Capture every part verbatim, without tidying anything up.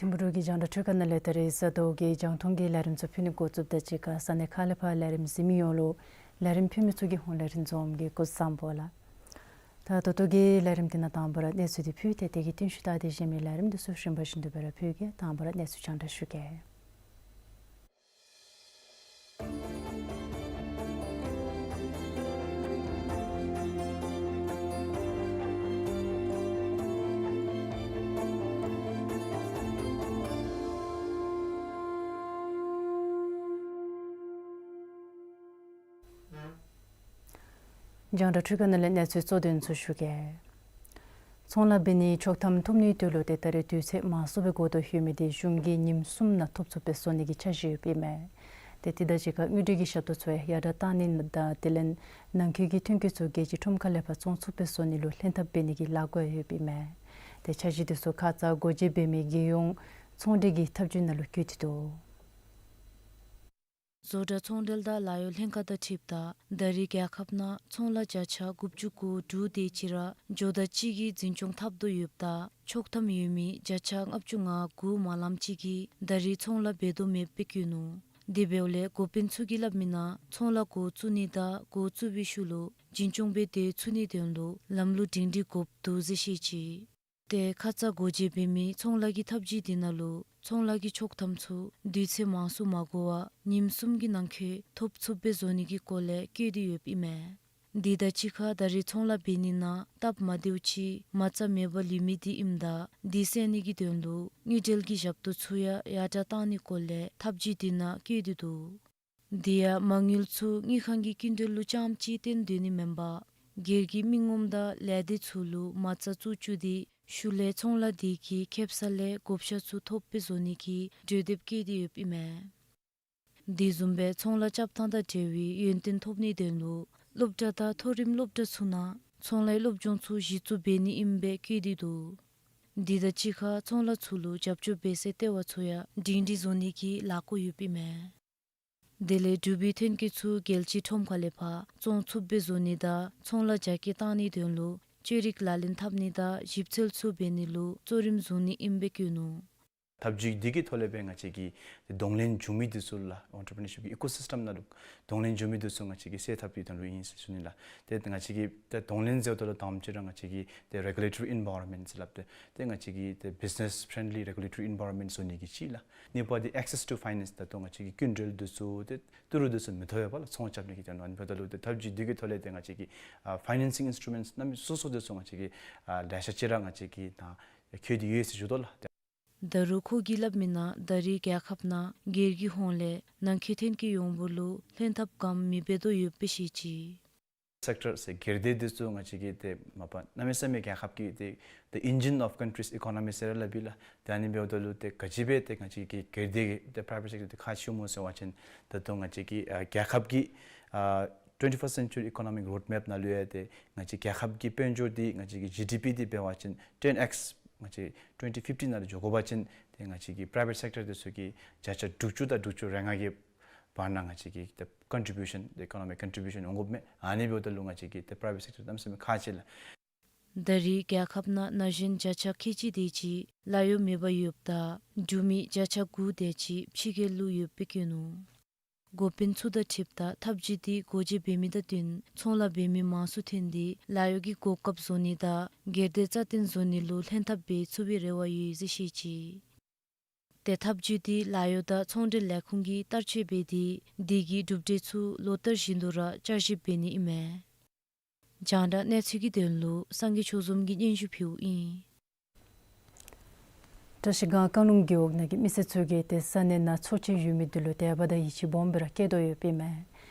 ཐིམ་ཕུག་གི་རྒྱང་བསྒྲགས་འཕྲུལ་ཁང་ནང་ལས་ད་རིས་གཟའ་ཟླཝ་གི་རྒྱང་མཐོང་གི་ལས་རིམ་ཚུ་ཕུལ་ནི་འགོ་བཙུགསཔ་དང་གཅིག་ཁར་ས་གནས་ཁག་ལས་ཕར་ལས་རིམ་གཟིགས་མི་ཡོངས་ལུ་ལས་རིམ་ཕུལ་མི་ཚུ་གི་ཧོངས་ལས་རིན་འཛོམས་ཀྱིས་སྐུ་གཟུགས་བཟང་པོ་ལགས། ད་ད་ལྟོ་གི་ལས་རིམ་འདི་ནང་དང་པ་ར་གནས་ཚུལ་འདི་ཕུལ་ཏེ་དེ་གི་རྟིང་ཤུལ་ད་དེ་གཞན་མི་ལས་རིམ་འདི་ཚུ་རིམ་པ་བཞིན་དུ་སྦེ་ར་ཕུལ་གེ། དང་པ་ར་གནས་ཚུལ་རྒྱང་བསྒྲགས་ཞུ་གེ། རྒྱང་བསྒྲགས་འཕྲུལ་ཁང་ནང་ལས་གནས་ཚུལ་གཙོ་དོན་ཚུ་ཞུ་གེ། ཚོང་ལཱ་འབད་ནི་ཆོག་ཐམ་ཐོབ་ནིའི་དོན་ལུ་ཏེ་ད་རེས་དུས་ཚོད་མང་སུ་སྦེ་འགོར་དོ་ཡོད་མི་འདི་གཞུང་གིས་ཉིནམ་གསུམ་ནང་ཐོབ་ཚུགསཔ་སྦེ་བཟོ་ནི་གི་འཆར་གཞི་ཡོདཔ་ཨིན་མས། ཏེ་དེ་དང་གཅིག་ཁར་དངུལ་འབྲེལ་གྱི་ཞབས་ཏོག་ཚུ་ཡང་ཡར་དྲག་གཏང་ནི་དང་དེ་ལས་ནང་འཁོད་ཀྱི་ཐོན་སྐྱེད་ཚུ་རྒྱལ་སྤྱི་ཁྲོམ་ཁ་ལས་ཕར་བཙོང་ཚུགསཔ་སྦེ་བཟོ་ནི་ལུ་ལྷན་ཐབས་འབད་ནི་གི་ལས་འགུལ་ཡོདཔ་ཨིན་མས། ཏེ་འཆར་གཞི་འདི་ཚུ་ཁ་ཙ་སྒོ་འབྱེད་འབད་མི་རྒྱལ་ཡོངས་ཚོང་འབྲེལ་གྱི་ཐབས་བྱུས་ནང་ལུ་བཀོད་དེ་འདུག། བཟོ་གྲྭ་ཚོང་འབྲེལ་དང་ལཱ་གཡོག་ལྷན་ཁག་དང་འཁྲིལཝ་ད་ད་རེས་རྒྱལ་ཁབ་ནང་ཚོང་ལཱ་བརྒྱ་ཆ་དགུ་བཅུ་གོ་དྲུག་དེ་ཅིག་ར་ཇོ་བདག་གཅིག་གིས་འཛིན་སྐྱོང་འཐབ་དོ་ཡོདཔ་ད་ཆོག་ཐམ་ཡོད་མི་བརྒྱ་ཆ་ལྔ་བཅུ་ང་དགུ་མ་ལམ་ཅིག་གིས་ད་རེས་ཚོང་ལཱ་འབད་དོ་མེདཔ་སྦེ་བཀོད་ནུག། དེ་འབདཝ་ལས་འགོ་དཔོན་ཚུ་གིས་སླབ་མི་ནང་ཚོང་ལཱ་འགོ་བཙུགས་ནི་དང་འགོ་བཙུགས་པའི་ཤུལ་ལུ་འཛིན་སྐྱོང་འབད་དེ་ཚུགས་ནིའི་དོན་ལུ་ལམ་ལུགས་སྒྲིང་སྒྲི་དགོཔ་འདུག་ཟེར་བཤད་ཅི། ཏེ་ཁ་ཙ་སྒོ་འབྱེད་འབད་མི་ཚོང་ལཱ་གི་ཐབས་བྱུས་འདི་ནང་ལུ་ཚོང་ལཱ་གི་ཆོག་ཐམ་ཚུ་དུས་ཚོད་མང་སུ་མ་འགོར་བར་ཉིནམ་གསུམ་གྱི་ནང་འཁོད་ཐོབ་ཚུགསཔ་སྦེ་བཟོ་ནི་གི་སྐོར་ལས་བཀོད་དེ་ཡོདཔ་ཨིན་མས། དེ་དང་གཅིག་ཁར་ད་རེས་ཚོང་ལཱ་འབད་ནི་ནང་སྟབས་མ་བདེཝ་ཅིག་མ་རྩ་མེད་པར་ལུས་མི་འདི་ཨིནམ་ད་འདི་སེལ་ནི་གི་དོན་ལུ་དངུལ་འབྲེལ་གྱི་ཞབས་ཏོག་ཚུ་ཡང་ཡར་དྲག་གཏང་ནིའི་སྐོར་ལས་ཐབས་བྱུས་འདི་ནང་བཀོད་དེ་འདུག། དེ་ཡང་མ་དངུལ་ཚུ་དངུལ་ཁང་གི་སྐྱིན་འགྲུལ་ལུ་རྐྱངམ་ཅིག་བརྟེན་སྡོད་ནི་མེན་པར་སྒེར་གྱི་མི་ངོམ་དང་ལས་སྡེ་ཚུ་ལུ་མ་རྩ་བཙུགས་བཅུག་སྟེ་ཤུལ་ལས་ཚོང་ལཱ་དེ་གིས་ཁེ་སང་ལས་བགོ་བཤའ་ཚུ་ཐོབ་སྦེ་བཟོ་ནི་གི་གྲོས་འདེབས་བཀོད་དེ་ཡོདཔ་ཨིན་མས། དེ་བཟུམ་སྦེ་ཚོང་ལཱ་རྐྱབ་ཐངས་དང་འབྲེལ་བའི་ཡོན་ཏན་ཐོབ་ནིའི་དོན་ལུ་སློབ་གྲྭ་དང་མཐོ་རིམ་སློབ་གྲྭ་ཚུ་ནང་ཚོང་ལཱའི་སློབ་སྦྱོང་ཚུ་གཞི་བཙུགས་འབད་ནི་ཨིནམ་སྦེ་བཀོད་དེ་འདུག། དེ་དང་གཅིག་ཁར་ཚོང་ལཱ་ཚུ་ལུ་རྒྱབ་སྐྱོར་འབད་སའི་ལྟེ་བ་ཚུ་ཡང་སྒྲིང་སྒྲི་བཟོ་ནི་གི་ལས་འགུལ་ཡོདཔ་ཨིན་མས། དེ་ལས་འབྲུག་པའི་ཐོན་སྐྱེད་ཚུ་རྒྱལ་སྤྱིའི་ཁྲོམ་ཁ་ལས་ཕར་བཙོང་ཚུགསཔ་སྦེ་བཟོ་ནི་དང་ཚོང་ལཱ་རྒྱ་སྐྱེད་གཏང་ནིའི་དོན་ལུ་བཅོས་རིག་ལག་ལེན་འཐབ་ནི་དང་ཞིབ་འཚོལ་ཚུ་འབད་ནི་ལུ་གཙོ་རིམ་བཟུང་ནི་ཨིནམ་སྦེ་བཀོད་ནུག། ཐབས་བྱུས་འདི་གི་ཐོག་ལས་སྦེ་ང་བཅས་ཀྱི་གདོང་ལེན་འབྱུང་མི་འདི་ཚུ་ལགས་ཨོན་ཊར་པི་ནར་ཤིཔ་ཀྱི་ཨི་ཀོ་སིསི་ཊམ་ནང་ལུ་གདོང་ལེན་འབྱུང་མི་འདི་ཚུ་ང་བཅས་ཀྱིས་སེལ་ཐབས་ཀྱི་དོན་ལུ་ཨིན་ཟེར་ཞུ་ནི་ལགས། ཏེ་ང་བཅས་ཀྱིས་ཏེ་གདོང་ལེན་ཟེརཝ་ད་ལུ་དང་པ་ཅིག་ར་ང་བཅས་ཀྱིས་ཏེ་རེ་གུ་ལེ་ཊོ་རི་ཨིན་བཱ་རོན་མེནཊ་ཟེར་སླབ་སྟེ་ཏེ་ང་བཅས་ཀྱི་ཏེ་བིཛི་ནེསི་ཕྲེནཌ་ལི་རེ་གུ་ལེ་ཊོ་རི་ཨིན་བཱ་རོན་མེནཊ་བཟོ་ནི་གི་ཅིག་ལགས། གཉིས་པ་འདི་ཨེག་སེསི་ཊུ་ཕའི་ནེནསི། ད་ལྟོ་ང་བཅས་ཀྱི་སྐྱིན་འགྲུལ་འདི་ཚུ་ཏེ་ཏི་རུ་འདི་ཚུ་མི་ཐོབ་པས་ལགས་ཚོང་རྐྱབ་ནི་གི་དོན་ལུ། ཨ་ནི་འབདཝ་ད་ལུ་ཏེ་ཐབས་བྱུས་འདི་གི་ཐོག་ལས་ཏེ་ང་བཅས་ཀྱིས་ཨ་ཕའི་ནེན་སིང་ཨིནསི་ཊུ་མེནཊ་གནམ་མེད་སོ་སོ་འདི་ཚུ་ང་བཅས་ཀྱིས་ཨ་ལེ་ཤ་ཅིག་ར་ང་བཅས་ཀྱིས་ད་བཀོད་དེ་ཡོད་ཟེར་ཞུ་དོ་ལགས། ད་རུང་ཁོ་གིས་སླབ་མི་ནང་ད་རེས་རྒྱལ་ཁབ་ནང་སྒེར་གྱི་ཧོངས་ལས་ནང་འཁོད་ཐོན་སྐྱེད་ཡོངས་བསྡོམས་ལུ་ལྷན་ཐབས་ག་ནི་མེདཔ་སྦེ་འགྱོ་དོ་ཡོདཔ་སྦེ་བཤད་ཅི། སེཀ་ཊར་ཟེར་སྒེར་སྡེ་འདི་ཚུ་ང་བཅས་ཀྱིས་ཏེ་མ་པ་གནམ་མེད་ས་མེད་རྒྱལ་ཁབ་ཀྱི་ཏེ་the engine of country's economy ཟེར་ར་སླབ་ཨིན་ལགས། ཏེ་ཨ་ནི་འབདཝ་ད་ལུ་ཏེ་ག་ཅི་སྦེ་ཏེ་ང་བཅས་ཀྱི་སྒེར་སྡེ་གི་ཏེ་པ་རའི་ཝེཊ་སེཀ་ཊར་འདི་ཁག་ཆེཝ་སྨོ་ཟེར་བ་ཅིན་ད་ལྟོ་ང་བཅས་ཀྱི་ཨ་རྒྱལ་ཁབ་ཀྱི་ཨ་twenty-first century economic roadmap ནང་ལུ་ཡང་ཏེ་ང་བཅས་རྒྱལ་ཁབ་ཀྱི་དཔལ་འབྱོར་འདི་ང་བཅས་ཀྱི་ཇི་ཌི་པི་འདི་འབད་བ་ཅིན་ཊེན་ཨེགསི་ང་བཅས་twenty fifty ནང་ལུ་འགྱོ་དགོ་པ་ཅིན་ཏེ་ང་བཅས་ཀྱི་པ་རའི་ཝེཊ་སེཀ་ཊར་འདི་ཚུ་གིས་བརྒྱ་ཆ་དྲུག་ཅུ་དང་དྲུག་ཅུ་རེ་ལྔ་གི་བར་ན་ང་བཅས་ཀྱི་ཏེ་ཀོན་ཊི་བིའུ་ཤཱན་ཏེ་ཨི་ཀོ་ནོ་མིག་ཀོན་ཊི་བིའུ་ཤཱན་འོང་དགོཔ་མས། ཨ་ནི་འབདཝ་ད་ལུ་ང་བཅས་ཀྱི་ཏེ་པ་རའི་ཝེཊ་སེཀ་ཊར་གནམ་མེད་ས་མེད་ཁག་ཆེ་ལགས། ད་རེས་རྒྱལ་ཁབ་ནང་ན་གཞོན་བརྒྱ་ཆ་ཁལ་གཅིག་དེ་ཅིག་ལཱ་གཡོག་མེད་པར་ཡོདཔ་ད་འབྲུག་མི་བརྒྱ་ཆ་དགུ་དེ་ཅིག་ཕྱི་རྒྱལ་ལུ་ཡོདཔ་སྦེ་བཀོད་ནུག། འགོ་དཔོན་ཚུ་དང་འཁྲིལཝ་ད་ཐབས་བྱུས་འདི་སྒོ་འབྱེད་འབད་མི་དང་བསྟུན་ཚོང་ལཱ་འབད་མི་མང་སུ་ཐོན་ཏེ་ལཱ་གཡོག་གི་གོ་སྐབས་བཟོ་ནི་དང་སྒེར་སྡེ་རྩ་བརྟན་བཟོ་ནི་ལུ་ལྷན་ཐབས་འབད་ཚུགས་པའི་རེ་བ་ཡོད་ཟེར་བཤད་ཅི། ཏེ་ཐབས་བྱུས་འདི་ལཱ་གཡོག་དང་ཚོང་འབྲེལ་ལས་ཁུངས་ཀྱིས་བསྟར་སྤྱོད་འབད་དེ་དེ་གི་གྲུབ་འབྲས་ཚུ་ལོ་ལྟར་བཞིན་དུ་ར་བསྐྱར་ཞིབ་འབད་ནི་ཨིན་མས། རྒྱང་བསྒྲགས་གནས་ཚུལ་གྱི་དོན་ལུ་སངས་རྒྱས་ཆོས་འཛོམས་ཀྱིས་སྙན་ཞུ་ཕུལཝ་ཨིན། བཀྲ་ཤིས་སྒང་རྐང་ལུང་རྒེད་འོག་ནང་གི་མི་སེར་ཚུ་གིས་ཏེ་ས་གནས་ནང་མཚོ་ཅིག་ཡོད་མི་འདི་ལུ་དད་པ་དང་ཡིད་ཆེས་སྦོམ་སྦེ་ར་བསྐྱེད་དོ་ཡོདཔ་ཨིན་མས།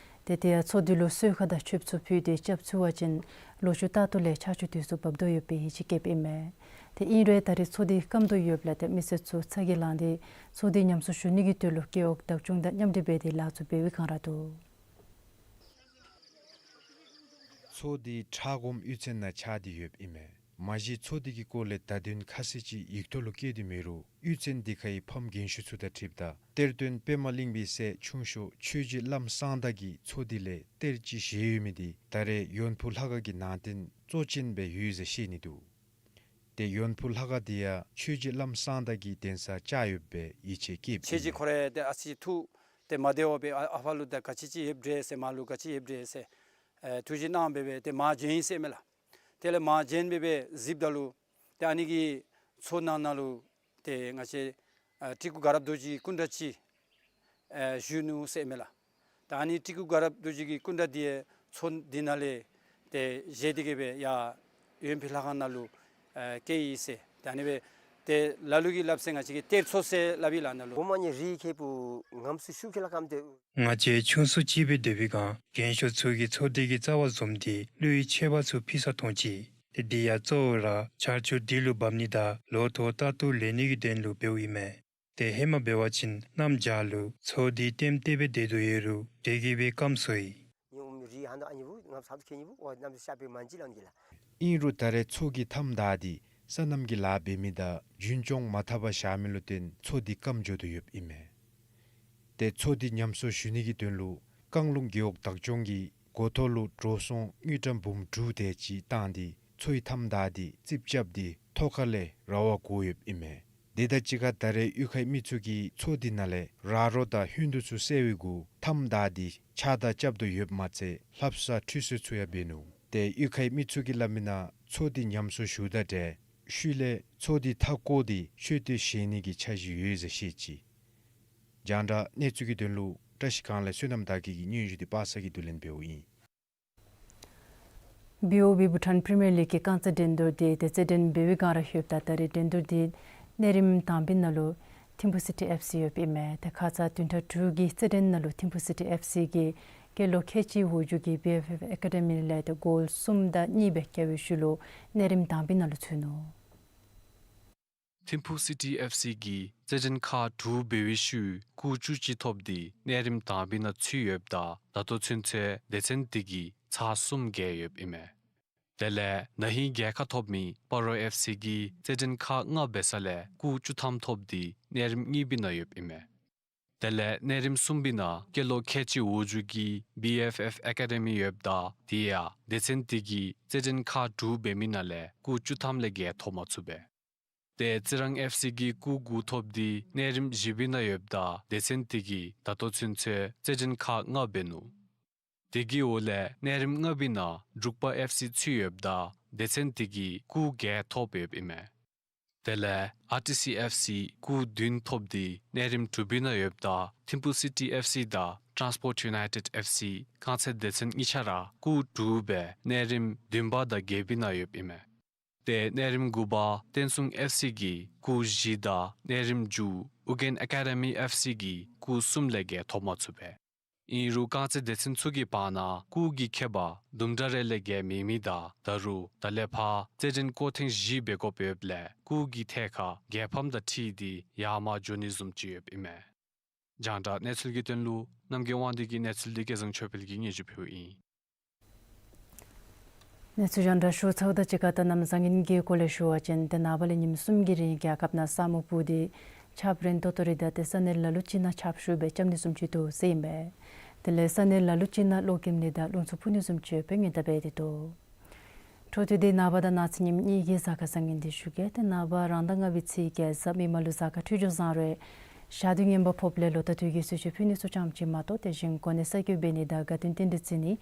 ཏེ་དེ་ཡང་མཚོ་འདི་ལུ་གསོལ་ཁ་དང་མཆོདཔ་ཚུ་ཕུལ་ཏེ་སྐྱབས་བཅོལ་བ་ཅིན་ལོ་ཕྱུགས་རྟག་ཏུ་ལེགས་ཆར་ཆུ་དུས་སུ་འབབ་དོ་ཡོད་པའི་ཡིད་ཆེས་བསྐྱེདཔ་ཨིན་མས། ཏེ་ཨིན་རུང་ད་རེས་མཚོ་འདི་སྐམ་དོ་ཡོདཔ་ལས་ཏེ་མི་སེར་ཚུ་ཚ་གྱང་ལང་སྟེ་མཚོ་འདི་ཉམས་གསོ་ཞུ་ནི་གི་དོན་ལུ་རྒེད་འོག་བདག་སྐྱོང་དང་མཉམ་འབྲེལ་འབད་དེ་ལཱ་ཚུ་འབད་བའི་བསྒང་ར་འདུག། མཚོ་འདི་ཁྲ་སྒོམ་གཡུས་ཚན་ནང་ཆགས་ཏེ་ཡོདཔ་ཨིན་མས། མ་གཞི་མཚོ་འདི་གི་སྐོར་ལས་བརྡ་དོན་ཁ་གསལ་ཅིག་ཡིག་ཐོག་ལུ་བཀོད་དེ་མེད་རུང་གཡུས་ཚན་འདི་ཁའི་ཕམ་རྒན་ཤོས་ཚུ་དང་འཁྲིལཝ་ད་གཏེར་སྟོན་པདྨ་གླིང་པའི་སྲས་ཆུང་ཤོས་ཆོས་རྗེ་བླམ་གསང་བདག་གིས་མཚོ་འདི་ལས་གཏེར་ཅིག་བཞེས་ཡོད་མི་འདི་ད་རེས་ཡོན་ཕུ་ལྷ་ཁང་གི་ནང་རྟེན་གཙོ་ཅན་སྦེ་ཡོད་ཟེར་བཤད་ནི་འདུག། ཏེ་ཡོན་ཕུ་ལྷ་ཁང་འདི་ཡང་ཆོས་རྗེ་བླམ་གསང་བདག་གི་གདན་ས་ཆགས་ཡོདཔ་སྦེ་ཡིད་ཆེས་བསྐྱེདཔ་ཨིན་མས། ཁྱེད་ཀྱིས་ཁོ་ར་ཏེ་ཨ་ཙི་ཐུགས་ཏེ་མ་བདེཝ་སྦེ་ཨ་ཨ་ཕར་ལུ་ད་ག་ཅི་ཅིག་ཡོདཔ་འདྲས་ཟེར་མར་ལུ་ག་ཅི་ཡོདཔ་འདྲས་ཟེར་ཨེ་ཐུགས་བཞེད་གནང་སྦེ་སྦེ་ཏེ་མར་བྱོན་ཡི་ཟེར་མས་ལགས། དེ་ལས་མར་བྱོན་སྦེ་སྦེ་གཟིགསཔ་ད་ལུ་ཏེ་ཨ་ནི་གི་མཚོ་ནང་ན་ལུ་ཏེ་ང་བཅས་ཨ་སྤྲུལ་སྐུ་དགའ་རབ་རྡོ་རྗེའི་སྐུ་འདྲ་ཅིག་ཨེ་བཞུགས་ནུག་ཟེར་མས་ལགས། ད་ཨ་ནི་སྤྲུལ་སྐུ་དགའ་རབ་རྡོ་རྗེ་གི་སྐུ་འདྲ་འདི་ཡང་མཚོ་འདི་ནང་ལས་ཏེ་བཞེས་ཏེ་གི་སྦེ་ཡར་ཡོན་ཕུ་ལྷ་ཁང་ནང་ལུ་ཨེ་བསྐྱལ་ཡི་ཟེར། ད་ཨ་ནི་སྦེ་ཏེ་ལ་ལུ་གིས་སླབ་ས་ང་བཅས་ཀྱིས་གཏེར་མཚོ་ཟེར་སླབ་ཨིན་ལགས་ནཱ་ལུ། གོ་མ་ཉེ་རི་ཁེ་པུ་ངམ་སུ་ཤུགས་ཁེ་ལ་ཀམ་ཏེ། ང་བཅས་ཆུང་སུ་ཅིག་སྦེ་སྡོད་པའི་སྒང་རྒན་ཤོས་ཚུ་གིས་མཚོ་འདི་གི་རྩ་བར་འཛོམས་ཏེ་ཀླུའི་མཆོད་པ་ཚུ་ཕུལ་ས་མཐོང་ཅི། ཏེ་འདི་ཡང་གཙོ་བོ་ར་ཆར་ཆུ་དུས་ལུ་འབབ་ནི་དང་ལོ་ཐོག་རྟག་ཏུ་ལེགས་ནི་གི་དོན་ལུ་འབདཝ་ཨིན་མས། ཏེ་ཧེ་མ་འབད་བ་ཅིན་གནམ་བྱཱར་ལུ་མཚོ་འདི་ལྟེམ་ལྟེ་སྦེ་སྡོད་དོ་ཡོད་རུང་དེ་གིས་སྦེ་སྐམ་སོ་ཡི། ཉུང་རི་ཧན་དོ་ཨ་ནི་བུ་ངམ་ས་དོ་ཁེ་ནི་བུ་ཨོ་ནམ་ས་ཤ་པེ་མན་ཇི་ལང་གི་ལགས། ཨིན་རུང་ད་རེས་མཚོ་གི་མཐའམ་བདའ་སྟེ་སོ་ནམ་གྱི་ལཱ་འབད་མི་དང་རྒྱུན་སྐྱོང་མ་འཐབ་པར་བཞག་མི་ལུ་བརྟེན་མཚོ་འདི་སྐམ་འགྱོ་དོ་ཡོདཔ་ཨིན་མས། ཏེ་མཚོ་འདི་ཉམས་གསོ་ཞུ་ནི་གི་དོན་ལུ་རྐང་ལུང་རྒེད་འོག་བདག་སྐྱོང་གིས་འགོ་ཐོག་ལུ་འགྲོ་སོང་དངུལ་ཀྲམ་འབུམ་དྲུག་དེ་ཅིག་བཏང་སྟེ་མཚོའི་མཐའམ་བདའ་སྟེ་རྩིགཔ་རྐྱབ་སྟེ་ཐོག་ཁ་ལས་ར་བ་བསྒོར་ཡོདཔ་ཨིན་མས། དེ་དང་གཅིག་ཁར་ད་རེས་གཡུས་ཁའི་མི་ཚུ་གིས་མཚོ་འདི་ནང་ལས་ར་རོ་དང་ཧུན་དུ་ཚུ་བསལ་བའི་གུ་མཐའམ་བདའ་སྟེ་ཕྱགས་བདར་རྐྱབ་དོ་ཡོདཔ་མ་ཚད་ལྷ་བསངས་ཁྲུས་གསོལ་ཚུ་ཡང་འབད་ནུག། ཏེ་གཡུས་ཁའི་མི་ཚུ་གིས་སླབ་མི་ནང་མཚོ་འདི་ཉམས་གསོ་ཞུཝ་དང་འབྲེལ་ཤུལ་ལས་མཚོ་འདི་མཐའ་བསྐོར་ཏེ་མཆོད་རྟེན་བཞེངས་ནི་གི་འཆར་གཞི་ཡོད་ཟེར་བཤད་ཅི། རྒྱང་བསྒྲགས་གནས་ཚུལ་གྱི་དོན་ལུ་བཀྲ་ཤིས་སྒང་ལས་བསོད་ནམས་དར་རྒྱས་ཀྱིས་སྙན་ཞུ་འདི་པ་སངས་ཀྱིས་བསྡུ་ལེན་འབདཝ་ཨིན། བི་ཨོ་བི་བྷུ་ཊཱན་པི་རི་མི་ཡར་ལིག་གི་རྐང་རྩེད་འགྲན་བསྡུར་འདི་ཏེ་རྩེད་འགྲན་འབད་བའི་བསྒང་ར་ལྷོདཔ་ད་ད་རེས་འགྲན་བསྡུར་འདི་གནས་རིམ་དང་པའི་ནང་ལུ་ཐིམ་ཕུ་སི་ཊི་ཨེཕ་སི་ཡོདཔ་ཨིན་མས། ཏེ་ཁ་ཙ་བདུན་ཕྲག་དྲུག་གི་རྩེད་འགྲན་ནང་ལུ་ཐིམ་ཕུ་སི་ཊི་ཨེཕ་སི་གིས་སྐྱེས་ལོ་ཁལ་གཅིག་འོག་འཇུག་གི་བི་ཨེཕ་ཨེཕ་ཨེ་ཀ་ཌི་མི་ལས་ཏེ་གོལ་གསུམ་དང་གཉིས་སྦེ་རྒྱལ་བའི་ཤུལ་ལུ་གནས་རིམ་དང་པའི་ནང་ལུ་ཚུད་ནུག། ཐིམ་ཕུ་སི་ཊི་ཨེཕ་སི་གིས་རྩེད་འགྲན་ཁག་དྲུག་འབད་བའི་ཤུལ་སྐུགས་བཅུ་གཅིག་ཐོབ་སྟེ་གནས་རིམ་དང་པའི་ནང་ཚུད་ཡོདཔ་ད་ད་ལྟོ་ཚུན་ཚོད་སྡེ་ཚན་འདི་གིས་ཚར་གསུམ་རྒྱལ་ཡོདཔ་ཨིན་མས། དེ་ལས་ན་ཧིང་རྒྱལ་ཁ་ཐོབ་མི་སྤ་རོ་ཨེཕ་སི་གིས་རྩེད་འགྲན་ཁག་ལྔ་འབད་ས་ལས་སྐུགས་བཅུ་ཐམ་ཐོབ་སྟེ་གནས་རིམ་གཉིས་པའི་ནང་ཡོདཔ་ཨིན་མས། དེ་ལས་གནས་རིམ་གསུམ་པའི་ནང་སྐྱེས་ལོ་ཁལ་གཅིག་འོག་འཇུག་གི་བི་ཨེཕ་ཨེཕ་ཨེ་ཀ་ཌི་མི་ཡོདཔ་ད་དེ་ཡང་སྡེ་ཚན་འདི་གིས་རྩེད་འགྲན་ཁག་དྲུག་འབད་མི་ནང་ལས་སྐུགས་བཅུ་ཐམ་ལས་བརྒལ་ཐོབ་མ་ཚུགས་པས། ཏེ་རྩི་རང་ཨེཕ་སི་གིས་སྐུགས་དགུ་ཐོབ་སྟེ་གནས་རིམ་བཞི་པའི་ནང་ཡོདཔ་ད་སྡེ་ཚན་འདི་གིས་ད་ལྟོ་ཚུན་ཚོད་རྩེད་འགྲན་ཁག་ལྔ་འབད་ནུག། དེ་གི་འོག་ལས་གནས་རིམ་ལྔ་པའི་ནང་འབྲུག་པ་ཨེཕ་སི་ཚུད་ཡོདཔ་ད་སྡེ་ཚན་འདི་གིས་སྐུགས་བརྒྱད་ཐོབ་ཡོདཔ་ཨིན་མས། དེ་ལས་ཨར་ཊི་སི་ཨེཕ་སི་སྐུགས་བདུན་ཐོབ་སྟེ་གནས་རིམ་དྲུག་པའི་ནང་ཡོདཔ་ད་ཐིམ་ཕུ་སི་ཊི་ཨེཕ་སི་དང་ཊཱན་སི་པོརཊ་ཡུ་ནའི་ཊེཌ་ཨེཕ་སི་རྐང་རྩེད་སྡེ་ཚན་གཉིས་ཆ་ར་སྐུགས་དྲུག་སྦེ་གནས་རིམ་བདུན་པ་དང་བརྒྱད་པའི་ནང་ཡོདཔ་ཨིན་མས། ཏེ་གནས་རིམ་དགུ་པ་བསྟན་སྲུང་ཨེཕ་སི་གིས་སྐུགས་བཞི་དང་གནས་རིམ་བཅུ་ཨུ་རྒྱན་ཨེ་ཀ་ཌི་མི་ཨེཕ་སི་གིས་སྐུགས་གསུམ་ལས་བརྒལ་ཐོབ་མ་ཚུགས་པས། ཨིན་རུང་རྐང་རྩེད་སྡེ་ཚན་ཚུ་གི་བར་ན་སྐུགས་ཀྱི་ཁྱད་པར་དུམ་གྲ་རེ་ལས་བརྒལ་མེད་མི་དང་ད་རུང་ད་ལས་ཕར་རྩེད་འགྲན་སྐོར་ཐེངས་བཞི་འབད་དགོཔ་ཡོདཔ་ལས་སྐུགས་ཀྱི་ཐད་ཁར་རྒྱལ་ཕམ་དང་འཁྲིལ་ཏེ་ཡར་མར་འགྱོ་ནི་བཟུམ་ཅིག་ཡོདཔ་ཨིན་མས། རྒྱང་བསྒྲགས་གནས་ཚུལ་གྱི་དོན་ལུ་རྣམ་རྒྱལ་དབང་འདུས་ཀྱི་གནས་ཚུལ་འདི་སྐལ་བཟང་ཆོས་འཕེལ་གྱིས་སྙན་ཞུ་ཕུལཝ་ཨིན། གནས་ཚུལ་རྒྱང་བསྒྲགས་ཞུ་ཚརཝ་དང་གཅིག་ཁར་ད་གནམ་བཟང་ངན་གྱི་སྐོར་ལས་ཞུ་བ་ཅིན་ཏེ་ནངས་པ་ལས་ཉིནམ་གསུམ་གྱི་རིང་རྒྱལ་ཁབ་ནང་ས་སྨུག་སྤུབས་ཏེ་ཆརཔ་རན་ཏོག་ཏོ་རེ་དང་ཏེ་ས་གནས་ལ་ལུ་ཅིག་ནང་ཆརཔ་ཤུགས་སྦེ་རྐྱབ་ནི་བཟུམ་ཅིག་འདུག་ཟེར་ཨིན་པས། དེ་ལས་ས་གནས་ལ་ལུ་ཅིག་ནང་གློག་འཁྱུག་ནི་དང་རླུང་འཚུབ་འཕུ་ནི་བཟུམ་ཅིག་ཡོདཔ་སྦེ་སྔོན་བརྡ་འབད་དེ་འདུག། འཕྲོ་མཐུད་དེ་ནངས་པ་དང་གནངས་ཚེ་ཉིནམ་གཉིས་ཀྱི་གཟའ་སྐར་བཟང་ངན་འདི་ཞུ་གེ། ཏེ་ནངས་པ་རང་ཟླ་ལྔ་པའི་ཚེས་བརྒྱད་གཟའ་མིག་དམར་ལུ་གཟའ་སྐར་འཕྲོད་སྦྱོར་བཟང་རུང་ཞག་དུས་ངན་པ་ཕོགཔ་ལས་ལོ་ཟླ་དུས་ཀྱི་གསོལ་མཆོད་ཕུལ་ནི་ཚུ་ཙམ་ཅིག་མ་གཏོགས་དེ་བཞིན་གོ་གནས་གསར་བསྐོ་འབད་ནི་དང་དགའ་སྟོན་རྟེན་འབྲེལ་བརྩི་ནི་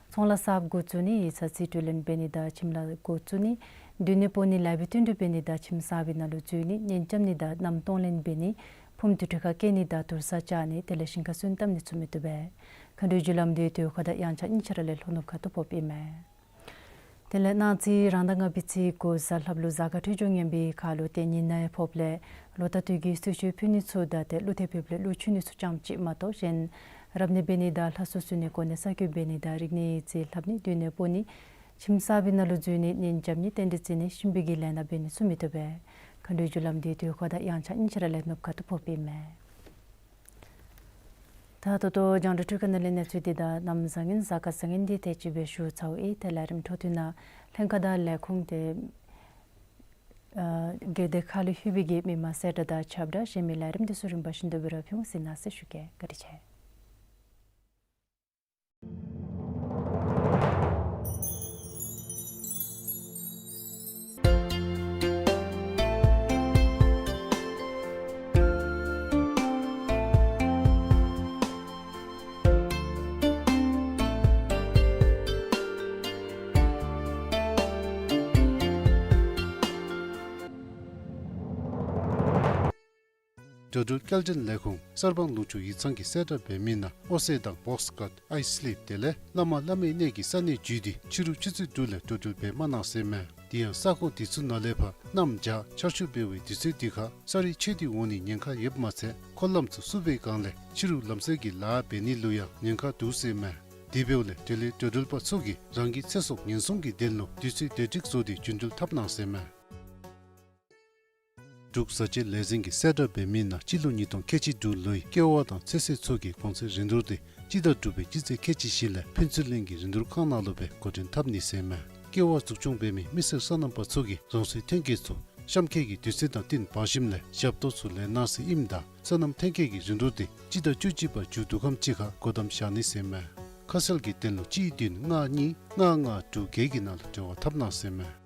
ཚོང་ལཱ་གསརཔ་འགོ་བཙུགས་ནི་ཡིག་ཚང་རྩིས་སྤྲོད་ལེན་འབད་ནི་དང་ཁྱིམ་ལཱ་འགོ་བཙུགས་ནི་སྡོད་གནས་སྤོ་ནི་ལཱ་བའི་བསྟུན་གྲོས་འབད་ནི་དང་ཁྱིམ་གསར་པའི་ནང་ལུ་འཛུལ་ནི་གཉེན་རྐྱབ་ནི་དང་མནའམ་གཏོང་ལེན་འབད་ནི་ཕུངམ་དུར་ཁྲོད་ཁར་བསྐྱལ་ནི་དང་དུར་ས་བཅག་ནི་དེ་ལས་ཞིང་ཁར་སོན་བཏབ་ནི་ཚུ་མི་བཏུབ་པས། མཁའ་འགྲོའི་རྒྱུ་ལམ་འདི་དུས་འཁོར་དང་དབྱངས་འཆར་གཉིས་ཆ་ར་ལས་ལྷོ་ནུབ་ཁ་ཐུག་ཕོགཔ་ཨིན་མས། དེ་ལས་གནངས་ཚེ་རང་ཟླ་ལྔ་པའི་ཚེས་དགུ་གཟའ་ལྷགཔ་ལུ་གཟའ་སྐར་འཕྲོད་སྦྱོར་ངན་པའི་ཁར་ལུ་ཏེ་ཉི་ནག་ཕོགཔ་ལས་ ལོ་ད་དུས་ཀྱི་གསོལ་མཆོད་ཕུལ་ནི་ཚུ་དང་ཏེ་གླུ་ཐེབས་ཕུལ་ལས་གླུ་མཆོད་ནི་ཚུ་རྐྱངམ་ཅིག་མ་གཏོགས་གཞན་རབ་གནས་འབད་ནི་དང་ལྷ་གསོལ་གསོལ་ནི་གོ་གནས་གསར་བསྐོ་འབད་ནི་དང་རིག་གནས་ཡིག་རྩིས་ལྷབ་ནི་སྡོད་གནས་སྤོ་ནི་ཁྱིམ་གསར་པའི་ནང་ལུ་འཛུལ་ནི་གཉེན་རྐྱབ་ནི་རྟེན་འབྲེལ་བརྩི་ནི་གཤིན་པོའི་གི་ལས་སྣ་འབད་ནི་ཚུ་མི་བཏུབ་པས། མཁའ་འགྲོའི་རྒྱུ་ལམ་འདི་དུས་འཁོར་དང་དབྱངས་འཆར་གཉིས་ཆ་ར་ལས་ནུབ་ཁ་ཐུག་ཕོགཔ་ཨིན་མས། ད་ད་ལྟོ་རྒྱང་བསྒྲགས་འཕྲུལ་ཁང་ནང་ལས་གནས་ཚུལ་འདི་དང་གནམ་བཟང་ངན་གཟའ་སྐར་བཟང་ངན་འདི་དེ་ཅིག་སྦེ་ཞུ་ཚརཝ་ཨིན། ཏེ་ལས་རིམ་འཕྲོ་མཐུད་ནང་ལྷན་ཁག་དང་ལས་ཁུངས་ཏེ་ཨ་སྒེར་སྡེ་ཁག་ལུ་ལྷོད་པའི་གི་མི་མང་གསལ་བསྒྲགས་དང་ཁྱབ་བསྒྲགས་གཞན་མི་ལས་རིམ་འདི་ཚུ་རིམ་པ་བཞིན་དུ་སྦེ་ར་ཕུལ་འོང་ཟེར་གནང་ཟེར་ཞུ་གེ། བཀའ་དྲིན་ཆེ། འགྲོ་འགྲུལ་སྐྱེལ་འདྲེན་ལས་ཁུངས་གསར་སྤང་ལུང་ཕྱོགས་ཡིག་ཚང་གིས་གསལ་བསྒྲགས་འབད་མི་ནང་ཨོ་སེ་དང་བོགས་ཀཊ་ཨའི་སི་ལིབ་དེ་ལས་བླ་མ་བླ་མའི་གནས་ཀྱི་ས་གནས་བརྒྱུད་དེ་ཕྱི་རུ་ཆུ་ཚོད་དྲུག་ལས་འགྲོ་འགྲུལ་འབད་མ་གནང་ཟེར་མས། དེ་ཡང་ས་ཁོངས་དེ་ཚུ་ནང་ལས་ཕར་གནམ་བྱཱར་ཆར་ཤུགས་འབེལ་བའི་དུས་ཚོད་དེ་ཁར་ས་རུད་ཆད་དེ་འོང་ནི་ཉེན་ཁ་ཡོདཔ་མ་ཚད་འཁོར་ལམ་ཚུ་བསུབ་པའི་སྒང་ལས་ཕྱི་རུ་ལམ་བསལ་གྱི་ལཱ་འབད་ནི་ལུ་ཡང་ཉེན་ཁ་འདུག་ཟེར་མས། དེ་འབདཝ་ལས་འབྲེལ་ཡོད་འགྲོ་འགྲུལ་པ་ཚུ་གིས་རང་གི་ཚེ་སྲོག་ཉེན་སྲུང་གི་དོན་ལུ་དུས་ཚོད་བདེ་སྒྲིག་བཟོ་སྟེ་རྒྱུན་འགྲུལ་འཐབ་གནང་ཟེར་མས། འབྲུག་བཟའ་བཅའི་ལས་འཛིན་གྱིས་གསལ་བསྒྲགས་འབད་མི་ནང་སྤྱི་ལོ་ཉིས་སྟོང་ཁལ་གཅིག་དྲུག་ལོའི་ཀེ་བ་དང་ཚོད་བསྲེ་ཚུ་གི་གོང་ཚད་རིན་བསྡུར་དེ་སྤྱི་ཟླ་དྲུག་པའི་སྤྱི་ཚེས་ཁལ་གཅིག་བཞི་ལས་ཕུན་ཚོགས་གླིང་གི་རིན་བསྡུར་ཁང་ནང་ལུ་སྦེ་འགོ་འདྲེན་འཐབ་ནི་ཟེར་མས། ཀེ་བ་འཛུགས་སྐྱོང་འབད་མི་མི་སེར་སོ་ནམ་པ་ཚུ་གིས་རང་སོའི་ཐོན་སྐྱེད་ཚུ་གཤམ་འཁོད་ཀྱི་དུས་ཚོད་དང་བསྟུན་འབག་ཞིནམ་ལས་ཞབས་ཏོག་ཚུ་ལེན་གནང་ཟེར་ཨིནམ་ད་སོ་ནམ་ཐོན་སྐྱེད་ཀྱི་རིན་བསྡུར་དེ་སྤྱི་ཟླ་བཅུ་གཅིག་པ་མཇུག་བསྡུ་ཁམས་ཅིག་ཁར་སྒོ་བསྡམ་བཞག་ནི་ཟེར་མས། ཁ་གསལ་གྱི་དོན་ལུ་གཅིག་བདུན་ལྔ་གཉིས་ལྔ་ལྔ་དྲུག་བརྒྱད་ཀྱི་ནང་ལུ་འབྲེལ་བ་འཐབ་གནང་ཟེར་མས།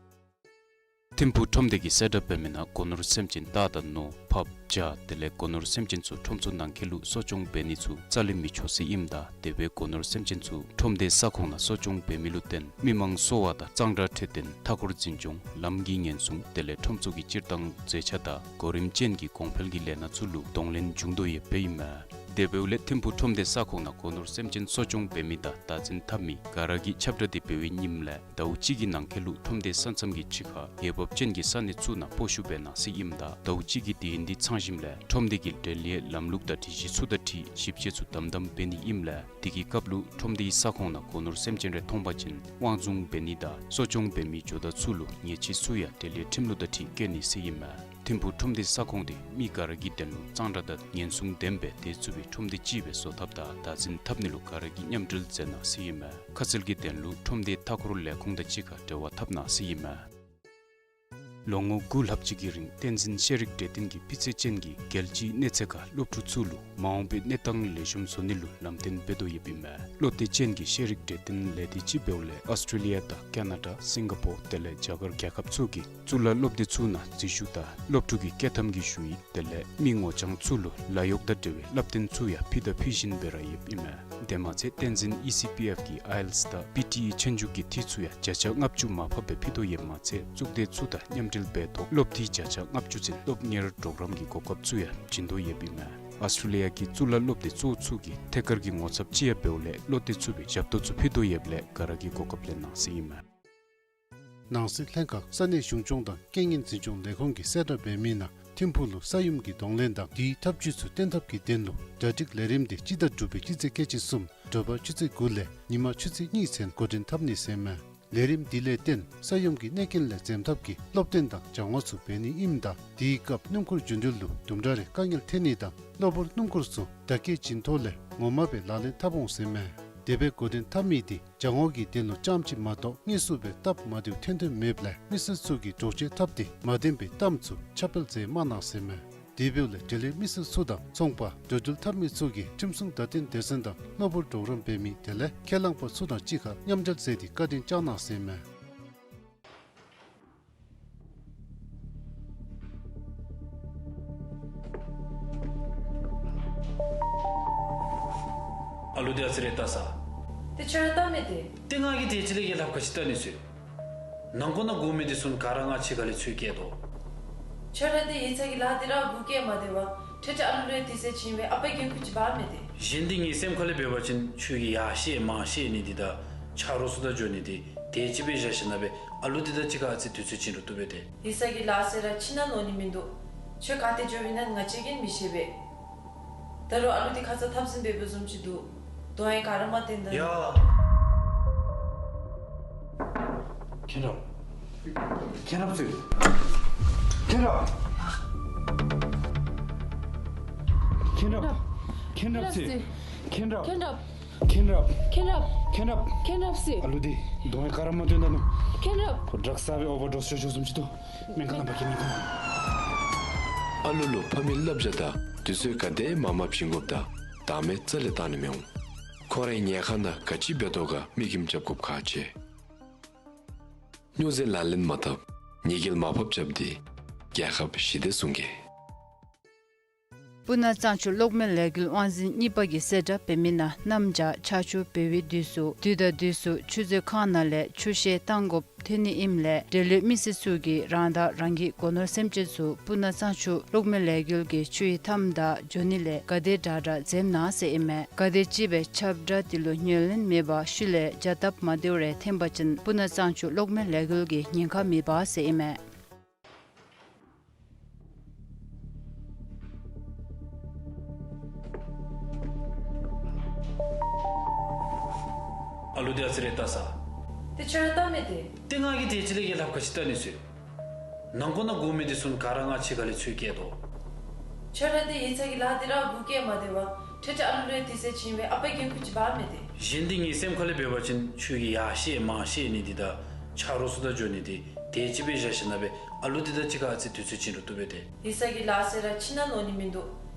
ཐིམ་ཕུག་ཁྲོམ་སྡེ་གིས་གསལ་བསྒྲགས་འབད་མི་ནང་སྒོ་ནོར་སེམས་ཅན་རྟ་དང་ནོར་ཕགཔ་བྱ་དེ་ལས་སྒོ་ནོར་སེམས་ཅན་ཚུ་ཁྲོམ་ཚུ་ནང་འཁོད་ལུ་གསོ་སྐྱོང་འབད་ནི་ཚུ་རྩ་ལས་མི་ཆོག་ཟེར་ཨིནམ་ད་དེ་སྦེ་སྒོ་ནོར་སེམས་ཅན་ཚུ་ཁྲོམ་སྡེའི་ས་ཁོངས་ནང་གསོ་སྐྱོང་འབད་མི་ལུ་བརྟེན་མི་མང་གསོ་བ་དང་གཙང་སྦྲ་འཕྲོད་བསྟེན་མཐའ་འཁོར་འཛིན་སྐྱོང་ལམ་གྱི་ཉེན་སྲུང་དེ་ལས་ཁྲོམ་ཚུ་གི་སྤྱིར་བཏང་མཛེས་ཆ་དང་གོ་རིམ་ཅན་གྱི་གོང་འཕེལ་གྱི་ལས་སྣ་ཚུ་ལུ་གདོང་ལེན་འབྱུང་དོ་ཡོདཔ་ཨིན་མས། དེ་འབདཝ་ལས་ཐིམ་ཕུག་ཁྲོམ་སྡེའི་ས་ཁོངས་ནང་སྒོ་ནོར་སེམས་ཅན་གསོ་སྐྱོང་འབད་མི་དང་བདག་འཛིན་འཐབ་མི་ག་ར་གིས་ཁྱབ་བསྒྲགས་འདི་འབད་བའི་ཉིནམ་ལས་ཟླཝ་གཅིག་གི་ནང་འཁོད་ལུ་ཁྲོམ་སྡེ་ས་མཚམས་ཀྱི་ཕྱི་ཁར་འོས་འབབ་ཅན་གྱི་ས་གནས་ཚུ་ནང་སྤོ་བཤུད་འབད་གནང་ཟེར་ཨིནམ་ད་ཟླཝ་གཅིག་གི་དུས་ཡུན་འདི་ཚང་ཞིནམ་ལས་ཁྲོམ་སྡེ་གི་འབྲེལ་ཡོད་ལམ་ལུགས་དང་སྒྲིག་གཞི་ཚུ་དང་འཁྲིལ་ཞིབ་དཔྱད་ཚུ་དམ་དམ་འབད་ནི་ཨིནམ་ལས་དེ་གི་སྐབས་ལུ་ཁྲོམ་སྡེའི་ས་ཁོངས་ནང་སྒོ་ནོར་སེམས་ཅན་རེ་མཐོང་པ་ཅིན་དབང་བཟུང་འབད་ནི་དང་གསོ་སྐྱོང་འབད་མི་ཇོ་བདག་ཚུ་ལུ་ཉེས་ཆད་ཚུ་ཡང་འབྲེལ་ཡོད་ཁྲིམས་ལུགས་དང་འཁྲིལ་བཀལ་ནི་ཟེར་ཨིན་མས། ཐིམ་ཕུག་ཁྲོམ་སྡེའི་ས་ཁོངས་འདི་མི་ག་ར་གི་དོན་ལུ་གཙང་སྦྲ་དང་ཉེན་སྲུང་ལྡན་པའི་སྡོད་ཚུགས་པའི་ཁྲོམ་སྡེ་ཅིག་སྦེ་བཟོ་ཐབས་དང་བདག་འཛིན་འཐབ་ནི་ལུ་ག་ར་གིས་མཉམ་འབྲེལ་མཛད་གནང་ཟེར་ཨིན་མས། ཁ་གསལ་གྱི་དོན་ལུ་ཁྲོམ་སྡེའི་མཐའ་འཁོར་ལས་ཁུངས་དང་གཅིག་ཁར་འབྲེལ་བ་འཐབ་གནང་ཟེར་ཨིན་མས། ལོ་ངོ་དགུ་ལྷག་ཅིག་གི་རིང་བསྟན་འཛིན་ཤེས་རིག་གྲོས་སྟོན་གྱི་སྤུས་ཚད་ཅན་གྱི་རྒྱལ་སྤྱིའི་གནས་ཚད་ཁར་སློབ་ཕྲུག་ཚུ་ལུ་མ་འོངས་པའི་གནས་སྟངས་ལེགས་ཤོམ་བཟོ་ནི་ལུ་ལམ་སྟོན་འབད་དོ་ཡོདཔ་ཨིན་མས། བློ་གཏད་ཅན་གྱི་ཤེས་རིག་གྲོས་སྟོན་ལས་སྡེ་ཅིག་འབདཝ་ལས་ཨོསི་ཊྲེ་ལི་ཡ་དང་ཀ་ན་ཌ་སིང་ག་པོར་དེ་ལས་རྒྱ་གར་རྒྱལ་ཁབ་ཚུ་གི་གཙུག་ལག་སློབ་སྡེ་ཚུ་ནང་འཛུལ་ཞུགས་དང་སློབ་ཕྲུག་གི་སྐྱོད་ཐམ་གྱི་ཞུ་ཡིག་དེ་ལས་མི་ངོ་རྐྱང་ཚུ་ལུ་ལཱ་གཡོག་དང་འབྲེལ་བའི་བསླབ་སྟོན་ཚུ་ཡང་ཕུལ་དང་ཕུལ་བཞིན་སྦེ་ར་ཡོདཔ་ཨིན་མས། དེ་མ་ཚད་བསྟན་འཛིན་ཨི་སི་པི་ཨེཕ་གི་ཨའི་ཨེལ་ཊི་ཨེསི་དང་པི་ཊི་ཨི་ཆོས་རྒྱུགས་ཀྱི་འཐུས་ཚུ་ཡང་བརྒྱ་ཆ་ལྔ་བཅུ་མར་ཕབ་སྦེ་ཕུལ་དོ་ཡོདཔ་མ་ཚད་གཙུག་སྡེ་ཚུ་དང་མཉམ་འབྲེལ་འབད་ཐོག་སློབ་འཐུས་བརྒྱ་ཆ་ལྔ་བཅུ་ཚུན་སློབ་གཉེར་གྲོགས་རམ་གྱི་གོ་སྐབས་ཚུ་ཡང་བྱིན་དོ་ཡོདཔ་ཨིན་མས། ཨོསི་ཊྲེ་ལི་ཡ་གི་གཙུག་ལག་སློབ་སྡེ་གཙོ་བོ་ཚུ་གི་ཐད་ཀར་གྱི་ངོ་ཚབ་ཅིག་ཡང་འབདཝ་ལས་བློ་གཏད་ཚུགས་པའི་ཞབས་ཏོག་ཚུ་ཕུལ་དོ་ཡོདཔ་ལས་ག་ར་གིས་གོ་སྐབས་ལེན་གནང་ཟེར་ཨིན་མས། ནང་སྲིད་ལྷན་ཁག་ས་གནས་གཞུང་སྐྱོང་དང་རྐྱེན་ངན་འཛིན་སྐྱོང་ལས་ཁུངས་ཀྱིས་གསལ་བསྒྲགས་འབད་མི་ནང་ཐིམ་ཕུག་ལུ་ས་ཡོམ་གྱི་གདོང་ལེན་དང་དེའི་ཐབས་བྱུས་ཚུ་བརྟན་ཐབས་ཀྱི་དོན་ལུ་གྲ་སྒྲིག་ལས་རིམ་དེ་སྤྱི་ཟླ་དྲུག་པའི་སྤྱི་ཚེས་ཁལ་གཅིག་གསུམ་དྲོ་པ་ཆུ་ཚོད་དགུ་ལས་ཉིན་མ་ཆུ་ཚོད་གཉིས་ཚུན་འགོ་འདྲེན་འཐབ་ནི་ཟེར་མས། ལས་རིམ་འདི་ལས་བརྟེན་ས་ཡོམ་གྱི་གནོད་རྐྱེན་ལས་འཛེམ་ཐབས་ཀྱི་སློབ་སྟོན་དང་སྦྱང་བ་ཚུ་འབད་ནི་ཨིནམ་ད་དེའི་སྐབས་སྣུམ་འཁོར་རྒྱུ་འགྲུལ་ལུ་དུམ་གྲ་རེ་དཀའ་ངལ་འཕྲད་ནི་དང་གློ་བུར་སྣུམ་འཁོར་ཚུ་བརྡ་སྐད་བྱིན་ཐོག་ལས་ངོ་མ་སྦེ་ལག་ལེན་འཐབ་འོང་ཟེར་མས། དེ་སྦེ་འགོ་འདྲེན་འཐབ་མི་དེ་སྦྱང་བ་གི་དོན་ལུ་རྐྱངམ་ཅིག་མ་གཏོགས་དངོས་སུ་སྦེ་སྟབས་མ་བདེཝ་ཐོན་དོན་མེདཔ་ལས་མི་སེར་ཚུ་གིས་འདྲོག་བྱེལ་འཐབ་སྟེ་མ་བདེན་པའི་གཏམ་ཚུ་ཁྱབ་སྤེལ་མཛད་མ་གནང་ཟེར་མས། དེ་འབདཝ་ལས་འབྲེལ་ཡོད་མི་སེར་ཚུ་དང་ཚོང་པ་འགྲོ་འགྲུལ་འཐབ་མི་ཚུ་གིས་ཁྲིམས་སྲུང་བརྡ་སྟོན་སྡེ་ཚན་དང་གློ་བུར་གྲོགས་རམ་འབད་མི་དེ་ལས་ཁས་བླངས་པ་ཚུ་དང་གཅིག་ཁར་མཉམ་འབྲེལ་མཛད་དེ་བཀའ་དྲིན་བསྐྱང་གནང་ཟེར་མས། ཨ་ལུ་དེ་ཨ་ཙི་རེ་བལྟ་ས། དེ་ཁྱོད་ར་བལྟ་མི་དེ། དེ་ང་གིས་དེ་ཅིག་ལས་ཀྱི་ལྷབ་ཁ་ཅིག་བལྟ་ནི་ཚུ། ནང་འཁོད་ནང་སྒུག་མི་དེ་ཚུ་ག་ར་ང་ཕྱི་ཁ་ལས་ཚུར་བསྐྱལ་དོ། ཁྱོད་ར་དེ་ཡིག་ཚང་གི་ལཱ་དེ་ར་སྒུག་བསྐྱལ་མ་སྡོད་པར་ཁྲེ་ཁྲེ་ཨ་ལུ་རེ་དེ་ཟེར་བྱིན་སྦེ་ཨ་པའི་འགན་ཁུར་ཅིག་འབག་མི་དེ། གཞན་དེ་ངེའི་སེམས་ཁ་ལས་འབད་བ་ཅིན་ཁྱོད་ཀྱིས་ཡར་བཤལ་མར་བཤལ་ནི་དེ་དང་ཆ་རོགས་ཚུ་དང་འགྱོ་ནི་དེ་དེ་ཅིག་སྦེ་བཞག་ཞིནམ་ལས་ཨ་ལུ་དེ་དང་གཅིག་ཁར་ཨ་ཙི་དུས་ཚོད་བྱིན་རུང་བཏུབ་པས་ཏེ། ཡིག་ཚང་གི་ལཱ་ཟེར་ར་ཕྱི་ནང་ནོར་ནི་མིན་འདུག། ཁྱོད་ག་ཏེ་འགྱོ་བའི་ན་ང་བཅས་ཀྱིས་མི་ཤེས་པས། ད་རུང་ཨ་ལུ་འདི་ཁ་ཙ་འཐབ་ཟིན་འབད་བ་བཟུམ་ཅིག་འདུག། གདོང་ཡང་ག་ར་མ་སྟོན་ད། ཡ། མཁྱེན་རབ། མཁྱེན་རབ་ཟེར། མཁྱེན་རབ། མཁྱེན་རབ། མཁྱེན་རབ་ཟེར། མཁྱེན་རབ། མཁྱེན་རབ། མཁྱེན་རབ། མཁྱེན་རབ། མཁྱེན་རབ། མཁྱེན་རབ་ཟེར། ཨ་ལུ་འདི་གདོང་ཡང་ག་ར་མ་སྟོན་ད་ནུག། མཁྱེན་རབ། ཁོ་ཌྲག་ཟ་སྦེ་ཨོ་བར་ཌོས་ཤོར་ཤོརཝ་བཟུམ་ཅིག་འདུག། སྨན་ཁང་ནང་འབག་གེ་སྨན་ཁང་ནང་། ཨ་ལུ་ལུ་ཕ་མའི་བསླབ་བྱ་དང་དུས་ཚོད་ག་དེ་མང་མང་བྱིན་དགོཔ་དང་བདག་མེད་རྩ་ལས་བཏང་ནི་མི་འོང་། ཁོ་རའི་ཉལ་ཁང་ནང་ག་ཅི་འབད་དོ་ག་མིག་གིས་རྐྱབ་དགོཔ་ཁག་ཆེ། སྨྱོ་རྫས་ལག་ལེན་མ་འཐབ། ཉེས་སྐྱོན་མར་ཕབ་རྐྱབ་སྟེ་རྒྱལ་ཁབ་ཞི་བདེ་སྲུང་གེ། སྤུ་ན་གཙང་ཆུ་གློག་མེ་ལས་འགུལ་དབང་འཛིན་གཉིས་པ་གིས་གསལ་བསྒྲགས་འབད་མི་ནང་གནམ་བྱཱར་ཆར་ཆུ་འབབ་པའི་དུས་སུ་དུས་དང་དུས་སུ་ཆུ་མཛོད་ཁང་ནང་ལས་ཆུ་བཤལ་བཏང་དགོཔ་ཐོན་ནི་ཨིནམ་ལས་འབྲེལ་ཡོད་མི་སེར་ཚུ་གིས་རང་དང་རང་གི་སྒོ་ནོར་སེམས་ཅན་ཚུ་སྤུ་ན་གཙང་ཆུ་གློག་མེ་ལས་འགུལ་གྱི་ཆུའི་མཐའམ་དང་འགྱོ་ནི་ལས་ག་དེ་དྲག་དྲག་འཛེམ་གནང་ཟེར་ཨིན་མས། ག་དེ་ཅིག་སྦེ་ཁྱབ་བསྒྲགས་འདི་ལུ་ཉན་ལེན་མེད་པར་ཤུལ་ལས་བྱ་སྟབས་མ་བདེཝ་རེ་འཐོན་པ་ཅིན་སྤུ་ན་གཙང་ཆུ་གློག་མེ་ལས་འགུལ་གྱི་ཉེན་ཁ་མེདཔ་ཟེར་ཨིན་མས། ཨ་ལུ་འདི་ཨ་ཙི་རེ་བལྟ་ས། ཏེ་ཁྱོད་ར་བལྟ་མི་དེ། ཏེ་ང་གིས་དེ་ཅིག་ལས་ཀྱི་ལྷབ་ཁ་ཅིག་བལྟ་ནི་ཟེར། ནང་འཁོད་ནང་སྒུག་མི་འདི་ཚུ་ག་ར་ང་ཕྱི་ཁ་ལས་ཚུར་བསྐྱལ་དོ། ཁྱོད་ར་འདི་ཡིག་ཚང་གི་ལཱ་འདི་ར་སྒུག་བསྐྱལ་མ་སྡོད་པར་ཁྲེ་ཁྲེ་ཨ་ལུ་ལུ་དུས་ཚོད་བྱིན་སྦེ་ཨ་པའི་འགན་ཁུར་ཅིག་འབག་མི་དེ། གཞན་འདི་ངེའི་སེམས་ཁ་ལས་འབད་བ་ཅིན་ཁྱོད་ཀྱིས་ཡར་བཤལ་མར་བཤལ་ནི་འདི་དང་ཆ་རོགས་ཚུ་དང་འགྱོ་ནི་འདི་དེ་ཅིག་སྦེ་བཞག་ཞིནམ་ལས་ཨ་ལུ་འདི་དང་གཅིག་ཁར་ཨ་ཙི་དུས་ཚོད་བྱིན་རུང་བཏུབ་པས་ཏེ། ཡིག་ཚང་གི་ལཱ་ཟེར་ར་ཕྱི་ནང་ནོར་ནི་མིན་འདུག།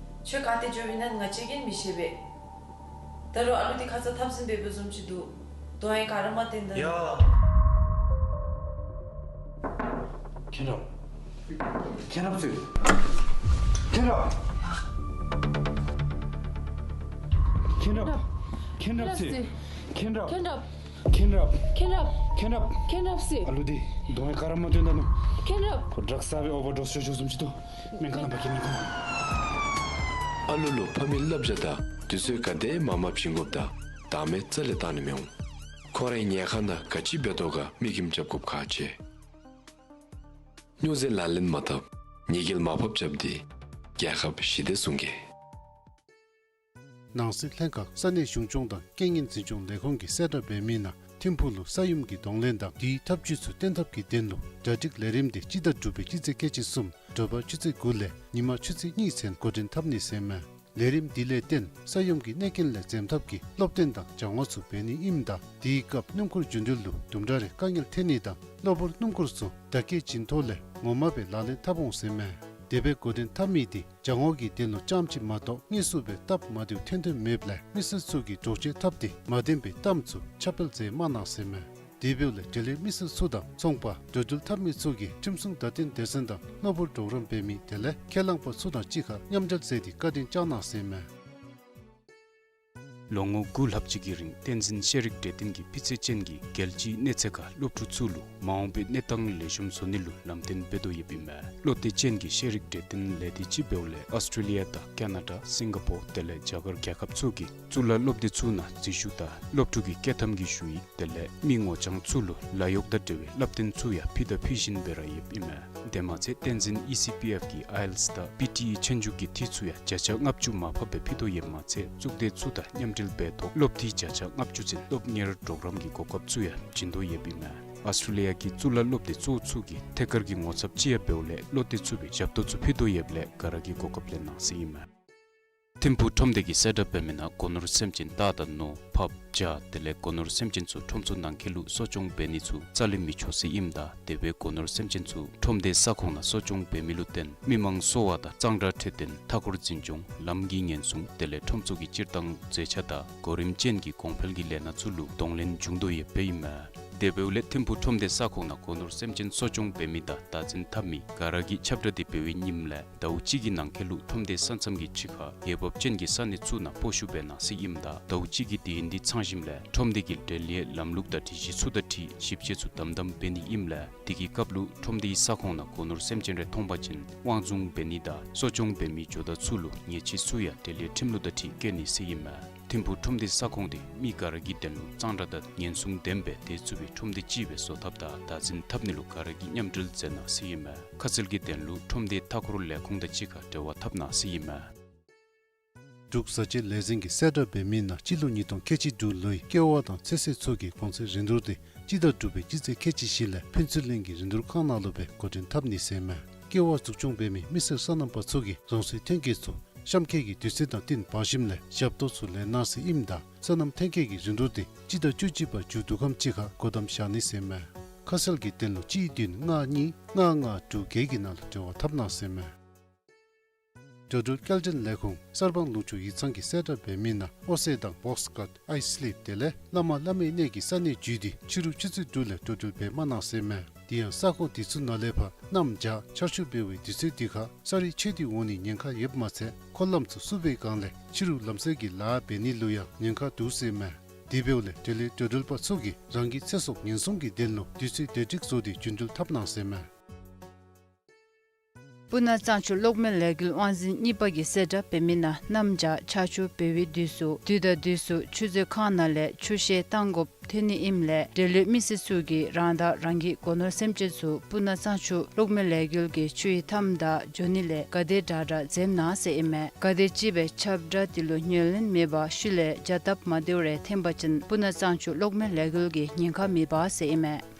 ཁྱོད་ག་ཏེ་འགྱོ་བའི་ན་ང་བཅས་ཀྱིས་མི་ཤེས་པས། ད་རུང་ཨ་ལུ་འདི་ཁ་ཙ་འཐབ་ཟིན་འབད་བ་བཟུམ་ཅིག་འདུག། གདོང་ཡང་ག་ར་མ་སྟོན་ད། ཡ། མཁྱེན་རབ། མཁྱེན་རབ་ཟེར། མཁྱེན་རབ། མཁྱེན་རབ། མཁྱེན་རབ་ཟེར། མཁྱེན་རབ། མཁྱེན་རབ། མཁྱེན་རབ། མཁྱེན་རབ། མཁྱེན་རབ། མཁྱེན་རབ་ཟེར། ཨ་ལུ་འདི་གདོང་ཡང་ག་ར་མ་སྟོན་ད་ནུག། མཁྱེན་རབ། ཁོ་ཌྲག་ཟ་སྦེ་ཨོ་བར་ཌོས་ཤོར་ཤོརཝ་བཟུམ་ཅིག་འདུག། སྨན་ཁང་ནང་འབག་གེ་སྨན་ཁང་ནང་། ཨ་ལུ་ལུ་ཕ་མའི་བསླབ་བྱ་དང་དུས་ཚོད་ག་དེ་མང་མང་བྱིན་དགོཔ་དང་བདག་མེད་རྩ་ལས་བཏང་ནི་མི་འོང་། ཁོ་རའི་ཉལ་ཁང་ནང་ག་ཅི་འབད་དོ་ག་མིག་གིས་རྐྱབ་དགོཔ་ཁག་ཆེ། སྨྱོ་རྫས་ལག་ལེན་མ་འཐབ། ཉེས་སྐྱོན་མར་ཕབ་རྐྱབ་སྟེ་རྒྱལ་ཁབ་ཞི་བདེ་སྲུང་གེ། ནང་སྲིད་ལྷན་ཁག་ས་གནས་གཞུང་སྐྱོང་དང་རྐྱེན་ངན་འཛིན་སྐྱོང་ལས་ཁུངས་ཀྱིས་གསལ་བསྒྲགས་འབད་མི་ནང་ཐིམ་ཕུག་ལུ་ས་ཡོམ་གྱི་གདོང་ལེན་དང་དེའི་ཐབས་ཇུས་ཚུ་བསྟེན་ཐབས་ཀྱི་དོན་ལུ་གྲ་སྒྲིག་ལས་རིམ་འདི་སྤྱི་ཟླ་དྲུག་པའི་སྤྱི་ཚེས་ཁལ་གཅིག་གསུམ་དྲོ་པ་ཆུ་ཚོད་དགུ་ལས་ཉིན་མ་ཆུ་ཚོད་གཉིས་ཚུན་འགོ་འདྲེན་འཐབ་ནི་ཟེར་མས། ལས་རིམ་འདི་ལས་བརྟེན་ས་ཡོམ་གྱི་གནོད་རྐྱེན་ལས་འཛེམ་ཐབས་ཀྱི་སློབ་སྟོན་དང་སྦྱང་བ་ཚུ་འབད་ནི་ཨིནམ་ད་དེའི་སྐབས་སྣུམ་འཁོར་འགྲོ་འགྲུལ་ལུ་དུམ་གྲ་རེ་དཀའ་ངལ་འཐོན་ནི་དང་གློ་བུར་སྣུམ་འཁོར་ཚུ་བརྡ་སྐད་བྱིན་ཐོག་ལས་ངོ་མ་སྦེ་ལག་ལེན་འཐབ་འོང་ཟེར་མས། དེ་སྦེ་འགོ་འདྲེན་འཐབ་མི་འདི་སྦྱང་བ་གི་དོན་ལུ་ཙམ་ཅིག་མ་གཏོགས་དངོས་སུ་སྦེ་སྟབས་མ་བདེཝ་འཐོན་དོན་མེདཔ་ལས་མི་སེར་ཚུ་གིས་འདྲོག་བྱེལ་འཐབ་སྟེ་མ་བདེན་པའི་གཏམ་ཚུ་ཁྱབ་སྤེལ་མཛད་མ་གནང་ཟེར་མས། དེ་འབདཝ་ལས་འབྲེལ་ཡོད་མི་སེར་ཚུ་དང་ཚོང་པ་འགྲོ་འགྲུལ་འཐབ་མི་ཚུ་གིས་ཁྲིམས་སྲུང་བརྡ་སྟོན་སྡེ་ཚན་དང་གློ་བུར་གྲོགས་རམ་འབད་མི་དེ་ལས་ཁས་བླངས་པ་ཚུ་དང་གཅིག་ཁར་མཉམ་འབྲེལ་མཛད་དེ་བཀའ་དྲིན་བསྐྱང་གནང་ཟེར་མས། ལོ་ངོ་དགུ་ལྷག་ཅིག་གི་རིང་བསྟན་འཛིན་ཤེས་རིག་གྲོས་སྟོན་གྱིས་སྤུས་ཚད་ཅན་གྱི་རྒྱལ་སྤྱིའི་གནས་ཚད་ཁར་སློབ་ཕྲུག་ཚུ་ལུ་མ་འོངས་པའི་གནས་སྟངས་ལེགས་ཤོམ་བཟོ་ནི་ལུ་ལམ་སྟོན་འབད་དོ་ཡོདཔ་ཨིན་མས། བློ་གཏད་ཅན་གྱི་ཤེས་རིག་གྲོས་སྟོན་ལས་སྡེ་ཅིག་འབདཝ་ལས་ཨཱོས་ཊྲེ་ལི་ཡ་དང་ཀ་ན་ཌ་སིང་ག་པོར་དེ་ལས་རྒྱ་གར་རྒྱལ་ཁབ་ཚུ་གི་གཙུག་ལག་སློབ་སྡེ་ཚུ་ནང་འཛུལ་ཞུགས་དང་སློབ་ཕྲུག་གི་བསྐྱོད་ཐམ་གྱི་ཞུ་ཡིག་དེ་ལས་མི་ངོ་རྐྱང་ཚུ་ལུ་ལཱ་གཡོག་དང་འབྲེལ་བའི་བསླབ་སྟོན་ཚུ་ཡང་ཕུལ་དང་ཕུལ་བཞིན་སྦེ་ར་ཡོདཔ་ཨིན་མས། དེ་མ་ཚད་བསྟན་འཛིན་ཨི་སི་པི་ཨེཕ་གིས་ཨའི་ཨེལ་ཊི་ཨེསི་དང་པི་ཊི་ཨི་ཆོས་རྒྱུགས་ཀྱི་འཐུས་ཚུ་ཡང་བརྒྱ་ཆ་ལྔ་བཅུ་མར་ཕབ་སྦེ་ཕུལ་དོ་ཡོདཔ་མ་ཚད་གཙུག་སྡེ་ཚུ་དང་མཉམ་འབྲེལ་འབད་ཐོག་སློབ་འཐུས་བརྒྱ་ཆ་ལྔ་བཅུ་ཚུན་སློབ་གཉེར་གྲོགས་རམ་གྱི་གོ་སྐབས་ཚུ་ཡང་བྱིན་དོ་ཡོདཔ་ཨིན་མས། ཨཱོས་ཊྲེ་ལི་ཡ་གི་གཙུག་ལག་སློབ་སྡེ་གཙོ་བོ་ཚུ་གི་ཐད་ཀར་གྱི་ངོ་ཚབ་ཅིག་ཡང་འབདཝ་ལས་བློ་གཏད་ཚུགས་པའི་ཞབས་ཏོག་ཚུ་ཕུལ་དོ་ཡོདཔ་ལས་ག་ར་གིས་གོ་སྐབས་ལེན་གནང་ཟེར་ཨིན་མས། ཐིམ་ཕུག་ཁྲོམ་སྡེ་གིས་གསལ་བསྒྲགས་འབད་མི་ནང་སྒོ་ནོར་སེམས་ཅན་རྟ་དང་ནོར་ཕགཔ་བྱ་དེ་ལས་སྒོ་ནོར་སེམས་ཅན་ཚུ་ཁྲོམ་ཚུ་ནང་འཁོད་ལུ་གསོ་སྐྱོང་འབད་ནི་ཚུ་རྩ་ལས་མི་ཆོག་ཟེར་ཨིནམ་ད་དེ་སྦེ་སྒོ་ནོར་སེམས་ཅན་ཚུ་ཁྲོམ་སྡེའི་ས་ཁོངས་ནང་གསོ་སྐྱོང་འབད་མི་ལུ་བརྟེན་མི་མང་གསོ་བ་དང་གཙང་སྦྲ་འཕྲོད་བསྟེན་མཐའ་འཁོར་འཛིན་སྐྱོང་ལམ་གྱི་ཉེན་སྲུང་དེ་ལས་ཁྲོམ་ཚུ་གི་སྤྱིར་བཏང་མཛེས་ཆ་དང་གོ་རིམ་ཅན་གྱི་གོང་འཕེལ་གྱི་ལས་སྣ་ཚུ་ལུ་གདོང་ལེན་འབྱུང་དོ་ཡོདཔ་ཨིན་མས། དེ་འབདཝ་ལས་ཐིམ་ཕུག་ཁྲོམ་སྡེའི་ས་ཁོངས་ནང་སྒོ་ནོར་སེམས་ཅན་གསོ་སྐྱོང་འབད་མི་དང་བདག་འཛིན་འཐབ་མི་ག་ར་གིས་ཁྱབ་བསྒྲགས་འདི་འབད་བའི་ཉིནམ་ལས་ཟླཝ་གཅིག་གི་ནང་འཁོད་ལུ་ཁྲོམ་སྡེའི་ས་མཚམས་ཀྱི་ཕྱི་ཁར་འོས་འབབ་ཅན་གྱི་ས་གནས་ཚུ་ནང་སྤོ་བཤུད་འབད་གནང་ཟེར་ཨིནམ་ད་ཟླཝ་གཅིག་གི་དུས་ཡུན་འདི་ཚང་ཞིནམ་ལས་ཁྲོམ་སྡེ་གི་འབྲེལ་ཡོད་ལམ་ལུགས་དང་སྒྲིག་གཞི་ཚུ་དང་འཁྲིལ་ཞིབ་དཔྱད་ཚུ་དམ་དམ་འབད་ནི་ཨིནམ་ལས་དེ་གི་སྐབས་ལུ་ཁྲོམ་སྡེའི་ས་ཁོངས་ནང་སྒོ་ནོར་སེམས་ཅན་རེ་མཐོང་པ་ཅིན་དབང་བཟུང་འབད་ནི་དང་གསོ་སྐྱོང་འབད་མི་ཇོ་བདག་ཚུ་ལུ་ཉེས་ཆད་ཚུ་ཡང་འབྲེལ་ཡོད་ཁྲིམས་ལུགས་དང་འཁྲིལ་བཀལ་ནི་ཟེར་ཨིན་མས། ཐིམ་ཕུག་ཁྲོམ་སྡེའི་ས་ཁོངས་དེ་མི་ག་ར་གི་དོན་ལུ་གཙང་སྦྲ་དང་ཉེན་སྲུང་ལྡན་པའི་སྡོད་ཚུགས་པའི་ཁྲོམ་སྡེ་ཅིག་སྦེ་བཟོ་ཐབས་དང་བདག་འཛིན་འཐབ་ནི་ལུ་ག་ར་གིས་མཉམ་འབྲེལ་མཛད་གནང་ཟེར་ཨིན་མས། ཁ་གསལ་གྱི་དོན་ལུ་ཁྲོམ་སྡེའི་མཐའ་འཁོར་ལས་ཁུངས་དང་གཅིག་ཁར་འབྲེལ་བ་འཐབ་གནང་ཟེར་ཨིན་མས། འབྲུག་བཟའ་བཅའ་ལས་འཛིན་གྱིས་གསལ་བསྒྲགས་འབད་མི་ནང་སྤྱི་ལོ་ཉིས་སྟོང་ཁལ་གཅིག་དྲུག་ལོའི་ཀེ་བ་དང་ཚོད་བསྲེ་ཚུ་གི་གོང་ཚད་རིན་བསྡུར་དེ་སྤྱི་ཟླ་དྲུག་པའི་སྤྱི་ཚེས་ཁལ་གཅིག་བཞི་ལས་ཕུན་ཚོགས་གླིང་གི་རིན་བསྡུར་ཁང་ནང་ལུ་སྦེ་འགོ་འདྲེན་འཐབ་ནི་ཟེར་ཨིན་མས། ཀེ་བ་འཛུགས་སྐྱོང་འབད་མི་མི་སེར་སོ་ནམ་པ་ཚུ་གིས་རང་སོའི་ཐོན་སྐྱེད་ཚུ་གཤམ་འཁོད་ཀྱི་དུས་ཚོད་དང་བསྟུན་འབག་ཞིནམ་ལས་ཞབས་ཏོག་ཚུ་ལེན་གནང་ཟེར་ཨིནམ་ད་སོ་ནམ་ཐོན་སྐྱེད་ཀྱི་རིན་བསྡུར་དེ་སྤྱི་ཟླ་བཅུ་གཅིག་པ་མཇུག་བསྡུ་ཁམས་ཅིག་ཁར་སྒོ་བསྡམ་བཞག་ནི་ཟེར་ཨིན་མས། ཁ་གསལ་གྱི་དོན་ལུ་གཅིག་བདུན་ལྔ་གཉིས་ལྔ་ལྔ་དྲུག་བརྒྱད་ཀྱི་ནང་ལུ་འབྲེལ་བ་འཐབ་གནང་ཟེར་ཨིན་མས། འགྲོ་འགྲུལ་སྐྱེལ་འདྲེན་ལས་ཁུངས་གསར་སྤང་ལུང་ཕྱོགས་ཡིག་ཚང་གིས་གསལ་བསྒྲགས་འབད་མི་ནང་ཨོ་སེ་དང་བོགས་ཀཊ་ཨའི་སི་ལིབ་དེ་ལས་བླ་མ་བླ་མའི་གནས་ཀྱི་ས་གནས་བརྒྱུད་དེ་ཕྱི་རུ་ཆུ་ཚོད་དྲུག་ལས་འགྲོ་འགྲུལ་འབད་མ་གནང་ཟེར་ཨིན་མས། དེ་ཡང་ས་ཁོངས་དེ་ཚུ་ནང་ལས་ཕར་གནམ་བྱཱར་ཆར་ཆུ་འབབ་པའི་དུས་ཚོད་དེ་ཁར་ས་རུད་ཆད་དེ་འོང་ནིའི་ཉེན་ཁ་ཡོདཔ་མ་ཚད་འཁོར་ལམ་ཚུ་བསུབ་པའི་སྒང་ལས་ཕྱི་རུ་ལམ་བསལ་གྱི་ལཱ་འབད་ནི་ལུ་ཡང་ཉེན་ཁ་འདུག་ཟེར་ཨིན་མས། དེ་འབདཝ་ལས་འབྲེལ་ཡོད་འགྲོ་འགྲུལ་པ་ཚུ་གིས་རང་གི་ཚེ་སྲོག་ཉེན་སྲུང་གི་དོན་ལུ་དུས་ཚོད་བདེ་སྒྲིག་བཟོ་སྟེ་རྒྱུན་འགྲུལ་འཐབ་གནང་ཟེར་ཨིན་མས། སྤུ་ན་གཙང་ཆུ་གློག་མེ་ལས་འགུལ་དབང་འཛིན་གཉིས་པ་གིས་གསལ་བསྒྲགས་འབད་མི་ནང་གནམ་བྱཱར་ཆར་ཆུ་འབབ་པའི་དུས་སུ་དུས་དང་དུས་སུ་ཆུ་མཛོད་ཁང་ནང་ལས་ཆུ་བཤལ་བཏང་དགོཔ་ཐོན་ནི་ཨིནམ་ལས་འབྲེལ་ཡོད་མི་སེར་ཚུ་གིས་རང་དང་རང་གི་སྒོ་ནོར་སེམས་ཅན་ཚུ་སྤུ་ན་གཙང་ཆུ་གློག་མེ་ལས་འགུལ་གྱི་ཆུའི་མཐའམ་དང་འགྱོ་ནི་ལས་ག་དེ་དྲག་དྲག་འཛེམ་གནང་ཟེར་ཨིན་མས། ག་དེ་ཅིག་སྦེ་ཁྱབ་བསྒྲགས་དེ་ལུ་ཉན་ལེན་མེད་པར་ཤུལ་ལས་བྱ་སྟབས་མ་བདེཝ་རེ་འཐོན་པ་ཅིན་སྤུ་ན་གཙང་ཆུ་གློག་མེ་ལས་འགུལ་གྱི་ཉེན་ཁ་མེདཔ་ཟེར་ཨིན་མས།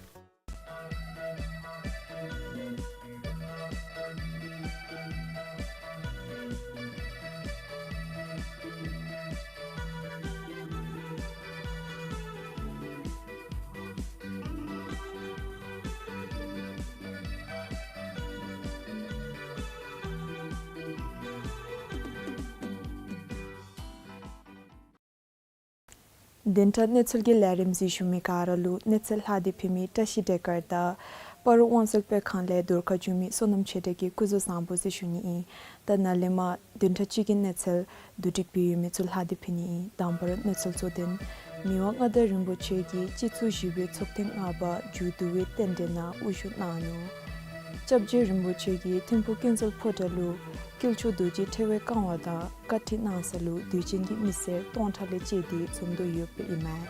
བདུན་ཕྲག་གནས་ཚུལ་གྱི་ལས་རིམ་གཟིགས་བཞུགས་མི་ག་ར་ལུ་གནས་ཚུལ་ལྷག་སྟེ་ཕུལ་མི་བཀྲ་ཤིས་བདེ་སྐར་དང་སྤ་རོ་དབང་འཛུལ་སྤེལ་ཁང་ལས་བརྡ་ཁ་བསྒྱུར་མི་བསོད་ནམས་ཆོས་གྲགས་ཀྱི་སྐུ་གཟུགས་བཟང་པོ་ཟེར་ཞུ་ནི་ཨིན། ད་ནཱ་ལས་མར་བདུན་ཕྲག་གཅིག་གི་གནས་ཚུལ་བསྡུ་སྒྲིག་འབད་ཡོད་མི་ཚུ་ལྷག་སྟེ་ཕུལ་ནི་ཨིན། དང་པ་ར་གནས་ཚུལ་གཙོ་དོན། མི་དབང་མངའ་བདག་རིན་པོ་ཆེ་གིས་སྤྱི་ཚོགས་བཞི་པའི་ཚོགས་ཐེངས་ལྔ་པ་མཇུག་བསྡུ་བའི་རྟེན་འབྲེལ་ནང་དབུ་བཞུགས་གནང་ནུག། སྐྱབས་རྗེ་རིན་པོ་ཆེ་གིས་ཐིམ་ཕུག་ཀུན་གསལ་ཕོ་བྲང་ལུ་དཀྱིལ་ཆོག་རྡོ་རྗེ་ཕྲེང་བའི་བཀའ་དབང་དང་བཀའ་ཁྲིད་གནང་ས་ལུ་དད་ཅན་གྱི་མི་སེར་སྟོང་ཕྲག་ལས་བཅད་དེ་འཛོམས་དོ་ཡོདཔ་ཨིན་མས།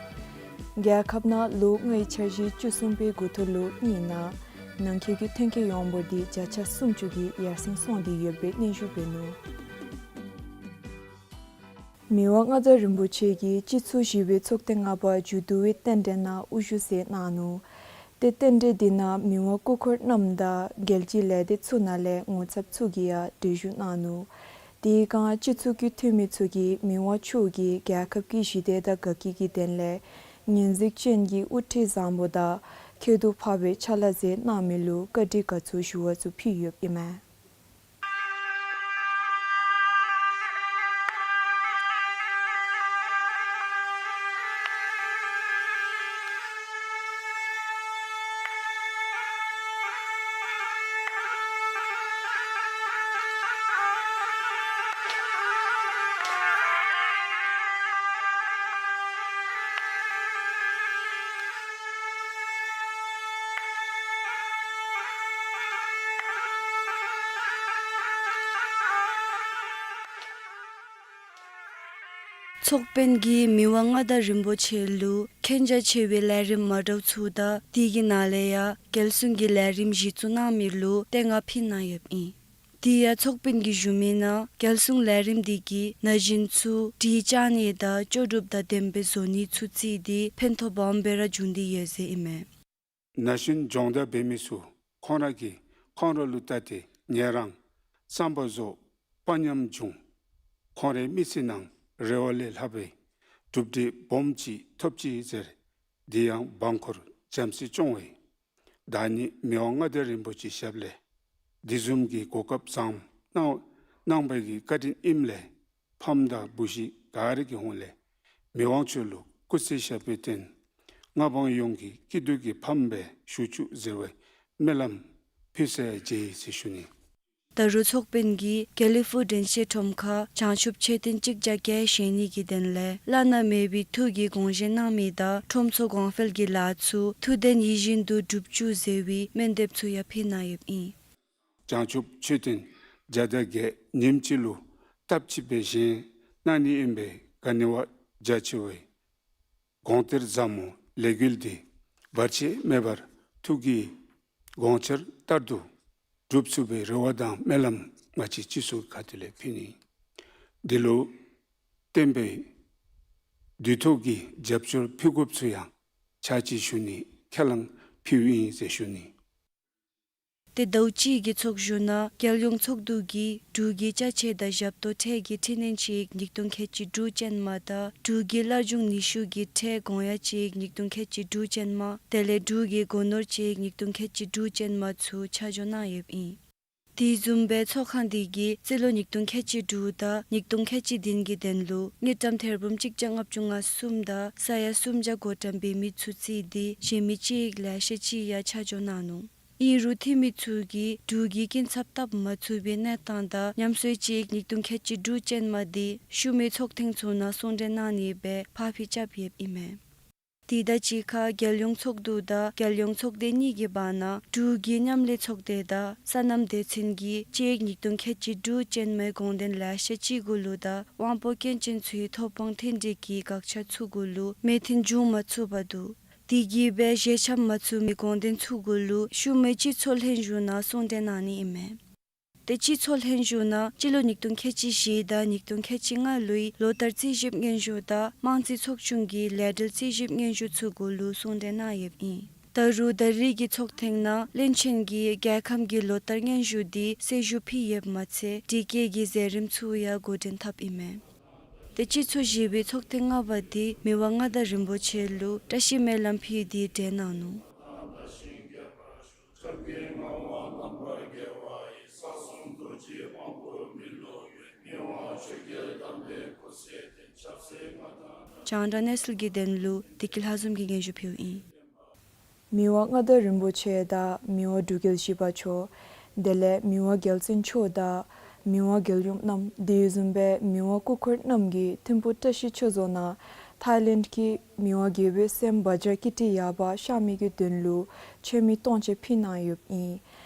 རྒྱལ་ཁབ་ནང་ལོ་ལྔའི་འཆར་གཞི་བཅུ་གསུམ་པའི་འགོ་ཐོག་ལོ་གཉིས་ནང་ནང་འཁོད་ཀྱི་ཐོན་སྐྱེད་ཡོངས་འབོར་དེ་བརྒྱ་ཆ་སུམ་ཅུ་གིས་ཡར་སེང་སོང་སྟེ་ཡོད་པའི་སྙན་ཞུ་འབད་ནུག། མི་དབང་མངའ་བདག་རིན་པོ་ཆེ་གིས་སྤྱི་ཚོགས་བཞི་པའི་ཚོགས་ཐེངས་ལྔ་པ་མཇུག་བསྡུ་བའི་རྟེན་འབྲེལ་ནང་དབུ་བཞུགས་མཛད་གནང་ནུག། ཏེ་རྟེན་འབྲེལ་འདི་ནང་མི་དབང་སྐུ་འཁོར་རྣམས་དང་རྒྱལ་སྤྱིའི་ལས་སྡེ་ཚུ་ནང་ལས་ངོ་ཚབ་ཚུ་གིས་ཡང་གྲལ་བཞུགས་གནང་ནུག། དེའི་སྒང་སྤྱི་ཚོགས་ཀྱི་འཐུས་མི་ཚུ་གིས་མི་དབང་མཆོག་གིས་རྒྱལ་ཁབ་ཀྱི་ཞི་བདེ་དང་དགའ་སྐྱིད་ཀྱི་དོན་ལས་ཉོན་འཛིན་ཅན་གྱི་དབུ་ཁྲིད་བཟང་པོ་དང་ཁྱད་དུ་འཕགས་པའི་ཕྱག་ལཱ་མཛད་གནང་མི་ལུ་བཀའ་དྲིན་དགའ་ཚོར་ཞུ་བ་ཚུ་ཕུལ་ཡོདཔ་ཨིན་མས། ཚོགས་དཔོན་གྱིས་མི་དབང་མངའ་བདག་རིན་པོ་ཆེ་ལུ་མཁྱེན་རྒྱ་ཆེ་བའི་ལས་རིམ་མ་འདྲཝ་ཚུ་དང་དེ་གི་ནང་ལས་ཡང་རྒྱལ་སྲུང་གི་ལས་རིམ་གཞི་བཙུགས་གནང་མི་ལུ་བསྟོད་བསྔགས་ཕུལ་གནང་ཡོདཔ་ཨིན། དེ་ཡང་ཚོགས་དཔོན་གྱིས་ཞུ་མི་ནང་རྒྱལ་སྲུང་ལས་རིམ་དེ་གིས་ན་གཞོན་ཚུ་གྲི་བཅག་ནི་དང་ལྕོགས་གྲུབ་དང་ལྡན་པའི་བཟོ་ནི་ཚུ་བརྩིས་ཏེ་ཕན་ཐོགས་སྦོམ་སྦེ་ར་འབྱུང་སྟེ་ཡོད་ཟེར་ཨིན་མས། ན་གཞོན་སྦྱོང་བརྡར་འབད་མི་ཚུ་ཁོང་ར་གི་ཁོང་ར་ལུ་བལྟ་སྟེ་ངལ་རངས་བསམ་པ་རྫོགས་དཔའ་ཉམས་འབྱུང་། ཁོང་རའི་མི་ཚེ་ནང་རེ་བ་ལས་ལྷག་པའི་གྲུབ་འབྲས་སྦོམ་ཅིག་ཐོབ་ཅི་ཟེར། དེ་ཡང་འབངས་འཁོར་བྱམས་བརྩེས་སྐྱོང་བའི་བདག་ཉིད་མི་དབང་མངའ་བདག་རིན་པོ་ཆེའི་ཞབས་ལས་དེ་བཟུམ་གྱི་གོ་སྐབས་བཟངམ་གནང་གནང་བའི་གི་བཀའ་དྲིན་ཨིནམ་ལས་ཕམ་དང་བུ་གཞི་ག་ར་གི་ཧོངས་ལས་མི་དབང་མཆོག་ལུ་སྐུ་ཚེ་ཞབས་པད་བརྟན། མངའ་འབངས་ཡོངས་ཀྱི་སྐྱིད་སྡུག་གི་ཕམ་སྦེ་བཞུགས་བཅུག་ཟེར་བའི་སྨོན་ལམ་ཕུལ་ས་ཡང་མཇལ་ཡི་ཟེར་ཞུ་ནི། ད་རུང་ཚོགས་དཔོན་གྱིས་དགེ་ལེགས་ཕུག་དྲན་ཤེས་ཁྲོམ་ཁར་བྱང་ཆུབ་མཆོད་རྟེན་གཅིག་བརྒྱ་བརྒྱད་བཞེངས་ནི་གི་དོན་ལས་བླ་ན་མེད་པའི་ཐུགས་ཀྱི་དགོངས་བཞེད་གནང་མི་དང་ཁྲོམ་ཚོགས་གོང་འཕེལ་གྱི་ལཱ་ཚུ་ཐུགས་དོན་ཡིད་བཞིན་དུ་འགྲུབ་བཅུག་ཟེར་བའི་སྨོན་འདེབས་ཚུ་ཡང་ཕུལ་གནང་ཡོདཔ་ཨིན། བྱང་ཆུབ་མཆོད་རྟེན་བརྒྱ་དང་བརྒྱད་ཉིནམ་གཅིག་ལུ་སྟབས་གཅིག་སྦེ་བཞེངས་གནང་ནི་ཨིན་པའི་ག་ནི་བ་ རྒྱ་ཆེ་བའི་དགོངས་གཏེར་ཟབ་མོ་ལས་འགུལ་འདི་བར་ཆད་མེད་པར་ཐུགས་ཀྱི་དགོངས་འཆར་ལྟར་དུ་སྒྲུབ་ཚུགས་པའི་རེ་བ་དང་སྨོན་ལམ་ང་བཅས་སྤྱི་ཚོགས་ཁ་ཐུག་ལས་ཕུལ་ནི། འདི་ལུ་བརྟེན་པའི་དུས་ཐོག་གི་རྒྱབ་སྐྱོར་ཕུལ་དགོཔ་ཚུ་ཡང་ཕྱག་ཕྱིད་ཞུ་ནི་ཁས་བླངས་ཕུལཝ་ཨིན་ཟེར་ཞུ་ནི། ཏེ་ཟླཝ་གཅིག་གི་ཚོགས་བཞུགས་ནང་རྒྱལ་ཡོངས་ཚོགས་འདུ་གིས་འབྲུག་གི་ཅ་ཆས་དང་ཞབས་ཏོག་ཁྲལ་གྱི་འཕྲི་སྣོན་ཅིག་ཉིས་སྟོང་ཁལ་གཅིག་དྲུག་ཅན་མ་དང་འབྲུག་གི་སླར་འབྱུང་ནུས་ཤུགས་ཀྱི་ཁྲལ་དགོངས་ཡངས་ཅིག་ཉིས་སྟོང་ཁལ་གཅིག་དྲུག་ཅན་མ་དེ་ལས་འབྲུག་གི་སྒོ་ནོར་ཅིག་ཉིས་སྟོང་ཁལ་གཅིག་དྲུག་ཅན་མ་ཚུ་ཆ་འཇོག་གནང་ཡོདཔ་ཨིན། དེ་བཟུམ་སྦེ་ཚོགས་ཁང་འདི་གིས་རྩིས་ལོ་ཉིས་སྟོང་ཁལ་གཅིག་དྲུག་དང་ཉིས་སྟོང་ཁལ་གཅིག་བདུན་གྱི་དོན་ལུ་དངུལ་ཀྲམ་ཐེར་འབུམ་གཅིག་བརྒྱ་ལྔ་བཅུ་ང་གསུམ་དང་ས་ཡ་སུམ་བརྒྱ་བགོ་བཀྲམ་འབད་མི་ཚུ་རྩིས་ཏེ་གཞན་མི་ཅིག་ལེ་ཤ་ཅིག་ཡང་ཆ་འཇོག་གནང་ནུག། ཨིན་རུང་འཐུས་མི་ཚུ་གིས་འབྲུག་གི་སྐྱིན་ཚབ་བཏབ་མ་ཚུགས་པའི་གནས་སྟངས་དང་ཉམས་གསོ་ཅིག་ཉིས་སྟོང་ཁལ་གཅིག་དྲུག་ཅན་མ་འདི་ཤུལ་མའི་ཚོགས་ཐེངས་ཚུ་ནང་གསུང་གྲོས་གནང་ནི་སྦེ་ཕར་འགྱངས་རྐྱབ་ཡོདཔ་ཨིན་མས། དེ་དང་གཅིག་ཁར་རྒྱལ་ཡོངས་ཚོགས་འདུ་དང་རྒྱལ་ཡོངས་ཚོགས་སྡེ་གཉིས་ཀྱི་བར་ན་འབྲུག་གི་མཉམ་ལས་ཚོགས་སྡེ་དང་སོ་ནམ་སྡེ་ཚན་གྱིས་ཅིག་ཉིས་སྟོང་ཁལ་གཅིག་དྲུག་ཅན་མའི་དགོངས་དོན་ལེ་ཤ་ཅིག་གུ་ལུ་དང་དབང་པོ་སྐྱོན་ཅན་ཚུའི་ཐོབ་དབང་མཐུན་སྒྲིག་གི་དགག་བྱ་ཚུ་གུ་ལུ་མོས་མཐུན་འབྱུང་མ་ཚུགས་པར་འདུག། དེ་གིས་སྦེ་བཞེས་ཆམ་མ་ཚུགས་མི་དགོངས་དོན་ཚུ་གུ་ལུ་ཤུལ་མའི་སྤྱི་ཚོགས་ལྷན་བཞུགས་ནང་གསུང་གྲོས་གནང་ནི་ཨིན་མས། ཏེ་སྤྱི་ཚོགས་ལྷན་བཞུགས་ནང་སྤྱི་ལོ་ཉིས་སྟོང་ཁལ་གཅིག་བཞི་དང་ཉིས་སྟོང་ཁལ་གཅིག་ལྔ་ལོའི་ལོ་ལྟར་རྩིས་ཞིབ་སྙན་ཞུ་དང་དམངས་རྩིས་ཚོགས་ཆུང་གི་ལས་འབྲེལ་རྩིས་ཞིབ་སྙན་ཞུ་ཚུ་གུ་ལུ་གསུང་གྲོས་གནང་ཡོདཔ་ཨིན། ད་རུང་ད་རེས་ཀྱི་ཚོགས་ཐེངས་ནང་བློན་ཆེན་གྱིས་རྒྱལ་ཁམས་ཀྱི་ལོ་ལྟར་སྙན་ཞུ་འདི་གསལ་ཞུ་ཕུལ་ཡོདཔ་མ་ཚད་དྲི་བཀོད་ཀྱི་མཛད་རིམ་ཚུ་ཡང་འགོ་འདྲེན་འཐབ་ཨིན་མས། ཏེ་སྤྱི་ཚོགས་བཞི་པའི་ཚོགས་ཐེངས་ལྔ་པ་འདི་མི་དབང་མངའ་བདག་རིན་པོ་ཆེ་ལུ་བཀྲ་ཤིས་སྨོན་ལམ་ཕུལ་ཏེ་གྲོལ་གནང་ནུག། རྒྱང་བསྒྲགས་གནས་ཚུལ་གྱི་དོན་ལུ་བདེ་སྐྱིད་ལྷ་འཛོམས་ཀྱིས་སྙན་ཞུ་ཕུལཝ་ཨིན། མི་དབང་མངའ་བདག་རིན་པོ་ཆེ་དང་མི་དབང་འབྲུག་རྒྱལ་བཞི་པ་མཆོག་དེ་ལས་མི་དབང་རྒྱལ་བཙུན་མཆོག་དང་མི་དབང་རྒྱལ་ཡུམ་རྣམ་དེ་བཟུམ་སྦེ་མི་དབང་སྐུ་འཁོར་རྣམ་གྱིས་ཐིམ་ཕུག་བཀྲ་ཤིས་ཆོས་རྫོང་ནང་ཐའི་ལེནཌ་གི་མི་དབང་རྒྱལ་པོའི་སྲསམོ་བཛྲ་ཀི་ཏི་ཡ་བ་གཤགས་མི་གི་དོན་ལུ་མཆོད་མེ་སྟོང་མཆོད་ཕུལ་གནང་ཡོདཔ་ཨིན།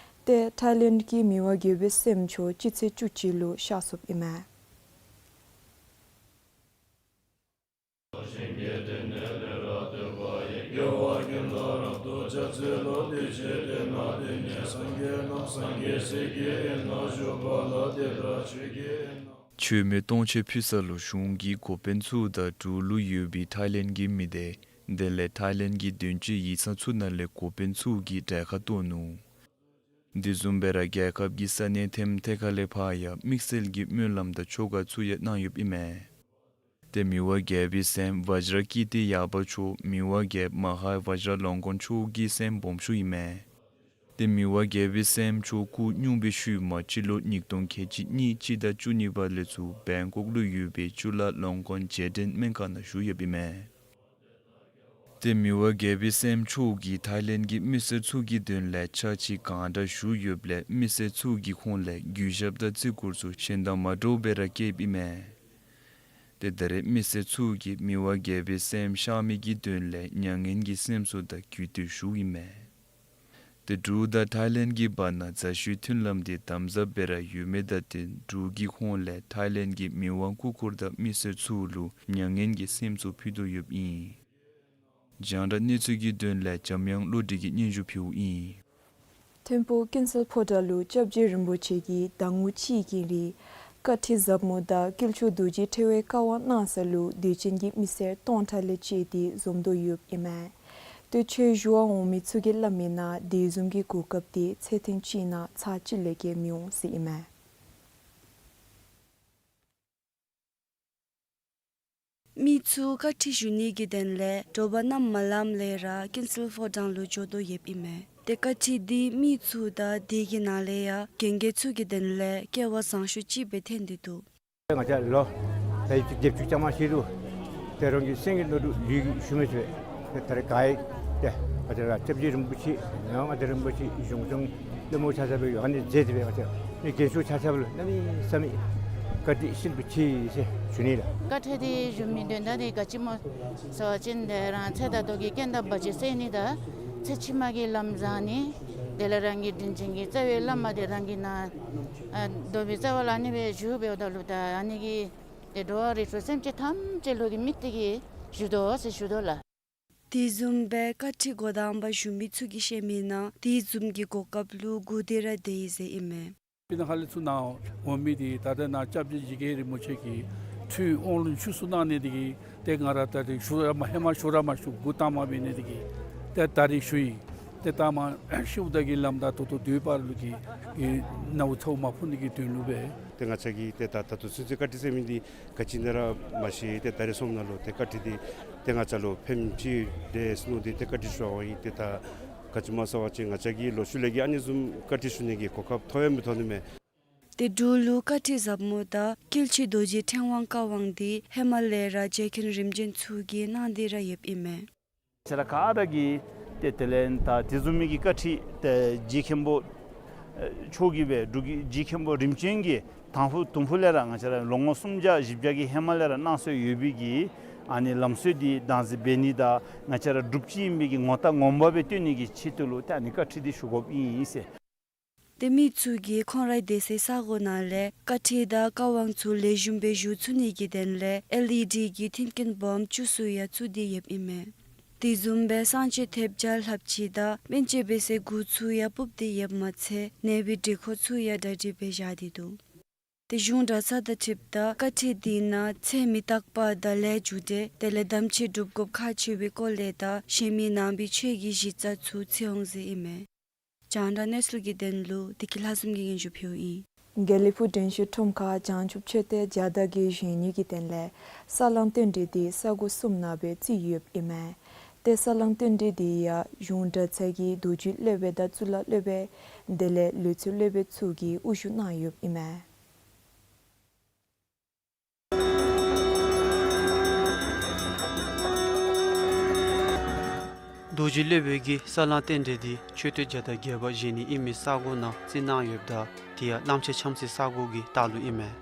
ཏེ་ཐའི་ལེནཌ་གི་མི་དབང་རྒྱལ་པོའི་སྲསམོ་མཆོག་སྤྱི་ཚེས་བཅུ་གཅིག་ལུ་གཤགས་སོཔ་ཨིན་མས། མཆོད་མེ་སྟོང་མཆོད་ཕུལ་ས་ལུ་གཞུང་གི་འགོ་དཔོན་ཚུ་དང་འབྲུག་ལུ་ཡོད་པའི་ཐའི་ལེནཌ་གི་མི་སྡེ་དེ་ལས་ཐའི་ལེནཌ་གི་དོན་གཅོད་ཡིག་ཚང་ཚུ་ནང་ལས་འགོ་དཔོན་ཚུ་གིས་གྲལ་ཁར་གཏོགས་ནུག། དེ་བཟུམ་སྦེ་ར་རྒྱལ་ཁབ་ཀྱི་ས་གནས་ཐེམ་ཐེ་ཁ་ལས་ཕར་ཡང་དམིགས་བསལ་གྱི་སྨོན་ལམ་དང་ཆོ་ག་ཚུ་ཡང་གནང་ཡོདཔ་ཨིན་མས། ཏེ་མི་དབང་རྒྱལ་པོའི་སྲསམོ་བཛྲ་ཀི་ཏི་ཡ་བ་མཆོག་མི་དབང་རྒྱལཔོ་མ་ཧཱ་བཛྲ་ལོང་ཀོན་མཆོག་གི་སྲསམོ་སྦོམ་ཤོས་ཨིན་མས། ཏེ་མི་དབང་རྒྱལ་པོའི་སྲསམོ་མཆོག་སྐུ་སྙུང་པའི་ཤུལ་མ་སྤྱི་ལོ་ཉིས་སྟོང་ཁལ་གཅིག་གཉིས་སྤྱི་ཟླ་བཅུ་གཉིས་པ་ལས་ཚུར་བེང་ཀོག་ལུ་ཡོད་པའི་ཅུ་ལ་ལོང་ཀོན་རྗེས་དྲན་སྨན་ཁང་ནང་བཞུགས་ཡོདཔ་ཨིན་མས། ཏེ་མི་དབང་རྒྱལ་པོའི་སྲསམོ་མཆོག་གིས་ཐའི་ལེནཌ་གི་མི་སེར་ཚུ་གི་དོན་ལས་ཕྱག་ཕྱིད་གང་དྲག་ཞུ་ཡོདཔ་ལས་མི་སེར་ཚུ་གིས་ཁོང་ལས་གུས་ཞབས་དང་བརྩི་བཀུར་ཚུ་གཞན་དང་མ་འདྲཝ་སྦེ་ར་བསྐྱེདཔ་ཨིན་མས། ཏེ་ད་རེས་མི་སེར་ཚུ་གིས་མི་དབང་རྒྱལ་པོའི་སྲསམོ་གཤགས་མི་གི་དོན་ལས་མྱ་ངན་གྱི་སེམས་གསོ་དང་གུས་བཏུད་ཞུཝ་ཨིན་མས། ཏེ་འབྲུག་དང་ཐའི་ལེནཌ་གི་བར་ན་མཛའ་བཤེས་མཐུན་ལམ་འདི་དམ་ཟབ་སྦེ་ར་ཡོད་མི་དང་བསྟུན་འབྲུག་གིས་ཁོང་ལས་ཐའི་ལེནཌ་གི་མི་དབང་སྐུ་འཁོར་དང་མི་སེར་ཚུ་ལུ་མྱ་ངན་གྱི་སེམས་གསོ་ཕུལ་དོ་ཡོདཔ་ཨིན། རྒྱང་བསྒྲགས་གནས་ཚུལ་གྱི་དོན་ལས་འཇམ་དབྱངས་བློ་གྲོས་ཀྱིས་སྙན་ཞུ་ཕུལཝ་ཨིན། ཐིམ་ཕུག་ཀུན་གསལ་ཕོ་བྲང་ལུ་སྐྱབས་རྗེ་རིན་པོ་ཆེ་གིས་ཟླ་ངོ་གཅིག་གི་རིང་བཀའ་ཁྲིད་ཟབ་མོ་དང་དཀྱིལ་ཆོག་རྡོ་རྗེ་ཕྲེང་བའི་བཀའ་དབང་གནང་ས་ལུ་དད་ཅན་གྱི་མི་སེར་སྟོང་ཕྲག་ལས་བཅད་དེ་འཛོམས་དོ་ཡོདཔ་ཨིན་མས། ཏེ་ཆོས་ཞུ་བར་འོང་མི་ཚུ་གིས་སླབ་མིའི་ནང་དེ་བཟུམ་གྱི་གོ་སྐབས་འདི་ཚེ་ཐེངས་གཅིག་ནང་ཚར་གཅིག་ལས་བརྒལ་མི་འོང་ཟེར་ཨིན་མས། མི་ཚུ་བཀའ་ཁྲིད་ཞུ་ནི་གི་དོན་ལས་དྲོ་པ་གནམ་མ་ལངམ་ལས་ར་ཀུན་གསལ་ཕོ་བྲང་ལུ་འགྱོ་དོ་ཡོདཔ་ཨིན་མས། ཏེ་བཀའ་ཁྲིད་འདི་མི་ཚུ་དང་དེ་གི་ནང་ལས་ཡང་རྒན་རྒས་ཚུ་གི་དོན་ལས་སྐལ་བ་བཟང་ཤོས་ཅིག་སྦེ་ཐོན་ཏེ་འདུག། ང་བཅས་ལོ་ད་ཡིག་བརྒྱད་ཅུ་གྱ་མ་ཤེས་རུང་ཏེ་རང་གི་སེམས་ཀྱི་བློ་གྲོས་ལུས་ཀྱིས་ཞུ་མི་ཚུགས་པས། ཏེ་ད་རེས་ག་ཡི་ཏེ་ང་བཅས་ར་སྐྱབས་རྗེ་རིན་པོ་ཆེ་མི་དབང་མངའ་བདག་རིན་པོ་ཆེ་གཞུང་སྐྱོང་བློན་པོ་ཆ་ཁྱབ་ཡོད་ཨ་ནི་མཛད་དེ་སྦེ་ང་བཅས་ནི་རྒན་ཤོས་ཆ་ཁྱབ་ལུ་གནམ་མེད་ས་མེད་བཀའ་དྲིན་ཤིན་ཏུ་ཆེ་ཟེར་ཞུ་ནི་ལགས། བཀའ་ཁྲིད་འདི་ཞུ་མི་དོན་དག་འདི་ག་ཅི་སྨོ་ཟེར་བ་ཅིན་ཏེ་རང་ཚེ་ད་ལྟོ་གི་རྐྱེན་དང་བར་ཆད་སེལ་ནི་དང་ཚེ་ཕྱི་མ་གི་ལམ་བཟང་ནི། དེ་ལས་རང་གི་དྲིན་ཅན་གྱི་རྩ་བའི་བླ་མ་འདི་རང་གི་ནང་ཨ་འདོམ་པའི་རྩ་བ་ལ་ཨ་ནི་སྦེ་བཞུགས་པའི་འོ་ད་ལུ་ད་ཨ་ནི་གི་ ཏེ་འགྲོ་བ་རིགས་དྲུག་སེམས་ཅན་ཐམས་ཅད་ལུ་གི་དམིགས་ཏེ་གིས་ཞུ་དོ་ཟེར་ཞུ་དོ་ལགས། དེ་བཟུམ་སྦེ་བཀའ་ཁྲིད་འགོ་དང་པ་ཞུ་མི་ཚུ་གིས་བཤད་མི་ནང་དེ་བཟུམ་གྱི་གོ་སྐབས་ལུ་སྒུག་སྡོད་ར་སྡོད་ཡི་ཟེར་ཨིན་མས། སྤུ་ན་ཁ་ལས་ཚུར་ནཱ་འོང་མི་འདི་ད་ལྟོ་ནཱ་སྐྱབས་རྗེ་ཡི་གེ་རིན་པོ་ཆེ་གིས་ཐུགས་དབང་ལུང་ཆོས་གསུང་གནང་ནི་འདི་གིས་ཏེ་ང་ར་ད་ཏེ་ཞུ་ར་མ་ཧེ་མ་ཞུ་ར་མ་ཞུ་འགོ་དང་པ་འབད་ནི་འདི་གིས་ཏེ་ད་རིས་ཞུ་ཡི། ཏེ་ད་མ་ཤིཝ་ད་གི་ལམ་ད་ད་ལྟོ་དུས་བར་ལུ་གི་ཨེ་ནཝ་ཚཝ་མ་ཕོག་ནི་གི་དོན་ལུ་སྦེ། ཏེ་ང་བཅས་ཀྱིས་ཏེ་ད་ད་ལྟོ་ཚུན་ཚོད་བཀའ་ཁྲིད་ཟེར་མི་འདི་ག་ཅི་ཨིན་ན་ར་མ་ཤེས། ཏེ་ད་རིས་སོངམ་ད་ལུ་ཏེ་བཀའ་ཁྲིད་འདི་ཏེ་ང་བཅས་ལུ་ཕནམ་ཅིག་འདུག་ཟེར་མནོ་སྟེ་ཏེ་བཀའ་ཁྲིད་ཞུ་བར་འོང་ཡི། ཏེ་ད་ག་ཅི་སྨོ་ཟེར་བ་ཅིན་ང་བཅས་ཀྱིས་ལོག་ཤུལ་ལས་ཀྱི་ཨ་ནི་བཟུམ་བཀའ་ཁྲིད་ཞུ་ནི་གི་གོ་སྐབས་ཐོབ་ཡང་མི་ཐོབ་ནི་མས། ཏེ་འབྲུག་ལུ་བཀའ་ཁྲིད་ཟབ་མོ་དང་དཀྱིལ་ཆོག་རྡོ་རྗེ་ཕྲེང་བའི་བཀའ་དབང་འདི་ཧེ་མ་ལས་ར་རྗེ་མཁན་རིམ་བྱོན་ཚུ་གིས་གནང་སྟེ་ར་ཡོདཔ་ཨིན་མས། ང་བཅས་ར་ག་ར་གིས་ཏེ་དེ་ལས་ད་དེ་བཟུམ་མའི་གི་བཀའ་ཁྲིད་ཏེ་རྗེ་མཁན་པོ་ཨེ་མཆོག་གིས་སྦེ་འབྲུག་གི་རྗེ་མཁན་པོ་རིམ་བྱོན་གྱིས་དང་ཕུ་དུམ་ཕུ་ལས་ར་ང་བཅས་ར་ལོ་ངོ་སུམ་བརྒྱ་བཞི་བརྒྱ་གི་ཧེ་མ་ལས་ར་གནང་སྲོལ་ཡོད་པའི་གི་ཨ་ནི་ལམ་སྲོལ་འདི་བདག་འཛིན་འབད་ནི་དང་ང་བཅས་ར་འབྲུགཔ་ཅིག་ཨིན་པའི་གི་ངོ་རྟགས་ངོ་མ་སྦེ་སྟོན་ནི་གི་ཆེད་དུ་ལུ་ཏེ་ཨ་ནི་བཀའ་ཁྲིད་འདི་ཞུ་དགོཔ་ཨིན་ཟེར། ཏེ་མི་ཚུ་གིས་ཁོང་རའི་སྡོད་སའི་ས་གོ་ནང་ལས་བཀའ་ཁྲིད་དང་བཀའ་དབང་ཚུ་ལེགས་ཤོམ་སྦེ་ཞུ་ཚུགས་ནི་གི་དོན་ལས་ཨེལ་ཨི་ཌི་གི་མཐུན་རྐྱེན་སྦོམ་བཅུ་ཙམ་ཡང་བཙུགས་ཏེ་ཡོདཔ་ཨིན་མས། དེ་བཟུམ་སྦེ་གསང་སྤྱོད་ཐེབས་རྒྱ་ལྷབ་ཅིག་དང་སྨན་བཅོས་འབད་སའི་གུར་ཚུ་ཡང་སྤུབས་ཏེ་ཡོདཔ་མ་ཚད་ནད་པའི་སྒྲིག་ཁང་ཚུ་ཡང་གྲ་སྒྲིག་འབད་བཞག་སྟེ་འདུག། ཏེ་གཞུང་གྲྭ་ཚང་དང་འཁྲིལཝ་ད་བཀའ་ཁྲིད་འདི་ནང་ཚེ་མི་རྟག་པ་དང་ལས་རྒྱུ་འབྲས་དེ་ལས་དམ་ཆོས་སྒྲུབ་དགོཔ་ཁག་ཆེ་བའི་སྐོར་ལས་དང་གཞན་མི་ནང་པའི་ཆོས་ཀྱི་གཞི་རྩ་ཚུ་ཚུད་འོང་ཟེར་ཨིན་མས། རྒྱང་བསྒྲགས་གནས་ཚུལ་གྱི་དོན་ལུ་བདེ་སྐྱིད་ལྷ་འཛོམས་ཀྱིས་སྙན་ཞུ་ཕུལཝ་ཨིན། དགེ་ལེགས་ཕུག་དྲན་ཤེས་ཁྲོམ་ཁར་བྱང་ཆུབ་མཆོད་རྟེན་བརྒྱ་དང་བརྒྱད་བཞེངས་ནི་གི་དོན་ལས་ས་བསླང་རྟེན་འབྲེལ་འདི་ས་གོ་གསུམ་ནང་སྦེ་བརྩིས་ཡོདཔ་ཨིན་མས། ཏེ་ས་བསླང་རྟེན་འབྲེལ་འདི་ཡང་གཞུང་གྲྭ་ཚང་གི་རྡོ་རྗེ་སློབ་དཔོན་དང་གཙུག་ལག་སློབ་དཔོན་དེ་ལས་ལུས་རྩལ་སློབ་དཔོན་ཚུ་གིས་དབུ་བཞུགས་གནང་ཡོདཔ་ཨིན་མས། རྡོ་རྗེ་སློབ་དཔོན་གྱིས་ས་བསླང་རྟེན་འབྲེལ་འདི་མཆོད་རྟེན་བརྒྱ་དང་བརྒྱད་པ་བཞེངས་ནི་ཨིན་མི་ས་གོ་ནང་བརྩིས་གནང་ཡོདཔ་ད་དེ་ཡང་གླངམོ་ཆེ་འཆམ་སའི་ས་གོ་གི་ལྟག་ལུ་ཨིན་མས།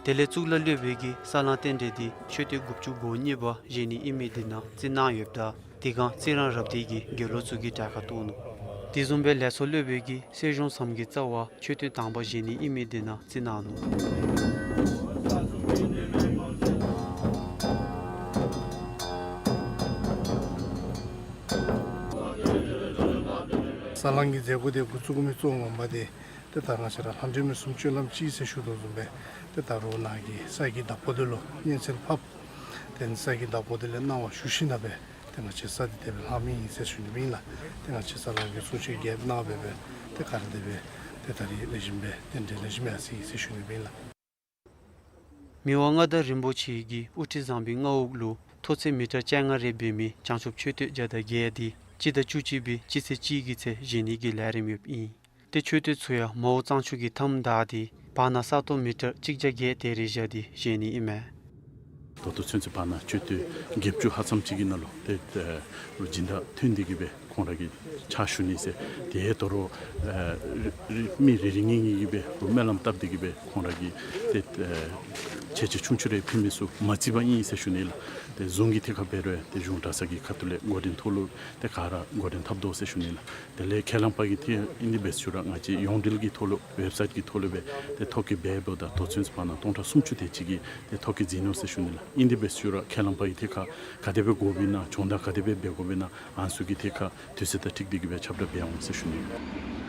དེ་ལས་གཙུག་ལག་སློབ་དཔོན་གྱིས་ས་བསླང་རྟེན་འབྲེལ་འདི་མཆོད་རྟེན་དགུ་བཅུ་གོ་གཉིས་པ་བཞེངས་ནི་ཨིན་མི་འདི་ནང་བརྩིས་གནང་ཡོདཔ་ད་དེ་སྒང་རྩི་རང་རབ་སྡེ་གི་དགེ་སློང་ཚུ་གིས་གྲལ་ཁར་གཏོགས་ནུག། དེ་བཟུམ་སྦེ་ལས་ཚོགས་སློབ་དཔོན་གྱིས་གསེར་གཞོང་ཟམ་གྱི་རྩ་བར་མཆོད་རྟེན་དང་པ་བཞེངས་ནི་ཨིན་མི་འདི་ནང་བརྩིས་གནང་ནུག། ས་བསླང་གི་མཛད་སྒོ་འདི་འགོ་བཙུགས་མི་གཙོ་བོ་ངོ་མ་འདི་ཏེ་ད་ང་བཅས་ར་ལྷ་འདྲེ་མི་གསུམ་སྤྱོད་ལམ་གཅིག་ཟེར་ཞུ་དོ་བཟུམ་སྦེ་ཏེ་ད་རུང་ནཱ་གི་ས་ཡི་བདག་པོ་འདི་ལུ་སྙན་གསན་ཕབ། ཏེ་ས་ཡི་བདག་པོ་འདི་ལས་གནང་བ་ཞུ་ཞིནམ་ལས་ཏེ་ང་བཅས་ས་འདི་དེ་སྦེ་ལྷག་མི་ཨིན་ཟེར་ཞུ་ནི་ཨིན་ལགས། ཏེ་ང་བཅས་ས་བསླང་གི་གསུང་ཆོག་རྒྱས་གནང་སྦེ་སྦེ་ཏེ་ག་ར་དེ་སྦེ་ཏེ་ད་རིས་ལེགས་ཤོམ་སྦེ་རྟེན་འབྲེལ་ལེགས་ཤོམ་ཡར་སོ་ཡི་ཟེར་ཞུ་ནི་ཨིན་ལགས། མི་དབང་མངའ་བདག་རིན་པོ་ཆེ་གིས་དབུ་ཁྲིད་བཟང་པོའི་མངའ་འོག་ལུ་མཐོ་ཚད་མི་ཊར་བཅོ་ལྔ་རེ་འབད་མི་བྱང་ཆུབ་མཆོད་རྟེན་བརྒྱ་དང་བརྒྱད་འདི་སྤྱི་ཟླ་བཅུ་གཅིག་པའི་སྤྱི་ཚེས་གཅིག་གི་ཚེ་བཞེངས་ནི་གི་ལས་རིམ་ཡོདཔ་ཨིན། ཏེ་མཆོད་རྟེན་ཚུ་ཡང་མ་འོངས་གཙང་ཆུ་གི་མཐའམ་བདའ་སྟེ་བར་ན་ས་སྟོང་མི་ཊར་གཅིག་བརྒྱ་བརྒྱད་དེ་རེ་བཞག་སྟེ་བཞེངས་ནི་ཨིན་མས། ད་ལྟོ་ཚུན་ཚོད་བར་ན་མཆོད་རྟེན་བརྒྱད་ཅུ་ལྷག་ཙམ་ཅིག་གི་ནང་ལུ་ཏེ་ཨེ་སྦྱིན་བདག་ཐོན་ཏེ་གིས་སྦེ་ཁོང་ར་གིས་ཕྱག་ཞུ་ནི་ཟེར། ཏེ་ད་རུང་ཨེ་རི་རི་མི་རེ་རེ་གཉིས་གཉིས་ཀྱིས་སྦེ་རུང་སྨོན་ལམ་བཏབ་སྟེ་གིས་སྦེ་ཁོང་ར་གིས་ཏེ་ཨེ་ཆེ་ཆེ་ཆུང་ཆུང་རེ་ཕུལ་མི་ཚུ་མ་བརྩིས་པ་ཨིན་ཟེར་ཞུ་ནི་ལགས། ཏེ་གཞུང་གི་ཐད་ཁར་འབད་རུང་ཏེ་གཞུང་གྲྭ་ཚང་གི་ཁ་ཐུག་ལས་འགོ་འདྲེན་ཐོག་ལུ་ཏེ་ག་ར་འགོ་འདྲེན་འཐབ་དོ་ཟེར་ཞུ་ནི་ལགས། དེ་ལས་ཁས་བླངས་པ་གི་ཐད་ཨིན་ཏེ་འབད་ཞུ་ར་ང་བཅས་ཡོངས་འབྲེལ་གྱི་ཐོག་ལུ་ཝེབ་སའིཊ་གི་ཐོག་ལུ་སྦེ་ཏེ་ཐོ་བཀོད་འབད་འབདཝ་ད་ད་ལྟོ་ཚུན་ཚོད་བར་ན་སྟོང་ཕྲག་སུམ་ཅུ་དེ་ཅིག་གིས་ཏེ་ཐོ་བཀོད་མཛད་ནུག་ཟེར་ཞུ་ནི་ལགས། ཨིན་ཏེ་འབད་ཞུ་ར་ཁས་བླངས་པ་གི་ཐད་ཁར་ག་དེ་སྦེ་དགོཔ་ཨིན་ན་སྦྱོང་བརྡར་ག་དེ་སྦེ་འབད་དགོཔ་ཨིན་ན་ཨ་ནི་ཚུ་གི་ཐད་ཁར་དུས་ཚོད་དང་འཁྲིལ་ཏེ་གིས་སྦེ་ཁྱབ་བསྒྲགས་འབད་འོང་ཟེར་ཞུ་ནི་ལགས།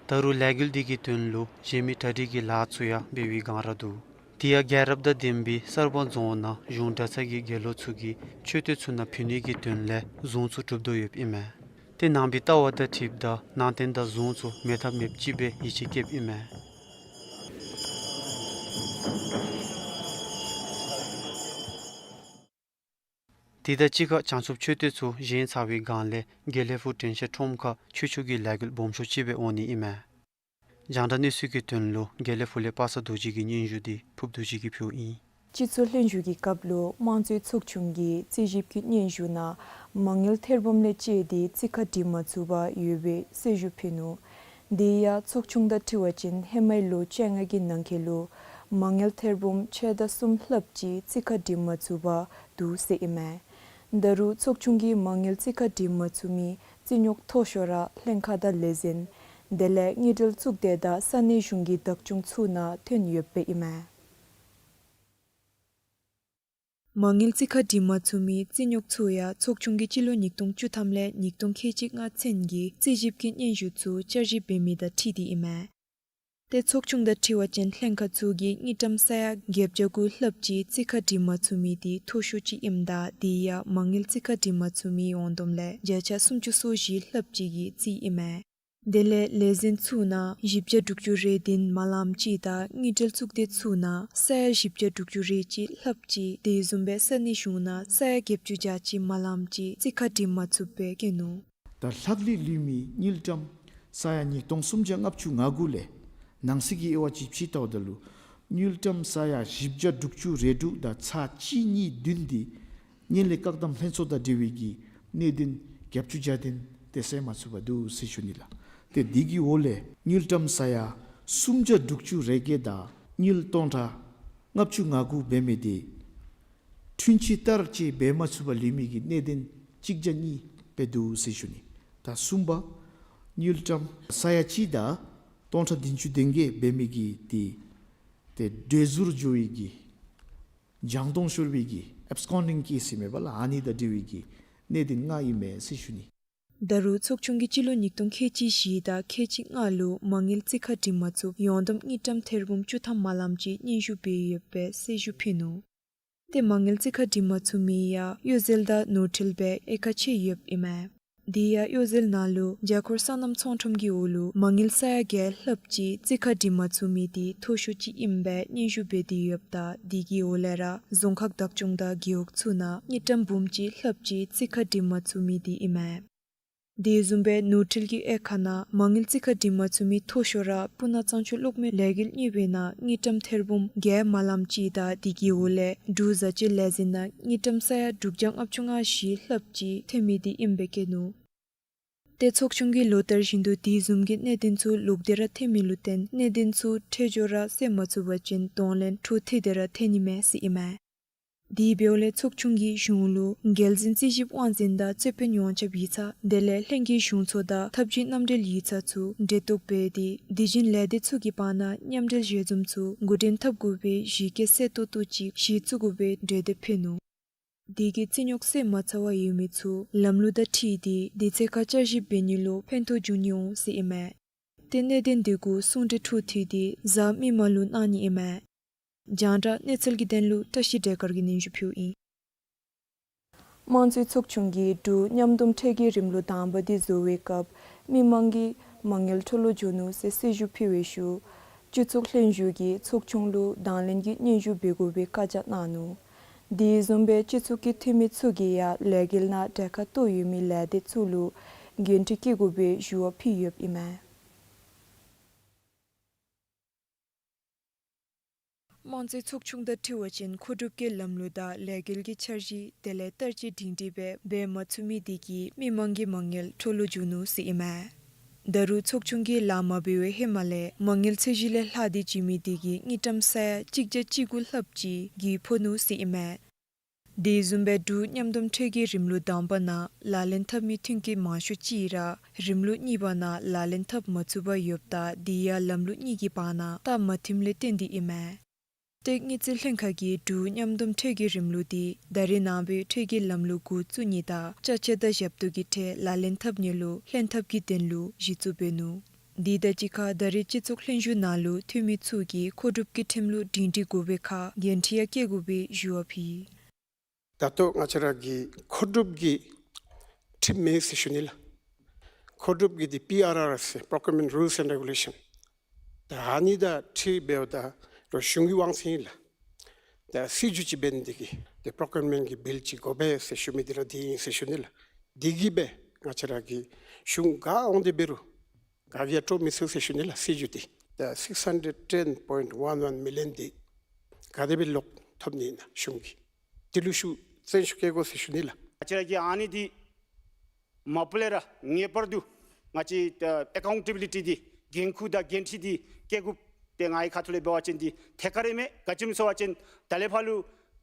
ད་རུང་ལས་འགུལ་འདི་གི་དོན་ལུ་གཞན་མི་གྲ་སྒྲིག་གི་ལཱ་ཚུ་ཡང་འབད་བའི་བསྒང་ར་འདུག། དེ་ཡང་རྒྱལ་རབས་དང་ལྡན་པའི་གསར་སྤང་རྫོང་ནང་གཞུང་གྲྭ་ཚང་གི་དགེ་སློང་ཚུ་གིས་མཆོད་རྟེན་ཚུ་ནང་ཕུལ་ནི་གི་དོན་ལས་གཟུངས་ཚུ་གྲུབ་དོ་ཡོདཔ་ཨིན་མས། ཏེ་ནང་པའི་ལྟ་བ་དང་འཁྲིལཝ་ད་ནང་རྟེན་དང་གཟུངས་ཚུ་མེད་ཐབས་མེདཔ་ཅིག་སྦེ་ཡིད་ཆེས་བསྐྱེདཔ་ཨིན་མས། དེ་དང་གཅིག་ཁར་བྱང་ཆུབ་མཆོད་རྟེན་ཚུ་བཞེངས་ཚར་བའི་བསྒང་ལས་དགེ་ལེགས་ཕུག་དྲན་ཤེས་ཁྲོམ་ཁར་ཆོས་ཕྱོགས་ཀྱི་ལས་འགུལ་སྦོམ་ཤོས་ཅིག་སྦེ་འོང་ནི་ཨིན་མས། རྒྱང་བསྒྲགས་གནས་ཚུལ་གྱི་དོན་ལུ་དགེ་ལེགས་ཕུག་ལས་པ་སངས་རྡོ་རྗེ་གི་སྙན་ཞུ་འདི་ཕུབ་རྡོ་རྗེ་གིས་ཕུལཝ་ཨིན། སྤྱི་ཚོགས་ལྷན་བཞུགས་ཀྱི་སྐབས་ལུ་དམངས་གཙོའི་ཚོགས་ཆུང་གིས་རྩིས་ཞིབ་ཀྱི་སྙན་ཞུ་ནང་མ་དངུལ་ཐེར་འབུམ་ལས་བཅད་དེ་རྩིས་ཁ་འབྲི་མ་ཚུགས་པར་ཡོད་པའི་གསལ་ཞུ་ཕུལ་ནུག། དེ་ཡང་ཚོགས་ཆུང་དང་འཁྲིལ་བ་ཅིན་ཧེ་མའི་ལོ་བཅོ་ལྔ་གི་ནང་འཁོད་ལུ་མ་དངུལ་ཐེར་འབུམ་ཕྱེད་དང་གསུམ་ལྷགཔ་ཅིག་རྩིས་ཁ་འབྲི་མ་ཚུགས་པར་འདུག་ཟེར་ཨིན་མས། ད་རུང་ཚོགས་ཆུང་གིས་མ་དངུལ་རྩིས་ཁ་འབྲི་མ་ཚུགས་མི་རྩིས་རྙོག་མཐོ་ཤོས་ར་ལྷན་ཁག་དང་ལས་ཚན་ དེ་ལས་དངུལ་འབྲེལ་གཙུག་སྡེ་དང་ས་གནས་གཞུང་གི་བདག་སྐྱོང་ཚུ་ནང་ཐོན་ཡོདཔ་ཨིན་མས། མ་དངུལ་རྩིས་ཁ་སྒྲིག་མ་ཚུགས་མིའི་རྩིས་རྙོག་ཚུ་ཡང་ཚོགས་ཆུང་གིས་སྤྱི་ལོ་ཉིས་སྟོང་བཅུ་ཐམ་ལས་ཉིས་སྟོང་ཁལ་གཅིག་ལྔ་ཚུན་གྱི་རྩིས་ཞིབ་ཀྱི་སྙན་ཞུ་ཚུ་བསྐྱར་ཞིབ་འབད་མི་དང་འཁྲིལ་ཏེ་ཨིན་མས། ཏེ་ཚོགས་ཆུང་དང་འཁྲིལ་བ་ཅིན་ལྷན་ཁག་ཚུ་གིས་དངུལ་ཀྲམ་ས་ཡ་བརྒྱད་བརྒྱ་དགུ་ལྷགཔ་ཅིག་རྩིས་ཁ་སྒྲིག་མ་ཚུགས་མི་དེ་མཐོ་ཤོས་ཅིག་ཨིནམ་ད་དེ་ཡང་མ་དངུལ་རྩིས་ཁ་སྒྲིག་མ་ཚུགས་མི་ཡོངས་བསྡོམས་ལས་བརྒྱ་ཆ་སུམ་ཅུ་སོ་བཞི་ལྷགཔ་ཅིག་གི་རྩིས་ཨིན་མས། དེ་ལས་ལས་འཛིན་ཚུ་ནང་བཞི་བརྒྱ་དྲུག་ཅུ་རེ་བདུན་མ་ལངམ་ཅིག་དང་དངུལ་འབྲེལ་གཙུག་སྡེ་ཚུ་ནང་ས་ཡ་བཞི་བརྒྱ་དྲུག་ཅུ་རེ་གཅིག་ལྷགཔ་ཅིག་དེ་བཟུམ་སྦེ་ས་གནས་གཞུང་ནང་ས་ཡ་བརྒྱད་ཅུ་གྱ་གཅིག་མ་ལངམ་ཅིག་རྩིས་ཁ་སྒྲིག་མ་ཚུགསཔ་སྦེ་བཀོད་ནུག། ད་ལྷག་ལུས་ལུས་མི་དངུལ་ཀྲམ་ས་ཡ་ཉིས་སྟོང་སུམ་བརྒྱ་ལྔ་བཅུ་ང་དགུ་ལས་ནང་གསེས་ཀྱི་དབྱེ་བ་ཅིག་ཕྱེ་བལྟཝ་ད་ལུ་དངུལ་ཀྲམ་ས་ཡ་བཞི་བརྒྱ་དྲུག་ཅུ་རེ་དྲུག་དང་ཚག་གཅིག་གཉིས་བདུན་དེ་ངན་ལྷད་བཀག་སྡོམ་ལྷན་ཚོགས་དང་འབྲེལ་བའི་གི་གནད་དོན་བརྒྱད་ཅུ་གྱ་བདུན་དེ་སེལ་མ་ཚུགས་པར་འདུག་ཟེར་ཞུ་ནི་ལགས། ཏེ་དེ་གི་འོག་ལས་དངུལ་ཀྲམ་ས་ཡ་སུམ་བརྒྱ་དྲུག་ཅུ་རེ་བརྒྱད་དང་དངུལ་སྟོང་ཕྲག་ལྔ་བཅུ་ང་དགུ་འབད་མི་དེ་འཁྲུན་ཆོད་བསྟར་ཅིག་འབད་མ་ཚུགས་པར་ལུས་མི་གི་གནད་དོན་གཅིག་བརྒྱ་གཉིས་སྦེ་འདུག་ཟེར་ཞུ་ནི། ད་གསུམ་པ་དངུལ་ཀྲམ་ས་ཡ་གཅིག་དང་སྟོང་ཕྲག་བདུན་ཅུ་དོན་བརྒྱད་འབད་མི་གི་དེ་ཏེ་བྲོས་བཟུར་འགྱོ་བའི་གི་བྱང་སྟོང་ཤོར་བའི་གི་ཨེབ་སི་ཀོན་ཌིང་ཀེསི་ཨིན་མས་པ་ལགས། ཨ་ནི་དང་འབྲེལ་བའི་གི་གནད་དོན་ལྔ་ཨིན་མས་ཟེར་ཞུ་ནི། ད་རུང་ཚོགས་ཆུང་གིས་སྤྱི་ལོ་ཉིས་སྟོང་ཁལ་གཅིག་བཞི་དང་ཁལ་གཅིག་ལྔ་ལུ་མ་དངུལ་རྩིས་ཁ་སྒྲིག་མ་ཚུགས་ཡོངས་བསྡོམས་དངུལ་ཀྲམ་ཐེར་འབུམ་བཅུ་ཐམ་མ་ལངམ་ཅིག་སྙན་ཞུ་འབད་ཡོདཔ་སྦེ་གསལ་ཞུ་ཕུལ་ནུག། ཏེ་མ་དངུལ་རྩིས་ཁ་སྒྲིག་མ་ཚུགས་མི་ཡང་གཡོ་ཟོལ་དང་ནོར་འཁྲུལ་སྦེ་དབྱེ་ཁག་ཕྱེ་ཡོདཔ་ཨིན་མས། དེ་ཡང་གཡོ་ཟོལ་ནང་ལུ་རྒྱ་སྒོར་སོ་ནམ་ཚོང་ཁྲོམ་གྱི་འོག་ལུ་མ་དངུལ་ས་ཡ་བརྒྱད་ལྷགཔ་ཅིག་རྩིས་ཁ་སྒྲིག་མ་ཚུགས་མི་དེ་མཐོ་ཤོས་ཅིག་ཨིནམ་སྦེ་སྙན་ཞུ་འབད་དེ་ཡོདཔ་ད་དེ་གི་འོག་ལས་ར་རྫོང་ཁག་བདག་སྐྱོང་དང་རྒེད་འོག་ཚུ་ནང་དངུལ་ཀྲམ་འབུམ་གཅིག་ལྷགཔ་ཅིག་རྩིས་ཁ་སྒྲིག་མ་ཚུགས་མི་དེ་ཨིན་མས། དེ་བཟུམ་སྦེ་ནོར་འཁྲུལ་གྱི་དབྱེ་ཁག་ནང་མ་དངུལ་རྩིས་ཁ་སྒྲིག་མ་ཚུགས་མི་མཐོ་ཤོས་ར་སྤུ་ན་གཙང་ཆུ་གློག་མེ་ལས་འགུལ་གཉིས་པའི་ནང་དངུལ་ཀྲམ་ཐེར་འབུམ་བརྒྱད་མ་ལངམ་ཅིག་དང་དེ་གི་འོག་ལས་འབྲུག་བཟའ་སྤྱོད་ལས་འཛིན་ནང་དངུལ་ཀྲམ་ས་ཡ་དྲུག་བརྒྱ་ལྔ་བཅུ་ང་བཞི་ལྷགཔ་ཅིག་ཐོན་མི་དེ་ཨིནམ་སྦེ་བཀོད་ནུག། ཏེ་ཚོགས་ཆུང་གིས་ལོ་ལྟར་བཞིན་དུ་དེ་བཟུམ་གྱི་གནད་དོན་ཚུ་ལོག་སྟེ་ར་ཐོན་མི་ལུ་བརྟེན་གནད་དོན་ཚུ་འཕྲལ་མགྱོགས་ར་སེལ་མ་ཚུགས་པ་ཅིན་གདོང་ལེན་འཕྲོ་མཐུད་དེ་ར་ཐོན་ནི་མས་ཟེར་ཨིན་མས། དེ་འབདཝ་ལས་ཚོགས་ཆུང་གིས་གཞུང་ལུ་རྒྱལ་འཛིན་རྩིས་ཞིབ་དབང་འཛིན་དང་རྩོད་དཔོན་ཡོངས་ཁྱབ་ཡིག་ཚང་དེ་ལས་ལྷན་རྒྱས་གཞུང་ཚོགས་དང་ཐབས་ཇུས་མནའམ་འབྲེལ་ཡིག་ཚང་ཚུ་འབྲེལ་གཏོགས་འབད་དེ་དེ་བཞིན་ལས་སྡེ་ཚུ་གི་བར་ན་མཉམ་འབྲེལ་ཞལ་འཛོམས་ཚུ་འགོ་འདྲེན་འཐབ་དགོ་པའི་གཞི་བཀོད་གསལ་ཏོག་ཏོ་ཅིག་གཞི་བཙུགས་དགོ་པའི་གྲོས་འདེབས་ཕུལ་ནུག། དེ་གིས་རྩིས་རྙོག་སེལ་མ་ཚར་བར་ཡོད་མི་ཚུ་ལམ་ལུགས་དང་འཁྲིལ་ཏེ་དུས་ཚོད་ཁར་བསྐྱར་ཞིབ་འབད་ནི་ལུ་ཕན་ཐོགས་འབྱུང་ནི་འོང་ཟེར་ཨིན་མས། ཏེ་གནད་དོན་དེ་གུ་གསུང་གྲོས་འཕྲོ་མཐུད་དེ་གཟའ་མིག་དམར་ལུ་གནང་ནི་ཨིན་མས། རྒྱང་བསྒྲགས་གནས་ཚུལ་གྱི་དོན་ལུ་བཀྲ་ཤིས་སྒྲོལ་དཀར་གྱིས་སྙན་ཞུ་ཕུལཝ་ཨིན། དམངས་གཙོའི་ཚོགས་ཆུང་གིས་འབྲུག་མཉམ་འདོམས་ཁྲལ་གྱི་རིམ་ལུགས་དང་པ་དེ་བཟོ་བའི་སྐབས་མི་མང་གི་མ་དངུལ་འཕྲོ་བརླག་འགྱོ་ནུག་ཟེར་གསལ་ཞུ་ཕུལ་བའི་ཤུལ་སྤྱི་ཚོགས་ལྷན་བཞུགས་ཀྱིས་ཚོགས་ཆུང་ལུ་དང་ལེན་གྱི་སྙན་ཞུ་འབད་དགོ་པའི་བཀའ་རྒྱ་གནང་ནུག། དེ་བཟུམ་སྦེ་སྤྱི་ཚོགས་ཀྱི་འཐུས་མི་ཚུ་གིས་ཡང་ལས་འགུལ་ནང་གྲལ་ཁར་གཏོགས་ཡོད་མི་ལས་སྡེ་ཚུ་ལུ་འགན་འཁྲི་བཀལ་དགོ་པའི་ཞུ་བ་ཕུལ་ཡོདཔ་ཨིན་མས། དམངས་གཙོའི་ཚོགས་ཆུང་དང་འཁྲིལ་བ་ཅིན་མཁོ་སྒྲུབ་ཀྱི་ལམ་ལུགས་དང་ལས་འགུལ་གྱི་འཆར་གཞི་དེ་ལས་བསྟར་སྤྱོད་སྒྲིང་སྒྲིང་སྦེ་འབད་མ་ཚུགས་མི་དེ་གིས་མི་མང་གི་མ་དངུལ་འཕྲོ་བརླག་འགྱོ་ནུག་ཟེར་ཨིན་མས། ད་རུང་ཚོགས་ཆུང་གིས་ལཱ་མ་འབད་བའི་ཧེ་མ་ལས་མ་དངུལ་ཚད་གཞི་ལས་ལྷག་སྟེ་བྱིན་མི་དེ་གིས་དངུལ་ཀྲམ་ས་ཡ་གཅིག་བརྒྱ་བཅུ་དགུ་ལྷགཔ་ཅིག་གིས་ཕོག་ནུག་ཟེར་ཨིན་མས། དེ་བཟུམ་སྦེ་འབྲུག་མཉམ་འདོམས་ཁྲལ་གྱི་རིམ་ལུགས་དང་པ་ནང་ལག་ལེན་འཐབ་མི་མཐུན་རྐྱེན་མང་ཤོས་ཅིག་ར་རིམ་ལུགས་གཉིས་པ་ནང་ལག་ལེན་འཐབ་མ་ཚུགས་པར་ཡོདཔ་ད་དེ་ཡང་ལམ་ལུགས་གཉིས་ཀྱི་བར་ན་སྟབས་མ་མཐུནམ་ལས་བརྟེན་ཏེ་ཨིན་མས། ཏེ་དངུལ་རྩིས་ལྷན་ཁག་གིས་འབྲུག་མཉམ་འདོམས་ཁྲལ་གྱི་རིམ་ལུགས་དེ་ད་རེས་ནངས་པའི་ཁྲལ་གྱི་ལམ་ལུགས་འགོ་བཙུགས་ནི་དང་ཅ་ཆས་དང་ཞབས་ཏོག་གི་ཁྲལ་ལག་ལེན་འཐབ་ནི་ལུ་ལྷན་ཐབས་ཀྱི་དོན་ལུ་གཞི་བཙུགས་འབད་ནུག། དེ་དང་གཅིག་ཁར་ད་རེས་སྤྱི་ཚོགས་ལྷན་བཞུགས་ནང་ལུ་འཐུས་མི་ཚུ་གིས་མཁོ་སྒྲུབ་ཀྱི་ཁྲིམས་ལུགས་སྒྲིང་སྒྲིང་དགོ་པའི་ཁར་འགན་འཁྲི་ཡང་བཀལ་དགོ་པའི་ཞུ་བ་ཕུལ། ད་ལྟོ་ང་བཅས་ར་གི་མཁོ་སྒྲུབ་ཀྱི་ཁྲིམས་མེད་ཟེར་ཞུ་ནི་ལགས། མཁོ་སྒྲུབ་ཀྱི་འདི་པི་ཨར་ཨར་ཨེསི་ཟེར་Procurement Rules and Regulation། ད་ཨ་ནི་དང་འཁྲིལ་འབདཝ་ད་རུང་གཞུང་གི་དབང་ཚད་ཨིན་ལགས། ད་སྲིད་བྱུས་ཅིག་འབད་ནི་དེ་གིས་ཏེ་པྲོ་ཀིའུར་མེནཊ་གི་བིལ་ཅིག་དགོ་པས་ཟེར་ཞུ་མི་འདི་ར་འདི་ཨིན་ཟེར་ཞུ་ནི་ལགས། འདི་གིས་སྦེ་ང་བཅས་ར་གི་གཞུང་ག་འོང་སྟེ་འབད་རུང་ག་གིས་ཡང་སྤྲོ་མི་ཚུགས་ཟེར་ཞུ་ནི་ལགས། སྲིད་བྱུས་འདི་ད་six hundred ten point one one million འདི་ག་དེ་སྦེ་ལོག་ཐོབ་ནི་ཨིན་ན་གཞུང་གིས་འདི་ལུ་ཤུགས་བཙན་ཤུགས་བསྐྱེད་དགོ་ཟེར་ཞུ་ནི་ལགས། ང་བཅས་ར་གིས་ཨ་ནི་འདི་མ་པ་ལས་ར་ངེས་པར་དུ་ང་བཅས་ད་ཨེ་ཀའུན་ཊེ་བི་ལི་ཊི་འདི་འགན་ཁུར་དང་འགན་འཁྲི་འདི་བཀལ་དགོཔ་འདི་ངེའི་ཁ་ཐུག་ལས་འབད་བ་ཅིན་འདི་ཐད་ཀར་ར་མས། ག་ཅི་སྨོ་ཟེར་བ་ཅིན་ད་ལས་ཕར་ལུ་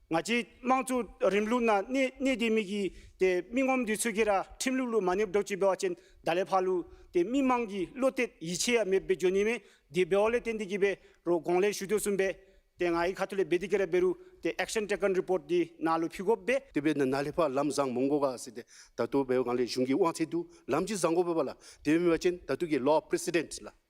ང་བཅས་དམངས་གཙོའི་རིང་ལུགས་ནང་གནས་གནས་སྡོད་མི་གི་ཏེ་མི་ངོམ་འདི་ཚུ་གིས་ར་ཁྲིམས་ལུགས་ལུ་མ་གནསཔ་འདྲཝ་ཅིག་འབད་བ་ཅིན་ད་ལས་ཕར་ལུ་ ཏེ་མི་མང་གི་བློ་གཏད་ཡིད་ཆེས་ཡང་མེདཔ་སྦེ་འགྱོ་ནི་མས། དེ་འབདཝ་ལས་བརྟེན་ཏེ་གིས་སྦེ་རོགས་གོང་ལས་ཞུ་དོ་བཟུམ་སྦེ་ཏེ་ངེའི་ཁ་ཐུག་ལས་འབད་དེ་གི་ར་འབད་རུང་ཏེ་action taken report འདི་ནཱ་ལུ་ཕུལ་དགོ་པས། དེ་འབདཝ་ད་ནཱ་ལས་ཕར་ལམ་བཟང་མི་འོང་ག་ཟེར་ཏེ་ད་ལྟོ་འབད་བའི་སྒང་ལས་གཞུང་གི་དབང་ཚད་འདུག། ལམ་ཅིག་བཟང་དགོ་པས་ལགས། དེ་མེན་པ་ཅིན་ད་ལྟོ་གི་law of precedent ལགས།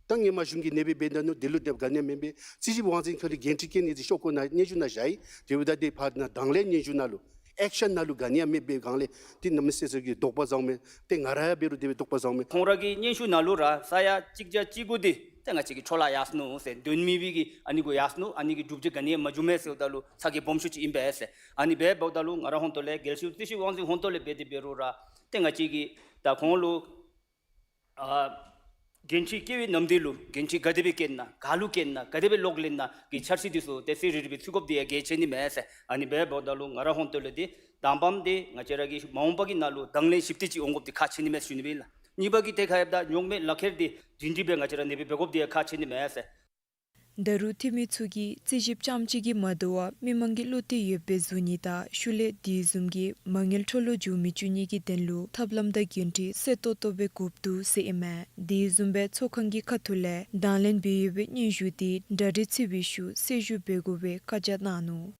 ད་སྔོན་མ་གཞུང་གིས་ཨ་ནེ་སྦེ་འབད་ད་ནུག། དེ་ལུ་དེ་སྦེ་ག་ནི་ཡང་མེན་པས། རྩིས་ཞིབ་དབང་འཛིན་ཁ་ལས་འགན་འཁྲི་བཀལ་ནི་འདི་ཤོག་ཁོ་ནཱ་སྙན་ཞུ་ནང་བཞག་ཡི། དེ་འབདཝ་ད་དེ་ཕར་ནཱ་དང་ལེན་སྙན་ཞུ་ནང་ལུ་action ནང་ལུ་ག་ནི་ཡང་མེད་པའི་སྒང་ལས་ཏེ་གནམ་མེད་ས་མེད་ཀྱི་དོགས་པ་བཟུམ་མས། ཏེ་ང་ར་ཡང་འབད་རུང་དེ་སྦེ་དོགས་པ་བཟུམ་མས། ཁོང་ར་གི་སྙན་ཞུ་ནང་ལུ་ར་ས་ཡ་གཅིག་བརྒྱ་གཅིག་དགུ་འདི་ཏེ་ང་བཅས་ཀྱི་འཕྲོ་བརླག་ཡར་སོ་ནུག་ཟེར། དོན་མེད་པའི་གི་ཨ་ནི་གུ་ཡར་སོ་ནུག། ཨ་ནི་གི་སྒྲུབ་བྱེད་ག་ནི་ཡང་མ་བྱུང་མས་ཟེརཝ་ད་ལུ་ཚ་གྱང་སྦོམ་ཤོས་ཅིག་ཨིན་པས་ཟེར། ཨ་ནི་འབདཝ་ད་ལུ་ང་རའི་ཧོངས་ཏོ་ལས་རྒྱལ་སྲས་རྩིས་ཞིབ་དབང་འཛིན་ཧོངས་ཏོ་ལས་འབད་དེ་འབད་རུང་ར་ཏེ་ང་བཅས་ཀྱིས་ད་ཁོང་ལུ་ཨ་འགན་འཁྲི་བཀལ་བའི་ནམ་དུས་ལུ་འགན་འཁྲི་ག་དེ་སྦེ་བཀལ་ན་ག་ལུ་བཀལ་ན་ག་དེ་སྦེ་ལོག་ལེན་ན་གི་འཆར་གཞི་འདི་ཚུ་ཏེ་གསལ་རི་རི་སྦེ་ཚུད་དགོཔ་འདི་ཡང་གལ་ཆེ་ནི་མས་ཟེར། ཨ་ནི་འབདཝ་ད་ལུ་ང་རའི་ཧོངས་ཏོ་ལས་འདི་དང་པམ་འདི་ང་བཅས་ར་གི་མ་འོངས་པ་གི་ནང་ལུ་དང་ལེན་ཞིབ་ཏིག་ཅིག་འོང་དགོཔ་འདི་ཁག་ཆེ་ནི་མས་ཟེར་ཞུ་ནི་སྦེ་ཨིན་ལགས། གཉིས་པ་གི་ཐད་ཁར་ཡོདཔ་ད་རྙོག་མེད་ལག་ཁྱེར་འདི་རྒྱུན་འགྲུལ་སྦེ་ང་བཅས་ར་ཨ་ནེ་སྦེ་འབད་དགོཔ་འདི་ཡང་ཁག་ཆེ་ནི་མས་ཟེར། ད་རུང་འཐུས་མི་ཚུ་གིས་རྩིས་ཞིབ་རྐྱངམ་གཅིག་གིས་མ་དོ་བར་མི་མང་གི་བློ་གཏད་ཡོདཔ་སྦེ་བཟོ་ནི་དང་ཤུལ་ལས་དེ་བཟུམ་གྱི་མ་དངུལ་འཕྲོ་བརླག་འགྱོ་མི་བཅུག་ནི་གི་དོན་ལུ་ཐབས་ལམ་དང་འགན་འཁྲི་གསལ་ཏོག་ཏོ་སྦེ་དགོཔ་འདུག་ཟེར་ཨིན་མས། དེ་བཟུམ་སྦེ་ཚོགས་ཁང་གི་ཁ་ཐུག་ལས་དང་ལེན་འབད་ཡོད་པའི་སྙན་ཞུ་འདི་གྲ་སྒྲིག་ཚུད་པའི་ཤུལ་གསལ་ཞུ་འབད་དགོ་པའི་བཀའ་རྒྱ་གནང་ནུག།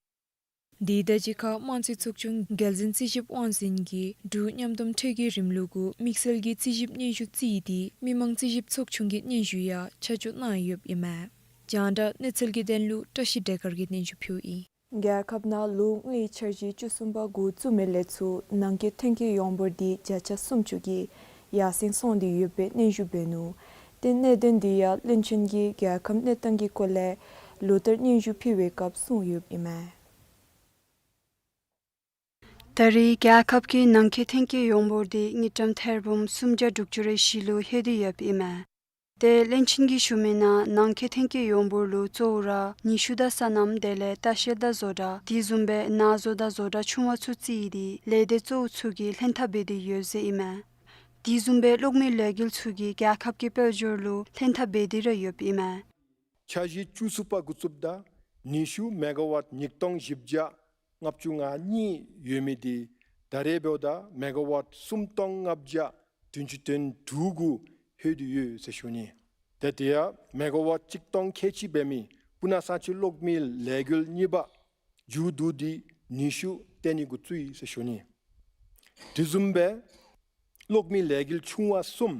དེ་དང་གཅིག་ཁར་དམངས་རྩིས་ཚོགས་ཆུང་རྒྱལ་འཛིན་རྩིས་ཞིབ་དབང་འཛིན་གྱིས་འབྲུག་མཉམ་བསྡོམས་ཁྲལ་གྱི་རིམ་ལུགས་གུ་དམིགས་བསལ་གྱི་རྩིས་ཞིབ་སྙན་ཞུ་རྩིས་ཏེ་མི་མང་རྩིས་ཞིབ་ཚོགས་ཆུང་གི་སྙན་ཞུ་ཡང་ཆ་འཇོག་གནང་ཡོདཔ་ཨིན་མས། རྒྱང་བསྒྲགས་གནས་ཚུལ་གྱི་དོན་ལུ་བཀྲ་ཤིས་བདེ་དཀར་གྱིས་སྙན་ཞུ་ཕུལཝ་ཨིན། རྒྱལ་ཁབ་ནང་ལོ་དངུལ་འཆར་གཞི་བཅུ་གསུམ་པ་འགོ་བཙུགས་མི་ལས་ཚུར་ནང་འཁོད་ཐོན་སྐྱེད་ཡོངས་འབོར་འདི་བརྒྱ་ཆ་སུམ་ཅུ་གིས་ཡར་སེང་སོང་སྟེ་ཡོད་པའི་སྙན་ཞུ་འབད་ནུག། ཏེ་གནད་དོན་འདི་ཡང་བློན་ཆེན་གྱིས་རྒྱལ་ཁབ་གནས་སྟངས་ཀྱི་སྐོར་ལས་ལོ་ལྟར་སྙན་ཞུ་ཕུལ་བའི་སྐབས་གསུངས་ཡོདཔ་ཨིན་མས། ད་རེས་རྒྱལ་ཁབ་ཀྱི་ནང་འཁོད་ཐོན་སྐྱེད་ཡོངས་འབོར་འདི་དངུལ་ཀྲམ་ཐེར་འབུམ་སུམ་བརྒྱ་དྲུག་ཅུ་རེ་བཞི་ལུ་ལྷོད་དེ་ཡོདཔ་ཨིན་མས། ཏེ་བློན་ཆེན་གྱིས་ཞུ་མི་ནང་ནང་འཁོད་ཐོན་སྐྱེད་ཡོངས་འབོར་ལུ་གཙོ་བོ་ར་ནུས་ཤུགས་དང་སོ་ནམ་དེ་ལས་ལྟ་བཤལ་དང་བཟོ་གྲྭ་དེ་བཟུམ་སྦེ་ནང་བཟོ་དང་བཟོ་གྲྭ་ཆུང་བ་ཚུ་རྩིས་ཏེ་ལས་སྡེ་གཙོ་བོ་ཚུ་གིས་ལྷན་ཐབས་འབད་དེ་ཡོད་ཟེར་ཨིན་མས། དེ་བཟུམ་སྦེ་གློག་མེ་ལས་འགུལ་ཚུ་གིས་རྒྱལ་ཁབ་ཀྱི་དཔལ་འབྱོར་ལུ་ལྷན་ཐབས་འབད་དེ་ར་ཡོདཔ་ཨིན་མས། འཆར་གཞི་བཅུ་གསུམ་པ་འགོ་བཙུགསཔ་ད་ནུས་ཤུགས་མེ་ག་ཝཊ་ཉིས་སྟོང་བཞི་བརྒྱ་ལྔ་བཅུ་ང་གཉིས་ཡོད་མི་འདི་ད་རེས་འབདཝ་ད་མེ་ག་ཝཊ་སུམ་སྟོང་ལྔ་བརྒྱ་བདུན་ཅུ་དོན་དྲུག་གུ་ལྷོད་དེ་ཡོད་ཟེར་ཞུ་ནི། ཏེ་དེ་ཡང་མེ་ག་ཝཊ་གཅིག་སྟོང་ཁལ་གཅིག་འབད་མི་སྤུ་ན་གཙང་ཆུ་གློག་མེ་ལས་འགུལ་གཉིས་པ་མཇུག་བསྡུ་སྟེ་ནུས་ཤུགས་བཏོན་ནི་འགོ་བཙུགས་ཡི་ཟེར་ཞུ་ནི། དེ་བཟུམ་སྦེ་གློག་མེ་ལས་འགུལ་ཆུང་བ་གསུམ་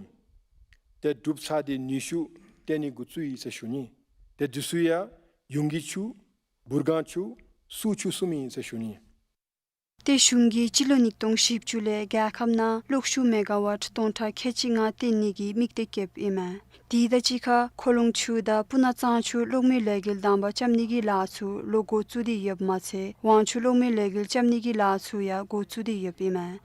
ཏེ་གྲུབ་ཚར་ཏེ་ནུས་ཤུགས་བཏོན་ནི་འགོ་བཙུགས་ཡི་ཟེར་ཞུ་ནི། ཏེ་དེ་ཚུ་ཡང་ཡུང་གི་ཆུ་འབུར་སྒང་ཆུ་སུ་ཆུ་གསུམ་ཨིན་ཟེར་ཞུ་ནི། ཏེ་གཞུང་གིས་སྤྱི་ལོ་ཉིས་སྟོང་བཞི་བཅུ་ལས་རྒྱལ་ཁབ་ནང་གློག་ཤུགས་མེ་ག་ཝཊ་སྟོང་ཕྲག་ཁལ་གཅིག་ལྔ་བཏོན་ནི་གི་དམིགས་གཏད་བསྐྱེདཔ་ཨིན་མས། དེ་དང་གཅིག་ཁར་ཁོ་ལོང་ཆུ་དང་སྤུ་ན་གཙང་ཆུ་གློག་མེ་ལས་འགུལ་དང་པ་རྐྱབ་ནི་གི་ལཱ་ཚུ་ལོག་འགོ་བཙུགས་ཏེ་ཡོདཔ་མ་ཚད་ཝང་ཆུ་གློག་མེ་ལས་འགུལ་རྐྱབ་ནི་གི་ལཱ་ཚུ་ཡང་འགོ་བཙུགས་ཏེ་ཡོདཔ་ཨིན་མས།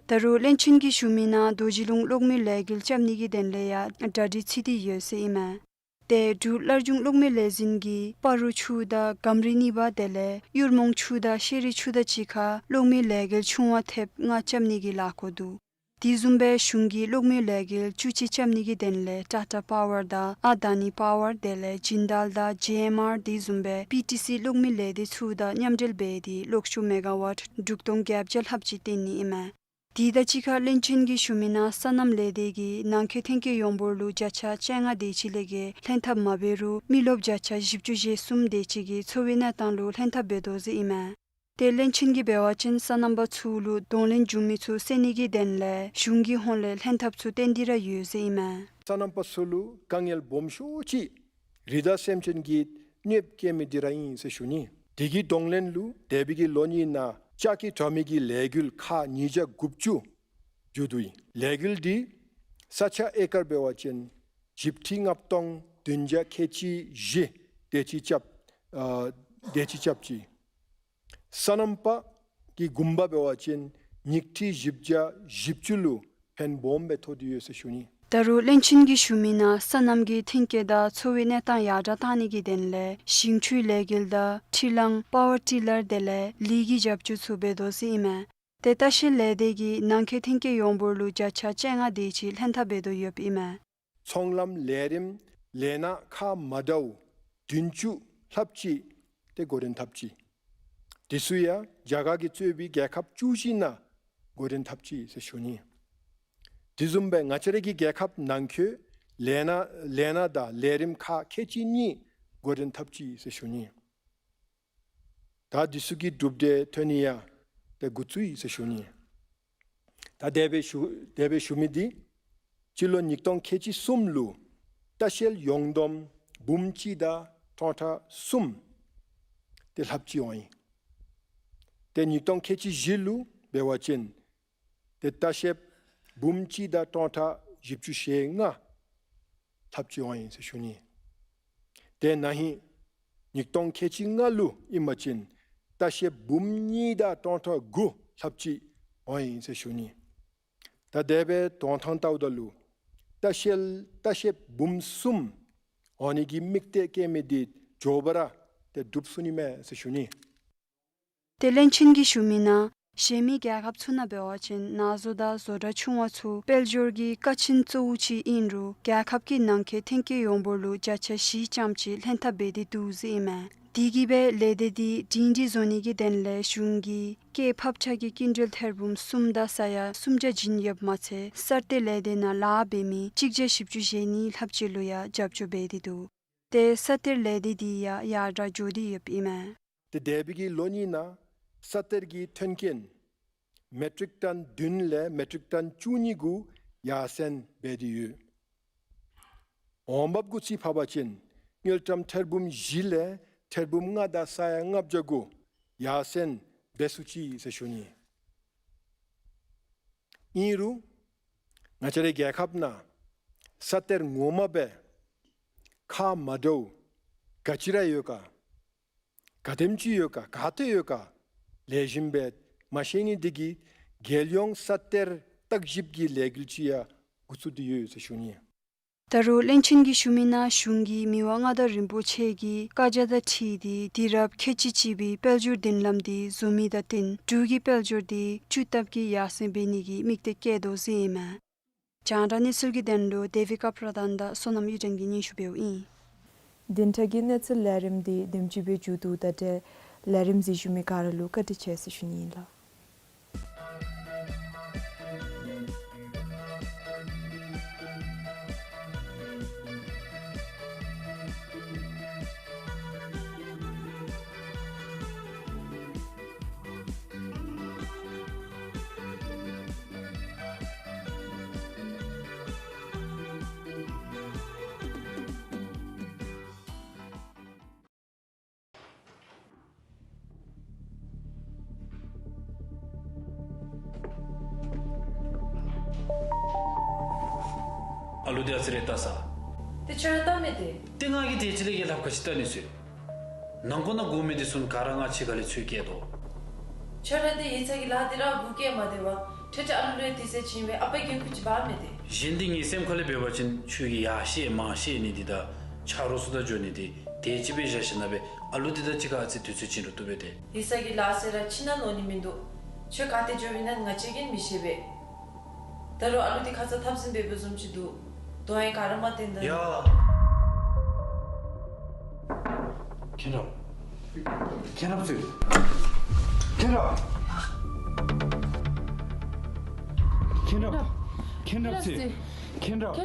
ད་རུང་བློན་ཆེན་གྱིས་ཞུ་མི་ནང་རྡོ་རྗེ་ལུང་གློག་མེ་ལས་འགུལ་རྐྱབ་ནི་གི་དོན་ལས་ཡང་གྲ་སྒྲིག་ཚུད་དེ་ཡོད་ཟེར་ཨིན་མས། ཏེ་འབྲུག་སླར་འབྱུང་གློག་མེ་ལས་འཛིན་གྱིས་སྤ་རོ་ཆུ་དང་སྒམ་རི་གཉིས་པ་དེ་ལས་གཡུར་མོང་ཆུ་དང་ཤེ་རི་ཆུ་དང་གཅིག་ཁར་གློག་མེ་ལས་འགུལ་ཆུང་བ་ཐེབས་ལྔ་རྐྱབ་ནི་གི་ལཱ་འགོ་འདུག། དེ་བཟུམ་སྦེ་གཞུང་གིས་གློག་མེ་ལས་འགུལ་བཅུ་གཅིག་རྐྱབ་ནི་གི་དོན་ལས་ཊ་ཊ་པ་ཝར་དང་ཨ་དཱ་ནི་པ་ཝར་དེ་ལས་ཇིན་དཱལ་དང་ཇེ་ཨེམ་ཨར་དེ་བཟུམ་སྦེ་པི་ཊི་སི་གློག་མེ་ལས་སྡེ་ཚུ་དང་མཉམ་འབྲེལ་འབད་དེ་གློག་ཤུགས་མེ་ག་ཝཊ་དྲུག་སྟོང་བརྒྱད་བརྒྱ་ལྷགཔ་ཅིག་བཏོན་ནི་ཨིན་མས། དེ་དང་གཅིག་ཁར་བློན་ཆེན་གྱིས་ཞུ་མི་ནང་སོ་ནམ་ལས་སྡེ་གིས་ནང་འཁོད་ཐོན་སྐྱེད་ཡོངས་འབོར་ལུ་བརྒྱ་ཆ་བཅོ་ལྔ་དེ་ཅིག་ལས་བརྒལ་ལྷན་ཐབས་མ་འབད་རུང་མི་རློབས་བརྒྱ་ཆ་བཞི་བཅུ་ཞེ་གསུམ་དེ་ཅིག་གིས་འཚོ་བའི་གནས་སྟངས་ལུ་ལྷན་ཐབས་འབད་དོ་ཟེར་ཨིན་མས། ཏེ་བློན་ཆེན་གྱིས་འབད་བ་ཅིན་སོ་ནམ་པ་ཚུ་ལུ་གདོང་ལེན་འབྱུང་མི་ཚུ་སེལ་ནི་གི་དོན་ལས་གཞུང་གི་ཧོངས་ལས་ལྷན་ཐབས་ཚུ་བཏོན་ཏེ་ར་ཡོད་ཟེར་ཨིན་མས། སོ་ནམ་པ་ཚུ་ལུ་དཀའ་ངལ་སྦོམ་ཤོས་ཅིག་རི་དྭགས་སེམས་ཅན་གྱིས་གནོདཔ་བཀལ་མི་འདི་ར་ཨིན་ཟེར་ཞུ་ནི། དེ་གི་གདོང་ལེན་ལུ་འདས་པའི་གི་ལོ་གཉིས་ནང་ལྕགས་ཀྱི་དྲ་མིག་གི་ལས་འགུལ་ཁག་ཉིས་བརྒྱ་དགུ་བཅུ་མཇུག་བསྡུ་ཡི། ལས་འགུལ་འདི་ས་ཆ་ཨེ་ཀར་འབད་བ་ཅིན་བཞི་ཁྲི་ལྔ་སྟོང་བདུན་བརྒྱ་ཁལ་གཅིག་བཞི་དེ་ཅིག་རྐྱབ་ཨ་དེ་ཅིག་རྐྱབ་ཅི། སོ་ནམ་པ་གི་གུང་པ་འབད་བ་ཅིན་ཉིས་ཁྲི་བཞི་བརྒྱ་བཞི་བཅུ་ལུ་ཕན་སྦོམ་སྦེ་ཐོགས་ཏེ་ཡོད་ཟེར་ཞུ་ནི། ད་རུང་བློན་ཆེན་གྱིས་ཞུ་མི་ནང་སོ་ནམ་གྱི་ཐོན་སྐྱེད་དང་འཚོ་བའི་གནས་སྟངས་ཡར་དྲག་བཏང་ནི་གི་དོན་ལས་ཞིང་ཆུའི་ལས་འགུལ་དང་འཕྲུལ་གླང་པ་ཝར་ཊི་ལར་དེ་ལས་ལུད་ཀྱི་རྒྱབ་སྐྱོར་ཚུ་འབད་དོ་ཟེར་ཨིན་མས། ཏེ་ལྟ་བཤལ་ལས་སྡེ་གིས་ནང་འཁོད་ཐོན་སྐྱེད་ཡོངས་འབོར་ལུ་བརྒྱ་ཆ་བཅོ་ལྔ་དེ་ཅིག་ལྷན་ཐབས་འབད་དོ་ཡོདཔ་ཨིན་མས། ཚོང་ལམ་ལས་རིམ་ལས་སྣ་ཁག་མ་འདྲཝ་བདུན་ཅུ་ལྷགཔ་ཅིག་ཏེ་འགོ་འདྲེན་འཐབ་ཅི། དེ་ཚུ་ཡང་རྒྱ་གར་གྱིས་གཙོས་པའི་རྒྱལ་ཁབ་བཅུ་བཞི་ནང་འགོ་འདྲེན་འཐབ་ཅི་ཟེར་ཞུ་ནི། དེ་བཟུམ་སྦེ་ང་བཅས་རའི་གི་རྒྱལ་ཁབ་ནང་འཁོད་ལས་སྣ་ལས་སྣ་དང་ལས་རིམ་ཁག་ཁལ་གཅིག་གཉིས་འགོ་འདྲེན་འཐབ་ཅི་ཟེར་ཞུ་ནི། ད་འདི་ཚུ་གི་གྲུབ་འབྲས་ཐོན་ནི་ཡང་ཏེ་འགོ་བཙུགས་ཡི་ཟེར་ཞུ་ནི། ད་དེ་སྦེ་ཞུ་དེ་སྦེ་ཞུ་མི་འདི་སྤྱི་ལོ་ཉིས་སྟོང་ཁལ་གཅིག་གསུམ་ལུ་ལྟ་བཤལ་ཡོངས་བསྡོམས་འབུམ་གཅིག་དང་སྟོང་ཕྲག་གསུམ་ཏེ་ལྷགཔ་ཅིག་འོང་ཡི། ཏེ་ཉིས་སྟོང་ཁལ་གཅིག་བཞི་ལུ་འབད་བ་ཅིན་ཏེ་ལྟ་བཤལཔ་འབུམ་གཅིག་དང་སྟོང་ཕྲག་བཞི་བཅུ་ཞེ་ལྔ་ལྷགཔ་ཅིག་འོང་ཡི་ཟེར་ཞུ་ནི། ཏེ་ན་ཧིང་ཉིས་སྟོང་ཁལ་གཅིག་ལྔ་ལུ་ཨིན་པ་ཅིན་ལྟ་བཤལཔ་འབུམ་གཉིས་དང་སྟོང་ཕྲག་དགུ་ལྷགཔ་ཅིག་འོང་ཡི་ཟེར་ཞུ་ནི། ད་དེ་སྦེ་དོན་ཐང་བལྟཝ་ད་ལུ་ལྟ་བཤལ་ལྟ་བཤལཔ་འབུམ་གསུམ་འོང་ནི་གི་དམིགས་གཏད་བསྐྱེད་མི་འདི་མགྱོགས་པ་ར་ཏེ་འགྲུབ་ཚུགས་ནི་མས་ཟེར་ཞུ་ནི། ཏེ་བློན་ཆེན་གྱིས་ཞུ་མི་ནང་གཞན་མི་རྒྱལ་ཁབ་ཚུ་ནང་འབད་བ་ཅིན་ནང་བཟོ་དང་བཟོ་གྲྭ་ཆུང་བ་ཚུ་དཔལ་འབྱོར་གྱི་ཀ་ཆེན་གཙོ་བོ་ཅིག་ཨིན་རུང་རྒྱལ་ཁབ་ཀྱི་ནང་འཁོད་ཐོན་སྐྱེད་ཡོངས་འབོར་ལུ་བརྒྱ་ཆ་བཞི་ཙམ་ཅིག་ལྷན་ཐབས་འབད་དེ་འདུག་ཟེར་ཨིན་མས། དེ་གིས་སྦེ་ལས་སྡེ་འདི་སྒྲིང་སྒྲི་བཟོ་ནི་གི་དོན་ལས་གཞུང་གིས་སྐྱེད་ཕབ་ཆག་གི་སྐྱིན་འགྲུལ་ཐེར་འབུམ་གསུམ་དང་ས་ཡ་སུམ་བརྒྱ་བྱིན་ཡོདཔ་མ་ཚད་གསར་གཏོད་ལས་སྡེ་ནང་ལཱ་འབད་མི་གཅིག་བརྒྱ་བཞི་བཅུ་ཞེ་གཉིས་ལྷགཔ་ཅིག་ལུ་ཡང་རྒྱབ་སྐྱོར་འབད་དེ་འདུག། ཏེ་ས་གཏེར་ལས་སྡེ་འདི་ཡང་ཡར་དྲག་འགྱོ་སྟེ་ཡོདཔ་ཨིན་མས། ཏེ་འདས་པའི་གི་ལོ་གཉིས་ནང་ས་གཏེར་གྱི་ཐོན་སྐྱེད་མེ་ཊིག་ཊོན་བདུན་ལས་མེ་ཊིག་ཊོན་བཅུ་གཉིས་གུ་ཡར་སེང་འབད་དེ་ཡོད། འོང་འབབ་གུ་ཅིག་ཕབ་པ་ཅིན་དངུལ་ཀྲམ་ཐེར་འབུམ་བཞི་ལས་ཐེར་འབུམ་ལྔ་དང་ས་ཡ་ལྔ་བརྒྱ་གུ་ཡར་སེང་འབད་ཚུགས་ཅི་ཟེར་ཞུ་ནི། ཨིན་རུང་ང་བཅས་རའི་རྒྱལ་ཁབ་ནང་ས་གཏེར་ངོ་མ་སྦེ་ཁ་མ་འདྲཝ་ག་ཅི་ར་ཡོད་ག་ག་དེམ་ཅིག་ཡོད་ག་ག་ཏེ་ཡོད་ག་ལེགས་ཤོམ་སྦེ་མ་ཤེས་ནི་འདི་གིས་རྒྱལ་ཡོངས་ས་གཏེར་བརྟག་ཞིབ་ཀྱི་ལས་འགུལ་ཅིག་ཡང་འགོ་བཙུགས་ཏེ་ཡོད་ཟེར་ཞུ་ནི། ད་རུང་བློན་ཆེན་གྱིས་ཞུ་མི་ནང་གཞུང་གིས་མི་དབང་མངའ་བདག་རིན་པོ་ཆེ་གི་བཀའ་རྒྱ་དང་འཁྲིལ་ཏེ་དུས་རབས་ཁལ་གཅིག་གཅིག་པའི་དཔལ་འབྱོར་མདུན་ལམ་འདི་བཟོ་མི་དང་བསྟུན་འབྲུག་གི་དཔལ་འབྱོར་འདི་སྤྱི་ལྟར་གྱི་ཡར་སེང་འབད་ནི་གི་དམིགས་གཏད་བསྐྱེད་དོ་ཟེར་ཨིན་མས། རྒྱང་བསྒྲགས་གནས་ཚུལ་གྱི་དོན་ལུ་དེ་བི་ཀ་པྲ་དཱན་དང་བསོད་ནམས་གཡུ་སྒྲོན་གྱིས་སྙན་ཞུ་འབདཝ་ཨིན། བདུན་ཕྲག་གི་གནས་ཚུལ་ལས་རིམ་འདི་དེམ་ཅིག་སྦེ་མཇུག་བསྡུཝ་ད་ཏེ་ལས་རིམ་གཟིགས་ཞུ་མི་ག་ར་ལུ་བཀའ་དྲིན་ཆེ་ཟེར་ཞུ་ནི་ཨིན་ལགས། ཨ་ལུ་འདི་ཨ་ཙི་རེ་བལྟ་ས། ཏེ་ཁྱོད་ར་བལྟ་མི་དེ། ཏེ་ང་གིས་དེ་ཅིག་ལས་ཀྱི་ལྷབ་ཁ་ཅིག་བལྟ་ནི་ཟེར། ནང་འཁོད་ནང་སྒུག་མི་འདི་ཚུ་ག་ར་ང་ཕྱི་ཁ་ལས་ཚུར་བསྐྱལ་དོ། ཁྱོད་ར་འདི་ཡིག་ཚང་གི་ལཱ་འདི་ར་སྒུག་བསྐྱལ་མ་སྡོད་པར་ཁྲེ་ཁྲེ་ཨ་ལུ་ལུ་དུས་ཚོད་བྱིན་སྦེ་ཨ་པའི་འགན་ཁུར་ཅིག་འབག་མི་དེ། གཞན་འདི་ངེའི་སེམས་ཁ་ལས་འབད་བ་ཅིན་ཁྱོད་ཀྱིས་ཡར་བཤལ་མར་བཤལ་ནི་འདི་དང་ཆ་རོགས་ཚུ་དང་འགྱོ་ནི་འདི་དེ་ཅིག་སྦེ་བཞག་ཞིནམ་ལས་ཨ་ལུ་འདི་དང་གཅིག་ཁར་ཨ་ཙི་དུས་ཚོད་བྱིན་རུང་བཏུབ་པས་ཏེ། ཡིག་ཚང་གི་ལཱ་ཟེར་ར་ཕྱི་ནང་ནོར་ནི་མིན་འདུག། ཁྱོད་ག་ཏེ་འགྱོ་བའི་ན་ང་བཅས་ཀྱིས་མི་ཤེས་པས། ད་རུང་ཨ་ལུ་འདི་ཁ་ཙ་འཐབ་ཟིན་འབད་འབདཝ་བཟུམ་ཅིག་འདུག། དོན་ཡང་ག་ར་མ་བསྟན་ད། ཡ། མཁྱེན་རབ། མཁྱེན་རབ་ཟེར། མཁྱེན་རབ། མཁྱེན་རབ། མཁྱེན་རབ་ཟེར། མཁྱེན་རབ།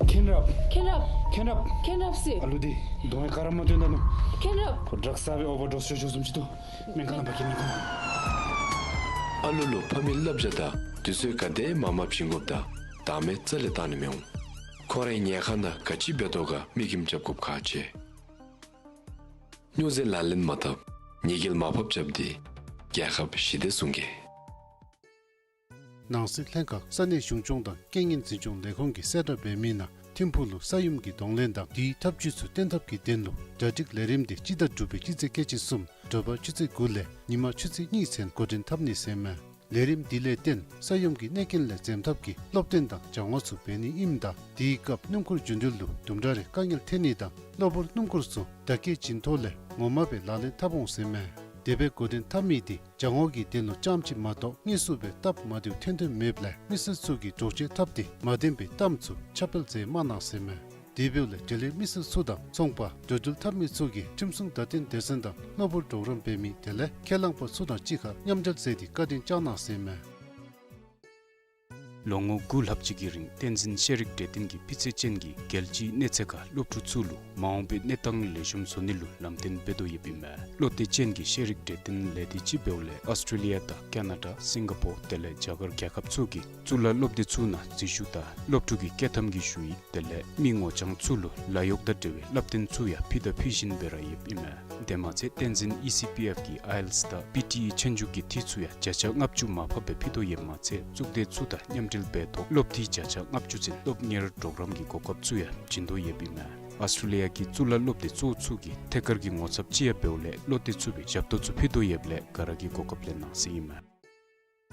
མཁྱེན་རབ། མཁྱེན་རབ། མཁྱེན་རབ། མཁྱེན་རབ་ཟེར། ཨ་ལུ་འདི་དོན་ཡང་ག་ར་མ་བསྟན་ད་ནུག། མཁྱེན་རབ། ཁོ་ཌྲག་སི་སྦེ་ཨོ་བར་ཌོས་ཤོར་ཤོརཝ་བཟུམ་ཅིག་འདུག། སྨན་ཁང་ནང་འབག་གེ་སྨན་ཁང་ནང་། ཨ་ལུ་ལུ་ཕ་མའི་བསླབ་བྱ་དང་དུས་ཚོད་ག་དེ་མ་མ་བྱིན་དགོཔ་དང་བདག་མེད་རྩ་ལས་བཏང་ནི་མི་འོང་། ཁོ་རའི་ཉལ་ཁང་ནང་ག་ཅི་འབད་དོ་ག་མིག་ཁྱིམ་རྐྱབ་དགོཔ་ཁག་ཆེ། སྨྱོ་རྫས་ལག་ལེན་མ་འཐབ། ཉེས་སྐྱོན་མ་ཕབ་རྐྱབ་སྟེ་རྒྱལ་ཁབ་ཞི་བདེ་སྲུང་གེ། ནང་སྲིད་ལྷན་ཁག་ས་གནས་གཞུང་སྐྱོང་དང་རྐྱེན་ངན་འཛིན་སྐྱོང་ལས་ཁུངས་ཀྱིས་གསལ་བསྒྲགས་འབད་མི་ནང་ཐིམ་ཕུག་ལུ་ས་ཡོམ་གྱི་གདོང་ལེན་དང་དེའི་ཐབས་བྱུས་ཚུ་བརྟན་ཐབས་ཀྱི་དོན་ལུ་གྲ་སྒྲིག་ལས་རིམ་འདི་སྤྱི་ཟླ་དྲུག་པའི་སྤྱི་ཚེས་ཁལ་གཅིག་གསུམ་དྲོ་པ་ཆུ་ཚོད་དགུ་ལས་ཉིན་མ་ཆུ་ཚོད་གཉིས་ཚུན་འགོ་འདྲེན་འཐབ་ནི་ཟེར་མས། ལས་རིམ་འདི་ལས་བརྟེན་ས་ཡོམ་གྱི་གནོད་རྐྱེན་ལས་འཛེམ་ཐབས་ཀྱི་སློབ་སྟོན་དང་སྦྱང་བ་ཚུ་འབད་ནི་ཨིནམ་ད་དེའི་སྐབས་སྣུམ་འཁོར་རྒྱུ་འགྲུལ་ལུ་དུམ་གྲ་རེ་དཀའ་ངལ་འཕྲད་ནི་དང་གློ་བུར་སྣུམ་འཁོར་ཚུ་བརྡ་སྐད་བྱིན་ཐོག་ལས་ངོ་མ་སྦེ་ལག་ལེན་འཐབ་འོང་ཟེར་མས། དེ་སྦེ་འགོ་འདྲེན་འཐབ་མི་འདི་སྦྱང་བ་གི་དོན་ལུ་རྐྱངམ་ཅིག་མ་གཏོགས་དངོས་སུ་སྦེ་སྟབས་མ་བདེཝ་ཐོན་ཐོནམ་མེདཔ་ལས་མི་སེར་ཚུ་གིས་འདྲོག་བྱེལ་འཐབ་སྟེ་མ་བདེན་པའི་གཏམ་ཚུ་ཁྱབ་སྤེལ་མཛད་མ་གནང་ཟེར་མས། དེ་འབདཝ་ལས་འབྲེལ་ཡོད་མི་སེར་ཚུ་དང་ཚོང་པ་འགྲོ་འགྲུལ་འཐབ་མི་ཚུ་གིས་ཁྲིམས་སྲུང་བརྡ་སྟོན་སྡེ་ཚན་དང་གློ་བུར་གྲོགས་རམ་འབད་མི་དེ་ལས་ཁས་བླངས་པ་ཚུ་དང་གཅིག་ཁར་མཉམ་འབྲེལ་མཛད་དེ་བཀའ་དྲིན་བསྐྱང་གནང་ཟེར་མས། ལོ་ངོ་དགུ་ལྷག་ཅིག་གི་རིང་བསྟན་འཛིན་ཤེས་རིག་གྲོས་སྟོན་གྱིས་སྤུས་ཚད་ཅན་གྱི་རྒྱལ་སྤྱིའི་གནས་ཚད་ཁར་སློབ་ཕྲུག་ཚུ་ལུ་མ་འོངས་པའི་གནས་སྟངས་ལེགས་ཤོམ་བཟོ་ནི་ལུ་ལམ་སྟོན་འབད་དོ་ཡོདཔ་ཨིན་མས། བློ་གཏད་ཅན་གྱི་ཤེས་རིག་གྲོས་སྟོན་ལས་སྡེ་ཅིག་འབདཝ་ལས་ཨཱོས་ཊྲེ་ལི་ཡ་དང་ཀེ་ན་ཌ་སིང་ག་པོར་དེ་ལས་རྒྱ་གར་རྒྱལ་ཁབ་ཚུ་གི་གཙུག་ལག་སློབ་སྡེ་ཚུ་ནང་འཛུལ་ཞུགས་དང་སློབ་ཕྲུག་གི་བསྐྱོད་ཐམ་གྱི་ཞུ་ཡིག་དེ་ལས་མི་ངོ་རྐྱང་ཚུ་ལུ་ལཱ་གཡོག་དང་འབྲེལ་བའི་བསླབ་སྟོན་ཚུ་ཡང་ཕུལ་དང་ཕུལ་བཞིན་པའི་ར་ཡོདཔ་ཨིན་མས། དེ་མ་ཚད་བསྟན་འཛིན་ཨི་སི་པི་ཨེཕ་གིས་ཨའི་ཨེལ་ཊི་ཨེསི་དང་པི་ཊི་ཨི་ཆོས་རྒྱུགས་ཀྱི་འཐུས་ཚུ་ཡང་བརྒྱ་ཆ་ལྔ་བཅུ་མར་ཕབ་སྦེ་ཕུལ་དོ་ཡོདཔ་མ་ཚད་གཙུག་སྡེ་ཚུ་དང་མཉམ་འབྲེལ་འབད་ཐོག་སློབ་འཐུས་བརྒྱ་ཆ་ལྔ་བཅུ་ཚུན་སློབ་གཉེར་གྲོགས་རམ་གྱི་གོ་སྐབས་ཚུ་ཡང་བྱིན་དོ་ཡོདཔ་ཨིན་མས། ཨཱོས་ཊྲེ་ལི་ཡ་གི་གཙུག་ལག་སློབ་སྡེ་གཙོ་བོ་ཚུ་གི་ཐད་ཀར་གྱི་ངོ་ཚབ་ཅིག་ཡང་འབདཝ་ལས་བློ་གཏད་ཚུགས་པའི་ཞབས་ཏོག་ཚུ་ཕུལ་དོ་ཡོདཔ་ལས་ག་ར་གིས་གོ་སྐབས་ལེན་གནང་ཟེར་ཨིན་མས།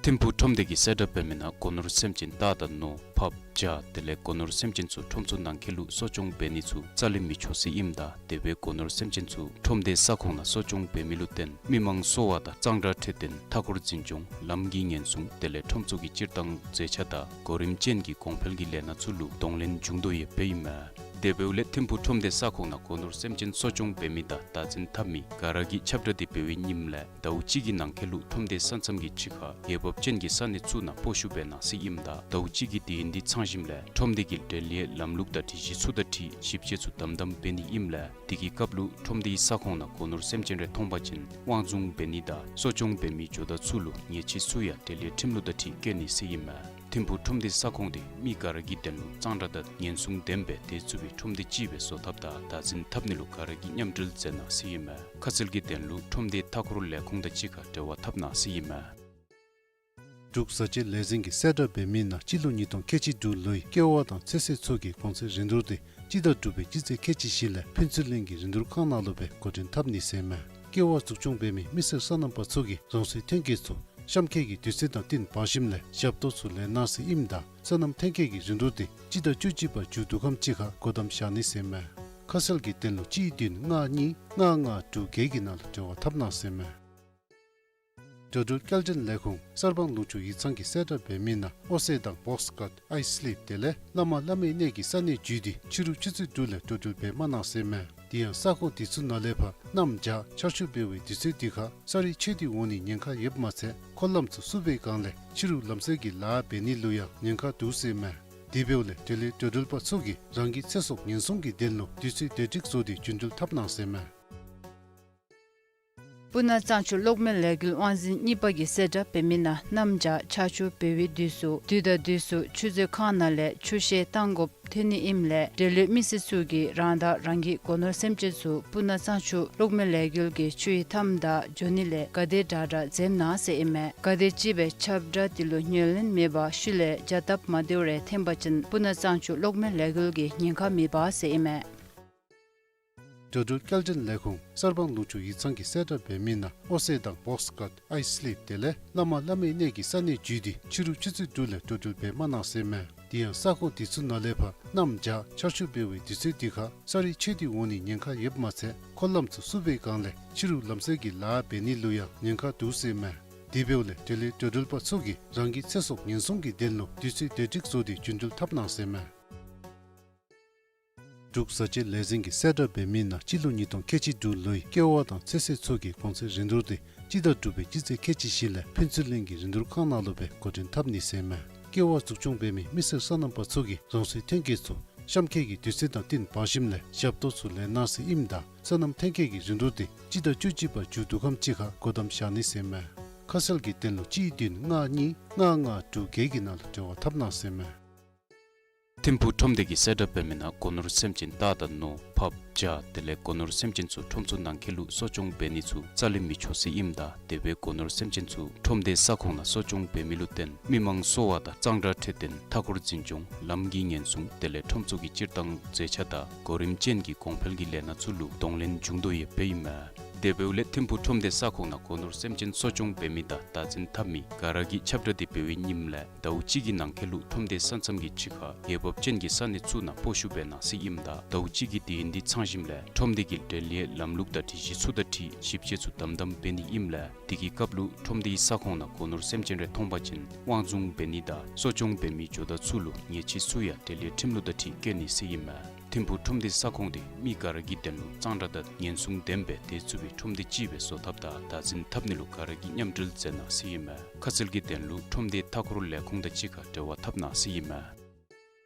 ཐིམ་ཕུག་ཁྲོམ་སྡེ་གིས་གསལ་བསྒྲགས་འབད་མི་ནང་སྒོ་ནོར་སེམས་ཅན་རྟ་དང་ནོར་ཕགཔ་བྱ་དེ་ལས་སྒོ་ནོར་སེམས་ཅན་ཚུ་ཁྲོམ་ཚུ་ནང་འཁོད་ལུ་གསོ་སྐྱོང་འབད་ནི་ཚུ་རྩ་ལས་མི་ཆོག་ཟེར་ཨིནམ་ད་དེ་སྦེ་སྒོ་ནོར་སེམས་ཅན་ཚུ་ཁྲོམ་སྡེའི་ས་ཁོངས་ནང་གསོ་སྐྱོང་འབད་མི་ལུ་བརྟེན་མི་མང་གསོ་བ་དང་གཙང་སྦྲ་འཕྲོད་བསྟེན་མཐའ་འཁོར་འཛིན་སྐྱོང་ལམ་གྱི་ཉེན་སྲུང་དེ་ལས་ཁྲོམ་ཚུ་གི་སྤྱིར་བཏང་མཛེས་ཆ་དང་གོ་རིམ་ཅན་གྱི་གོང་འཕེལ་གྱི་ལས་སྣ་ཚུ་ལུ་གདོང་ལེན་འབྱུང་དོ་ཡོདཔ་ཨིན་མས། དེ་འབདཝ་ལས་ཐིམ་ཕུག་ཁྲོམ་སྡེའི་ས་ཁོངས་ནང་སྒོ་ནོར་སེམས་ཅན་གསོ་སྐྱོང་འབད་མི་དང་བདག་འཛིན་འཐབ་མི་ག་ར་གིས་ཁྱབ་བསྒྲགས་འདི་འབད་བའི་ཉིནམ་ལས་ཟླཝ་གཅིག་གི་ནང་འཁོད་ལུ་ཁྲོམ་སྡེའི་ས་མཚམས་ཀྱི་ཕྱི་ཁར་འོས་འབབ་ཅན་གྱི་ས་གནས་ཚུ་ནང་སྤོ་བཤུད་འབད་གནང་ཟེར་ཨིནམ་ད་ཟླཝ་གཅིག་གི་དུས་ཡུན་འདི་ཚང་ཞིནམ་ལས་ཁྲོམ་སྡེ་གི་འབྲེལ་ཡོད་ལམ་ལུགས་དང་སྒྲིག་གཞི་ཚུ་དང་འཁྲིལ་ཞིབ་དཔྱད་ཚུ་དམ་དམ་འབད་ནི་ཨིནམ་ལས་དེ་གི་སྐབས་ལུ་ཁྲོམ་སྡེའི་ས་ཁོངས་ནང་སྒོ་ནོར་སེམས་ཅན་རེ་མཐོང་པ་ཅིན་དབང་བཟུང་འབད་ནི་དང་གསོ་སྐྱོང་འབད་མི་ཇོ་བདག་ཚུ་ལུ་ཉེས་ཆད་ཚུ་ཡང་འབྲེལ་ཡོད་ཁྲིམས་ལུགས་དང་འཁྲིལ་བཀལ་ནི་ཟེར་ཨིན་མས། ཐིམ་ཕུག་ཁྲོམ་སྡེའི་ས་ཁོངས་འདི་མི་ག་ར་གི་དོན་ལུ་གཙང་སྦྲ་དང་ཉེན་སྲུང་ལྡན་པའི་སྡོད་ཚུགས་པའི་ཁྲོམ་སྡེ་ཅིག་སྦེ་བཟོ་ཐབས་དང་བདག་འཛིན་འཐབ་ནི་ལུ་ག་ར་གིས་མཉམ་འབྲེལ་མཛད་གནང་ཟེར་ཨིན་མས། ཁ་གསལ་གྱི་དོན་ལུ་ཁྲོམ་སྡེའི་མཐའ་འཁོར་ལས་ཁུངས་དང་གཅིག་ཁར་འབྲེལ་བ་འཐབ་གནང་ཟེར་ཨིན་མས། འབྲུག་བཟའ་བཅའ་ལས་འཛིན་གྱིས་གསལ་བསྒྲགས་འབད་མི་ནང་སྤྱི་ལོ་ཉིས་སྟོང་ཁལ་གཅིག་དྲུག་ལོའི་ཀེ་བ་དང་ཚོད་བསྲེ་ཚུ་གི་གོང་ཚད་རིན་བསྡུར་དེ་སྤྱི་ཟླ་དྲུག་པའི་སྤྱི་ཚེས་ཁལ་གཅིག་བཞི་ལས་ཕུན་ཚོགས་གླིང་གི་རིན་བསྡུར་ཁང་ནང་ལུ་སྦེ་འགོ་འདྲེན་འཐབ་ནི་ཟེར་ཨིན་མས། ཀེ་བ་འཛུགས་སྐྱོང་འབད་མི་མི་སེར་སོ་ནམ་པ་ཚུ་གིས་རང་སོའི་ཐོན་སྐྱེད་ཚུ་གཤམ་འཁོད་ཀྱི་དུས་ཚོད་དང་བསྟུན་འབག་ཞིནམ་ལས་ཞབས་ཏོག་ཚུ་ལེན་གནང་ཟེར་ཨིནམ་ད་སོ་ནམ་ཐོན་སྐྱེད་ཀྱི་རིན་བསྡུར་དེ་སྤྱི་ཟླ་བཅུ་གཅིག་པ་མཇུག་བསྡུ་ཁམས་ཅིག་ཁར་སྒོ་བསྡམ་བཞག་ནི་ཟེར་ཨིན་མས། ཁ་གསལ་གྱི་དོན་ལུ་གཅིག་བདུན་ལྔ་གཉིས་ལྔ་ལྔ་དྲུག་བརྒྱད་ཀྱི་ནང་ལུ་འབྲེལ་བ་འཐབ་གནང་ཟེར་ཨིན་མས། འགྲོ་འགྲུལ་སྐྱེལ་འདྲེན་ལས་ཁུངས་གསར་སྤང་ལུང་ཕྱོགས་ཡིག་ཚང་གིས་གསལ་བསྒྲགས་འབད་མི་ནང་ཨོ་སེ་དང་བོགས་ཀཊ་ཨའི་སི་ལིབ་དེ་ལས་བླ་མ་བླ་མའི་གནས་ཀྱི་ས་གནས་བརྒྱུད་དེ་ཕྱི་རུ་ཆུ་ཚོད་དྲུག་ལས་འགྲོ་འགྲུལ་འབད་མ་གནང་ཟེར་ཨིན་མས། དེ་ཡང་ས་ཁོངས་དེ་ཚུ་ནང་ལས་ཕར་གནམ་བྱཱར་ཆར་ཆུ་འབབ་པའི་དུས་ཚོད་དེ་ཁར་ས་རུད་ཆད་དེ་འོང་ནི་ཉེན་ཁ་ཡོདཔ་མ་ཚད་འཁོར་ལམ་ཚུ་བསུབ་པའི་སྒང་ལས་ཕྱི་རུ་ལམ་བསལ་གྱི་ལཱ་འབད་ནི་ལུ་ཡང་ཉེན་ཁ་འདུག་ཟེར་ཨིན་མས། དེ་འབདཝ་ལས་འབྲེལ་ཡོད་འགྲོ་འགྲུལ་པ་ཚུ་གིས་རང་གི་ཚེ་སྲོག་ཉེན་སྲུང་གི་དོན་ལུ་དུས་ཚོད་བདེ་སྒྲིག་བཟོ་སྟེ་རྒྱུ་འགྲུལ་འཐབ་གནང་ཟེར་ཨིན་མས། སྤུ་ན་གཙང་ཆུ་གློག་མེ་ལས་འགུལ་དབང་འཛིན་གཉིས་པ་གིས་གསལ་བསྒྲགས་འབད་མི་ནང་གནམ་བྱཱར་ཆར་ཆུ་འབབ་པའི་དུས་སུ་དུས་དང་དུས་སུ་ཆུ་མཛོད་ཁང་ནང་ལས་ཆུ་བཤལ་བཏང་དགོཔ་ཐོན་ནི་ཨིནམ་ལས་འབྲེལ་ཡོད་མི་སེར་ཚུ་གིས་རང་དང་རང་གི་སྒོ་ནོར་སེམས་ཅན་ཚུ་སྤུ་ན་གཙང་ཆུ་གློག་མེ་ལས་འགུལ་གྱི་ཆུའི་མཐའམ་དང་འགྱོ་ནི་ལས་ག་དེ་དྲག་དྲག་འཛེམ་གནང་ཟེར་ཨིན་མས། ག་དེ་ཅིག་སྦེ་ཁྱབ་བསྒྲགས་དེ་ལུ་ཉན་ལེན་མེད་པར་ཤུལ་ལས་བྱ་སྟབས་མ་བདེཝ་རེ་ཐོན་པ་ཅིན་སྤུ་ན་གཙང་ཆུ་གློག་མེ་ལས་འགུལ་གྱི་ཉེན་ཁ་མེདཔ་ཟེར་ཨིན་མས། འགྲོ་འགྲུལ་སྐྱེལ་འདྲེན་ལས་ཁུངས་གསར་སྤང་ལུང་ཕྱོགས་ཡིག་ཚང་གིས་གསལ་བསྒྲགས་འབད་མི་ནང་ཨོ་སེ་དང་བོགས་ཀཊ་ཨའི་སི་ལིབ་དེ་ལས་བླ་མ་བླ་མའི་གནས་ཀྱི་ས་གནས་བརྒྱུད་དེ་ཕྱི་རུ་ཆུ་ཚོད་དྲུག་ལས་འགྲོ་འགྲུལ་འབད་མ་གནང་ཟེར་ཨིན་མས། དེ་ཡང་ས་ཁོངས་དེ་ཚུ་ནང་ལས་ཕར་གནམ་བྱཱར་ཆར་ཆུ་འབབ་པའི་དུས་ཚོད་དེ་ཁར་ས་རུད་ཆད་དེ་འོང་ནི་ཉེན་ཁ་ཡོདཔ་མ་ཚད་འཁོར་ལམ་ཚུ་བསུབ་པའི་སྒང་ལས་ཕྱི་རུ་ལམ་བསལ་གྱི་ལཱ་འབད་ནི་ལུ་ཡང་ཉེན་ཁ་འདུག་ཟེར་ཨིན་མས། དེ་འབདཝ་ལས་འབྲེལ་ཡོད་འགྲོ་འགྲུལ་པ་ཚུ་གིས་རང་གི་ཚེ་སྲོག་ཉེན་སྲུང་གི་དོན་ལུ་དུས་ཚོད་བདེ་སྒྲིག་བཟོ་སྟེ་རྒྱུ་འགྲུལ་འཐབ་གནང་ཟེར་ཨིན་མས། འབྲུག་བཟའ་བཅའ་ལས་འཛིན་གྱིས་གསལ་བསྒྲགས་འབད་མི་ནང་སྤྱི་ལོ་ཉིས་སྟོང་ཁལ་གཅིག་དྲུག་ལོའི་ཀེ་བ་དང་ཚོད་བསྲེ་ཚུ་གི་གོང་ཚད་རིན་བསྡུར་དེ་སྤྱི་ཟླ་དྲུག་པའི་སྤྱི་ཚེས་ཁལ་གཅིག་བཞི་ལས་ཕུན་ཚོགས་གླིང་གི་རིན་བསྡུར་ཁང་ནང་ལུ་སྦེ་འགོ་འདྲེན་འཐབ་ནི་ཟེར་ཨིན་མས། ཀེ་བ་འཛུགས་སྐྱོང་འབད་མི་མི་སེར་སོ་ནམ་པ་ཚུ་གིས་རང་སོའི་ཐོན་སྐྱེད་ཚུ་གཤམ་འཁོད་ཀྱི་དུས་ཚོད་དང་བསྟུན་འབག་ཞིནམ་ལས་ཞབས་ཏོག་ཚུ་ལེན་གནང་ཟེར་ཨིནམ་ད་སོ་ནམ་ཐོན་སྐྱེད་ཀྱི་རིན་བསྡུར་དེ་སྤྱི་ཟླ་བཅུ་གཅིག་པ་མཇུག་བསྡུ་ཁམས་ཅིག་ཁར་སྒོ་བསྡམ་བཞག་ནི་ཟེར་ཨིན་མས། ཁ་གསལ་གྱི་དོན་ལུ་གཅིག་བདུན་ལྔ་གཉིས་ལྔ་ལྔ་དྲུག་བརྒྱད་ཀྱི་ནང་ལུ་འབྲེལ་བ་འཐབ་གནང་ཟེར་ཨིན་མས། ཐིམ་ཕུག་ཁྲོམ་སྡེ་གིས་གསལ་བསྒྲགས་འབད་མི་ནང་སྒོ་ནོར་སེམས་ཅན་རྟ་དང་ནོར་ཕགཔ་བྱ་དེ་ལས་སྒོ་ནོར་སེམས་ཅན་ཚུ་ཁྲོམ་ཚུ་ནང་འཁོད་ལུ་གསོ་སྐྱོང་འབད་ནི་ཚུ་རྩ་ལས་མི་ཆོག་ཟེར་ཨིནམ་ད་དེ་སྦེ་སྒོ་ནོར་སེམས་ཅན་ཚུ་ཁྲོམ་སྡེའི་ས་ཁོངས་ནང་གསོ་སྐྱོང་འབད་མི་ལུ་བརྟེན་མི་མང་གསོ་བ་དང་གཙང་སྦྲ་འཕྲོད་བསྟེན་མཐའ་འཁོར་འཛིན་སྐྱོང་ལམ་གྱི་ཉེན་སྲུང་དེ་ལས་ཁྲོམ་ཚུ་གི་སྤྱིར་བཏང་མཛེས་ཆ་དང་གོ་རིམ་ཅན་གྱི་གོང་འཕེལ་གྱི་ལས་སྣ་ཚུ་ལུ་གདོང་ལེན་འབྱུང་དོ་ཡོདཔ་ཨིན་མས། དེ་འབདཝ་ལས་ཐིམ་ཕུག་ཁྲོམ་སྡེའི་ས་ཁོངས་ནང་སྒོ་ནོར་སེམས་ཅན་གསོ་སྐྱོང་འབད་མི་དང་བདག་འཛིན་འཐབ་མི་ག་ར་གིས་ཁྱབ་བསྒྲགས་དེ་འབད་བའི་ཉིནམ་ལས་ཟླཝ་གཅིག་གི་ནང་འཁོད་ལུ་ཁྲོམ་སྡེའི་ས་མཚམས་ཀྱི་ཕྱི་ཁར་འོས་འབབ་ཅན་གྱི་ས་གནས་ཚུ་ནང་སྤོ་བཤུད་འབད་གནང་ཟེར་ཨིནམ་ད་ཟླཝ་གཅིག་གི་དུས་ཡུན་འདི་ཚང་ཞིནམ་ལས་ཁྲོམ་སྡེ་གི་འབྲེལ་ཡོད་ལམ་ལུགས་དང་སྒྲིག་གཞི་ཚུ་དང་འཁྲིལ་ཞིབ་དཔྱད་ཚུ་དམ་དམ་འབད་ནི་ཨིནམ་ལས་དེ་གི་སྐབས་ལུ་ཁྲོམ་སྡེའི་ས་ཁོངས་ནང་སྒོ་ནོར་སེམས་ཅན་རེ་མཐོང་པ་ཅིན་དབང་བཟུང་འབད་ནི་དང་གསོ་སྐྱོང་འབད་མི་ཇོ་བདག་ཚུ་ལུ་ཉེས་ཆད་ཚུ་ཡང་འབྲེལ་ཡོད་ཁྲིམས་ལུགས་དང་འཁྲིལ་བཀལ་ནི་ཟེར་ཨིན་མས། ཐིམ་ཕུག་ཁྲོམ་སྡེའི་ས་ཁོངས་དེ་མི་ག་ར་གི་དོན་ལུ་གཙང་སྦྲ་དང་ཉེན་སྲུང་ལྡན་པའི་བདེ་ཚུགས་པའི་ཁྲོམ་སྡེ་ཅིག་སྦེ་བཟོ་ཐབས་དང་བདག་འཛིན་འཐབ་ནི་ལུ་ག་ར་གིས་མཉམ་འབྲེལ་མཛད་གནང་ཟེར་ཨིན་མས། ཁ་གསལ་གྱི་དོན་ལུ་ཁྲོམ་སྡེའི་མཐའ་འཁོར་ལས་ཁུངས་དང་གཅིག་ཁར་འབྲེལ་བ་འཐབ་གནང་ཟེར་ཨིན་མས།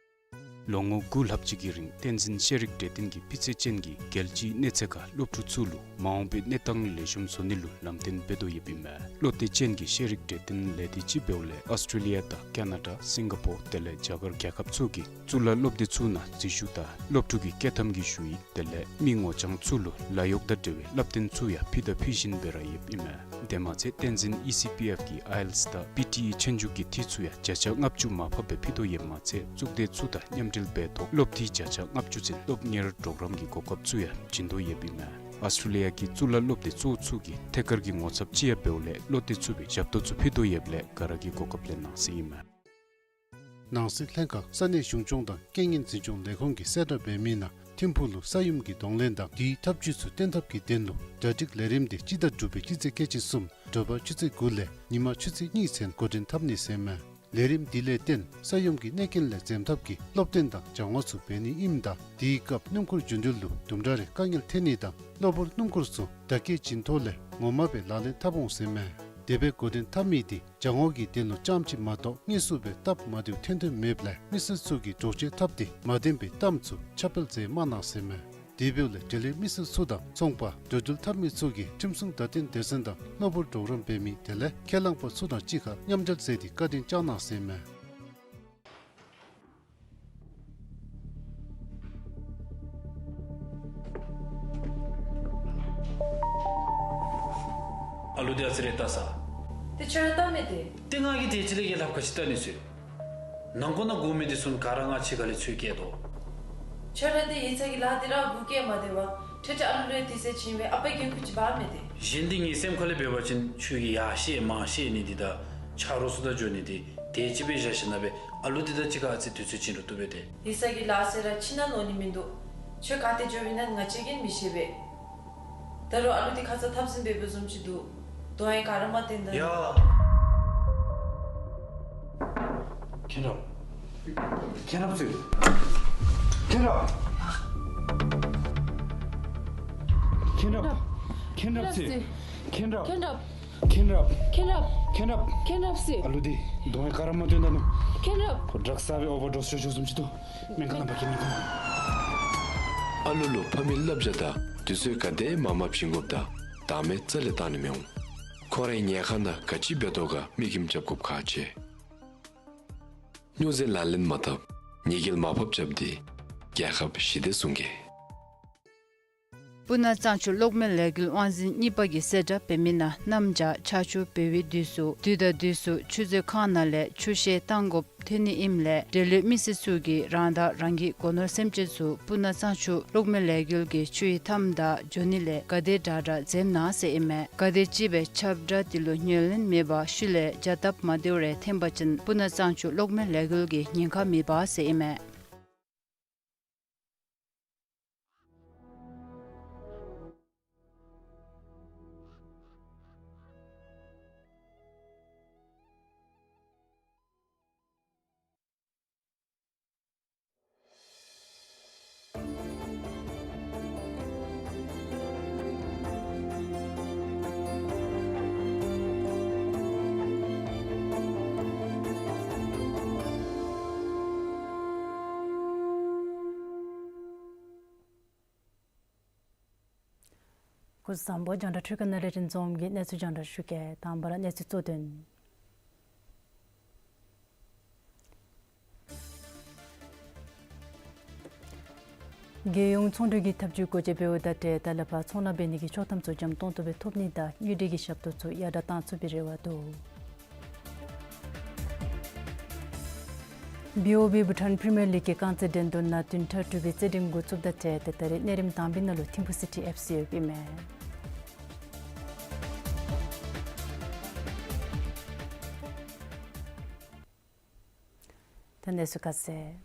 ལོ་ངོ་དགུ་ལྷག་ཅིག་གི་རིང་བསྟན་འཛིན་ཤེས་རིག་གྲོས་སྟོན་གྱིས་སྤུས་ཚད་ཅན་གྱི་རྒྱལ་སྤྱིའི་གནས་ཚད་ཁར་སློབ་ཕྲུག་ཚུ་ལུ་མ་འོངས་པའི་གནས་སྟངས་ལེགས་ཤོམ་བཟོ་ནི་ལུ་ལམ་སྟོན་འབད་དོ་ཡོདཔ་ཨིན་མས། བློ་གཏད་ཅན་གྱི་ཤེས་རིག་གྲོས་སྟོན་ལས་སྡེ་ཅིག་འབདཝ་ལས་ཨོསི་ཊྲེ་ལི་ཡ་དང་ཀ་ན་ཌ་སིང་ག་པོར་དེ་ལས་རྒྱ་གར་རྒྱལ་ཁབ་ཚུ་གི་གཙུག་ལག་སློབ་སྡེ་ཚུ་ནང་འཛུལ་ཞུགས་དང་སློབ་ཕྲུག་གི་སྐྱེལ་ཐམ་གྱི་ཞུ་ཡིག་དེ་ལས་མི་ངོ་རྐྱང་ཚུ་ལུ་ལཱ་གཡོག་དང་འབྲེལ་བའི་བསླབ་སྟོན་ཚུ་ཡང་ཕུལ་དང་ཕུལ་བཞིན་སྦེ་ར་ཡོདཔ་ཨིན་མས། དེ་མ་ཚད་བསྟན་འཛིན་ཨི་སི་པི་ཨེཕ་གིས་ཨའི་ཨེལ་ཊི་ཨེསི་དང་པི་ཊི་ཨི་ཆོས་རྒྱུགས་ཀྱི་འཐུས་ཚུ་ཡང་བརྒྱ་ཆ་ལྔ་བཅུ་མར་ཕབ་སྦེ་ཕུལ་དོ་ཡོདཔ་མ་ཚད་གཙུག་སྡེ་ཚུ་དང་མཉམ་འབྲེལ་འབད་ཐོག་སློབ་འཐུས་བརྒྱ་ཆ་ལྔ་བཅུ་ཚུན་སློབ་གཉེར་གྲོགས་རམ་གྱི་གོ་སྐབས་ཚུ་ཡང་བྱིན་དོ་ཡོདཔ་ཨིན་མས། ཨོསི་ཊྲེ་ལི་ཡ་གི་གཙུག་ལག་སློབ་སྡེ་གཙོ་བོ་ཚུ་གི་ཐད་ཀར་གྱི་ངོ་ཚབ་ཅིག་ཡང་འབདཝ་ལས་བློ་གཏད་ཚུགས་པའི་ཞབས་ཏོག་ཚུ་ཕུལ་དོ་ཡོདཔ་ལས་ག་ར་གིས་གོ་སྐབས་ལེན་གནང་ཟེར་ཨིན་མས། ནང་སྲིད་ལྷན་ཁག་ས་གནས་གཞུང་སྐྱོང་དང་རྐྱེན་ངན་འཛིན་སྐྱོང་ལས་ཁུངས་ཀྱིས་གསལ་བསྒྲགས་འབད་མི་ནང་ཐིམ་ཕུག་ལུ་ས་ཡོམ་གྱི་གདོང་ལེན་དང་དེའི་ཐབས་བྱུས་ཚུ་བརྟན་ཐབས་ཀྱི་དོན་ལུ་གྲ་སྒྲིག་ལས་རིམ་དེ་སྤྱི་ཟླ་དྲུག་པའི་སྤྱི་ཚེས་ཁལ་གཅིག་གསུམ་དྲོ་པ་ཆུ་ཚོད་དགུ་ལས་ཉིན་མ་ཆུ་ཚོད་གཉིས་ཚུན་འགོ་འདྲེན་འཐབ་ནི་ཟེར་མས། ལས་རིམ་འདི་ལས་བརྟེན་ས་ཡོམ་གྱི་གནོད་རྐྱེན་ལས་འཛེམ་ཐབས་ཀྱི་སློབ་སྟོན་དང་སྦྱང་བ་ཚུ་འབད་ནི་ཨིནམ་ད་དེའི་སྐབས་སྣུམ་འཁོར་འགྲོ་འགྲུལ་ལུ་དུམ་གྲ་རེ་དཀའ་ངལ་འཕྲད་ནི་དང་གློ་བུར་སྣུམ་འཁོར་ཚུ་བརྡ་སྐད་བྱིན་ཐོག་ལས་ངོ་མ་སྦེ་ལག་ལེན་འཐབ་འོང་ཟེར་མས། དེ་སྦེ་འགོ་འདྲེན་འཐབ་མི་དེ་སྦྱང་བ་གི་དོན་ལུ་ཙམ་ཅིག་མ་གཏོགས་དངོས་སུ་སྦེ་སྟབས་མ་བདེཝ་ཐོན་ཐོནམ་མེདཔ་ལས་མི་སེར་ཚུ་གིས་འདྲོག་བྱེལ་འཐབ་སྟེ་མ་བདེན་པའི་གཏམ་ཚུ་ཁྱབ་སྤེལ་མཛད་མ་གནང་ཟེར་མས། དེ་འབདཝ་ལས་འབྲེལ་ཡོད་མི་སེར་ཚུ་དང་ཚོང་པ་འགྲོ་འགྲུལ་འཐབ་མི་ཚུ་གིས་ཁྲིམས་སྲུང་བརྡ་སྟོན་སྡེ་ཚན་དང་གློ་བུར་གྲོགས་རམ་འབད་མི་དེ་ལས་ཁས་བླངས་པ་ཚུ་དང་གཅིག་ཁར་མཉམ་འབྲེལ་མཛད་དེ་བཀའ་དྲིན་བསྐྱང་གནང་ཟེར་མས། ཨ་ལུ་དེ་ཨ་ཙི་རེ་བལྟ་ས། དེ་ཁྱོད་ར་བལྟ་མི་དེ། དེ་ང་གིས་དེ་ཅིག་ལས་ཀྱི་ལྷབ་ཁ་ཅིག་བལྟ་ནི་ཟེར། ནང་ཁོག་ནང་སྒུག་མི་དེ་ཚུ་ག་ར་ང་ཕྱི་ཁ་ལས་ཚུར་བསྐྱལ་དོ། ཁྱོད་ར་དེ་ཡིག་ཚང་གི་ལཱ་དེ་ར་སྒུག་བསྐྱལ་མ་སྡོད་པར་ཁྲེ་ཁྲེ་ཨ་ལུ་ལུ་དུས་ཚོད་བྱིན་སྦེ་ཨ་པའི་འགན་ཁུར་ཅིག་འབག་མི་དེ། གཞན་དེ་ངེའི་སེམས་ཁ་ལས་འབད་བ་ཅིན་ཁྱོད་ཀྱིས་ཡར་བཤད་མར་བཤད་ནི་དེ་དང་ཆ་རོགས་ཚུ་དང་འགྱོ་ནི་དེ་དེ་ཅིག་སྦེ་བཞག་ཞིནམ་ལས་ཨ་ལུ་དེ་དང་གཅིག་ཁར་ཨ་ཙི་དུས་ཚོད་བྱིན་རུང་བཏུབ་པས་ཏེ། ཡིག་ཚང་གི་ལཱ་ཟེར་ར་ཕྱི་ནང་ནོར་ནི་མིན་འདུག། ཁྱོད་ག་ཏེ་འགྱོ་བའི་ན་ང་བཅས་ཀྱིས་མི་ཤེས་པས། ད་རུང་ཨ་ལུ་དེ་ཁ་ཙ་འཐབ་ཟིན་འབད་འབདཝ་བཟུམ་ཅིག་འདུག། གདོང་ཡང་ག་ར་མ་བསྟན་ད། ཡ། མཁྱེན་རབ། མཁྱེན་རབ་ཟེར། མཁྱེན་རབ། མཁྱེན་རབ། མཁྱེན་རབ་ཟེར། མཁྱེན་རབ། མཁྱེན་རབ། མཁྱེན་རབ། མཁྱེན་རབ། མཁྱེན་རབ་ཟེར། ཨ་ལུ་དེ་གདོང་ཡང་ག་ར་མ་བསྟན་ད་ནུག། མཁྱེན་རབ། ཁོ་ཌྲགསི་ཟ་སྦེ་ཨོ་བར་ཌོསི་ཤོར་ཤོརཝ་བཟུམ་ཅིག་འདུག། སྨན་ཁང་ནང་འབག་གེ། སྨན་ཁང་ནང་། ཨ་ལུ་ལུ་ཕ་མའི་བསླབ་བྱ་དང་དུས་ཚོད་ག་དེ་མ་མ་བྱིན་དགོཔ་དང་བདག་མེད་རྩ་ལས་བཏང་ནི་མི་འོང་། ཁོ་རའི་ཉལ་ཁང་ནང་ག་ཅི་འབད་དོ་ག་མིག་ཁྱིམ་རྐྱབ་དགོཔ་ཁག་ཆེ། སྨྱོ་རྫས་ལག་ལེན་མ་འཐབ། ཉེས་སྐྱོན་མར་ཕབ་རྐྱབ་སྟེ་རྒྱལ་ཁབ་ཞི་བདེ་སྲུང་གེ། སྤུ་ན་གཙང་ཆུ་གློག་མེ་ལས་འགུལ་དབང་འཛིན་གཉིས་པ་གིས་གསལ་བསྒྲགས་འབད་མི་ནང་གནམ་བྱཱར་ཆར་ཆུ་འབེལ་བའི་དུས་སུ་དུས་དང་དུས་སུ་ཆུ་མཛོད་ཁང་ནང་ལས་ཆུ་བཤལ་བཏང་དགོཔ་ཐོན་ནི་ཨིནམ་ལས་འབྲེལ་ཡོད་མི་སེར་ཚུ་གིས་རང་དང་རང་གི་སྒོ་ནོར་སེམས་ཅན་ཚུ་སྤུ་ན་གཙང་ཆུ་གློག་མེ་ལས་འགུལ་གྱི་ཆུ་ཡི་མཐའམ་དང་འགྱོ་ནི་ལས་ག་དེ་དྲག་དྲག་འཛེམ་གནང་ཟེར་ཨིན་མས། ག་དེ་ཅིག་སྦེ་ཁྱབ་བསྒྲགས་དེ་ལུ་ཉན་ལེན་མེད་པར་ཤུལ་ལས་བྱ་སྟབས་མ་བདེཝ་རེ་འཐོན་པ་ཅིན་སྤུ་ན་གཙང་ཆུ་གློག་མེ་ལས་འགུལ་གྱི་ཉེན་ཁ་མེད་པ་ཟེར་ཨིན་མས། སྐུ་གཟུགས་བཟང་པོ། རྒྱང་བསྒྲགས་འཕྲུལ་ཁང་ནང་ལས་རིན་འཛོམས་ཀྱིས་གནས་ཚུལ་རྒྱང་བསྒྲགས་ཞུ་གེ། དང་པ་ར་གནས་ཚུལ་གཙོ་དོན། རྒྱལ་ཡོངས་ཚོང་འབྲེལ་གྱི་ཐབས་བྱུས་སྒོ་འབྱེད་འབདཝ་དང་འབྲེལ་ད་ལས་ཕར་ཚོང་ལཱ་འབད་ནི་གི་ཆོག་ཐམ་ཚུ་འཇམ་ཏོང་ཏོ་སྦེ་ཐོབ་ནི་དང་དངུལ་འབྲེལ་གྱི་ཞབས་ཏོག་ཚུ་ཡར་དྲག་བཏང་ཚུགས་པའི་རེ་བ་འདུག། བི་ཨོ་བི་བྷུ་ཊཱན་པི་རི་མི་ཡར་ལིག་གི་རྐང་རྩེད་འགྲན་བསྡུར་ནང་བདུན་ཕྲག་དྲུག་པའི་རྩེད་འགྲན་འགོ་བཙུགསཔ་དང་འབྲེལ་ཏེ་ད་རེས་གནས་རིམ་དང་པའི་ནང་ལུ་ཐིམ་ཕུ་སི་ཊི་ཨེཕ་སི་ཡོདཔ་ཨིན་མས། ད་གནས་ཚུལ་ཁ་གསལ།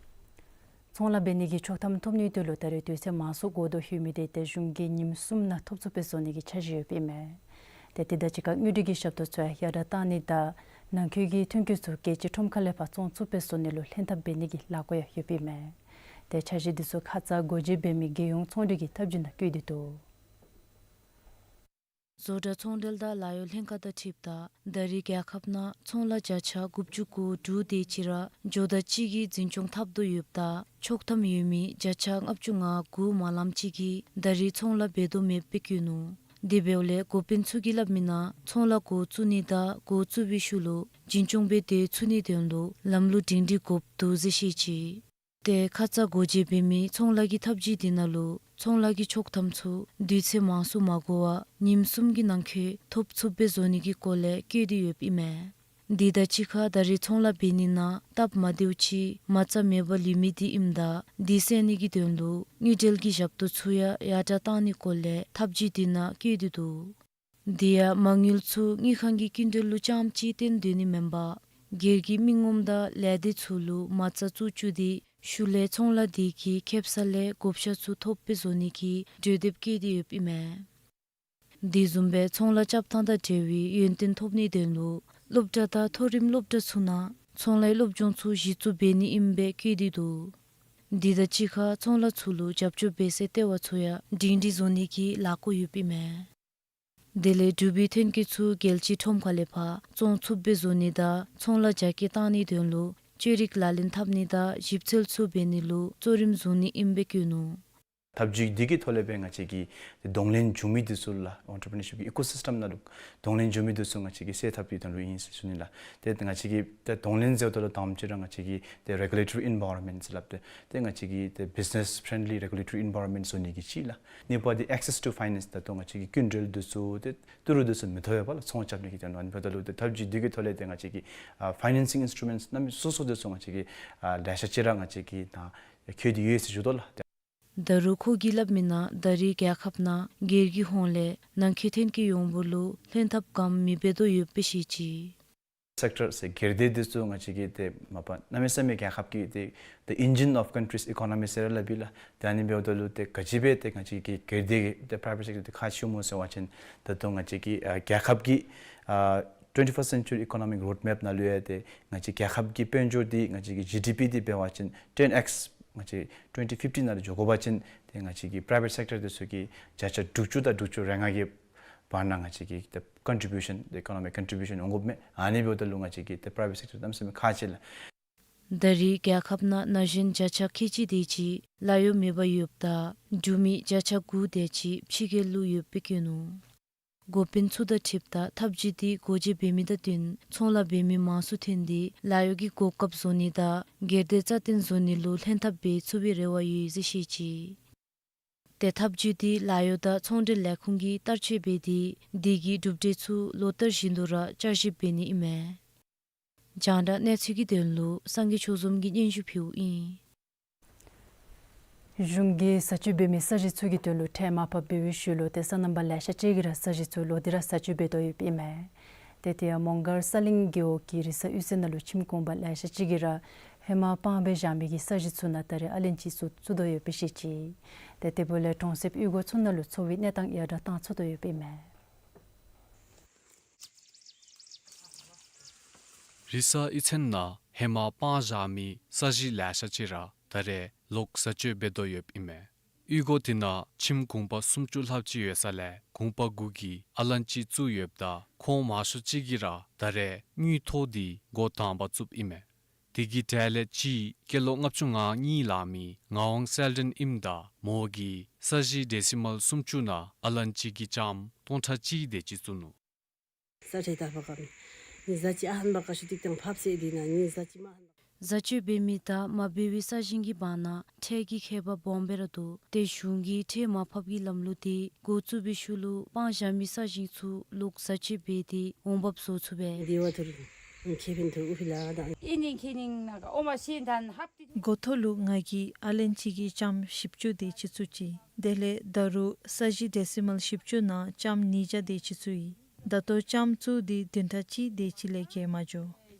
ཚོང་ལཱ་འབད་ནི་གི་ཆོག་ཐམ་ཐོབ་ནིའི་དོན་ལུ་ད་རེས་དུས་ཚོད་མང་སུ་འགོར་དོ་ཡོད་མི་དེ་ཏེ་གཞུང་གིས་ཉིནམ་གསུམ་ནང་ཐོབ་ཚུགསཔ་སྦེ་བཟོ་ནི་གི་འཆར་གཞི་ཡོདཔ་ཨིན་མས། ཏེ་དེ་དང་གཅིག་ཁར་དངུལ་འབྲེལ་གྱི་ཞབས་ཏོག་ཚུ་ཡང་ཡར་དྲག་བཏང་ནི་དང་ནང་འཁོད་ཀྱི་ཐོན་སྐྱེད་ཚུ་རྒྱལ་སྤྱིའི་ཁྲོམ་ཁ་ལས་ཕར་བཙོང་ཚུགསཔ་སྦེ་བཟོ་ནི་ལུ་ལྷན་ཐབས་འབད་ནི་གི་ལས་འགུལ་ཡང་ཡོདཔ་ཨིན་མས། ཏེ་འཆར་གཞི་འདི་ཚུ་ཁ་ཙ་སྒོ་འབྱེད་འབད་མི་རྒྱལ་ཡོངས་ཚོང་འབྲེལ་གྱི་ཐབས་བྱུས་ནང་བཀོད་དེ་འདུག། བཟོ་གྲྭ་ཚོང་འབྲེལ་དང་ལཱ་གཡོག་ལྷན་ཁག་དང་འཁྲིལཝ་ད་ད་རེས་རྒྱལ་ཁབ་ནང་ཚོང་ལཱ་བརྒྱ་ཆ་དགུ་བཅུ་གོ་དྲུག་དེ་ཅིག་ར་ཇོ་བདག་གཅིག་གིས་འཛིན་སྐྱོང་འཐབ་དོ་ཡོདཔ་ད་ཆོག་ཐམ་ཡོད་མི་བརྒྱ་ཆ་ལྔ་བཅུ་ང་དགུ་མ་ལངམ་ཅིག་གིས་ད་རེས་ཚོང་ལཱ་འབད་དོ་མེདཔ་སྦེ་བཀོད་ནུག། དེ་འབདཝ་ལས་འགོ་དཔོན་ཚུ་གིས་སླབ་མི་ནང་ཚོང་ལཱ་འགོ་བཙུགས་ནི་དང་འགོ་བཙུགས་པའི་ཤུལ་ལུ་འཛིན་སྐྱོང་འབད་དེ་ཚུགས་ནིའི་དོན་ལུ་ལམ་ལུགས་སྒྲིང་སྒྲིང་དགོཔ་འདུག་ཟེར་བཤད་ཅི། ཏེ་ཁ་ཙ་སྒོ་འབྱེད་འབད་མི་ཚོང་ལཱ་གི་ཐབས་བྱུས་འདི་ནང་ལུ་ཚོང་ལཱ་གི་ཆོག་ཐམ་ཚུ་དུས་ཚོད་མང་སུ་མ་འགོར་བར་ཉིནམ་གསུམ་གྱི་ནང་འཁོད་ཐོབ་ཚུགསཔ་སྦེ་བཟོ་ནི་གི་སྐོར་ལས་བཀོད་དེ་ཡོདཔ་ཨིན་མས། འདི་དང་གཅིག་ཁར་ད་རེས་ཚོང་ལཱ་འབད་ནི་ནང་སྟབས་མ་བདེཝ་ཅིག་མ་རྩ་མེད་པར་ལུས་མི་འདི་ཨིནམ་ད་འདི་སེལ་ནི་གི་དོན་ལུ་དངུལ་འབྲེལ་གྱི་ཞབས་ཏོག་ཚུ་ཡང་ཡར་དྲགས་གཏང་ནིའི་སྐོར་ལས་ཐབས་བྱུས་འདི་ནང་བཀོད་དེ་འདུག། དེ་ཡང་མ་དངུལ་ཚུ་དངུལ་ཁང་གི་སྐྱིན་འགྲུལ་ལུ་རྐྱངམ་ཅིག་བརྟེན་སྡོད་ནི་མེན་པར་སྒེར་གྱི་མི་ངོམ་དང་ལས་སྡེ་ཚུ་ལུ་མ་རྩ་བཙུགས་བཅུག་སྟེ་ཤུལ་ལས་ཚོང་ལཱ་དེ་གིས་ཁེབ་ས་ལས་བགོ་བཤའ་ཚུ་ཐོབ་སྦེ་བཟོ་ནི་གི་གྲོས་འདེབས་བཀོད་དེ་ཡོདཔ་ཨིན་མས། དེ་བཟུམ་སྦེ་ཚོང་ལཱ་རྐྱབ་ཐངས་དང་འབྲེལ་བའི་ཡོན་ཏན་ཐོབ་ནིའི་དོན་ལུ་སློབ་གྲྭ་དང་མཐོ་རིམ་སློབ་གྲྭ་ཚུ་ནང་ཚོང་ལཱའི་སློབ་སྦྱོང་ཚུ་གཞི་བཙུགས་འབད་ནི་ཨིནམ་སྦེ་བཀོད་དེ་འདུག། དེ་དང་གཅིག་ཁར་ཚོང་ལཱ་ཚུ་ལུ་རྒྱབ་སྐྱོར་འབད་སའི་ལྟེ་བ་ཚུ་ཡང་སྒྲིང་སྒྲིང་བཟོ་ནི་གི་ལས་འགུལ་ཡོདཔ་ཨིན་མས། དེ་ལས་འབྲུག་པའི་ཐོན་སྐྱེད་ཚུ་རྒྱལ་སྤྱིའི་ཁྲོམ་ཁ་ལས་ཕར་བཙོང་ཚུགསཔ་སྦེ་བཟོ་ནི་དང་ཚོང་ལཱ་རྒྱ་སྐྱེད་གཏང་ནིའི་དོན་ལུ་བཅོས་རིག་ལག་ལེན་འཐབ་ནི་དང་ཞིབ་འཚོལ་ཚུ་འབད་ནི་ལུ་གཙོ་རིམ་བཟུང་ནི་ཨིནམ་སྦེ་བཀོད་ནུག། ཐབས་བྱུས་འདི་གི་ཐོག་ལས་སྦེ་ང་བཅས་ཀྱིས་གདོང་ལེན་འབྱུང་མི་འདི་ཚུ་ལགས་ཨོན་ཊར་པི་ནར་ཤིཔ་ཀྱི་ཨི་ཀོ་སིསི་ཊམ་ནང་ལུ་གདོང་ལེན་འབྱུང་མི་འདི་ཚུ་ང་བཅས་ཀྱིས་སེལ་ཐབས་ཀྱི་དོན་ལུ་ཨིན་ཟེར་ཞུ་ནི་ལགས། ཏེ་ང་བཅས་ཀྱིས་ཏེ་གདོང་ལེན་ཟེརཝ་ད་ལུ་དང་པ་ཅིག་ར་ང་བཅས་ཀྱིས་ཏེ་རེ་གུ་ལེ་ཊོ་རི་ཨིན་བཱ་རོན་མེནཊ་ཟེར་སླབ་སྟེ་ཏེ་ང་བཅས་ཀྱིས་ཏེ་བིཛི་ནེསི་ཕྲེན་ཌི་ལི་རེ་གུ་ལེ་ཊོ་རི་ཨིན་བཱ་རོན་མེནཊ་བཟོ་ནི་གི་ཅིག་ལགས། གཉིས་པ་འདི་ཨེག་སེསི་ཊུ་ཕའི་ནེནསི། ད་ལྟོ་ང་བཅས་ཀྱིས་སྐྱིན་འགྲུལ་འདི་ཚུ་ཏེ་ཏི་རུ་འདི་ཚུ་མི་ཐོབ་པས་ལགས་ཚོང་རྐྱབ་ནི་གི་དོན་ལུ། ཨ་ནི་འབདཝ་ད་ལུ་ཏེ་ཐབས་བྱུས་འདི་གི་ཐོག་ལས་ཏེ་ང་བཅས་ཀྱིས་ཨ་ཕའི་ནེན་སིང་ཨིནསི་ཊུ་མེནཊསི་གནམ་མེད་སོ་སོ་འདི་ཚུ་ང་བཅས་ཀྱིས་ཨ་ལེ་ཤ་ཅིག་ར་ང་བཅས་ཀྱིས་ད་བཀོད་དེ་ཡོད་ཟེར་ཞུ་དོ་ལགས། ད་རུང་ཁོ་གིས་སླབ་མི་ནང་ད་རེས་རྒྱལ་ཁབ་ནང་སྒེར་གྱི་ཧོངས་ལས་ནང་འཁོད་ཐོན་སྐྱེད་ཡོངས་འབོར་ལུ་ལྷན་ཐབས་ག་ནི་མེད་པར་སྡོད་ཡོདཔ་སྦེ་བཤད་ཅི། སེཀ་ཊར་ཟེར་སྒེར་སྡེ་འདི་ཚུ་ང་བཅས་ཀྱིས་ཏེ་མ་པ་གནམ་མེད་ས་མེད་རྒྱལ་ཁབ་ཀྱི་ཏེ་the engine of country's economy ཟེར་ར་སླབ་ཨིན་ལགས། ཏེ་ཨ་ནི་འབདཝ་ད་ལུ་ཏེ་ག་ཅི་སྦེ་ཏེ་ང་བཅས་ཀྱི་སྒེར་སྡེ་གི་ཏེ་པྲའི་ཝེཊ་སེཀ་ཊར་འདི་ཁག་ཆེ་སྨོ་ཟེར་བ་ཅིན་ད་ལྟོ་ང་བཅས་ཀྱི་ཨ་རྒྱལ་ཁབ་ཀྱི་ཨ་ཊུ་ཝེན་ཊི་ཕརསཊ་སེན་ཅུ་རི་ཨི་ཀོ་ནོ་མིག་རོཌ་མེཔ་ནང་ལུ་ཡང་ཏེ་ང་བཅས་རྒྱལ་ཁབ་ཀྱི་དཔལ་འབྱོར་འདི་ང་བཅས་ཀྱི་ཇི་ཌི་པི་འདི་འབད་བ་ཅིན་ཊེན་ཨེགསི་ང་བཅས་ཊུ་ཝེན་ཊི་ཕིཕ་ཊི་ནང་ལུ་འགྱོ་དགོ་པ་ཅིན་ཏེ་ང་བཅས་ཀྱི་པྲའི་ཝེཊ་སེཀ་ཊར་འདི་ཚུ་གིས་བརྒྱ་ཆ་དྲུག་ཅུ་དང་དྲུག་ཅུ་རེ་ལྔ་གི་བར་ན་ང་བཅས་ཀྱི་ཏེ་ཀོན་ཊི་བིའུ་ཤན་ཏེ་ཨི་ཀོ་ནོ་མིག་ཀོན་ཊི་བིའུ་ཤན་འོང་དགོཔ་མས། ཨ་ནི་འབདཝ་ད་ལུ་ང་བཅས་ཀྱི་ཏེ་པྲའི་ཝེཊ་སེཀ་ཊར་གནམ་མེད་ས་མེད་ཁག་ཆེ་ལགས། ད་རེས་རྒྱལ་ཁབ་ནང་ན་གཞོན་བརྒྱ་ཆ་ཁལ་གཅིག་དེ་ཅིག་ལཱ་གཡོག་མེད་པར་ཡོདཔ་ད་འབྲུག་མི་བརྒྱ་ཆ་དགུ་དེ་ཅིག་ཕྱི་རྒྱལ་ལུ་ཡོདཔ་སྦེ་བཀོད་ནུག། འགོ་དཔོན་ཚུ་དང་འཁྲིལཝ་ད་ཐབས་བྱུས་འདི་སྒོ་འབྱེད་འབད་མི་དང་བསྟུན་ཚོང་ལཱ་འབད་མི་མང་སུ་ཐོན་ཏེ་ལཱ་གཡོག་གི་གོ་སྐབས་བཟོ་ནི་དང་སྒེར་སྡེ་རྩ་བརྟན་བཟོ་ནི་ལུ་ལྷན་ཐབས་འབད་ཚུགས་པའི་རེ་བ་ཡོད་ཟེར་བཤད་ཅི། ཏེ་ཐབས་བྱུས་འདི་ལཱ་གཡོག་དང་ཚོང་འབྲེལ་ལས་ཁུངས་ཀྱིས་བསྟར་སྤྱོད་འབད་དེ་དེ་གི་གྲུབ་འབྲས་ཚུ་ལོ་ལྟར་བཞིན་དུ་ར་བསྐྱར་ཞིབ་འབད་ནི་ཨིན་མས། རྒྱང་བསྒྲགས་གནས་ཚུལ་གྱི་དོན་ལུ་སངས་རྒྱས་ཆོས་འཛོམས་ཀྱིས་སྙན་ཞུ་ཕུལཝ་ཨིན། གཞུང་གིས་བཟའ་སྤྱོད་འབད་མི་ས་གཞི་ཚུ་གི་དོན་ལུ་ཁྲལ་མར་ཕབ་འབད་བའི་ཤུལ་ལུ་ཏེ་སོ་ནམ་པ་ལེ་ཤ་ཅིག་གིས་ར་ས་གཞི་ཚུ་ལོག་སྟེ་ར་བཟའ་སྤྱོད་འབད་དོ་ཡོདཔ་ཨིན་མས། ཏེ་དེ་ཡང་མོང་སྒར་ས་གླིང་རྒེད་འོག་གི་རི་ས་གཡུས་ཚན་ནང་ལུ་ཁྱིམ་གུང་པ་ལེ་ཤ་ཅིག་གིས་ར་ཧེ་མ་སྤང་སྦེ་བཞག་མི་གི་ས་གཞི་ཚུ་ནང་ད་རེས་ཨ་ལན་ཅི་ཚུ་བཙུགས་དོ་ཡོདཔ་སྦེ་བཤད་ཅི། ཏེ་དེ་འབདཝ་ལས་གྲོང་གསེབ་གཡུས་སྒོ་ཚུ་ནང་ལུ་འཚོ་བའི་གནས་སྟངས་ཡར་དྲགས་གཏང་ཚུགས་དོ་ཡོདཔ་ཨིན་མས། རི་ས་གཡུས་ཚན་ནང་ཧེ་མ་སྤང་བཞག་མི་ས་གཞི་ལེ་ཤ་ཅིག་ར་ད་རེས་ལོག་བཟའ་སྤྱོད་འབད་དོ་ཡོདཔ་ཨིན་མས། གཡུས་སྒོ་དེ་ནང་ཁྱིམ་གུང་པ་སུམ་ཅུ་ལྷགཔ་ཅིག་ཡོད་ས་ལས་གུང་པ་དགུ་གིས་ཨ་ལན་ཅི་བཙུགས་ཡོདཔ་ད་ཁོང་མང་ཤོས་ཅིག་གིས་ར་ད་རེས་དངུལ་ཐོག་འདི་འགོ་དང་པ་བཙུགསཔ་ཨིན་མས། དེ་གི་གྲས་ལས་གཅིག་སྐྱེས་ལོ་ལྔ་བཅུ་ང་གཉིས་ལང་མི་ངག་དབང་གསལ་སྒྲོན་ཨིནམ་ད་མོ་གིས་ས་གཞི་ཌེ་སི་མལ་སུམ་ཅུ་ནང་ཨ་ལན་ཅི་གི་ལྕངམ་སྟོང་ཕྲག་གཅིག་དེ་ཅིག་བཙུགས་ནུག། ས་ཁྲལ་ད་ཕར་ཁ་མི་ཟ་ཅི་ཨ་ཧན་བ་ཀ་ཤུ་ཏིག་དང་ཕབ་སེ་འདི་ན་ངེ་ཟ་ཅི་མ་ཧན་བ། བཟའ་སྤྱོད་འབད་མི་དང་མ་འབད་བའི་ས་ཞིང་གི་བར་ན་ཁྲལ་གྱི་ཁྱད་པར་སྦོམ་སྦེ་ར་འདུག། ཏེ་གཞུང་གིས་ཁྲལ་མར་ཕབ་ཀྱི་ལམ་ལུགས་དེ་འགོ་བཙུགས་པའི་ཤུལ་ལུ་སྤང་བཞག་མི་ས་ཞིང་ཚུ་ལོག་བཟའ་སྤྱོད་འབད་དེ་འོང་འབབ་བཟོ་ཚུགས་པས། འདི་བ་ཐུར་ཁེ་ཕན་ཐུར་ཨུ་ཕི་ལ་དང་། ཨི་ནིང་ཁེ་ནིང་ནང་ཨོ་མ་ཤིན་ཐན་ཧབ་ཏི། འགོ་ཐོག་ལུ་ང་གིས་ཨ་ལན་ཅི་གི་ལྕངམ་བཞི་བཅུ་དེ་ཅིག་བཙུགས་ཅི། དེ་ལས་ད་རུང་ས་གཞི་ཌེ་སི་མལ་བཞི་བཅུ་ནང་ལྕངམ་ཉིས་བརྒྱ་དེ་ཅིག་བཙུགས་ཡི། ད་ལྟོ་ལྕངམ་བཙུགས་ཏེ་བདུན་ཕྲག་གཅིག་དེ་ཅིག་ལས་བརྒལ་མ་འགྱོ།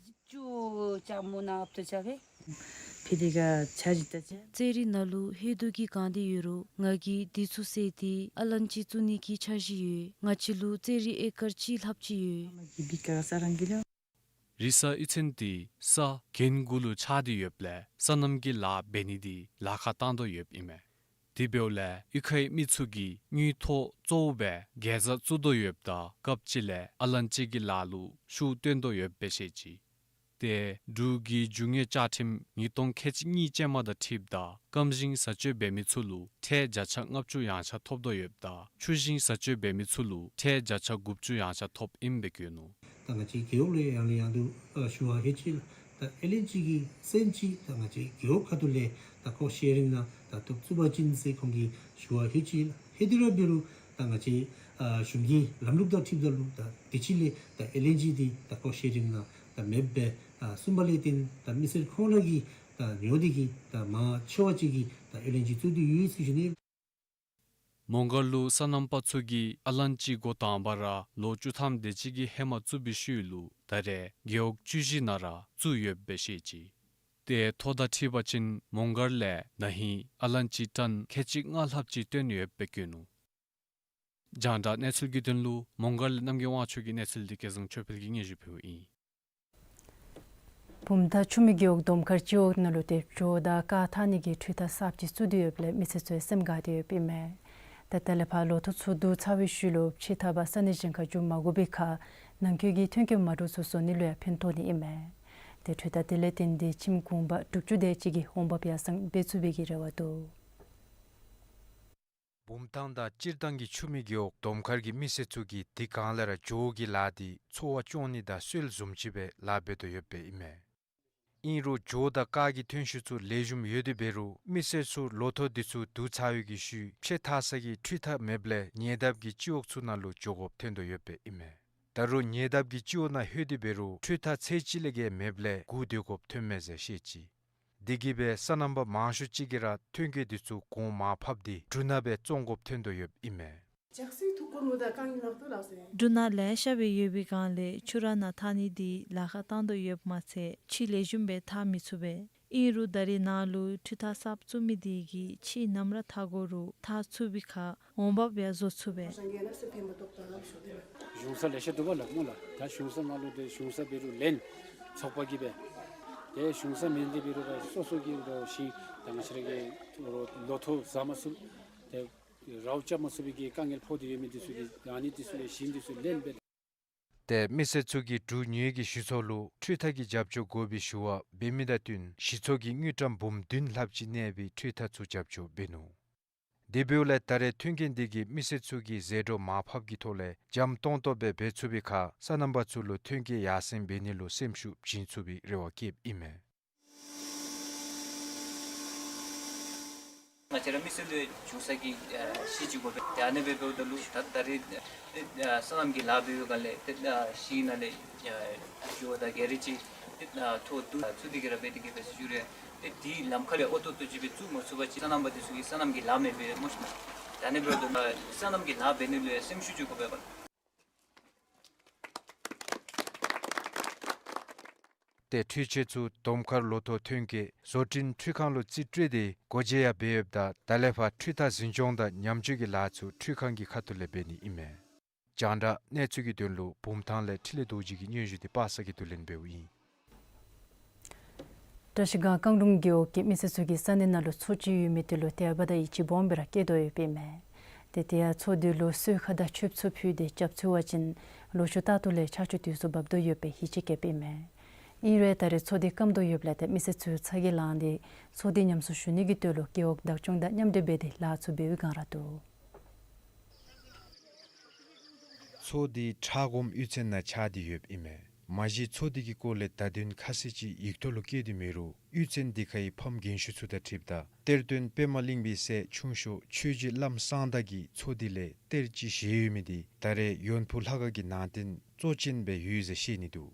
ཅུ་ལྕངམ་མུ་ན་ཨབ་ཏུ་ཅ་བེ། ཕི་དི་ག་ཆ་ཇི་ཏ་ཅ། ཙེ་རི་ནང་ལུ་ཧེ་དུ་གི་གང་སྟེ་ཡོད་རུང་ང་གིས་དེ་ཚུ་བསལ་ཏེ་ཨ་ལན་ཅི་བཙུགས་ནི་གི་འཆར་གཞི་ཡོད། ང་བཅས་ལུ་ཙེ་རི་ཨེ་ཀར་གཅིག་ལྷགཔ་ཅིག་ཡོད། མ་གི་བི་ཀ་ས་རང་གི་ལོ། རི་ས་གཡུས་ཚན་འདི་ས་གྱེན་གུ་ལུ་ཆགས་ཏེ་ཡོདཔ་ལས་སོ་ནམ་གྱི་ལཱ་འབད་ནི་འདི་ལཱ་ཁག་བཏང་དོ་ཡོདཔ་ཨིན་མས། དེ་འབདཝ་ལས་གཡུས་ཁའི་མི་ཚུ་གིས་དངུལ་ཐོག་གཙོ་བོ་སྦེ་གེ་ཛ་བཙུགས་དོ་ཡོདཔ་ད་སྐབས་ཅིག་ལས་ཨ་ལན་ཅི་གི་ལཱ་ལུ་ཤུགས་བཏོན་དོ་ཡོདཔ་སྦེ་བཤད་ཅི། ཏེ་འབྲུག་གི་རྒྱུ་དངོས་བཅའ་ཁྲིམས་ཉིས་སྟོང་ཁལ་གཅིག་གཉིས་ཅན་མ་དང་འཁྲིལཝ་ད་སྐམ་ཞིང་བཟའ་སྤྱོད་འབད་མི་ཚུ་ལུ་ཁྲལ་བརྒྱ་ཆ་ལྔ་བཅུ་ཡང་ཆ་ཐོབ་དོ་ཡོདཔ་ད་ཆུ་ཞིང་བཟའ་སྤྱོད་འབད་མི་ཚུ་ལུ་ཁྲལ་བརྒྱ་ཆ་དགུ་བཅུ་ཡང་ཆ་ཐོབ་ཨིནམ་སྦེ་བཀོད་ནུག། ད་ང་བཅས་རྒེད་འོག་ལས་ཡང་ལས་ཡང་དུ་ཨ་ཞུ་བ་ཧེ་ཅི་ལགས། ད་ཨེ་ལན་ཅི་གི་སོན་ཅིག་ད་ང་བཅས་རྒེད་འོག་ཁ་ཐུག་ལས་ད་ཀོསཊ་ཤེ་རིང་ནང་ད་ཐོབ་ཚུགས་པ་ཅིན་ཟེར་ཁོང་གིས་ཞུ་བ་ཧེ་ཅི་ལགས། ཧེ་དེ་ར་འབད་རུང་ད་ང་བཅས་ཨ་གཞུང་གི་ལམ་ལུགས་དང་འཁྲིལཝ་ད་ལུ་ད་དེ་ཅིག་ལས་ད་ཨེ་ལན་ཅི་འདི་ད་ཀོསཊ་ཤེ་རིང་ནང་ད་མེདཔ་སྦེ་ཨ་གསུངས་པ་ལས་བརྟེན་ད་མི་སེར་ཁོང་ར་གིས་ད་ཉོ་སྟེ་གིས་ད་མང་ཆེ་བ་ཅིག་གིས་ད་ཨེ་ལན་ཅི་བཙུགས་ཏེ་ཡོད་ཟེར་ཞུ་ནི། མོང་སྒར་ལུ་སོ་ནམ་པ་ཚུ་གིས་ཨ་ལན་ཅི་འགོ་དང་པ་ར་ལོ་བཅུ་ཐམ་དེ་ཅིག་གི་ཧེ་མ་བཙུགས་པའི་ཤུལ་ལུ་ད་རེས་རྒེད་འོག་བཅུ་བཞི་ནང་ར་བཙུགས་ཡོདཔ་སྦེ་བཤད་ཅི། ཏེ་ཐོ་དང་འཁྲིལ་བ་ཅིན་མོང་སྒར་ལས་ན་ཧིང་ཨ་ལན་ཅི་ཊཱན་ཁལ་གཅིག་ལྔ་ལྷགཔ་ཅིག་བཏོན་ཡོདཔ་སྦེ་བཀོད་ནུག། རྒྱང་བསྒྲགས་གནས་ཚུལ་གྱི་དོན་ལུ་མོང་སྒར་ལས་རྣམ་རྒྱལ་དབང་ཕྱུག་གི་གནས་ཚུལ་འདི་སྐལ་བཟང་ཆོས་འཕེལ་གྱིས་སྙན་ཞུ་ཕུལཝ་ཨིན། བུམ་ཐང་ཆུ་སྨད་རྒེད་འོག་དོམ་མཁར་སྤྱི་འོག་ནང་ལུ་ཏེ་ཇོ་དང་ཀར་འཐག་ནི་གི་འཕྲུལ་འཐག་གསརཔ་ཅིག་བཙུགས་ཏེ་ཡོདཔ་ལས་མི་སེར་ཚུ་སེམས་དགའ་སྟེ་ཡོདཔ་ཨིན་མས། ཏེ་ད་ལས་ཕར་ལོ་ཐོག་ཚུ་བསྡུ་ཚར་བའི་ཤུལ་ལུ་ཕྱེ་འཐག་པར་ས་གནས་གཞན་ཁར་འགྱོ་མ་དགོ་པའི་ཁར་ནང་འཁོད་ཀྱི་ཐོན་སྐྱེད་མ་འདྲཝ་ཚུ་བཟོ་ནི་ལུ་ཡང་ཕན་ཐོགས་ནི་ཨིན་མས། ཏེ་འཕྲུལ་འཐག་དེ་ལས་བརྟེན་ཏེ་ཁྱིམ་གུང་པ་དྲུག་ཅུ་དེ་ཅིག་གིས་འོང་འབབ་ཡར་སེང་འབད་ཚུགས་པའི་གི་རེ་བ་འདུག། བུམ་ཐང་དང་སྤྱིར་བཏང་གི་ཆུ་སྨད་རྒེད་འོག་དོམ་མཁར་གྱི་མི་སེར་ཚུ་གིས་དེ་སྒང་ལས་ར་ཇོ་གི་ལཱ་འདི་འཚོ་བ་སྐྱོང་ནི་དང་སྲོལ་བཟུམ་ཅིག་སྦེ་ལཱ་འབད་དོ་ཡོདཔ་ཨིན་མས། ཨིན་རུང་ཇོ་དང་ཀར་གྱི་ཐོན་ཤུགས་ཚུ་ལེགས་ཤོམ་ཡོད་དེ་འབད་རུང་མི་སེར་ཚུ་ལོ་ཐོག་འདི་ཚུ་བསྡུ་ཚར་བའི་གི་ཤུལ་ཕྱེ་འཐག་ས་གི་འཕྲུལ་འཐག་མེདཔ་ལས་ཉེ་འདབས་ཀྱི་སྤྱི་འོག་ཚུ་ནང་ལུ་འགྱོ་དགོཔ་ཐོན་དོ་ཡོདཔ་ཨིན་མས། ད་རུང་ཉེ་འདབས་ཀྱི་སྤྱི་འོག་ནང་ལྷོད་དེ་འབད་རུང་འཕྲུལ་འཐག་ཚད་ཅིག་ལས་བརྒལ་མེདཔ་ལས་སྒུག་སྡོད་དགོཔ་ཐོན་མས་ཟེར་བཤད་ཅི། དེ་གིས་སྦེ་སོ་ནམ་པ་མང་ཤོས་ཅིག་གིས་ར་ཐོན་སྐྱེད་འདི་ཚུ་གོང་མར་ཕབ་སྟེ་འབྲུ་སྣ་སྦེ་བཙོང་དགོཔ་ཐོན་དོ་ཡོདཔ་ཨིན་མས། འབྲུ་སྣ་ལེ་ཤ་སྦེ་ཡོད་པའི་སྒང་ལས་ཆུ་ར་ནང་འཐག་ནི་འདི་ལཱ་ཁག་བཏང་དོ་ཡོདཔ་མ་ཚད་ཕྱེ་ལེགས་ཤོམ་སྦེ་འཐག་མི་ཚུགས་པས། ཨིན་རུང་ད་རེས་ནངས་ལུ་འཕྲུལ་འཐག་གསརཔ་བཙུགས་མི་འདི་གིས་ཕྱེ་ནམ་ར་འཐག་དགོ་རུང་འཐག་ཚུགས་པའི་ཁར་འོང་འབབ་ཡང་བཟོ་ཚུགས་པས། གཞུང་ས་ལེ་ཤ་འདུག་པ་ལགས་སྨོ་ལགས། ད་གཞུང་ས་ནང་ལུ་ཏེ་གཞུང་ས་འབད་རུང་ལེན་ཚོགས་པ་གིས་སྦེ། ཏེ་གཞུང་ས་མེད་དེ་འབད་རུང་ར་སོ་སོ་གི་ལོ་ཤིང་ད་ང་བཅས་ར་གི་ལོ་ཐོག་བཟའ་མ་ཚུགས། ཏེ་རཝ་རྐྱབ་མ་ཚུགས་པའི་གི་དཀའ་ངལ་ཕོག་སྟེ་ཡོད་མི་འདི་ཚུ་གིས་ཨ་ནི་འདི་ཚུ་ལས་ཤིང་འདི་ཚུ་ལེན་སྦེ། ཏེ་མི་སེར་ཚུ་གིས་འབྲུ་ཉོ་ནི་གི་གཞི་ཚོགས་ལུ་འཕྲུལ་འཐག་གི་རྒྱབ་སྐྱོར་དགོ་པའི་ཞུ་བ་འབད་མི་དང་བསྟུན་གཞི་ཚོགས་ཀྱིས་དངུལ་ཀྲམ་འབུམ་བདུན་ལྷགཔ་ཅིག་གནས་པའི་འཕྲུལ་འཐག་ཚུ་རྒྱབ་སྐྱོར་འབད་ནུག། དེ་འབདཝ་ལས་ད་རེས་ཐོན་སྐྱེད་འདི་གིས་མི་སེར་ཚུ་གིས་ཟད་འགྲོ་མར་ཕབ་ཀྱི་ཐོག་ལས་འཇམ་ཏོང་ཏོ་སྦེ་འབད་ཚུགས་པའི་ཁར་སོ་ནམ་པ་ཚུ་ལུ་ཐོན་སྐྱེད་ཡར་སེང་འབད་ནི་ལུ་སེམས་ཤུགས་བྱིན་ཚུགས་པའི་རེ་བ་བསྐྱེདཔ་ཨིན་མས། ང་བཅས་ར་མི་སེར་ལུ་གཞུང་ས་གི་ཨ་གཞི་ཅིག་དགོ་པས། ཏེ་ཨ་ནི་སྦེ་འབདཝ་ད་ལུ་ད་ད་རེས་ཨ་སོ་ནམ་གྱི་ལཱ་འབད་བའི་སྒང་ལས་ཏེ་ཨ་གཞི་ནང་ལས་ཨ་ཇོ་དང་གེ་རི་ཅིག་ཏེ་ཨ་ཐོག་བསྡུ་ཚུགས་ཏེ་གི་ར་འབད་དེ་གི་སྦེ་ཟེར་ཞུ་རུང་ཏེ་དེའི་ལམ་ཁ་ལས་ཨོ་ཏོ་ཏོ་ཅིག་སྦེ་བཙུགས་མ་ཚུགས་པ་ཅིན་སོ་ནམ་པ་འདི་ཚུ་གིས་སོ་ནམ་གྱི་ལཱ་མི་འབད་སྨོ་ཤིག། ད་ཨ་ནི་འབདཝ་ད་ལུ་སོ་ནམ་གྱི་ལཱ་འབད་ནི་ལུ་སེམས་ཤུགས་ཅིག་དགོ་པས་པ། ཏེ་འཕྲུལ་ཆས་ཚུ་དོམ་མཁར་ལོ་ཐོག་ཐོན་སྐྱེད་བཟོ་སྐྲུན་འཕྲུལ་ཁང་ལུ་རྩིས་སྤྲོད་དེ་སྒོ་འབྱེད་ཡང་འབད་ཡོདཔ་ད་ད་ལས་ཕར་འཕྲུལ་འཐག་འཛིན་སྐྱོང་དང་ཉམས་བཅོས་ཀྱི་ལཱ་ཚུ་འཕྲུལ་ཁང་གི་ཁ་ཐུག་ལས་འབད་ནི་ཨིན་མས། རྒྱང་བསྒྲགས་གནས་ཚུལ་གྱི་དོན་ལུ་བུམ་ཐང་ལས་འཕྲིན་ལས་རྡོ་རྗེ་གི་སྙན་ཞུ་འདི་པ་སངས་གིས་བསྡུ་ལེན་འབདཝ་ཨིན། བཀྲ་ཤིས་སྒང་རྐང་ལུང་རྒེད་འོག་གི་མི་སེར་ཚུ་གིས་ས་གནས་ནང་ལུ་མཚོ་ཅིག་ཡོད་མི་འདི་ལུ་དད་པ་དང་ཡིད་ཆེས་སྦོམ་སྦེ་ར་བསྐྱེད་དོ་ཡོདཔ་ཨིན་མས། ཏེ་དེ་ཡང་མཚོ་འདི་ལུ་གསོལ་ཁ་དང་མཆོདཔ་ཚུ་ཕུལ་ཏེ་སྐྱབས་བཅོལ་བ་ཅིན་ལོ་ཕྱུགས་རྟག་ཏུ་ལས་ཆར་ཆུ་དུས་སུ་འབབ་དོ་ཡོདཔ་སྦེ་ཡིད་ཆེས་བསྐྱེདཔ་ཨིན་མས། ཨིན་རུང་ད་རེས་མཚོ་འདི་སྐམ་དོ་ཡོདཔ་ལས་ཏེ་མི་སེར་ཚུ་ཚ་གྱང་ལངས་ཏེ་མཚོ་འདི་ཉམས་གསོ་ཞུ་ནི་གི་དོན་ལུ་རྒེད་འོག་བདག་སྐྱོང་དང་མཉམ་འབྲེལ་འབད་དེ་ལཱ་ཚུ་འབད་བའི་སྒང་ར་འདུག། མཚོ་འདི་ཁྲ་སྒོམ་གཡུས་ཚན་ནང་ཆགས་ཏེ་ཡོདཔ་ཨིན་མས། མ་གཞི་མཚོ་འདི་གི་སྐོར་ལས་བརྡ་དོན་ཁ་གསལ་ཅིག་ཡིག་ཐོག་ལུ་བཀོད་དེ་མེད་རུང་གཡུས་ཚན་འདི་ཁའི་ཕམ་རྒན་ཤོས་ཚུ་དང་འཁྲིལཝ་ད་གཏེར་སྟོན་པདྨ་གླིང་པའི་སྲས་ཆུང་ཤོས་ཆོས་རྗེ་ལམ་གསང་བདག་གིས་མཚོ་འདི་ལས་གཏེར་ཅིག་བཞེས་ཡོད་མི་འདི་ད་རེས་ཡོན་ཕུ་ལྷ་ཁང་གི་ནང་རྟེན་གཙོ་ཅན་སྦེ་ཡོད་ཟེར་བཤད་ནི་འདུག།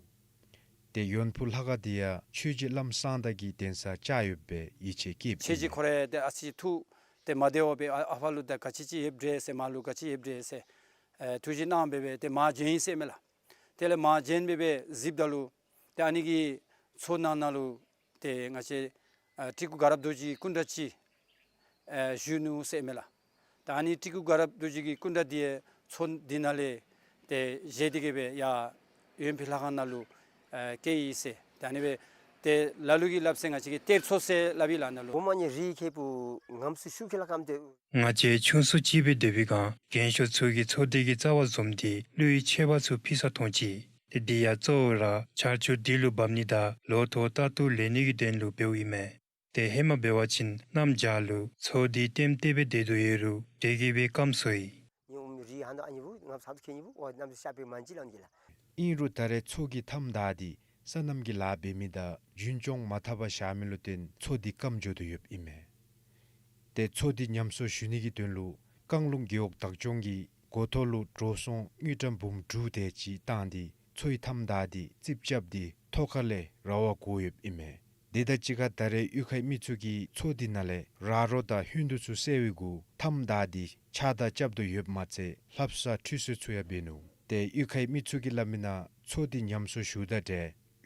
ཏེ་ཡོན་ཕུ་ལྷ་ཁང་འདི་ཡང་ཆོས་རྗེ་ལམ་གསང་བདག་གི་གདན་ས་ཆགས་ཡོདཔ་སྦེ་ཡིད་ཆེས་བསྐྱེདཔ་ཨིན་མས། ཁྱོད་ཀྱིས་ཁོ་ར་ཏེ་ཨ་ཙི་ཐུགས་ཏེ་མ་བདེཝ་སྦེ་ཨ་ཨ་ཕར་ལུ་ད་ག་ཅི་ཅིག་ཡོདཔ་འདྲས་ཟེར་མར་ལུ་ག་ཅི་ཡོདཔ་འདྲས་ཟེར་ཨེ་ཐུགས་བཞེད་གནང་སྦེ་སྦེ་ཏེ་མར་བྱོན་ཡི་ཟེར་མས་ལགས། དེ་ལས་མར་བྱོན་སྦེ་སྦེ་གཟིགསཔ་ད་ལུ་ཏེ་ཨ་ནི་གི་མཚོ་ནང་ན་ལུ་ཏེ་ང་བཅས་ཨ་སྤྲུལ་སྐུ་དགའ་རབ་རྡོ་རྗེའི་སྐུ་འདྲ་ཅིག་ཨེ་བཞུགས་ནུག་ཟེར་མས་ལགས། ད་ཨ་ནི་སྤྲུལ་སྐུ་དགའ་རབ་རྡོ་རྗེ་གི་སྐུ་འདྲ་འདི་ཡང་མཚོ་འདི་ནང་ལས་ཏེ་བཞེས་ཏེ་གི་སྦེ་ཡར་ཡོན་ཕུ་ལྷ་ཁང་ནང་ལུ་ ཨ་སྐྱེས་ཡི་ཟེར། ད་ཨ་ནི་སྦེ་ཏེ་ལ་ལུ་གིས་སླབ་ཚེ་ང་བཅས་ཀྱིས་གཏེར་མཚོ་ཟེར་སླབ་ཨིན་ལགས་ནཱ་ལུ། འོ་མ་ནི་རི་ཁེ་པུ་ངམ་སུ་ཤུགས་ཁེ་ལ་ཀམ་ཏེ། ང་བཅས་ཆུང་སུ་ཅིག་སྦེ་སྡོད་པའི་སྒང་རྒན་ཤོས་ཚུ་གིས་མཚོ་འདི་གི་རྩ་བར་འཛོམས་ཏེ་ཀླུའི་མཆོད་པ་ཚུ་ཕུལ་ས་མཐོང་ཅི། ཏེ་འདི་ཡང་གཙོ་བོ་ར་ཆར་ཆུ་དུས་ལུ་འབབ་ནི་དང་ལོ་ཐོག་རྟག་ཏུ་ལེགས་ནི་གི་དོན་ལུ་འབདཝ་ཨིན་མས། ཏེ་ཧེ་མ་འབད་བ་ཅིན་གནམ་བྱཱར་ལུ་མཚོ་འདི་ལྟེམ་ལྟེ་སྦེ་སྡོད་དོ་ཡོད་རུང་དེ་གིས་སྦེ་སྐམ་སོ་ཡི། ཨིན་རུང་ད་རེས་མཚོ་གི་མཐའམ་བདའ་སྟེ་སོ་ནམ་གྱི་ལཱ་འབད་མི་དང་རྒྱུན་སྐྱོང་མ་འཐབ་པར་བཞག་མི་ལུ་བརྟེན་མཚོ་འདི་སྐམ་འགྱོ་དོ་ཡོདཔ་ཨིན་མས། ཏེ་མཚོ་འདི་ཉམས་གསོ་ཞུ་ནི་གི་དོན་ལུ་བཀང་ལུང་རྒེད་འོག་བདག་སྐྱོང་གིས་འགོ་ཐོག་ལུ་འགྲོ་སོང་དངུལ་ཀྲམ་འབུམ་དྲུག་དེ་ཅིག་བཏང་སྟེ་མཚོའི་མཐའམ་བདའ་སྟེ་རྩིགཔ་རྐྱབ་སྟེ་ཐོག་ཁ་ལས་ར་བ་བསྒོར་ཡོདཔ་ཨིན་མས། དེ་དང་གཅིག་ཁར་ད་རེས་གཡུས་ཁའི་མི་ཚུ་གིས་མཚོ་འདི་ནང་ལས་ར་རོ་དང་ཧུན་དུ་ཚུ་བསལ་བའི་གུ་མཐའམ་བདའ་སྟེ་ཕྱགས་བདར་རྐྱབ་དོ་ཡོདཔ་མ་ཚད་ལྷ་བསངས་ཁྲུས་གསོལ་ཚུ་ཡང་འབད་ནུག། ཏེ་གཡུས་ཁའི་མི་ཚུ་གིས་སླབ་མི་ནང་མཚོ་འདི་ཉམས་གསོ་ཞུཝ་ད་ཏེ་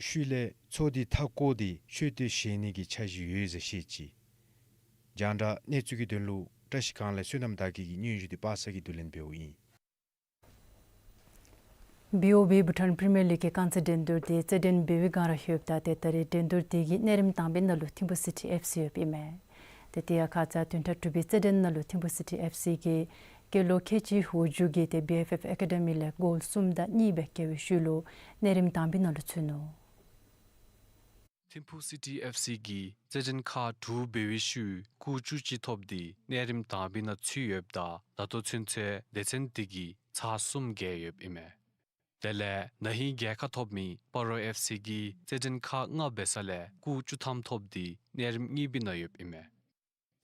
ཤུལ་ལས་མཚོ་འདི་མཐའ་བསྐོར་ཏེ་མཆོད་རྟེན་བཞེངས་ནི་གི་འཆར་གཞི་ཡོད་ཟེར་བཤད་ཅི། རྒྱང་བསྒྲགས་གནས་ཚུལ་གྱི་དོན་ལུ་བཀྲ་ཤིས་སྒང་ལས་བསོད་ནམས་དར་རྒྱས་ཀྱི་སྙན་ཞུ་འདི་པ་སངས་ཀྱིས་བསྡུ་ལེན་འབདཝ་ཨིན། བི་ཨོ་བི་བྷུ་ཊཱན་པི་རི་མི་ཡར་ལིག་གི་རྐང་རྩེད་འགྲན་བསྡུར་འདི་རྩེད་འགྲན་འབད་བའི་སྒང་ར་ཡོདཔ་ད་ཏེ་ད་རེས་འགྲན་བསྡུར་འདི་གི་གནས་རིམ་དང་པའི་ནང་ལུ་ཐིམ་ཕུ་སི་ཊི་ཨེཕ་སི་ཡོདཔ་ཨིན་མས། ཏེ་དེ་ཡང་ཁ་ཙ་བདུན་ཕྲག་དྲུག་པའི་རྩེད་འགྲན་ནང་ལུ་ཐིམ་ཕུ་སི་ཊི་ཨེཕ་སི་གིས་སྐྱེས་ལོ་ཁལ་གཅིག་འོག་འཇུག་གི་ཏེ་བི་ཨེཕ་ཨེཕ་ཨེ་ཀ་ཌི་མི་ལས་གོལ་གསུམ་དང་གཉིས་སྦེ་རྒྱལ་བའི་ཤུལ་ལུ་གནས་རིམ་དང་པའི་ནང་ལུ་ཚུད་ནུག། ཐིམ་ཕུ་སི་ཊི་ཨེཕ་སི་གིས་རྩེད་འགྲན་ཁག་དྲུག་འབད་བའི་ཤུལ་སྐུགས་བཅུ་གཅིག་ཐོབ་སྟེ་གནས་རིམ་དང་པའི་ནང་ཚུད་ཡོདཔ་ད་ད་ལྟོ་ཚུན་ཚོད་སྡེ་ཚན་འདི་གིས་ཚར་གསུམ་རྒྱལ་ཡོདཔ་ཨིན་མས། དེ་ལས་ན་ཧིང་རྒྱལ་ཁ་ཐོབ་མི་སྤ་རོ་ཨེཕ་སི་གིས་རྩེད་འགྲན་ཁག་ལྔ་འབད་ས་ལས་སྐུགས་བཅུ་ཐམ་ཐོབ་སྟེ་གནས་རིམ་གཉིས་པའི་ནང་ཡོདཔ་ཨིན་མས།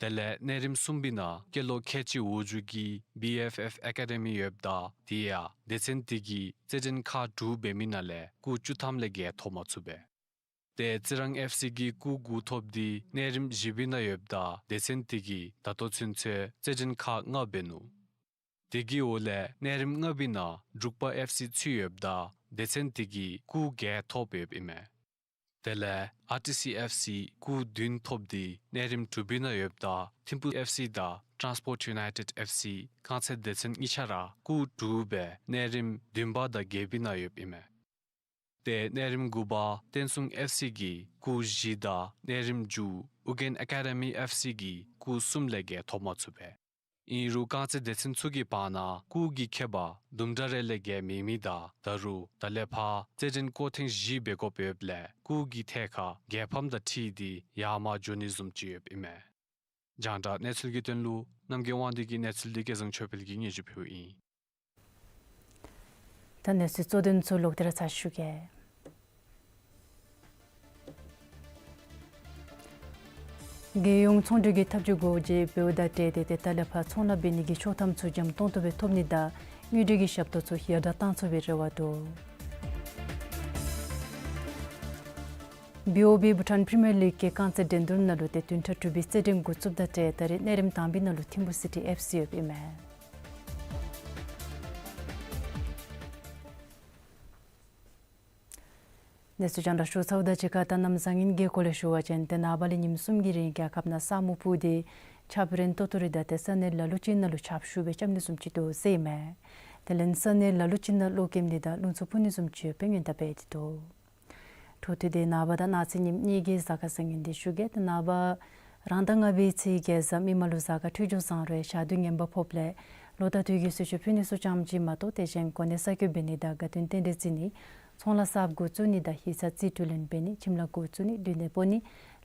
དེ་ལས་གནས་རིམ་གསུམ་པའི་ནང་སྐྱེས་ལོ་ཁལ་གཅིག་འོག་འཇུག་གི་བི་ཨེཕ་ཨེཕ་ཨེ་ཀ་ཌི་མི་ཡོདཔ་ད་དེ་ཡང་སྡེ་ཚན་འདི་གིས་རྩེད་འགྲན་ཁག་དྲུག་འབད་མི་ནང་ལས་སྐུགས་བཅུ་ཐམ་ལས་བརྒལ་ཐོབ་མ་ཚུགས་པས། ཏེ་རྩི་རང་ཨེཕ་སི་གིས་སྐུགས་དགུ་ཐོབ་སྟེ་གནས་རིམ་བཞི་པའི་ནང་ཡོདཔ་ད་སྡེ་ཚན་འདི་གིས་ད་ལྟོ་ཚུན་ཚོད་རྩེད་འགྲན་ཁག་ལྔ་འབད་ནུག། དེ་གི་འོག་ལས་གནས་རིམ་ལྔ་པའི་ནང་འབྲུག་པ་ཨེཕ་སི་ཚུད་ཡོདཔ་ད་སྡེ་ཚན་འདི་གིས་སྐུགས་བརྒྱད་ཐོབ་ཡོདཔ་ཨིན་མས། དེ་ལས་ཨར་ཊི་སི་ཨེཕ་སི་སྐུགས་བདུན་ཐོབ་སྟེ་གནས་རིམ་དྲུག་པའི་ནང་ཡོདཔ་ད་ཐིམ་ཕུ་ཨེཕ་སི་དང་ཊཱན་སི་པོརཊ་ཡུ་ནའི་ཊེཌ་ཨེཕ་སི་རྐང་རྩེད་སྡེ་ཚན་གཉིས་ཆ་ར་སྐུགས་དྲུག་སྦེ་གནས་རིམ་བདུན་པ་དང་བརྒྱད་པའི་ནང་ཡོདཔ་ཨིན་མས། ཏེ་གནས་རིམ་དགུ་པ་བསྟན་སྲུང་ཨེཕ་སི་གིས་སྐུགས་བཞི་དང་གནས་རིམ་བཅུ་ཨུ་རྒྱན་ཨེ་ཀ་ཌི་མི་ཨེཕ་སི་གིས་སྐུགས་གསུམ་ལས་བརྒལ་ཐོབ་མ་ཚུགས་པས། ཨིན་རུང་རྐང་རྩེད་སྡེ་ཚན་ཚུ་གི་བར་ན་སྐུགས་ཀྱི་ཁྱད་པར་དུམ་གྲ་རེ་ལས་བརྒལ་མེད་མི་དང་ད་རུང་ད་ལས་ཕར་རྩེད་འགྲན་སྐོར་ཐེངས་བཞི་འབད་དགོཔ་ཡོདཔ་ལས་སྐུགས་ཀྱི་ཐད་ཁར་རྒྱལ་ཕམ་དང་འཁྲིལ་ཏེ་ཡར་མར་འགྱོ་ནི་བཟུམ་ཅིག་ཡོདཔ་ཨིན་མས། རྒྱང་བསྒྲགས་གནས་ཚུལ་གྱི་དོན་ལུ་རྣམ་རྒྱལ་དབང་འདུས་ཀྱི་གནས་ཚུལ་འདི་སྐལ་བཟང་ཆོས་འཕེལ་གྱིས་སྙན་ཞུ་ཕུལཝ་ཨིན། ད་གནས་ཚུལ་གཙོ་དོན་ཚུ་ལོག་སྟེ་ར་ཚར་ཞུ་གེ། རྒྱལ་ཡོངས་ཚོང་འབྲེལ་གྱི་ཐབས་བྱུས་སྒོ་འབྱེད་འབདཝ་དང་འབྲེལ་ཏེ་ཏེ་ད་ལས་ཕར་ཚོང་ལཱ་འབད་ནི་གི་ཆོག་ཐམ་ཚུ་འཇམ་ཏོང་ཏོ་སྦེ་ཐོབ་ནི་དང་དངུལ་འབྲེལ་གྱི་ཞབས་ཏོག་ཚུ་ཡར་དྲག་གཏང་ཚུགས་པའི་རེ་བ་འདུག། བི་ཨོ་བི་བྷུ་ཊཱན་པི་རི་མི་ཡར་ལིག་གི་རྐང་རྩེད་འགྲན་བསྡུར་ནང་ལུ་ཏེ་བདུན་ཕྲག་དྲུག་པའི་རྩེད་འགྲན་འགོ་བཙུགསཔ་དང་འབྲེལ་ད་རེས་གནས་རིམ་དང་པའི་ནང་ལུ་ཐིམ་ཕུ་སི་ཊི་ཨེཕ་སི་ཡོདཔ་ཨིན་མས། གནས་ཚུལ་རྒྱང་བསྒྲགས་ཞུ་ཚརཝ་དང་གཅིག་ཁར་ད་གནམ་བཟང་ངན་གྱི་སྐོར་ལས་ཞུ་བ་ཅིན་ཏེ་ནངས་པ་ལས་ཉིནམ་གསུམ་གྱི་རིང་རྒྱལ་ཁབ་ནང་ས་སྨུག་སྤུབས་ཏེ་ཆརཔ་རན་ཏོག་ཏོ་རེ་དང་ཏེ་ས་གནས་ལ་ལུ་ཅིག་ནང་ལུ་ཆརཔ་ཤུགས་སྦེ་རྐྱབ་ནི་བཟུམ་ཅིག་འདུག་ཟེར་ཨིན་མས། དེ་ལས་ས་གནས་ལ་ལུ་ཅིག་ནང་གློག་ཀེམ་འདི་དང་རླུང་འཚུབ་འཕུ་ནི་བཟུམ་ཅིག་ཡོདཔ་སྦེ་སྔོན་བརྡ་འབད་དེ་འདུག། འཕྲོ་མཐུད་དེ་ནངས་པ་དང་གནངས་ཚེ་ཉིནམ་གཉིས་ཀྱི་གཟའ་སྐར་བཟང་ངན་འདི་ཞུ་གེ། ཏེ་ནངས་པ་རང་ཟླ་ལྔ་པའི་ཚེས་བརྒྱད་གཟའ་མིག་དམར་ལུ་གཟའ་སྐར་འཕྲོད་སྦྱོར་བཟང་རུང་ཞག་དུས་ངན་པ་ཕོགཔ་ལས་ལོ་དང་དུས་ཀྱི་གསོལ་མཆོད་ཕུལ་ནི་ཚུ་ཙམ་ཅིག་མ་གཏོགས་ཏེ་གཞན་གོ་གནས་གསར་བསྐོ་འབད་ནི་དང་དགའ་སྟོན་རྟེན་འབྲེལ་བརྩི་ནི་ཚོང་ལཱ་གསརཔ་འགོ་བཙུགས་ནི་དང་ཡིག་ཚང་རྩིས་སྤྲོད་ལེན་འབད་ནི་ཁྱིམ་ལཱ་འགོ་བཙུགས་ནི་འདུས་ནད་ཕོག་ནི་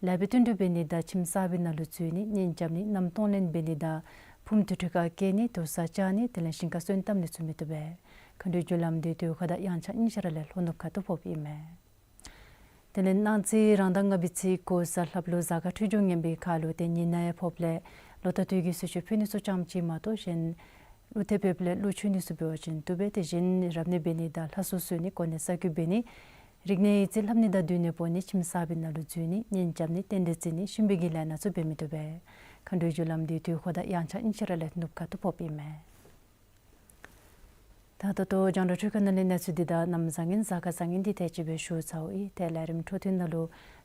ལཱ་འབད་བསྟུན་གྲོས་འབད་ནི་དང་ཁྱིམ་གསར་པའི་ནང་ལུ་འཛུལ་ནི་གཉེན་རྐྱབ་ནི་མནའམ་གཏོང་ལེན་འབད་ནི་དང་ཕུངམ་དུར་ཁྲོད་ཁར་བསྐྱལ་ནི་དུར་ས་བཅག་ནི་དེ་ལས་ཞིང་ཁར་སོན་བཏབ་ནི་ཚུ་མི་བཏུབ་པས། མཁའ་འགྲོའི་རྒྱུ་ལམ་འདི་དུས་འཁོར་དང་དབྱངས་འཆར་གཉིས་ཆ་ར་ལས་ལྷོ་ནུབ་ཁ་ཐུག་ཕོགཔ་ཨིན་མས། དེ་ལས་གནངས་ཚེ་རང་ཟླ་ལྔ་པའི་ཚེས་དགུ་གཟའ་ལྷགཔ་ལུ་གཟའ་སྐར་འཕྲོད་སྦྱོར་ངན་པའི་ཁར་ལུ་ཏེ་ཉེས་ནག་ཡང་ཕོགཔ་ལས་ལོ་དང་དུས་ཀྱི་གསོལ་མཆོད་ཕུལ་ནི་ཚུ་ཙམ་ཅིག་མ་གཏོགས་གཞན་ཀླུ་ཐེབས་ཕོགཔ་ལས་ཀླུ་མཆོད་ནི་ཚུ་འབད་བ་ཅིན་བཏུབ་པས། དེ་བཞིན་རབ་གནས་འབད་ནི་དང་ལྷ་གསོལ་གསོལ་ནི་གོ་གནས་གསར་བསྐོ་འབད་ནི་རིག་གནས་ཡིག་རྩིས་ལྷབ་ནི་དང་འདུས་ནད་ཕོག་ནི་ཁྱིམ་གསར་པའི་ནང་ལུ་འཛུལ་ནི་གཉེན་རྐྱབ་ནི་རྟེན་འབྲེལ་བརྩི་ནི་གཤིན་པོའི་གི་ལས་སྣ་ཚུ་འབད་མི་བཏུབ་པས། མཁའ་འགྲོའི་རྒྱུ་ལམ་འདི་དུས་འཁོར་དང་དབྱངས་འཆར་གཉིས་ཆ་ར་ལས་ནུབ་ཁ་ཐུག་ཕོགཔ་ཨིན་མས། ད་ད་ལྟོ་རྒྱང་བསྒྲགས་འཕྲུལ་ཁང་ནང་ལས་གནས་ཚུལ་འདི་དང་གནམ་བཟང་ངན་གཟའ་སྐར་བཟང་ངན་འདི་དེ་ཅིག་སྦེ་ཞུ་ཚརཝ་ཨིན། ཏེ་ལས་རིམ་འཕྲོ་མཐུད་ནང་ལུ་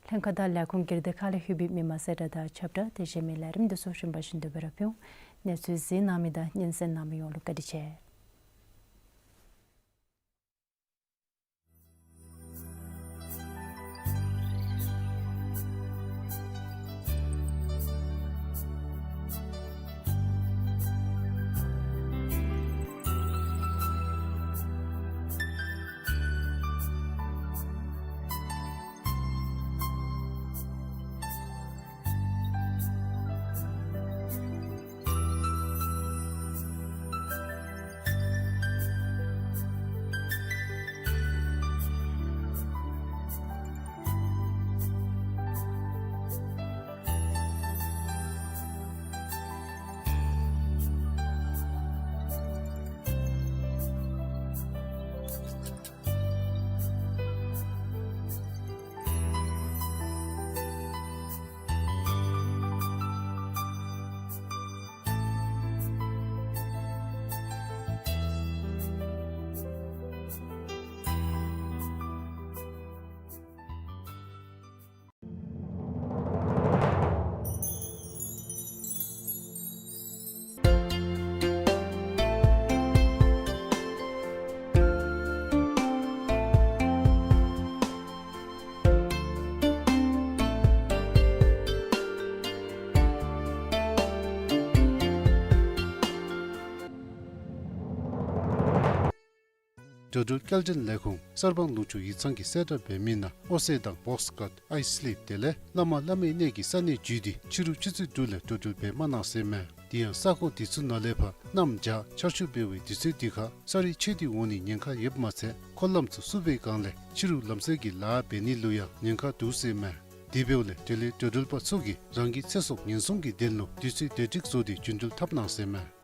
ལྷན་ཁག་དང་ལས་ཁུངས་སྒེར་སྡེ་ཁག་ལས་ལྷོད་པའི་མི་མང་གསལ་བསྒྲགས་དང་ཁྱབ་བསྒྲགས་དེ་གཞན་མི་ལས་རིམ་འདི་ཚུ་གཞན་པ་བཞིན་དུ་སྦེ་ར་ཕུལ་འོང་། གནས་ཚུལ་གཟིགས་གནང་མི་དང་སྙན་གསན་གནང་མི་ཡོངས་ལུ་བཀའ་དྲིན་ཆེ། འགྲོ་འགྲུལ་སྐྱེལ་འདྲེན་ལས་ཁུངས་གསར་སྤང་ལུང་ཕྱོགས་ཡིག་ཚང་གིས་གསལ་བསྒྲགས་འབད་མི་ནང་ཨོ་སེ་དང་བོགས་ཀཊ་ཨའི་སི་ལིབ་དེ་ལས་བླ་མ་བླ་མའི་གནས་ཀྱི་ས་གནས་བརྒྱུད་དེ་ཕྱི་རུ་ཆུ་ཚོད་དྲུག་ལས་འགྲོ་འགྲུལ་འབད་མ་གནང་ཟེར་མས། དེ་ཡང་ས་ཁོངས་དེ་ཚུ་ནང་ལས་ཕར་གནམ་བྱཱར་ཆར་ཆུ་འབབ་པའི་དུས་ཚོད་དེ་ཁར་ས་རུད་ཆད་དེ་འོང་ནིའི་ཉེན་ཁ་ཡོདཔ་མ་ཚད་འཁོར་ལམ་ཚུ་བསུབ་པའི་སྒང་ལས་ཕྱི་རུ་ལམ་བསལ་གྱི་ལཱ་འབད་ནི་ལུ་ཡང་ཉེན་ཁ་འདུག་ཟེར་མས། དེ་འབདཝ་ལས་དེ་ལས་འགྲོ་འགྲུལ་པ་ཚུ་གིས་རང་གི་ཚེ་སྲོག་ཉེན་སྲུང་གི་དོན་ལུ་དུས་ཚོད་བདེ་སྒྲིག་བཟོ་སྟེ་རྒྱུ་འགྲུལ་འཐབ་གནང་ཟེར་མས།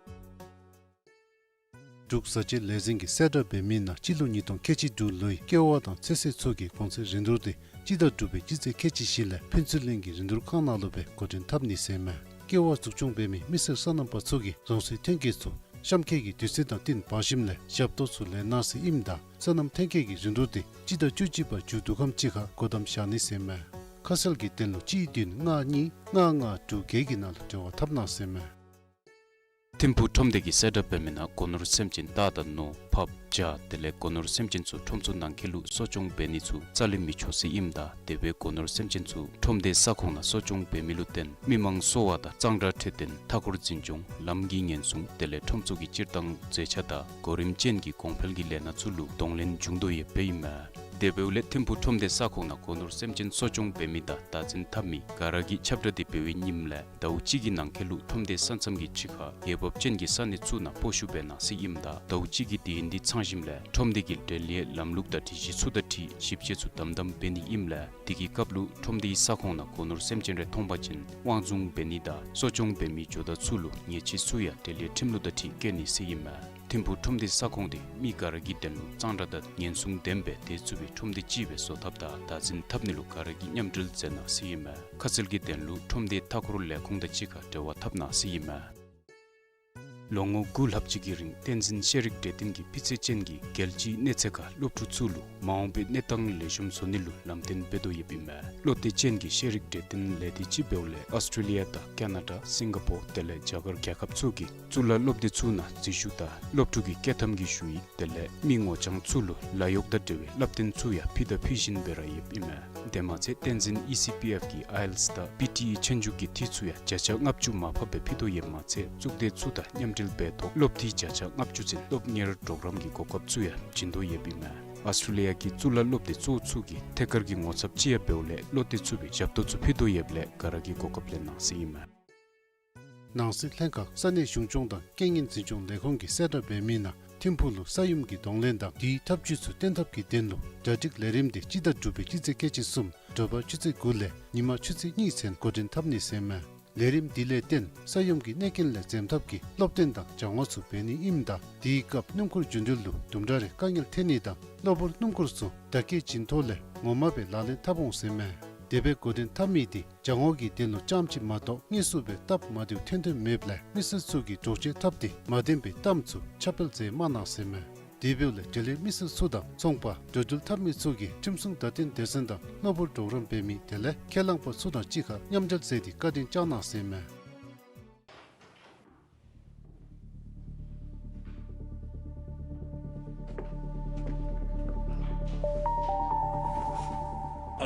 འབྲུག་བཟའ་བཅའ་ལས་འཛིན་གྱིས་གསལ་བསྒྲགས་འབད་མི་ནང་སྤྱི་ལོ་ཉིས་སྟོང་ཁལ་གཅིག་དྲུག་ལོའི་ཀེ་བ་དང་ཚོད་བསྲེ་ཚུ་གི་གོང་ཚད་རིན་བསྡུར་དེ་སྤྱི་ཟླ་དྲུག་པའི་སྤྱི་ཚེས་ཁལ་གཅིག་བཞི་ལས་ཕུན་ཚོགས་གླིང་གི་རིན་བསྡུར་ཁང་ནང་ལུ་སྦེ་འགོ་འདྲེན་འཐབ་ནི་ཟེར་མས། ཀེ་བ་འཛུགས་སྐྱོང་འབད་མི་མི་སེར་སོ་ནམ་པ་ཚུ་གིས་རང་སོའི་ཐོན་སྐྱེད་ཚུ་གཤམ་འཁོད་ཀྱི་དུས་ཚོད་དང་བསྟུན་འབག་ཞིནམ་ལས་ཞབས་ཏོག་ཚུ་ལེན་གནང་ཟེར་ཨིནམ་ད་སོ་ནམ་ཐོན་སྐྱེད་ཀྱི་རིན་བསྡུར་དེ་སྤྱི་ཟླ་བཅུ་གཅིག་པ་མཇུག་བསྡུ་ཁམས་ཅིག་ཁར་སྒོ་བསྡམ་བཞག་ནི་ཟེར་མས། ཁ་གསལ་གྱི་དོན་ལུ་གཅིག་བདུན་ལྔ་གཉིས་ལྔ་ལྔ་དྲུག་བརྒྱད་ཀྱི་ནང་ལུ་འབྲེལ་བ་འཐབ་གནང་ཟེར་མས། ཐིམ་ཕུག་ཁྲོམ་སྡེ་གིས་གསལ་བསྒྲགས་འབད་མི་ནང་སྒོ་ནོར་སེམས་ཅན་རྟ་དང་ནོར་ཕགཔ་བྱ་དེ་ལས་སྒོ་ནོར་སེམས་ཅན་ཚུ་ཁྲོམ་ཚུ་ནང་འཁོད་ལུ་གསོ་སྐྱོང་འབད་ནི་ཚུ་རྩ་ལས་མི་ཆོག་ཟེར་ཨིནམ་ད་དེ་སྦེ་སྒོ་ནོར་སེམས་ཅན་ཚུ་ཁྲོམ་སྡེའི་ས་ཁོངས་ནང་གསོ་སྐྱོང་འབད་མི་ལུ་བརྟེན་མི་མང་གསོ་བ་དང་གཙང་སྦྲ་འཕྲོད་བསྟེན་མཐའ་འཁོར་འཛིན་སྐྱོང་ལམ་གྱི་ཉེན་སྲུང་དེ་ལས་ཁྲོམ་ཚུ་གི་སྤྱིར་བཏང་མཛེས་ཆ་དང་གོ་རིམ་ཅན་གྱི་གོང་འཕེལ་གྱི་ལས་སྣ་ཚུ་ལུ་གདོང་ལེན་འབྱུང་དོ་ཡོདཔ་ཨིན་མས། དེ་འབདཝ་ལས་ཐིམ་ཕུག་ཁྲོམ་སྡེའི་ས་ཁོངས་ནང་སྒོ་ནོར་སེམས་ཅན་གསོ་སྐྱོང་འབད་མི་དང་བདག་འཛིན་འཐབ་མི་ག་ར་གིས་ཁྱབ་བསྒྲགས་དེ་འབད་བའི་ཉིནམ་ལས་ཟླཝ་གཅིག་གི་ནང་འཁོད་ལུ་ཁྲོམ་སྡེའི་ས་མཚམས་ཀྱི་ཕྱི་ཁར་འོས་འབབ་ཅན་གྱི་ས་གནས་ཚུ་ནང་སྤོ་བཤུད་འབད་གནང་ཟེར་ཨིནམ་ད་ཟླཝ་གཅིག་གི་དུས་ཡུན་འདི་ཚང་ཞིནམ་ལས་ཁྲོམ་སྡེ་གི་འབྲེལ་ཡོད་ལམ་ལུགས་དང་སྒྲིག་གཞི་ཚུ་དང་འཁྲིལ་ཞིབ་དཔྱད་ཚུ་དམ་དམ་འབད་ནི་ཨིནམ་ལས་དེ་གི་སྐབས་ལུ་ཁྲོམ་སྡེའི་ས་ཁོངས་ནང་སྒོ་ནོར་སེམས་ཅན་རེ་མཐོང་པ་ཅིན་དབང་བཟུང་འབད་ནི་དང་གསོ་སྐྱོང་འབད་མི་ཇོ་བདག་ཚུ་ལུ་ཉེས་ཆད་ཚུ་ཡང་འབྲེལ་ཡོད་ཁྲིམས་ལུགས་དང་འཁྲིལ་བཀལ་ནི་ཟེར་ཨིན་མས། ཐིམ་ཕུག་ཁྲོམ་སྡེའི་ས་ཁོངས་དེ་མི་ག་ར་གི་དོན་ལུ་གཙང་སྦྲ་དང་ཉེན་སྲུང་ལྡན་པའི་སྡོད་ཚུགས་པའི་ཁྲོམ་སྡེ་ཅིག་སྦེ་བཟོ་ཐབས་དང་བདག་འཛིན་འཐབ་ནི་ལུ་ག་ར་གིས་མཉམ་འབྲེལ་མཛད་གནང་ཟེར་ཨིན་མས། ཁ་གསལ་གྱི་དོན་ལུ་ཁྲོམ་སྡེའི་མཐའ་འཁོར་ལས་ཁུངས་དང་གཅིག་ཁར་འབྲེལ་བ་འཐབ་གནང་ཟེར་ཨིན་མས། ལོ་ངོ་དགུ་ལྷག་ཅིག་གི་རིང་བསྟན་འཛིན་ཤེས་རིག་གྲོས་སྟོན་གྱི་སྤུས་ཚད་ཅན་གྱི་རྒྱལ་སྤྱིའི་གནས་ཚད་ཁར་སློབ་ཕྲུག་ཚུ་ལུ་མ་འོངས་པའི་གནས་སྟངས་ལེགས་ཤོམ་བཟོ་ནི་ལུ་ལམ་སྟོན་འབད་དོ་ཡོདཔ་ཨིན་མས། བློ་གཏད་ཅན་གྱི་ཤེས་རིག་གྲོས་སྟོན་ལས་སྡེ་ཅིག་འབདཝ་ལས་ཨོསི་ཊྲེ་ལི་ཡ་དང་ཀ་ན་ཌ་སིང་ག་པོར་དེ་ལས་རྒྱ་གར་རྒྱལ་ཁབ་ཚུ་གི་གཙུག་ལག་སློབ་སྡེ་ཚུ་ནང་འཛུལ་ཞུགས་དང་སློབ་ཕྲུག་གི་སྐྱོད་ཐམ་གྱི་ཞུ་ཡིག་དེ་ལས་མི་ངོ་རྐྱང་ཚུ་ལུ་ལཱ་གཡོག་དང་འབྲེལ་བའི་བསླབ་སྟོན་ཚུ་ཡང་ཕུལ་དང་ཕུལ་བཞིན་པའི་ར་ཡོདཔ་ཨིན་མས། དེ་མ་ཚད་བསྟན་འཛིན་ཨི་སི་པི་ཨེཕ་གི་ཨའི་ཨེལ་ཊི་ཨེསི་དང་པི་ཊི་ཨི་ཆོས་རྒྱུགས་ཀྱི་འཐུས་ཚུ་ཡང་བརྒྱ་ཆ་ལྔ་བཅུ་མར་ཕབ་སྦེ་ཕུལ་དོ་ཡོདཔ་མ་ཚད་གཙུག་སྡེ་ཚུ་དང་མཉམ་འབྲེལ་འབད་ཐོག་སློབ་འཐུས་བརྒྱ་ཆ་ལྔ་བཅུ་ཚུན་སློབ་གཉེར་གྲོགས་རམ་གྱི་གོ་སྐབས་ཚུ་ཡང་བྱིན་དོ་ཡོདཔ་ཨིན་མས། ཨོསི་ཊྲེ་ལི་ཡ་གི་གཙུག་ལག་སློབ་སྡེ་གཙོ་བོ་ཚུ་གི་ཐད་ཀར་གྱི་ངོ་ཚབ་ཅིག་ཡང་འབདཝ་ལས་བློ་གཏད་ཚུགས་པའི་ཞབས་ཏོག་ཚུ་ཕུལ་དོ་ཡོདཔ་ལས་ག་ར་གིས་གོ་སྐབས་ལེན་གནང་ཟེར་ཨིན་མས། ནང་སྲིད་ལྷན་ཁག་ས་གནས་གཞུང་སྐྱོང་དང་རྐྱེན་ངན་འཛིན་སྐྱོང་ལས་ཁུངས་ཀྱིས་གསལ་བསྒྲགས་འབད་མི་ནང་ཐིམ་ཕུག་ལུ་ས་ཡོམ་གྱི་གདོང་ལེན་དང་དེའི་ཐབས་བྱུས་ཚུ་བརྟན་ཐབས་ཀྱི་དོན་ལུ་གྲ་སྒྲིག་ལས་རིམ་དེ་སྤྱི་ཟླ་དྲུག་པའི་སྤྱི་ཚེས་ཁལ་གཅིག་གསུམ་དྲོ་པ་ཆུ་ཚོད་དགུ་ལས་ཉིན་མ་ཆུ་ཚོད་གཉིས་ཚུན་འགོ་འདྲེན་འཐབ་ནི་ཟེར་མས། ལས་རིམ་དེ་ལས་བརྟེན་ས་ཡོམ་གྱི་གནོད་རྐྱེན་ལས་འཛེམ་ཐབས་ཀྱི་སློབ་སྟོན་དང་སྦྱང་ངོ་ཚུ་འབད་ནི་ཨིནམ་ད་དེའི་སྐབས་སྣུམ་འཁོར་རྒྱུ་འགྲུལ་ལུ་དུམ་གྲ་རེ་དཀའ་ངལ་འཐོན་ནི་དང་གློ་བུར་སྣུམ་འཁོར་ཚུ་བརྡ་སྐད་བྱིན་ཐོག་ལས་ངོ་མ་སྦེ་ལག་ལེན་འཐབ་འོང་ཟེར་མས། དེ་སྦེ་འགོ་འདྲེན་འཐབ་མི་དེ་སྦྱང་ངོ་གི་དོན་ལུ་རྐྱངམ་ཅིག་མ་གཏོགས་དངོས་སུ་སྦེ་སྟབས་མ་བདེཝ་ཐོན་དོན་མེདཔ་ལས་མི་སེར་ཚུ་གིས་འདྲོག་བྱེལ་འཐབ་སྟེ་མ་བདེན་པའི་གཏམ་ཚུ་ཁྱབ་སྤེལ་མཛད་མ་གནང་ཟེར་མས། དེ་འབདཝ་ལས་འབྲེལ་ཡོད་མི་སེར་ཚུ་དང་ཚོང་པ་འགྲོ་འགྲུལ་འཐབ་མི་ཚུ་གིས་ཁྲིམས་སྲུང་བརྡ་སྟོན་སྡེ་ཚན་དང་གློ་བུར་གྲོགས་རམ་འབད་མི་དེ་ལས་ཁས་བླངས་པ་ཚུ་དང་གཅིག་ཁར་མཉམ་འབྲེལ་མཛད་དེ་བཀའ་དྲིན་བསྐྱང་གནང་ཟེར་མས།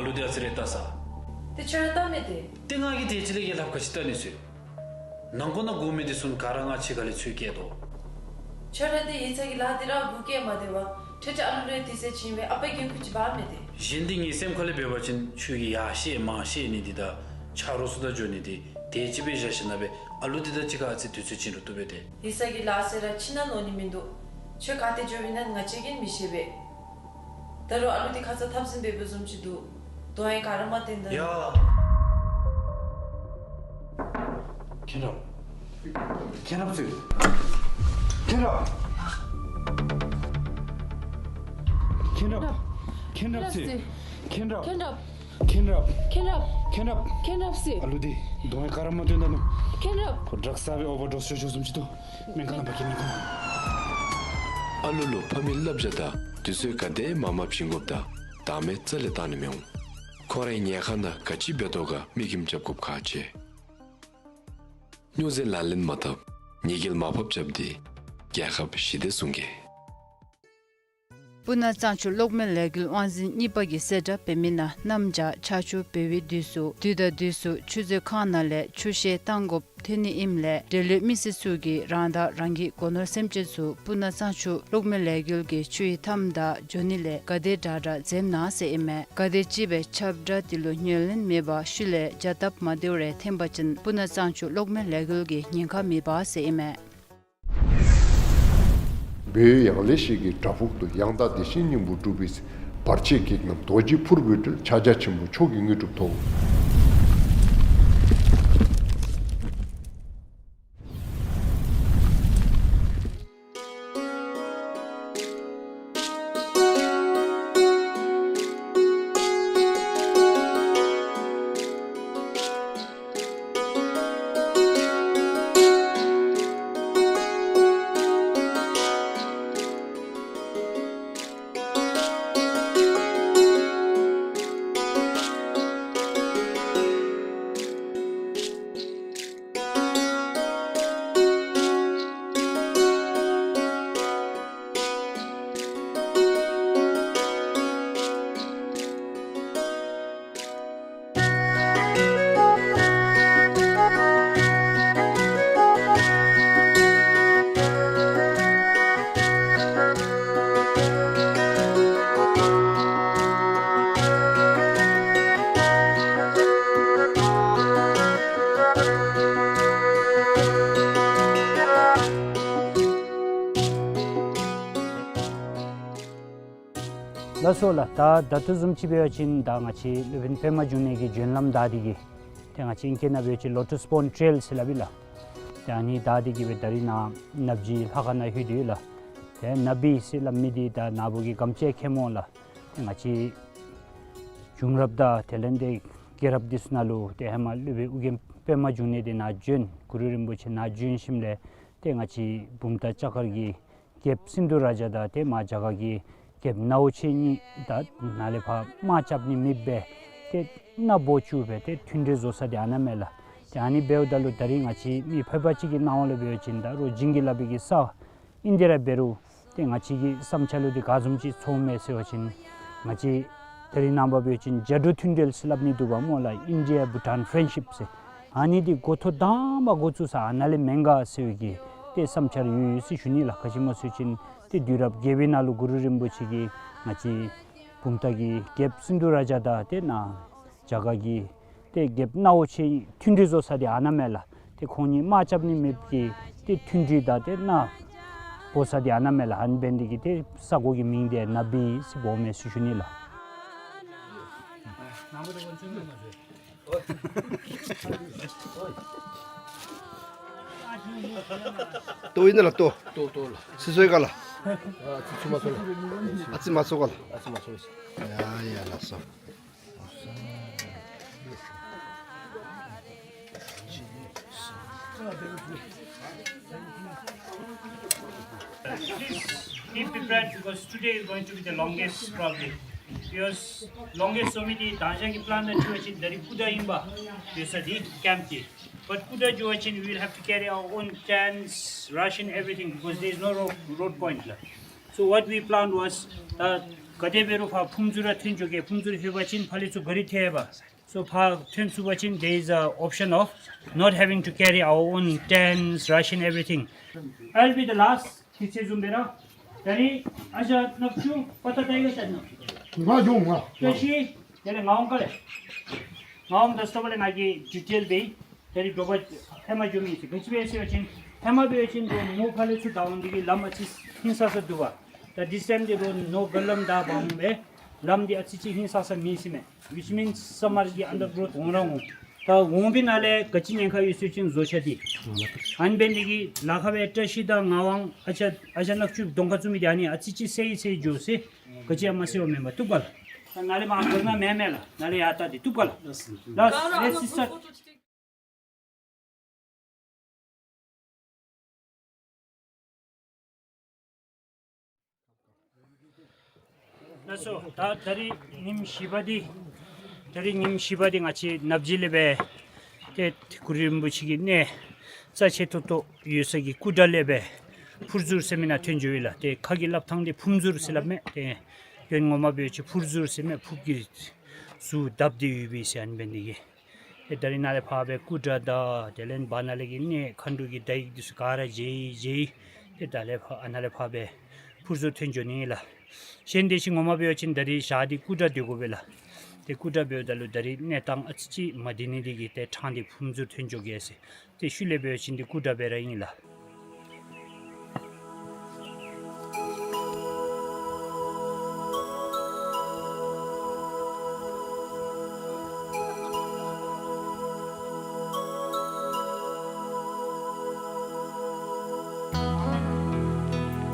ཨ་ལུ་དེ་ཨ་ཙི་རེ་བལྟ་ས། དེ་ཁྱོད་ར་བལྟ་མི་དེ། དེ་ང་གིས་དེ་ཅིག་ལས་ཀྱི་ལྷབ་ཁ་ཅིག་བལྟ་ནི་ཟེར། ནང་འཁོད་ནང་སྒུག་མི་དེ་ཚུ་ག་ར་ང་ཕྱི་ཁ་ལས་ཚུར་བསྐྱལ་དོ། ཁྱོད་ར་དེ་ཡིག་ཚང་གི་ལཱ་དེ་ར་སྒུག་བསྐྱལ་མ་སྡོད་པར་ཁྲེ་ཁྲེ་ཨ་ལུ་ལུ་དུས་ཚོད་བྱིན་སྦེ་ཨ་པའི་འགན་ཁུར་ཅིག་འབག་མི་དེ། གཞན་དེ་ངེའི་སེམས་ཁ་ལས་འབད་བ་ཅིན་ཁྱོད་ཀྱིས་ཡར་བཤལ་མར་བཤལ་ནི་དེ་དང་ཆ་རོགས་ཚུ་དང་འགྱོ་ནི་དེ་དེ་ཅིག་སྦེ་བཞག་ཞིནམ་ལས་ཨ་ལུ་དེ་དང་གཅིག་ཁར་ཨ་ཙི་དུས་ཚོད་བྱིན་རུང་བཏུབ་པས་ཏེ། ཡིག་ཚང་གི་ལཱ་ཟེར་ར་ཕྱི་ནང་ནོར་ནི་མིན་འདུག། ཁྱོད་ག་ཏེ་འགྱོ་བའི་ན་ང་བཅས་ཀྱིས་མི་ཤེས་པས། ད་རུང་ཨ་ལུ་དེ་ཁ་ཙ་འཐབ་ཟིན་འབད་འབདཝ་བཟུམ་ཅིག་འདུག། དོན་ཡང་ག་ར་མ་བསྟན་ད། ཡ། མཁྱེན་རབ། མཁྱེན་རབ་ཟེར། མཁྱེན་རབ། མཁྱེན་རབ། མཁྱེན་རབ་ཟེར། མཁྱེན་རབ། མཁྱེན་རབ། མཁྱེན་རབ། མཁྱེན་རབ། མཁྱེན་རབ། མཁྱེན་རབ་ཟེར། ཨ་ལུ་དེ་དོན་ཡང་ག་ར་མ་བསྟན་ད་ནུག། མཁྱེན་རབ། ཁོ་ཌྲགསི་ཟ་སྦེ་ཨོ་བར་ཌོསི་ཤོར་ཤོརཝ་བཟུམ་ཅིག་འདུག། སྨན་ཁང་ནང་འབག་གེ། སྨན་ཁང་ནང་། ཨ་ལུ་ལུ་ཕ་མའི་བསླབ་བྱ་དང་དུས་ཚོད་ག་དེ་མང་མང་བྱིན་དགོཔ་དང་བདག་མེད་རྩ་ལས་བཏང་ནི་མི་འོང་། ཁོ་རའི་ཉལ་ཁང་ནང་ག་ཅི་འབད་དོ་ག་མིག་ཁྱིམ་རྐྱབ་དགོཔ་ཁག་ཆེ། སྨྱོ་རྫས་ལག་ལེན་མ་འཐབ། ཉེས་སྐྱོན་མར་ཕབ་རྐྱབ་སྟེ་རྒྱལ་ཁབ་ཞི་བདེ་སྲུང་གེ། སྤུ་ན་གཙང་ཆུ་གློག་མེ་ལས་འགུལ་དབང་འཛིན་གཉིས་པ་གིས་གསལ་བསྒྲགས་འབད་མི་ནང་གནམ་བྱཱར་ཆར་ཆུ་འབབ་པའི་དུས་སུ་དུས་དང་དུས་སུ་ཆུ་མཛོད་ཁང་ནང་ལས་ཆུ་བཤལ་བཏང་དགོཔ་ཐོན་ནི་ཨིནམ་ལས་འབྲེལ་ཡོད་མི་སེར་ཚུ་གིས་རང་དང་རང་གི་སྒོ་ནོར་སེམས་ཅན་ཚུ་སྤུ་ན་གཙང་ཆུ་གློག་མེ་ལས་འགུལ་གྱི་ཆུ་ཡི་མཐའམ་བདའ་འགྱོ་ནི་ལས་ག་དེ་དྲག་དྲག་འཛེམ་གནང་ཟེར་ཨིན་མས། ག་དེ་ཅིག་སྦེ་ཁྱབ་བསྒྲགས་དེ་ལུ་ཉན་ལེན་མེད་པར་ཤུལ་ལས་བྱ་སྟབས་མ་བདེཝ་རེ་འཐོན་པ་ཅིན་སྤུ་ན་གཙང་ཆུ་གློག་མེ་ལས་འགུལ་གྱི་ཉེན་ཁ་མེདཔ་ཟེར་ཨིན་མས། བལ་ཡུལ་ཡང་ལེ་ཤོད་ཀྱི་བྲག་ཕུག་ཏུ་ཡང་དག་བདེ་ཆེན་སྙིང་པོ་སྒྲུབ་པའི་བར་ཆད་བགེགས་རྣམས་རྡོ་རྗེ་ཕུར་བུས་བསྒྲལ། ཕྱག་རྒྱ་ཆེན་པོ་མཆོག་གི་དངོས་གྲུབ་ཐོབ། ལགས་སོ་ལགས། ད་ད་ལྟོ་བཟུམ་ཅིག་འབད་བ་ཅིན་ད་ང་བཅས་སློབ་དཔོན་པདྨ་འབྱུང་གནས་ཀྱི་བྱོན་ལམ་བདའ་སྟེ་གིས་ཏེ་ང་བཅས་ཨིང་སྐད་ནང་འབད་བ་ཅིན་Lotus Point Trail ཟེར་སླབ་ཨིན་ལགས། ཏེ་ཨ་ནི་བདའ་སྟེ་གིས་སྦེ་ད་རིས་ནཱ་ནབ་ཇི་ལྷ་ཁང་ནང་ལྷོད་དེ་ཡོད་ལགས། ཏེ་ནབ་བི་ཟེར་སླབ་མི་འདི་ད་ནཱ་བུ་གིས་གམ་ཅེ་མཁྱེན་སྨོ་ལགས། ཏེ་ང་བཅས་བྱུང་རབས་དང་དེ་ལས་ཏེ་རྒྱལ་རབས་འདི་ཚུ་ནང་ལུ་ཏེ་ཧེ་མ་སློབ་དཔོན་ཨོ་རྒྱན་པདྨ་འབྱུང་གནས་འདི་ནཱ་བྱོན། གུ་རུ་རིན་པོ་ཆེ་ནཱ་བྱོན་ཞིནམ་ལས་ཏེ་ང་བཅས་བུམ་ཐང་ལྕགས་མཁར་གྱི་རྒྱལཔོ་སིནྡྷུ་རཱ་ཛ་དང་ཏེ་མར་རྒྱ་གར་གྱི་རྒྱལཔོ་སྣའུ་ཆེན་གཉིས་ད་ནཱ་ལས་ཕར་དམག་རྐྱབ་ནི་མེདཔ་སྦེ་ཏེ་མནའ་འབོ་བཅུག་སྦེ་ཏེ་མཐུན་འབྲེལ་བཟོ་ས་འདི་ཨ་ནཱ་མས་ལགས། ཏེ་ཨ་ནི་འབདཝ་ད་ལུ་ད་རིས་ང་བཅས་མི་ཕལ་པ་ཅིག་གི་སྣང་བ་ལུ་འབད་བ་ཅིན་ད་རུང་བྱིན་གྱིས་བརླབས་པའི་གི་ས་ཨིན་དེ་ར་འབད་རུང་ཏེ་ང་བཅས་ཀྱི་བསམ་འཆར་ལུ་འདི་ག་བཟུམ་ཅིག་ཚོརཝ་མས་ཟེར་བ་ཅིན་ང་བཅས་ད་རིས་ནངས་པ་འབད་བ་ཅིན་རྒྱ་འབྲུག་མཐུན་འབྲེལ་ཟེར་སླབ་ནི་འདུག་པ་སྨོ་ལགས། India Bhutan Friendship ཟེར། ཨ་ནི་འདི་འགོ་ཐོག་དང་པ་འགོ་བཙུགས་ས་ཨ་ནཱ་ལས་མེན་ག་ཟེར་བའི་གི་ཏེ་བསམ་འཆར་ཡོད་ཡོད་ཟེར་ཞུ་ནི་ལགས། ག་ཅི་སྨོ་ཟེར་བ་ཅིན་ཏེ་དུས་རབས་བརྒྱད་པའི་ནང་ལུ་གུ་རུ་རིན་པོ་ཆེ་གིས་ང་བཅས་བུམ་ཐང་གི་རྒྱལཔོ་སིནྡྷུ་རཱ་ཛ་དང་ཏེ་ནཱ་རྒྱ་གར་གྱི་ཏེ་རྒྱལཔོ་སྣའུ་ཆེན་མཐུན་འབྲེལ་བཟོ་ས་འདི་ཨ་ནཱ་མས་ལགས། ཏེ་ཁོང་གཉིས་དམག་རྐྱབ་ནི་མེདཔ་གི་ཏེ་མཐུན་འབྲེལ་དང་ཏེ་མནའ་འབོ་ས་འདི་ཨ་ནཱ་མས་ལགས། ཨ་ནི་འབད་ནི་འདི་གིས་ཏེ་ས་གོ་གི་མིང་འདི་ནབ་བི་ཟེར་འབོཝ་མས་ཟེར་ཞུ་ནི་ལགས། ལྟོ་ཨིན་ན་ལགས། ལྟོ། ལྟོ་ལྟོ་ལགས། ཚིག་ཚོད་ག་ལགས། ཨ་ཙི་ཚུ་མ་ཚོ་ལགས། ཨ་ཙི་མ་ཚོ་ག་ལགས། ཨ་ཙི་མ་ཚོ་ལགས། ཡ་ཡ་ལགས་སོ། Please keep prepared because today is going to be the longest probably. Because longest ཟེར་མི་འདི་ད་ཅི་གི་པི་ལཱན་ནང་འགྱོ་བ་ཅིན་ད་རིས་ཀུ་ཌ་ཨིན་པས། འགྱོ་ས་འདི་ཀེམཔ་འདི། But ཀུ་ཌ་འགྱོ་བ་ཅིན་we will have to carry our own tents, ration, everything because there is no road, road point ལགས། So what we planned was, ད་ག་དེ་འབད་རུང་ཕར་ཕུང་ཚུ་ར་ཐོན་འགྱོ་གེ། ཕུང་ཚུ་ར་ལྷོད་པ་ཅིན་ཕར་ལས་ཚུར་ག་རི་ཐལ་བས། So ཕར་ཐོན་ཚུགས་པ་ཅིན there is a option of not having to carry our own tents, ration, everything. I'll be the last. ཁྱེད་ཚུ་བཟུམ་སྦེ་ར་ད་རིས་ཨ་ཞང་ནག་ཆུ་པ་ཏ་ཏ་ཡོད་ཤ་ནོ། ང་འགྱོ་ང་། ཀྱོ་ཤི། དེ་ལས་ང་འོང་ག་ལས། ང་འོང་ད་སྟོབས་ལས་ང་གིས་ཌི་ཊེལ་སྦེ་ད་རིས་དྲོ་པ་ཧེ་མ་འགྱོ་མི་ཟེར་ག་ཅི་སྦེ་ཟེར་བ་ཅིན་ཧེ་མ་འབད་བ་ཅིན་རོ་ནོར་ཕར་ལས་ཚུར་བདའ་འོང་འདི་གིས་ལམ་ཨ་ཙི་ཧིང་སངས་ས་འདུག་པ། ད་this time འདི་རོ་ནོར་ག་ལམ་བདའ་འབག་འོང་སྦེ་ལམ་འདི་ཨ་ཙི་ཅིག་ཧིང་སངས་ས་མེད་ཟེར་མས། Which means summer གི་ཨན་ཌར་གྲོཐ་འོང་ར་འོང་། ད་འོང་བའི་ནང་ལས་ག་ཅི་ཉེན་ཁ་ཡོད་ཟེར་བ་ཅིན་བཟོ་ཆ་འདི་ཨ་ནི་འབད་ནི་འདི་གིས་ལཱ་ཁག་སྦེ་བཀྲ་ཤིས་དང་ངག་དབང་ཨ་ཅག་ཨ་ཅག་ནག་ཆུ་གདོང་ཁར་བཙུགས་མི་འདི་ཨ་ནི་ཨ་ཙི་ཅིག་སེལ་སེལ་འགྱོ་ཟེར། ག་ཅི་ཡང་མ་སེལ་བར་མེན་པ་བཏུབ་ག་ལགས། ད་ནཱ་ལས་མར་གོ་ན་མེན་མེན་ལགས། ནཱ་ལས་ཡར་ལྟ་སྟེ་བཏུབ་ག་ལགས། ལགས་ལགས་སོ། Let's start. ལགས་སོ། ད་ད་རིས་ཉིནམ་བཞི་པ་འདི་ད་རིས་ཉིནམ་བཞི་པ་འདི་ང་བཅས་ནབ་ཇི་ལས་སྦེ་ཏེ་གུ་རུ་རིན་པོ་ཆེ་གི་གནས་རྩ་ཆེ་ཏོག་ཏོ་ཡོད་ས་གི་ཀུ་ཌ་ལས་སྦེ་ ཕུར་ཟུར་ཟེར་མི་ནང་ཐོན་འགྱོཝ་ཨིན་ལགས། ཏེ་ཁ་གི་སླབ་ཐངས་འདི་ཕུམ་ཟུར་ཟེར་སླབ་མས། ཏེ་ཡོན་ངོ་མ་འབད་བ་ཅིན་ཕུར་ཟུར་ཟེར་མས། ཕུརཔ་གིས་ཟུར་བརྡབ་སྟེ་ཡོདཔ་ཨིན་ཟེར་ཨ་ནི་འབད་ནི་དེ་གིས། ཏེ་ད་རིས་ནཱ་ལས་ཕར་སྦེ་སྐུ་འདྲ་དང་དེ་ལས་བར་ན་ལས་ཀྱི་གནས་མཁའ་འགྲོ་གི་བརྡ་ཡིག་འདི་ཚུ་ག་ར་མཇལ་ཡི་མཇལ་ཡི། ཏེ་ད་ལས་ཕར་ཨ་ནཱ་ལས་ཕར་སྦེ་ཕུར་ཟུར་ཐོན་འགྱོ་ནི་ཨིན་ལགས། གཞན་དེ་ཅིག་ངོ་མ་འབད་བ་ཅིན་ད་རིས་ཞག་འདི་སྐུ་འདྲ་སྡོད་དགོ་པས་ལགས། ཏེ་སྐུ་འདྲ་འབདཝ་ད་ལུ་ད་རིས་གནས་སྟངས་ཨ་ཙི་ཅིག་མ་བདེ་ནི་དེ་གིས་ཏེ་ཕྲང་སྟེ་ཕུམ་ཟུར་ཐོན་འགྱོ་གེ་ཟེར། ཏེ་ཤུལ་ལས་འབད་བ་ཅིན་འདི་སྐུ་འདྲ་སྦེ་ར་ཨིན་ལགས།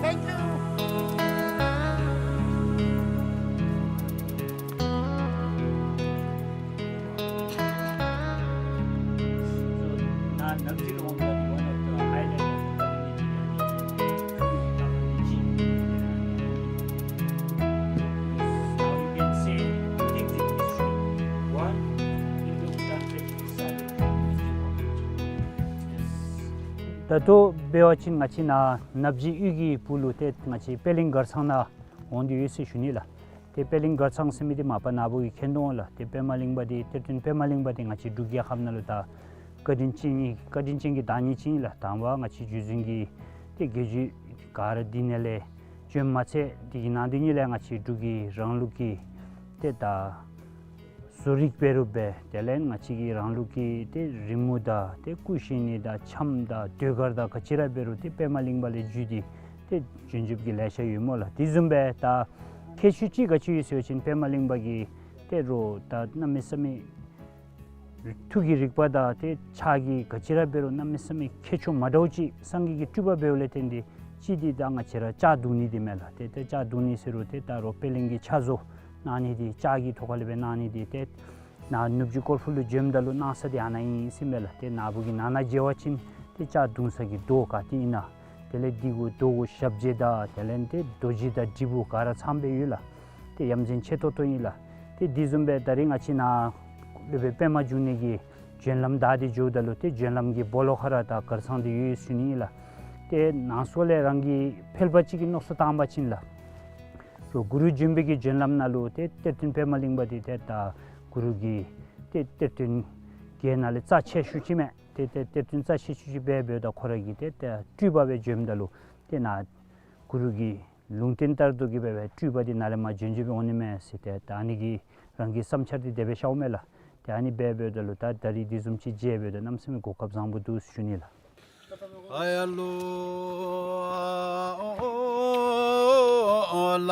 Thank you. ད་ལྟོ་འབད་བ་ཅིན་ང་བཅས་ནཱ་ནབ་སྦྱིས་གཡུས་ཀྱི་སྦུག་ལུ་ཏེ་ང་བཅས་པད་གླིང་མགར་ཚང་ནང་འོང་སྟེ་ཡོད་ཟེར་ཞུ་ནི་ལགས། ཏེ་པད་གླིང་མགར་ཚང་ཟེར་མི་འདི་མ་པ་ནཱ་བུ་གིས་མཁྱེན་དོ་འོང་ལགས། ཏེ་པདྨ་གླིང་པ་འདི་གཏེར་སྟོན་པདྨ་གླིང་པ་འདི་ང་བཅས་འབྲུག་རྒྱལ་ཁབ་ནང་ལུ་ད་བཀའ་དྲིན་ཅན་གྱི་བཀའ་དྲིན་ཅན་གྱི་བདག་ཉིད་ཅིག་ཨིན་ལགས། དང་པ་ང་བཅས་རྒྱུད་འཛིན་གྱི་ཏེ་རྒྱལ་བརྒྱུད་ག་ར་འདི་ནང་ལས་བྱོནམ་མ་ཚད་འདི་གི་ནང་དེ་ཉིད་ལས་ང་བཅས་འབྲུག་གི་རང་ལུགས་ཀྱི་ཏེ་ད་བཟོ་རིག་འབད་རུང་འབད་དེ་ལས་ང་བཅས་ཀྱི་རང་ལུགས་ཀྱི་ཏེ་རི་མོ་དང་ཏེ་སྐུ་བཞེངས་ནི་དང་འཆམ་དང་ཟློས་གར་དང་ག་ཅི་ར་འབད་རུང་ཏེ་པདྨ་གླིང་པ་ལས་བརྒྱུད་དེ་ཏེ་བྱོན་བྱོནམ་གྱི་ལེ་ཤ་ཡོད་སྨོ་ལགས། དེ་བཟུམ་སྦེ་ད་ཁྱད་ཆོས་ཅིག་ག་ཅི་ཡོད་ཟེར་བ་ཅིན་པདྨ་གླིང་པ་གི་ཏེ་རོགས་ད་གནམ་མེད་ས་མེད་ཐུགས་ཀྱི་རིག་པ་དང་ཏེ་ཕྱག་གི་ག་ཅི་ར་འབད་རུང་གནམ་མེད་ས་མེད་ཁྱད་ཆོས་མ་འདྲཝ་ཅིག་སངས་རྒྱས་ཀྱི་སྤྲུལ་པ་འབདཝ་ལས་བརྟེན་ཏེ་གཅིག་འདི་ད་ང་བཅས་ར་ལྕགས་བརྡུང་ནི་འདི་མས་ལགས། ཏེ་ཏེ་ལྕགས་བརྡུང་ནི་ཟེར་རུང་ཏེ་ད་རོགས་པད་གླིང་གི་ཕྱག་བཟོ་གནང་ནི་འདི་ལྕགས་ཀྱི་ཐོག་ཁ་ལས་སྦེ་གནང་ནི་འདི་ཏེ་ནཱ་ནུབ་ཕྱོགས་སྐོར་ཕུ་ལུ་བྱོནམ་ད་ལུ་གནང་ས་འདི་ཨ་ནཱ་ཨིན་ཟེར་མས་ལགས། ཏེ་ནཱ་བུ་གིས་ནང་ན་མཇལ་བ་ཅིན་ཏེ་ལྕགས་བརྡུང་ས་གི་རྡོ་ག་ཏེ་ཨིན་ན་དེ་ལས་འདི་གུ་རྡོ་གུ་ཞབས་རྗེས་དང་དེ་ལས་ཏེ་རྡོ་རྗེ་དང་དྲིལ་བུ་ག་ར་ཚངམ་སྦེ་ཡོད་ལགས། ཏེ་ཡ་མཚན་ཆེ་ཏོག་ཏོ་ཨིན་ལགས། ཏེ་འདི་བཟུམ་སྦེ་ད་རིས་ང་བཅས་ནཱ་ལུ་སྦེ་པདྨ་འབྱུང་གནས་ཀྱི་བྱོན་ལམ་བདའ་སྟེ་འགྱོཝ་ད་ལུ་ཏེ་བྱོན་ལམ་གྱི་སྦོ་ལོགས་ཁར་ར་ད་མགར་ཚང་འདི་ཡོད་ཟེར་ཞུ་ནི་ཨིན་ལགས། ཏེ་ནང་སོ་ལས་རང་གིས་ཕལ་པ་ཅིག་གི་མནོ་བསམ་བཏང་བ་ཅིན་ལགས། རོགས་གུ་རུ་བྱོན་པའི་གི་བྱོན་ལམ་ནང་ལུ་ཏེ་གཏེར་སྟོན་པདྨ་གླིང་པ་འདི་ཏེ་ད་གུ་རུ་གི་ཏེ་གཏེར་སྟོན་གྱི་ནང་ལས་རྩ་ཆེ་ཤོས་ཅིག་མས། ཏེ་ཏེ་གཏེར་སྟོན་རྩ་ཆེ་ཤོས་ཅིག་འབད་འབདཝ་ད་ཁོ་ར་གིས་ཏེ་ཏེ་སྤྲུལ་པ་སྦེ་བྱོནམ་ད་ལུ་ཏེ་ནཱ་གུ་རུ་གི་ལུང་བསྟན་ལྟར་དུ་གི་སྦེ་སྦེ་སྤྲུལ་པ་འདི་ནཱ་ལས་མར་བྱོན་བྱོནམ་སྦེ་འོང་ནི་མས་ཟེར་ཏེ་ད་ཨ་ནི་གི་རང་གི་བསམ་འཆར་འདི་དེ་སྦེ་ཤརཝ་མས་ལགས། ཏེ་ཨ་ནི་འབད་འབདཝ་ད་ལུ་ད་ད་རིས་འདི་བཟུམ་ཅིག་མཇལ་འབདཝ་ད་གནམ་མེད་ས་མེད་གོ་སྐབས་བཟང་པོ་འདུག་ཟེར་ཞུ་ནི་ལགས། ཨ་ཡ་ལོ། ལ་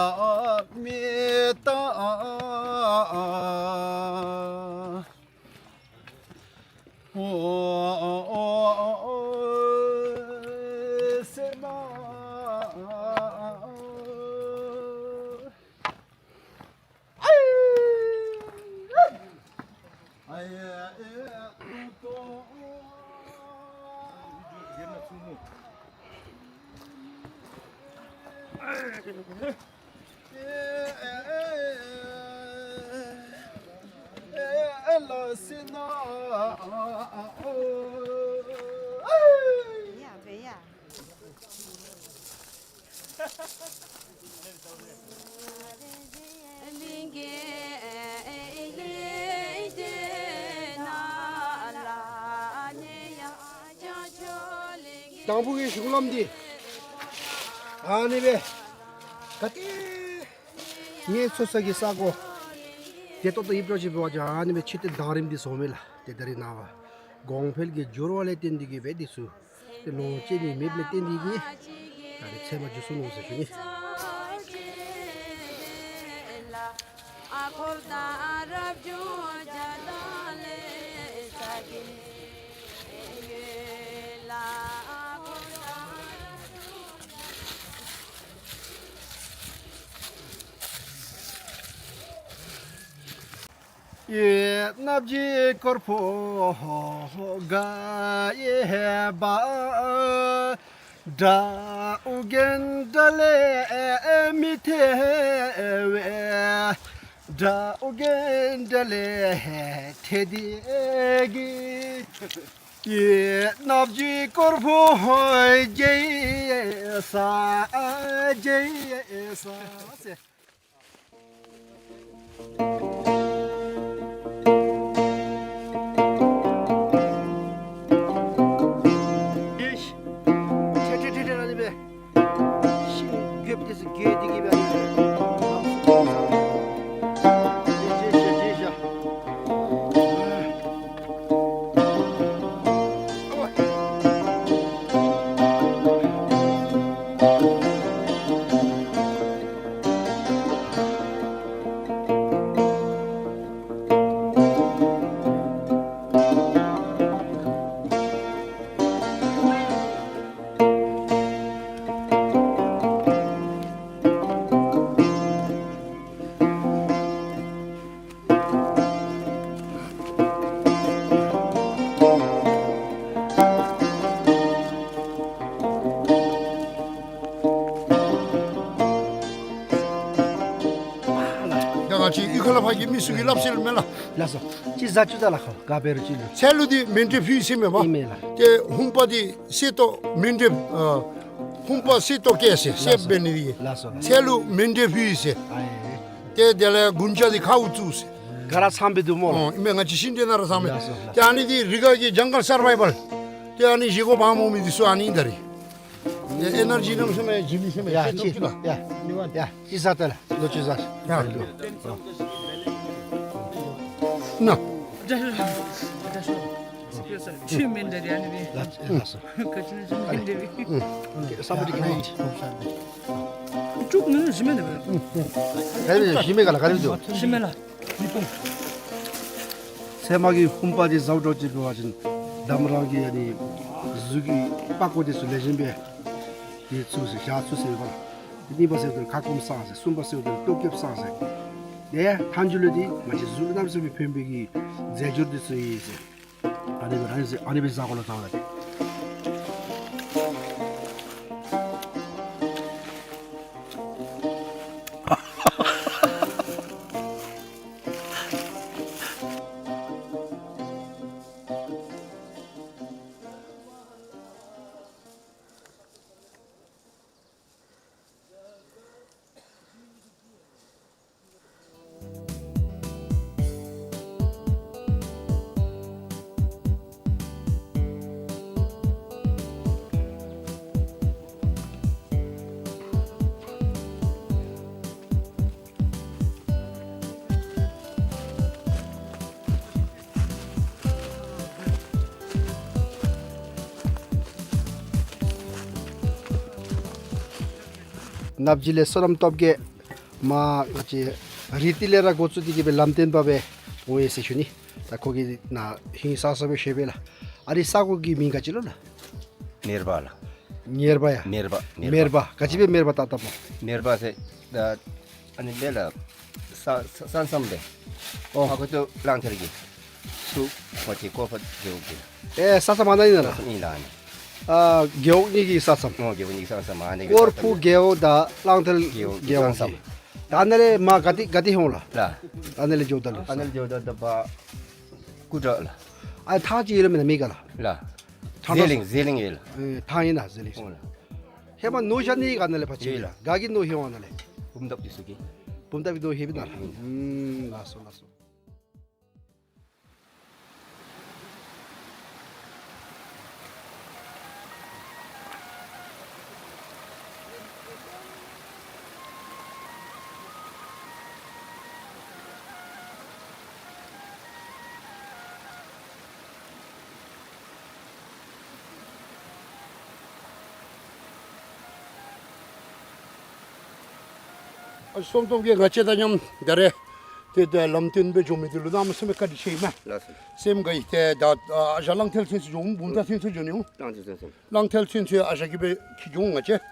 མེ་ཏ། དང་ཕུ་གི་གཞུང་ལམ་འདི་ཨ་ནི་སྦེ་ག་ཏེ་ངལ་འཚོ་ས་གི་ས་གོ་བདེ་ཏོག་ཏོ་ཡོདཔ་འདྲཝ་ཅིག་འབད་བ་ཅིན་ཨ་ནི་སྦེ་ཕྱི་ཏེ་དང་རིམ་འདི་བཟོཝ་མས་ལགས། ཏེ་ད་རིས་ནངས་པ་གོང་འཕེལ་གྱི་འགྱུར་བ་ལས་བརྟེན་ཏེ་གི་སྦེ་འདི་ཚུ་ཏེ་ལོངས་སྤྱོད་ནི་མེདཔ་ལས་བརྟེན་ཏེ་གི་ད་རིས་ཚེར་མ་འགྱོ་སོ་ནུག་ཟེར་ཞུ་ནི། ཡེ་ནབ་ཇི་སྐོར་ཕུ་ག་ཡེ་བ། དགྲ་ཨོ་རྒྱན་དགྲ་ལས་མི་ཐར་བས། དགྲ་ཨོ་རྒྱན་དགྲ་ལས་ཐར་ཏེ་གི། ཀྱེ་ནབ་ཀྱི་སྐོར་ཕུ་ཧོ་རྒྱལ་ས་རྒྱལ་ས་ཟེར། ཁྲེ་ཁྲེ་ཁྲེ་ཁྲེ་ར་ནི་སྦེ། ཤིང་རྒོདཔ་དེ་ཚུ་རྒོད་དེ་གིས་སྦེ་ཨ་ནི་སྦེ། རྗེས་ཤ་རྗེས་ཤ། ད་ང་བཅས་གཡུས་ཁ་ལས་ཕར་གྱི་མི་ཚུ་གིས་སླབ་ཟེར་མས་ལགས། ལགས་སོ། ཅིག་ཟ་བཅུག་ད་ལགས། ཁོ་ག་འབད་རུང་ཅིག་ལུ། ཚལ་ལུ་འདི་མཎྜལ་ཕུལ་ཟེར་མས་པ། ཨིན་མས་ལགས། ཏེ་ཧུམ་པ་འདི་གསེར་ཏོག་མཎྜལ་ཨ་ཧུམ་པ་གསེར་ཏོག་བཀལ་ཟེར། ལགས་སོ། སེརཔོ་འབད་ནི་འདི་གིས། ལགས་སོ་ལགས། ཚལ་ལུ་མཎྜལ་ཕུལ་ཟེར། ཨ་ཡེ། ཏེ་དེ་ལས་དགུན་ཆ་འདི་ཁཝ་བཙུགས་ཟེར། ག་ར་ཚངམ་སྦེ་འདུག་སྨོ། ཨོ་ཨིན་མས། ང་བཅས་ཤིང་འབྲས་ནང་ར་ཚངམ་མས། ལགས་སོ་ལགས། ཏེ་ཨ་ནི་འདི་རི་ཁ་གི་ཇང་གལ་སར་བའི་བཱལ། ཏེ་ཨ་ནི་བཞེས་སྒོ་འབག་འོང་མི་འདི་ཚུ་ཨ་ནི་ད་རིས། ཡ་ཨེ་ནར་ཇི་ནམ་ཟེར་མས། ཇི་མི་ཟེར་མས། ཡ་ཅིག་ཅིག་ལགས། ཡ་ཡ་ཅིག་ཟ་ད་ལགས། ལོ་ཅིག་ཟ། ཡ་ན། ཁྱོད་མིན་འདྲ་རེད་ཨ་ནི་སྦེ། ལགས་སོ། ག་ཅི་ན་ཁྱོད་མིན་འདྲ་རེད། ཨུམ། ས་པ་ཏི་གི་མིན་འདྲ། ཨུམ། ཅུག་ནི་ཞི་མི་འདྲ་རེད། ཨུམ། ག་རེ་ཞི་མི་ག་ལགས། ག་རེ་འདུག། ཞི་མི་ལགས། ཚལ་མ་གི་ཧུམ་པ་འདི་ཟཝ་འདྲཝ་ཅིག་འབད་བ་ཅིན་གདམས་ར་གི་ཨ་ནི་གཟུགས་ཀྱི་པགས་ཀོ་འདི་ཚུ་ལེགས་ཤོམ་སྦེ་འདི་ཚུ་ཟེར་བཞག་ཚུགས་ཟེར་བ་ལགས། གཉིས་པ་ཟེརཝ་ད་ཁ་སྐོམ་སངས་ཟེར། གསུམ་པ་ཟེརཝ་ད་ལྟོ་སྐྱོབ་སངས་ཟེར། ཏེ་མཐའ་མཇུག་ལུ་འདི་ང་བཅས་གཟུགས་ལུ་གནམ་མེད་ས་མེད་ཕན་པའི་གི་རྫས་སྦྱོར་འདི་ཚུ་ཨིན་ཟེར། ཨ་ནི་སྦེ་ཨ་ནི་སྦེ་ཨ་ནི་སྦེ་བཟའ་དགོ་ལགས་ད་ལྟོ་འདི། ནབ་ཇི་ལས་སོ་ནམ་སྟོབས་རྒྱས་མར་ང་བཅས་རི་ཏི་ལས་ར་འགོ་བཙུགས་ཏེ་གི་སྦེ་ལམ་སྟོན་པ་སྦེ་འོང་ཡི་ཟེར་ཞུ་ནི། ད་ཁོ་གིས་ནཱ་ཧིང་སངས་ས་སྦེ་བཤད་པས་ལགས། ཨ་རི་ས་གོ་གི་མིང་ག་ཅི་ལོ་ལགས། མེར་པ་ལགས། མེར་པ་ཡ། མེར་པ། མེར་པ། ག་ཅི་སྦེ་མེར་པ་བཏགས་བཏགསཔ་སྨོ། མེར་པ་ཟེར་ད་ཨ་ནི་མེ་ལགས། ས་ས་ས་མཚམས་སྦེ། ཨོ། ཨ་ཁུ་ཏོ་གླང་མཐིལ་གྱི་ཚུ་ཁོ་ཅིག་ཀོ་ཕ་རྒེད་འོག་གི། ཨེ་ས་མཚམས་ཨ་ནཱ་ཨིན་ན་ལགས། ཨིན་ལགས་ཨ་ནི། ཨ་རྒེད་འོག་གཉིས་ཀྱི་ས་མཚམས། ཨོ་རྒེད་འོག་གཉིས་ཀྱི་ས་མཚམས་ཨ་ནི་གི། ཀོར་ཕུ་རྒེད་འོག་དང་གླང་མཐིལ་རྒེད་འོག་གི། ཨོ་ས་མཚམས། ད་ཨ་ནཱ་ལས་མར་ག་ཏེ་ག་ཏེ་འོང་ལགས། ལགས། ཨ་ནཱ་ལས་འགྱོཝ་ད་ལུ། ཨ་ནཱ་ལས་འགྱོཝ་ད་ལུ་ད་ཕར་སྐུ་དྲག་ལགས། ཨ་ཐང་ཅིག་ཡོད་ལོ་མེན་ན་མེད་ག་ལགས། ལགས། ཐང་ཟེ་ལིང་ཟེ་ལིང་ཡོད་ལགས། ཨེ་ཐང་ཨིན་ན་ཟེ་ལིང་། ཨོ་ལགས། ཧེ་མ་ནོར་བཞག་ནི་ག་ནཱ་ལས་ཕར་ཅིག་ཡོད་ལགས། ག་གི་ནོར་ལྷོད་འོང་ནཱ་ལས། བུམ་ཐང་འདི་ཚུ་གི། བུམ་ཐང་གི་ནོར་ལྷོད་པས་ན་ལགས། ཨུམ་ལགས་སོ་ལགས་སོ། ཨ་ཞང་སྟོབས་རྒྱས་ང་བཅས་དང་མཉམ་ད་རེས་ཏེ་ད་ལམ་སྟོན་སྦེ་འགྱོ་མི་འདི་ལུ་གནམ་མེད་ས་མེད་བཀའ་དྲིན་ཆེ་ཨིན་མས། ལགས་སོ། སེམས་དགའ་ཡི། ཏེ་ད་ཨ་ཞང་གླང་མཐིལ་ཚུན་ཚོད་འགྱོ་འོང་། བུམ་ཐང་ཚུན་ཚོད་འགྱོ་ནི་འོང་། གླང་མཐིལ་ཚུན་ཚོད། གླང་མཐིལ་ཚུན་ཚོད་ཨ་ཞང་གིས་སྦེ་འཁྱིད་འགྱོ་འོང་ང་བཅས།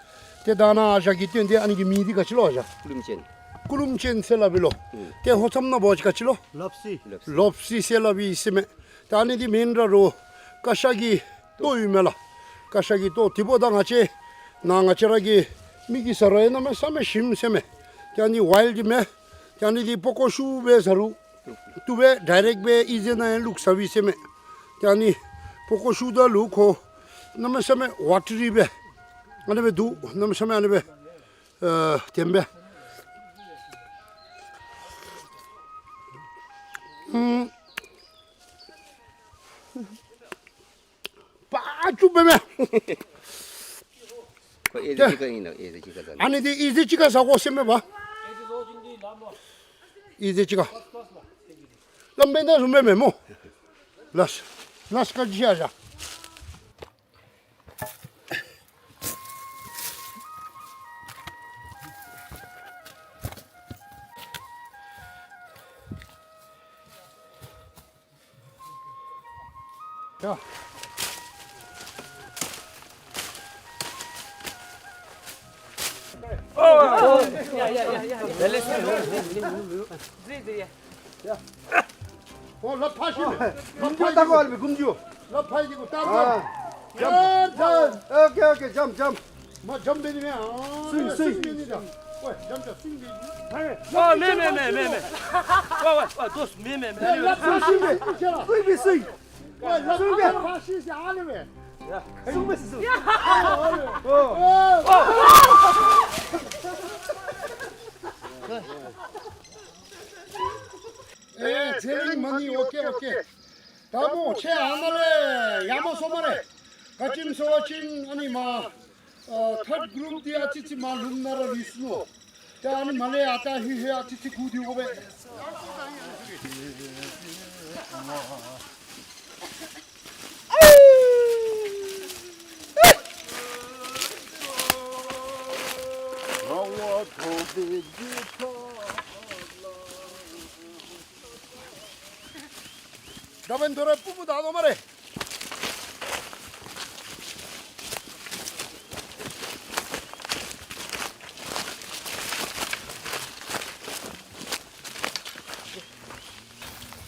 ཏེ་ད་ནཱ་ཨ་ཞང་གིས་སྟོན་ཏེ་ཨ་ནི་གི་མིང་འདི་ག་ཅི་ལོ་ཨ་ཞང་། ཀུ་ལུམ་ཅན། ཀུ་ལུམ་ཅན་ཟེར་སླབ་ཨིན་ལོ། ཨུམ། ཏེ་ལྷོ་མཚམས་ནང་འབད་བ་ཅིན་ག་ཅི་ལོ། ལོབ་སི། ལོབ་སི། ལོབ་སི་ཟེར་སླབ་ཨིན་ཟེར་མས། ད་ཨ་ནི་འདི་མེན་ར་རོ་ཀ་ཤ་གི་ལྟོ་ཨིན་མས་ལགས། ཀ་ཤ་གི་ལྟོ། དེ་འབདཝ་ད་ང་བཅས་ནཱ་ང་བཅས་ར་གི་མི་གིས་ཟ་རུང་ཡང་གནམ་མེད་ས་མེད་ཞིམ་ཟེར་མས། ཏེ་ཨ་ནི་ཝའིལཌ་མས། ཏེ་ཨ་ནི་འདི་པགས་ཀོ་བཤུ་སྦེ་ཟ་རུང་བཏུབ་པས། ཌའི་རེཀཊ་སྦེ་ཨི་ཟེར་ནང་ཡང་བླུགས་ཟ་བས་ཟེར་མས། ཏེ་ཨ་ནི་ ཁོ་ཁོ་ཤུགས་དྲག་ལུ་ཁོ་གནམ་མེད་ས་མེད་ཝ་ཊ་རི་སྦེ་ཨ་ནི་སྦེ་འདུག། གནམ་མེད་ས་མེད་ཨ་ནི་སྦེ་ཨ་ལྡེམ་སྦེ། ཨུམ། པ་ཅུ་པེ་མེ། ཁོ་ཨེ་ཟི་ཅིག་ཁར་ཨིན་ན། ཨེ་ཟི་ཅིག་ཁར་ཟ་ནི། ཨ་ནི་འདི་ཨེ་ཟི་ཅིག་ཁར་ཟ་དགོ་ཟེར་མས་པ། ཨེ་ཟི་ཅིག་ཁར། ལམ་འབད་ན་རུང་མེན་མས་སྨོ། ལགས། ལགས་བཀའ་དྲིན་ཆེ་ཡ་ཤ། ཡ། ཨོ་ལགས་ཕར་ཤི་མས། ལགས་ཕར་ཤི་མས། ལགས་ཕར་ཤི་གུ་ཏར་ཏར། ཨ། ཡར་ཏར། ཨོ་ཁེ་ཨོ་ཁེ། ཇམ་ཇམ། མ་ཇམ་འབད་ནི་མེན། ཨ་སུའིང་སུའིང། སུའིང་འབད་ནི་ད། ཝའེ་ཇམ་ཇམ་སུའིང་འབད་ནི། ཨོ་མེན་མེན་མེན་མེན་མེན། ཝའེ་ཝའེ་ཝའེ་དོ་མེན་མེན་མེན། ལགས་ཕར་ཤི་མས། སུའིང་འབད་སུའིང། ཝའེ་ལགས་ཕར་ཤི་ཟེར་ཨ་ནི་མས། སུའིང་འབད་སུའིང་། ཨོ་ཨོ། ཨེ་ཟི་ལིང་མ་ཎི། ཨོ་ཁེ་ཨོ་ཁེ། ད་སྨོ་ཁྱེད་ཨ་ནཱ་ལས་ཡར་མར་སོང་སྨ་རེ། ག་ཅི་སྨོ་ཟེར་བ་ཅིན་ཨ་ནི་མར་ཨ་ཐརཌ་གུ་རུབ་འདི་ཨ་ཙི་ཙི་མར་ལུངམ་ནང་ར་ལུས་སོ་ནུག། ད་ཨ་ནི་མར་ལས་ཡར་ད་ཧེ་ཧེ་ཨ་ཙི་ཙི་སྒུག་སྡོད་དགོ་པས། ད་འབདན་དོ་རུང་སྤུ་སྤུ་བདའ་དོ་སྨ་རེ།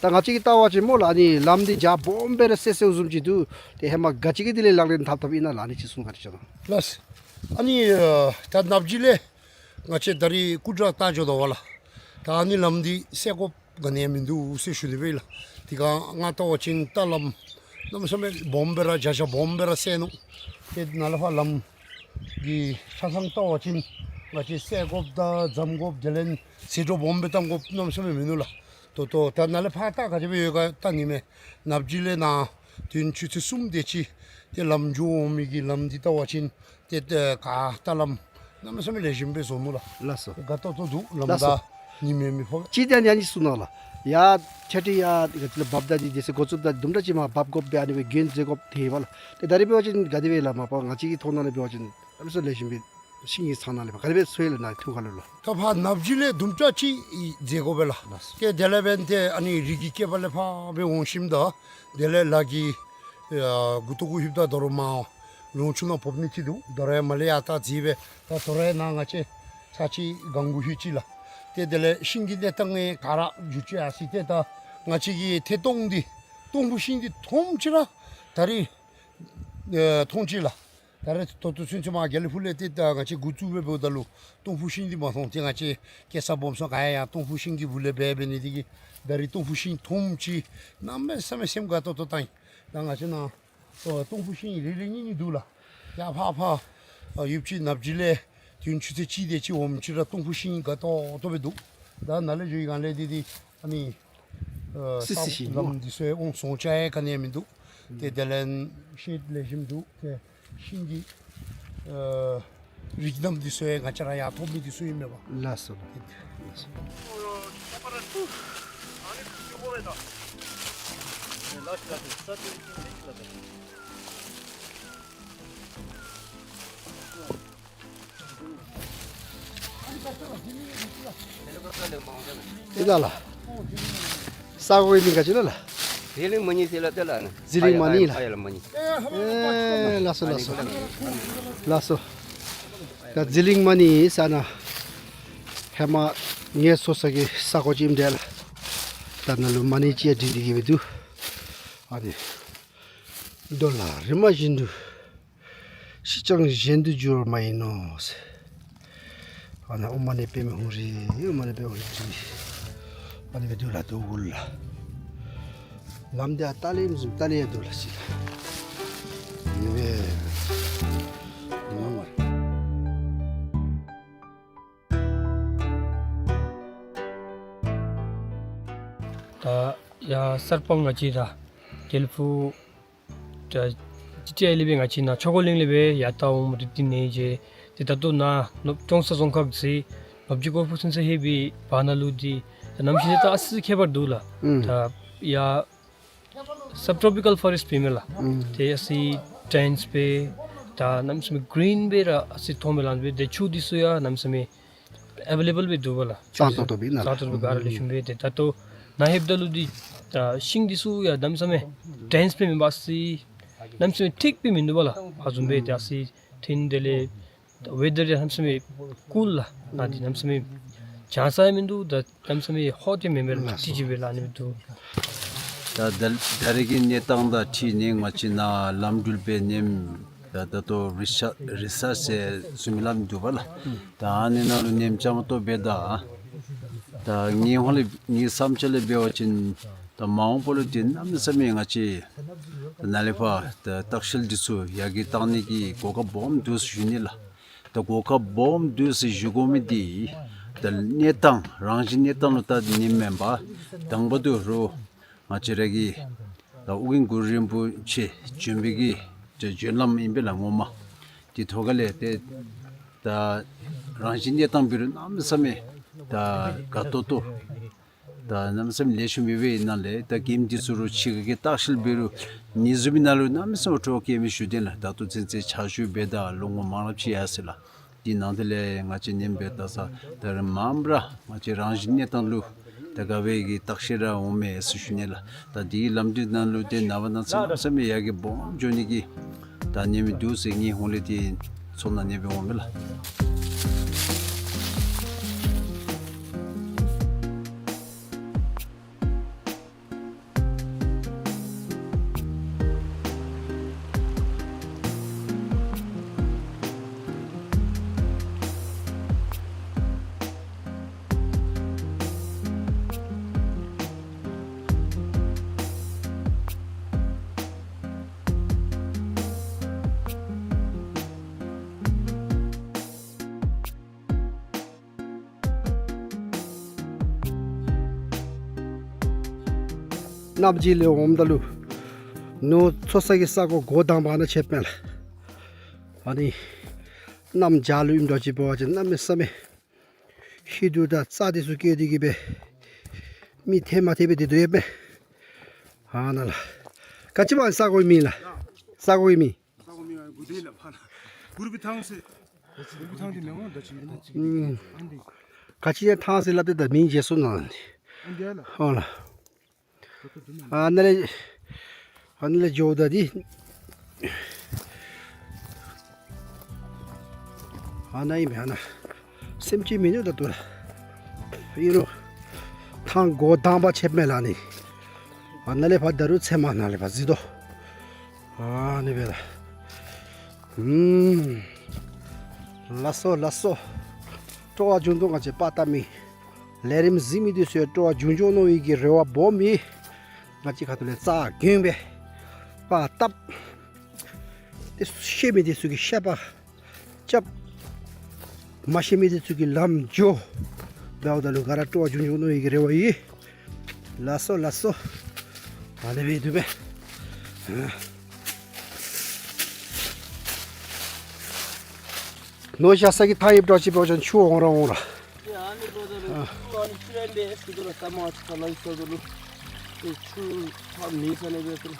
ད་ང་བཅས་ཀྱིས་བལྟ་བ་ཅིན་སྨོ་ལགས། ཨ་ནི་ལམ་འདི་རྒྱ་སྦོམ་སྦེ་ར་སེ་སེཝ་བཟུམ་ཅིག་འདུག། ཏེ་ཧེ་མ་ག་ཅི་གི་དེ་ལས་ལག་ལེན་འཐབ་འཐབ་ཨིན་ན་ལགས། ཨ་ནི་ཅིག་གསུང་ག་ཅི་ཅོ་ན། ལགས། ཨ་ནི་ཨ་ད་ནབ་ཇི་ལས་ང་བཅས་ད་རིས་སྐུ་དྲག་བལྟ་འགྱོ་དོ་བ་ལགས། ད་ཨ་ནི་ལམ་འདི་སེལ་དགོཔ་ག་ནི་ཡང་མིན་འདུག་ཟེར་ཞུ་ནི་སྦེ་ལགས། དེ་སྒང་ང་བལྟ་བ་ཅིན་རྟ་ལམ་གནམ་མེད་ས་མེད་སྦོམ་སྦེ་ར་རྒྱ་རྒྱ་སྦོམ་སྦེ་ར་སེལ་ནུག། ཏེ་ནཱ་ལས་ཕར་ལམ་གྱི་ཆ་ཚང་བལྟ་བ་ཅིན་ང་བཅས་སེལ་དགོཔ་དང་འཇམ་དགོཔ་དེ་ལས་ཟད་འགྲོ་སྦོམ་སྦེ་བཏང་དགོཔ་གནམ་མེད་ས་མེད་མིན་ནུག་ལགས། ད་ལྟོ་ད་ནཱ་ལས་ཕར་རྟ་ག་དེ་སྦེ་ཡོད་ག་བལྟ་ནི་མས། ནབ་ཇི་ལས་ནཱ་དུས་ཡུན་ཆུ་ཚོད་གསུམ་དེ་ཅིག་ཏེ་ལམ་འགྱོ་འོང་མི་གི་ལམ་འདི་བལྟ་བ་ཅིན་ཏེ་ཨ་ག་རྟ་ལམ་གནམ་མེད་ས་མེད་ལེགས་ཤོམ་སྦེ་བཟོ་ནུག་ལགས། ལགས་སོ། དགའ་ཏོག་ཏོ་འདུག་ལམ། ལགས་སོ། ད་ཉིམ་ཡང་མི་ཕོག། ཅིག་ད་ཨ་ནི་ཨ་ནི་གསུང་གནང་ལགས། ཡར་ཆ་ཁྲི་ཡར་ག་ཅི་ལོ་འབབ་ད་འདི་དེ་ཚེ་འགོ་བཙུགསཔ་ད་དུམ་གྲ་ཅིག་མར་འབབ་དགོཔ་སྦེ་ཨ་ནི་སྦེ་འགན་འཛེགས་དགོཔ་ཐོན་པས་ལགས། ཏེ་ད་རིས་འབད་བ་ཅིན་ག་དེ་སྦེ་ལགས། མ་པ་ང་བཅས་ཀྱི་མཐོང་སྣང་ལས་འབད་བ་ཅིན་ཨ་ནི་ཚུ་ལེགས་ཤོམ་སྦེ་ཤིང་གི་ཚང་ནང་ལས་ཕར་ག་དེ་སྦེ་སོང་ཡི་ལགས། ནཱ་ཐུགས་ཁར་ལུ་ལགས། ད་ཕར་ནབ་ཇི་ལས་དུམ་གྲ་ཅིག་འཛེགས་དགོ་པས་ལགས། ཏེ་དེ་ལས་འབདན་ཏེ་ཨ་ནི་རི་གི་སྐེད་པ་ལས་ཕར་སྦེ་འོང་ཞིནམ་ད་དེ་ལས་ལ་གི་ཨ་མགུ་ཏོ་གུ་ལྷོདཔ་ད་དོ་རུང་མར་རོང་ཆུ་ནང་ཕོག་ནི་ཅིག་འདུག། དོ་རུང་ཡང་མར་ལས་ཡར་ད་འཛེགས་སྦེ་ད་དོ་རུང་ཡང་ནཱ་ང་བཅས་ཚར་གཅིག་སྒང་གུ་ལྷོད་ཅི་ལགས། ཏེ་དེ་ལས་ཤིང་གི་གནས་སྟངས་ཡང་ག་ར་འགྱུར་ཅི་ཡར་སོ་ཡི། ཏེ་ད་ང་བཅས་ཀྱི་ཐད་གཏོང་འདི་སྟོང་ཕུ་ཤིང་འདི་མཐོངམ་ཅིག་ར་ད་རིས་ཨེ་མཐོང་ཅི་ལགས། ད་རེས་ད་ལྟོ་ཚུན་ཚོད་མར་དགེ་ལེགས་ཕུག་ལས་ཏེ་ད་ང་བཅས་འགོ་བཙུགས་སྦེ་འབདཝ་ད་ལུ་སྟོང་ཕུ་ཤིང་འདི་མ་མཐོང་། ཏེ་ང་བཅས་སྐྱེས་ས་སྦོམ་ས་ག་ཡང་ཡང་སྟོང་ཕུ་ཤིང་གི་སྦུག་ལས་འབད་འབད་ནི་དེ་གིས་ད་རིས་སྟོང་ཕུ་ཤིང་མཐོངམ་ཅིག་གནམ་མེད་ས་མེད་སེམས་དགའ་ཏོག་ཏོ་བཏང་ཡི། ད་ང་བཅས་ནཱ་ཨོ་སྟོང་ཕུ་ཤིང་རེ་རེ་གཉིས་གཉིས་འདུག་ལགས། ཡར་ཕར་ཕར་ཨ་ཡུདཔ་ཅིག་ནབ་ཇི་ལས་དུས་ཡུན་ཆུ་ཚོད་གཅིག་དེ་ཅིག་འོངམ་ཅིག་ར་སྟོང་ཕུ་ཤིང་དགའ་ཏོག་ཏོ་སྦེ་འདུག། ད་ནཱ་ལས་འགྱོ་བའི་སྒང་ལས་འདི་འདི་ཨ་ནི་ཨ་སི་སི་ཤིང་ལམ་འདི་ཚུ་ཡང་འོང་སོང་ཅི་ཡང་ག་ནི་ཡང་མིན་འདུག། ཏེ་དེ་ལས་ཤེད་ལེགས་ཤོམ་འདུག། ཏེ་ཤིང་གི་ཨ་རིགས་རྣམས་འདི་ཚུ་ཡང་ང་བཅས་ར་ཡར་ཐོབ་མི་འདི་ཚུ་ཨིན་མས་པ། ལགས་སོ། ལགས་སོ། ཨེ་ད་ལགས། ས་གོ་གི་མིང་ག་ཅི་ལོ་ལགས། ཟི་ལིང་མ་ཎི་ཟེར་ལགས། ཏེ་ལགས་ནི་ཟི་ལིང་མ་ཎི་ལགས། ཨ་ཡ་ལགས་མ་ཎི། ཨེ་ལགས་སོ་ལགས་སོ། ལགས་སོ། ད་ཟི་ལིང་མ་ཎི་ཟེར་ནཱ་ཧེ་མ་ངལ་འཚོ་ས་གི་ས་གོ་ཅིག་ཨིནམ་འདྲས་ལགས། ད་ནཱ་ལུ་མ་ཎི་ཅིག་ཡང་བྲིས་ཏེ་གི་སྦེ་འདུག། ཨ་ནི་འགྲོ་ལ་རིམ་པ་བཞིན་དུ། ཤི་ཀྱང་གཞན་དུ་འགྱུར་བ་མ་ཡིན་ནོ་ཟེར། ཨ་ནཱ་ཨོཾ་མ་ཎི་པདྨེ་ཧཱུྃ་ཧྲཱིཿ། ཨོཾ་མ་ཎི་པདྨེ་ཧཱུྃ་ཧྲཱིཿ། ཨ་ནི་སྦེ་འདུག་ལགས། འདུག་གོ་ལགས། ལམ་འདི་ཨ་ལྟག་ལས་ཨིནམ་བཟུམ་ལྟག་ལས་ཡང་འདུག་ལགས་ཟེར། ད་ཡ་གསར་སྤང་ང་བཅས་ད་དགེ་ལེགས་ཕུག་ད་ཅི་ཅི་ཨའི་ལས་སྦེ་ང་བཅས་ནཱ་ཆོས་འཁོར་གླིང་ལས་སྦེ་ཡར་ལྟ་འོང་མི་འདི་ནི་ཅིག་ཏེ་ད་ལྟོ་ནཱ་ནོ་ཀྲོང་གསར་རྫོང་ཁག་གི་ནོར་བུ་ཅིག་སྐོར་ཕུག་ཚུན་ཚོད་ལྷོད་པའི་བར་ན་ལུ་འདི་ད་གནམ་གཤིས་འདི་ད་ཨ་ཙི་ཁྱད་པར་འདུག་ལགས། ཨུམ། ད་ཡ་སབ་ཊོ་པི་ཀཱལ་ཕོ་རེསཊ་སྦེ་མས་ལགས། ཨུམ། ཏེ་ཨ་ཙི་ཌེན་སི་སྦེ་ད་གནམ་མེད་ས་མེད་གི་རིན་སྦེ་ར་ཨ་ཙི་མཐོང་མས་ལགས། སྦེ་ཏེ་ཆུ་འདི་ཚུ་ཡང་གནམ་མེད་ས་མེད་ཨ་བེ་ལེ་བཱལ་སྦེ་འདུག་པ་ལགས། གཙང་ཏོག་ཏོ་སྦེ་ཨིན་ན་ལགས། གཙང་ཏོག་ཏོ་སྦེ་ག་ར་ལེགས་ཤོམ་སྦེ། ཏེ་ད་ལྟོ་ནཱ་ལྷོདཔ་ད་ལུ་འདི་ད་ཤིང་འདི་ཚུ་ཡང་གནམ་མེད་ས་མེད་ཌེན་སི་སྦེ་མེན་པར་ཨ་ཙི་གནམ་མེད་ས་མེད་ཐིག་སྦེ་མིན་འདུག་པ་ལགས། ཨ་བཟུམ་སྦེ་ཏེ་ཨ་ཙི་ཐིན། དེ་ལས་ཝེ་དར་ཡང་གནམ་མེད་ས་མེད་ཀུལ་ལགས། ནཱ་འདི་གནམ་མེད་ས་མེད་གྱང་ས་ཡང་མིན་འདུག། ད་གནམ་མེད་ས་མེད་ཧོཊ་ཡང་མེན་པས་ལགས། ཏིག་ཅིག་སྦེ་ལགས་ཨ་ནི་སྦེ་འདུག། ད་ད་ད་རེས་ཀྱི་གནས་སྟངས་དང་འཁྲིལ་ནི་ང་བཅས་ནཱ་ལམ་འགྲུལ་སྦེ་ཉིནམ་ད་ད་ལྟོ་རི་སར་རི་སར་ཆི་ཟེར་བཟུམ་ལམ་འདུག་པ་ལགས། ད་ཨ་ནི་ནང་ལུ་ཉིནམ་རྐྱངམ་ཏོག་སྦེ་ད་ད་ངེའི་ཧོང་ལས་ངེའི་བསམ་འཆར་ལས་འབད་བ་ཅིན་ད་མ་འོངས་པ་ལུ་འདི་གནམ་མེད་ས་མེད་ང་བཅས་ད་ནཱ་ལས་ཕར་ད་ལྟ་བཤལ་འདི་ཚུ་ཡར་རྒྱས་གཏང་ནི་གི་གོ་སྐབས་སྦོམ་འདུག་ཟེར་ཞུ་ནི་ལགས། ད་གོ་སྐབས་སྦོམ་འདུག་ཟེར་ཞུ་དགོ་མི་འདི་ད་གནས་སྟངས་རང་བཞིན་གནས་སྟངས་ལུ་ད་ནི་མེན་པར་དང་པ་ད་རུང་ང་བཅས་ར་གི་ད་ཨོ་རྒྱན་གུ་རུ་རིན་པོ་ཆེ་བྱོན་པའི་གི་ད་བྱོན་ལམ་ཨིན་པས་ལགས་ངོ་མ། དེ་ཐོག་ཁ་ལས་ཏེ་ད་རང་བཞིན་གནས་སྟངས་འབད་རུང་གནམ་མེད་ས་མེད་ད་དགའ་ཏོག་ཏོ་ད་གནམ་མེད་ས་མེད་ལེགས་ཤོམ་ཡོད་པའི་ནང་ལས་ད་མགྱོནམ་འདི་ཚུ་རུང་ཕྱི་ཁ་གི་ལྟ་བཤལ་འབད་རུང་ཉིན་གཟུགས་མི་ནང་ལུ་གནམ་མེད་ས་མེད་སྤྲོ་བ་སྐྱེ་མི་ཞུ་དེ་ལགས། ད་ལྟོ་ཚུན་ཚོད་ཆར་ཆུ་འབདཝ་ད་ལོ་ངོ་མང་རབས་ཅིག་ཡར་སོ་ཡི་ལགས། དེ་ནང་དེ་ལས་ང་བཅས་ཉིནམ་འབད་ད་ས་ད་རེས་མངམ་ར་ང་བཅས་རང་བཞིན་གནས་སྟངས་ལུ་ད་དགའ་བའི་གི་ལྟ་བཤལ་ར་འོང་མས་ཟེར་ཞུ་ནི་ལགས། ད་དེའི་ལམ་འདི་ནང་ལུ་ཏེ་ནངས་པ་གནངས་ཚེ་གནམ་མེད་ས་མེད་ཡར་རྒྱས་སྦོམ་འགྱོ་ནི་གི་ད་ཉེན་མི་འདུག་ཟེར་ངེའི་ཧོང་ལས་ཏེ་ཚོར་སྣང་ཨ་ནི་སྦེ་འོང་མས་ལགས། གནམ་རྒྱུད་ལས་འོངམ་ད་ལུ་ནོར་འཚོ་ས་གི་ས་གོ་འགོ་དང་པ་ནཱ་ཆགསཔ་མས་ལགས། ཨ་ནི་གནམ་བྱཱར་ལུ་ཨིནམ་འདྲཝ་ཅིག་འབད་བ་ཅིན་གནམ་མེད་ས་མེད་ཧིང་སྡུག་དང་རྩ་འདི་ཚུ་སྐྱེ་སྟེ་གི་སྦེ་མི་ཐེ་མ་ཐེ་སྦེ་སྡོད་དོ་ཡོདཔ་མས། ཨ་ནཱ་ལགས། ག་ཅི་སྦེ་ས་གོ་གི་མིང་ལགས། ས་གོ་གི་མིང་། ས་གོ་མིང་ཨ་གུ་དེ་ལགས་ཕར་ན་གུར་བི་ཐང་ཟེར། གུར་བི་ཐང་འདི་མེན་ན་ད་ཅི་ཨིན་ན། ཨུམ། ག་ཅི་ཡང་ཐང་ཟེར་སླབ་སྟེ་ད་མིང་བརྗེ་སོང་ནི་ཨ་ནི། ཨ་འདི་ལགས། ཨོ་ལགས། ཨ་ནཱ་ལས་ཨ་ནཱ་ལས་འགྱོཝ་ད་འདི་ཨ་ནཱ་ཨིན་པས། ཨ་ནཱ་སེམས་ཅན་མིན་འདུག་ད་ལྟོ་ལགས། ཨིན་རུང་ཐང་འགོ་དང་པ་ཆགསཔ་མས་ལགས་ཨ་ནི། ཨ་ནཱ་ལས་ཕར་ད་རུང་ཚལ་མ་ནཱ་ལས་ཕར་གཟིགས་དོ། ཨ་ནི་སྦེ་ལགས། ཨུམ། ལགས་སོ་ལགས་སོ། སྤྲོ་བ་འབྱུང་འདུག། ང་བཅས་པར་བཏབ་མི་ལས་རིམ་གཟིགས་མི་འདི་ཚུ་ཡང་སྤྲོ་བ་འབྱུང་འགྱོ་ནི་ཨིན་གྱི་རེ་བ་སྦོམ་ཨིན། ང་བཅས་ཁ་ཐུག་ལས་རྩ་འགེངས་སྦེ་པར་བཏབ། ཏེ་ཤེས་མི་འདི་ཚུ་གིས་ཤེསཔ་རྐྱབ། མ་ཤེས་མི་འདི་ཚུ་གིས་ལམ་འགྱོ། འབདཝ་ད་ལུ་ག་ར་སྤྲོ་བ་འབྱུང་འགྱོ་ནི་ཨིན་གྱི་རེ་བ་ཨིན། ལགས་སོ་ལགས་སོ། ཨ་ནི་སྦེ་འདུག་པས། ནོར་བཞག་ས་གི་ཐང་ཨིནམ་འདྲཝ་ཅིག་འབད་བ་ཅིན་ཆུ་འོང་ར་འོང་ར། ཨ་ནི་འབདཝ་ད་ལུ་ཨ་ནི་ཆུ་ཨ་ནི་སྦེ་ཨེ་སི་ཏོ་ལགས། ས་མ་ཚ་ལ་ཨེ་སི་ཏོ་ལུ་ཆུ་ཐང་མེད་ས་ནི་སྦེ་ཏོ་ལགས།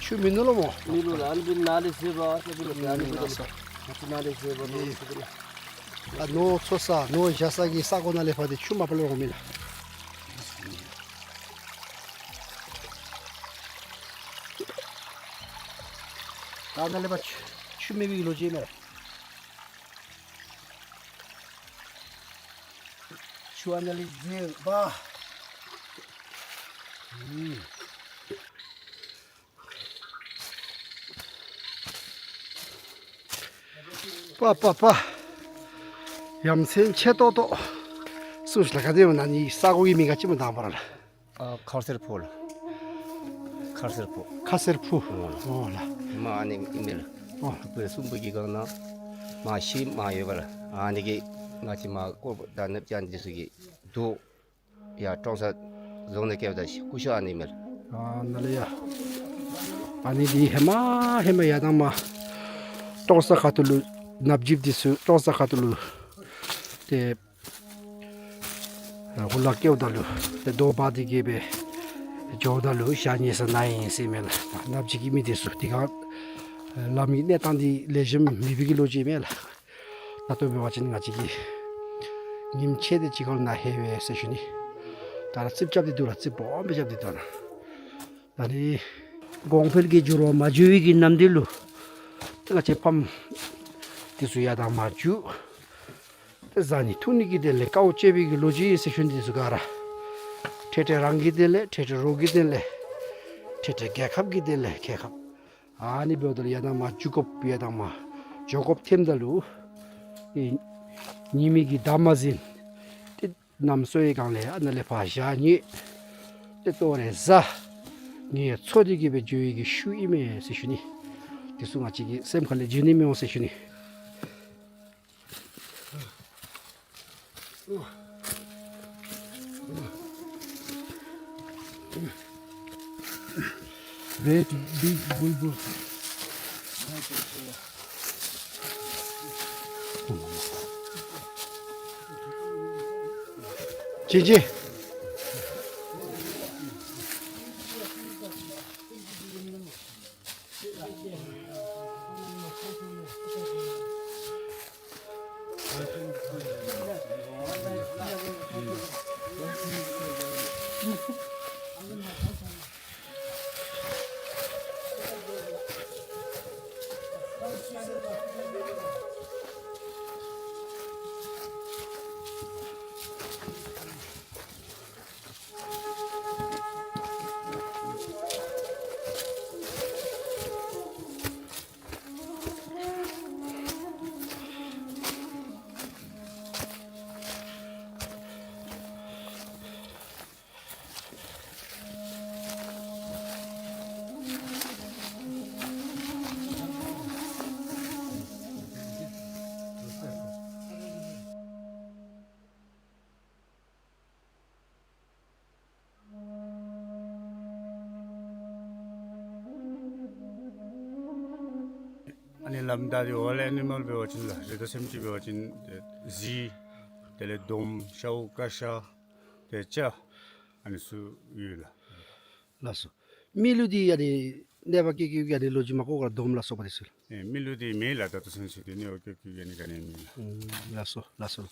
ཆུ་མིན་ནུག་ལོ་སྨོ། མིན་ནུག་ལགས། ཨ་ནི་སྦེ་ནཱ་ལས་ཟེར་བ་ཟེར་བ་ལགས། ཨ་ནི་སྦེ་ལགས་སོ། ང་བཅས་ནཱ་ལས་ཟེར་བ་ལོ་ཨེ་ཟེར་བ་ལགས། ཨ་ནོར་འཚོ་ས་ནོར་བཞག་ས་གི་ས་གོ་ནང་ལས་ཕར་འདི་ཆུ་མ་པ་ལས་འོང་མི་ལགས། ད་ནཱ་ལས་ཕར་ཆུ་ཆུ་མེད་པའི་ལོ་རྒྱུས་མེད་ལགས། ཆུ་ཨ་ནཱ་ལས་འཛེགས་པ། ཨུམ། པ་པ་པ། ཡ་མཚན་ཆེ་ཏོག་ཏོ། སུ་ལགས་ག་དེ་འོང་ན་ནི་ས་གོ་གི་མིང་ག་ཅི་སྨོ་དང་པ་ར་ལགས། ཨ་མཁར་སེར་ཕུག་ལགས། མཁར་སེར་ཕུག། མཁར་སེར་ཕུག། ཨོ་ལགས། ཨོ་ལགས། མ་ཨ་ནི་ཨིན་མས་ལགས། ཨོ། ཕུ་གསུམ་པོ་གི་སྒང་ན་མར་ཤིང་མར་ཡོད་པ་ལགས། ཨ་ནི་གིས་ང་བཅས་མར་དཀོར་པོ་དང་ནདཔ་ཅན་འདི་ཚུ་གི་དུག་ཡར་ཀྲོང་གསར་རྫོང་ནང་བསྐྱལཝ་ད་ཤི་ཀུ་ཤ་ཨ་ནི་མས་ལགས། ཨ་ནཱ་ལས་ཡ། ཨ་ནི་འདི་ཧེ་མ་ཧེ་མ་ཡར་དང་མར་ཀྲོང་གསར་ཁ་ཐུག་ལུ་ནདཔ་ཅིག་འདི་ཚུ་ཀྲོང་གསར་ཁ་ཐུག་ལུ་ཏེ་ཨ་འུ་ལག་བཀལཝ་ད་ལུ་ཏེ་རྡོ་འབག་སྟེ་གི་སྦེ་འགྱོཝ་ད་ལུ་ཞག་ཉལ་ས་མེད་ཟེར་མས་ལགས། ནདཔ་ཅིག་གི་མི་འདི་ཚུ་དེ་སྒང་ལམ་གྱི་གནས་སྟངས་འདི་ལེགས་ཤོམ་མེད་པའི་གི་ལོ་རྒྱུས་མས་ལགས། ད་ལྟོ་འབད་བ་ཅིན་ང་བཅས་ཀྱིས་ཉིནམ་ཕྱེད་དེ་ཅིག་ཁར་ནཱ་ལྷོད་པས་ཟེར་ཞུ་ནི། ད་ར་རྩིགཔ་རྐྱབ་སྟེ་འདུག་ལགས། རྩིགཔ་སྦོམ་སྦེ་རྐྱབ་སྟེ་འདུག་ལགས། ད་ནི་གོང་འཕེལ་གྱི་འགྱུར་བ་མ་འགྱུར་བའི་གི་ནམ་དུས་ལུ་ཏེ་ང་བཅས་ཕམ་འདི་ཚུ་ཡར་དང་མར་རྒྱུག་ཏེ་བཟའ་ནི་འཐུང་ནི་གི་དོན་ལས་དཀའཝ་སྤྱད་པའི་གི་ལོ་རྒྱུས་ཨིན་ཟེར་ཞུ་ནི། འདི་ཚུ་ག་ར་འཕྲལ་འཕྲལ་རང་གི་དོན་ལས་འཕྲལ་འཕྲལ་རོགས་ཀྱི་དོན་ལས་འཕྲལ་འཕྲལ་རྒྱལ་ཁབ་ཀྱི་དོན་ལས་རྒྱལ་ཁབ། ཨ་ནི་འབདཝ་ད་ལུ་ཡར་དང་མར་རྒྱུག་དགོཔ་ཡར་དང་མར་འགྱོ་དགོཔ་ཐོནམ་ད་ལུ་ཨེ་ཉི་མའི་གི་ཟླ་མ་ཟིན་ཏེ་གནམ་སྲོ་བའི་སྒང་ལས་ཨ་ནཱ་ལས་ཕར་ཞག་ཉལ་ཏེ་ལྟོ་རེ་བཟའ་ངལ་འཚོ་སྟེ་གི་སྦེ་འགྱོ་བའི་གི་ཤུལ་ཨིན་མས་ཟེར་ཞུ་ནི། འདི་ཚུ་ང་བཅས་ཀྱི་སེམས་ཁ་ལས་བརྗེད་ནི་མི་འོང་ཟེར་ཞུ་ནི། Red, big bulbul. ཅི་ཅི། ཨ་ནི་ལམ་བདའ་སྟེ་ཝའིལཌ་ཨེ་ནི་མཱལ་འབད་བ་ཅིན་ལགས། རི་དྭགས་སེམས་ཅན་འབད་བ་ཅིན་ཏེ་གཟིག་དེ་ལས་དོམ་ཤཝ་ཀ་ཤ་ཏེ་བྱ་ཨ་ནི་ཚུ་ཡོད་ལགས། ལགས་སོ། མི་ལུ་འདི་ཨ་ནི་ནདཔ་བཀལ་བཀལཝ་གི་ཨ་ནི་ལོ་རྒྱུས་མ་གོ་ག་ར་དོམ་ལ་སོགས་པ་འདི་ཚུ་ལགས། ཨེ་མི་ལུ་འདི་མེད་ལགས། ད་ལྟོ་ཚུན་ཚོད་འདི་ནདཔ་བཀལ་བཀལཝ་གི་ཨ་ནི་ག་ནི་མེད་ལགས། ཨུམ་ལགས་སོ་ལགས་སོ།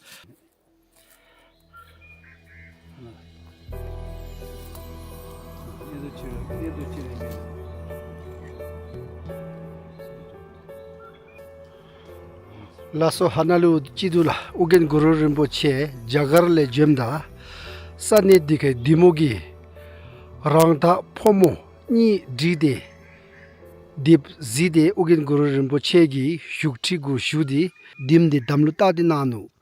ལགས་སོ། ཧ་ནཱ་ལུ་ཅིག་འདུག་ལགས། ཨོ་རྒྱན་གུ་རུ་རིན་པོ་ཆེ་རྒྱ་གར་ལས་བྱོནམ་ད་ས་གནས་འདི་ཁའི་འདི་མོ་གི་རང་འཐག་ཕོ་མོ་གཉིས་བསྒྲིགས་ཏེ་དེ་སྦེ་གཟིགས་ཏེ་ཨོ་རྒྱན་གུ་རུ་རིན་པོ་ཆེ་གིས་བཞུགས་ཁྲི་གུ་བཞུགས་ཏེ་དེ་མོ་འདི་དམ་ལུ་བཏགས་ཏེ་གནང་ནུག།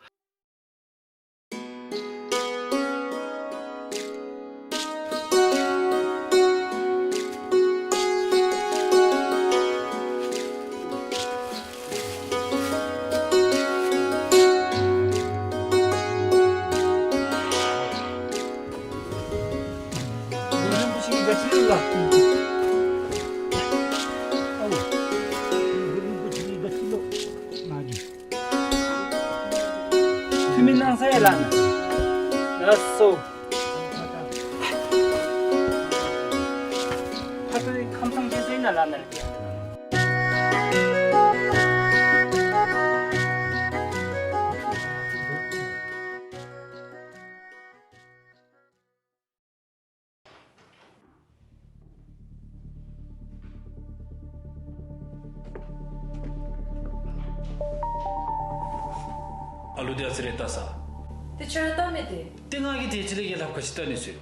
ཐུ་མི་གནང་ས་ཡར་ལགས་ན། ལགས་སོ། ཕར་ཚུར་ཁམས་སངས་རྒྱས་ས་ཨིན་ན་ལགས་ན་ལགས། ཨ་ལུ་འདི་ཨ་ཙི་རེ་བལྟ་ས། ཏེ་ཁྱོད་ར་བལྟ་མི་དེ། ཏེ་ང་གིས་དེ་ཅིག་ལས་ཀྱི་ལྷབ་ཁ་ཅིག་བལྟ་ནི་ཚུ།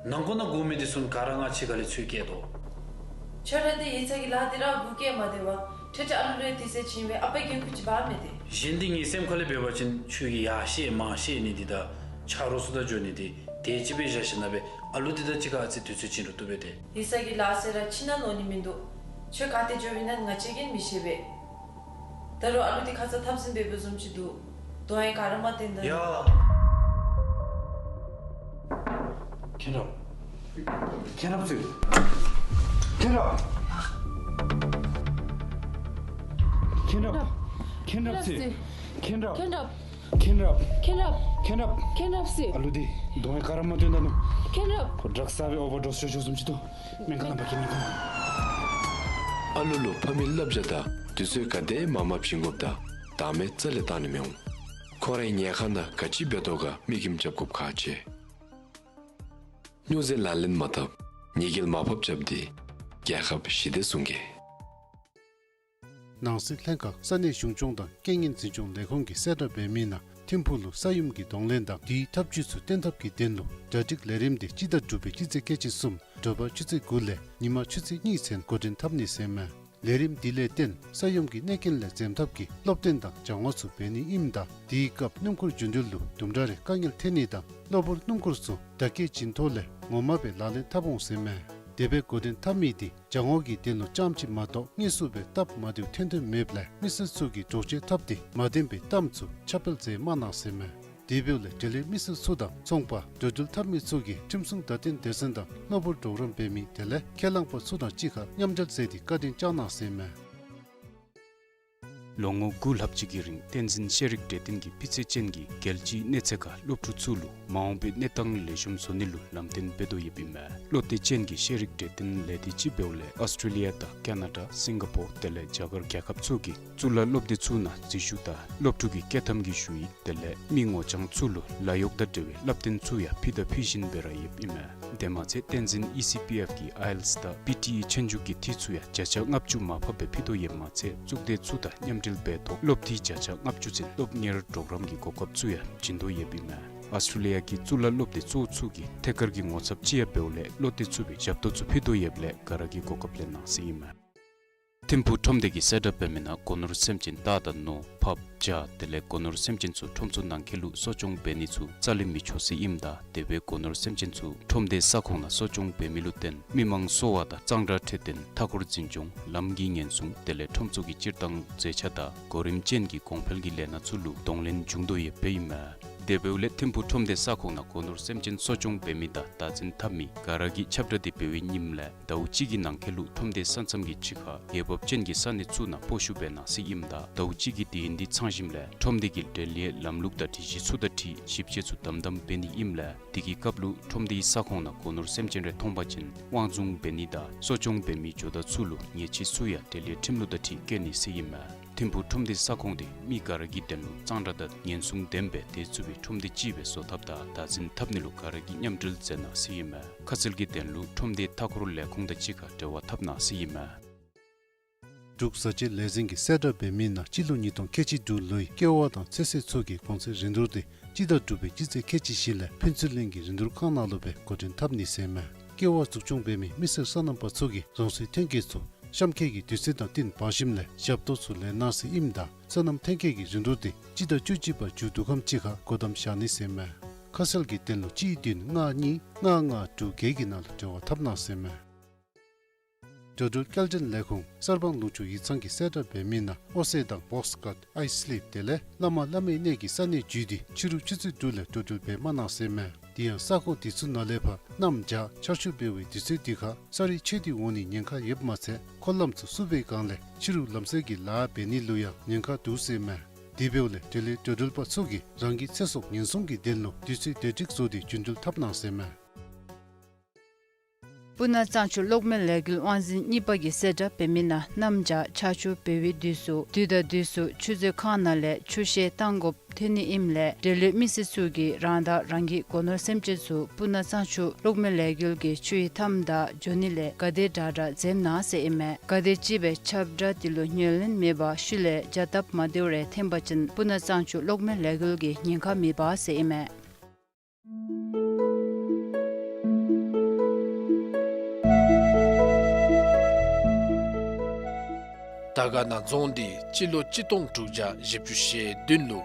ནང་ཁོག་ནང་སྒུག་མི་འདི་ཚུ་ག་ར་ང་ཕྱི་ཁ་ལས་ཚུར་བསྐྱལ་དོ། ཁྱོད་ར་འདི་ཡིག་ཚང་གི་ལཱ་འདི་ར་སྒུག་བསྐྱལ་མ་སྡོད་པར་ཁྲེ་ཁྲེ་ཨ་ལུ་ལུ་དུས་ཚོད་བྱིན་སྦེ་ཨ་པའི་འགན་ཁུར་ཅིག་འབག་མི་དེ། གཞན་འདི་ངེའི་སེམས་ཁ་ལས་འབད་བ་ཅིན་ཁྱོད་ཀྱིས་ཡར་བཤལ་མར་བཤལ་ནི་འདི་དང་ཆ་རོགས་ཚུ་དང་འགྱོ་ནི་འདི་དེ་ཅིག་སྦེ་བཞག་ཞིནམ་ལས་ཨ་ལུ་འདི་དང་གཅིག་ཁར་ཨ་ཙི་དུས་ཚོད་བྱིན་རུང་བཏུབ་པས་ཏེ། ཡིག་ཚང་གི་ལཱ་ཟེར་ར་ཕྱི་ནང་ནོར་ནི་མིན་འདུག། ཁྱོད་ག་ཏེ་འགྱོ་བའི་ན་ང་བཅས་ཀྱིས་མི་ཤེས་པས། ད་རུང་ཨ་ལུ་འདི་ཁ་ཙ་འཐབ་ཟིན་པའི་བུ་བཟུམ་ཅིག་འདུག། དོན་ཡང་ག་ར་མ་བསྟན་ད། ཡ། མཁྱེན་རབ། མཁྱེན་རབ་ཟེར། མཁྱེན་རབ། མཁྱེན་རབ། མཁྱེན་རབ་ཟེར། མཁྱེན་རབ། མཁྱེན་རབ། མཁྱེན་རབ། མཁྱེན་རབ། མཁྱེན་རབ། མཁྱེན་རབ་ཟེར། ཨ་ལུ་འདི་དོན་ཡང་ག་ར་མ་བསྟན་ད་ནུག། མཁྱེན་རབ། ཁོ་ཌྲག་སི་ཟ་སྦེ་ཨོ་བར་ཌོས་ཤོར་ཤོརཝ་བཟུམ་ཅིག་འདུག། སྨན་ཁང་ནང་འབག་གེ། སྨན་ཁང་ནང་། ཨ་ལུ་ལུ་ཕ་མའི་བསླབ་བྱ་དང་དུས་ཚོད་ག་དེ་མ་མ་བྱིན་དགོཔ་དང་བདག་མེད་རྩ་ལས་བཏང་ནི་མི་འོང་། ཁོ་རའི་ཉལ་ཁང་ནང་ག་ཅི་འབད་དོ་ག་མིག་གིས་རྐྱབ་དགོཔ་ཁག་ཆེ། སྨྱོ་རྫས་ལག་ལེན་མ་འཐབ། ཉེས་སྐྱོན་མ་ཕབ་རྐྱབ་སྟེ་རྒྱལ་ཁབ་ཞི་བདེ་སྲུང་གེ། ནང་སྲིད་ལྷན་ཁག་ས་གནས་གཞུང་སྐྱོང་དང་རྐྱེན་ངན་འཛིན་སྐྱོང་ལས་ཁུངས་ཀྱིས་གསལ་བསྒྲགས་འབད་མི་ནང་ཐིམ་ཕུག་ལུ་ས་ཡོམ་གྱི་གདོང་ལེན་དང་དེའི་ཐབས་ཇུས་ཚུ་བརྟན་ཐབས་ཀྱི་དོན་ལུ་གྲ་སྒྲིག་ལས་རིམ་དེ་སྤྱི་ཟླ་དྲུག་པའི་སྤྱི་ཚེས་ཁལ་གཅིག་གསུམ་དྲོ་པ་ཆུ་ཚོད་དགུ་ལས་ཉི་མ་ཆུ་ཚོད་གཉིས་ཚུན་འགོ་འདྲེན་འཐབ་ནི་ཟེར་མས། ལས་རིམ་འདི་ལས་བརྟེན་ས་ཡོམ་གྱི་གནོད་རྐྱེན་ལས་འཛེམ་ཐབས་ཀྱི་སློབ་སྟོན་དང་སྦྱང་ངོ་ཚུ་འབད་ནི་ཨིནམ་ད་དེའི་སྐབས་སྣུམ་འཁོར་རྒྱུ་འགྲུལ་ལུ་དུམ་གྲ་རེ་དཀའ་ངལ་འཕྲད་ནི་དང་གློ་བུར་སྣུམ་འཁོར་ཚུ་བརྡ་སྐད་བྱིན་ཐོག་ལས་ངོ་མ་སྦེ་ལག་ལེན་འཐབ་འོང་ཟེར་མས། དེ་སྦེ་འགོ་འདྲེན་འཐབ་མི་དེ་སྦྱང་ངོ་གི་དོན་ལུ་ཙམ་ཅིག་མ་གཏོགས་དངོས་སུ་སྦེ་སྟབས་མ་བདེཝ་ཐོན་དོན་མེདཔ་ལས་མི་སེར་ཚུ་གིས་འདྲོག་བྱེལ་འཐབ་སྟེ་མ་བདེན་པའི་གཏམ་ཚུ་ཁྱབ་སྤེལ་མཛད་མ་གནང་ཟེར་མས། དེ་འབདཝ་ལས་འབྲེལ་ཡོད་མི་སེར་ཚུ་དང་ཚོང་པ་འགྲོ་འགྲུལ་འཐབ་མི་ཚུ་གིས་ཁྲིམས་སྲུང་བརྡ་སྟོན་སྡེ་ཚན་དང་གློ་བུར་གྲོགས་རམ་འབད་མི་དེ་ལས་ཁས་བླངས་པ་ཚུ་དང་གཅིག་ཁར་མཉམ་འབྲེལ་མཛད་དེ་བཀའ་དྲིན་བསྐྱང་གནང་ཟེར་མས། ལོ་ངོ་དགུ་ལྷག་ཅིག་གི་རིང་བསྟན་འཛིན་ཤེས་རིག་གྲོས་སྟོན་གྱིས་སྤུས་ཚད་ཅན་གྱི་རྒྱལ་སྤྱིའི་གནས་ཚད་ཁར་སློབ་ཕྲུག་ཚུ་ལུ་མ་འོངས་པའི་གནས་སྟངས་ལེགས་ཤོམ་བཟོ་ནི་ལུ་ལམ་སྟོན་འབད་དོ་ཡོདཔ་ཨིན་མས། བློ་གཏད་ཅན་གྱི་ཤེས་རིག་གྲོས་སྟོན་ལས་སྡེ་ཅིག་འབདཝ་ལས་ཨོསི་ཊྲེ་ལི་ཡ་དང་ཀ་ན་ཌ་སིང་ག་པོར་དེ་ལས་རྒྱ་གར་རྒྱལ་ཁབ་ཚུ་གི་གཙུག་ལག་སློབ་སྡེ་ཚུ་ནང་འཛུལ་ཞུགས་དང་སློབ་ཕྲུག་གི་སྐྱོད་ཐམ་གྱི་ཞུ་ཡིག་དེ་ལས་མི་ངོ་རྐྱང་ཚུ་ལུ་ལཱ་གཡོག་དང་འབྲེལ་བའི་བསླབ་སྟོན་ཚུ་ཡང་ཕུལ་དང་ཕུལ་བཞིན་སྦེ་ར་ཡོདཔ་ཨིན་མས། དེ་མ་ཚད་བསྟན་འཛིན་ཨི་སི་པི་ཨེཕ་གི་ཨའི་ཨེལ་ཊི་ཨེསི་དང་པི་ཊི་ཨི་ཆོས་རྒྱུགས་ཀྱི་འཐུས་ཚུ་ཡང་བརྒྱ་ཆ་ལྔ་བཅུ་མར་ཕབ་སྦེ་ཕུལ་དོ་ཡོདཔ་མ་ཚད་གཙུག་སྡེ་ཚུ་དང་མཉམ་འབྲེལ་འབད་ཐོག་སློབ་འཐུས་བརྒྱ་ཆ་ལྔ་བཅུ་ཚུན་སློབ་གཉེར་གྲོགས་རམ་གྱི་གོ་སྐབས་ཚུ་ཡང་བྱིན་དོ་ཡོདཔ་ཨིན་མས། ཨོསི་ཊྲེ་ལི་ཡ་གི་གཙུག་ལག་སློབ་སྡེ་གཙོ་བོ་ཚུ་གི་ཐད་ཀར་གྱི་ངོ་ཚབ་ཅིག་ཡང་འབདཝ་ལས་བློ་གཏད་ཚུགས་པའི་ཞབས་ཏོག་ཚུ་ཕུལ་དོ་ཡོདཔ་ལས་ག་ར་གིས་གོ་སྐབས་ལེན་གནང་ཟེར་ཨིན་མས། ཐིམ་ཕུག་ཁྲོམ་སྡེ་གིས་གསལ་བསྒྲགས་འབད་མི་ནང་སྒོ་ནོར་སེམས་ཅན་རྟ་དང་ནོར་ཕགཔ་བྱ་དེ་ལས་སྒོ་ནོར་སེམས་ཅན་ཚུ་ཁྲོམ་ཚུ་ནང་འཁོད་ལུ་གསོ་སྐྱོང་འབད་ནི་ཚུ་རྩ་ལས་མི་ཆོག་ཟེར་ཨིནམ་ད་དེ་སྦེ་སྒོ་ནོར་སེམས་ཅན་ཚུ་ཁྲོམ་སྡེའི་ས་ཁོངས་ནང་གསོ་སྐྱོང་འབད་མི་ལུ་བརྟེན་མི་མང་གསོ་བ་དང་གཙང་སྦྲ་འཕྲོད་བསྟེན་མཐའ་འཁོར་འཛིན་སྐྱོང་ལམ་གྱི་ཉེན་སྲུང་དེ་ལས་ཁྲོམ་ཚུ་གི་སྤྱིར་བཏང་མཛེས་ཆ་དང་གོ་རིམ་ཅན་གྱི་གོང་འཕེལ་གྱི་ལས་སྣ་ཚུ་ལུ་གདོང་ལེན་འབྱུང་དོ་ཡོདཔ་ཨིན་མས། དེ་འབདཝ་ལས་ཐིམ་ཕུག་ཁྲོམ་སྡེའི་ས་ཁོངས་ནང་སྒོ་ནོར་སེམས་ཅན་གསོ་སྐྱོང་འབད་མི་དང་བདག་འཛིན་འཐབ་མི་ག་ར་གིས་ཁྱབ་བསྒྲགས་འདི་འབད་བའི་ཉིནམ་ལས་ཟླཝ་གཅིག་གི་ནང་འཁོད་ལུ་ཁྲོམ་སྡེའི་ས་མཚམས་ཀྱི་ཕྱི་ཁར་འོས་འབབ་ཅན་གྱི་ས་གནས་ཚུ་ནང་སྤོ་བཤུད་འབད་གནང་ཟེར་ཨིནམ་ད་ཟླཝ་གཅིག་གི་དུས་ཡུན་འདི་ཚང་ཞིནམ་ལས་ཁྲོམ་སྡེ་གི་འབྲེལ་ཡོད་ལམ་ལུགས་དང་སྒྲིག་གཞི་ཚུ་དང་འཁྲིལ་ཞིབ་དཔྱད་ཚུ་དམ་དམ་འབད་ནི་ཨིནམ་ལས་དེ་གི་སྐབས་ལུ་ཁྲོམ་སྡེའི་ས་ཁོངས་ནང་སྒོ་ནོར་སེམས་ཅན་རེ་མཐོང་པ་ཅིན་དབང་བཟུང་འབད་ནི་དང་གསོ་སྐྱོང་འབད་མི་ཇོ་བདག་ཚུ་ལུ་ཉེས་ཆད་ཚུ་ཡང་འབྲེལ་ཡོད་ཁྲིམས་ལུགས་དང་འཁྲིལ་བཀལ་ནི་ཟེར་ཨིན་མས། ཐིམ་ཕུག་ཁྲོམ་སྡེའི་ས་ཁོངས་འདི་མི་ག་ར་གི་དོན་ལུ་གཙང་སྦྲ་དང་ཉེན་སྲུང་ལྡན་པའི་སྡོད་ཚུགས་པའི་ཁྲོམ་སྡེ་ཅིག་སྦེ་བཟོ་ཐབས་དང་བདག་འཛིན་འཐབ་ནི་ལུ་ག་ར་གིས་མཉམ་འབྲེལ་མཛད་གནང་ཟེར་ཨིན་མས། ཁ་གསལ་གྱི་དོན་ལུ་ཁྲོམ་སྡེའི་མཐའ་འཁོར་ལས་ཁུངས་དང་གཅིག་ཁར་འབྲེལ་བ་འཐབ་གནང་ཟེར་ཨིན་མས། འབྲུག་བཟའ་བཅའ་ལས་འཛིན་གྱིས་གསལ་བསྒྲགས་འབད་མི་ནང་སྤྱི་ལོ་ཉིས་སྟོང་ཁལ་གཅིག་དྲུག་ལོའི་ཀེ་བ་དང་ཚོད་བསྲེ་ཚུ་གི་གོང་ཚད་རིན་བསྡུར་དེ་སྤྱི་ཟླ་དྲུག་པའི་སྤྱི་ཚེས་ཁལ་གཅིག་བཞི་ལས་ཕུན་ཚོགས་གླིང་གི་རིན་བསྡུར་ཁང་ནང་ལུ་སྦེ་འགོ་འདྲེན་འཐབ་ནི་ཟེར་མས། ཀེ་བ་འཛུགས་སྐྱོང་འབད་མི་མི་སེར་སོ་ནམ་པ་ཚུ་གིས་རང་སོའི་ཐོན་སྐྱེད་ཚུ་གཤམ་འཁོད་ཀྱི་དུས་ཚོད་དང་བསྟུན་འབག་ཞིནམ་ལས་ཞབས་ཏོག་ཚུ་ལེན་གནང་ཟེར་ཨིནམ་ད་སོ་ནམ་ཐོན་སྐྱེད་ཀྱི་རིན་བསྡུར་དེ་སྤྱི་ཟླ་བཅུ་གཅིག་པ་མཇུག་བསྡུ་ཁམས་ཅིག་ཁར་སྒོ་བསྡམ་བཞག་ནི་ཟེར་མས། ཁ་གསལ་གྱི་དོན་ལུ་གཅིག་བདུན་ལྔ་གཉིས་ལྔ་ལྔ་དྲུག་བརྒྱད་ཀྱི་ནང་ལུ་འབྲེལ་བ་འཐབ་གནང་ཟེར་མས། འགྲོ་འགྲུལ་སྐྱེལ་འདྲེན་ལས་ཁུངས་གསར་སྤང་ལུང་ཕྱོགས་ཡིག་ཚང་གིས་གསལ་བསྒྲགས་འབད་མི་ནང་ཨོ་སེ་དང་བོགས་ཀཊ་ཨའི་སི་ལིབ་དེ་ལས་བླ་མ་བླ་མའི་གནས་ཀྱི་ས་གནས་བརྒྱུད་དེ་ཕྱི་རུ་ཆུ་ཚོད་དྲུག་ལས་འགྲོ་འགྲུལ་འབད་མ་གནང་ཟེར་མས། དེ་ཡང་ས་ཁོངས་དེ་ཚུ་ནང་ལས་ཕར་གནམ་བྱཱར་ཆར་ཆུ་འབེལ་བའི་དུས་ཚོད་དེ་ཁར་ས་རི་ཆད་དེ་འོང་ནི་ཉེན་ཁ་ཡོདཔ་མ་ཚད་འཁོར་ལམ་ཚུ་བསུབ་པའི་སྒང་ལས་ཕྱི་རུ་ལམ་བསལ་གྱི་ལཱ་འབད་ནི་ལུ་ཡང་ཉེན་ཁ་འདུག་ཟེར་མས། དེ་འབདཝ་ལས་འབྲེལ་ཡོད་འགྲོ་འགྲུལ་པ་ཚུ་གིས་རང་གི་ཚེ་སྲོག་ཉེན་སྲུང་གི་དོན་ལུ་དུས་ཚོད་བདེ་སྒྲིག་བཟོ་སྟེ་རྒྱུ་འགྲུལ་འཐབ་གནང་ཟེར་མས། སྤུ་ན་གཙང་ཆུ་གློག་མེ་ལས་འགུལ་དབང་འཛིན་གཉིས་པ་གིས་གསལ་བསྒྲགས་འབད་མི་ནང་གནམ་བྱཱར་ཆར་ཆུ་འབེལ་བའི་དུས་སུ་དུས་དང་དུས་སུ་ཆུ་མཛོད་ཁང་ནང་ལས་ཆུ་བཤལ་བཏང་དགོཔ་ཐོན་ནི་ཨིནམ་ལས་འབྲེལ་ཡོད་མི་སེར་ཚུ་གིས་རང་དང་རང་གི་སྒོ་ནོར་སེམས་ཅན་ཚུ་སྤུ་ན་གཙང་ཆུ་གློག་མེ་ལས་འགུལ་གྱི་ཆུ་ཡི་མཐའམ་དང་འགྱོ་ནི་ལས་ག་དེ་དྲག་དྲག་འཛེམ་གནང་ཟེར་ཨིན་མས། ག་དེ་ཅིག་སྦེ་ཁྱབ་བསྒྲགས་དེ་ལུ་ཉན་ལེན་མེད་པར་ཤུལ་ལས་བྱ་སྟབས་མ་བདེཝ་རེ་འཐོན་པ་ཅིན་སྤུ་ན་གཙང་ཆུ་གློག་མེ་ལས་འགུལ་གྱི་ཉེན་ཁ་མེད་པ་ཟེར་ཨིན་མས། དར་དཀར་ན་རྫོང་འདི་སྤྱི་ལོ་གཅིག་སྟོང་དྲུག་བརྒྱ་བཞི་བཅུ་ཞེ་བདུན་ལུ་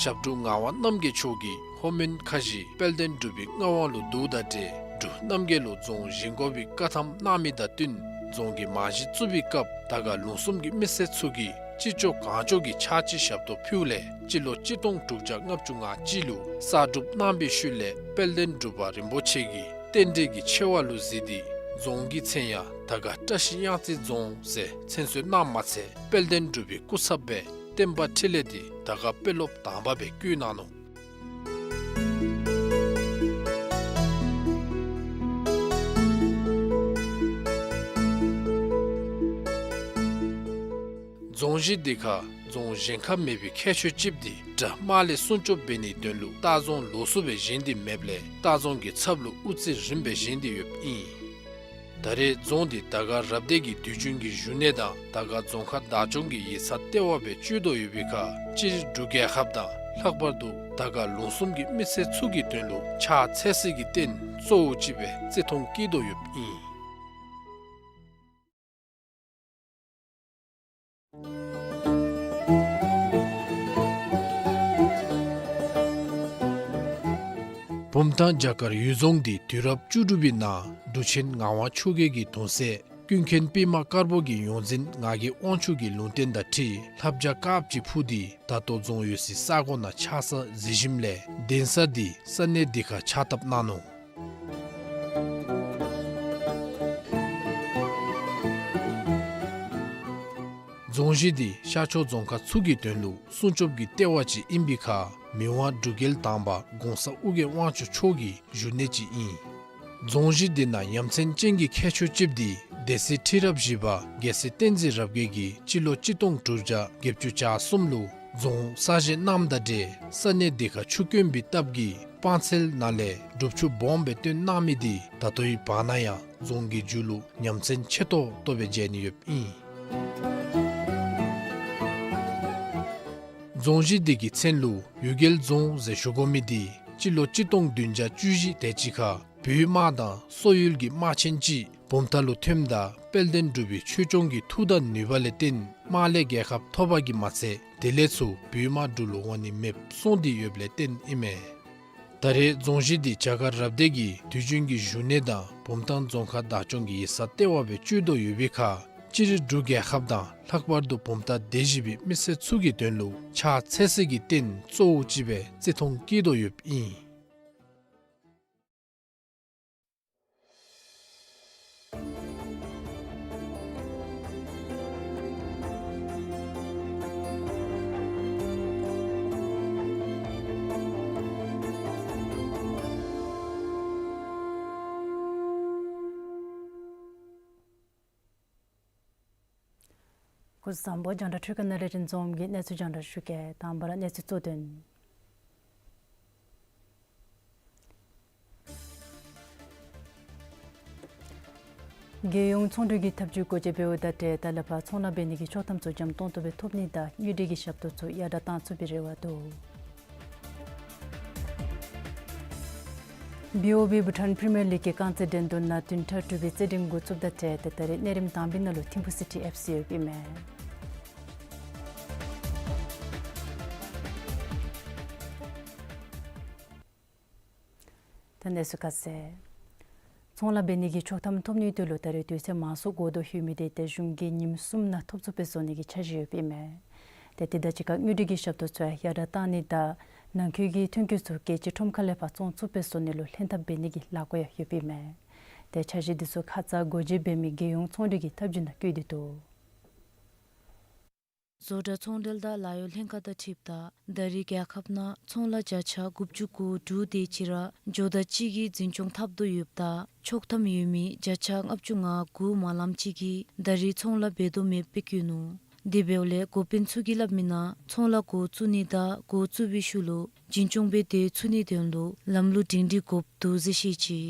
ཞབས་དྲུང་ངག་དབང་རྣམ་རྒྱལ་མཆོག་གིས་ལྷོ་མོན་ཁ་བཞི་དཔལ་ལྡན་འབྲུག་པའི་མངའ་དབང་ལུ་བསྡུཝ་དང་འབྲེལ་འབྲུག་རྣམ་རྒྱལ་ལུ་རྫོང་བཞེངས་དགོ་པའི་བཀའ་ཐམ་གནང་མི་དང་བསྟུན་ རྫོང་གི་རྨང་གཞི་བཙུགས་པའི་སྐབས་དར་དཀར་ལུང་གསུམ་གྱི་མི་སེར་ཚུ་གིས་ཅི་ལྕོགས་གང་ལྕོགས་ཀྱི་ཕྱག་ཕྱི་ཞབས་ཏོག་ཕུལཝ་ལས་སྤྱི་ལོ་གཅིག་སྟོང་དྲུག་བརྒྱ་ལྔ་བཅུ་ང་གཅིག་ལུ་གསར་སྒྲུབ་གནང་བའི་ཤུལ་ལས་དཔལ་ལྡན་འབྲུག་པ་རིན་པོ་ཆེ་གིས་རྟེན་འབྲེལ་གྱི་ཆེ་བ་ལུ་གཟིགས་ཏེ་རྫོང་གི་མཚན་ཡང་དར་དཀར་བཀྲ་ཤིས་གཡང་རྩེ་རྫོང་ཟེར་མཚན་གསོལ་གནངམ་མ་ཚད་དཔལ་ལྡན་འབྲུག་པའི་སྐུ་ཚབ་སྦེ་བསྟན་པ་འཕྲིན་ལས་འདི་དར་དཀར་དཔོན་སློབ་དང་པ་སྦེ་བསྐོ་གནང་ནུག། རྫོང་གཞི་འདི་ཁར་རྫོང་གཞན་ཁར་མེད་པའི་ཁྱད་ཆོས་ཅིག་འདི་དགྲ་དམག་ལས་སྲུང་སྐྱོབ་འབད་ནིའི་དོན་ལུ་ལྟ་རྫོང་ལོགས་སུ་སྦེ་བཞེངས་ཏེ་མེདཔ་ལས་ལྟ་རྫོང་གི་ཚབ་ལུ་དབུ་རྩེ་རིམ་སྦེ་བཞེངས་ཏེ་ཡོདཔ་ཨིན། ད་རེས་རྫོང་འདི་དར་དཀར་རབ་སྡེ་གི་དུས་རྒྱུན་གྱི་བཞུགས་གནས་དང་དར་དཀར་རྫོང་ཁག་བདག་སྐྱོང་གི་ཡིག་ཚང་ལྟེ་བ་སྦེ་སྤྱོད་དོ་ཡོད་པའི་ཁར་སྤྱིར་འབྲུག་རྒྱལ་ཁབ་དང་ལྷག་པར་དུ་དར་དཀར་ལུང་གསུམ་གྱི་མི་སེར་ཚུ་གི་དོན་ལུ་ཕྱག་འཚལ་སའི་རྟེན་གཙོ་བོ་ཅིག་སྦེ་བརྩི་མཐོང་བསྐྱེད་དོ་ཡོདཔ་ཨིན། བུམ་ཐང་བྱ་དཀར་གཡུལ་རྫོང་འདི་དུས་རབས་བཅུ་དྲུག་པའི་ནང་འབྲུག་ཆེན་ངག་དབང་ཆོས་རྒྱལ་གྱི་གདུང་སྲས་ཀུན་མཁྱེན་པདྨ་དཀར་པོ་གི་ཡོངས་འཛིན་ངག་གི་དབང་ཕྱུག་གི་ལུང་བསྟན་དང་འཁྲིལ་ལྷ་བྱ་དཀརཔོ་ཅིག་འཕུར་ཏེ་ད་ལྟོ་རྫོང་ཡོད་སའི་ས་གོ་ནང་ཆགས་ས་གཟིགས་ཞིནམ་ལས་གདན་ས་འདི་ས་གནས་འདི་ཁར་ཕྱག་བཏབ་གནང་ནུག། རྫོང་གཞི་འདི་ཤར་ཕྱོགས་རྫོང་ཁག་ཚུ་གི་དོན་ལུ་སྲུང་སྐྱོབ་ཀྱི་ལྟེ་བ་ཅིག་ཨིན་པའི་ཁར་མི་དབང་འབྲུག་རྒྱལ་དང་པ་གོང་ས་ཨོ་རྒྱན་དབང་ཕྱུག་མཆོག་གི་བཞུགས་གནས་ཅིག་ཨིན། རྫོང་གཞི་འདི་ནང་ཡ་མཚན་ཅན་གྱི་ཁྱད་ཆོས་ཅིག་འདི་སྡེ་སྲིད་ཁྲི་རབས་བཞི་པ་རྒྱལ་སྲས་བསྟན་འཛིན་རབ་རྒྱས་ཀྱིས་སྤྱི་ལོ་གཅིག་སྟོང་དྲུག་བརྒྱ་བརྒྱད་ཅུ་གྱ་གསུམ་ལུ་རྫོང་གསར་བཞེངས་གནངམ་དང་འབྲེལ་ས་གནས་འདི་ཁར་ཆུ་དཀོན་པའི་སྟབས་ཀྱིས་སྤང་ཚལ་ནང་ལས་སྒྲུབ་ཆུ་སྦོམ་སྦེ་བཏོན་གནང་མི་འདི་ད་ལྟོའི་བར་ན་ཡང་རྫོང་གི་མཇུག་ལུ་ཡ་མཚན་ཆེ་ཏོག་ཏོ་སྦེ་མཇལ་ནི་ཡོདཔ་ཨིན། རྫོང་གཞི་འདི་གི་མཚན་ལུ་གཡུལ་རྒྱལ་རྫོང་ཟེར་ཞུ་དགོ་མི་འདི་སྤྱི་ལོ་གཅིག་སྟོང་བདུན་བརྒྱ་བཅུ་བཞི་དེ་ཅིག་ཁར་བོད་དམག་དང་སོག་ཡུལ་གྱི་དམག་ཆེན་ཅིག་བུམ་ཐང་ལུ་ཐོནམ་ད་དཔལ་ལྡན་འབྲུག་པའི་ཆོས་སྐྱོང་གི་མཐུ་དང་ནུས་པ་ལས་བརྟེན་དམག་ལས་རྒྱལ་ཁ་ཐོབ་པ་གིས་མ་ཚད་དེ་ལས་ཚུར་བོད་དམག་འབྲུག་ལུ་འོང་ནི་མེདཔ་སོང་སྟེ་ཡོདཔ་ལས་བརྟེན་ཨིན་མས། ད་རེས་རྫོང་གཞི་འདི་བྱ་དཀར་རབ་སྡེ་གི་དུས་རྒྱུན་གྱི་བཞུགས་གནས་དང་བུམ་ཐང་རྫོང་ཁག་བདག་སྐྱོང་གི་ཡིག་ཚང་ལྟེ་བ་སྦེ་སྤྱོད་དོ་ཡོད་པའི་ཁར་སྤྱིར་འབྲུག་རྒྱལ་ཁབ་དང་ལྷག་པར་དུ་བུམ་ཐང་སྡེ་བཞི་པའི་མི་སེར་ཚུ་གི་དོན་ལུ་ཕྱག་འཚལ་སའི་རྟེན་གཙོ་བོ་ཅིག་སྦེ་བརྩི་མཐོང་བསྐྱེད་དོ་ཡོདཔ་ཨིན། སྐུ་གཟུགས་བཟང་པོ། རྒྱང་བསྒྲགས་འཕྲུལ་ཁང་ནང་ལས་རིན་འཛོམས་ཀྱིས་གནས་ཚུལ་རྒྱང་བསྒྲགས་ཞུ་གེ། དང་པ་ར་གནས་ཚུལ་གཙོ་དོན། རྒྱལ་ཡོངས་ཚོང་འབྲེལ་གྱི་ཐབས་བྱུས་སྒོ་འབྱེད་འབད་བ་དང་འབྲེལ་ད་ལས་ཕར་ཚོང་ལཱ་འབད་ནི་གི་ཆོག་ཐམ་ཚུ་འཇམ་ཏོང་ཏོ་སྦེ་ཐོབ་ནི་དང་དངུལ་འབྲེལ་གྱི་ཞབས་ཏོག་ཚུ་ཡར་དྲག་གཏང་ཚུགས་པའི་རེ་བ་འདུག། བི་ཨོ་བི་བྷུ་ཊཱན་པི་རི་མི་ཡར་ལིག་གི་རྐང་རྩེད་འགྲན་བསྡུར་ནང་བདུན་ཕྲག་དྲུག་པའི་རྩེད་འགྲན་འགོ་བཙུགསཔ་དང་འབྲེལ་ཏེ་ད་རེས་གནས་རིམ་དང་པའི་ནང་ལུ་ཐིམ་ཕུ་སི་ཊི་ཨེཕ་སི་ཡོདཔ་ཨིན་མས། ད་གནས་ཚུལ་ཁ་གསལ། ཚོང་ལཱ་འབད་ནི་གི་ཆོག་ཐམ་ཐོབ་ནིའི་དོན་ལུ་ད་རེས་དུས་ཚོད་མང་སུ་འགོར་དོ་ཡོད་མི་འདི་ཏེ་གཞུང་གིས་ཉིནམ་གསུམ་ནང་ཐོབ་ཚུགསཔ་སྦེ་བཟོ་ནི་གི་འཆར་གཞི་ཡོདཔ་ཨིན་མས། ཏེ་དེ་དང་གཅིག་ཁར་དངུལ་འབྲེལ་གྱི་ཞབས་ཏོག་ཚུ་ཡང་ཡར་དྲག་གཏང་ནི་དང་ནང་འཁོད་ཀྱི་ཐོན་སྐྱེད་ཚུ་རྒྱལ་སྤྱི་ཁྲོམ་ཁ་ལས་ཕར་བཙོང་ཚུགསཔ་སྦེ་བཟོ་ནི་ལུ་ལྷན་ཐབས་འབད་ནི་གི་ལས་འགུལ་ཡང་ཡོདཔ་ཨིན་མས། ཏེ་འཆར་གཞི་འདི་ཚུ་ཁ་ཙ་སྒོ་འབྱེད་འབད་མི་རྒྱལ་ཡོངས་ཚོང་འབྲེལ་གྱི་ཐབས་བྱུས་ནང་བཀོད་དེ་འདུག། བཟོ་གྲྭ་ཚོང་འབྲེལ་དང་ལཱ་གཡོག་ལྷན་ཁག་དང་འཁྲིལཝ་ད་ད་རེས་རྒྱལ་ཁབ་ནང་ཚོང་ལཱ་བརྒྱ་ཆ་དགུ་བཅུ་གོ་དྲུག་དེ་ཅིག་ར་ཇོ་བདག་ཅིག་གིས་འཛིན་སྐྱོང་འཐབ་དོ་ཡོདཔ་ད་ཆོག་ཐམ་ཡོད་མི་བརྒྱ་ཆ་ལྔ་བཅུ་ང་དགུ་མ་ལངམ་ཅིག་གིས་ད་རེས་ཚོང་ལཱ་འབད་དོ་མེདཔ་སྦེ་བཀོད་ནུག། དེ་འབདཝ་ལས་འགོ་དཔོན་ཚུ་གིས་སླབ་མི་ནང་ཚོང་ལཱ་འགོ་བཙུགས་ནི་དང་འགོ་བཙུགས་པའི་ཤུལ་ལུ་འཛིན་སྐྱོང་འབད་དེ་ཚུགས་ནིའི་དོན་ལུ་ལམ་ལུགས་སྒྲིང་སྒྲི་དགོཔ་འདུག་ཟེར་བཤད་ཅི།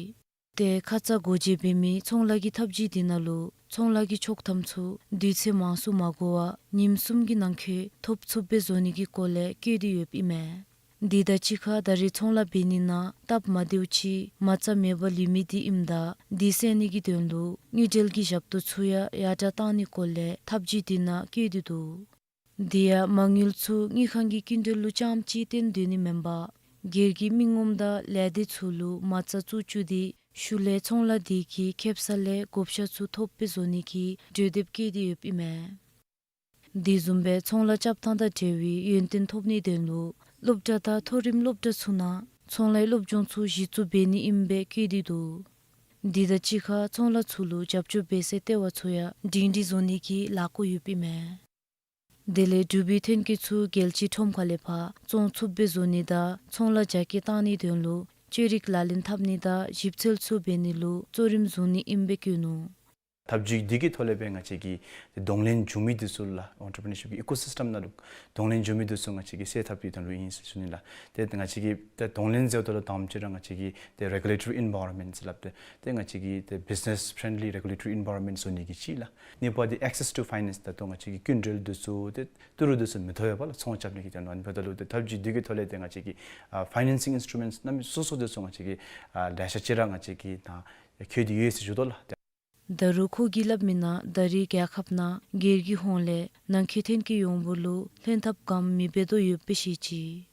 ཏེ་ཁ་ཙ་སྒོ་འབྱེད་འབད་མི་ཚོང་ལཱ་གི་ཐབས་བྱུས་འདི་ནང་ལུ་ཚོང་ལཱ་གི་ཆོག་ཐམ་ཚུ་དུས་ཚོད་མང་སུ་མ་འགོར་བར་ཉིནམ་གསུམ་གྱི་ནང་འཁོད་ཐོབ་ཚུགསཔ་སྦེ་བཟོ་ནི་གི་སྐོར་ལས་བཀོད་དེ་ཡོདཔ་ཨིན་མས། དེ་དང་གཅིག་ཁར་ད་རེས་ཚོང་ལཱ་འབད་ནི་ནང་སྟབས་མ་བདེཝ་ཅིག་མ་རྩ་མེད་པར་ལུས་མི་འདི་ཨིནམ་ད་འདི་སེལ་ནི་གི་དོན་ལུ་དངུལ་འབྲེལ་གྱི་ཞབས་ཏོག་ཚུ་ཡང་ཡར་དྲག་གཏང་ནིའི་སྐོར་ལས་ཐབས་བྱུས་འདི་ནང་བཀོད་དེ་འདུག། དེ་ཡང་མ་དངུལ་ཚུ་དངུལ་ཁང་གི་སྐྱིན་འགྲུལ་ལུ་རྐྱངམ་ཅིག་བརྟེན་སྡོད་ནི་མེན་པར་སྒེར་གྱི་མི་ངོམ་དང་ལས་སྡེ་ཚུ་ལུ་མ་རྩ་བཙུགས་བཅུག་སྟེ་ ཤུལ་ལས་ཚོང་ལཱ་འདི་གིས་ཁེབ་སང་ལས་བགོ་བཤའ་ཚུ་ཐོབ་སྦེ་བཟོ་ནི་གི་གྲོས་འདེབས་བཀོད་དེ་ཡོདཔ་ཨིན་མས། དེ་བཟུམ་སྦེ་ཚོང་ལཱ་རྐྱབ་ཐངས་དང་འབྲེལ་བའི་ཡོན་ཏན་ཐོབ་ནིའི་དོན་ལུ་སློབ་གྲྭ་དང་མཐོ་རིམ་སློབ་གྲྭ་ཚུ་ནང་ཚོང་ལཱའི་སློབ་སྦྱོང་ཚུ་གཞི་བཙུགས་འབད་ནི་ཨིནམ་སྦེ་བཀོད་དེ་འདུག། དེ་དང་གཅིག་ཁར་ཚོང་ལཱ་ཚུ་ལུ་རྒྱབ་སྐྱོར་འབད་སའི་ལྟེ་བ་ཚུ་ཡང་སྒྲིང་སྒྲིང་བཟོ་ནི་གི་ལས་འགུལ་ཡོདཔ་ཨིན་མས། དེ་ལས་འབྲུག་པའི་ཐོན་སྐྱེད་ཚུ་རྒྱལ་སྤྱིའི་ཁྲོམ་ཁ་ལས་ཕར་བཙོང་ཚུགསཔ་སྦེ་བཟོ་ནི་དང་ཚོང་ལཱ་རྒྱ་སྐྱེད་བཏང་ནིའི་དོན་ལུ་བཅོས་རིག་ལག་ལེན་འཐབ་ནི་དང་ཞིབ་འཚོལ་ཚུ་འབད་ནི་ལུ་གཙོ་རིམ་བཟུང་ནི་ཨིནམ་སྦེ་བཀོད་ནུག། ཐབས་ཇུས་འདི་གི་ཐོག་ལས་སྦེ་ང་བཅས་ཀྱིས་གདོང་ལེན་འབྱུང་མི་འདི་ཚུ་ལགས་ཨེན་ཊར་པི་ནར་ཤིཔ་ཀྱི་ཨི་ཀོ་སིསི་ཊམ་ནང་ལུ་གདོང་ལེན་འབྱུང་མི་འདི་ཚུ་ང་བཅས་ཀྱིས་སེལ་ཐབས་ཀྱི་དོན་ལུ་ཨིན་ཟེར་ཞུ་ནི་ལགས། ཏེ་ང་བཅས་ཀྱིས་ཏེ་གདོང་ལེན་ཟེརཝ་ད་ལུ་དང་པ་ཅིག་ར་ང་བཅས་ཀྱིས་ཏེ་རེ་གུ་ལེ་ཊོ་རི་ཨེན་བཱ་རོན་མེནཊ་ཟེར་སླབ་སྟེ་ཏེ་ང་བཅས་ཀྱིས་ཏེ་བིཛ་ནེས་ཕྲེན་ལི་རེ་གུ་ལེ་ཊོ་རི་ཨེན་བཱ་རོན་མེནཊ་བཟོ་ནི་གི་ཅིག་ལགས། གཉིས་པ་འདི་ཨེག་སེསི་ཊུ་ཕའི་ནེནསི། ད་ལྟོ་ང་བཅས་ཀྱིས་སྐྱིན་འགྲུལ་འདི་ཚུ་ཏེ་ཏི་རུ་འདི་ཚུ་མི་ཐོབ་པས་ལགས་ཚོང་རྐྱབ་ནི་གི་དོན་ལུ། ཨ་ནི་འབདཝ་ད་ལུ་ཏེ་ཐབས་ཇུས་འདི་གི་ཐོག་ལས་ཏེ་ང་བཅས་ཀྱིས་ཨ་ཕའི་ནེན་སིང་ཨིནསི་ཊུ་མེནཊསི་གནམ་མེད་སོ་སོ་འདི་ཚུ་ང་བཅས་ཀྱིས་ཨ་ལེ་ཤ་ཅིག་ར་ང་བཅས་ཀྱིས་ད་བཀོད་དེ་ཡོད་ཟེར་ཞུ་དོ་ལགས། ད་རུང་ཁོ་གིས་སླབ་མི་ནང་ད་རེས་རྒྱལ་ཁབ་ནང་སྒེར་གྱི་ཧོངས་ལས་ནང་འཁོད་ཐོན་སྐྱེད་ཡོངས་འབོར་ལུ་ལྷན་ཐབས་ག་ནི་མེད་པར་སྡོད་ཡོདཔ་སྦེ་བཤད་ཅི།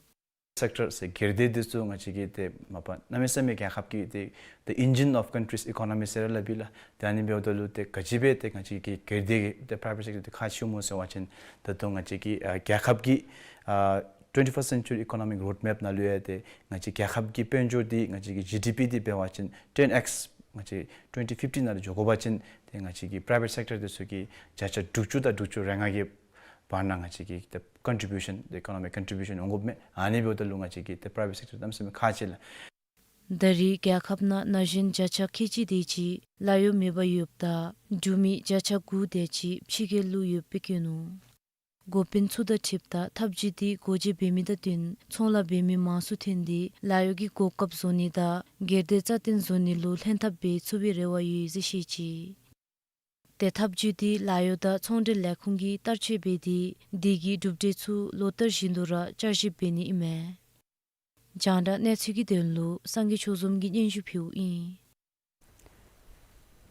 སེཀ་ཊར་ཟེར་སྒེར་སྡེ་འདི་ཚུ་ང་བཅས་ཀྱིས་ཏེ་མ་པ་གནམ་མེད་ས་མེད་རྒྱལ་ཁབ་ཀྱི་ཏེ་the engine of country's economy ཟེར་ར་སླབ་ཨིན་ལགས། ཏེ་ཨ་ནི་འབདཝ་ད་ལུ་ཏེ་ག་ཅི་སྦེ་ཏེ་ང་བཅས་ཀྱི་སྒེར་སྡེ་ཏེ་པ་རའི་བེཊ་སེཀ་ཊར་འདི་ཁག་ཆེ་སྨོ་ཟེར་བ་ཅིན་ད་ལྟོ་ང་བཅས་ཀྱི་ཨ་རྒྱལ་ཁབ་ཀྱི་ཨ་ཊུ་ཝེན་ཊི་ཕརསཊ་སེན་ཅུ་རི་ཨི་ཀོ་ནོ་མིག་རོཌ་མེཔ་ནང་ལུ་ཡང་ཏེ་ང་བཅས་རྒྱལ་ཁབ་ཀྱི་དཔལ་འབྱོར་འདི་ང་བཅས་ཀྱི་ཇི་ཌི་པི་འདི་འབད་བ་ཅིན་ཊེན་ཨེགསི་ང་བཅས་ཊུ་ཝེན་ཊི་ཕིཕ་ཊི་ནང་ལུ་འགྱོ་དགོ་པ་ཅིན་ཏེ་ང་བཅས་ཀྱི་པ་རའི་བེཊ་སེཀ་ཊར་འདི་ཚུ་གིས་བརྒྱ་ཆ་དྲུག་ཅུ་དང་དྲུག་ཅུ་རེ་ལྔ་གི་བར་ན་ང་བཅས་ཀྱིས་ཏེ་ཀོན་ཊི་བིའུ་ཤཱན་ཏེ་ཨི་ཀོ་ནོ་མིག་ཀོན་ཊི་བིའུ་ཤཱན་འོང་དགོཔ་མས། ཨ་ནི་འབདཝ་ད་ལུ་ང་བཅས་ཀྱིས་ཏེ་པ་རའི་བེཊ་སེཀ་ཊར་གནམ་མེད་ས་མེད་ཁག་ཆེ་ལགས། ད་རེས་རྒྱལ་ཁབ་ནང་ན་གཞོན་བརྒྱ་ཆ་ཁལ་གཅིག་དེ་ཅིག་ལཱ་གཡོག་མེད་པར་ཡོདཔ་ད་འབྲུག་མི་བརྒྱ་ཆ་དགུ་དེ་ཅིག་ཕྱི་རྒྱལ་ལུ་ཡོདཔ་སྦེ་བཀོད་ནུག། འགོ་དཔོན་ཚུ་དང་འཁྲིལཝ་ད་ཐབས་ཇུས་འདི་སྒོ་འབྱེད་འབད་མི་དང་བསྟུན་ཚོང་ལཱ་འབད་མི་མང་སུ་ཐོན་ཏེ་ལཱ་གཡོག་གི་གོ་སྐབས་བཟོ་ནི་དང་སྒེར་སྡེ་རྩ་བརྟན་བཟོ་ནི་ལུ་ལྷན་ཐབས་འབད་ཚུགས་པའི་རེ་བ་ཡོད་ཟེར་བཤད་ཅི། ཏེ་ཐབས་ཇུས་འདི་ལཱ་གཡོག་དང་ཚོང་འབྲེལ་ལས་ཁུངས་ཀྱིས་བསྟར་སྤྱོད་འབད་དེ་དེ་གི་གྲུབ་འབྲས་ཚུ་ལོ་ལྟར་བཞིན་དུ་ར་བསྐྱར་ཞིབ་འབད་ནི་ཨིན་མས། རྒྱང་བསྒྲགས་གནས་ཚུལ་གྱི་དོན་ལུ་སངས་རྒྱས་ཆོས་འཛོམས་ཀྱིས་སྙན་ཞུ་ཕུལཝ་ཨིན།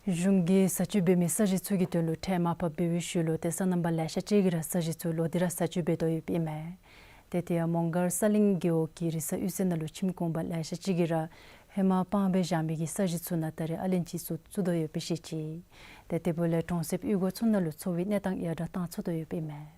གཞུང་གིས་བཟའ་སྤྱོད་འབད་མི་ས་གཞི་ཚུ་གི་དོན་ལུ་ཁྲལ་མར་ཕབ་འབད་བའི་ཤུལ་ལུ་ཏེ་སོ་ནམ་པ་ལེ་ཤ་ཅིག་གིས་ར་ས་གཞི་ཚུ་ལོག་སྟེ་ར་བཟའ་སྤྱོད་འབད་དོ་ཡོདཔ་ཨིན་མས། ཏེ་དེ་ཡང་མོང་སྒར་ས་གླིང་རྒེད་འོག་གི་རི་ས་གཡུས་ཚན་ནང་ལུ་ཁྱིམ་གུང་པ་ལེ་ཤ་ཅིག་གིས་ར་ཧེ་མ་སྤང་སྦེ་བཞག་མི་གི་ས་གཞི་ཚུ་ནང་ད་རེས་ཨ་ལན་ཅི་ཚུ་བཙུགས་དོ་ཡོདཔ་སྦེ་བཤད་ཅི། ཏེ་དེ་འབདཝ་ལས་གྲོང་གསེབ་གཡུས་སྒོ་ཚུ་ནང་ལུ་འཚོ་བའི་གནས་སྟངས་ཡར་དྲག་བཏང་ཚུགས་དོ་ཡོདཔ་ཨིན་མས།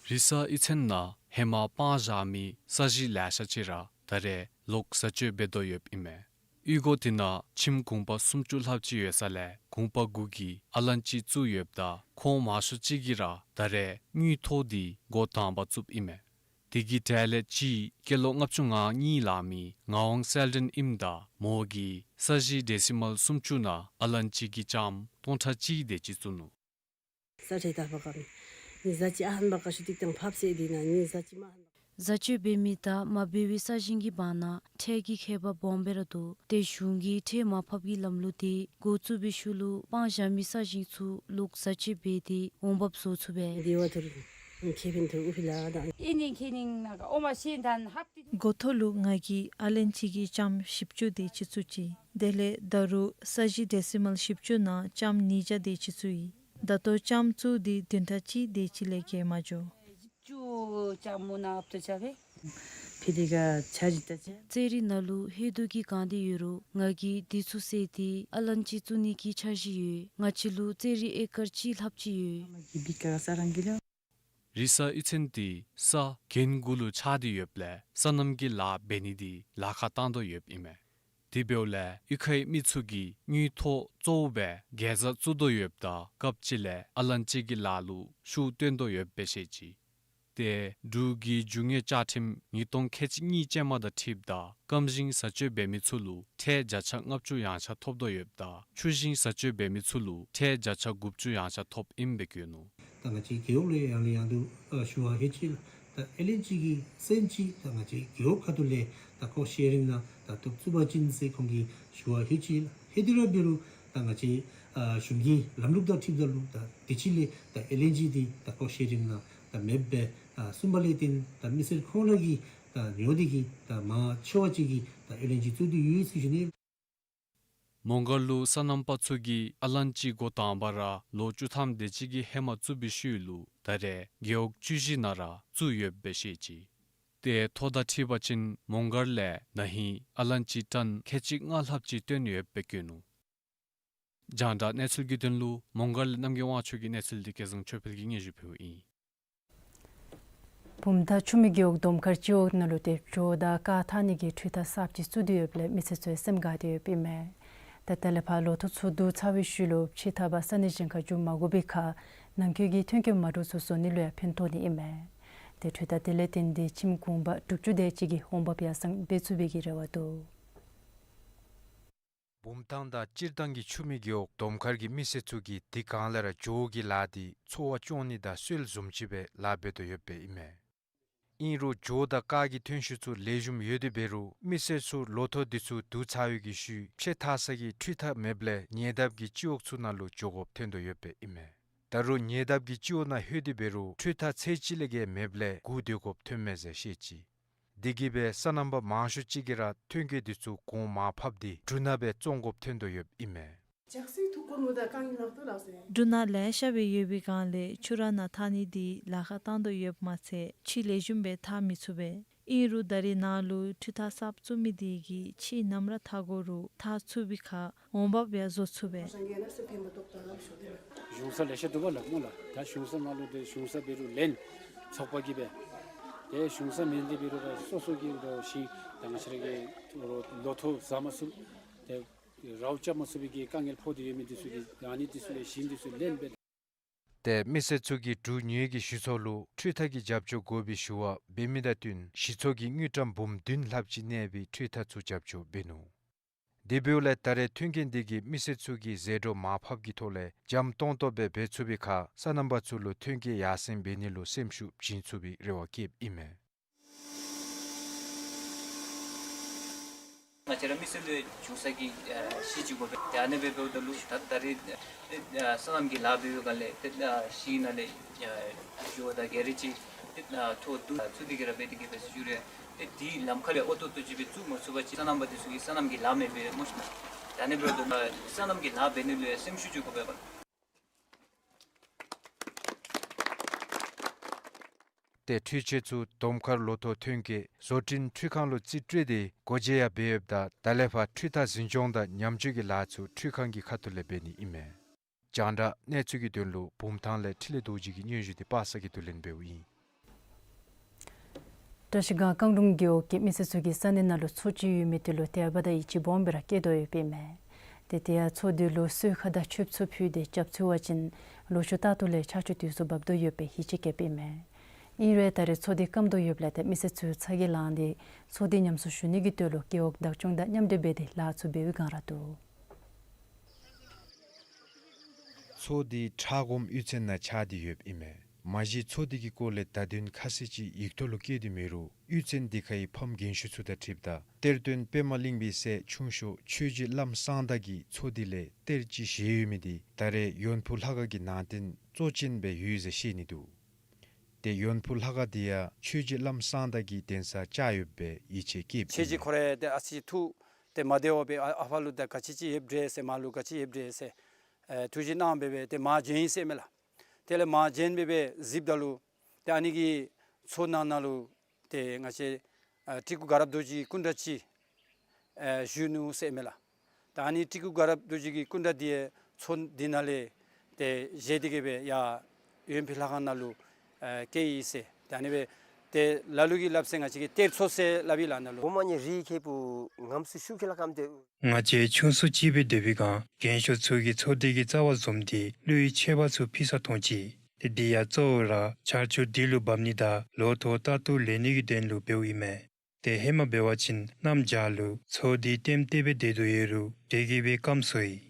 རི་ས་གཡུས་ཚན་ནང་ཧེ་མ་སྤང་བཞག་མི་ས་གཞི་ལེ་ཤ་ཅིག་ར་ད་རེས་ལོག་བཟའ་སྤྱོད་འབད་དོ་ཡོདཔ་ཨིན་མས། གཡུས་སྒོ་དེ་ནང་ཁྱིམ་གུང་པ་སུམ་ཅུ་ལྷགཔ་ཅིག་ཡོད་ས་ལས་གུང་པ་དགུ་གིས་ཨ་ལན་ཅི་བཙུགས་ཡོདཔ་ད་ཁོང་མང་ཤོས་ཅིག་གིས་ར་ད་རེས་དངུལ་ཐོག་འདི་འགོ་དང་པ་བཙུགསཔ་ཨིན་མས། དེ་གི་གྲས་ལས་གཅིག་སྐྱེས་ལོ་ལྔ་བཅུ་ང་གཉིས་ལང་མི་ངག་དབང་གསལ་སྒྲོན་ཨིནམ་ད་མོ་གིས་ས་གཞི་ཌེ་སི་མཱལ་སུམ་ཅུ་ནང་ཨ་ལན་ཅི་གི་ལྕངམ་སྟོང་ཕྲག་གཅིག་དེ་ཅིག་བཙུགས་ནུག། ས་ཁྲལ་ད་ཕར་ཁ་མི་ཉིས་བཟའ་ཅིག་ཨ་ཧན་བ་ཀ་ཤུ་ཏིག་དང་ཕབ་སེ་འདི་ནང་ཉིས་བཟའ་ཅིག་མ་ཧན་བ། བཟའ་སྤྱོད་འབད་མི་དང་མ་འབད་བའི་ས་ཞིང་གི་བར་ན་ཁྲལ་གྱི་ཁྱད་པར་སྦོམ་སྦེ་ར་འདུག། ཏེ་གཞུང་གིས་ཁྲལ་མར་ཕབ་ཀྱི་ལམ་ལུགས་དེ་འགོ་བཙུགས་པའི་ཤུལ་ལུ་སྤང་བཞག་མི་ས་ཞིང་ཚུ་ལོག་བཟའ་སྤྱོད་འབད་དེ་འོང་འབབ་བཟོ་ཚུགས་པས། འདི་བ་ཐུར་ཁེ་ཕན་ཐུར་ཨུ་ཕི་ལ་དང་། ཨི་ནི་ཁེ་ནིང་ན་ཨོ་མ་ཤིན་ཐན་ཧབ་ཏི། འགོ་ཐོག་ལུ་ང་གིས་ཨ་ལན་ཅི་གི་ལྕངམ་བཞི་བཅུ་དེ་ཅིག་བཙུགས་ཅི། དེ་ལས་ད་རུང་ས་གཞི་ཌེ་སི་མཱལ་བཞི་བཅུ་ནང་ལྕངམ་ཉིས་བརྒྱ་དེ་ཅིག་བཙུགས་ཡི། ད་ལྟོ་ལྕངམ་བཙུགས་ཏེ་བདུན་ཕྲག་གཅིག་དེ་ཅིག་ལས་བརྒལ་མ་འགྱོ། ཅུ་ཅ་མུ་ན་ཨབ་ཏུ་ཅ་བེ། ཕི་ལི་ག་ཆ་ཇི་ཏ་ཅ། ཙེ་རི་ནང་ལུ་ཧེ་དུ་གི་གང་དེ་ཡོད་རུང་ང་གིས་དེ་ཚུ་བསལ་ཏེ་ཨ་ལན་ཅི་བཙུགས་ནི་གི་འཆར་གཞི་ཡོད། ང་བཅས་ལུ་ཙེ་རི་ཨེ་ཀར་གཅིག་ལྷགཔ་ཅིག་ཡོད། མ་གི་བི་ཀ་ས་རང་གི་ལོ། རི་ས་གཡུས་ཚན་འདི་ས་གྱེན་གུ་ལུ་ཆགས་ཏེ་ཡོདཔ་ལས་སོ་ནམ་གྱི་ལཱ་འབད་ནི་འདི་ལཱ་ཁག་བཏང་དོ་ཡོདཔ་ཨིན་མས། དེ་འབདཝ་ལས་གཡུས་ཁའི་མི་ཚུ་གིས་དངུལ་ཐོག་གཙོ་བོ་སྦེ་གེ་ཛ་བཙུགས་དོ་ཡོདཔ་ད་སྐབས་ཅིག་ལས་ཨ་ལན་ཅི་གི་ལཱ་ལུ་ཤུགས་བཏོན་དོ་ཡོདཔ་སྦེ་བཤད་ཅི། ཏེ་འབྲུག་གི་རྒྱུ་དངོས་བཅའ་ཁྲིམས་ཉིས་སྟོང་ཁལ་གཅིག་གཉིས་ཅན་མ་དང་འཁྲིལཝ་ད་སྐམ་ཞིང་བཟའ་སྤྱོད་འབད་མི་ཚུ་ལུ་ཁྲལ་བརྒྱ་ཆ་ལྔ་བཅུ་ཡང་ཆ་ཐོབ་དོ་ཡོདཔ་ད་ཆུ་ཞིང་བཟའ་སྤྱོད་འབད་མི་ཚུ་ལུ་ཁྲལ་བརྒྱ་ཆ་དགུ་བཅུ་ཡང་ཆ་ཐོབ་ཨིནམ་སྦེ་བཀོད་ནུག། ད་ང་བཅས་རྒེད་འོག་ལས་ཡང་ལས་ཡང་དུ་ཨ་ཞུ་བ་ཧེ་ཅི་ལགས། ད་ཨེ་ལེན་ཅི་གི་སེན་ཅིག་ད་ང་བཅས་རྒེད་འོག་ཁ་ཐུག་ལས་ད་ཀོསཊ་ཤེ་རིང་ནང་ད་ཐོབ་ཚུགས་པ་ཅིན་ཟེར་ཁོང་གིས་ཞུ་བ་ཧེ་ཅི་ལགས། ཧེ་དེ་ར་འབད་རུང་ད་ང་བཅས་ཨ་གཞུང་གི་ལམ་ལུགས་དང་འཁྲིལཝ་ད་ལུ་ད་དེ་ཅིག་ལས་ད་ཨེ་ལེན་ཅི་འདི་ད་ཀོསཊ་ཤེ་རིང་ནང་ད་མེདཔ་སྦེ་ཨ་གསུངས་པ་ལས་བརྟེན་ད་མི་སེར་ཁོང་ར་གིས་ད་ཉོ་སྟེ་གིས་ད་མང་ཆེ་བ་ཅིག་གིས་ད་ཨེ་ལེན་ཅི་བཙུགས་ཏེ་ཡོད་ཟེར་ཞུ་ནི། མོང་སྒར་ལུ་སོ་ནམ་པ་ཚུ་གིས་ཨ་ལན་ཅི་འགོ་དང་པ་ར་ལོ་བཅུ་ཐམ་དེ་ཅིག་གི་ཧེ་མ་བཙུགས་པའི་ཤུལ་ལུ་ད་རེས་རྒེད་འོག་བཅུ་བཞི་ནང་ར་བཙུགས་ཡོདཔ་སྦེ་བཤད་ཅི། ཏེ་ཐོ་དང་འཁྲིལ་བ་ཅིན་མོང་སྒར་ལས་ན་ཧིང་ཨ་ལན་ཅི་ཊཱན་ཁལ་གཅིག་ལྔ་ལྷགཔ་ཅིག་བཏོན་ཡོདཔ་སྦེ་བཀོད་ནུག། རྒྱང་བསྒྲགས་གནས་ཚུལ་གྱི་དོན་ལུ་མོང་སྒར་ལས་རྣམ་རྒྱལ་དབང་ཕྱུག་གི་གནས་ཚུལ་འདི་སྐལ་བཟང་ཆོས་འཕེལ་གྱིས་སྙན་ཞུ་ཕུལཝ་ཨིན། བུམ་ཐང་ཆུ་སྨད་རྒེད་འོག་དོམ་མཁར་སྤྱི་འོག་ནང་ལུ་ཏེ་ཇོ་དང་ཀར་འཐག་ནི་གི་འཕྲུལ་འཐག་གསརཔ་ཅིག་བཙུགས་ཏེ་ཡོདཔ་ལས་མི་སེར་ཚུ་སེམས་དགའ་སྟེ་ཡོདཔ་ཨིན་མས། ཏེ་ད་ལས་ཕར་ལོ་ཐོག་ཚུ་བསྡུ་ཚར་བའི་ཤུལ་ལུ་ཕྱེ་འཐག་པར་ས་གནས་གཞན་ཁར་འགྱོ་མ་དགོ་པའི་ཁར་ནང་འཁོད་ཀྱི་ཐོན་སྐྱེད་མ་འདྲཝ་ཚུ་བཟོ་ནི་ལུ་ཡང་ཕན་ཐོགས་ནི་ཨིན་མས། ཏེ་འཕྲུལ་འཐག་དེ་ལས་བརྟེན་ཏེ་ཁྱིམ་གུང་པ་དྲུག་ཅུ་དེ་ཅིག་གིས་འོང་འབབ་ཡར་སེང་འབད་ཚུགས་པའི་གི་རེ་བ་འདུག། བུམ་ཐང་དང་སྤྱིར་བཏང་གི་ཆུ་སྨད་རྒེད་འོག་དོམ་མཁར་གྱི་མི་སེར་ཚུ་གིས་དེ་གང་ལས་ར་ཇོ་གི་ལཱ་འདི་འཚོ་བ་སྐྱོང་ནི་དང་སྲོལ་བཟུམ་ཅིག་སྦེ་ལཱ་འབད་དོ་ཡོདཔ་ཨིན་མས། ཨིན་རུང་ཇོ་དང་ཀར་གྱི་ཐོན་ཤུགས་ཚུ་ལེགས་ཤོམ་ཡོད་དེ་འབད་རུང་མི་སེར་ཚུ་ལོ་ཐོག་འདི་ཚུ་བསྡུ་ཚར་བའི་གི་ཤུལ་ཕྱེ་འཐག་ས་གི་འཕྲུལ་འཐག་མེདཔ་ལས་ཉེ་འདབས་ཀྱི་སྤྱི་འོག་ཚུ་ནང་ལུ་འགྱོ་དགོཔ་ཐོན་དོ་ཡོདཔ་ཨིན་མས། ད་རུང་ཉེ་འདབས་ཀྱི་སྤྱི་འོག་ནང་ལྷོད་དེ་འབད་རུང་འཕྲུལ་འཐག་ཚད་ཅིག་ལས་བརྒལ་མེདཔ་ལས་སྒུག་སྡོད་དགོཔ་ཐོན་མས་ཟེར་བཤད་ཅི། དེ་གིས་སྦེ་སོ་ནམ་པ་མང་ཤོས་ཅིག་གིས་ར་ཐོན་སྐྱེད་འདི་ཚུ་གོང་མར་ཕབ་སྟེ་འབྲུ་སྣ་སྦེ་བཙོང་དགོཔ་ཐོན་དོ་ཡོདཔ་ཨིན་མས། འབྲུ་སྣ་ལེ་ཤ་སྦེ་ཡོད་པའི་སྒང་ལས་ཆུ་ར་ནང་འཐག་ནི་འདི་ལཱ་ཁག་བཏང་དོ་ཡོདཔ་མ་ཚད་ཕྱེ་ལེགས་ཤོམ་སྦེ་འཐག་མི་ཚུགས་པས། ཨིན་རུང་ད་རེས་ནངས་ལུ་འཕྲུལ་འཐག་གསརཔ་བཙུགས་མི་འདི་གིས་ཕྱེ་ནམ་ར་འཐག་དགོ་རུང་འཐག་ཚུགས་པའི་ཁར་འོང་འབབ་ཡང་བཟོ་ཚུགས་པས། གཞུང་ས་ལེ་ཤ་འདུག་པ་ལགས་སྨོ་ལགས། ད་གཞུང་ས་ནང་ལུ་ཏེ་གཞུང་ས་འབད་རུང་ལེན་ཚོགས་པ་གིས་སྦེ། ཏེ་གཞུང་ས་མེད་དེ་འབད་རུང་ར་སོ་སོ་གི་རོགས་ཞིང་ད་ང་བཅས་ར་གི་ལོ་ཐོག་བཟའ་མ་ཚུགས། ཏེ་རཝ་རྐྱབ་མ་ཚུགས་པའི་གི་དཀའ་ངལ་ཕོག་སྟེ་ཡོད་མི་འདི་ཚུ་གིས་ཨ་ནི་འདི་ཚུ་ལས་ཞིང་འདི་ཚུ་ལེན་སྦེ། ཏེ་མི་སེར་ཚུ་གིས་འབྲུ་ཉོ་ནི་གི་ཞུ་ཚོགས་ལུ་འཕྲུལ་འཐག་གི་རྒྱབ་སྐྱོར་དགོ་པའི་ཞུ་བ་འབད་མི་དང་བསྟུན་ཞི་ཚོགས་ཀྱིས་དངུལ་ཀྲམ་འབུམ་བདུན་ལྷགཔ་ཅིག་གནས་པའི་འཕྲུལ་འཐག་ཚུ་རྒྱབ་སྐྱོར་འབད་ནུག། དེ་འབདཝ་ལས་ད་རེས་མཐུན་རྐྱེན་འདི་གིས་མི་སེར་ཚུ་གིས་ཟད་འགྲོ་མར་ཕབ་ཀྱི་ཐོག་ལས་འཇམ་ཏོང་ཏོ་སྦེ་འབད་ཚུགས་པའི་ཁར་སོ་ནམ་པ་ཚུ་ལུ་ཐོན་སྐྱེད་ཡར་སེང་འབད་ནི་ལུ་སེམས་ཤུགས་བྱིན་ཚུགས་པའི་རེ་བ་བསྐྱེདཔ་ཨིན་མས། ང་བཅས་ར་མི་སེར་ལུ་གཞུང་ས་གི་ཨ་གཞི་ཅིག་དགོ་པས། ཏེ་ཨ་ནི་སྦེ་འབདཝ་ད་ལུ་ད་ད་རེས་ཨ་སོ་ནམ་གྱི་ལཱ་འབད་བའི་སྒང་ལས་ཏེ་ཨ་གཞི་ནང་ལས་ཨ་ཇོ་དང་ག་རི་ཅིག་ཏེ་ཨ་ཐོག་བསྡུ་ཚུགས་ཏེ་གི་ར་འབད་དེ་གི་འབད་ཟེར་ཞུ་རུང་ཏེ་དེ་ལམ་ཁ་ལས་ཨོ་ཏོ་ཏོ་ཅིག་སྦེ་བཙུགས་མ་ཚུགས་པ་ཅིན་སོ་ནམ་པ་འདི་ཚུ་གིས་སོ་ནམ་གྱི་ལཱ་མི་འབད་སྨོ་ཤིག་ན། ད་ཨ་ནི་འབདཝ་ད་སོ་ནམ་གྱི་ལཱ་འབད་ནི་ལུ་ཡང་སེམས་ཤུགས་ཅིག་དགོ་པས་པ། ཏེ་འཕྲུལ་ཆས་ཚུ་དོམ་མཁར་ལོ་ཐོག་ཐོན་སྐྱེད་བཟོ་སྐྲུན་འཕྲུལ་ཁང་ལུ་རྩིས་སྤྲོད་དེ་སྒོ་འབྱེད་ཡང་འབད་ཡོདཔ་ད་ད་ལས་ཕར་འཕྲུལ་འཐག་འཛིན་སྐྱོང་དང་ཉམས་བཅོས་ཀྱི་ལཱ་ཚུ་འཕྲུལ་ཁང་གི་ཁ་ཐུག་ལས་འབད་ནི་ཨིན་མས། རྒྱང་བསྒྲགས་གནས་ཚུལ་གྱི་དོན་ལུ་བུམ་ཐང་ལས་འཕྲིན་ལས་རྡོ་རྗེ་གི་སྙན་ཞུ་འདི་པ་སངས་ཀྱིས་བསྡུ་ལེན་འབདཝ་ཨིན། བཀྲ་ཤིས་སྒང་རྐང་ལུང་རྒེད་འོག་གི་མི་སེར་ཚུ་གིས་ས་གནས་ནང་ལུ་མཚོ་ཅིག་ཡོད་མི་དེ་ལུ་དད་པ་དང་ཡིད་ཆེས་སྦོམ་སྦེ་ར་བསྐྱེད་དོ་ཡོདཔ་ཨིན་མས། ཏེ་དེ་ཡང་མཚོ་དེ་ལུ་གསོལ་ཁ་དང་མཆོདཔ་ཚུ་ཕུལ་ཏེ་སྐྱབས་བཅོལ་བ་ཅིན་ལོ་ཕྱུགས་རྟག་ཏུ་ལེགས་ཆར་ཆུ་དུས་སུ་འབབ་དོ་ཡོདཔ་སྦེ་ཡིད་ཆེས་བསྐྱེདཔ་ཨིན་མས། ཨིན་རུང་ད་རེས་མཚོ་དེ་སྐམ་དོ་ཡོདཔ་ལས་ཏེ་མི་སེར་ཚུ་ཚ་གྱང་ལངས་ཏེ་མཚོ་དེ་ཉམས་གསོ་ཞུ་ནི་གི་དོན་ལུ་རྒེད་འོག་བདག་སྐྱོང་དང་མཉམ་འབྲེལ་འབད་དེ་ལཱ་ཚུ་འབད་བའི་སྒང་ར་འདུག། མཚོ་འདི་ཁྲ་སྒོམ་གཡུས་ཚན་ནང་ཆགས་ཏེ་ཡོདཔ་ཨིན་མས། མ་གཞི་མཚོ་འདི་གི་སྐོར་ལས་བརྡ་དོན་ཁ་གསལ་ཅིག་ཡིག་ཐོག་ལུ་བཀོད་དེ་མེད་རུང་གཡུས་ཚན་འདི་ཁའི་ཕམ་རྒན་ཤོས་ཚུ་དང་འཁྲིལཝ་ད་གཏེར་སྟོན་པདྨ་གླིང་པའི་སྲས་ཆུང་ཤོས་ཆོས་རྗེ་བླམ་གསང་བདག་གིས་མཚོ་འདི་ལས་གཏེར་ཅིག་བཞེས་ཡོད་མི་འདི་ད་རེས་ཡོན་ཕུ་ལྷ་ཁང་གི་ནང་རྟེན་གཙོ་ཅན་སྦེ་ཡོད་ཟེར་བཤད་ནི་འདུག། ཏེ་ཡོན་ཕུ་ལྷ་ཁང་འདི་ཡང་ཆོས་རྗེ་བླམ་གསང་བདག་གི་གདན་ས་ཆགས་ཡོདཔ་སྦེ་ཡིད་ཆེས་བསྐྱེདཔ་ཨིན་མས། ཁྱོད་ཀྱིས་ཁོ་ར་ཏེ་ཨ་ཙི་ཐུགས་ཏེ་མ་བདེཝ་སྦེ་ཨ་ཨ་ཕར་ལུ་ད་ག་ཅི་ཅིག་ཡོདཔ་འདྲས་ཟེར་མར་ལུ་ག་ཅི་ཡོདཔ་འདྲས་ཟེར་ཨེ་ཐུགས་བཞེད་གནང་སྦེ་སྦེ་ཏེ་མར་བྱོན་ཡི་ཟེར་མས་ལགས། དེ་ལས་མར་བྱོན་སྦེ་སྦེ་གཟིགསཔ་ད་ལུ་ཏེ་ཨ་ནི་གི་མཚོ་ནང་ན་ལུ་ཏེ་ང་བཅས་ཨ་སྤྲུལ་སྐུ་དགའ་རབ་རྡོ་རྗེའི་སྐུ་འདྲ་ཅིག་ཨེ་བཞུགས་ནུག་ཟེར་མས་ལགས། ད་ཨ་ནི་སྤྲུལ་སྐུ་དགའ་རབ་རྡོ་རྗེ་གི་སྐུ་འདྲ་འདི་ཡང་མཚོ་འདི་ནང་ལས་ཏེ་བཞེས་ཏེ་གི་སྦེ་ཡར་ཡོན་ཕུ་ལྷ་ཁང་ནང་ལུ་ཨེ་བསྐྱལ་ཡི་ཟེར། ད་ཨ་ནི་སྦེ་ཏེ་ལ་ལུ་གིས་སླབ་ཟེར་ང་བཅས་ཀྱིས་གཏེར་མཚོ་ཟེར་སླབ་ཨིན་ལགས་ནཱ་ལུ། གོ་མ་ཉེ་རི་ཁེ་པུ་ངམ་སུ་ཤུགས་ཁེ་ལ་ཀམ་ཏེ། ང་བཅས་ཆུང་སུ་ཅིག་སྦེ་སྡོད་པའི་སྒང་རྒན་ཤོས་ཚུ་གིས་མཚོ་འདི་གི་རྩ་བར་འཛོམས་ཏེ་ཀླུའི་མཆོད་པ་ཚུ་ཕུལ་ས་མཐོང་ཅི། ཏེ་འདི་ཡང་གཙོ་བོ་ར་ཆར་ཆུ་དུས་ལུ་འབབ་ནི་དང་ལོ་ཐོག་རྟག་ཏུ་ལེགས་ནི་གི་དོན་ལུ་འབདཝ་ཨིན་མས། ཏེ་ཧེ་མ་འབད་བ་ཅིན་གནམ་བྱཱར་ལུ་མཚོ་འདི་ལྟེམ་ལྟེ་སྦེ་སྡོད་དོ་ཡོད་རུང་དེ་གིས་སྦེ་སྐམ་སོ་ཡི།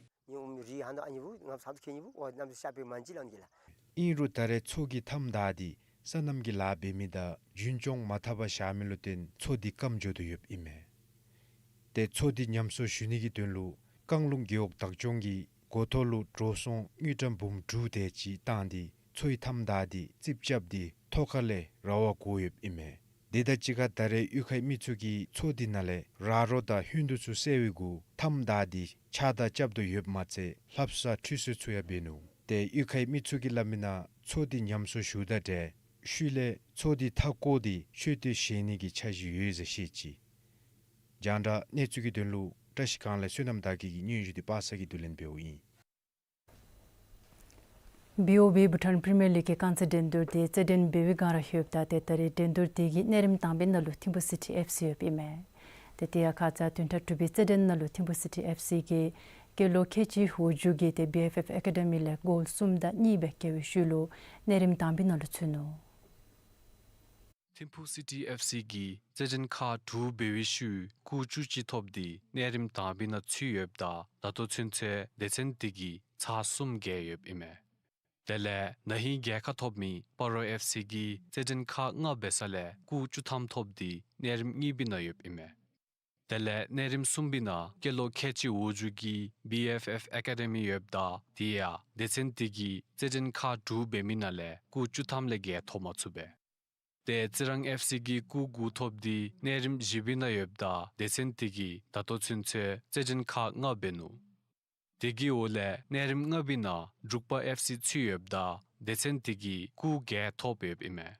ཨིན་རུང་ད་རེས་མཚོ་གི་མཐའམ་བདའ་སྟེ་སོ་ནམ་གྱི་ལཱ་འབད་མི་དང་རྒྱུན་སྐྱོང་མ་འཐབ་པར་བཞག་མི་ལུ་བརྟེན་མཚོ་འདི་སྐམ་འགྱོ་དོ་ཡོདཔ་ཨིན་མས། ཏེ་མཚོ་འདི་ཉམས་གསོ་ཞུ་ནི་གི་དོན་ལུ་རྐང་ལུང་རྒེད་འོག་བདག་སྐྱོང་གིས་འགོ་ཐོག་ལུ་འགྲོ་སོང་དངུལ་ཀྲམ་འབུམ་དྲུག་དེ་ཅིག་བཏང་སྟེ་མཚོའི་མཐའམ་བདའ་སྟེ་རྩིགཔ་རྐྱབ་སྟེ་ཐོག་ཁ་ལས་ར་བ་བསྐོར་ཡོདཔ་ཨིན་མས། དེ་དང་གཅིག་ཁར་ད་རེས་གཡུས་ཁའི་མི་ཚུ་གིས་མཚོ་འདི་ནང་ལས་ར་རོ་དང་ཧུན་དུ་ཚུ་བསལ་བའི་གུ་མཐའམ་བདའ་སྟེ་ཕྱགས་བདར་རྐྱབ་དོ་ཡོདཔ་མ་ཚད་ལྷ་བསངས་ཁྲུས་གསོལ་ཚུ་ཡང་འབད་ནུག། ཏེ་གཡུས་ཁའི་མི་ཚུ་གིས་སླབ་མི་ནང་མཚོ་འདི་ཉམས་གསོ་ཞུཝ་ད་ཏེ་ ཤུལ་ལས་མཚོ་འདི་མཐའ་བསྐོར་ཏེ་མཆོད་རྟེན་བཞེངས་ནི་གི་འཆར་གཞི་ཡོད་ཟེར་བཤད་ཅི། རྒྱང་བསྒྲགས་གནས་ཚུལ་གྱི་དོན་ལུ་བཀྲ་ཤིས་སྒང་ལས་བསོད་ནམས་དར་རྒྱས་ཀྱི་སྙན་ཞུ་འདི་པ་སངས་གིས་བསྡུ་ལེན་འབདཝ་ཨིན། བི་ཨོ་བི་བྷུ་ཊཱན་པི་རི་མི་ཡར་ལིག་གི་རྐང་རྩེད་འགྲན་བསྡུར་འདི་རྩེད་འགྲན་འབད་བའི་སྒང་ར་ཡོདཔ་ད་ཏེ་ད་རེས་འགྲན་བསྡུར་འདི་གི་གནས་རིམ་དང་པའི་ནང་ལུ་ཐིམ་ཕུ་སི་ཊི་ཨེཕ་སི་ཡོདཔ་ཨིན་མས། ཏེ་དེ་ཡང་ཁ་ཙ་བདུན་ཕྲག་དྲུག་པའི་རྩེད་འགྲན་ནང་ལུ་ཐིམ་ཕུ་སི་ཊི་ཨེཕ་སི་གིས་སྐྱེས་ལོ་ཁལ་གཅིག་འོག་འཇུག་གི་ཏེ་བི་ཨེཕ་ཨེཕ་ཨེ་ཀ་ཌི་མི་ལས་གོལ་གསུམ་དང་གཉིས་སྦེ་རྒྱལ་བའི་ཤུལ་ལུ་གནས་རིམ་དང་པའི་ནང་ལུ་ཚུད་ནུག། ཐིམ་ཕུ་སི་ཊི་ཨེཕ་སི་གིས་རྩེད་འགྲན་ཁག་དྲུག་འབད་བའི་ཤུལ་སྐུགས་བཅུ་གཅིག་ཐོབ་སྟེ་གནས་རིམ་དང་པའི་ནང་ཚུད་ཡོདཔ་ད་ད་ལྟོ་ཚུན་ཚོད་སྡེ་ཚན་འདི་གིས་ཚར་གསུམ་རྒྱལ་ཡོདཔ་ཨིན་མས། དེ་ལས་ན་ཧིང་རྒྱལ་ཁ་ཐོབ་མི་སྤ་རོ་ཨེཕ་སི་གིས་རྩེད་འགྲན་ཁག་ལྔ་འབད་ས་ལས་སྐུགས་བཅུ་ཐམ་ཐོབ་སྟེ་གནས་རིམ་གཉིས་པའི་ནང་ཡོདཔ་ཨིན་མས། དེ་ལས་གནས་རིམ་གསུམ་པའི་ནང་སྐྱེས་ལོ་ཁལ་གཅིག་འོག་འཇུག་གི་བི་ཨེཕ་ཨེཕ་ཨེ་ཀ་ཌི་མི་ཡོདཔ་ད་དེ་ཡང་སྡེ་ཚན་འདི་གིས་རྩེད་འགྲན་ཁག་དྲུག་འབད་མི་ནང་ལས་སྐུགས་བཅུ་ཐམ་ལས་བརྒལ་ཐོབ་མ་ཚུགས་པས། ཏེ་རྩི་རང་ཨེཕ་སི་གིས་སྐུགས་དགུ་ཐོབ་སྟེ་གནས་རིམ་བཞི་པའི་ནང་ཡོདཔ་ད་སྡེ་ཚན་འདི་གིས་ད་ལྟོ་ཚུན་ཚོད་རྩེད་འགྲན་ཁག་ལྔ་འབད་ནུག། དེ་གི་འོག་ལས་གནས་རིམ་ལྔ་པའི་ནང་འབྲུག་པ་ཨེཕ་སི་ཚུད་ཡོདཔ་ད་སྡེ་ཚན་འདི་གིས་སྐུགས་བརྒྱད་ཐོབ་ཡོདཔ་ཨིན་མས།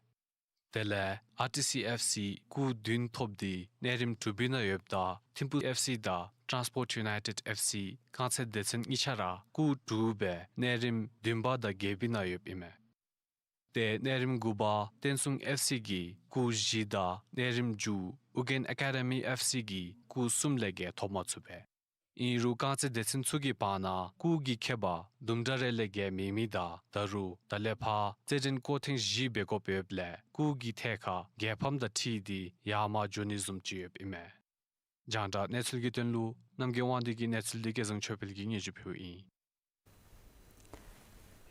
དེ་ལས་ཨར་ཊི་སི་ཨེཕ་སི་སྐུགས་བདུན་ཐོབ་སྟེ་གནས་རིམ་དྲུག་པའི་ནང་ཡོདཔ་ད་ཐིམ་ཕུ་ཨེཕ་སི་དང་ཊཱནསི་པོརཊ་ཡུ་ནའི་ཊེཌ་ཨེཕ་སི་རྐང་རྩེད་སྡེ་ཚན་གཉིས་ཆ་ར་སྐུགས་དྲུག་སྦེ་གནས་རིམ་བདུན་པ་དང་བརྒྱད་པའི་ནང་ཡོདཔ་ཨིན་མས། ཏེ་གནས་རིམ་དགུ་པ་བསྟན་སྲུང་ཨེཕ་སི་གིས་སྐུགས་བཞི་དང་གནས་རིམ་བཅུ་ཨུ་རྒྱན་ཨེ་ཀ་ཌི་མི་ཨེཕ་སི་གིས་སྐུགས་གསུམ་ལས་བརྒལ་ཐོབ་མ་ཚུགས་པས། ཨིན་རུང་རྐང་རྩེད་སྡེ་ཚན་ཚུ་གི་བར་ན་སྐུགས་ཀྱི་ཁྱད་པར་དུམ་གྲ་རེ་ལས་བརྒལ་མེད་མི་དང་ད་རུང་ད་ལས་ཕར་རྩེད་འགྲན་སྐོར་ཐེངས་བཞི་འབད་དགོཔ་ཡོདཔ་ལས་སྐུགས་ཀྱི་ཐད་ཁར་རྒྱལ་ཕམ་དང་འཁྲིལ་ཏེ་ཡར་མར་འགྱོ་ནི་བཟུམ་ཅིག་ཡོདཔ་ཨིན་མས། རྒྱང་བསྒྲགས་གནས་ཚུལ་གྱི་དོན་ལུ་རྣམ་རྒྱལ་དབང་འདུས་ཀྱི་གནས་ཚུལ་འདི་སྐལ་བཟང་ཆོས་འཕེལ་གྱིས་སྙན་ཞུ་ཕུལཝ་ཨིན།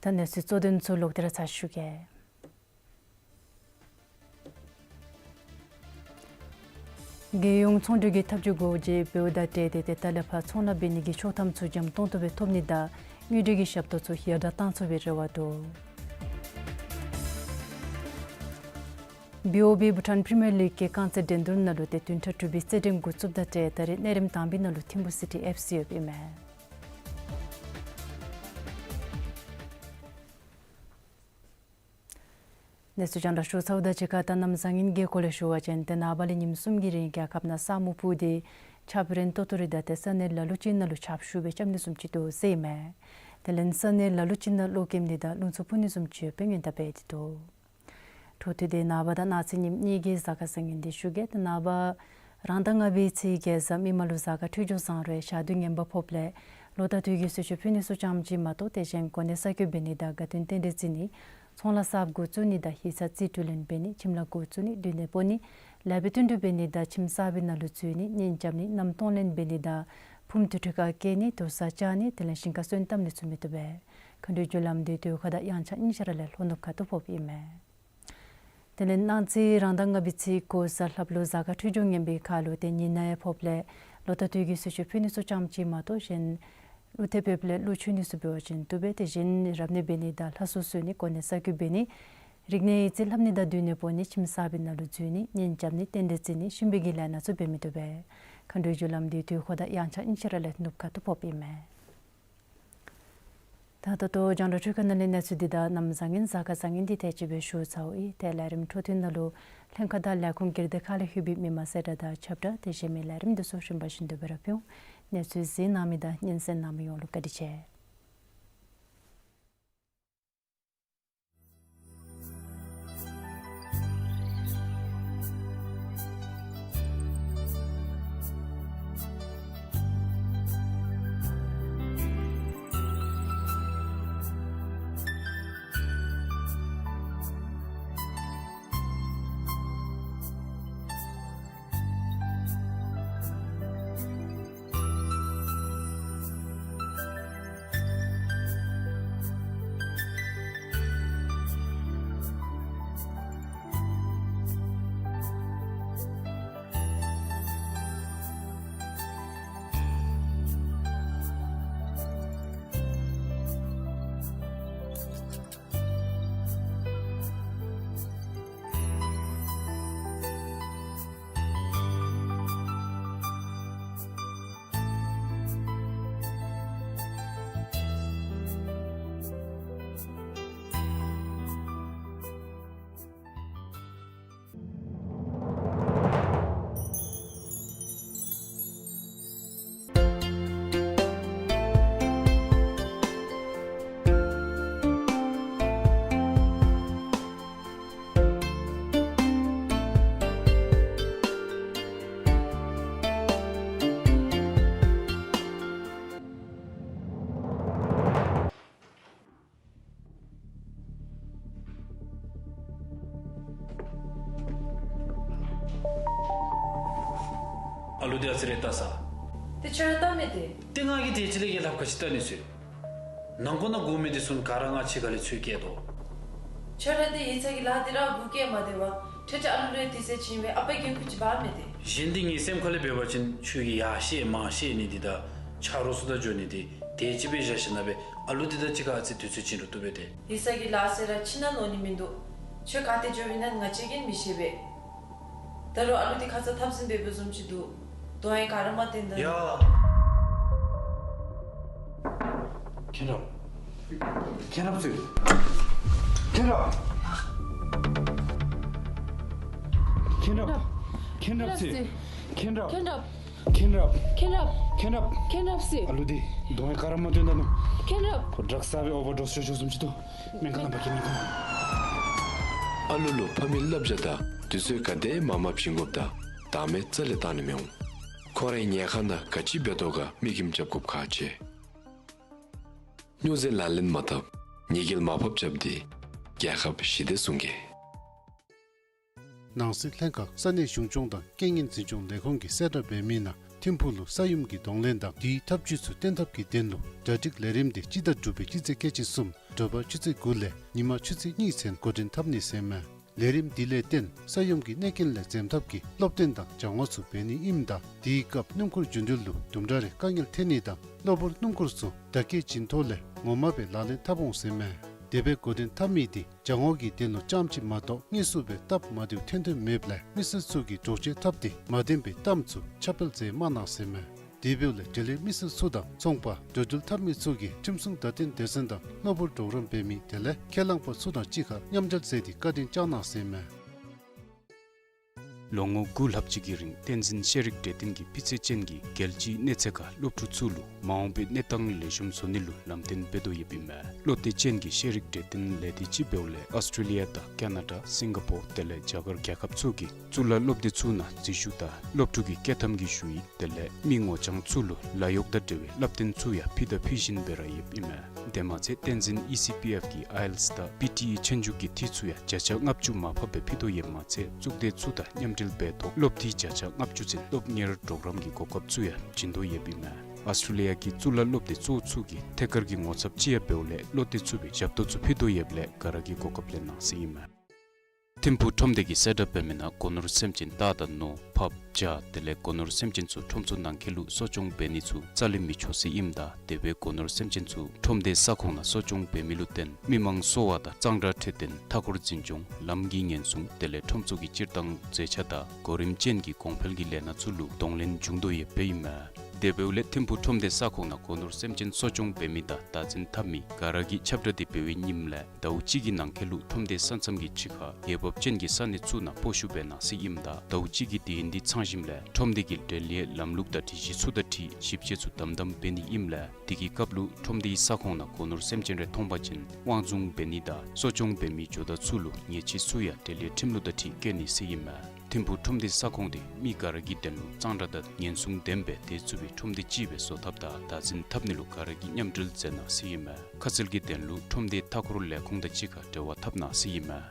ད་གནས་ཚུལ་གཙོ་དོན་ཚུ་ལོག་སྟེ་ར་ཚར་ཞུ་གེ། རྒྱལ་ཡོངས་ཚོང་འབྲེལ་གྱི་ཐབས་བྱུས་སྒོ་འབྱེད་འབདཝ་དང་འབྲེལ་ཏེ་ཏེ་ད་ལས་ཕར་ཚོང་ལཱ་འབད་ནི་གི་ཆོག་ཐམ་ཚུ་འཇམ་ཏོང་ཏོ་སྦེ་ཐོབ་ནི་དང་དངུལ་འབྲེལ་གྱི་ཞབས་ཏོག་ཚུ་ཡར་དྲག་གཏང་ཚུགས་པའི་རེ་བ་འདུག། བི་ཨོ་བི་བྷུ་ཊཱན་པི་རི་མི་ཡར་ལིག་གི་རྐང་རྩེད་འགྲན་བསྡུར་ནང་ལུ་ཏེ་བདུན་ཕྲག་དྲུག་པའི་རྩེད་འགྲན་འགོ་བཙུགསཔ་དང་འབྲེལ་ད་རེས་གནས་རིམ་དང་པའི་ནང་ལུ་ཐིམ་ཕུ་སི་ཊི་ཨེཕ་སི་ཡོདཔ་ཨིན་མས། གནས་ཚུལ་རྒྱང་བསྒྲགས་ཞུ་ཚརཝ་དང་གཅིག་ཁར་ད་གནམ་བཟང་ངན་གྱི་སྐོར་ལས་ཞུ་བ་ཅིན་ཏེ་ནངས་པ་ལས་ཉིནམ་གསུམ་གྱི་རིང་རྒྱལ་ཁབ་ནང་ས་སྨུག་སྤུབས་ཏེ་ཆརཔ་རན་ཏོག་ཏོ་རེ་དང་ཏེ་ས་གནས་ལ་ལུ་ཅིག་ནང་ལུ་ཆརཔ་ཤུགས་སྦེ་རྐྱབ་ནི་བཟུམ་ཅིག་འདུག་ཟེར་ཨིན་མས། དེ་ལས་ས་གནས་ལ་ལུ་ཅིག་ནང་གློག་ཀེམ་འདི་དང་རླུང་འཚུབ་འཕུ་ནི་བཟུམ་ཅིག་ཡོདཔ་སྦེ་སྔོན་བརྡ་འབད་དེ་འདུག། འཕྲོ་མཐུད་དེ་ནངས་པ་དང་གནངས་ཚེ་ཉིནམ་གཉིས་ཀྱི་གཟའ་སྐར་བཟང་ངན་འདི་ཞུ་གེ། ཏེ་ནངས་པ་རང་ཟླ་ལྔ་པའི་ཚེས་བརྒྱད་གཟའ་མིག་དམར་ལུ་གཟའ་སྐར་འཕྲོད་སྦྱོར་བཟང་རུང་ཞག་དུས་ངན་པ་ཕོགཔ་ལས་ལོ་ཟླ་དུས་ཀྱི་གསོལ་མཆོད་ཕུལ་ནི་ཚུ་ཙམ་ཅིག་མ་གཏོགས་ཏེ་གཞན་གོ་གནས་གསར་བསྐོ་འབད་ནི་དང་དགའ་སྟོན་རྟེན་འབྲེལ་བརྩི་ནི་ཚོང་ལཱ་གསརཔ་འགོ་བཙུགས་ནི་དང་ཡིག་ཚང་རྩིས་སྤྲོད་ལེན་འབད་ནི་ཁྱིམ་ལཱ་འགོ་བཙུགས་ནི་མདུན་ནང་སྤོ་ནི་ལེགས་པའི་བསྟུན་གྲོས་འབད་ནི་དང་ཁྱིམ་གསར་པའི་ནང་ལུ་འཛུལ་ནི་གཉེན་རྐྱབ་ནི་མནའམ་གཏོང་ལེན་འབད་ནི་དང་ཕུངམ་དུར་ཁྲོད་ཁར་བསྐྱལ་ནི་དུར་ས་བཅག་ནི་དེ་ལས་ཞིང་ཁར་སོན་བཏབ་ནི་ཚུ་མི་བཏུབ་པས། མཁའ་འགྲོའི་རྒྱུ་ལམ་འདི་དུས་འཁོར་དང་དབྱངས་འཆར་གཉིས་ཆ་ར་ལས་ལྷོ་ནུབ་ཁ་ཐུག་ཕོགཔ་ཨིན་མས། དེ་ལས་གནངས་ཚེ་རང་ཟླ་ལྔ་པའི་ཚེས་དགུ་གཟའ་ལྷགཔ་ལུ་གཟའ་སྐར་འཕྲོད་སྦྱོར་ངན་པའི་ཁར་ལུ་ཏེ་ཉི་ནག་ཡང་ཕོགཔ་ལས་ལོ་ཟླ་དུས་ཀྱི་གསོལ་མཆོད་ཕུལ་ནི་ཚུ་ཙམ་ཅིག་མ་གཏོགས་གཞན་ཀླུ་ཐེབས་ཡོདཔ་ལས་ཀླུ་མཆོད་ནི་ཚུ་འབད་བ་ཅིན་བཏུབ་པས། དེ་བཞིན་རབ་གནས་འབད་ནི་དང་ལྷ་གསོལ་གསོལ་ནི་གོ་གནས་གསར་བསྐོ་འབད་ནི་རིག་གནས་ཡིག་རྩིས་ལྷབ་ནི་དང་མདུན་ནང་སྤོ་ནི་ཁྱིམ་གསར་པའི་ནང་ལུ་འཛུལ་ནི་གཉེན་རྐྱབ་ནི་རྟེན་འབྲེལ་བརྩི་ནི་གཤིན་པོའི་གི་ལས་སྣ་ཚུ་འབད་མི་བཏུབ་པས། མཁའ་འགྲོའི་རྒྱུ་ལམ་འདི་དུས་འཁོར་དང་དབྱངས་འཆར་གཉིས་ཆ་ར་ལས་ནུབ་ཁ་ཐུག་ཕོགཔ་ཨིན་མས། ད་ད་ལྟོ་རྒྱང་བསྒྲགས་འཕྲུལ་ཁང་ནང་ལས་གནས་ཚུལ་འདི་དང་གནམ་བཟང་ངན་གཟའ་སྐར་བཟང་ངན་འདི་དེ་ཅིག་སྦེ་ཞུ་ཚརཝ་ཨིན། ཏེ་ལས་རིམ་འཕྲོ་མཐུད་ནང་ལུ་ལྷན་ཁག་དང་ལས་ཁུངས་སྒེར་སྡེ་ཁག་ལས་ལྷོད་པའི་མི་མང་གསལ་བསྒྲགས་དང་ཁྱབ་བསྒྲགས་དེ་གཞན་མི་ལས་རིམ་འདི་ཚུ་རིམ་པ་བཞིན་དུ་སྦེ་ར་ཕུལ་འོང་། གནས་ཚུལ་གཟིགས་གནང་མི་དང་སྙན་གསན་གནང་མི་ཡོངས་ལུ་བཀའ་དྲིན་ཆེ། ཨ་ལུ་འདི་ཨ་ཙི་རེ་བལྟ་ས། ཏེ་ཁྱོད་ར་བལྟ་མི་དེ། ཏེ་ང་གིས་དེ་ཅིག་ལས་ཀྱི་ལྷབ་ཁ་ཅིག་བལྟ་ནི་ཚུ། ནང་འཁོད་ནང་སྒུག་མི་དེ་ཚུ་ག་ར་ང་ཕྱི་ཁ་ལས་ཚུར་བསྐྱལ་དོ། ཁྱོད་ར་འདི་ཡིག་ཚང་གི་ལཱ་འདི་ར་སྒུག་བསྐྱལ་མ་སྡོད་པར་ཁྲེ་ཁྲེ་ཨ་ལུ་ལུ་ཡང་དུས་ཚོད་བྱིན་སྦེ་ཨ་པའི་འགན་ཁུར་ཅིག་འབག་མི་དེ། གཞན་འདི་ངེའི་སེམས་ཁ་ལས་འབད་བ་ཅིན་ཁྱོད་ཀྱིས་ཡར་བཤལ་མར་བཤལ་ནི་འདི་དང་ཆ་རོགས་ཚུ་དང་འགྱོ་ནི་འདི་དེ་ཅིག་སྦེ་བཞག་ཞིནམ་ལས་ཨ་ལུ་འདི་དང་གཅིག་ཁར་ཨ་ཙི་དུས་ཚོད་བྱིན་རུང་བཏུབ་པས་ཏེ། ཡིག་ཚང་གི་ལཱ་ཟེར་ར་ཕྱི་ནང་ནོར་ནི་མིན་འདུག། ཁྱོད་ག་ཏེ་འགྱོ་བའི་ན་ང་བཅས་ཀྱིས་མི་ཤེས་པས། ད་རུང་ཨ་ལུ་འདི་ཁ་ཙ་འཐབ་ཟིན་འབད་བཟུམ་ཅིག་འདུག། དོན་ཡང་ག་ར་མ་བསྟན་ད། ཡ། མཁྱེན་རབ། མཁྱེན་རབ་ཟེར། མཁྱེན་རབ། མཁྱེན་རབ། མཁྱེན་རབ་ཟེར། མཁྱེན་རབ། མཁྱེན་རབ། མཁྱེན་རབ། མཁྱེན་རབ། མཁྱེན་རབ་ཟེར། ཨ་ལུ་འདི་དོན་ཡང་ག་ར་མ་བསྟན་ད་ནུག། མཁྱེན་རབ། ཁོ་ཌྲག་ཟ་སྦེ་ཨོ་བར་ཌོས་ཤོར་ཤོརཝ་བཟུམ་ཅིག་འདུག། སྨན་ཁང་ནང་འབག་གེ། སྨན་ཁང་ནང་། ཨ་ལུ་ལུ་ཕ་མའི་བསླབ་བྱ་དང་དུས་ཚོད་ག་དེ་མ་མ་བྱིན་དགོཔ་དང་བདག་མེད་རྩ་ལས་བཏང་ནི་མི་འོང་། ཁོ་རའི་ཉལ་ཁང་ནང་ག་ཅི་འབད་དོ་ག་མིག་ཁྱིམ་རྐྱབ་དགོཔ་ཁག་ཆེ། སྨྱོ་རྫས་ལག་ལེན་མ་འཐབ། ཉེས་སྐྱོན་མ་ཕབ་རྐྱབ་སྟེ་རྒྱལ་ཁབ་ཞི་བདེ་སྲུང་གེ། ནང་སྲིད་ལྷན་ཁག་ས་གནས་གཞུང་སྐྱོང་དང་རྐྱེན་ངན་འཛིན་སྐྱོང་ལས་ཁུངས་ཀྱིས་གསལ་བསྒྲགས་འབད་མི་ནང་ཐིམ་ཕུག་ལུ་ས་ཡོམ་གྱི་གདོང་ལེན་དང་དེའི་ཐབས་བྱུས་ཚུ་བརྟན་ཐབས་ཀྱི་དོན་ལུ་གྲ་སྒྲིག་ལས་རིམ་དེ་སྤྱི་ཟླ་དྲུག་པའི་སྤྱི་ཚེས་ཁལ་གཅིག་གསུམ་དྲོ་པ་ཆུ་ཚོད་དགུ་ལས་ཉིན་མ་ཆུ་ཚོད་གཉིས་ཚུན་འགོ་འདྲེན་འཐབ་ནི་ཟེར་མས། ལས་རིམ་འདི་ལས་བརྟེན་ས་ཡོམ་གྱི་གནོད་རྐྱེན་ལས་འཛེམ་ཐབས་ཀྱི་སློབ་སྟོན་དང་སྦྱང་བ་ཚུ་འབད་ནི་ཨིནམ་ད་དེའི་སྐབས་སྣུམ་འཁོར་རྒྱུ་འགྲུལ་ལུ་དུམ་གྲ་རེ་དཀའ་ངལ་ཐོན་ནི་དང་གློ་བུར་སྣུམ་འཁོར་ཚུ་བརྡ་སྐད་བྱིན་ཐོག་ལས་ངོ་མ་སྦེ་ལག་ལེན་འཐབ་འོང་ཟེར་མས། དེ་སྦེ་འགོ་འདྲེན་འཐབ་མི་དེ་སྦྱང་བ་གི་དོན་ལུ་རྐྱངམ་ཅིག་མ་གཏོགས་དངོས་སུ་སྦེ་སྟབས་མ་བདེཝ་ཐོན་ཐོནམ་མེདཔ་ལས་མི་སེར་ཚུ་གིས་འདྲོག་བྱེལ་འཐབ་སྟེ་མ་བདེན་པའི་གཏམ་ཚུ་ཁྱབ་སྤེལ་མཛད་མ་གནང་ཟེར་མས། དེ་འབདཝ་ལས་འབྲེལ་ཡོད་མི་སེར་ཚུ་དང་ཚོང་པ་འགྲོ་འགྲུལ་འཐབ་མི་ཚུ་གིས་ཁྲིམས་སྲུང་བརྡ་སྟོན་སྡེ་ཚན་དང་གློ་བུར་གྲོགས་རམ་འབད་མི་དེ་ལས་ཁས་བླངས་པ་ཚུ་དང་གཅིག་ཁར་མཉམ་འབྲེལ་མཛད་དེ་བཀའ་དྲིན་བསྐྱངས་གནང་ཟེར་མས། ལོ་ངོ་དགུ་ལྷག་ཅིག་གི་རིང་བསྟན་འཛིན་ཤེས་རིག་གྲོས་སྟོན་གྱིས་སྤུས་ཚད་ཅན་གྱི་རྒྱལ་སྤྱིའི་གནས་ཚད་ཁར་སློབ་ཕྲུག་ཚུ་ལུ་མ་འོངས་པའི་གནས་སྟངས་ལེགས་ཤོམ་བཟོ་ནི་ལུ་ལམ་སྟོན་འབད་དོ་ཡོདཔ་ཨིན་མས། བློ་གཏད་ཅན་གྱི་ཤེས་རིག་གྲོས་སྟོན་ལས་སྡེ་ཅིག་འབདཝ་ལས་ཨཱོས་ཊྲེ་ལི་ཡ་དང་ཀ་ན་ཌ་སིང་ག་པོར་དེ་ལས་རྒྱ་གར་རྒྱལ་ཁབ་ཚུ་གི་གཙུག་ལག་སློབ་སྡེ་ཚུ་ནང་འཛུལ་ཞུགས་དང་སློབ་ཕྲུག་གི་སྐྱེལ་ཐམ་གྱི་ཞུ་ཡིག་དེ་ལས་མི་ངོ་རྐྱང་ཚུ་ལུ་ལཱ་གཡོག་དང་འབྲེལ་བའི་བསླབ་སྟོན་ཚུ་ཡང་ཕུལ་དང་ཕུལ་བཞིན་སྦེ་ར་ཡོདཔ་ཨིན་མས། དེ་མ་ཚད་བསྟན་འཛིན་ཨི་སི་པི་ཨེཕ་གི་ཨའི་ཨེལ་ཊི་ཨེསི་དང་པི་ཊི་ཨི་ཆོས་རྒྱུགས་ཀྱི་འཐུས་ཚུ་ཡང་བརྒྱ་ཆ་ལྔ་བཅུ་མར་ཕབ་སྦེ་ཕུལ་དོ་ཡོདཔ་མ་ཚད་གཙུག་སྡེ་ཚུ་དང་མཉམ་འབྲེལ་འབད་ཐོག་སློབ་འཐུས་བརྒྱ་ཆ་ལྔ་བཅུ་ཚུན་སློབ་གཉེར་གྲོགས་རམ་གྱི་གོ་སྐབས་ཚུ་ཡང་བྱིན་དོ་ཡོདཔ་ཨིན་མས། ཨཱོས་ཊྲེ་ལི་ཡ་གི་གཙུག་ལག་སློབ་སྡེ་གཙོ་བོ་ཚུ་གི་ཐད་ཀར་གྱི་ངོ་ཚབ་ཅིག་ཡང་འབདཝ་ལས་བློ་གཏད་ཚུགས་པའི་ཞབས་ཏོག་ཚུ་ཕུལ་དོ་ཡོདཔ་ལས་ག་ར་གིས་གོ་སྐབས་ལེན་གནང་ཟེར་ཨིན་མས། ཐིམ་ཕུག་ཁྲོམ་སྡེ་གིས་གསལ་བསྒྲགས་འབད་མི་ནང་སྒོ་ནོར་སེམས་ཅན་རྟ་དང་ནོར་ཕགཔ་བྱ་དེ་ལས་སྒོ་ནོར་སེམས་ཅན་ཚུ་ཁྲོམ་ཚུ་ནང་འཁོད་ལུ་གསོ་སྐྱོང་འབད་ནི་ཚུ་རྩ་ལས་མི་ཆོག་ཟེར་ཨིནམ་ད་དེ་སྦེ་སྒོ་ནོར་སེམས་ཅན་ཚུ་ཁྲོམ་སྡེའི་ས་ཁོངས་ནང་གསོ་སྐྱོང་འབད་མི་ལུ་བརྟེན་མི་མང་གསོ་བ་དང་གཙང་སྦྲ་འཕྲོད་བསྟེན་མཐའ་འཁོར་འཛིན་སྐྱོང་ལམ་གྱི་ཉེན་སྲུང་དེ་ལས་ཁྲོམ་ཚུ་གི་སྤྱིར་བཏང་མཛེས་ཆ་དང་གོ་རིམ་ཅན་གྱི་གོང་འཕེལ་གྱི་ལས་སྣ་ཚུ་ལུ་གདོང་ལེན་འབྱུང་དོ་ཡོདཔ་ཨིན་མས། དེ་འབདཝ་ལས་ཐིམ་ཕུག་ཁྲོམ་སྡེའི་ས་ཁོངས་ནང་སྒོ་ནོར་སེམས་ཅན་གསོ་སྐྱོང་འབད་མི་དང་བདག་འཛིན་འཐབ་མི་ག་ར་གིས་ཁྱབ་བསྒྲགས་འདི་འབད་བའི་ཉིནམ་ལས་ཟླཝ་གཅིག་གི་ནང་འཁོད་ལུ་ཁྲོམ་སྡེའི་ས་མཚམས་ཀྱི་ཕྱི་ཁར་འོས་འབབ་ཅན་གྱི་ས་གནས་ཚུ་ནང་སྤོ་བཤུད་འབད་གནང་ཟེར་ཨིནམ་ད་ཟླཝ་གཅིག་གི་དུས་ཡུན་འདི་ཚང་ཞིནམ་ལས་ཁྲོམ་སྡེ་གི་འབྲེལ་ཡོད་ལམ་ལུགས་དང་སྒྲིག་གཞི་ཚུ་དང་འཁྲིལ་ཞིབ་དཔྱད་ཚུ་དམ་དམ་འབད་ནི་ཨིནམ་ལས་དེ་གི་སྐབས་ལུ་ཁྲོམ་སྡེའི་ས་ཁོངས་ནང་སྒོ་ནོར་སེམས་ཅན་རེ་མཐོང་པ་ཅིན་དབང་བཟུང་འབད་ནི་དང་གསོ་སྐྱོང་འབད་མི་ཇོ་བདག་ཚུ་ལུ་ཉེས་ཆད་ཚུ་ཡང་འབྲེལ་ཡོད་ཁྲིམས་ལུགས་དང་འཁྲིལ་བཀལ་ནི་ཟེར་ཨིན་མས། ཐིམ་ཕུག་ཁྲོམ་སྡེའི་ས་ཁོངས་འདི་མི་ག་ར་གི་དོན་ལུ་གཙང་སྦྲ་དང་ཉེན་སྲུང་ལྡན་པའི་སྡོད་ཚུགས་པའི་ཁྲོམ་སྡེ་ཅིག་སྦེ་བཟོ་ཐབས་དང་བདག་འཛིན་འཐབ་ནི་ལུ་ག་ར་གིས་མཉམ་འབྲེལ་མཛད་གནང་ཟེར་ཨིན་མས། ཁ་གསལ་གྱི་དོན་ལུ་ཁྲོམ་སྡེའི་མཐའ་འཁོར་ལས་ཁུངས་དང་གཅིག་ཁར་འབྲེལ་བ་འཐབ་གནང་ཟེར་ཨིན་མས།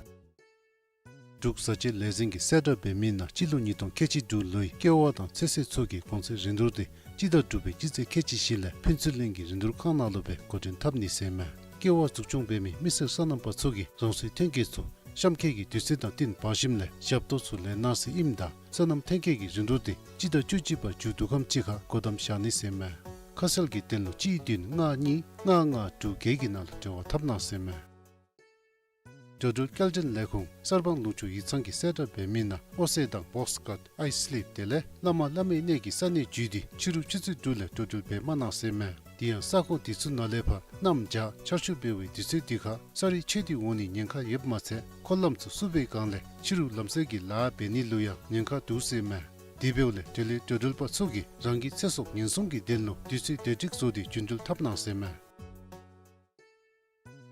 འབྲུག་བཟའ་སྤྱོད་ལས་འཛིན་གྱིས་གསལ་བསྒྲགས་འབད་མི་ནང་སྤྱི་ལོ་ཉིས་སྟོང་ཁལ་གཅིག་དྲུག་ལོའི་ཀེ་བ་དང་ཚོད་བསྲེ་ཚུ་གི་གོང་ཚད་རིན་བསྡུར་དེ་སྤྱི་ཟླ་དྲུག་པའི་སྤྱི་ཚེས་ཁལ་གཅིག་བཞི་ལས་ཕུན་ཚོགས་གླིང་གི་རིན་བསྡུར་ཁང་ནང་ལུ་སྦེ་འགོ་འདྲེན་འཐབ་ནི་ཟེར་མས། ཀེ་བ་འཛུགས་སྐྱོང་འབད་མི་མི་སེར་སོ་ནམ་པ་ཚུ་གིས་རང་སོའི་ཐོན་སྐྱེད་ཚུ་གཤམ་འཁོད་ཀྱི་དུས་ཚོད་དང་བསྟུན་འབག་ཞིནམ་ལས་ཞབས་ཏོག་ཚུ་ལེན་གནང་ཟེར་ཨིནམ་ད་སོ་ནམ་ཐོན་སྐྱེད་ཀྱི་རིན་བསྡུར་དེ་སྤྱི་ཟླ་བཅུ་གཅིག་པ་མཇུག་བསྡུ་ཁམས་ཅིག་ཁར་སྒོ་བསྡམ་བཞག་ནི་ཟེར་མས། ཁ་གསལ་གྱི་དོན་ལུ་གཅིག་བདུན་ལྔ་གཉིས་ལྔ་ལྔ་དྲུག་བརྒྱད་ཀྱི་ནང་ལུ་འབྲེལ་བ་འཐབ་གནང་ཟེར་མས། འགྲོ་འགྲུལ་སྐྱེལ་འདྲེན་ལས་ཁུངས་གསར་སྤང་ལུང་ཕྱོགས་ཡིག་ཚང་གིས་གསལ་བསྒྲགས་འབད་མི་ནང་ཨོ་སེ་དང་བོགས་ཀཊ་ཨའི་སི་ལིབ་དེ་ལས་བླ་མ་བླ་མའི་གནས་ཀྱི་ས་གནས་བརྒྱུད་དེ་ཕྱི་རུ་ཆུ་ཚོད་དྲུག་ལས་འགྲོ་འགྲུལ་འབད་མ་གནང་ཟེར་མས། དེ་ཡང་ས་ཁོངས་དེ་ཚུ་ནང་ལས་ཕར་གནམ་བྱཱར་ཆར་ཆུ་འབབ་པའི་དུས་ཚོད་དེ་ཁར་ས་རུད་ཆད་དེ་འོང་ནི་ཉེན་ཁ་ཡོདཔ་མ་ཚད་འཁོར་ལམ་ཚུ་བསུབ་པའི་སྒང་ལས་ཕྱི་རུ་ལམ་བསལ་གྱི་ལཱ་འབད་ནི་ལུ་ཡང་ཉེན་ཁ་འདུག་ཟེར་མས། དེ་འབདཝ་ལས་འབྲེལ་ཡོད་འགྲོ་འགྲུལ་པ་ཚུ་གིས་རང་གི་ཚེ་སྲོག་ཉེན་སྲུང་གི་དོན་ལུ་དུས་ཚོད་བདེ་སྒྲིག་བཟོ་སྟེ་རྒྱུ་འགྲུལ་འཐབ་གནང་ཟེར་མས།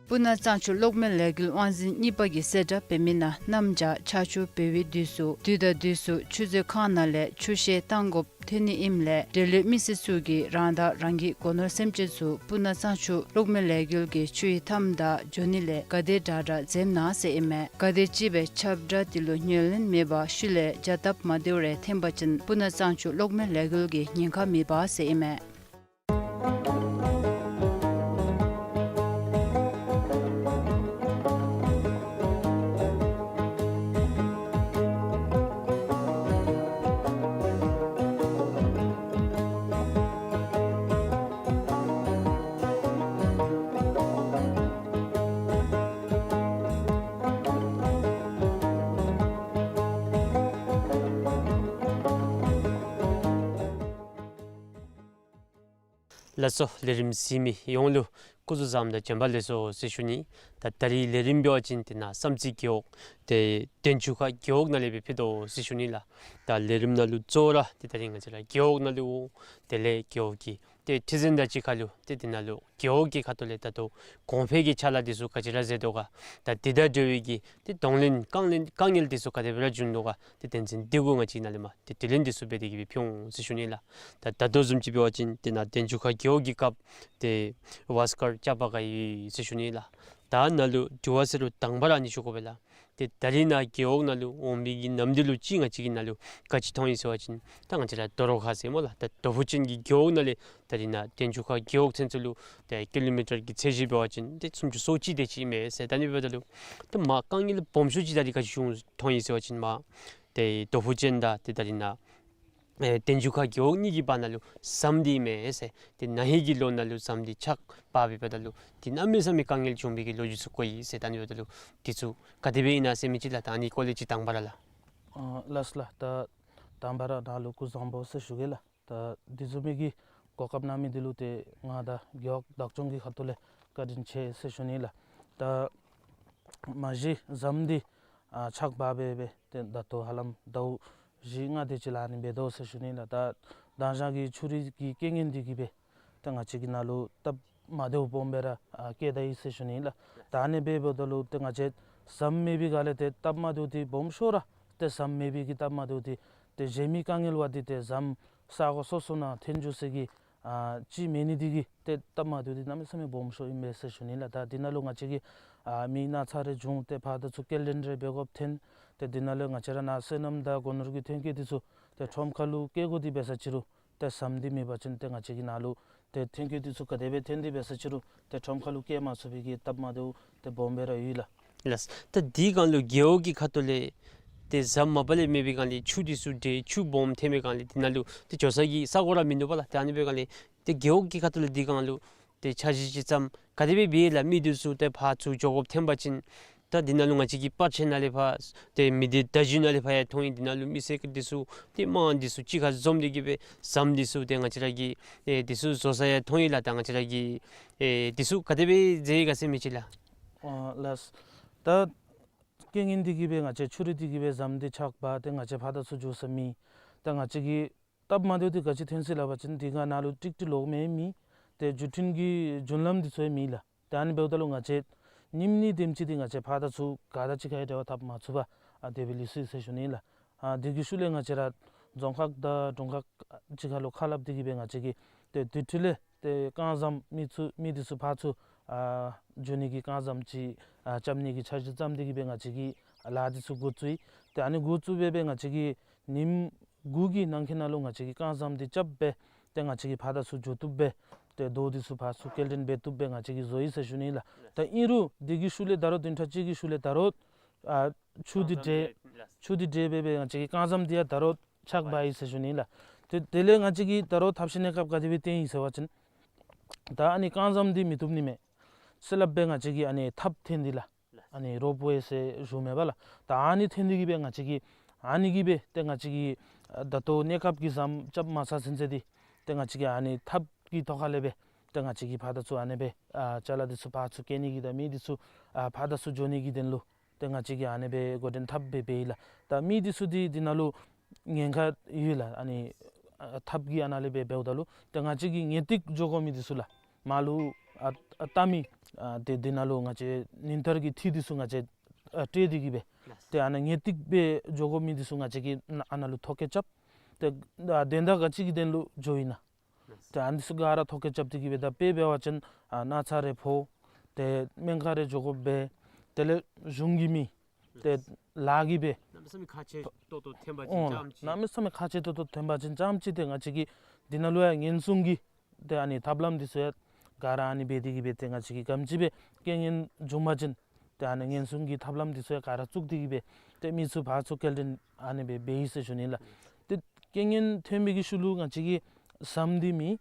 སྤུ་ན་གཙང་ཆུ་གློག་མེ་ལས་འགུལ་དབང་འཛིན་གཉིས་པ་གིས་གསལ་བསྒྲགས་འབད་མི་ནང་གནམ་བྱཱར་ཆར་ཆུ་འབབ་པའི་དུས་སུ་དུས་དང་དུས་སུ་ཆུ་མཛོད་ཁང་ནང་ལས་ཆུ་བཤལ་བཏང་དགོཔ་ཐོན་ནི་ཨིནམ་ལས་འབྲེལ་ཡོད་མི་སེར་ཚུ་གིས་རང་དང་རང་གི་སྒོ་ནོར་སེམས་ཅན་ཚུ་སྤུ་ན་གཙང་ཆུ་གློག་མེ་ལས་འགུལ་གྱི་ཆུ་ཡི་མཐའམ་དང་འགྱོ་ནི་ལས་ག་དེ་དྲག་དྲག་འཛེམ་གནང་ཟེར་ཨིན་མས། ག་དེ་ཅིག་སྦེ་ཁྱབ་བསྒྲགས་དེ་ལུ་ཉན་ལེན་མེད་པར་ཤུལ་ལས་བྱ་སྟབས་མ་བདེཝ་རེ་འཐོན་པ་ཅིན་སྤུ་ན་གཙང་ཆུ་གློག་མེ་ལས་འགུལ་གྱི་ཉེན་ཁ་མེདཔ་ཟེར་ཨིན་མས། ལགས་སོ། ལས་རིམ་གཟིགས་མི་ཡོངས་ལུ་སྐུ་གཟུགས་བཟང་དང་བྱོན་པ་ལེགས་སོ་ཟེར་ཞུ་ནི། ད་ད་རིས་ལས་རིམ་འབད་བ་ཅིན་དེ་ནང་བསམ་རྩེ་རྒེད་འོག་ཏེ་དན་ཆུ་ཁ་རྒེད་འོག་ནང་ལས་སྦེ་ཕུལ་དོ་ཟེར་ཞུ་ནི་ལགས། ད་ལས་རིམ་ནང་ལུ་གཙོ་བོ་ར་ཏེ་ད་རིས་ང་བཅས་ར་རྒེད་འོག་ནང་ལུ་དེ་ལས་རྒེད་འོག་གི་ཏེ་ཁྲི་འཛིན་དང་གཅིག་ཁར་ལུ་ཏེ་དེ་ནང་ལུ་རྒེད་འོག་གི་ཁ་ཐུག་ལས་ད་ལྟོ་གོང་འཕེལ་གྱི་ཕྱག་ལཱ་འདི་ཚུ་ག་ཅི་ར་མཛད་དོ་ག། ད་དེ་དང་འབྲེལ་བའི་གི་ཏེ་གདོང་ལེན་དཀའ་ངལ་དཀའ་ངལ་འདི་ཚུ་ག་དེ་སྦེ་ར་བྱུང་དོ་ག། ཏེ་དོན་ཚན་འདི་གུ་ང་བཅས་ནཱ་ལས་མར་ཏེ་དྲི་ལན་འདི་ཚུ་འབད་དེ་གི་སྦེ་ཕུལ་འོང་ཟེར་ཞུ་ནི་ལགས། ད་ད་ལྟོ་བཟུམ་ཅིག་འབད་བ་ཅིན་དེ་ནང་དན་ཆུ་ཁ་རྒེད་འོག་གི་སྐབས་ཏེ་བཱསྐར་ལྕགས་པར་ཁ་ཡོད་ཟེར་ཞུ་ནི་ལགས། ད་ནཱ་ལུ་དྲི་བ་ཟེར་རུང་དང་པ་ར་ཨ་ནི་ཞུ་དགོ་པས་ལགས། ཏེ་ད་རིས་ནཱ་རྒེད་འོག་ནང་ལུ་འོང་མི་གི་ནམ་དུས་ལུ་ཅིག་ང་བཅས་ཀྱི་ནཱ་ལུ་ག་ཅི་མཐོང་ཡི་ཟེར་བ་ཅིན་ད་ང་བཅས་ར་དོ་རུང་ཁ་ཟེར་སྨོ་ལགས། ད་དོ་ཕུ་ཅན་གྱི་རྒེད་འོག་ནང་ལས་ད་རིས་ནཱ་དན་ཆུ་ཁ་རྒེད་འོག་ཚུན་ཚོད་ལུ་ཏེ་ཀི་ལོ་མི་ཊར་གྱི་ཚད་གཞི་འབད་བ་ཅིན་ཏེ་སུམ་ཅུ་སོ་གཅིག་དེ་ཅིག་ཨིན་མས་ཟེར། ད་ཨ་ནི་འབདཝ་ད་ལུ་ད་མར་དཀའ་ངལ་སྦོམ་ཤོས་ཅིག་ད་རིས་ག་ཅི་བྱུང་མཐོང་ཡི་ཟེར་བ་ཅིན་མར་ཏེ་དོ་ཕུ་ཅན་དང་ཏེ་ད་རིས་ནཱ་ཨེ་དན་ཆུ་ཁ་རྒེད་འོག་གཉིས་ཀྱི་བར་ན་ལུ་ཟམ་འདི་ཨིན་མས་ཟེར། ཏེ་ན་ཧིང་གི་ལོ་ནང་ལུ་ཟམ་འདི་ཆག་འབག་འབདཝ་ད་ལུ་ཏེ་གནམ་མེད་ས་མེད་དཀའ་ངལ་བྱུང་བའི་གི་ལོ་རྒྱུས་ཚུ་གོ་ཡི་ཟེར། ད་ཨ་ནི་འབདཝ་ད་ལུ་འདི་ཚུ་ག་དེ་སྦེ་ཨིན་ན་ཟེར་མི་ཅིག་ལགས། ད་ཨ་ནི་སྐོར་ལས་ཅིག་དང་པ་ར་ལགས། ཨ་ལགས་ལགས། ད་དང་པ་ར་ནཱ་ལུ་སྐུ་གཟུགས་བཟང་པོ་ཟེར་ཞུ་གེ་ལགས། ད་འདི་བཟུམ་མའི་གི་གོ་སྐབས་གནང་མི་འདི་ལུ་ཏེ་ང་དང་རྒེད་འོག་བདག་སྐྱོང་གི་ཁ་ཐུག་ལས་བཀའ་དྲིན་ཆེ་ཟེར་ཞུ་ནི་ལགས། ད་མ་གཞི་ཟམ་འདི་ཨ་ཆག་འབག་སྦེ་སྦེ་ཏེ་ད་ལྟོ་ཧ་ལམ་ཟླཝ་བཞི་ལྔ་དེ་ཅིག་ལས་ཨ་ནི་འབད་དོ་ཟེར་ཞུ་ནི་ལགས། ད་དང་ཞག་གི་ཆུ་རུད་ཀྱི་རྐྱེན་ངན་འདི་གིས་སྦེ་ཏེ་ང་བཅས་ཀྱི་ནཱ་ལུ་སྟབས་མ་བདེཝ་སྦོམ་སྦེ་ར་ཨ་བཀལ་ད་ཡི་ཟེར་ཞུ་ནི་ལགས། ད་ཨ་ནི་སྦེ་འབདཝ་ད་ལུ་ཏེ་ང་བཅས་ཟམ་མེད་པའི་སྒང་ལས་ཏེ་སྟབས་མ་བདེཝ་འདི་སྦོམ་ཤོས་ར་ཏེ་ཟམ་མེད་པའི་གི་སྟབས་མ་བདེཝ་འདི་ཏེ་གཞན་མི་དཀའ་ངལ་བ་འདི་ཏེ་ཟམ་ས་གོ་སོ་སོ་ནང་ཐོན་འགྱོ་ས་གི་ཨ་ཅིག་མེད་ནི་འདི་གིས་ཏེ་སྟབས་མ་བདེཝ་འདི་གནམ་མེད་ས་མེད་སྦོམ་ཤོས་ཨིན་པས་ཟེར་ཞུ་ནི་ལགས། ད་འདི་ནང་ལུ་ང་བཅས་ཀྱི་ཨ་མི་ན་ཚ་རེ་བྱུང་སྟེ་ཕར་དང་ཚུར་སྐྱེལ་འདྲེན་རེ་འབད་དགོཔ་ཐོན། ཏེ་འདི་ནང་ལུ་ང་བཅས་ར་ནཱ་སོ་ནམ་དང་སྒོ་ནོར་གྱི་ཐོན་སྐྱེད་འདི་ཚུ་ཏེ་ཁྲོམ་ཁ་ལུ་སྐྱེལ་དགོ་སྟེ་འབད་ས་ཅིག་རུང་ཏེ་ཟམ་འདི་མེད་པ་ཅིན་ཏེ་ང་བཅས་ཀྱི་ནཱ་ལུ་ཏེ་ཐོན་སྐྱེད་འདི་ཚུ་ག་དེ་སྦེ་ཐོན་ཏེ་འབད་ས་ཅིག་རུང་ཏེ་ཁྲོམ་ཁ་ལུ་སྐྱེལ་མ་ཚུགས་པའི་གི་སྟབས་མ་བདེཝ་ཏེ་སྦོམ་སྦེ་ར་ཡོད་ལགས། ལགས། ད་འདི་སྒང་ལུ་རྒེད་འོག་གི་ཁ་ཐུག་ལས་ཏེ་ཟམ་མ་པ་ལས་མེད་པའི་སྒང་ལས་ཆུ་འདི་ཚུ་འདྲེས་ཆུ་སྦོམ་ཐོན་པའི་སྒང་ལས་འདི་ནང་ལུ་ཏེ་འགྱོ་ས་གི་ས་གོ་ར་མིན་འདུག་པ་ལགས། ཏེ་ཨ་ནི་འབད་སྒང་ལས་ཏེ་རྒེད་འོག་གི་ཁ་ཐུག་ལས་འདི་སྒང་ལུ་ཏེ་འཆར་གཞི་ཅིག་བརྩམས་ག་དེ་སྦེ་འབད་ཡི་ལགས། མི་འདི་ཚུ་ཏེ་ཕར་ཚུར་འགྱོ་དགོཔ་ཐོན་པ་ཅིན་ད་འདི་ནང་ལུ་ང་བཅས་ཀྱི་པར་ཆས་ནང་ལས་ཕར་ཏེ་མི་སྡེ་བརྡ་བརྒྱུད་ནང་ལས་ཕར་ཡང་མཐོང་ཡི། འདི་ནང་ལུ་མི་སེར་འདི་ཚུ་ཏེ་དམངས་འདི་ཚུ་གཅིག་ཁར་འཛོམས་ཏེ་གི་སྦེ་ཟམ་འདི་ཚུ་ཏེ་ང་བཅས་ར་གིས་ཨེ་འདི་ཚུ་བཟོ་ས་ཡང་མཐོང་ཡི་ལགས། ད་ང་བཅས་ར་གིས་ཨེ་འདི་ཚུ་ག་དེ་སྦེ་མཛད་ཡི་ག་ཟེར་མི་ཅིག་ལགས། ཨ་ལགས། ད་རྐྱེན་ངན་འདི་གིས་སྦེ་ང་བཅས་ཆུ་རུད་འདི་གིས་སྦེ་ཟམ་འདི་ཆག་འབག་སྟེ་ང་བཅས་ཕར་དང་ཚུར་འགྱོ་ས་མེད། ད་ང་བཅས་ཀྱི་སྟབས་མ་བདེཝ་འདི་ག་ཅི་ཐོན་ཅི་སླབ་པ་ཅིན་འདི་སྒང་ནང་ལུ་ཀྲིག་ཀྲི་ལོག་མེད་མེད། ཏེ་བརྒྱུད་འཕྲིན་གྱི་རྒྱུན་ལམ་འདི་ཚུ་ཡང་མེད་ལགས། ཏེ་ཨ་ནི་འབདཝ་ད་ལུ་ང་བཅས་ཉིནམ་གཉིས་དེམ་ཅིག་འདི་ང་བཅས་ཕར་དང་ཚུར་ག་དང་གཅིག་ཁར་ཡང་འབྲེལ་བ་འཐབ་མ་ཚུགས་པར་ཨ་དེ་སྦེ་ལུས་སོ་ཡི་ཟེར་ཞུ་ནི་ལགས། ཨ་དེ་གི་ཤུལ་ལས་ང་བཅས་ར་རྫོང་ཁག་དང་དྲུང་ཁག་གཅིག་ཁར་ལུ་ཁ་སླབ་སྟེ་གི་སྦེ་ང་བཅས་ཀྱིས་ཏེ་དེ་འཕྲོ་ལས་ཏེ་རྐང་ཟམ་མི་ཚུ་མི་འདི་ཚུ་ཕར་ཚུར་ཨ་འགྱོ་ནི་གི་རྐང་ཟམ་ཅིག་ཨ་རྐྱབ་ནི་གི་འཆར་གཞི་བརྩམས་ཏེ་གི་སྦེ་ང་བཅས་ཀྱིས་ལཱ་འདི་ཚུ་འགོ་བཙུགས་ཡི། ཏེ་ཨ་ནི་འགོ་བཙུགས་སྦེ་སྦེ་ང་བཅས་ཀྱིས་ཉིནམ་དགུ་གི་ནང་འཁོད་ནང་ལུ་ང་བཅས་ཀྱིས་རྐང་ཟམ་འདི་རྐྱབ་སྦེ་ཏེ་ང་བཅས་ཀྱིས་ཕར་དང་ཚུར་འགྱོ་བཏུབ་སྦེ་ཏེ་རྡོ་འདི་ཚུ་ཕར་ཚུར་སྐྱེལ་འདྲེན་འབད་བཏུབ་སྦེ་ང་བཅས་ཀྱིས་བཟོ་ཡི་ཟེར་ཞུ་ནི་ལགས། ད་ཨིན་རུང་དེ་གི་ཤུལ་ལས་ད་རུང་བདུན་ཕྲག་གཅིག་གི་ཤུལ་ལས་ད་རུང་ཨ་ཆུ་འདི་འདྲེས་འབད་སྦེ་ང་བཅས་ཀྱི་རྐང་ཟམ་འདི་ཡང་ད་རུང་ཆག་འབག་ཡི་ཟེར་ཞུ་ནི་ལགས། ཏེ་དེ་ལས་ང་བཅས་ཀྱིས་ད་རུང་ཐབས་ཤེས་གནས་སྐབས་ག་དེ་སྦེ་བཏོན་ཡི་ཟེར་བ་ཅིན་ད་ཨ་ནི་རྐང་ཟམ་འདི་མི་བཏུབ་ནི་མས་ཟེར་སླབ་སྦེ་ང་བཅས་ཀྱིས་ཨ་ནི་ཐགཔ་འཐེན་འདི་ལགས། ཨ་ནི་རོབ་ཝེ་ཟེར་ཞུཝ་མས་པ་ལགས། ད་ཨ་ནི་འཐེན་ཏེ་གི་སྦེ་ང་བཅས་ཀྱིས་ཨ་ནི་གིས་སྦེ་ཏེ་ང་བཅས་ཀྱིས་ཨ་ད་ལྟོ་གནས་སྐབས་ཀྱི་ཟམ་རྐྱབ་མ་ཚར་ཚུན་ཚོད་འདི་ཏེ་ང་བཅས་ཀྱིས་ཨ་ནི་ཐགཔ་ཀྱི་ཐོག་ཁ་ལས་སྦེ་ཏེ་ང་བཅས་ཀྱིས་ཕར་དང་ཚུར་ཨ་ནི་སྦེ་ཨ་ཅ་ལ་འདི་ཚུ་ཕར་ཚུར་སྐྱེལ་ནི་གི་དང་མི་འདི་ཚུ་ཨ་ཕར་དང་ཚུར་འགྱོ་ནི་གི་དོན་ལུ་ཏེ་ང་བཅས་ཀྱིས་ཨ་ནི་སྦེ་འགོ་འདྲེན་འཐབ་སྦེ་འབད་ཡི་ལགས། ད་མི་འདི་ཚུ་འདི་འདི་ནང་ལུ་ཉེན་ཁ་ཡོད་ལགས། ཨ་ནི་ཨ་ཐགཔ་གི་ཨ་ནཱ་ལས་སྦེ་འབདཝ་ད་ལུ་ཏེ་ང་བཅས་ཀྱིས་ངེས་ཏིག་འགྱོ་དགོ་མི་འདི་ཚུ་ལགས། མར་ལུ་ ཨ་ཨ་ལྟ་མི་ཨ་ཏེ་འདི་ནང་ལུ་ང་བཅས་ཉིན་ལྟར་གྱི་འཐུས་འདི་ཚུ་ང་བཅས་ཨ་སྤྲོད་དེ་གི་སྦེ། ལགས། ཏེ་ཨ་ནཱ་ངེས་ཏིག་སྦེ་འགྱོ་དགོ་མི་འདི་ཚུ་ང་བཅས་ཀྱིས་ཨ་ནཱ་ལུ་ཐོ་བཀོད་རྐྱབ། ཏེ་ཨ་དོན་དག་ག་ཅི་གི་དོན་ལུ་འགྱོཝ་ཨིན་ན། ལགས། ཏེ་ཨ་ནི་ཚུ་ག་ར་ཐོ་བཀོད་རྐྱབ་སྟེ་གི་སྦེ་ད་དཔེ་འབད་བ་ཅིན་ཨ་ན་ཚ་རེ་ཕོག། ཏེ་སྨན་ཁང་རེ་འགྱོ་དགོཔ་སྦེ། དེ་ལས་གཞུང་གི་མི་ཏེ་ལཱ་གིས་སྦེ། གནམ་མེད་ས་མེད་ཁག་ཆེ་ཏོག་ཏོ་ཐོན་པ་ཅིན། ཨོ་ལགས། ཙམ་ཅིག། གནམ་མེད་ས་མེད་ཁག་ཆེ་ཏོག་ཏོ་ཐོན་པ་ཅིན་ཙམ་ཅིག་ཏེ་ང་བཅས་ཀྱིས་འདི་ནང་ལུ་ཡང་ཉེན་སྲུང་གི་ཏེ་ཨ་ནི་ཐབས་ལམ་འདི་ཚུ་ཡང་ག་ར་ཨ་ནི་འབད་དེ་གི་སྦེ་ཏེ་ང་བཅས་ཀྱིས་ག་དེམ་ཅིག་སྦེ་རྐྱེན་ངན་བྱུང་པ་ཅིན་ཏེ་ཨ་ནི་ཉེན་སྲུང་གི་ཐབས་ལམ་འདི་ཚུ་ཡང་ག་ར་བཙུགས་ཏེ་གི་སྦེ་ཏེ་མི་ཚུ་ཕར་ཚུར་སྐྱེལ་འདྲེན་ཨ་ནི་སྦེ་འབད་ཡི་ཟེར་ཞུ་ནི་ལགས། ཏེ་རྐྱེན་ངན་ཐོན་པའི་གི་ཤུལ་ལུ་ང་བཅས་ཀྱིས་ཟམ་འདི་མེད།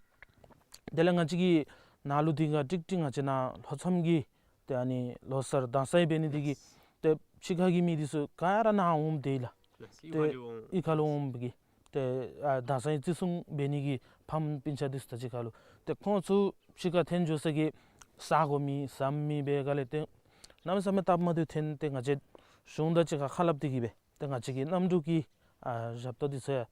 དེ་ལས་ང་བཅས་ཀྱི་ནང་ལུ་འདི་ག་ཀྲིག་ཀྲི་ང་བཅས་ནཱ་ལྷོ་མཚམས་ཀྱི་ཏེ་ཨ་ནི་ལོ་གསར་དང་སང་ཡི་འབད་ནི་འདི་གིས་ཏེ་ཕྱི་ཁ་གི་མི་འདི་ཚུ་ག་ར་ནཱ་འོངམ་འདི་ལགས། ལགས། ཏེ་གཡུས་ཁ་ལུ་འོངམ་གི་ཏེ་ཨ་དང་སང་ཡི་བརྩི་སྲུང་འབད་ནི་གི་ཕམ་སྤུན་ཆ་འདི་ཚུ་ད་ཕྱི་ཁ་ལུ། ཏེ་ཁོང་ཚུ་ཕྱི་ཁར་འཐོན་འགྱོ་ས་གི་ས་གོ་མེད་ཟམ་མེད་པའི་སྒང་ལས་ཏེ་གནམ་མེད་ས་མེད་སྟབས་མ་བདེཝ་ཐོན། ཏེ་ང་བཅས་གཞུང་དང་གཅིག་ཁར་ཁ་སླབ་སྟེ་གི་སྦེ་ཏེ་ང་བཅས་ཀྱིས་གནམ་གྲུ་གི་ཨ་ཞབས་ཏོག་འདི་ཚུ་ཡང་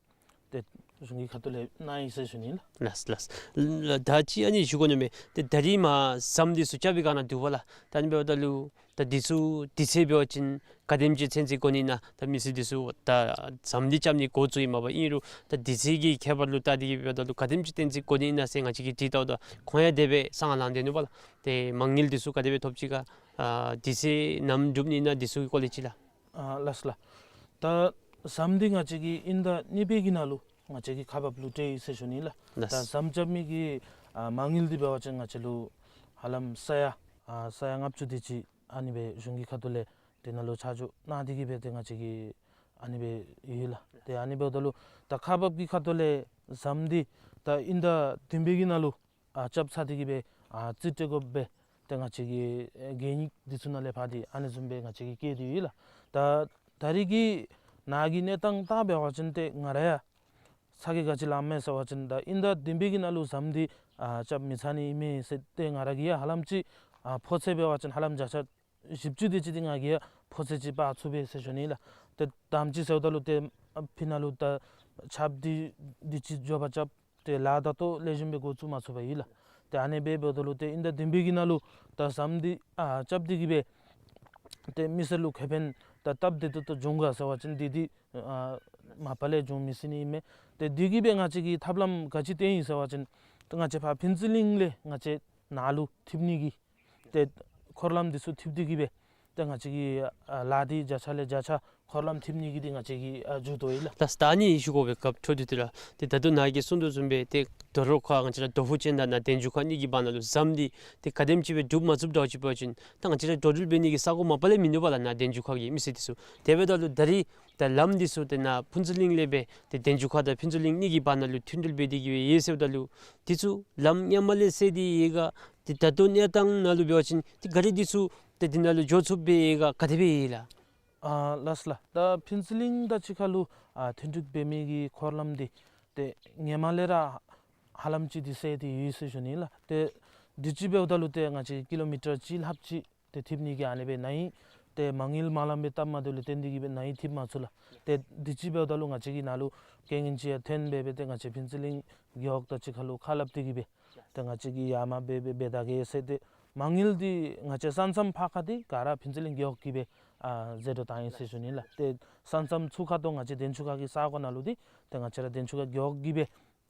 ཏེ་གཞུང་གི་ཁ་ཐུག་ལས་གནང་ཡི་ཟེར་ཞུ་ནི་ལགས། ལགས་ལགས། ད་ཅི་ཨ་ནི་ཞུ་དགོ་ནི་མས། ཏེ་ད་རིས་མར་ཟམ་འདི་ཚུ་རྐྱབ་པའི་སྒང་ནང་འདུག་པ་ལགས། ད་ཨ་ནི་འབདཝ་ད་ལུ་ད་འདི་ཚུ་དུས་ཚོད་འབད་བ་ཅིན་ག་དེམ་ཅིག་ཚུན་ཚོད་འགོར་ནི་ཨིན་ན། ད་མི་སེར་འདི་ཚུ་ད་ཟམ་འདི་རྐྱབ་ནི་འགོ་བཙུགས་ཡི་མས་པ། ཨིན་རུང་ད་དུས་ཚོད་ཀྱི་ཁྱད་པར་ལུ་བལྟ་སྟེ་གི་འབདཝ་ད་ལུ་ག་དེམ་ཅིག་ཚུན་ཚོད་འགོར་ནི་ཨིན་ན་ཟེར་ང་བཅས་ཀྱིས་དྲིས་བལྟཝ་ད་ཁོང་ཡང་དེ་སྦེ་གསང་སྔགས་ལང་སྟེ་ནུག་པ་ལགས། ཏེ་མ་དངུལ་འདི་ཚུ་ག་དེ་སྦེ་ཐོབ་ཅི་ག། ཨ་དུས་ཚོད་ནམ་འགྲུབ་ནི་ཨིན་ན་འདི་ཚུ་གི་སྐོར་ལས་ཅིག་ལགས། ཨ་ལགས་ལགས། ད་ཟམ་འདི་ང་བཅས་ཀྱིས་ཨིན་ཟླ་གཉིས་པའི་གི་ནང་ལུ་ང་བཅས་ཀྱིས་ཁག་འབགཔ་ལུ་སྤྲོད་ཡི་ཟེར་ཞུ་ནི་ལགས། ལགས། ད་ཟམ་རྐྱབ་མི་གི་ཨ་མ་དངུལ་འདི་འབད་བ་ཅིན་ང་བཅས་ལུ་ཧ་ལམ་ས་ཡ་ཨ་ས་ཡ་ལྔ་བཅུ་དེ་ཅིག་ཨ་ནི་སྦེ་གཞུང་གི་ཁ་ཐུག་ལས་དེ་ནང་ལུ་ཆ་འཇོག་གནང་སྟེ་གི་སྦེ་ཏེ་ང་བཅས་ཀྱིས་ཨ་ནི་སྦེ་ཡོད་ལགས། ཏེ་ཨ་ནི་འབདཝ་ད་ལུ་ད་ཁག་འབག་གི་ཁ་ཐུག་ལས་ཟམ་འདི་ད་ཨིན་ཟླ་བདུན་པའི་གི་ནང་ལུ་ཨ་རྐྱབ་ཚར་ཏེ་གི་སྦེ་ཨ་རྩིས་སྤྲོད་དགོཔ་སྦེ་ཏེ་ང་བཅས་ཀྱི་ཨེ་གན་ཡིག་འདི་ཚུ་ནང་ལས་ཕར་ཏེ་ཨ་ནི་བཟུམ་སྦེ་ང་བཅས་ཀྱིས་བཀོད་དེ་ཡོད་ལགས། ད་ད་རིས་ཀྱི་ནཱ་གི་གནས་སྟངས་ལྟ་འབད་བ་ཅིན་ཏེ་ང་ར་ཡང་ཚ་གྱང་ག་ཅི་ལངམ་མས་ཟེར་བ་ཅིན་ད་ཨིན་ཟླ་བདུན་པའི་གི་ནང་ལུ་ཟམ་འདི་ཨ་རྐྱབ་མི་ཚར་ནི་ཨིན་མས་ཟེར་ཏེ་ང་ར་གིས་ཡང་ཧ་ལམ་ཅིག་ཨ་ཕོ་ཚོད་འབད་བ་ཅིན་ཧ་ལམ་བརྒྱ་ཆ་བཞི་བཅུ་དེ་ཅིག་འདི་ང་གིས་ཡང་ཕོ་ཚོད་ཅིག་འབག་ཚུགས་པས་ཟེར་ཞུ་ནི་ལགས། ཏེ་དང་པ་ཅིག་ཟེརཝ་ད་ལུ་ཏེ་ཨ་ཕི་ནང་ལུ་ད་ཆརཔ་འདི་དུས་ཅི་མགྱོགས་པར་རྐྱབ། ཏེ་ལཱ་ད་ལྟོ་ལེགས་ཤོམ་སྦེ་འགོ་བཙུགས་མ་ཚུགས་པར་ཡོད་ལགས། ཏེ་ཨ་ནི་སྦེ་འབདཝ་ད་ལུ་ཏེ་ཨིན་ཟླ་བདུན་པའི་གི་ནང་ལུ་ད་ཟམ་འདི་ཨ་རྐྱབ་སྟེ་གི་སྦེ་ཏེ་མི་སེར་ལུ་ཁེ་ཕན་ད་སྟབས་བདེ་ཏོག་ཏོ་འབྱུང་ག་ཟེར་བ་ཅིན་འདི་འདི་ཨ་མ་པ་ལས་འབྱུང་མི་སྲིད་ནི་ཨིན་མས། ཏེ་འདི་གིས་སྦེ་ང་བཅས་ཀྱིས་ཐབས་ལམ་ག་ཅི་བཏོན་ཡི་ཟེར་བ་ཅིན་ཏེ་ང་བཅས་ཕར་ཕུན་ཚོགས་གླིང་ལས་ང་བཅས་ནཱ་ལུ་ཐེབས་ནི་གི་ཏེ་འཁོར་ལམ་འདི་ཚུ་ཐེབས་ཏེ་གི་སྦེ་ཏེ་ང་བཅས་ཀྱི་ཨ་ལཱ་འདི་བརྒྱ་ཆ་ལས་བརྒྱ་ཆ་འཁོར་ལམ་ཐེབས་ནི་གི་འདི་ང་བཅས་ཀྱིས་ཨ་མཇུག་བསྡུ་ཡི་ལགས། ད་ད་ཨ་ནི་ཞུ་དགོ་པའི་སྐབས་འཕྲོ་འདི་འདི་ར་ཏེ་ད་ལྟོ་ནཱ་གིས་གསུངས་དོ་བཟུམ་སྦེ་ཏེ་དོ་རུང་ཁ་ང་བཅས་ར་རྡོ་ཕུག་ཅན་དང་ནཱ་དན་ཆུ་ཁ་གཉིས་ཀྱི་བར་ན་ལུ་ཟམ་འདི་ཏེ་ག་དེམ་ཅིག་སྦེ་འགྲུབ་མ་ཚུགསཔ་འདྲཝ་ཅིག་འབད་བ་ཅིན་ད་ང་བཅས་ར་འགྲོ་འགྲུལ་འབད་ནི་གི་ས་གོ་མ་པ་ལས་མིན་འདུག་པ་ལགས། ནཱ་དན་ཆུ་ཁ་གི་མི་སེར་འདི་ཚུ་དེ་འབདཝ་ད་ལུ་ད་རིས་ད་ལམ་འདི་ཚུ་ཏེ་ནཱ་ཕུན་ཚོགས་གླིང་ལས་སྦེ་ཏེ་དན་ཆུ་ཁ་དང་ཕུན་ཚོགས་གླིང་གཉིས་ཀྱི་བར་ན་ལུ་མཐུད་འབྲེལ་འབད་དེ་གི་སྦེ་ཡོད་ཟེརཝ་ད་ལུ་འདི་ཚུ་ལམ་སྔོན་མ་ལས་བསལ་ཏེ་ཡོད་ག། ཏེ་ད་ལྟོ་གནས་སྟངས་ནང་ལུ་འབད་བ་ཅིན་ཏེ་ག་ར་འདི་ཚུ་ཏེ་འདི་ནང་ལུ་འགྱོ་ཚུགསཔ་སྦེ་ཡོད་ག་ག་དེ་སྦེ་ཡོད་ལགས། ཨ་ལགས་ལགས། ད་ཕུན་ཚོགས་གླིང་དང་གཅིག་ཁར་ལུ་ཨ་མཐུད་འབྲེལ་འབད་མི་གི་འཁོར་ལམ་འདི་ཏེ་སྔོན་མ་ལས་ར་ཧ་ལམ་ཅིག་འདི་བསལ་ཏེ་ཡོད་ཟེར་ཞུ་ནི་ལགས། ཏེ་དུས་ཅི་འབདཝ་ད་ལུ་ཏེ་ང་བཅས་ཀི་ལོ་མི་ཊར་གཅིག་ལྷགཔ་ཅིག་ཏེ་ཐེབས་ནི་གི་ཨ་ནི་སྦེ་ནཱ་ཨིན། ཏེ་མ་དངུལ་མ་ལངམ་སྦེ་སྟབས་མ་བདེཝ་ལས་བརྟེན་ཏེ་གི་སྦེ་ནཱ་ཨིན་ཐེབས་མ་ཚུགས་ལགས། ཏེ་དུས་ཅི་འབདཝ་ད་ལུ་ང་བཅས་ཀྱི་ནཱ་ལུ་རྐྱེན་ངན་ཅིག་ཡང་ཐོན་འབད་སྦེ་ཏེ་ང་བཅས་ཕུན་ཚོགས་གླིང་རྒེད་འོག་དང་གཅིག་ཁར་ལུ་ཁ་སླབ་སྟེ་གི་སྦེ་ཏེ་ང་བཅས་ཀྱིས་ཡར་མར་འབད་འབད་འབད་ད་གེ་ཟེར། ཏེ་མ་དངུལ་འདི་ང་བཅས་ས་མཚམས་ཕར་ཁ་འདི་ག་ར་ཕུན་ཚོགས་གླིང་རྒེད་འོག་གིས་སྦེ་ཨ་ཟད་འགྲོ་བཏང་ཡི་ཟེར་ཞུ་ནི་ལགས། ཏེ་ས་མཚམས་ཚུར་ཁ་ཐུག་ང་བཅས་དན་ཆུ་ཁ་གི་ས་གོ་ནང་ལུ་འདི་ཏེ་ང་བཅས་ར་དན་ཆུ་ཁ་རྒེད་འོག་གིས་སྦེ་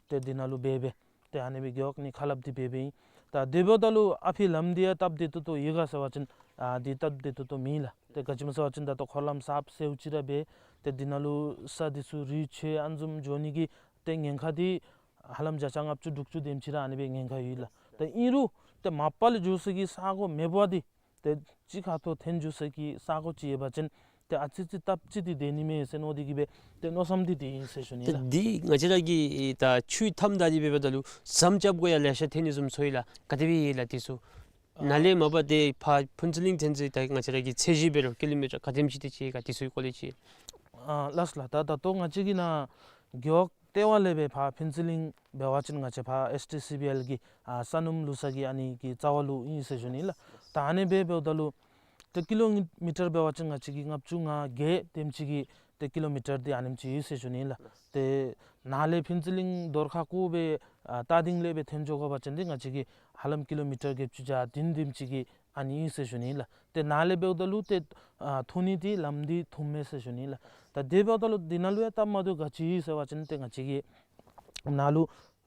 ཏེ་འདི་ནང་ལུ་འབད་འབད་ཏེ་ཨ་ནི་སྦེ་རྒེད་འོག་གཉིས་ཁ་སླབ་སྟེ་འབད་འབདཝ་ཨིན། ད་དེ་འབདཝ་ད་ལུ་ཨ་ཕི་ལམ་འདི་ཡང་སྟབས་བདེ་ཏོག་ཏོ་ཡོད་ག་ཟེར་བ་ཅིན་ཨ་འདི་སྟབས་བདེ་ཏོག་ཏོ་མེད་ལགས། ཏེ་ག་ཅི་སྨོ་ཟེར་བ་ཅིན་ད་ལྟོ་འཁོར་ལམ་གསརཔ་བསལཝ་ཅིག་ར་འབད། ཏེ་འདི་ནང་ལུ་ས་འདི་ཚུ་རུད་ཆད་ཨ་ནི་བཟུམ་འགྱོ་ནི་གི་ཏེ་ཉེན་ཁ་འདི་ཧ་ལམ་བརྒྱ་ཆ་ལྔ་བཅུ་དྲུག་ཅུ་དེམ་ཅིག་ར་ཨ་ནི་སྦེ་ཉེན་ཁ་ཡོད་ལགས། ཏེ་ཨིན་རུང་ཏེ་མ་པ་ལས་འགྱོ་ས་གི་ས་གོ་མེད་པར་འདི་ཏེ་གཅིག་ཁ་ཐུག་འཐོན་འགྱོ་ས་གི་ས་གོ་ཅིག་ཡོད་པ་ཅིན་ཏེ་ཨ་ཙི་ཙི་སྟབས་ཅིག་འདི་བདེ་ནི་མས་ཟེར་མནོ་སྟེ་གི་སྦེ་ཏེ་མནོ་བསམ་འདི་འདི་ཨིན་ཟེར་ཞུ་ནི་ལགས། ཏེ་འདི་ང་བཅས་ར་གི་ད་ཆུའི་མཐའམ་ད་འདི་འབདཝ་ད་ལུ་ཟམ་རྐྱབ་དགོ་ཡང་ལེ་ཤ་ཐོན་ནི་བཟུམ་ཚོར་ཡི་ལགས། ག་དེ་སྦེ་ཡོད་ལགས་འདི་ཚུ། ནཱ་ལས་མ་པ་ཏེ་ཕར་ཕུན་ཚོགས་གླིང་ཐོན་ཚེ་ད་ང་བཅས་ར་གི་ཚད་གཞི་འབད་རུང་ཀི་ལོ་མི་ཊར་ག་དེམ་ཅིག་འདི་ཅིག་ག་འདི་ཚུ་གི་སྐོར་ལས་ཅིག། ཨ་ལགས་ལགས། ད་ད་ལྟོ་ང་བཅས་ཀྱི་ནཱ་རྒེད་འོག་ལྟེ་བ་ལས་སྦེ་ཕར་ཕུན་ཚོགས་གླིང་འབད་བ་ཅིན་ང་བཅས་ཕར་ཨེས་ཊི་སི་བི་ཨེལ་གྱི་ཨ་ས་སྣུམ་བླུག་ས་གི་ཨ་ནི་གི་རྩ་བ་ལུ་ཨིན་ཟེར་ཞུ་ནི་ལགས། ད་ཨ་ནི་སྦེ་འབདཝ་ད་ལུ་ཏེ་ཀི་ལོ་མི་ཊར་འབད་བ་ཅིན་ང་བཅས་ཀྱི་ལྔ་བཅུ་ང་བརྒྱད་དེམ་ཅིག་གི་ ཏེ་ཀི་ལོ་མི་ཊར་འདི་ཨ་ནེམ་ཅིག་ཡོད་ཟེར་ཞུ་ནི་ལགས། ཏེ་ནཱ་ལས་ཕུན་ཚོགས་གླིང་རྡོར་ཁ་ཀོ་སྦེ་ཨ་རྟ་སྡིང་ལས་སྦེ་འཐོན་འགྱོ་དགོ་པ་ཅིན་འདི་ང་བཅས་ཀྱི་ཧ་ལམ་ཀི་ལོ་མི་ཊར་བརྒྱད་ཅུ་གྱ་བདུན་དེམ་ཅིག་གི་ཨ་ནི་ཨིན་ཟེར་ཞུ་ནི་ལགས། ཏེ་ནཱ་ལས་འབདཝ་ད་ལུ་ཏེ་ཨ་ཐོན་ནི་འདི་ལམ་འདི་ཐུང་མས་ཟེར་ཞུ་ནི་ལགས། ད་དེ་འབདཝ་ད་ལུ་འདི་ནང་ལུ་ཡང་སྟབས་མ་བདེཝ་ག་ཅི་ཡོད་ཟེར་བ་ཅིན་ཏེ་ང་བཅས་ཀྱི་ནཱ་ལུ་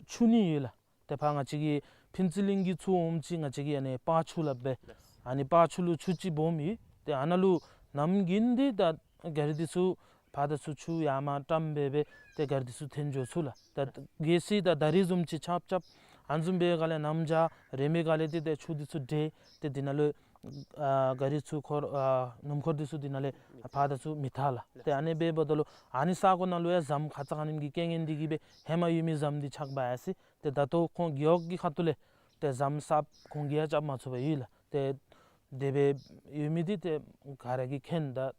ཆུ་གཉིས་ཡོད་ལགས། ཏེ་ཕར་ང་བཅས་ཀྱི་ཕུན་ཚོགས་གླིང་གི་ཚུར་འོངམ་ཅིག་ང་བཅས་ཀྱི་ཨ་ནི་སྤ་ཆུ་སླབ་སྦེ། ཨ་ནི་སྤ་ཆུ་ལུ་ཆུ་ཅིག་སྦོམ་ཡོད། ཏེ་ཨ་ནཱ་ལུ་གནམ་དགུན་འདི་ད་ག་རི་འདི་ཚུ་ཕར་དང་ཚུར་ཆུ་ཡར་མར་བཀྲམ་སྦེ་སྦེ་ཏེ་ག་རི་འདི་ཚུ་འཐོན་འགྱོ་ཚུགས་ལགས། ད་གལ་སྲིད་ད་ད་རིས་བཟུམ་ཅིག་ཆརཔ་རྐྱབ་ཨ་ནི་བཟུམ་སྦེ་ག་ལས་གནམ་བྱཱར་རེ་མི་ག་ལས་ཏེ་ཏེ་ཆུ་འདི་ཚུ་འདྲེས་ཏེ་འདི་ནང་ལུ་ཨ་ག་རི་ཚུ་འཁོར་ཨ་སྣུམ་འཁོར་འདི་ཚུ་འདི་ནང་ལས་ཕར་དང་ཚུར་མི་ཐར་ལགས། ཏེ་ཨ་ནི་སྦེ་འབདཝ་ད་ལུ་ཨ་ནི་ས་གོ་ནང་ལུ་ཡང་ཟམ་ཁ་ཙ་ཁ་ཉིནམ་གྱི་རྐྱེན་ངན་འདི་གིས་སྦེ་ཧེ་མ་ཡོད་མི་ཟམ་འདི་ཆག་འབག་ཡར་སོ་ཡི། ཏེ་ད་ལྟོ་ཁོང་རྒེད་འོག་གི་ཁ་ཐུག་ལས་ཏེ་ཟམ་གསརཔ་ཁོང་གིས་ཡང་རྐྱབ་མ་ཚུགས་པར་ཡོད་ལགས། ཏེ་དེ་སྦེ་ཡོད་མི་འདི་ཏེ་ག་ར་གིས་མཁྱེན། ད་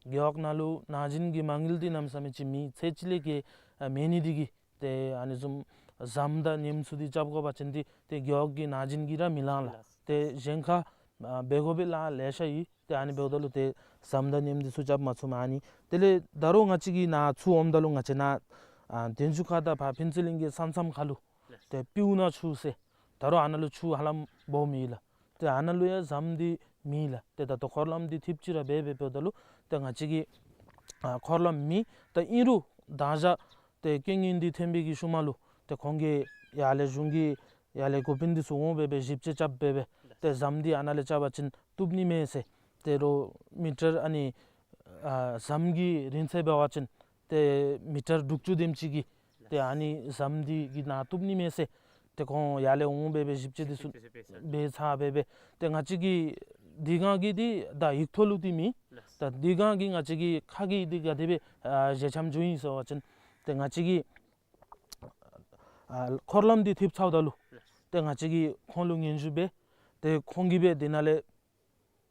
རྒེད་འོག་ནང་ལུ་ན་གཞོན་གྱི་མ་དངུལ་འདི་གནམ་མེད་ས་མེད་ཅིག་མེད། ཚེ་གཅིག་ལས་ཀྱི་ཨ་མེད་ནི་འདི་གིས་ཏེ་ཨ་ནི་བཟུམ་ཟམ་དང་ཉེམ་ཚུ་འདི་རྐྱབ་དགོ་པ་ཅིན་འདི་ཏེ་རྒེད་འོག་གི་ན་གཞོན་གྱིས་ར་མི་ལང་ལགས། ཏེ་གཞན་ཁར་ཨ་འབད་དགོ་པའི་ལཱ་ལེ་ཤ་ཡོད། ཏེ་ཨ་ནི་འབདཝ་ད་ལུ་ཏེ་ཟམ་དང་ཉེམ་འདི་ཚུ་རྐྱབ་མ་ཚུགས་མ་ཨ་ནི། དེ་ལས་ད་རུང་ང་བཅས་ཀྱི་ནཱ་ཚུར་འོངམ་ད་ལུ་ང་བཅས་ནཱ་ཨ་དན་ཆུ་ཁ་དང་ཕར་ཕུན་ཚོགས་གླིང་གི་ས་མཚམས་ཁར་ལུ་ཏེ་སྤུ་ན་ཆུ་ཟེར་ད་རུང་ཨ་ནཱ་ལུ་ཆུ་ཧ་ལམ་སྦོམ་ཡོད་ལགས། ཏེ་ཨ་ནཱ་ལུ་ཡང་ཟམ་འདི་མེད་ལགས། ཏེ་ད་ལྟོ་འཁོར་ལམ་འདི་ཐེབས་ཅི་ར་འབད་འབད་འབདཝ་ད་ལུ་ཏེ་ང་བཅས་ཀྱི་ཨ་འཁོར་ལམ་མེད། ཏེ་ཨིན་རུང་མདང་ཞག་ཏེ་རྐྱེན་ངན་འདི་ཐོན་པའི་གི་ཤུལ་མ་ལུ་ཏེ་ཁོང་གིས་ཡར་ལས་གཞུང་གི་ཡར་ལས་འགོ་དཔོན་འདི་ཚུ་འོང་སྦེ་སྦེ་ཞིབ་དཔྱད་རྐྱབ་སྦེ་སྦེ་ཏེ་ཟམ་འདི་ཨ་ནཱ་ལས་རྐྱབ་པ་ཅིན་བཏུབ་ནི་མས་ཟེར། ཏེ་རོགས་མི་ཊར་ཨ་ནི་ཨ་ཟམ་གྱི་རིང་ཚད་འབད་བ་ཅིན་ཏེ་མི་ཊར་དྲུག་ཅུ་དེམ་ཅིག་གི་ཏེ་ཨ་ནི་ཟམ་འདི་གི་ནང་བཏུབ་ནི་མས་ཟེར། ཏེ་ཁོང་ཡར་ལས་འོང་སྦེ་སྦེ་ཞིབ་དཔྱད་འདི་ཚུ་འབད་ཚར་སྦེ་སྦེ་ཏེ་ང་བཅས་ཀྱི་འདི་སྒང་གི་འདི་ད་ཡིག་ཐོག་ལུ་འདི་མེད། ད་འདི་སྒང་གི་ང་བཅས་ཀྱི་ཁ་གི་འདི་ག་དེ་སྦེ་ཨ་ཞལ་འཆམ་བྱུང་ཡི་ཟེར་བ་ཅིན་ཏེ་ང་བཅས་ཀྱི་ཨ་འཁོར་ལམ་འདི་ཐེབས་ཚརཝ་ད་ལུ་ཏེ་ང་བཅས་ཀྱིས་ཁོང་ལུ་སྙན་ཞུ་འབད། ཏེ་ཁོང་གིས་སྦེ་འདི་ནང་ལས་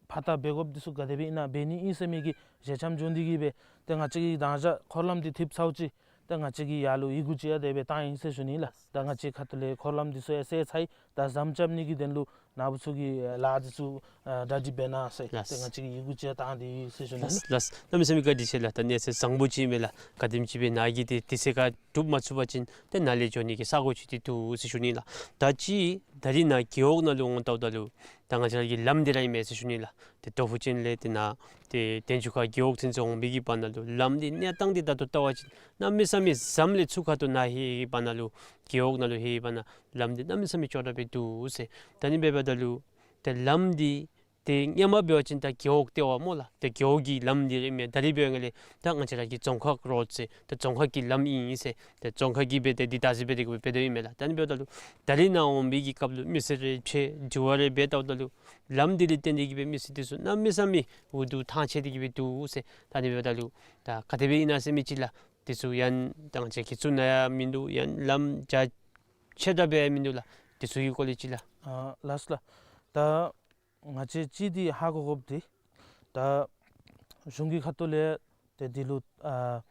ཕར་ད་འབད་དགོཔ་འདི་ཚུ་ག་དེ་སྦེ་ཨིན་ན་འབད་ནི་ཨིན་ཟེར་མི་གི་ཞལ་འཆམ་བྱུང་འདི་གིས་སྦེ་ཏེ་ང་བཅས་ཀྱིས་མདང་ཞག་འཁོར་ལམ་འདི་ཐེབས་ཚརཝ་ཅིག་ཏེ་ང་བཅས་ཀྱིས་ཡར་ལུ་ཡི་གུ་ཅིག་ཡང་དེ་སྦེ་བཏང་ཡི་ཟེར་ཞུ་ནི་ལགས། ད་ང་བཅས་ཁ་ཐུག་ལས་འཁོར་ལམ་འདི་ཚུ་ཡང་སེལ་ཚར་ཡི། ད་ཟམ་རྐྱབ་ནི་གི་དོན་ལུ་ནཱ་བུ་ཚུ་གིས་ལཱ་འདི་ཚུ་ཨ་གྲ་སྒྲིག་འབད་གནང་ཟེར་ཏེ་ལགས། ང་བཅས་ཀྱིས་ཡི་གུ་ཅིག་ཡང་བཏང་སྟེ་ཡོད་ཟེར་ཞུ་ནི་ལགས། ལགས། གནམ་མེད་ས་མེད་བཀའ་དྲིན་ཆེ་ལགས། ད་གནས་ཚུལ་བཟང་པོ་ཅིག་ཨིན་མས་ལགས། ག་དེམ་ཅིག་སྦེ་ནཱ་གིས་ཏེ་དུས་ཚོད་ཁར་སྒྲུབ་མ་ཚུགས་པ་ཅིན་ཏེ་ནཱ་ལས་འགྱོ་ནི་གི་ས་གོ་ཅིག་འདི་འདུག་ཟེར་ཞུ་ནི་ལགས། ད་ཅི་ད་རིས་ནཱ་རྒེད་འོག་ནང་ལུ་འོང་ལྟཝ་ད་ལུ་ད་ང་བཅས་ར་གི་ལམ་འདི་ར་ཨིན་མས་ཟེར་ཞུ་ནི་ལགས། ཏེ་ཏོ་ཕུ་ཅན་ལས་ཏེ་ནཱ་ཏེ་དན་ཆུ་ཁ་རྒེད་འོག་ཚུན་ཚོད་འོང་བའི་གི་བར་ན་ལུ་ལམ་འདི་གནས་སྟངས་འདི་ད་ལྟོ་བལྟ་བ་ཅིན་གནམ་མེད་ས་མེད་ཟམ་ལས་ཚུར་ཁ་ཐུག་ནཱ་ལྷོད་པའི་བར་ན་ལུ་རྒེད་འོག་ནང་ལུ་ལྷོད་པའི་བར་ན་ལམ་འདི་གནམ་མེད་ས་མེད་ཅོག་ར་སྦེ་འདུག་ཟེར། ད་ཨ་ནི་འབདཝ་ད་ལུ་ཏེ་ལམ་འདི་ཏེ་སྔོན་མ་འབད་བ་ཅིན་ད་རྒེད་འོག་ལྟེ་བ་སྨོ་ལགས། ཏེ་རྒེད་འོག་གི་ལམ་འདི་ར་ཨིན་མས། ད་རིས་འབད་བ་ཅིན་ལས་ད་ང་བཅས་ར་གི་རྫོང་ཁག་རོཌ་ཟེར་ད་རྫོང་ཁག་གི་ལམ་ཨིན་ཟེར་ཏེ་རྫོང་ཁག་གིས་སྦེ་ཏེ་འདི་བདག་འཛིན་འབད་དེ་གི་སྦེ་འབད་དོ་ཨིན་མས་ལགས། ད་ཨ་ནི་འབདཝ་ད་ལུ་ད་རིས་ནཱ་འོང་བའི་གི་སྐབས་ལུ་མི་སེར་རེ་ཕྱད་དྲི་བ་རེ་འབད་ལྟཝ་ད་ལུ་ལམ་འདི་ལས་བརྟེན་ཏེ་གི་སྦེ་མི་སེར་འདི་ཚུ་གནམ་མེད་ས་མེད་འུ་སྡུག་ཐང་ཆད་དེ་གི་སྦེ་འདུག་ཟེར། ད་ཨ་ནི་འབདཝ་ད་ལུ་ད་ག་དེ་སྦེ་ཨིན་ན་ཟེར་མི་ཅིག་ལགས། འདི་ཚུ་ཡང་ད་ང་བཅས་ཀྱི་ཚུ་ནང་ཡང་མིན་འདུག། ཡང་ལམ་རྒྱ་ཆེ་དྲགས་སྦེ་ཡང་མིན་འདུག་ལགས། འདི་ཚུ་གི་སྐོར་ལས་ཅིག་ལགས། ཨ་ལགས་ལགས། ད་ང་བཅས་ཅིག་འདི་ཧ་གོ་དགོཔ་འདི་ད་གཞུང་གི་ཁ་ཐུག་ལས་ཏེ་འདི་ལུ་ཨ་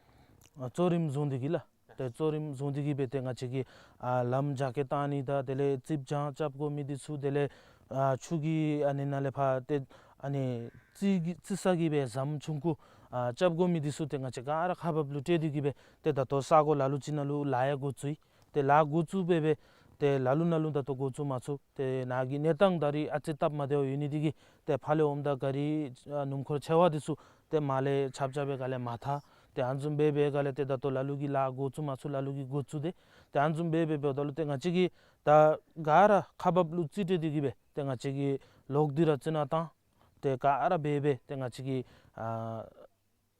གཙོ་རིམ་བཟུང་སྟེ་གི་ལགས། ཏེ་གཙོ་རིམ་བཟུང་སྟེ་གི་སྦེ་ཏེ་ང་བཅས་ཀྱིས་ཨ་ལམ་རྒྱ་སྐྱེད་བཏང་ནི་དང་དེ་ལས་རྩིགཔ་སྦྱང་རྐྱབ་དགོ་མི་འདི་ཚུ་དེ་ལས་ཨ་ཆུ་གི་ཨ་ནི་ནང་ལས་ཕར་ཏེ་ཨ་ནི་རྩི་གི་རྩི་ས་གི་སྦེ་ཟམ་ཆུང་ཀུ་ཨ་རྐྱབ་དགོ་མི་འདི་ཚུ་ཏེ་ང་བཅས་ག་ར་ཁག་འབགཔ་ལུ་སྤྲོད་དེ་གི་སྦེ་ཏེ་ད་ལྟོ་ས་གོ་ལ་ལུ་ཅིག་ནང་ལུ་ལཱ་ཡང་འགོ་བཙུགས་ཡི། ཏེ་ལཱ་འགོ་བཙུགས་སྦེ་སྦེ་ཏེ་ལ་ལུ་ནང་ལུ་ད་ལྟོ་འགོ་བཙུགས་མ་ཚུགས། ཏེ་ནཱ་གི་གནས་སྟངས་ད་རིས་ཨ་ཙི་སྟབས་མ་བདེཝ་ཡོད་ནི་འདི་གིས་ཏེ་ཕར་ལས་འོངམ་ད་ག་རི་ཨ་སྣུམ་འཁོར་ཆེ་བ་འདི་ཚུ་ཏེ་མར་ལས་ཆརཔ་རྐྱབ་སྦེ་ག་ལས་མ་ཐར། ཏེ་ཨ་ནི་བཟུམ་སྦེ་སྦེ་ག་ལས་ཏེ་ད་ལྟོ་ལ་ལུ་གིས་ལཱ་འགོ་བཙུགས་མ་ཚུགས། ལ་ལུ་གིས་འགོ་བཙུགས་ཏེ་ཏེ་ཨ་ནི་བཟུམ་སྦེ་སྦེ་འབདཝ་ད་ལུ་ཏེ་ང་བཅས་ཀྱིས་ད་ག་ར་ཁག་འབགཔ་ལུ་རྩིས་སྤྲོད་དེ་གི་སྦེ་ཏེ་ང་བཅས་ཀྱིས་ལོག་སྟེ་ར་རྩི་ནག་བཏང་། ཏེ་ག་ར་འབད་སྦེ་ཏེ་ང་བཅས་ཀྱིས་ཨ་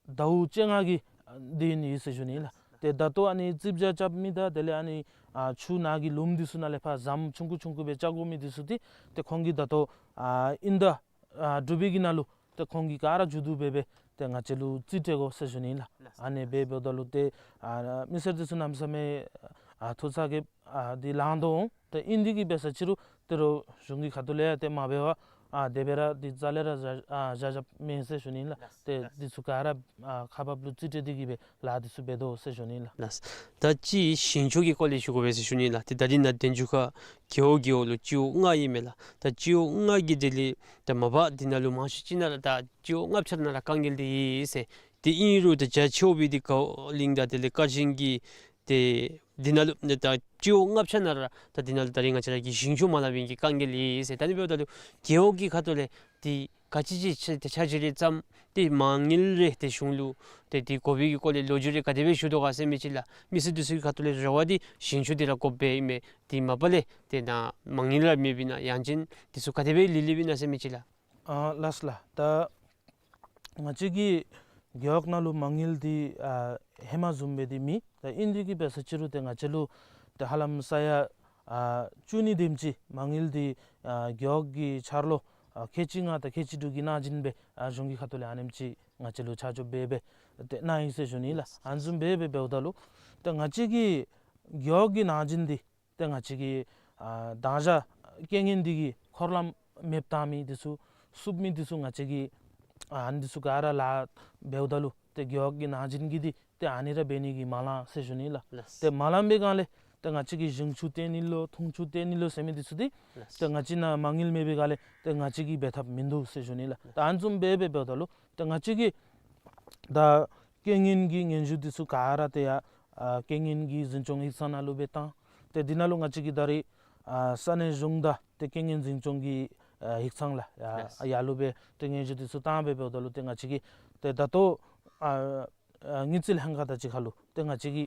ཟླཝ་བཅོ་ལྔ་གི་ཨ་དེ་ནི་ཡོད་ཟེར་ཞུ་ནི་ལགས། ཏེ་ད་ལྟོ་ཨ་ནི་རྩིགཔ་སྦྱང་རྐྱབ་མི་དང་དེ་ལས་ཨ་ནི་ཨ་ཆུ་ནང་གི་ལུངམ་འདི་ཚུ་ནང་ལས་ཕར་ཟམ་ཆུང་ཀུ་ཆུང་ཀུ་སྦེ་རྐྱབ་དགོ་མི་འདི་ཚུ་འདི་ཏེ་ཁོང་གིས་ད་ལྟོ་ཨ་དབྱིན་ཟླ་ཨ་དྲུག་པའི་གི་ནང་ལུ་ཏེ་ཁོང་གིས་ག་ར་མཇུག་བསྡུ་འབད་སྦེ་ཏེ་ང་བཅས་ལུ་རྩིས་སྤྲོད་དགོ་ཟེར་ཞུ་ནི་ལགས། ཨ་ནི་སྦེ་འབདཝ་ད་ལུ་ཏེ་ཨ་མི་སེར་འདི་ཚུ་གནམ་མེད་ས་མེད་ཨ་ཐུགས་ཚ་གྱང་ཨ་འདི་ལང་དོ་འོང་། ཏེ་ཨིན་འདི་གིས་འབད་ས་ཅི་རུང་ཏེ་རོགས་གཞུང་གི་ཁ་ཐུག་ལས་ཏེ་མ་འབད་བར་ཨ་དེ་སྦེ་ར་འདི་རྩ་ལས་ར་བཞག་ཨ་བཞག་བཞགཔ་མེན་ཟེར་ཞུ་ནི་ལགས། ཏེ་འདི་ཚུ་ག་ར་ཨ་ཁག་འབགཔ་ལུ་རྩིས་སྤྲོད་དེ་གི་སྦེ་ལཱ་འདི་ཚུ་འབད་དོ་ཟེར་ཞུ་ནི་ལགས། ལགས། ད་ཅི་ཞིང་ཆུ་གི་སྐོར་ལས་ཞུ་དགོ་པས་ཟེར་ཞུ་ནི་ལགས། ཏེ་ད་རིས་ནཱ་དན་ཆུ་ཁ་རྒེད་འོག་རྒེད་འོག་ལུ་སྤྱི་འོག་ལྔ་ཨིན་མས་ལགས། ད་སྤྱི་འོག་ལྔ་གི་དེ་ལས་ད་མ་པ་འདི་ནང་ལུ་མང་ཤོས་ཅིག་ནང་ལུ་ད་སྤྱི་འོག་ལྔ་ཆ་ར་ནང་ལུ་དཀའ་ངལ་འདི་ཡོད་ཟེར་ དེ་ཨིན་རུང་ད་རྒྱ་ཆེཝ་སྦེ་འདི་ཀའོ་ལིང་དང་དེ་ལས་ཀར་ཤིང་གི་ཏེ་འདི་ནང་ལུ་ནི་ད་སྤྱི་འོག་ལྔ་ཆ་ནང་ར་ད་འདི་ནང་ལུ་ད་རིས་ང་བཅས་ར་གི་ཞིང་ཆུ་མ་ལང་པའི་གི་དཀའ་ངལ་ཡོད་ཟེར། ད་ཨ་ནི་འབདཝ་ད་ལུ་རྒེད་འོག་གི་ཁ་ཐུག་ལས་འདི་ག་ཅི་ཅིག་ཆ་ཆ་ཅིག་རེ་བརྩམ་སྟེ་མ་དངུལ་རེ་ཏེ་གཞུང་ལུ་ཏེ་འདི་དགོ་པའི་གི་སྐོར་ལས་ལོ་རྒྱུས་རེ་ག་དེ་སྦེ་ཞུ་དོ་ག་ཟེར་མི་ཅིག་ལགས། མི་སེར་འདི་ཚུ་གི་ཁ་ཐུག་ལས་རེ་བ་འདི་ཞིང་ཆུ་འདི་ར་དགོཔ་སྦེ་ཨིན་མས། འདི་མ་པ་ལས་ཏེ་ནཱ་མ་དངུལ་ར་མེདཔ་ཨིན་ན་ཡང་ཅིན་འདི་ཚུ་ག་དེ་སྦེ་ལི་ལི་སྦེ་ཨིན་ན་ཟེར་མི་ཅིག་ལགས། ཨ་ལགས་ལགས། ད་ང་བཅས་ཀྱི་རྒེད་འོག་ནང་ལུ་མ་དངུལ་འདི་ཨ་ཧེ་མ་བཟུམ་སྦེ་འདི་མེད། ད་ཨིན་དེ་གིས་འབད་ས་ཅིག་རུང་ཏེ་ང་བཅས་ལུ་ཏེ་ཧ་ལམ་ས་ཡ་ཨ་བཅུ་གཉིས་དེམ་ཅིག་མ་དངུལ་འདི་ཨ་རྒེད་འོག་གི་འཆར་ལོ་ཨ་ཁལ་གཅིག་ལྔ་དང་ཁལ་གཅིག་དྲུག་གི་ནང་བཞིན་སྦེ་ཨ་གཞུང་གི་ཁ་ཐུག་ལས་ཨ་ནེམ་ཅིག་ང་བཅས་ལུ་ཆ་འཇོག་འབད་སྦེ་ཏེ་གནང་ཡི་ཟེར་ཞུ་ནི་ལགས། ཨ་ནི་བཟུམ་སྦེ་སྦེ་འབདཝ་ད་ལུ་ཏེ་ང་བཅས་ཀྱི་རྒེད་འོག་གི་ནང་བཞིན་འདི་ཏེ་ང་བཅས་ཀྱི་ཨ་དང་ཞག་རྐྱེན་ངན་འདི་གིས་འཁོར་ལམ་མེདཔ་བཏང་མི་འདི་ཚུ་བསུབ་མི་འདི་ཚུ་ང་བཅས་ཀྱིས་ཨ་ཨ་ནི་འདི་ཚུ་ག་ར་ལཱ་འབདཝ་ད་ལུ་ཏེ་རྒེད་འོག་གི་ནང་བཞིན་གྱི་འདི་ཏེ་ཨ་ནི་ར་འབད་ནི་གི་མ་ལང་ཟེར་ཞུ་ནི་ལགས། ལགས། ཏེ་མ་ལངམ་པའི་སྒང་ལས་ཏེ་ང་བཅས་ཀྱི་ཞིང་ཆུ་བཏོན་ནི་ལོ་འཐུང་ཆུ་བཏོན་ནི་ལོ་ཟེར་མི་འདི་ཚུ་འདི་ལགས། ཏེ་ང་བཅས་ནཱ་མ་དངུལ་མེད་པའི་སྒང་ལས་ཏེ་ང་བཅས་ཀྱིས་འབད་ཐབས་མིན་འདུག་ཟེར་ཞུ་ནི་ལགས། ཏེ་ཨ་ནི་བཟུམ་སྦེ་སྦེ་འབདཝ་ད་ལུ་ཏེ་ང་བཅས་ཀྱིས་ད་རྐྱེན་ངན་གྱི་སྙན་ཞུ་འདི་ཚུ་ག་ར་ཏེ་ཡར་ཨ་རྐྱེན་ངན་གྱི་འཛིན་སྐྱོང་ཡིག་ཚང་ནང་ལུ་སྦེ་བཏང་། ཏེ་འདི་ནང་ལུ་ང་བཅས་ཀྱིས་ད་རིས་ཨ་ས་གནས་གཞུང་དང་ཏེ་རྐྱེན་ངན་འཛིན་སྐྱོང་གི་ཨ་ཡིག་ཚང་ལགས། ཡ་ལགས། ཡར་ལུ་སྦེ་ཏེ་སྙན་ཞུ་འདི་ཚུ་བཏང་སྦེ་འབདཝ་ད་ལུ་ཏེ་ང་བཅས་ཀྱིས་ཏེ་ད་ལྟོ་ཨ་ཨ་དངུལ་རྩིས་ལྷན་ཁག་དང་གཅིག་ཁར་ལུ་ཏེ་ང་བཅས་ཀྱི་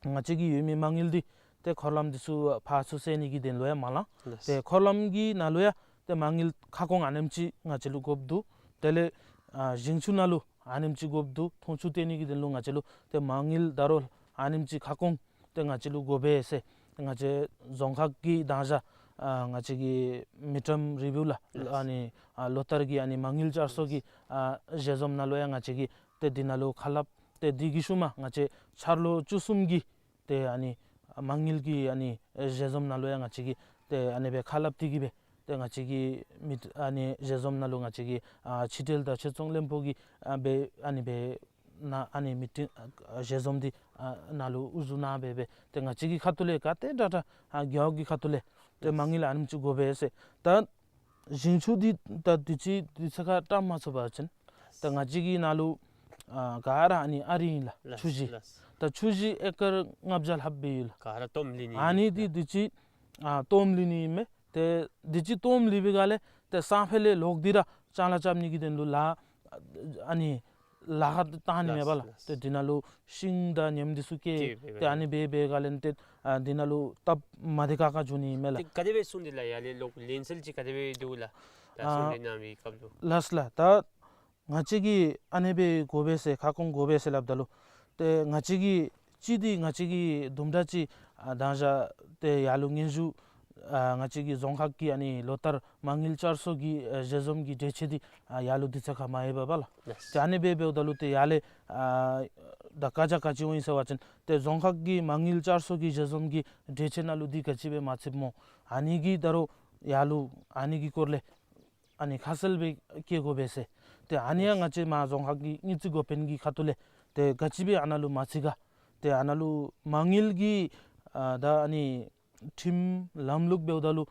ང་བཅས་ཀྱི་ཡོད་མི་མ་དངུལ་འདི་ཏེ་འཁོར་ལམ་འདི་ཚུ་ཕར་ཚུར་བསལ་ནི་གི་དོན་ལུ་ཡང་མ་ལང་། ལགས། ཏེ་འཁོར་ལམ་གྱི་ནང་ལུ་ཡང་ཏེ་མ་དངུལ་ཁ་སྐོང་ཨ་ནེམ་ཅིག་ང་བཅས་ལུ་དགོཔ་འདུག། དེ་ལས་ཨ་ཞིང་ཆུ་ནང་ལུ་ཨ་ནེམ་ཅིག་དགོཔ་འདུག། འཐུང་ཆུ་བཏོན་ནི་གི་དོན་ལུ་ང་བཅས་ལུ་ཏེ་མ་དངུལ་ད་རུང་ཨ་ནེམ་ཅིག་ཁ་སྐོང་ཏེ་ང་བཅས་ལུ་དགོ་པས་ཟེར་ང་བཅས་རྫོང་ཁག་གི་དང་ཞག་ཨ་ང་བཅས་ཀྱི་མིཌ་ཊརམ་རི་བིའུ་ལགས། ལགས། ཨ་ནི་ཨ་ལོ་བསྟར་གྱི་ཨ་ནི་མ་དངུལ་བསྐྱར་གསོ་གི་ཨ་ཞལ་འཛོམས་ནང་ལུ་ཡང་ང་བཅས་ཀྱིས་ཏེ་འདི་ནང་ལུ་ཁ་སླབ། ཏེ་འདི་གི་ཤུལ་མ་ང་བཅས་འཆར་ལོ་བཅུ་གསུམ་གྱི་ཏེ་ཨ་ནི་མ་དངུལ་གྱི་ཨ་ནི་ཞལ་འཛོམས་ནང་ལུ་ཡང་ང་བཅས་ཀྱིས་ཏེ་ཨ་ནི་སྦེ་ཁ་སླབ་སྟེ་གི་སྦེ་ཏེ་ང་བཅས་ཀྱིས་མི་ཨ་ནི་ཞལ་འཛོམས་ནང་ལུ་ང་བཅས་ཀྱིས་ཨ་ཕྱི་འབྲེལ་དང་ཕྱིར་ཚོང་བློན་པོ་གིས་ཨ་སྦེ་ཨ་ནི་སྦེ་ནཱ་ཨ་ནི་མི་ཊིང་ཨ་ཞལ་འཛོམས་འདི་ཨ་ནཱ་ལུ་དབུ་བཞུགས་གནང་སྦེ་སྦེ་ཏེ་ང་བཅས་ཀྱི་ཁ་ཐུག་ལས་ག་ཏེ་དྲག་དྲག་ཨ་རྒེད་འོག་གི་ཁ་ཐུག་ལས་ཏེ་མ་དངུལ་ཨ་ནེམ་ཅིག་དགོ་པས་ཟེར། ད་ཞིང་ཆུ་འདི་ད་དུས་ཅི་དུས་ཚོད་ཁར་བཀྲམ་མ་ཚུགས་པ་ཅིན་ད་ང་བཅས་ཀྱི་ནཱ་ལུ་ཨ་ག་ར་ཨ་ནི་ཨ་རི་ཨིན་ལགས། ལགས། ཆུ་བཞི། ལགས། ད་ཆུ་བཞི་ཨེ་ཀར་ལྔ་བརྒྱ་ལྷགཔ་སྦེ་ཡོད་ལགས། ག་ར་སྟོངམ་ལུས་ནི་ཨ་ནི་ཨིན་འདི་ལགས། དུས་ཅི་ཨ་སྟོངམ་ལུས་ནི་ཨིན་མས། ཏེ་དུས་ཅི་སྟོངམ་ལུས་པའི་སྒང་ལས་ཏེ་སང་ཕོད་ལས་ལོག་སྟེ་ར་ཅང་ལ་རྐྱབ་ནི་གི་དོན་ལུ་ལཱ་ཨ་ནི་ལཱ་ཁག་བཏང་ནི་མས་པ་ལགས། ལགས། ཏེ་འདི་ནང་ལུ་ཤིང་དང་ཉེམ་འདི་ཚུ་སྐྱེ། སྐྱེ་བའི་ཏེ་ཨ་ནི་སྦེ་འབད་སྒང་ལས་ཏེ་ཨ་འདི་ནང་ལུ་སྟབས་མ་བདེ་ཁག་ཁ་འགྱོ་ནི་མས་ལགས། ཏེ་ག་དེ་སྦེ་གསུངས་ཏེ་ལགས། ཡར་ལས་ལོག་ལན་གསལ་ཅིག་ག་དེ་སྦེ་འདུག་ལགས། ད་ཨ་གསུངས་ཏེ་གནང་བའི་སྐབས་ལུ། ལགས་ལགས། ད་ང་བཅས་ཀྱིས་ཨ་ནི་སྦེ་དགོ་པས་ཟེར་ཁ་སྐོང་དགོ་པས་ཟེར་སླབ་ད་ལུ་ཏེ་ང་བཅས་ཀྱིས་ཅིག་འདི་ང་བཅས་ཀྱིས་དུམ་གྲ་ཅིག་ཨ་དང་ཞག་ཏེ་ཡར་ལུ་སྙན་ཞུ་ཨ་ང་བཅས་ཀྱི་རྫོང་ཁག་གི་ཨ་ནི་ལོ་བསྟར་མ་དངུལ་བསྐྱར་གསོ་གི་ཨ་ཞལ་འཛོམས་ཀྱི་གྲོས་ཆོད་འདི་ཨ་ཡར་ལུ་དུས་ཚོད་ཁར་མ་ཡོད་པས་པ་ལགས། ལགས། ཏེ་ཨ་ནི་སྦེ་འབདཝ་ད་ལུ་ཏེ་ཡར་ལས་ཨ་ད་བཀའ་རྒྱ་ག་ཅི་འོང་ཡི་ཟེར་བ་ཅིན་ཏེ་རྫོང་ཁག་གི་མ་དངུལ་བསྐྱར་གསོ་གི་ཞལ་འཛོམས་ཀྱི་གྲོས་ཆོད་ནང་ལུ་འདི་ག་ཅི་སྦེ་མ་ཚུདཔ་སྨོ། ཨ་ནི་གིས་ད་རུང་ཡར་ལུ་ཨ་ནི་གི་སྐོར་ལས་ཨ་ནི་ཁ་གསལ་སྦེ་བཀོད་དགོ་པས་ཟེར། ཏེ་ཨ་ནི་ཡང་ང་བཅས་མར་རྫོང་ཁག་གི་དངུལ་རྩིས་འགོ་དཔོན་གྱི་ཁ་ཐུག་ལས་ཏེ་ག་ཅི་སྦེ་ཨ་ནཱ་ལུ་མ་ཚུད་ག། ཏེ་ཨ་ནཱ་ལུ་མ་དངུལ་གྱི་ཨ་ད་ཨ་ནི་ཁྲིམས་ལམ་ལུགས་འབདཝ་ད་ལུ་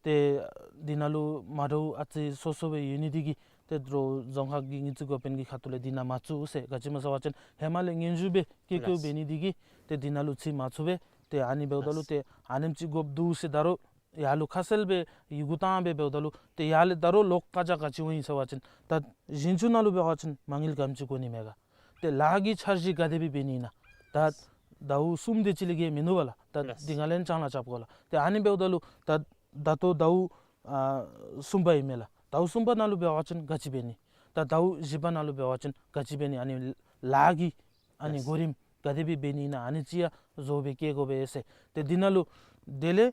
ཏེ་འདི་ནང་ལུ་མ་འདྲཝ་ཨ་ཙི་སོ་སོ་སྦེ་ཡོད་ནི་འདི་གིས་ཏེ་རྫོང་ཁག་གི་དངུལ་རྩིས་འགོ་དཔོན་གྱི་ཁ་ཐུག་ལས་འདི་ནང་མ་ཚུད་ཟེར། ག་ཅི་སྨོ་ཟེར་བ་ཅིན་ཧེ་མ་ལས་སྙན་ཞུ་སྦེ་བཀོད་བཀོདཔ་འབད་ནི་འདི་གིས་ཏེ་འདི་ནང་ལུ་ཚུད་མ་ཚུགས་པས། ཏེ་ཨ་ནི་འབདཝ་ད་ལུ་ཏེ་ཨ་ནེམ་ཅིག་དགོཔ་འདུག་ཟེར་ད་རུང་ཡར་ལུ་ཁ་གསལ་སྦེ་ཡི་གུ་བཏང་སྦེ་འབདཝ་ད་ལུ་ཏེ་ཡར་ལས་ད་རུང་ལོག་བཀའ་རྒྱ་ག་ཅི་འོང་ཡི་ཟེར་བ་ཅིན་ད་ཞིང་ཆུ་ནང་ལུ་འབད་བ་ཅིན་མ་དངུལ་ག་དེམ་ཅིག་དགོ་ནི་མས་ག། ཏེ་ལཱ་གི་འཆར་གཞི་ག་དེ་སྦེ་འབད་ནི་ཨིན་ན། ད་ཟླཝ་གསུམ་དེ་ཅིག་ལས་བརྒལ་མིན་འདུག་པ་ལགས། ད་ལགས། འདི་སྒང་ལས་ཅང་ལ་རྐྱབ་དགོ་ལགས། ཏེ་ཨ་ནི་འབདཝ་ད་ལུ་ད་ད་ལྟོ་ཟླཝ་ཨ་གསུམ་པ་ཨིན་མས་ལགས། ཟླཝ་གསུམ་པ་ནང་ལུ་འབད་བ་ཅིན་ག་ཅི་འབད་ནི། ད་ཟླཝ་བཞི་པ་ནང་ལུ་འབད་བ་ཅིན་ག་ཅི་འབད་ནི། ཨ་ནི་ལཱ་གི་ཨ་ནི་ལགས། གོ་རིམ་ག་དེ་སྦེ་འབད་ནི་ཨིན་ན་ཨ་ནི་ཅིག་ཡང་བཟོ་སྦེ་བཀོད་དགོ་པས་ཟེར། ཏེ་འདི་ནང་ལུ་དེ་ལས་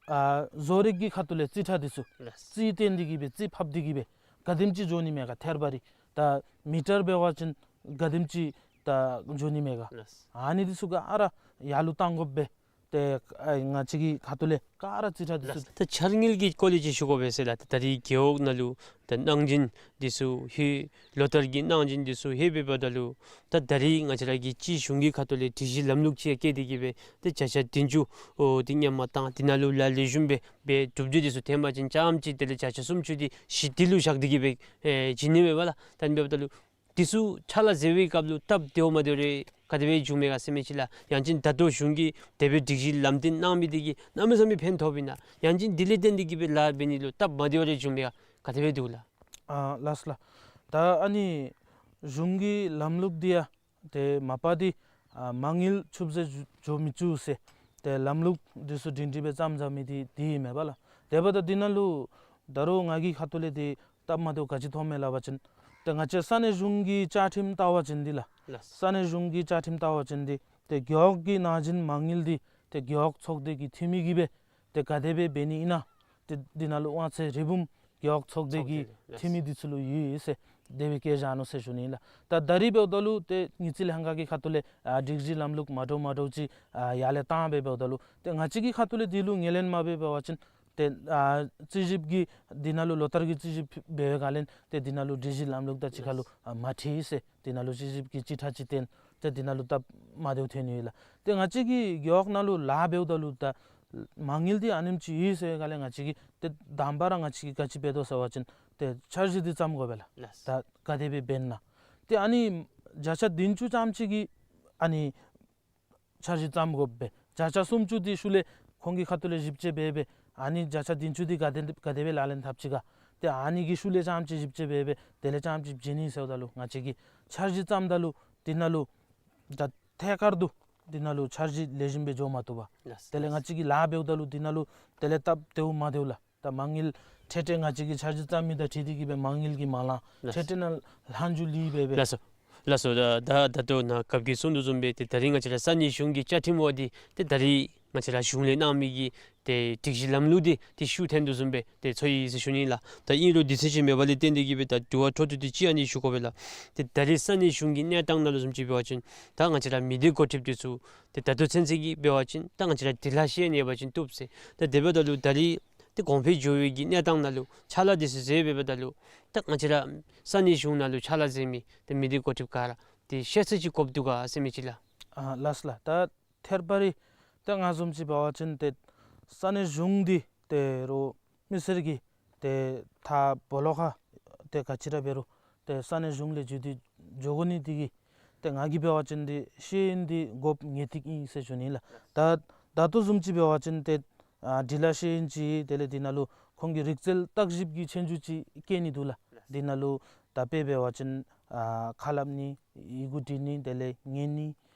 ཨ་བཟོ་རིག་གི་ཁ་ཐུག་ལས་རྩིས་ཁྲ་འདི་ཚུ་ལགས། རྩིས་བཏོན་ཏེ་གི་སྦེ་རྩིས་ཕབ་སྟེ་གི་སྦེ་ག་དེམ་ཅིག་འགྱོ་ནི་མས་ག་ཐེར་བ་རེ། ད་མི་ཊར་འབད་བ་ཅིན་ག་དེམ་ཅིག་ད་འགྱོ་ནི་མས་ག། ལགས། ཨ་ནི་འདི་ཚུ་ག་ར་ཡར་ལུ་བཏང་དགོ་པས། ཏེ་ཨ་ང་བཅས་ཀྱི་ཁ་ཐུག་ལས་ག་ར་རྩིས་ཁྲ་འདི་ཚུ། ད་འཆར་དངུལ་གྱི་སྐོར་ལས་ཅིག་ཞུ་དགོ་པས་ཟེར་ལགས། ད་ད་རིས་རྒེད་འོག་ནང་ལུ་ད་གནང་སྦྱིན་འདི་ཚུ་ཧེ་ལོ་བསྟར་གྱི་གནང་སྦྱིན་འདི་ཚུ་ཧེ་འབདཝ་ད་ལུ་ད་ད་རིས་ང་བཅས་ར་གི་སྤྱི་གཞུང་གི་ཁ་ཐུག་ལས་སྒྲིག་གཞི་ལམ་ལུགས་ཅིག་ཡང་བཀལ་ཏེ་གི་སྦེ་ད་བརྒྱ་ཆ་བདུན་ཅུ་འོ་འདི་སྔོན་མ་བཏང་འདི་ནང་ལུ་ལཱ་ལེགས་ཤོམ་སྦེ་སྦེ་གྲུབ་འབྲས་འདི་ཚུ་ཐོན་པ་ཅིན་རྐྱངམ་ཅིག་དེ་ལས་བརྒྱ་ཆ་སུམ་ཅུ་འདི་ཞི་བདེ་ལུ་བཞག་སྟེ་གི་སྦེ་ཨེ་བྱིན་ནི་མས་པ་ལགས། ད་ཨ་ནི་འབདཝ་ད་ལུ་ འདི་ཚུ་ཕྱག་ལཱ་མཛད་པའི་སྐབས་ལུ་སྟབས་བདེཝ་མ་བདེཝ་རེ་ག་དེ་སྦེ་བྱུང་མས་ག་ཟེར་མི་ཅིག་ལགས། ཡང་ཅིན་ད་ལྟོ་གཞུང་གིས་དེ་སྦེ་སྒྲིག་གཞི་ལམ་སྟོན་གནང་མི་འདི་གིས་གནམ་མེད་ས་མེད་ཕན་ཐོགས་པས་ན། ཡང་ཅིན་འདི་ལས་བརྟེན་ཏེ་གིས་སྦེ་ལཱ་འབད་ནི་ལུ་སྟབས་མ་བདེཝ་རེ་བྱུང་མས་ག། ག་དེ་སྦེ་འདུག་ལགས། ཨ་ལགས་སོ་ལགས། ད་ཨ་ནི་གཞུང་གི་ལམ་ལུགས་འདི་ཡང་ཏེ་མ་པ་འདི་ཨ་མ་དངུལ་ཆུད་ཟོས་འགྱོ་མི་བཅུག་ཟེར་ཏེ་ལམ་ལུགས་འདི་ཚུ་སྒྲིང་སྒྲིང་སྦེ་བརྩམས་བརྩམས་མི་འདི་འདི་ཨིན་མས་པ་ལགས། དེ་འབདཝ་ད་འདི་ནང་ལུ་ད་རུང་ང་གི་ཁ་ཐུག་ལས་འདི་སྟབས་མ་བདེཝ་ག་ཅི་མཐོངམ་མས་ལབ་པ་ཅིན་ཏེ་ང་བཅས་ས་གནས་གཞུང་གི་བཅའ་ཁྲིམས་ལྟ་བ་ཅིན་འདི་ལགས། ལགས། ས་གནས་གཞུང་གི་བཅའ་ཁྲིམས་ལྟ་བ་ཅིན་འདི་ཏེ་རྒེད་འོག་གི་ནང་བཞིན་མ་དངུལ་འདི་ཏེ་རྒེད་འོག་ཚོགས་སྡེ་གི་འཐུས་མི་གིས་སྦེ་ཏེ་ག་དེ་སྦེ་འབད་ནི་ཨིན་ན་ཏེ་འདི་ནང་ལུ་དབང་ཚད་རིལ་བུམ་རྒེད་འོག་ཚོགས་སྡེ་གི་ཚོགས་སྡེ་ལགས། འཐུས་མི་འདི་ཚུ་ལུ་ཡོད་ཟེར་དེ་སྦེ་བཀོད་བཞག་ནུག་ཟེར་ཞུ་ནི་ལགས། ད་ད་རིས་འབདཝ་ད་ལུ་ཏེ་དངུལ་རྩིས་ལྷན་ཁག་གི་ཁ་ཐུག་ལས་ཨ་སྒྲིག་གཞི་ལམ་ལུགས་མ་འདྲཝ་མ་འདྲཝ་ཅིག་ཨ་ཡར་ལས་བཏང་སྦེ་འབདཝ་ད་ལུ་ཏེ་ང་བཅས་ཀྱི་ཁ་ཐུག་ལས་འདི་ལུ་ངོས་ལེན་མ་འབད་བ་ཅིན་ཏེ་ཨ་རྩིས་ཞིབ་ཀྱི་འདི་ནང་ལུ་ལོ་ལྟར་གྱི་རྩིས་ཞིབ་འབད་བའི་སྒང་ལས་ཏེ་འདི་ནང་ལུ་སྒྲིག་གཞི་ལམ་ལུགས་དང་གཅིག་ཁར་ལུ་ཨ་མ་འཁྲིལ་ཟེར་འདི་ནང་ལུ་རྩིས་ཞིབ་ཀྱི་རྩིས་ཁྲ་ཅིག་བཏོན་ཏེ་འདི་ནང་ལུ་སྟབས་མ་བདེཝ་ཐོན་ནི་ཡོད་ལགས། ཏེ་ང་བཅས་ཀྱི་རྒེད་འོག་ནང་ལུ་ལཱ་འབདཝ་ད་ལུ་ད་མ་དངུལ་འདི་ཨ་ནེམ་ཅིག་ཡོད་ཟེར་བའི་སྒང་ལས་ང་བཅས་ཀྱིས་ཏེ་དང་པ་ར་ང་བཅས་ཀྱིས་ག་ཅི་འབད་དོ་ཟེར་བ་ཅིན་ཏེ་འཆར་གཞི་འདི་བརྩམ་དགོ་པས་ལགས། ལགས། ད་ག་དེ་སྦེ་འབད་ན། ཏེ་ཨ་ནི་བརྒྱ་ཆ་བདུན་ཅུ་ཙམ་ཅིག་གི་ཨ་ནི་འཆར་གཞི་བརྩམ་དགོ་པས། བརྒྱ་ཆ་སུམ་ཅུ་འདི་ཤུལ་ལས་ཁོང་གི་ཁ་ཐུག་ལས་ཞིབ་དཔྱད་འབད་འབད་ཨ་ནི་བརྒྱ་ཆ་བདུན་ཅུ་འདི་ག་དེ་ག་དེ་སྦེ་ལག་ལེན་འཐབ་ཅི་ག། ཏེ་ཨ་ནི་གི་ཤུལ་ལས་རྐྱངམ་ཅིག་ཞིབ་དཔྱད་འབད་འབད་དེ་ལས་རྐྱངམ་ཅིག་བྱིན་ནི་ཟེརཝ་ད་ལུ་ང་བཅས་ཀྱིས་འཆར་གཞི་བརྩམ་ད་ལུ་འདི་ནང་ལུ་ད་ཐད་ཀར་དུ་འདི་ནང་ལུ་འཆར་གཞི་ལེགས་ཤོམ་སྦེ་འགྱོ་མ་བཏུབ་པས། ལགས། དེ་ལས་ང་བཅས་ཀྱིས་ལཱ་འབདཝ་ད་ལུ་འདི་ནང་ལུ་དེ་ལས་སྟབས་བདེཝ་མ་བདེཝ་ལགས། ད་མ་དངུལ་འཕྲལ་འཕྲལ་ང་བཅས་ཀྱིས་འཆར་གཞི་བརྩམ་མི་དང་འཁྲིལ་ཏེ་གིས་སྦེ་མ་དངུལ་གྱི་མ་ལང་། ལགས། འཕྲལ་འཕྲལ་ནང་ལྷག་འཕྲོ་ལུས་སྦེ་སྦེ། ལགས་སོ། ལགས་སོ། ད་ད་ད་ལྟོ་ནཱ་རྒཔོ་གིས་གསུང་དོ་བཟུམ་སྦེ་ཏེ་ད་རིས་ང་བཅས་ར་ས་གནས་གཞུང་གི་བཅའ་ཁྲིམས་འོག་འདི་ཏེ་ད་རིས་ང་བཅས་ར་གཞུང་ལས་གནང་མི་གི་ཏེ་སྒྲིག་གཞི་ལམ་ལུགས་འདི་ཏེ་ཤུགས་ཐོན་དོ་བཟུམ་སྦེ་ཏེ་ཚོར་ཡི་ཟེར་ཞུ་ནི་ལགས། ད་ཨིན་རུང་དུས་ཚོད་ཅིག་མེད་པ་ལས་བརྟེན་ཏེ་གིས་སྦེ་ད་དྲི་བ་འཕྲོ་མཐུད་དེ་ཅིག་ཨ་ནི་ཞུ་དགོ་པས་ལགས། ཏེ་ད་རིས་ས་གནས་གཞུང་གི་གནས་སྟངས་ནང་ལུ་བཟུམ་ཅིག་འབད་བ་ཅིན་ད་ང་བཅས་ར་མི་སྡེ་འགོ་ཁྲིདཔ་འདི་ཚུ་ཏེ་ད་ལྟོ་ཚུན་ཚོད་ཀྱི་འབད་བ་ཅིན་ད་ང་བཅས་ར་སྒྲིག་ལཱ་ཤེས་ཡོན་ཡོད་པ་ཅིན་བཏུབ་ཟེར། ད་དེ་འབདཝ་ད་ལུ་ད་རིས་ཏེ་གོང་འཕེལ་འགྱོ་བའི་གི་གནས་སྟངས་ནང་ལུ་ཕྱག་ལཱ་འདི་ཚུ་མཛད་འབདཝ་ད་ལུ་ད་ང་བཅས་ར་ས་གནས་གཞུང་ནང་ལུ་ཕྱག་ལཱ་མཛད་མི་ཏེ་མི་སྡེ་འགོ་ཁྲིདཔ་ག་ར་ཏེ་ཤེས་ཚད་ཅིག་དགོཔ་འདུག་ག་ཟེར་མི་ཅིག་ལགས། ཨ་ལགས་སོ་ལགས། ད་ཐད་རི་བ་རི་ད་ང་བཟུམ་ཅིག་འབད་བ་ཅིན་ཏེ་ས་གནས་གཞུང་འདི་ཏེ་རོགས་མི་སེར་གྱིས་ཏེ་ད་སྦོ་ལོགས་ཁར་ཏེ་ག་ཅི་ར་འབད་རུང་ཏེ་ས་གནས་གཞུང་ལས་བརྒྱུད་དེ་འགྱོ་དགོ་ནི་འདི་གིས་ཏེ་ང་གིས་འབད་བ་ཅིན་འདི་ཤེས་ཡོན་འདི་དགོཔ་ངེས་ཏིག་ཨིན་ཟེར་ཞུ་ནི་ལགས། ད་ད་ལྟོ་བཟུམ་ཅིག་འབད་བ་ཅིན་ཏེ་ཨ་སྒྲིག་ལཱ་ཤེས་ཡོན་ཅིག་དེ་ལས་འདི་ནང་ལུ་ཁོང་གི་རིག་རྩལ་བརྟག་ཞིབ་ཀྱི་ཆོས་རྒྱུགས་ཅིག་བཀལ་ནི་འདུག་ལགས། འདི་ནང་ལུ་ད་དཔེ་འབད་བ་ཅིན་ཨ་ཁ་སླབ་ནི་ཡི་གུ་འབྲི་ནི་དེ་ལས་ཉན་ནི་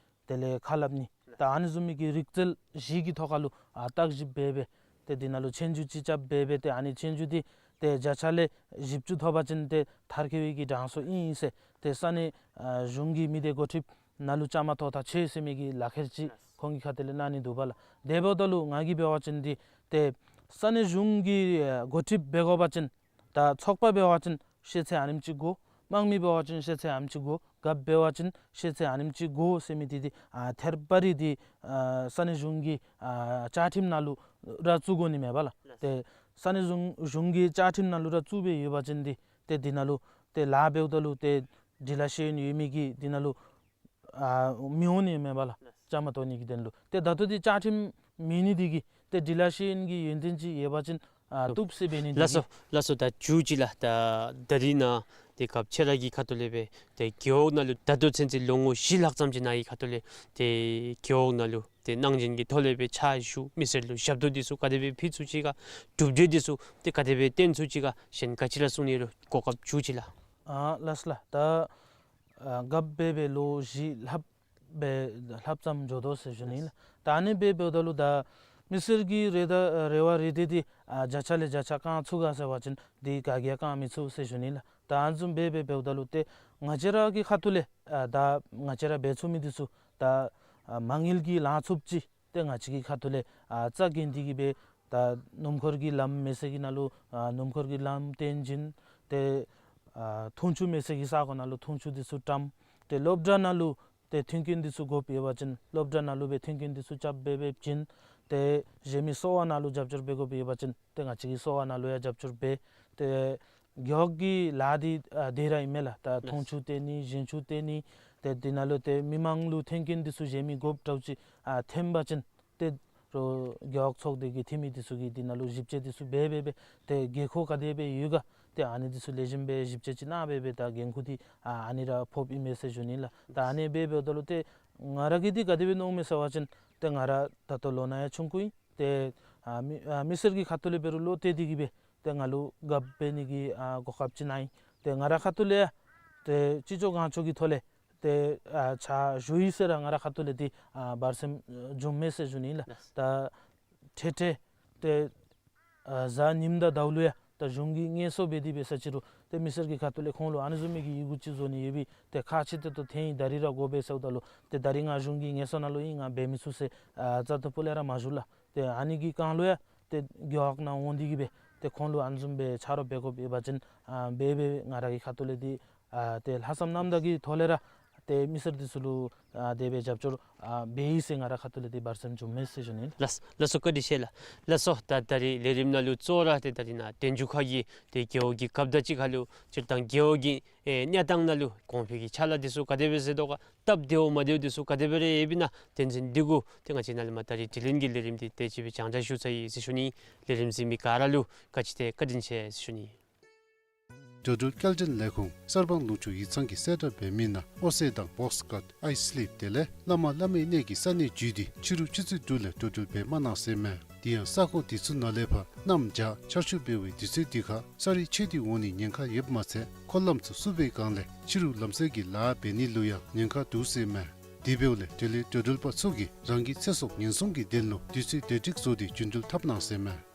དེ་ལས་ཁ་སླབ་ནི་ད་ཨ་ནི་བཟུམ་མའི་གི་རིག་རྩལ་བཞི་གི་ཐོག་ཁར་ལུ་ཨ་བརྟག་ཞིབ་འབད་འབད་ཏེ་འདི་ནང་ལུ་ཆོས་རྒྱུགས་ཅིག་རྐྱབ་འབད་འབད་ཏེ་ཨ་ནི་ཆོས་རྒྱུགས་འདི་ཏེ་བརྒྱ་ཆ་ལས་བཞི་བཅུ་ཐོབ་པ་ཅིན་ཏེ་མཐར་འཁྱོལ་བའི་གི་གྲངས་སུ་ཨིན་ཟེར་ཏེ་ས་གནས་ཨ་གཞུང་གི་མི་སྡེ་འགོ་ཁྲིདཔ་ནང་ལུ་བཅའ་མར་གཏོགས་ད་ཆོག་ཟེར་མི་གི་ལག་ཁྱེར་ཅིག་ཁོང་གི་ཁ་ཐུག་ལས་གནང་ནི་འདུག་པ་ལགས། དེ་འབདཝ་ད་ལུ་ང་གིས་འབད་བ་ཅིན་འདི་ཏེ་ས་གནས་གཞུང་གི་ཨ་འགོ་ཁྲིདཔ་འབད་དགོ་པ་ཅིན་ད་ཚོགས་པ་འབད་བ་ཅིན་ཤེས་ཚད་ཨ་ནེམ་ཅིག་དགོ། དམངས་མི་འབད་བ་ཅིན་ཤེས་ཚད་ཨ་ནེམ་ཅིག་དགོ། རྒཔོ་འབད་བ་ཅིན་ཤེས་ཚད་ཨ་ནེམ་ཅིག་དགོ་ཟེར་མི་འདི་འདི་ཨ་ཐད་རི་བ་རི་འདི་ཨ་ས་གནས་གཞུང་གི་ཨ་བཅའ་ཁྲིམས་ནང་ལུ་ར་བཙུགས་དགོ་ནི་མས་པ་ལགས། ཏེ་ས་གནས་གཞུང་གཞུང་གི་བཅའ་ཁྲིམས་ནང་ལུ་ར་བཙུགས་སྦེ་ཡོད་པ་ཅིན་འདི་ཏེ་འདི་ནང་ལུ་ཏེ་ལཱ་འབདཝ་ད་ལུ་ཏེ་སྒྲིག་ལཱ་ཤེས་ཡོན་ཡོད་མི་གིས་འདི་ནང་ལུ་ཨ་མི་འོང་ནི་མས་པ་ལགས། བཅའ་མར་གཏོགས་ནི་གི་དོན་ལུ། ཏེ་ད་ལྟོ་འདི་བཅའ་ཁྲིམས་མེད་ནི་འདི་གིས་ཏེ་སྒྲིག་ལཱ་ཤེས་ཡོན་གྱི་ཡོན་ཏན་ཅིག་ཡོད་པ་ཅིན་ཨ་བཏུབ་ཟེར་འབད་ནི་འདི་གིས། ལགས་སོ་ལགས་སོ། ད་མཇུག་ཅིག་ལགས། ད་ད་རིས་ནཱ་ཏེ་རྒཔོ་ཁྱོད་ར་གི་ཁ་ཐུག་ལས་སྦེ་ཏེ་རྒེད་འོག་ནང་ལུ་ད་ལྟོ་ཚུན་ཚོད་ལོ་ངོ་བཞི་ལྷག་ཙམ་ཅིག་ནཱ་གི་ཁ་ཐུག་ལས་ཏེ་རྒེད་འོག་ནང་ལུ་ཏེ་གནང་སྦྱིན་གྱི་ཐོག་ལས་སྦེ་ཕྱག་ཞུ་མི་སེར་ལུ་ཞབས་ཏོག་འདི་ཚུ་ག་དེ་སྦེ་ཕུལ་ཚུགས་ཅི་ག། གྲུབ་འབྲས་འདི་ཚུ་ཏེ་ག་དེ་སྦེ་བཏོན་ཚུགས་ཅི་ག་གཞན་ག་ཅི་ར་གསུང་ནི་ཡོད་རུང་གོ་སྐབས་མཇུག་ཅིག་ལགས། ཨ་ལགས་སོ་ལགས། ད་ཨ་རྒཔོ་འབད་འབད་ལོ་བཞི་ལྷགཔ་སྦེ་ལྷགཔ་ཙམ་འགྱོ་དོ་ཟེར་ཞུ་ནི་ལགས། ད་ཨ་ནི་སྦེ་འབདཝ་ད་ལུ་ད་མི་སེར་གྱི་རེ་ད་རེ་བ་རེ་འདོད་འདི་ཨ་བརྒྱ་ཆ་ལས་བརྒྱ་ཆ་བསྐང་ཚུགས་ག་ཟེར་བ་ཅིན་འདི་ག་གིས་ཡང་བསྐང་མི་ཚུགས་ཟེར་ཞུ་ནི་ལགས། ད་ཨ་ནི་བཟུམ་སྦེ་སྦེ་འབདཝ་ད་ལུ་ཏེ་ང་བཅས་ར་གི་ཁ་ཐུག་ལས་ཨ་ད་ང་བཅས་ར་འབད་ཚུགས་མི་འདི་ཚུ་ད་ཨ་མ་དངུལ་གྱིས་ལང་ཚུགསཔ་ཅིག་ཏེ་ང་བཅས་ཀྱི་ཁ་ཐུག་ལས་ཨ་རྩ་འགེངས་ཏེ་གིས་སྦེ་ད་སྣུམ་འཁོར་གྱི་ལམ་མེད་ས་གི་ནང་ལུ་ཨ་སྣུམ་འཁོར་གྱི་ལམ་བཏོན་སྦྱིན། ཏེ་ཨ་འཐུང་ཆུ་མེད་ས་གི་ས་གོ་ནང་ལུ་འཐུང་ཆུ་འདི་ཚུ་བཀྲམ། ཏེ་སློབ་གྲྭ་ནང་ལུ་ཏེ་མཐུན་རྐྱེན་འདི་ཚུ་དགོཔ་ཡོད་པ་ཅིན་སློབ་གྲྭ་ནང་ལུ་སྦེ་མཐུན་རྐྱེན་འདི་ཚུ་རྐྱབ་སྦེ་སྦེ་བྱིན། ཏེ་གཞན་མི་གསོ་བ་ནང་ལུ་རྒྱབ་སྐྱོར་འབད་དགོཔ་ཡོད་པ་ཅིན་ཏེ་ང་བཅས་ཀྱིས་གསོ་བ་ནང་ལུ་ཡང་རྒྱབ་སྐྱོར་འབད། ཏེ་རྒེད་འོག་གི་ལཱ་འདི་ཨ་དེ་ར་ཨིན་མས་ལགས། ད་འཐུང་ཆུ་བཏོན་ནི་ཞིང་ཆུ་བཏོན་ནི་ཏེ་འདི་ནང་ལུ་ཏེ་མི་མང་ལུ་མཐུན་རྐྱེན་འདི་ཚུ་གཞན་མི་དགོཔ་འདྲཝ་ཅིག་ཨ་ཐོན་པ་ཅིན་ཏེ་རོགས་རྒེད་འོག་ཚོགས་སྡེ་གི་འཐུས་མི་འདི་ཚུ་གིས་འདི་ནང་ལུ་ཞིབ་དཔྱད་འདི་ཚུ་འབད་འབད་འབད་ཏེ་དགོས་མཁོ་ག་དེ་སྦེ་ཡོད་ག་ ཏེ་ཨ་ནི་འདི་ཚུ་ལེགས་ཤོམ་སྦེ་ཞིབ་དཔྱད་ཅིག་གནང་སྦེ་སྦེ་ད་འགན་ཁུར་འདི་ཨ་ཨ་ནི་ར་ཕོགཔ་ཨིན་མས་ཟེར་ཞུ་ནི་ལགས། ད་ཨ་ནི་སྦེ་འབདཝ་ད་ལུ་ཏེ་ང་ར་གིས་འདི་ག་དེ་སྦེ་མནོཝ་མས་ཟེར་བ་ཅིན་ཏེ་ང་ར་ད་ལྟོ་ལོ་ན་ཡང་ཆུང་ཀུ་ཨིན། ཏེ་ཨ་མི་ཨ་མི་སེར་གྱི་ཁ་ཐུག་ལས་འབད་རུང་བློ་གཏད་དེ་གིས་སྦེ་ཏེ་ང་ལུ་རྒཔོ་འབད་ནི་གི་ཨ་གོ་སྐབས་ཅིག་གནང་ཡི། ཏེ་ང་ར་ཁ་ཐུག་ལས་ཡང་ཏེ་ཅི་ལྕོགས་གང་ལྕོགས་ཀྱི་ཐོག་ལས་ཏེ་ཨ་ཕྱག་ཞུ་ཡི་ཟེར་ར་ང་ར་ཁ་ཐུག་ལས་འདི་ཨ་བར་སེམས་བྱུངམ་མས་ཟེར་ཞུ་ནི་ལགས། ལགས། ད་འཕྲལ་འཕྲལ་ཏེ་ཨ་གཟའ་ཉིམ་དང་ཟླཝ་ལུ་ཡང་ད་གཞུང་གིས་ངལ་གསོ་འབད་དེ་འབད་ས་ཅིག་རུང་ཏེ་མི་སེར་གྱི་ཁ་ཐུག་ལས་ཁོང་ལུ་ཨ་ནི་བཟུམ་མའི་གི་ཡི་གུ་ཅིག་བཟོ་ནི་ཡོད་པའི་ཏེ་ཁག་ཆེ་ཏོག་ཏོ་ཐོན་ཡི། ད་རིས་ར་དགོ་པས་ཟེརཝ་ད་ལུ་ཏེ་ད་རིས་ང་གཞུང་གི་ངལ་གསོ་ནང་ལུ་ཨིན་ང་འབད་མི་ཚུགས་ཟེར་ཨ་རྩ་ཏོག་པོ་ལས་ར་མ་ཞུ་ལགས། ཏེ་ཨ་ནི་གི་སྒང་ལུ་ཡང་ཏེ་རྒེད་འོག་ནང་འོང་སྟེ་གིས་སྦེ་ཏེ་ཁོང་ལུ་ཨ་ནི་བཟུམ་སྦེ་ཆ་རོགས་འབད་དགོཔ་ཡོད་པ་ཅིན་ཨ་འབད་འབད་ང་ར་གི་ཁ་ཐུག་ལས་འདི་ཨ་ཏེ་ལྷག་བསམ་རྣམ་དག་གི་ཐོག་ལས་ར་ཏེ་མི་སེར་འདི་ཚུ་ལུ་ཨ་དེ་སྦེ་རྒྱབ་སྐྱོར་ཨ་འབད་ཡི་ཟེར་ང་ར་ཁ་ཐུག་ལས་འདི་བར་སེམས་བྱུངམ་མས་ཟེར་ཞུ་ནི་ལགས། ལགས་ལགས་སོ། བཀའ་དྲིན་ཆེ་ལགས། ལགས་སོ། ད་ད་རིས་ལས་རིམ་ནང་ལུ་གཙོ་བོ་ར་ཏེ་ད་རིས་ནཱ་དན་ཆུ་ཁ་གི་ཏེ་རྒེད་འོག་གི་རྒཔོ་དང་གཅིག་ཁར་ལུ་སྤྱིར་བཏང་རྒེད་འོག་གི་ཨེ་གནས་སྟངས་ནང་ལུ་གོང་འཕེལ་གྱི་ཕྱག་ལཱ་འདི་ཚུ་ག་དེ་སྦེ་མཛད་དོ་ག། སྟབས་བདེཝ་མ་བདེཝ་འདི་ཚུ་ག་དེ་སྦེ་ར་ཡོདཔ་ཨིན་ན་དོན་ཚན་འདི་གུ་ཏེ་ང་བཅས་ནཱ་ལས་མར་ད་རིས་དྲི་ལན་གྱི་ལས་རིམ་འདི་དེ་ཅིག་སྦེ་སྦྱང་བརྡར་ཞུ་ཚར་ཡི་ཟེར་ཞུ་ནི། ལས་རིམ་གཟིགས་མི་ག་ར་ལུ་ག་ཅི་ཏེ་བཀའ་དྲིན་ཆེ་ཟེར་ཞུ་ནི། འགྲོ་འགྲུལ་སྐྱེལ་འདྲེན་ལས་ཁུངས་གསར་སྤང་ལུང་ཕྱོགས་ཡིག་ཚང་གིས་གསལ་བསྒྲགས་འབད་མི་ནང་ཨོ་སེ་དང་བོགས་ཀཊ་ཨའི་སི་ལིབ་དེ་ལས་བླ་མ་བླ་མའི་གནས་ཀྱི་ས་གནས་བརྒྱུད་དེ་ཕྱི་རུ་ཆུ་ཚོད་དྲུག་ལས་འགྲོ་འགྲུལ་འབད་མ་གནང་ཟེར་མས། དེ་ཡང་ས་ཁོངས་དེ་ཚུ་ནང་ལས་ཕར་གནམ་བྱཱར་ཆར་ཆུ་འབེལ་བའི་དུས་ཚོད་དེ་ཁར་ས་རུད་ཆད་དེ་འོང་ནིའི་ཉེན་ཁ་ཡོདཔ་མ་ཚད་འཁོར་ལམ་ཚུ་བསུབ་པའི་སྒང་ལས་ཕྱི་རུ་ལམ་བསལ་གྱི་ལཱ་འབད་ནི་ལུ་ཡང་ཉེན་ཁ་འདུག་ཟེར་མས། དེ་འབདཝ་ལས་འབྲེལ་ཡོད་འགྲོ་འགྲུལ་པ་ཚུ་གིས་རང་གི་ཚེ་སྲོག་ཉེན་སྲུང་གི་དོན་ལུ་དུས་ཚོད་བདེ་སྒྲིག་བཟོ་སྟེ་རྒྱུན་འགྲུལ་འཐབ་གནང་ཟེར་མས།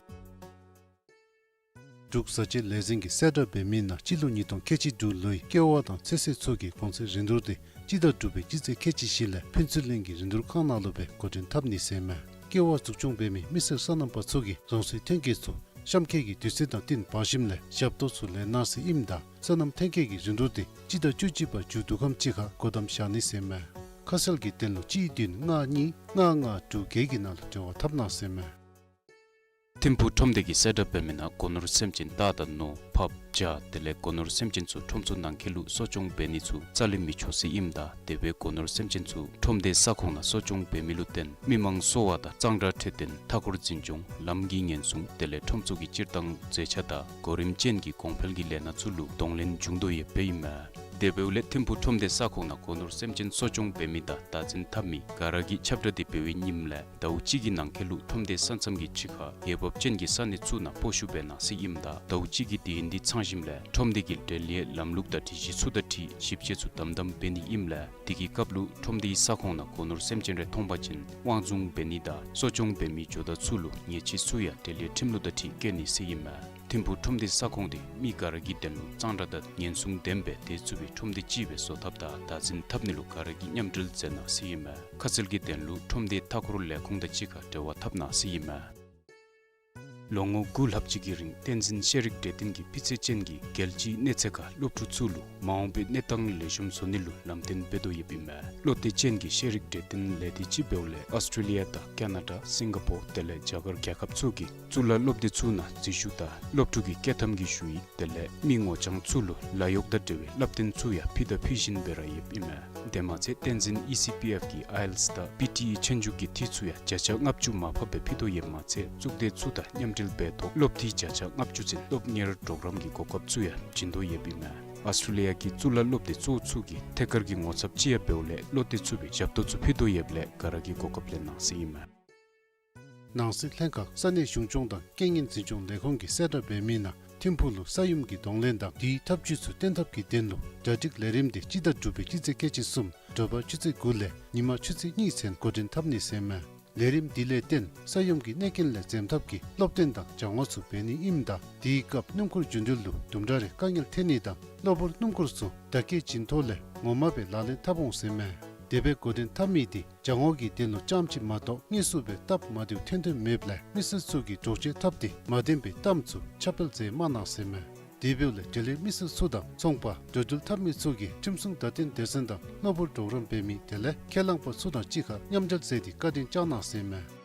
འབྲུག་བཟའ་བཅའ་ལས་འཛིན་གྱིས་གསལ་བསྒྲགས་འབད་མི་ནང་སྤྱི་ལོ་ཉིས་སྟོང་ཁལ་གཅིག་དྲུག་ལོའི་ཀེ་བ་དང་ཚོད་བསྲེ་ཚུ་གི་གོང་ཚད་རིན་བསྡུར་དེ་སྤྱི་ཟླ་དྲུག་པའི་སྤྱི་ཚེས་ཁལ་གཅིག་བཞི་ལས་ཕུན་ཚོགས་གླིང་གི་རིན་བསྡུར་ཁང་ནང་ལུ་སྦེ་འགོ་འདྲེན་འཐབ་ནི་ཟེར་མས། ཀེ་བ་འཛུགས་སྐྱོང་འབད་མི་མི་སེར་སོ་ནམ་པ་ཚུ་གིས་རང་སོའི་ཐོན་སྐྱེད་ཚུ་གཤམ་འཁོད་ཀྱི་དུས་ཚོད་དང་བསྟུན་འབག་ཞིནམ་ལས་ཞབས་ཏོག་ཚུ་ལེན་གནང་ཟེར་ཨིནམ་ད་སོ་ནམ་ཐོན་སྐྱེད་ཀྱི་རིན་བསྡུར་དེ་སྤྱི་ཟླ་བཅུ་གཅིག་པ་མཇུག་བསྡུ་ཁམས་ཅིག་ཁར་སྒོ་བསྡམ་བཞག་ནི་ཟེར་མས། ཁ་གསལ་གྱི་དོན་ལུ་གཅིག་བདུན་ལྔ་གཉིས་ལྔ་ལྔ་དྲུག་བརྒྱད་ཀྱི་ནང་ལུ་འབྲེལ་བ་འཐབ་གནང་ཟེར་མས། ཐིམ་ཕུག་ཁྲོམ་སྡེ་གིས་གསལ་བསྒྲགས་འབད་མི་ནང་སྒོ་ནོར་སེམས་ཅན་རྟ་དང་ནོར་ཕགཔ་བྱ་དེ་ལས་སྒོ་ནོར་སེམས་ཅན་ཚུ་ཁྲོམ་ཚུ་ནང་འཁོད་ལུ་གསོ་སྐྱོང་འབད་ནི་ཚུ་རྩ་ལས་མི་ཆོག་ཟེར་ཨིནམ་ད་དེ་སྦེ་སྒོ་ནོར་སེམས་ཅན་ཚུ་ཁྲོམ་སྡེའི་ས་ཁོངས་ནང་གསོ་སྐྱོང་འབད་མི་ལུ་བརྟེན་མི་མང་གསོ་བ་དང་གཙང་སྦྲ་འཕྲོད་བསྟེན་མཐའ་འཁོར་འཛིན་སྐྱོང་ལམ་གྱི་ཉེན་སྲུང་དེ་ལས་ཁྲོམ་ཚུ་གི་སྤྱིར་བཏང་མཛེས་ཆ་དང་གོ་རིམ་ཅན་གྱི་གོང་འཕེལ་གྱི་ལས་སྣ་ཚུ་ལུ་གདོང་ལེན་འབྱུང་དོ་ཡོདཔ་ཨིན་མས། དེ་འབདཝ་ལས་ཐིམ་ཕུག་ཁྲོམ་སྡེའི་ས་ཁོངས་ནང་སྒོ་ནོར་སེམས་ཅན་གསོ་སྐྱོང་འབད་མི་དང་བདག་འཛིན་འཐབ་མི་ག་ར་གིས་ཁྱབ་བསྒྲགས་དེ་འབད་བའི་ཉིནམ་ལས་ཟླཝ་གཅིག་གི་ནང་འཁོད་ལུ་ཁྲོམ་སྡེའི་ས་མཚམས་ཀྱི་ཕྱི་ཁར་འོས་འབབ་ཅན་གྱི་ས་གནས་ཚུ་ནང་སྤོ་བཤུད་འབད་གནང་ཟེར་ཨིནམ་ད་ཟླཝ་གཅིག་གི་དུས་ཡུན་འདི་ཚང་ཞིནམ་ལས་ཁྲོམ་སྡེ་གི་འབྲེལ་ཡོད་ལམ་ལུགས་དང་སྒྲིག་གཞི་ཚུ་དང་འཁྲིལ་ཞིབ་དཔྱད་ཚུ་དམ་དམ་འབད་ནི་ཨིནམ་ལས་དེ་གི་སྐབས་ལུ་ཁྲོམ་སྡེའི་ས་ཁོངས་ནང་སྒོ་ནོར་སེམས་ཅན་རེ་མཐོང་པ་ཅིན་དབང་བཟུང་འབད་ནི་དང་གསོ་སྐྱོང་འབད་མི་ཇོ་བདག་ཚུ་ལུ་ཉེས་ཆད་ཚུ་ཡང་འབྲེལ་ཡོད་ཁྲིམས་ལུགས་དང་འཁྲིལ་བཀལ་ནི་ཟེར་ཨིན་མས། ཐིམ་ཕུག་ཁྲོམ་སྡེའི་ས་ཁོངས་དེ་མི་ག་ར་གི་དོན་ལུ་གཙང་སྦྲ་དང་ཉེན་སྲུང་ལྡན་པའི་སྡོད་ཚུགས་པའི་ཁྲོམ་སྡེ་ཅིག་སྦེ་བཟོ་ཐབས་དང་བདག་འཛིན་འཐབ་ནི་ལུ་ག་ར་གིས་མཉམ་འབྲེལ་མཛད་གནང་ཟེར་ཨིན་མས། ཁ་གསལ་གྱི་དོན་ལུ་ཁྲོམ་སྡེའི་མཐའ་འཁོར་ལས་ཁུངས་དང་གཅིག་ཁར་འབྲེལ་བ་འཐབ་གནང་ཟེར་ཨིན་མས། ལོ་ངོ་དགུ་ལྷག་ཅིག་གི་རིང་བསྟན་འཛིན་ཤེས་རིག་གྲོས་སྟོན་གྱིས་སྤུས་ཚད་ཅན་གྱི་རྒྱལ་སྤྱིའི་གནས་ཚད་ཁར་སློབ་ཕྲུག་ཚུ་ལུ་མ་འོངས་པའི་གནས་སྟངས་ལེགས་ཤོམ་བཟོ་ནི་ལུ་ལམ་སྟོན་འབད་དོ་ཡོདཔ་ཨིན་མས། བློ་གཏད་ཅན་གྱི་ཤེས་རིག་གྲོས་སྟོན་ལས་སྡེ་ཅིག་འབདཝ་ལས་ཨོསི་ཊྲེ་ལི་ཡ་དང་ཀ་ན་ཌ་སིང་ག་པོར་དེ་ལས་རྒྱ་གར་རྒྱལ་ཁབ་ཚུ་གི་གཙུག་ལག་སློབ་སྡེ་ཚུ་ནང་འཛུལ་ཞུགས་དང་སློབ་ཕྲུག་གི་སྐྱོད་ཐམ་གྱི་ཞུ་ཡིག་དེ་ལས་མི་ངོ་རྐྱང་ཚུ་ལུ་ལཱ་གཡོག་དང་འབྲེལ་བའི་བསླབ་སྟོན་ཚུ་ཡང་ཕུལ་དང་ཕུལ་བཞིན་སྦེ་ར་ཡོདཔ་ཨིན་མས། དེ་མ་ཚད་བསྟན་འཛིན་ཨི་སི་པི་ཨེཕ་གིས་ཨའི་ཨེལ་ཊི་ཨེས་དང་པི་ཊི་ཨི་ཆོས་རྒྱུགས་ཀྱི་འཐུས་ཚུ་ཡང་བརྒྱ་ཆ་ལྔ་བཅུ་མར་ཕབ་སྦེ་ཕུལ་དོ་ཡོདཔ་མ་ཚད་གཙུག་སྡེ་ཚུ་དང་མཉམ་འབྲེལ་འབད་ཐོག་སློབ་འཐུས་བརྒྱ་ཆ་ལྔ་བཅུ་ཚུན་སློབ་གཉེར་གྲོགས་རམ་གྱི་གོ་སྐབས་ཚུ་ཡང་བྱིན་དོ་ཡོདཔ་ཨིན་མས། ཨོསི་ཊྲེ་ལི་ཡ་གི་གཙུག་ལག་སློབ་སྡེ་གཙོ་བོ་ཚུ་གི་ཐད་ཀར་གྱི་ངོ་ཚབ་ཅིག་ཡང་འབདཝ་ལས་བློ་གཏད་ཚུགས་པའི་ཞབས་ཏོག་ཚུ་ཕུལ་དོ་ཡོདཔ་ལས་ག་ར་གིས་གོ་སྐབས་ལེན་གནང་ཟེར་ཨིན་མས། ནང་སྲིད་ལྷན་ཁག་ས་གནས་གཞུང་སྐྱོང་དང་རྐྱེན་ངན་འཛིན་སྐྱོང་ལས་ཁུངས་ཀྱིས་གསལ་བསྒྲགས་འབད་མི་ནང་ཐིམ་ཕུག་ལུ་ས་ཡོམ་གྱི་གདོང་ལེན་དང་དེའི་ཐབས་བྱུས་ཚུ་བརྟན་ཐབས་ཀྱི་དོན་ལུ་གྲ་སྒྲིག་ལས་རིམ་དེ་སྤྱི་ཟླ་དྲུག་པའི་སྤྱི་ཚེས་ཁལ་གཅིག་གསུམ་དྲོ་པ་ཆུ་ཚོད་དགུ་ལས་ཉིན་མ་ཆུ་ཚོད་གཉིས་ཚུན་འགོ་འདྲེན་འཐབ་ནི་ཟེར་མས། ལས་རིམ་འདི་ལས་བརྟེན་ས་ཡོམ་གྱི་གནོད་རྐྱེན་ལས་འཛེམ་ཐབས་ཀྱི་སློབ་སྟོན་དང་སྦྱང་བ་ཚུ་འབད་ནི་ཨིནམ་ད་དེའི་སྐབས་སྣུམ་འཁོར་རྒྱུ་འགྲུལ་ལུ་དུམ་གྲ་རེ་དཀའ་ངལ་འཕྲད་ནི་དང་གློ་བུར་སྣུམ་འཁོར་ཚུ་བརྡ་སྐད་བྱིན་ཐོག་ལས་ངོ་མ་སྦེ་ལག་ལེན་འཐབ་འོང་ཟེར་མས། དེ་སྦེ་འགོ་འདྲེན་འཐབ་མི་དེ་སྦྱང་བ་གི་དོན་ལུ་རྐྱངམ་ཅིག་མ་གཏོགས་དངོས་སུ་སྦེ་སྟབས་མ་བདེཝ་ཐོན་ཐོནམ་མེདཔ་ལས་མི་སེར་ཚུ་གིས་འདྲོག་བྱེལ་འཐབ་སྟེ་མ་བདེན་པའི་གཏམ་ཚུ་ཁྱབ་སྤེལ་མཛད་མ་གནང་ཟེར་མས། དེ་འབདཝ་ལས་འབྲེལ་ཡོད་མི་སེར་ཚུ་དང་ཚོང་པ་འགྲོ་འགྲུལ་འཐབ་མི་ཚུ་གིས་ཁྲིམས་སྲུང་བརྡ་སྟོན་སྡེ་ཚན་དང་གློ་བུར་གྲོགས་རམ་འབད་མི་དེ་ལས་ཁས་བླངས་པ་ཚུ་དང་གཅིག་ཁར་མཉམ་འབྲེལ་མཛད་དེ་བཀའ་དྲིན་བསྐྱང་གནང་ཟེར་མས།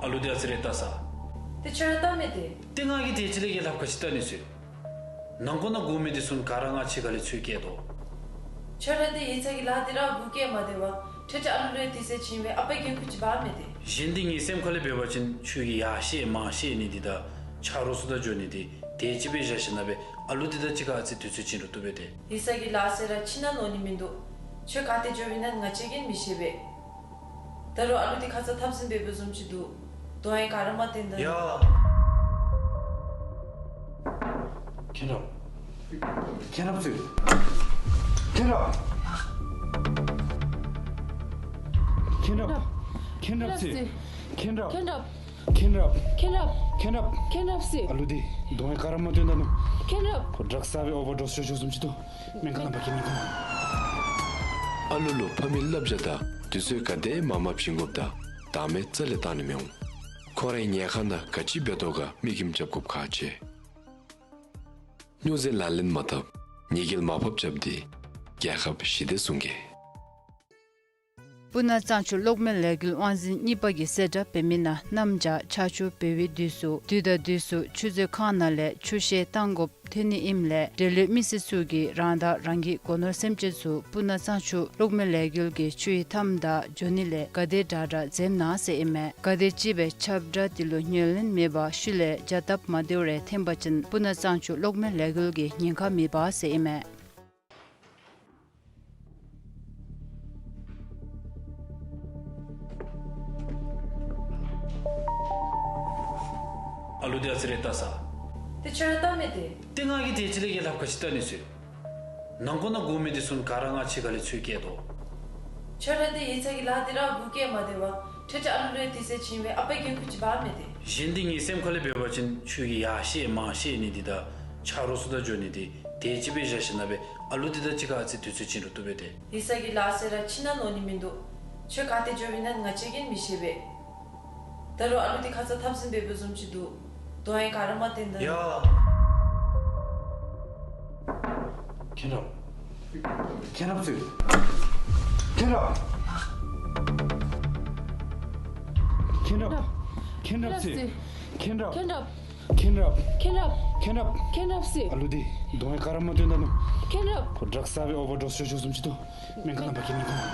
ཨ་ལུ་དེ་ཨ་ཙི་རེ་བལྟ་ས། དེ་ཁྱོད་ར་བལྟ་མི་དེ། དེ་ང་གིས་དེ་ཅིག་ལས་ཀྱི་ལྷབ་ཁ་ཅིག་བལྟ་ནི་ཟེར། ནང་འཁོད་ནང་སྒུག་མི་དེ་ཚུ་ག་ར་ང་ཕྱི་ཁ་ལས་འཚོལ་བསྐྱལ་དོ། ཁྱོད་ར་འདི་ཡིག་ཚང་གི་ལཱ་འདི་ར་འགོ་བཀལ་མ་སྟེར་བར་ཁྲེ་ཁྲེ་ཨ་ལུ་ལུ་དུས་ཚོད་བྱིན་སྦེ་ཨ་པ་འགན་ཁུར་ཅིག་འབག་མི་དེ། གཞན་འདི་ངའི་སེམས་ཁ་ལས་འབད་བ་ཅིན་ཁྱོད་ཀྱིས་ཡར་བཤལ་མར་བཤལ་ནི་འདི་དང་ཆ་རོགས་ཚུ་དང་འགྱོ་ནི་འདི་དེ་ཅིག་སྦེ་བཞག་ཞིནམ་ལས་ཨ་ལུ་འདི་དང་གཅིག་ཁར་ཨ་ཙི་དུས་ཚོད་བྱིན་རུང་བཏུབ་པས་ཏེ། ཡིག་ཚང་གི་ལཱ་ཟེར་ར་ཕྱི་ནང་ནོར་ནི་མིན་འདུག། ཁྱོད་ག་ཏེ་འགྱོ་བའི་ན་ང་བཅས་ཀྱིས་མི་ཤེས་པས། ད་རུང་ཨ་ལུ་འདི་ཁ་ཙ་འཐབ་ཟིན་འབད་བའི་བཟུམ་ཅིག་འདུག། གདོང་ཡང་ག་ར་མ་བསྟན་ད། ཡ། མཁྱེན་རབ། མཁྱེན་རབ་ཟེར། མཁྱེན་རབ། མཁྱེན་རབ། མཁྱེན་རབ་ཟེར། མཁྱེན་རབ། མཁྱེན་རབ། མཁྱེན་རབ། མཁྱེན་རབ། མཁྱེན་རབ་ཟེར། ཨ་ལུ་འདི་གདོང་ཡང་ག་ར་མ་བསྟན་ད་ནུག། མཁྱེན་རབ། ཁོ་ཌགས་ཟ་སྦེ་ཨོ་བར་ཌོས་ཤོར་ཤོརཝ་བཟུམ་ཅིག་འདུག། སྨན་ཁང་ནང་འབག་གེ་སྨན་ཁང་ནང་། ཨ་ལུ་ལུ་ཕ་མའི་བསླབ་བྱ་དང་དུས་ཚོད་ག་དེ་མང་མང་བྱིན་དགོཔ་དང་བདག་མེད་རྩ་ལས་བཏང་ནི་མི་འོང་། ཁོ་རའི་ཉལ་ཁང་ནང་ག་ཅི་འབད་དོ་ག་མིག་ཁྱིམ་རྐྱབ་དགོཔ་ཁག་ཆེ། སྨྱོ་རྫས་ལག་ལེན་མ་འཐབ། ཉེས་སྐྱོན་མ་ཕབ་རྐྱབ་སྟེ་རྒྱལ་ཁབ་ཞི་བདེ་སྲུང་གེ། སྤུ་ན་གཙང་ཆུ་གློག་མེ་ལས་འགུལ་དབང་འཛིན་གཉིས་པ་གིས་གསལ་བསྒྲགས་འབད་མི་ནང་གནམ་བྱཱར་ཆར་ཆུ་འབབ་པའི་དུས་སུ་དུས་དང་དུས་སུ་ཆུ་མཛོད་ཁང་ནང་ལས་ཆུ་བཤལ་བཏང་དགོཔ་ཐོན་ནི་ཨིནམ་ལས་འབྲེལ་ཡོད་མི་སེར་ཚུ་གིས་རང་དང་རང་གི་སྒོ་ནོར་སེམས་ཅན་ཚུ་སྤུ་ན་གཙང་ཆུ་གློག་མེ་ལས་འགུལ་གྱི་ཆུའི་མཐའམ་དང་འགྱོ་ནི་ལས་ག་དེ་དྲག་དྲག་འཛེམ་གནང་ཟེར་ཨིན་མས། ག་དེ་ཅིག་སྦེ་ཁྱབ་བསྒྲགས་དེ་ལུ་ཉན་ལེན་མེད་པར་ཤུལ་ལས་བྱ་སྟབས་མ་བདེཝ་རེ་འཐོན་པ་ཅིན་སྤུ་ན་གཙང་ཆུ་གློག་མེ་ལས་འགུལ་གྱིས་ཉེན་ཁ་མི་འབག་ཟེར་ཨིན་མས། ཨ་ལུ་འདི་ཨ་ཙི་རེ་བལྟ་ས། ཏེ་ཁྱོད་ར་བལྟ་མི་དེ། ཏེ་ང་གིས་དེ་ཅིག་ལས་ཀྱི་ལྷབ་ག་ཅི་བལྟ་ནི་ཟེར། ནང་འཁོད་ནང་དགོ་མི་འདི་ཚུ་ག་ར་ང་ཕྱི་ཁ་ལས་འཚོལ་བསྐྱལ་དོ། ཁྱོད་ར་འདི་ཡིག་ཚང་གི་ལཱ་འདི་ར་འགོ་བཀལ་མ་སྟེར་བར་ཁྲེ་ཁྲེ་ཨ་ལུ་ལུ་དུས་ཚོད་བྱིན་སྦེ་ཨ་པ་འགན་ཁུར་ཅིག་འབག་མི་དེ། གཞན་འདི་ངའི་སེམས་ཁ་ལས་འབད་བ་ཅིན་ཁྱོད་ཀྱིས་ཡར་བཤལ་མར་བཤལ་ནི་འདི་དང་ཆ་རོགས་ཚུ་དང་འགྱོ་ནི་འདི་དེ་ཅིག་སྦེ་བཞག་ཞིནམ་ལས་ཨ་ལུ་འདི་དང་གཅིག་ཁར་ཨ་ཙི་དུས་ཚོད་བྱིན་རུང་བཏུབ་པས་ཏེ། ཡིག་ཚང་གི་ལཱ་ཟེར་ར་ཕྱི་ནང་ནོར་ནི་མིན་འདུག། ཁྱོད་ག་ཏེ་འགྱོ་བའི་ན་ང་བཅས་ཀྱིས་མི་ཤེས་པས། ད་རུང་ཨ་ལུ་འདི་ཁ་ཙ་འཐབ་ཟིན་འབད་བའི་བཟུམ་ཅིག་འདུག། གདོང་ཡང་ག་ར་མ་བསྟན་ད་ནུག། ཡ། མཁྱེན་རབ། མཁྱེན་རབ་ཟེར། མཁྱེན་རབ། མཁྱེན་རབ། མཁྱེན་རབ་ཟེར། མཁྱེན་རབ། མཁྱེན་རབ། མཁྱེན་རབ། མཁྱེན་རབ། མཁྱེན་རབ་ཟེར། ཨ་ལུ་འདི་གདོང་ཡང་ག་ར་མ་བསྟན་ད་ནུག། མཁྱེན་རབ། ཁོ་ཌགས་ཟ་སྦེ་ཨོ་བར་ཌོས་ཤོར་ཤོརཝ་བཟུམ་ཅིག་འདུག། སྨན་ཁང་ནང་འབག་གེ་སྨན་ཁང་ནང་།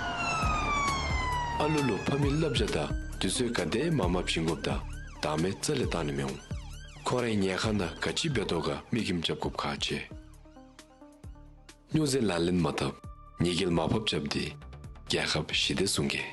ཨ་ལུ་ལུ་ཕ་མའི་བསླབ་བྱ་དང་དུས་ཚོད་ག་དེ་མང་མང་བྱིན་དགོཔ་དང་བདག་མེད་རྩ་ལས་བཏང་ནི་མི་འོང་། ཁོ་རའི་ཉལ་ཁང་ནང་ག་ཅི་འབད་དོ་ག་མིག་ཁྱིམ་རྐྱབ་དགོཔ་ཁག་ཆེ། སྨྱོ་རྫས་ལག་ལེན་མ་འཐབ། ཉེས་སྐྱོན་མ་ཕབ་རྐྱབ་སྟེ་རྒྱལ་ཁབ་ཞི་བདེ་སྲུང་གེ།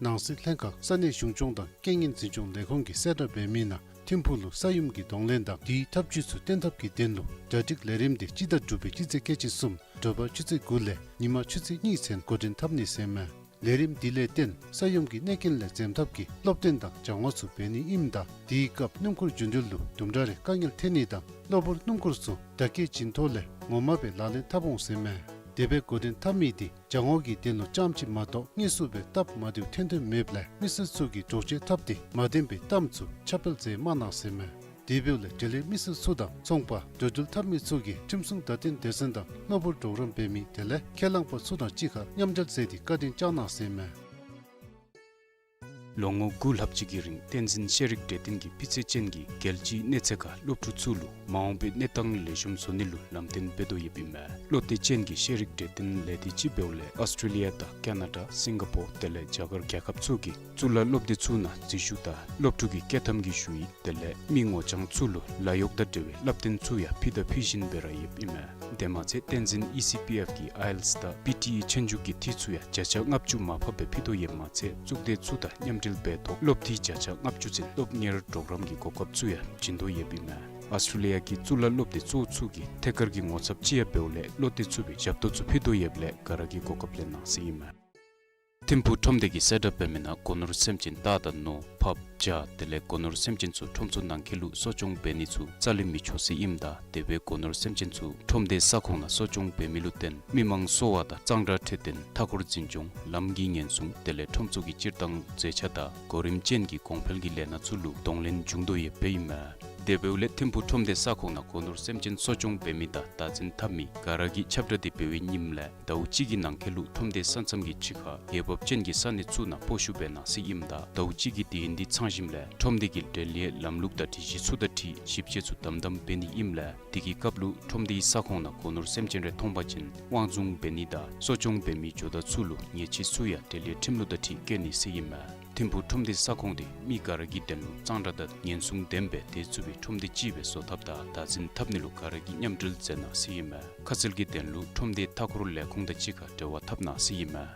ནང་སྲིད་ལྷན་ཁག་ས་གནས་གཞུང་སྐྱོང་དང་རྐྱེན་ངན་འཛིན་སྐྱོང་ལས་ཁུངས་ཀྱིས་གསལ་བསྒྲགས་འབད་མི་ནང་ཐིམ་ཕུག་ལུ་ས་ཡོམ་གྱི་གདོང་ལེན་དང་དེའི་ཐབས་བྱུས་ཚུ་བརྟན་ཐབས་ཀྱི་དོན་ལུ་གྲ་སྒྲིག་ལས་རིམ་དེ་སྤྱི་ཟླ་དྲུག་པའི་སྤྱི་ཚེས་ཁལ་གཅིག་གསུམ་དྲོ་པ་ཆུ་ཚོད་དགུ་ལས་ཉི་མ་ཆུ་ཚོད་གཉིས་ཚུན་འགོ་འདྲེན་འཐབ་ནི་ཟེར་མས། ལས་རིམ་འདི་ལས་བརྟེན་ས་ཡོམ་གྱི་གནོད་རྐྱེན་ལས་འཛེམ་ཐབས་ཀྱི་སློབ་སྟོན་དང་སྦྱང་བ་ཚུ་འབད་ནི་ཨིནམ་ད་དེའི་སྐབས་སྣུམ་འཁོར་རྒྱུ་འགྲུལ་ལུ་དུམ་གྲ་རེ་དཀའ་ངལ་འཐོན་ནི་དང་གློ་བུར་སྣུམ་འཁོར་ཚུ་བརྡ་སྐད་བྱིན་ཐོག་ལས་ངོ་མ་སྦེ་ལག་ལེན་འཐབ་འོང་ཟེར་མས། དེ་སྦེ་འགོ་འདྲེན་འཐབ་མི་དེ་སྦྱང་བ་གི་དོན་ལུ་རྐྱངམ་ཅིག་མ་གཏོགས་དངོས་སུ་སྦེ་སྟབས་མ་བདེཝ་འཐོན་དོན་མེདཔ་ལས་མི་སེར་ཚུ་གིས་འདྲོག་བྱེལ་འཐབ་སྟེ་མ་བདེན་པའི་གཏམ་ཚུ་ཁྱབ་སྤེལ་མཛད་མ་གནང་ཟེར་མས། དེ་འབདཝ་ལས་འབྲེལ་ཡོད་མི་སེར་ཚུ་དང་ཚོང་པ་འགྲོ་འགྲུལ་འཐབ་མི་ཚུ་གིས་ཁྲིམས་སྲུང་བརྡ་སྟོན་སྡེ་ཚན་དང་གློ་བུར་གྲོགས་རམ་འབད་མི་དེ་ལས་ཁས་བླངས་པ་ཚུ་དང་གཅིག་ཁར་མཉམ་འབྲེལ་མཛད་དེ་བཀའ་དྲིན་བསྐྱངས་གནང་ཟེར་མས། ལོ་ངོ་དགུ་ལྷག་ཅིག་གི་རིང་བསྟན་འཛིན་ཤེས་རིག་གྲོས་སྟོན་གྱིས་སྤུས་ཚད་ཅན་གྱི་རྒྱལ་སྤྱིའི་གནས་ཚད་ཁར་སློབ་ཕྲུག་ཚུ་ལུ་མ་འོངས་པའི་གནས་སྟངས་ལེགས་ཤོམ་བཟོ་ནི་ལུ་ལམ་སྟོན་འབད་དོ་ཡོདཔ་ཨིན་མས། བློ་གཏད་ཅན་གྱི་ཤེས་རིག་གྲོས་སྟོན་ལས་དེ་ཅིག་འབདཝ་ལས་ཨོསི་ཊྲེ་ལི་ཡ་དང་ཀ་ན་ཌ་སིང་ག་པོར་དེ་ལས་རྒྱ་གར་རྒྱལ་ཁབ་ཚུ་གི་གཙུག་ལག་སློབ་སྡེ་ཚུ་ནང་འཛུལ་ཞུགས་དང་སློབ་ཕྲུག་གི་སྐྱོད་ཐམ་གྱི་ཞུ་ཡིག་དེ་ལས་མི་ངོ་རྐྱང་ཚུ་ལུ་ལཱ་གཡོག་དང་འབྲེལ་བའི་བསླབ་སྟོན་ཚུ་ཡང་ཕུལ་དང་ཕུལ་བཞིན་སྦེ་ར་ཡོདཔ་ཨིན་མས། དེ་མ་ཚད་བསྟན་འཛིན་ཨི་སི་པི་ཨེཕ་གིས་ཨའི་ཨེལ་ཊི་ཨེསི་དང་པི་ཊི་ཨི་ཆོས་རྒྱུགས་ཀྱི་འཐུས་ཚུ་ཡང་བརྒྱ་ཆ་ལྔ་བཅུ་མར་ཕབ་སྦེ་ཕུལ་དོ་ཡོདཔ་མ་ཚད་གཙུག་སྡེ་ཚུ་དང་མཉམ་འབྲེལ་འབད་ཐོག་སློབ་འཐུས་བརྒྱ་ཆ་ལྔ་བཅུ་ཚུན་སློབ་གཉེར་གྲོགས་རམ་གྱི་གོ་སྐབས་ཚུ་ཡང་བྱིན་དོ་ཡོདཔ་ཨིན་མས། ཨོསི་ཊྲེ་ལི་ཡ་གི་གཙུག་ལག་སློབ་སྡེ་གཙོ་བོ་ཚུ་གི་ཐད་ཀར་གྱི་ངོ་ཚབ་ཅིག་ཡང་འབདཝ་ལས་བློ་གཏད་ཚུགས་པའི་ཞབས་ཏོག་ཚུ་ཕུལ་དོ་ཡོདཔ་ལས་ག་ར་གིས་གོ་སྐབས་ལེན་གནང་ཟེར་ཨིན་མས། ཐིམ་ཕུག་ཁྲོམ་སྡེ་གིས་གསལ་བསྒྲགས་འབད་མི་ནང་སྒོ་ནོར་སེམས་ཅན་རྟ་དང་ནོར་ཕགཔ་བྱ་དེ་ལས་སྒོ་ནོར་སེམས་ཅན་ཚུ་ཁྲོམ་ཚུ་ནང་འཁོད་ལུ་གསོ་སྐྱོང་འབད་ནི་ཚུ་རྩ་ལས་མི་ཆོག་ཟེར་ཨིནམ་ད་དེ་སྦེ་སྒོ་ནོར་སེམས་ཅན་ཚུ་ཁྲོམ་སྡེའི་ས་ཁོངས་ནང་གསོ་སྐྱོང་འབད་མི་ལུ་བརྟེན་མི་མང་གསོ་བ་དང་གཙང་སྦྲ་འཕྲོད་བསྟེན་མཐའ་འཁོར་འཛིན་སྐྱོང་ལམ་གྱི་ཉེན་སྲུང་དེ་ལས་ཁྲོམ་ཚུ་གི་སྤྱིར་བཏང་མཛེས་ཆ་དང་གོ་རིམ་ཅན་གྱི་གོང་འཕེལ་གྱི་ལས་སྣ་ཚུ་ལུ་གདོང་ལེན་འབྱུང་དོ་ཡོདཔ་ཨིན་མས། དེ་འབདཝ་ལས་ཐིམ་ཕུག་ཁྲོམ་སྡེ་ས་ཁོངས་ནང་སྒོ་ནོར་སེམས་ཅན་གསོ་སྐྱོང་འབད་མི་དང་བདག་འཛིན་འཐབ་མི་ག་ར་གིས་ཁྱབ་བསྒྲགས་འདི་འབད་བའི་ཉིནམ་ལས་ཟླཝ་གཅིག་གི་ནང་འཁོད་ལུ་ཁྲོམ་སྡེ་ས་མཚམས་ཀྱི་ཕྱི་ཁར་འོས་འབབ་ཅན་གྱི་ས་གནས་ཚུ་ནང་སྤོ་བཤུད་འབད་གནང་ཟེར་ཨིནམ་ད་ཟླཝ་གཅིག་གི་དུས་ཡུན་འདི་ཚང་ཞིནམ་ལས་ཁྲོམ་སྡེ་གི་འབྲེལ་ཡོད་ལམ་ལུགས་དང་སྒྲིག་གཞི་ཚུ་དང་འཁྲིལ་ཞིབ་དཔྱད་ཚུ་དམ་དམ་འབད་ནི་ཨིནམ་ལས་དེ་གི་སྐབས་ལུ་ཁྲོམ་སྡེའི་ས་ཁོངས་ནང་སྒོ་ནོར་སེམས་ཅན་རེ་མཐོང་པ་ཅིན་དབང་བཟུང་འབད་ནི་དང་གསོ་སྐྱོང་འབད་མི་ཇོ་བདག་ཚུ་ལུ་ཉེས་ཆད་ཚུ་ཡང་འབྲེལ་ཡོད་ཁྲིམས་ལུགས་དང་འཁྲིལ་བཀལ་ནི་ཟེར་ཨིན་མས། ཐིམ་ཕུག་ཁྲོམ་སྡེ་ས་ཁོངས་འདི་མི་ག་ར་གི་དོན་ལུ་གཙང་སྦྲ་དང་ཉེན་སྲུང་ལྡན་པའི་སྡོད་ཚུགས་པའི་ཁྲོམ་སྡེ་ཅིག་སྦེ་བཟོ་ཐབས་དང་བདག་འཛིན་འཐབ་ནི་ལུ་ག་ར་གིས་མཉམ་འབྲེལ་མཛད་གནང་ཟེར་ཨིན་མས། ཁ་གསལ་གྱི་དོན་ལུ་ཁྲོམ་སྡེའི་མཐའ་འཁོར་ལས་ཁུངས་དང་གཅིག་ཁར་འབྲེལ་བ་འཐབ་གནང་ཟེར་ཨིན་མས།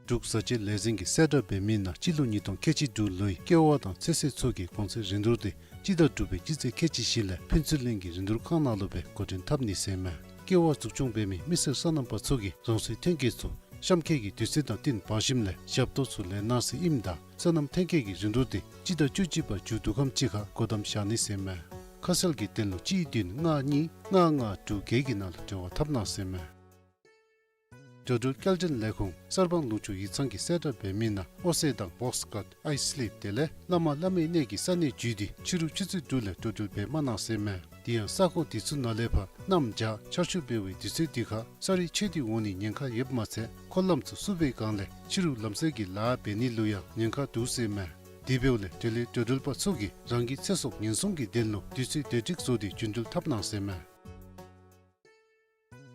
འབྲུག་བཟའ་ཆས་ལས་འཛིན་གྱིས་གསལ་བསྒྲགས་འབད་མི་ནང་སྤྱི་ལོ་ཉིས་སྟོང་ཁལ་གཅིག་དྲུག་ལོའི་ཀེ་བ་དང་ཚོད་བསྲེ་ཚུ་གི་གོང་ཚད་རིན་བསྡུར་དེ་སྤྱི་ཟླ་དྲུག་པའི་སྤྱི་ཚེས་ཁལ་གཅིག་བཞི་ལས་ཕུན་ཚོགས་གླིང་གི་རིན་བསྡུར་ཁང་ནང་ལུ་སྦེ་འགོ་འདྲེན་འཐབ་ནི་ཟེར་ཨིན་མས། ཀེ་བ་འཛུགས་སྐྱོང་འབད་མི་མི་སེར་སོ་ནམ་པ་ཚུ་གིས་རང་སོའི་ཐོན་སྐྱེད་ཚུ་གཤམ་འཁོད་ཀྱི་དུས་ཚོད་དང་བསྟུན་འབག་ཞིནམ་ལས་ཞབས་ཏོག་ཚུ་ལེན་གནང་ཟེར་ཨིནམ་ད་སོ་ནམ་ཐོན་སྐྱེད་ཀྱི་རིན་བསྡུར་དེ་སྤྱི་ཟླ་བཅུ་གཅིག་པ་མཇུག་བསྡུ་ཁམས་ཅིག་ཁར་སྒོ་བསྡམ་བཞག་ནི་ཟེར་ཨིན་མས། ཁ་གསལ་གྱི་དོན་ལུ་གཅིག་བདུན་ལྔ་གཉིས་ལྔ་ལྔ་དྲུག་བརྒྱད་ཀྱི་ནང་ལུ་འབྲེལ་བ་འཐབ་གནང་ཟེར་ཨིན་མས། འགྲོ་འགྲུལ་སྐྱེལ་འདྲེན་ལས་ཁུངས་གསར་སྤང་ལུང་ཕྱོགས་ཡིག་ཚང་གིས་གསལ་བསྒྲགས་འབད་མི་ནང་ཨོ་སེ་དང་བོགས་ཀཊ་ཨའི་སི་ལིབ་དེ་ལས་བླ་མ་བླ་མའི་གནས་ཀྱི་ས་གནས་བརྒྱུད་དེ་ཕྱི་རུ་ཆུ་ཚོད་དྲུག་ལས་འགྲོ་འགྲུལ་འབད་མ་གནང་ཟེར་ཨིན་མས། དེ་ཡང་ས་ཁོངས་དེ་ཚུ་ནང་ལས་ཕར་གནམ་བྱཱར་ཆར་ཆུ་འབེལ་བའི་དུས་ཚོད་དེ་ཁར་ས་རུད་ཆད་དེ་འོང་ནི་ཉེན་ཁ་ཡོདཔ་མ་ཚད་འཁོར་ལམ་ཚུ་བསུབ་པའི་སྒང་ལས་ཕྱི་རུ་ལམ་བསལ་གྱི་ལཱ་འབད་ནི་ལུ་ཡང་ཉེན་ཁ་འདུག་ཟེར་ཨིན་མས། དེ་འབདཝ་ལས་འབྲེལ་ཡོད་འགྲོ་འགྲུལ་པ་ཚུ་གིས་རང་གི་ཚེ་སྲོག་ཉེན་སྲུང་གི་དོན་ལུ་དུས་ཚོད་བདེ་སྒྲིག་བཟོ་སྟེ་རྒྱུན་འགྲུལ་འཐབ་གནང་ཟེར་ཨིན་མས།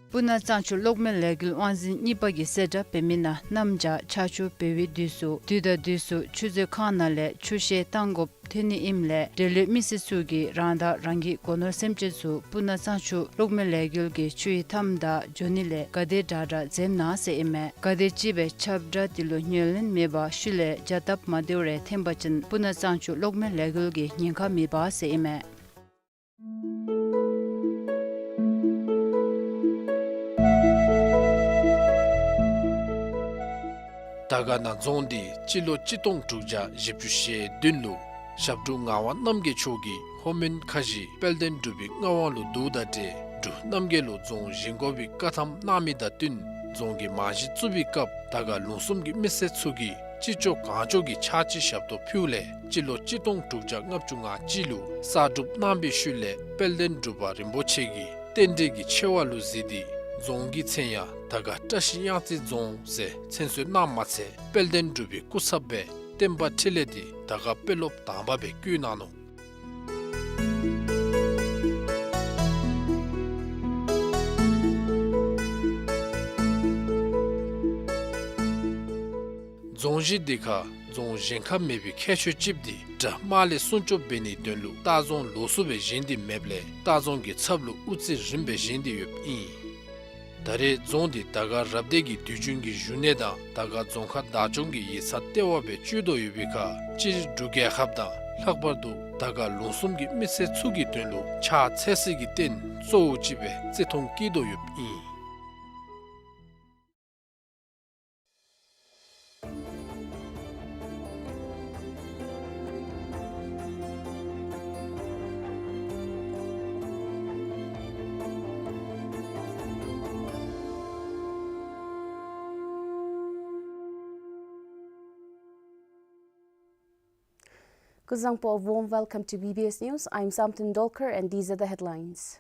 སྤུ་ན་གཙང་ཆུ་གློག་མེ་ལས་འགུལ་དབང་འཛིན་གཉིས་པ་གིས་གསལ་བསྒྲགས་འབད་མི་ནང་གནམ་བྱཱར་ཆར་ཆུ་འབེལ་བའི་དུས་སུ་དུས་དང་དུས་སུ་ཆུ་མཛོད་ཁང་ནང་ལས་ཆུ་བཤལ་གཏང་དགོཔ་ཐོན་ནི་ཨིནམ་ལས་འབྲེལ་ཡོད་མི་སེར་ཚུ་གིས་རང་དང་རང་གི་སྒོ་ནོར་སེམས་ཅན་ཚུ་སྤུ་ན་གཙང་ཆུ་གློག་མེ་ལས་འགུལ་གྱི་ཆུའི་མཐའམ་དང་འགྱོ་ནི་ལས་ག་དེ་དྲག་དྲག་འཛེམ་གནང་ཟེར་ཨིན་མས། ག་དེ་ཅིག་སྦེ་ཁྱབ་བསྒྲགས་དེ་ལུ་ཉན་ལེན་མེད་པར་ཤུལ་ལས་བྱ་སྟབས་མ་བདེཝ་རེ་འཐོན་པ་ཅིན་སྤུ་ན་གཙང་ཆུ་གློག་མེ་ལས་འགུལ་གྱི་ཉེན་ཁ་མེད་པ་ཟེར་ཨིན་མས། དར་དཀར་ན་རྫོང་འདི་སྤྱི་ལོ་གཅིག་སྟོང་དྲུག་བརྒྱ་བཞི་བཅུ་ཞེ་བདུན་ལུ་ཞབས་དྲུང་ངག་དབང་རྣམ་རྒྱལ་མཆོག་གིས་ལྷོ་མོན་ཁ་བཞི་དཔལ་ལྡན་འབྲུག་པའི་མངའ་དབང་ལུ་བསྡུཝ་ད་ཏེ་འབྲུག་རྣམ་རྒྱལ་ལུ་རྫོང་བཞེངས་དགོ་པའི་བཀའ་ཐམ་གནང་མི་དང་བསྟུན་རྫོང་གི་རྨང་གཞི་བཙུགས་པའི་སྐབས་དར་དཀར་ལུང་གསུམ་གྱི་མི་སེར་ཚུ་གིས་ཅི་ལྕོགས་གང་ལྕོགས་ཀྱི་ཕྱག་ཕྱི་ཞབས་ཏོག་ཕུལཝ་ལས་སྤྱི་ལོ་གཅིག་སྟོང་དྲུག་བརྒྱ་ལྔ་བཅུ་ང་གཅིག་ལུ་གསར་སྒྲུབ་གནང་བའི་ཤུལ་ལས་དཔལ་ལྡན་འབྲུག་པ་རིན་པོ་ཆེ་གིས་རྟེན་འབྲེལ་གྱི་ཆེ་བ་ལུ་གཟིགས་ཏེ་རྫོང་གི་མཚན་ཡང་དར་དཀར་བཀྲ་ཤིས་གཡང་རྩེ་རྫོང་ཟེར་མཚན་གསོལ་གནངམ་མ་ཚད་དཔལ་ལྡན་འབྲུག་པའི་སྐུ་ཚབ་སྦེ་བསྟན་པ་འཕྲིན་ལས་འདི་དར་དཀར་དཔོན་སློབ་དང་པ་སྦེ་བསྐོས་གནང་ནུག། རྫོང་གཞི་འདི་ཁར་རྫོང་གཞན་ཁར་མེད་པའི་ཁྱད་ཆོས་ཅིག་འདི་དགྲ་དམག་ལས་སྲུང་སྐྱོབ་འབད་ནིའི་དོན་ལུ་ལྟ་རྫོང་ལོགས་སུ་སྦེ་བཞེངས་ཏེ་མེདཔ་ལས་ལྟ་རྫོང་གི་ཚབ་ལུ་དབུ་རྩེ་རིམ་པས་བཞེངས་ཏེ་ཡོདཔ་ཨིན། ད་རེས་རྫོང་འདི་དར་དཀར་རབ་སྡེ་གི་དུས་རྒྱུན་གྱི་བཞུགས་གནས་དང་དར་དཀར་རྫོང་ཁག་བདག་སྐྱོང་གི་ཡིག་ཚང་ལྟེ་བ་སྦེ་སྤྱོད་དོ་ཡོད་པའི་ཁར་སྤྱིར་འབྲུག་རྒྱལ་ཁབ་དང་ལྷག་པར་དུ་དར་དཀར་ལུང་གསུམ་གྱི་མི་སེར་ཚུ་གི་དོན་ལུ་ཕྱག་འཚལ་སའི་རྟེན་གཙོ་བོ་ཅིག་སྦེ་བརྩི་མཐོང་བསྐྱེད་དོ་ཡོདཔ་ཨིན། Kuzuzangpo, a warm welcome to B B S News. I'm Samten Dolkar and these are the headlines.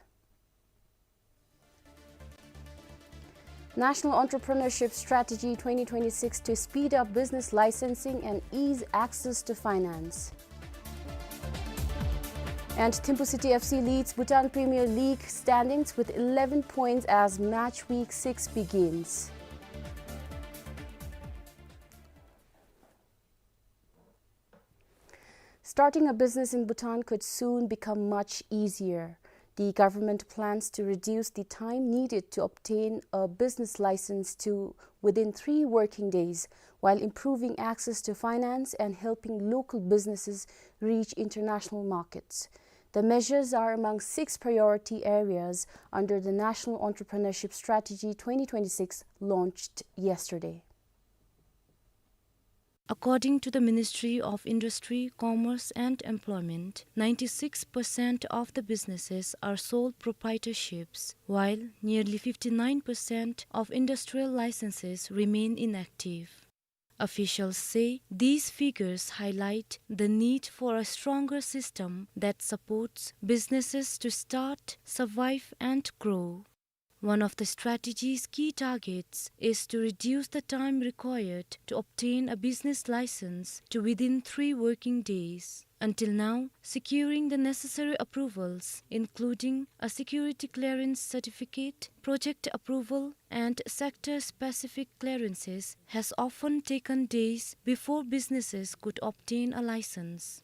National Entrepreneurship Strategy twenty twenty-six to speed up business licensing and ease access to finance. And Thimphu City F C leads Bhutan Premier League standings with eleven points as match week six begins. Starting a business in Bhutan could soon become much easier. The government plans to reduce the time needed to obtain a business license to within three working days, while improving access to finance and helping local businesses reach international markets. The measures are among six priority areas under the National Entrepreneurship Strategy twenty twenty-six, launched yesterday. According to the Ministry of Industry, Commerce and Employment, ninety-six percent of the businesses are sole proprietorships, while nearly fifty-nine percent of industrial licenses remain inactive. Officials say these figures highlight the need for a stronger system that supports businesses to start, survive, and grow. One of the strategy's key targets is to reduce the time required to obtain a business license to within three working days. Until now, securing the necessary approvals, including a security clearance certificate, project approval, and sector-specific clearances, has often taken days before businesses could obtain a license.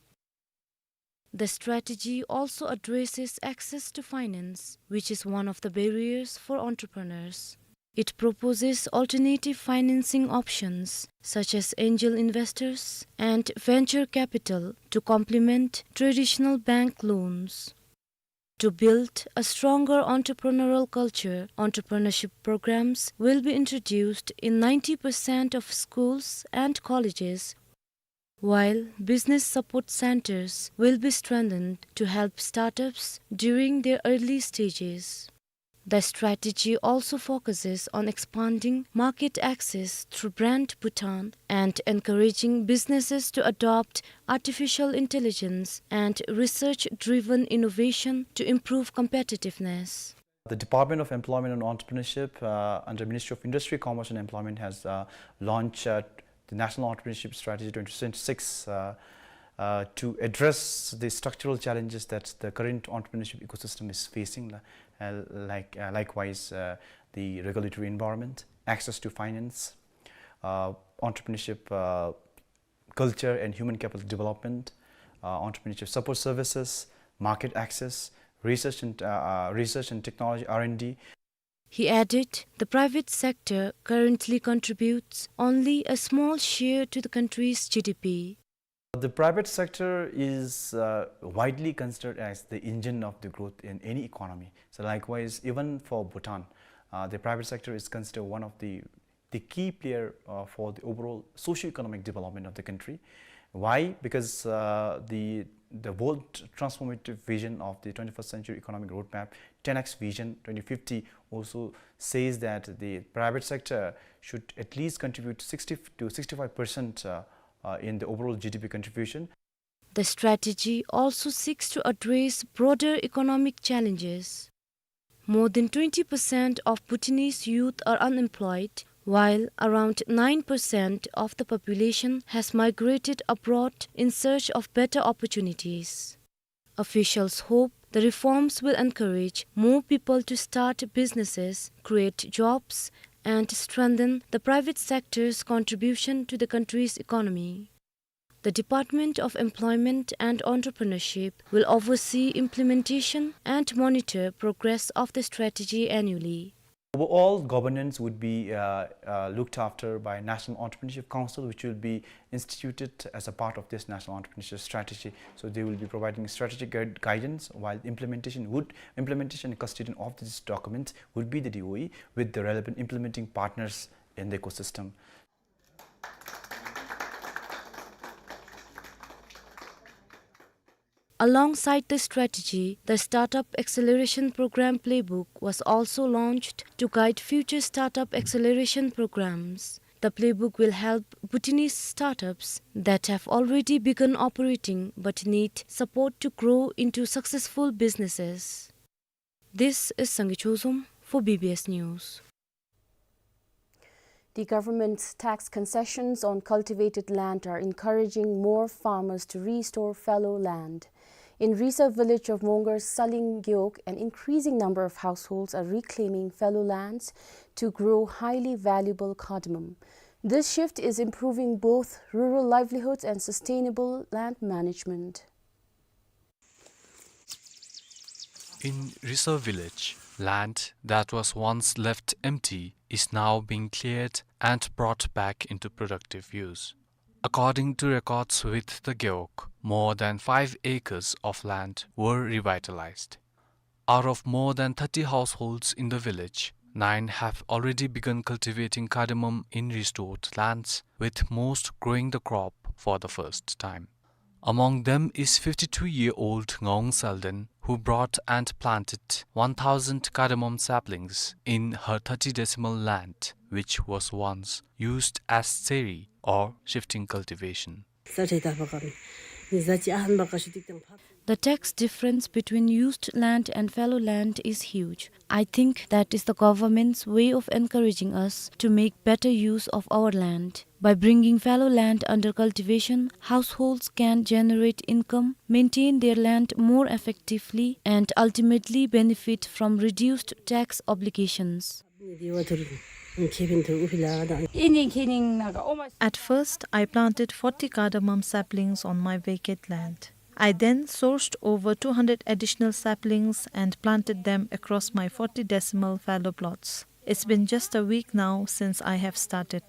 The strategy also addresses access to finance, which is one of the barriers for entrepreneurs. It proposes alternative financing options, such as angel investors and venture capital, to complement traditional bank loans. To build a stronger entrepreneurial culture, entrepreneurship programs will be introduced in ninety percent of schools and colleges, while business support centers will be strengthened to help startups during their early stages. The strategy also focuses on expanding market access through Brand Bhutan and encouraging businesses to adopt artificial intelligence and research-driven innovation to improve competitiveness. The Department of Employment and Entrepreneurship, uh, under Ministry of Industry, Commerce and Employment has, uh, launched, uh, the National Entrepreneurship Strategy twenty twenty-six, uh, uh, to address the structural challenges that the current entrepreneurship ecosystem is facing, uh, like, uh, likewise, uh, the regulatory environment, access to finance, uh, entrepreneurship, uh, culture and human capital development, uh, entrepreneurship support services, market access, research and, uh, uh, research and technology, R and D. He added, the private sector currently contributes only a small share to the country's G D P. The private sector is, uh, widely considered as the engine of the growth in any economy. So likewise, even for Bhutan, uh, the private sector is considered one of the the key player, uh, for the overall socio-economic development of the country. Why? Because, uh, the, the bold transformative vision of the twenty-first Century Economic Roadmap, ten X Vision twenty fifty, also says that the private sector should at least contribute sixty to sixty-five percent, uh, uh, in the overall G D P contribution. The strategy also seeks to address broader economic challenges. More than twenty percent of Bhutanese youth are unemployed, while around nine percent of the population has migrated abroad in search of better opportunities. Officials hope the reforms will encourage more people to start businesses, create jobs, and strengthen the private sector's contribution to the country's economy. The Department of Employment and Entrepreneurship will oversee implementation and monitor progress of the strategy annually. Overall governance would be, uh, uh, looked after by National Entrepreneurship Council, which will be instituted as a part of this National Entrepreneurship Strategy. So they will be providing strategic guid-, guidance, while implementation would, implementation and custodian of this document would be the D O E, with the relevant implementing partners in the ecosystem. Alongside the strategy, the Startup Acceleration Program Playbook was also launched to guide future startup acceleration programs. The playbook will help Bhutanese startups that have already begun operating but need support to grow into successful businesses. This is Sangay Chozom for B B S News. The government's tax concessions on cultivated land are encouraging more farmers to restore fallow land. In Risa village of Mongar's Saling Gewog, an increasing number of households are reclaiming fallow lands to grow highly valuable cardamom. This shift is improving both rural livelihoods and sustainable land management. In Risa village, land that was once left empty is now being cleared and brought back into productive use. According to records with the Gewog, more than five acres of land were revitalized. Out of more than thirty households in the village, nine have already begun cultivating cardamom in restored lands, with most growing the crop for the first time. Among them is fifty-two-year-old Ngaung Salden, who brought and planted one thousand cardamom saplings in her thirty decimal land, which was once used as tseri or shifting cultivation. The tax difference between used land and fallow land is huge. I think that is the government's way of encouraging us to make better use of our land. By bringing fallow land under cultivation, households can generate income, maintain their land more effectively, and ultimately benefit from reduced tax obligations. At first, I planted forty cardamom saplings on my vacant land. I then sourced over two hundred additional saplings and planted them across my forty decimal fallow plots. It's been just a week now since I have started.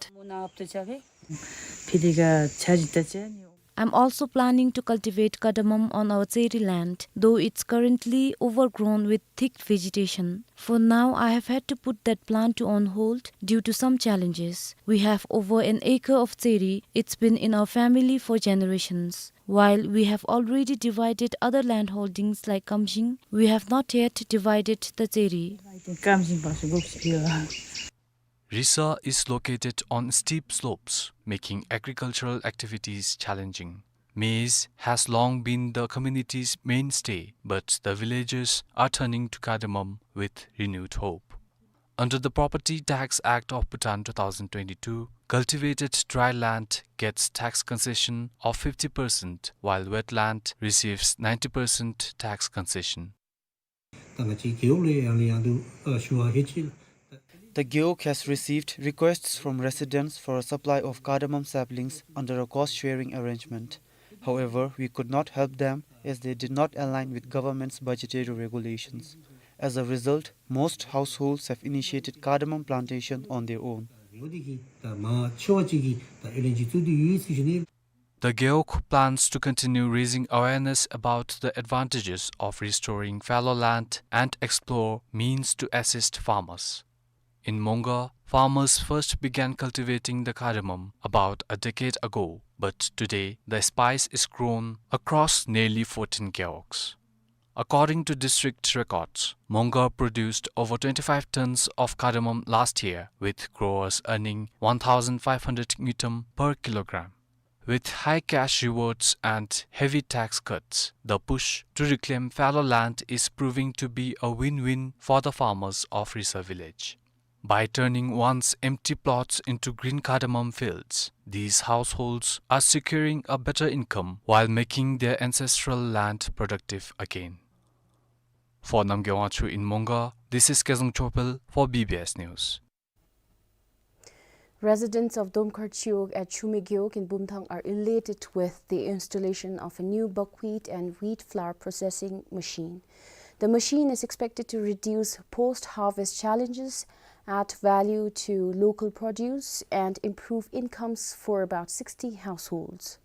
I'm also planning to cultivate cardamom on our tseri land, though it's currently overgrown with thick vegetation. For now, I have had to put that plan to on hold due to some challenges. We have over an acre of tseri. It's been in our family for generations. While we have already divided other land holdings like Kamjing, we have not yet divided the tseri. Risa is located on steep slopes, making agricultural activities challenging. Maize has long been the community's mainstay, but the villagers are turning to cardamom with renewed hope. Under the Property Tax Act of Bhutan two thousand twenty-two, cultivated dry land gets tax concession of fifty percent, while wet land receives ninety percent tax concession. ད་ང་བཅས་རྒེད་འོག་ལས་ཡང་ལས་ཡང་དུ་ཨ་ཞུ་བ་ཧེ་ཅི། The Gewog has received requests from residents for a supply of cardamom saplings under a cost-sharing arrangement. However, we could not help them as they did not align with government's budgetary regulations. As a result, most households have initiated cardamom plantation on their own. ད་མ་ཆེ་བ་ཅིག་གིས་ད་ཨེ་ལེན་ཅིག་བཙུགས་ཏེ་ཡོད་ཟེར་ཞུ་ནི། The Gewog plans to continue raising awareness about the advantages of restoring fallow land and explore means to assist farmers. In Mongar, farmers first began cultivating the cardamom about a decade ago, but today the spice is grown across nearly fourteen gewogs. According to district records, Mongar produced over twenty-five tons of cardamom last year, with growers earning one thousand five hundred ngultrum per kilogram. With high cash rewards and heavy tax cuts, the push to reclaim fallow land is proving to be a win-win for the farmers of Risa village. By turning once empty plots into green cardamom fields, these households are securing a better income while making their ancestral land productive again. For Namgay Wangchuk in Mongar, this is Kezang Chopel for B B S News. Residents of Domkhar Chiwog at Chumi Gewog in Bumthang are elated with the installation of a new buckwheat and wheat flour processing machine. The machine is expected to reduce post-harvest challenges, add value to local produce, and improve incomes for about sixty households.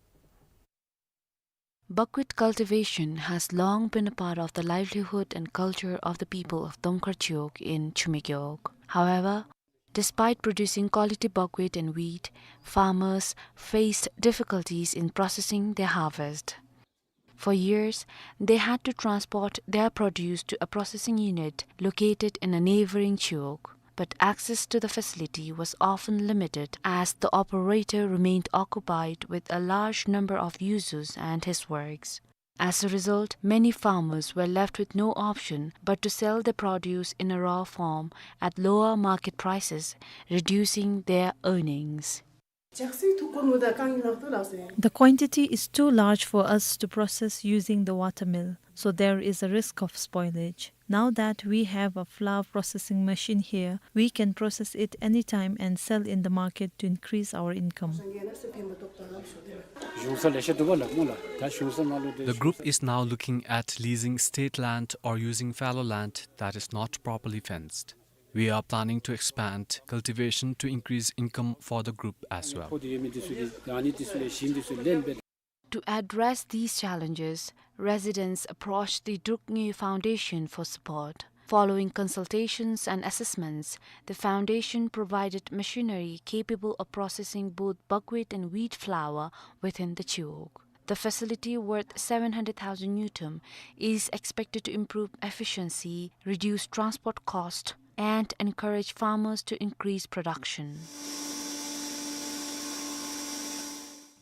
Buckwheat cultivation has long been a part of the livelihood and culture of the people of Domkhar Chiwog in Chumi Gewog. However, despite producing quality buckwheat and wheat, farmers faced difficulties in processing their harvest. For years, they had to transport their produce to a processing unit located in a neighboring Chiwog, but access to the facility was often limited as the operator remained occupied with a large number of users and his works. As a result, many farmers were left with no option but to sell their produce in a raw form at lower market prices, reducing their earnings. The quantity is too large for us to process using the water mill, so there is a risk of spoilage. Now that we have a flour processing machine here, we can process it anytime and sell in the market to increase our income. The group is now looking at leasing state land or using fallow land that is not properly fenced. We are planning to expand cultivation to increase income for the group as well. To address these challenges, residents approached the Druk Ngye Foundation for support. Following consultations and assessments, the foundation provided machinery capable of processing both buckwheat and wheat flour within the Chiwog. The facility, worth seven hundred thousand ngultrum, is expected to improve efficiency, reduce transport cost, and encourage farmers to increase production.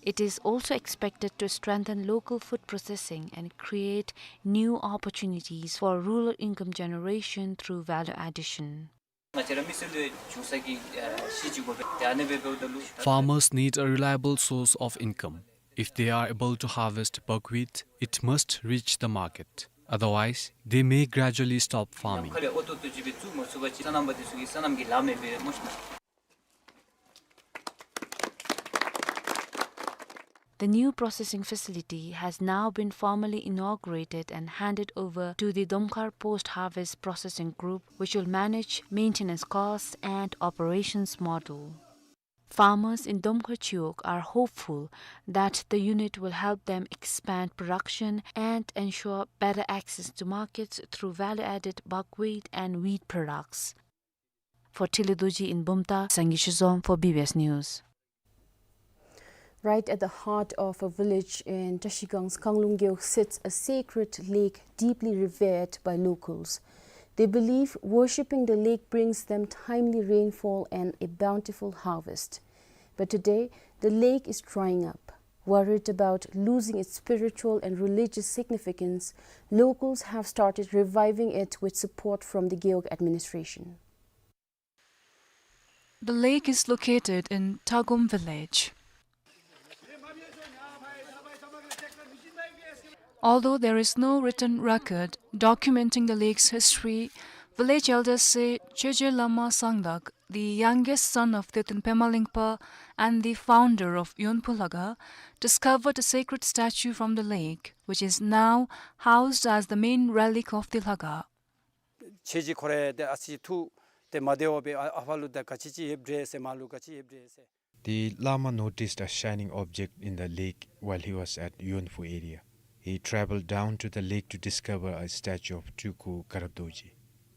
It is also expected to strengthen local food processing and create new opportunities for rural income generation through value addition. Farmers need a reliable source of income. If they are able to harvest buckwheat, it must reach the market. Otherwise, they may gradually stop farming. The new processing facility has now been formally inaugurated and handed over to the Domkhar Post-Harvest Processing Group, which will manage maintenance costs and operations model. Farmers in Domkhar Chiwog are hopeful that the unit will help them expand production and ensure better access to markets through value-added buckwheat and wheat products. For Thinley Dorji in Bumthang, Sangay Shizom for B B S News. Right at the heart of a village in Trashigang's Kanglung Gewog sits a sacred lake deeply revered by locals. They believe worshipping the lake brings them timely rainfall and a bountiful harvest. But today, the lake is drying up. Worried about losing its spiritual and religious significance, locals have started reviving it with support from the Gewog administration. The lake is located in Tagum village. Although there is no written record documenting the lake's history, village elders say Cheje Lama Sangdak, the youngest son of Tetun Pema Lingpa and the founder of Yonphu Lhakhang, discovered a sacred statue from the lake, which is now housed as the main relic of the Lhakhang. ཁྱེད་ཀྱིས་ཁོ་རེ་ཏེ་ཨ་ཙི་ཐུག་ཏེ་མ་བདེཝ་སྦེ་ཨ་ཨ་ཕར་ལུ་ད་ག་ཅི་ཅིག་ཡོདཔ་འདྲས་ཟེར་མར་ལུ་ག་ཅི་ཡོདཔ་འདྲས་ཟེར། The Lama noticed a shining object in the lake while he was at Yonphu area. He traveled down to the lake to discover a statue of Tulku Garab Dorji.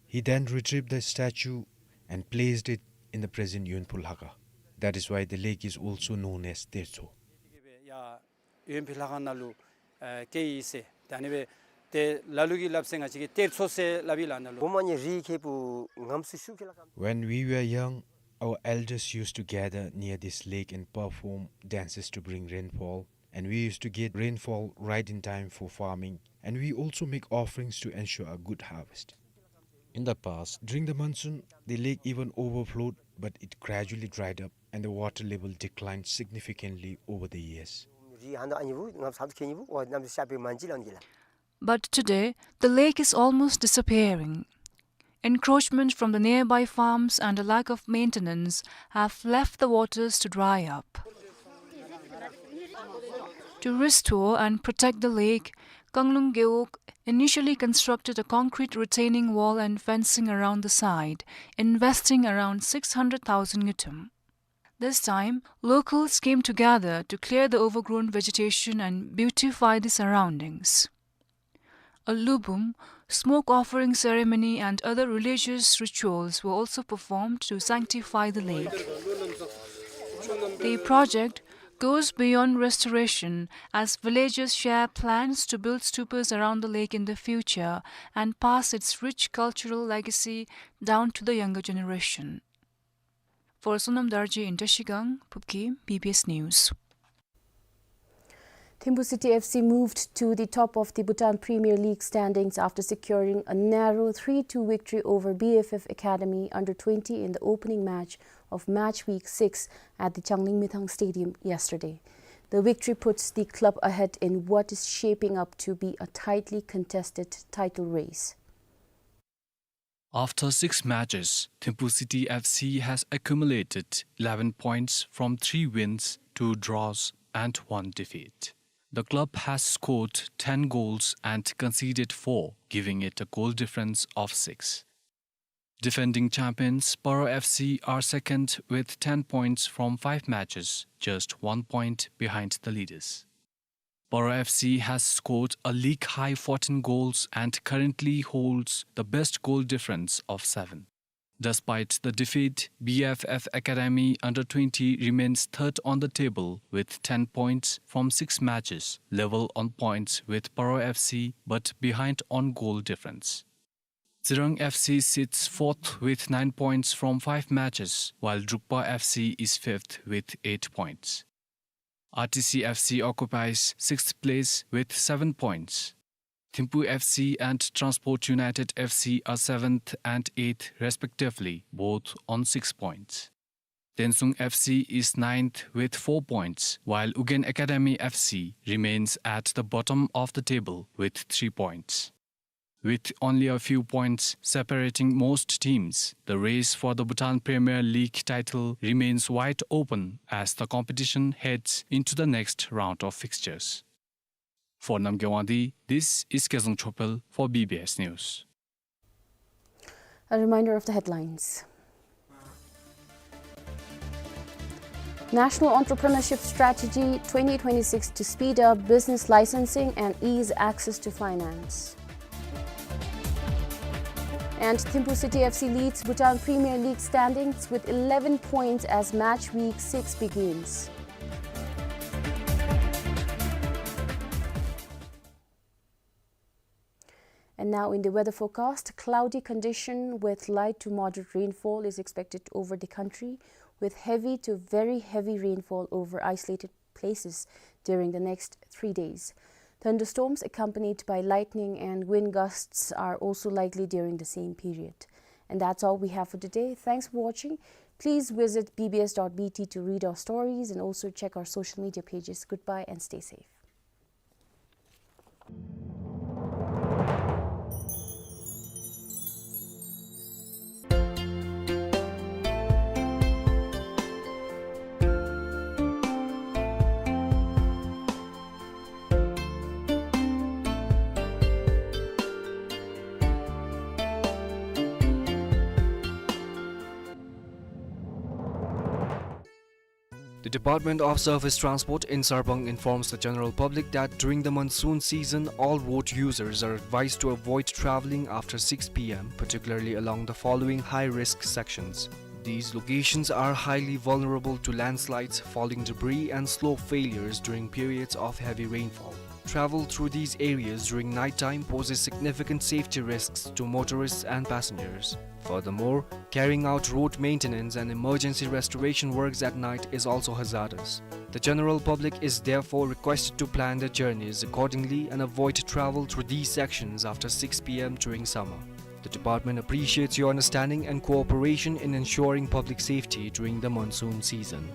He then retrieved the statue and placed it in the present Yonphu Lhakhang. That is why the lake is also known as Tertso. ཡོན་ཕུ་ལྷ་ཁང་ནང་ལུ་ཨ་བསྐྱལ་ཡི་ཟེར། ད་ཨ་ནི་སྦེ་ཏེ་ལ་ལུ་གིས་སླབ་ཟེར་ང་བཅས་ཀྱིས་གཏེར་མཚོ་ཟེར་སླབ་ཨིན་ལགས་ནཱ་ལུ། གོ་མ་ཉེ་རི་ཁེ་པུ་ངམ་སུ་ཤུ་ཁེ་ལ་ཀམ། When we were young, our elders used to gather near this lake and perform dances to bring rainfall, and we used to get rainfall right in time for farming, and we also make offerings to ensure a good harvest. In the past, during the monsoon, the lake even overflowed, but it gradually dried up and the water level declined significantly over the years. རི་ཧན་དོ་ཨ་ནི་བུ་ངམ་སུ་ཁེ་ནི་བུ་འོ་ནམ་ཤ་པི་མན་ཇི་ལང་གི་ལ། But today, the lake is almost disappearing. Encroachment from the nearby farms and a lack of maintenance have left the waters to dry up. To restore and protect the lake, Kanglung Gewog initially constructed a concrete retaining wall and fencing around the site, investing around six hundred thousand ngultrum. This time, locals came together to clear the overgrown vegetation and beautify the surroundings. A lubum, smoke offering ceremony and other religious rituals were also performed to sanctify the lake. The project goes beyond restoration as villagers share plans to build stupas around the lake in the future and pass its rich cultural legacy down to the younger generation. For Sonam Dorji in Trashigang, Phubkey, B B S News. Thimphu City F C moved to the top of the Bhutan Premier League standings after securing a narrow three two victory over B F F Academy under twenty in the opening match of match week six at the Changlimithang Stadium yesterday. The victory puts the club ahead in what is shaping up to be a tightly contested title race. After six matches, Thimphu City F C has accumulated eleven points from three wins, two draws and one defeat. The club has scored ten goals and conceded four, giving it a goal difference of six. Defending champions Paro F C are second with ten points from five matches, just one point behind the leaders. Paro F C has scored a league-high fourteen goals and currently holds the best goal difference of seven. Despite the defeat, B F F Academy under twenty remains third on the table with ten points from six matches, level on points with Paro F C but behind on goal difference. Tsirang F C sits fourth with nine points from five matches, while Drukpa F C is fifth with eight points. R T C F C occupies sixth place with seven points. Thimphu F C and Transport United F C are seventh and eighth respectively, both on six points. Tensung F C is ninth with four points, while Ugyen Academy F C remains at the bottom of the table with three points. With only a few points separating most teams, the race for the Bhutan Premier League title remains wide open as the competition heads into the next round of fixtures. For Namgay Wangdi, this is Kezang Chopel for B B S News. A reminder of the headlines. National Entrepreneurship Strategy twenty twenty-six to speed up business licensing and ease access to finance. And Thimphu City F C leads Bhutan Premier League standings with eleven points as match week six begins. And now in the weather forecast, cloudy condition with light to moderate rainfall is expected over the country, with heavy to very heavy rainfall over isolated places during the next three days. Thunderstorms accompanied by lightning and wind gusts are also likely during the same period. And that's all we have for today. Thanks for watching. Please visit B B S dot B T to read our stories and also check our social media pages. Goodbye and stay safe. The Department of Surface Transport in Sarpang informs the general public that during the monsoon season, all road users are advised to avoid traveling after six P M, particularly along the following high-risk sections. These locations are highly vulnerable to landslides, falling debris, and slope failures during periods of heavy rainfall. Travel through these areas during nighttime poses significant safety risks to motorists and passengers. Furthermore, carrying out road maintenance and emergency restoration works at night is also hazardous. The general public is therefore requested to plan their journeys accordingly and avoid travel through these sections after six P M during summer. The department appreciates your understanding and cooperation in ensuring public safety during the monsoon season.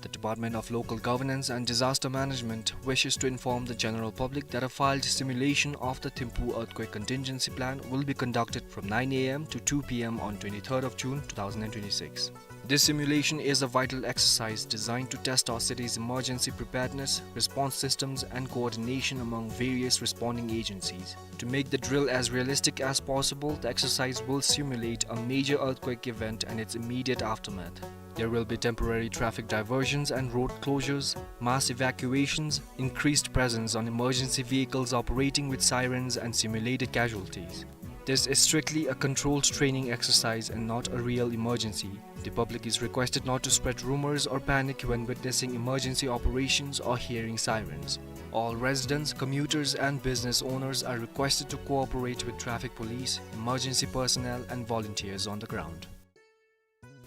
The Department of Local Governance and Disaster Management wishes to inform the general public that a filed simulation of the Thimphu Earthquake Contingency Plan will be conducted from nine A M to two P M on twenty-third of June two thousand and twenty-six. This simulation is a vital exercise designed to test our city's emergency preparedness, response systems, and coordination among various responding agencies. To make the drill as realistic as possible, the exercise will simulate a major earthquake event and its immediate aftermath. There will be temporary traffic diversions and road closures, mass evacuations, increased presence on emergency vehicles operating with sirens, and simulated casualties. This is strictly a controlled training exercise and not a real emergency. The public is requested not to spread rumors or panic when witnessing emergency operations or hearing sirens. All residents, commuters, and business owners are requested to cooperate with traffic police, emergency personnel, and volunteers on the ground.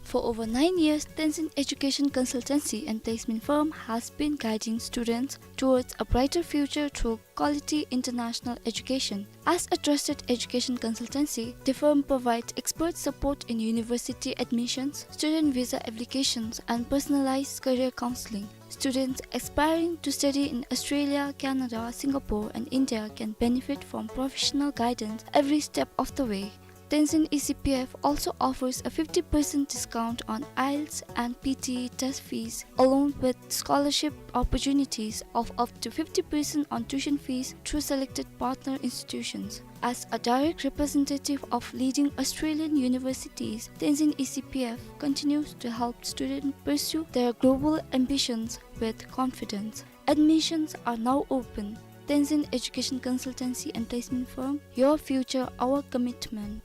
For over nine years, Tenzin Education Consultancy and Placement Firm has been guiding students towards a brighter future through quality international education. As a trusted education consultancy, the firm provides expert support in university admissions, student visa applications, and personalized career counseling. Students aspiring to study in Australia, Canada, Singapore, and India can benefit from professional guidance every step of the way. Tenzin E C P F also offers a fifty percent discount on IELTS and P T E test fees, along with scholarship opportunities of up to fifty percent on tuition fees through selected partner institutions. As a direct representative of leading Australian universities, Tenzin E C P F continues to help students pursue their global ambitions with confidence. Admissions are now open. Tenzin Education Consultancy and Placement Firm, your future, our commitment.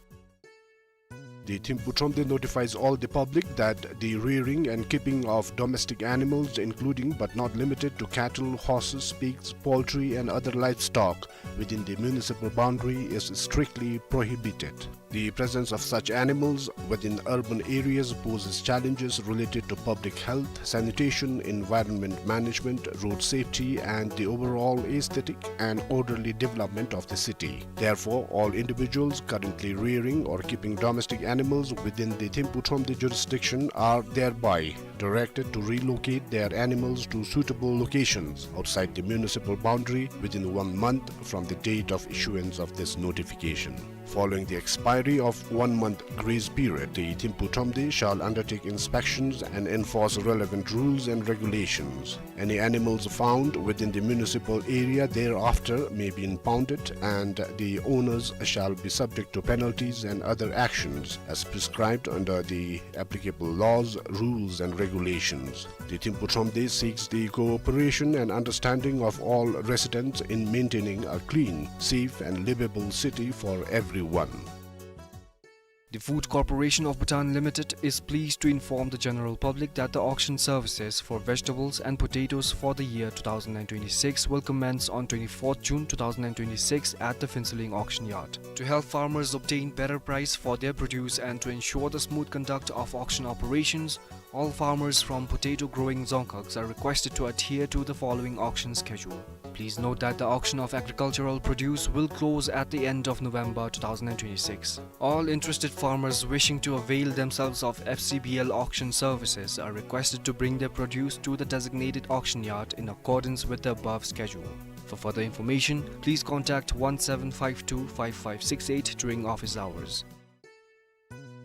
The Thimphu Thromde notifies all the public that the rearing and keeping of domestic animals, including but not limited to cattle, horses, pigs, poultry, and other livestock within the municipal boundary, is strictly prohibited. The presence of such animals within urban areas poses challenges related to public health, sanitation, environment management, road safety, and the overall aesthetic and orderly development of the city. Therefore, all individuals currently rearing or keeping domestic animals within the Thimphu Thromde jurisdiction are thereby directed to relocate their animals to suitable locations outside the municipal boundary within one month from the date of issuance of this notification. Following the expiry of one month grace period, the Thimphu Thromde shall undertake inspections and enforce relevant rules and regulations. Any animals found within the municipal area thereafter may be impounded, and the owners shall be subject to penalties and other actions as prescribed under the applicable laws, rules, and regulations. The Thimphu Thromde seeks the cooperation and understanding of all residents in maintaining a clean, safe, and livable city for everyone. The Food Corporation of Bhutan Limited is pleased to inform the general public that the auction services for vegetables and potatoes for the year two thousand and twenty-six will commence on twenty-fourth June two thousand and twenty-six at the Phuentsholing auction yard. To help farmers obtain better price for their produce and to ensure the smooth conduct of auction operations, all farmers from potato growing dzongkhags are requested to adhere to the following auction schedule. Please note that the auction of agricultural produce will close at the end of November two thousand and twenty-six. All interested farmers wishing to avail themselves of F C B L auction services are requested to bring their produce to the designated auction yard in accordance with the above schedule. For further information, please contact one seven five two five five six eight during office hours.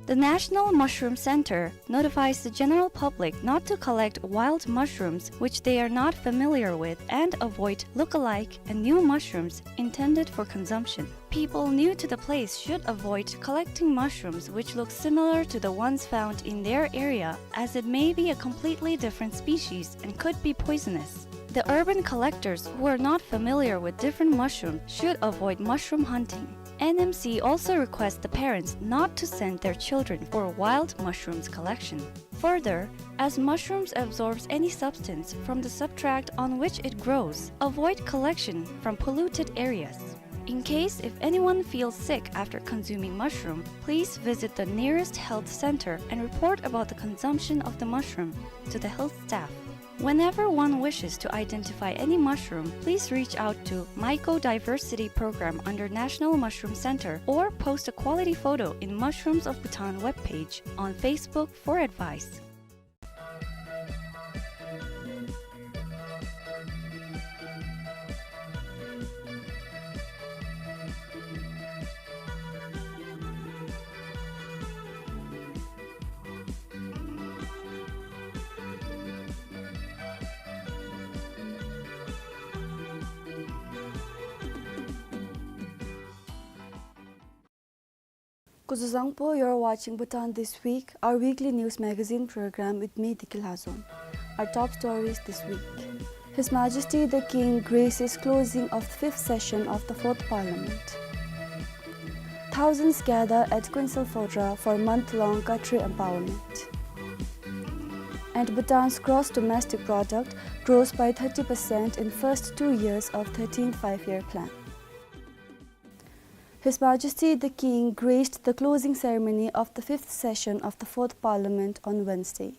The National Mushroom Center notifies the general public not to collect wild mushrooms which they are not familiar with and avoid look-alike and new mushrooms intended for consumption. People new to the place should avoid collecting mushrooms which look similar to the ones found in their area, as it may be a completely different species and could be poisonous. The urban collectors who are not familiar with different mushrooms should avoid mushroom hunting. N M C also requests the parents not to send their children for wild mushrooms collection. Further, as mushrooms absorbs any substance from the substrate on which it grows, avoid collection from polluted areas. In case if anyone feels sick after consuming mushroom, please visit the nearest health center and report about the consumption of the mushroom to the health staff. Whenever one wishes to identify any mushroom, please reach out to Mycodiversity Program under National Mushroom Center or post a quality photo in Mushrooms of Bhutan webpage on Facebook for advice. Kuzuzangpo, you're watching Bhutan This Week, our weekly news magazine program with me, Diki Lhazom. Our top stories this week. His Majesty the King graces closing of the fifth session of the Fourth Parliament. Thousands gather at Kuensel Phodrang for month-long Khatri empowerment. And Bhutan's gross domestic product grows by thirty percent in first two years of thirteenth Five-Year Plan. His Majesty the King graced the closing ceremony of the fifth session of the Fourth Parliament on Wednesday.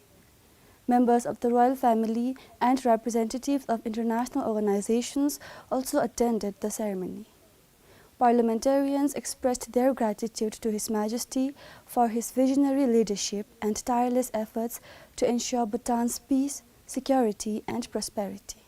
Members of the royal family and representatives of international organizations also attended the ceremony. Parliamentarians expressed their gratitude to His Majesty for his visionary leadership and tireless efforts to ensure Bhutan's peace, security, and prosperity.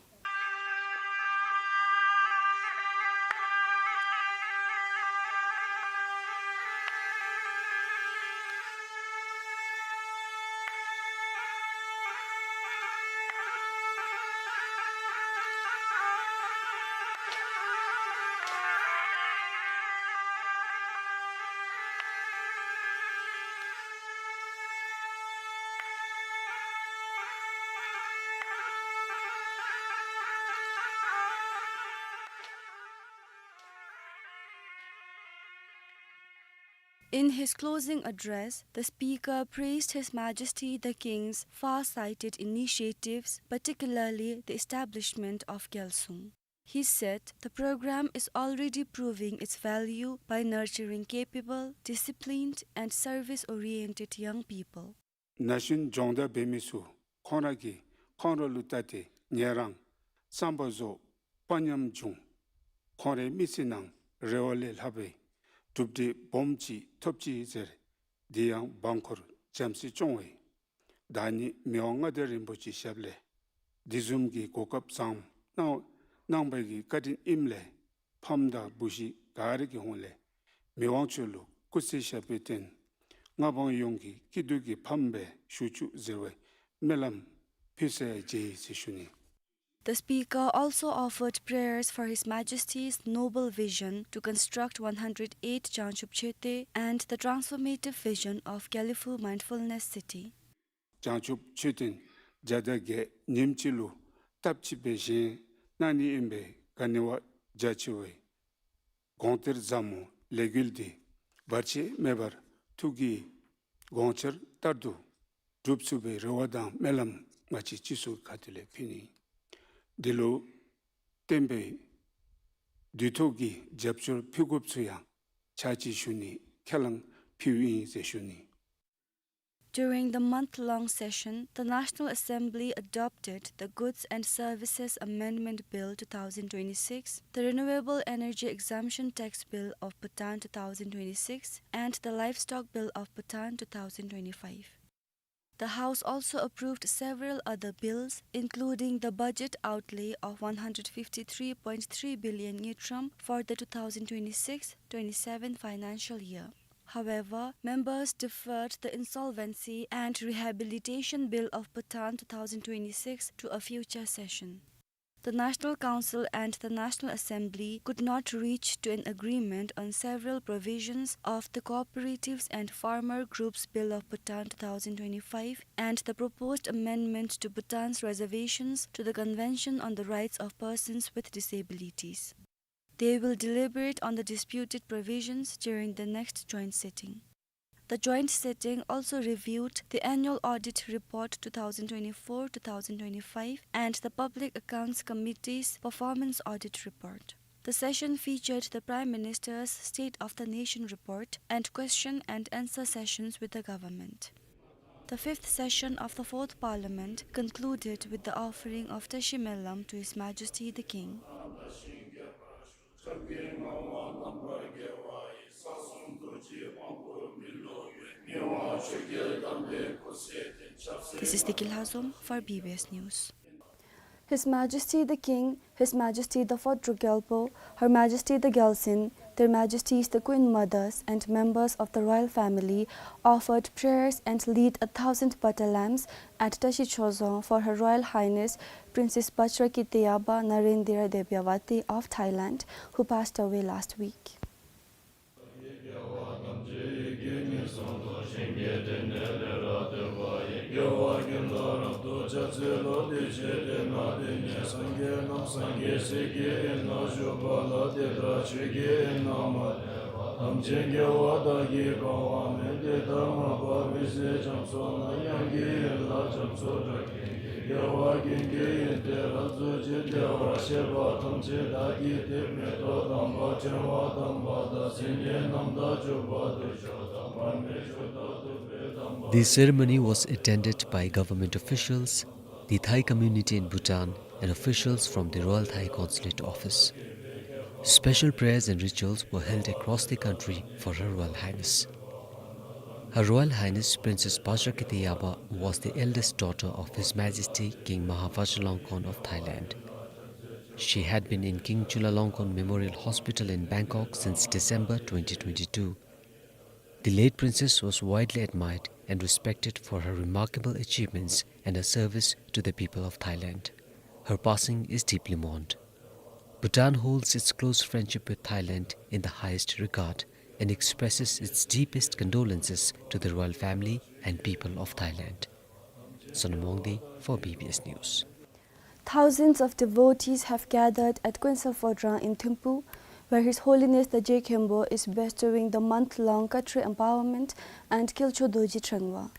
In his closing address, the speaker praised His Majesty the King's far-sighted initiatives, particularly the establishment of Gyalsung. He said the program is already proving its value by nurturing capable, disciplined, and service-oriented young people. ན་གཞོན་སྦྱོང་བརྡར་འབད་མི་ཚུ་ཁོང་ར་གི་ཁོང་ར་ལུ་བལྟ་སྟེ་ངལ་རངས་བསམ་པ་རྫོགས་དཔའ་ཉམས་འབྱུང་། ཁོང་རའི་མི་ཚེ་ནང་རེ་བ་ལས་ལྷག་པའི་གྲུབ་འབྲས་སྦོམ་ཅིག་ཐོབ་ཅི་ཟེར། དེ་ཡང་འབངས་འཁོར་བྱམས་བརྩེས་སྐྱོང་བའི་བདག་ཉིད་མི་དབང་མངའ་བདག་རིན་པོ་ཆེའི་ཞབས་ལས་དེ་བཟུམ་གྱི་གོ་སྐབས་བཟང་གནང་གནང་བའི་གི་བཀའ་དྲིན་ཨིནམ་ལས་ཕམ་དང་བུ་གཞི་ག་ར་གི་ཧོངས་ལས་མི་དབང་མཆོག་ལུ་སྐུ་ཚེ་ཞབས་པད་བརྟན། མངའ་འབངས་ཡོངས་ཀྱི་སྐྱིད་སྡུག་གི་ཕམ་སྦེ་བཞུགས་བཅུག་ཟེར་བའི་སྨོན་ལམ་ཕུལ་ས་ཡང་མཇལ་ཡི་ཟེར་ཞུ་ནི། The speaker also offered prayers for His Majesty's noble vision to construct one hundred eight Jangchub Choeten and the transformative vision of Gelephu Mindfulness City. བྱང་ཆུབ་མཆོད་རྟེན་བརྒྱ་དང་བརྒྱད་ཉིནམ་གཅིག་ལུ་སྟབས་གཅིག་སྦེ་བཞེངས་གནང་ནི་ཨིན་པའི་ག་ནི་བ་རྒྱ་ཆེ་བའི་དགོངས་གཏེར་ཟབ་མོ་ལས་འགུལ་འདི་བར་ཆད་མེད་པར་ཐུགས་ཀྱི་དགོངས་འཆར་ལྟར་དུ་འགྲུབ་ཚུགས་པའི་རེ་བ་དང་སྨོན་ལམ་ང་བཅས་སྤྱི་ཚོགས་ཁ་ཐུག་ལས་ཕུལ་ནི། འདི་ལུ་བརྟེན་པའི་དུས་ཐོག་གི་རྒྱབ་སྐྱོར་ཕུལ་དགོཔ་ཚུ་ཡང་ཕྱག་ཕྱིད་ཞུ་ནི་ཁས་བླངས་ཕུལཝ་ཨིན་ཟེར་ཞུ་ནི། During the month-long session, the National Assembly adopted the Goods and Services Amendment Bill two thousand twenty-six, the Renewable Energy Exemption Tax Bill of Bhutan two thousand twenty-six, and the Livestock Bill of Bhutan two thousand twenty-five. The House also approved several other bills, including the budget outlay of one hundred fifty-three point three billion ngultrum for the two thousand twenty-six twenty-seven financial year. However, members deferred the Insolvency and Rehabilitation Bill of Bhutan two thousand twenty-six to a future session. The National Council and the National Assembly could not reach to an agreement on several provisions of the Cooperatives and Farmer Groups Bill of Bhutan two thousand twenty-five and the proposed amendment to Bhutan's reservations to the Convention on the Rights of Persons with Disabilities. They will deliberate on the disputed provisions during the next joint sitting. The joint sitting also reviewed the Annual Audit Report two thousand twenty-four two thousand twenty-five and the Public Accounts Committee's Performance Audit Report. The session featured the Prime Minister's State of the Nation Report and question and answer sessions with the government. The fifth session of the Fourth Parliament concluded with the offering of Tashi Melam to His Majesty the King. This is Deki Lhazom for B B S News. His Majesty the King, His Majesty the Fourth Druk Gyalpo, Her Majesty the Gyaltsuen, Their Majesties the Queen Mothers and members of the royal family offered prayers and lit a thousand butter lamps at Tashi Chozon for Her Royal Highness Princess Bajrakiteyaba Narendira Debyawati of Thailand, who passed away last week. The ceremony was attended by government officials, the Thai community in Bhutan, and officials from the Royal Thai Consulate Office. Special prayers and rituals were held across the country for Her Royal Highness. Her Royal Highness Princess Bajrakiteyaba was the eldest daughter of His Majesty King Maha Vajiralongkorn of Thailand. She had been in King Chulalongkorn Memorial Hospital in Bangkok since December twenty twenty-two. The late princess was widely admired and respected for her remarkable achievements and her service to the people of Thailand. Her passing is deeply mourned. Bhutan holds its close friendship with Thailand in the highest regard and expresses its deepest condolences to the royal family and people of Thailand. Sonam Wangdi for B B S News. Thousands of devotees have gathered at Kuensel Phodrang in Thimphu where His Holiness the Je Khenpo is bestowing the month-long Khatri empowerment and Gyaltsho Dorji Threngwa.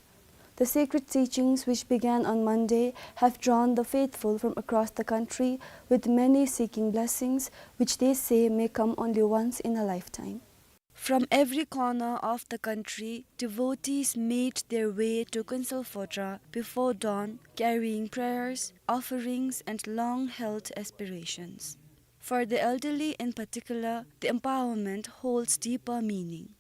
The sacred teachings, which began on Monday, have drawn the faithful from across the country, with many seeking blessings which they say may come only once in a lifetime. From every corner of the country, devotees made their way to Kuensel Phodrang before dawn, carrying prayers, offerings, and long-held aspirations. For the elderly in particular, the empowerment holds deeper meaning.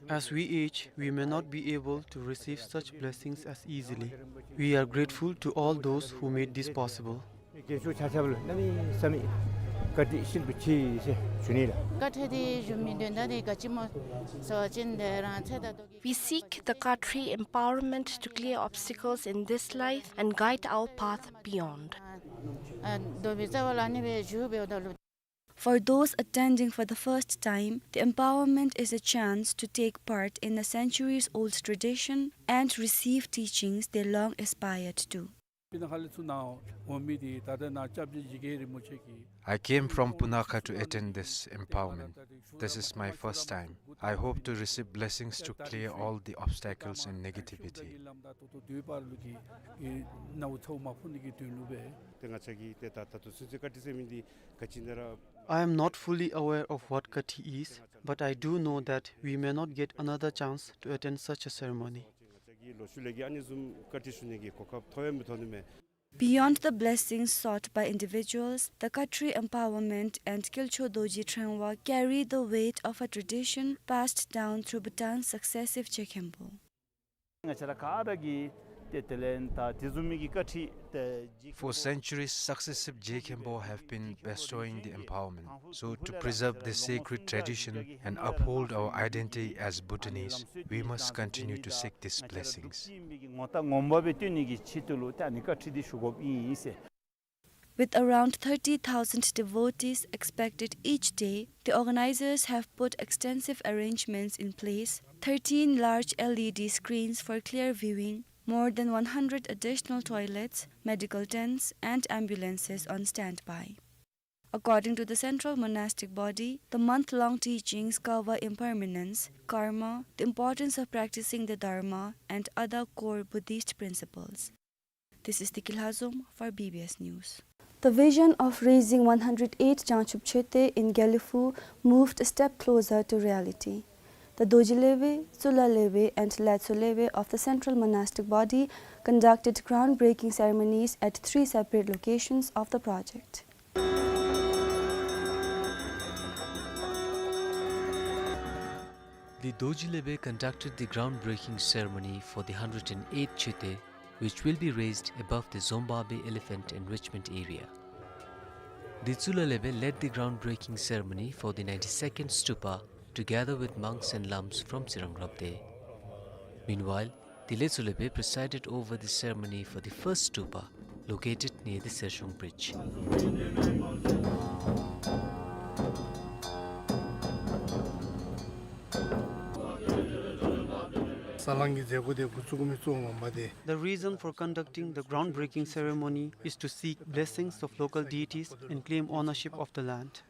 As we age, we may not be able to receive such blessings as easily. We are grateful to all those who made this possible. We seek the Khatri empowerment to clear obstacles in this life and guide our path beyond. For those attending for the first time, the empowerment is a chance to take part in a centuries-old tradition and receive teachings they long aspired to. I came from Punakha to attend this empowerment. This is my first time. I hope to receive blessings to clear all the obstacles and negativity. I am not fully aware of what Khatri is, but I do know that we may not get another chance to attend such a ceremony. Beyond the blessings sought by individuals, the Khatri empowerment and Gyaltsho Dorji Threngwa carry the weight of a tradition passed down through Bhutan's successive Je Khenpo. For centuries, successive Je Khenpo have been bestowing the empowerment. So, to preserve this sacred tradition and uphold our identity as Bhutanese, we must continue to seek these blessings. With around thirty thousand devotees expected each day, the organizers have put extensive arrangements in place, thirteen large L E D screens for clear viewing, more than one hundred additional toilets, medical tents, and ambulances on standby. According to the Central Monastic Body, the month-long teachings cover impermanence, karma, the importance of practicing the Dharma, and other core Buddhist principles. This is Tiki Lhazom for B B S News. The vision of raising one hundred eight Jangchub Chete in Gelephu moved a step closer to reality. The Dorji Lebe, Tshula Lebe, and Letso Lebe of the Central Monastic Body conducted groundbreaking ceremonies at three separate locations of the project. The Dorji Lebe conducted the groundbreaking ceremony for the hundred and eight Chete, which will be raised above the Zombabe Elephant Enrichment Area. The Tshula Lebe led the groundbreaking ceremony for the ninety-second stupa together with monks and lams from Tsirang Rabdey. Meanwhile, the Letso Lebe presided over the ceremony for the first stupa, located near the Sershong Bridge. The reason for conducting the groundbreaking ceremony is to seek blessings of local deities and claim ownership of the land.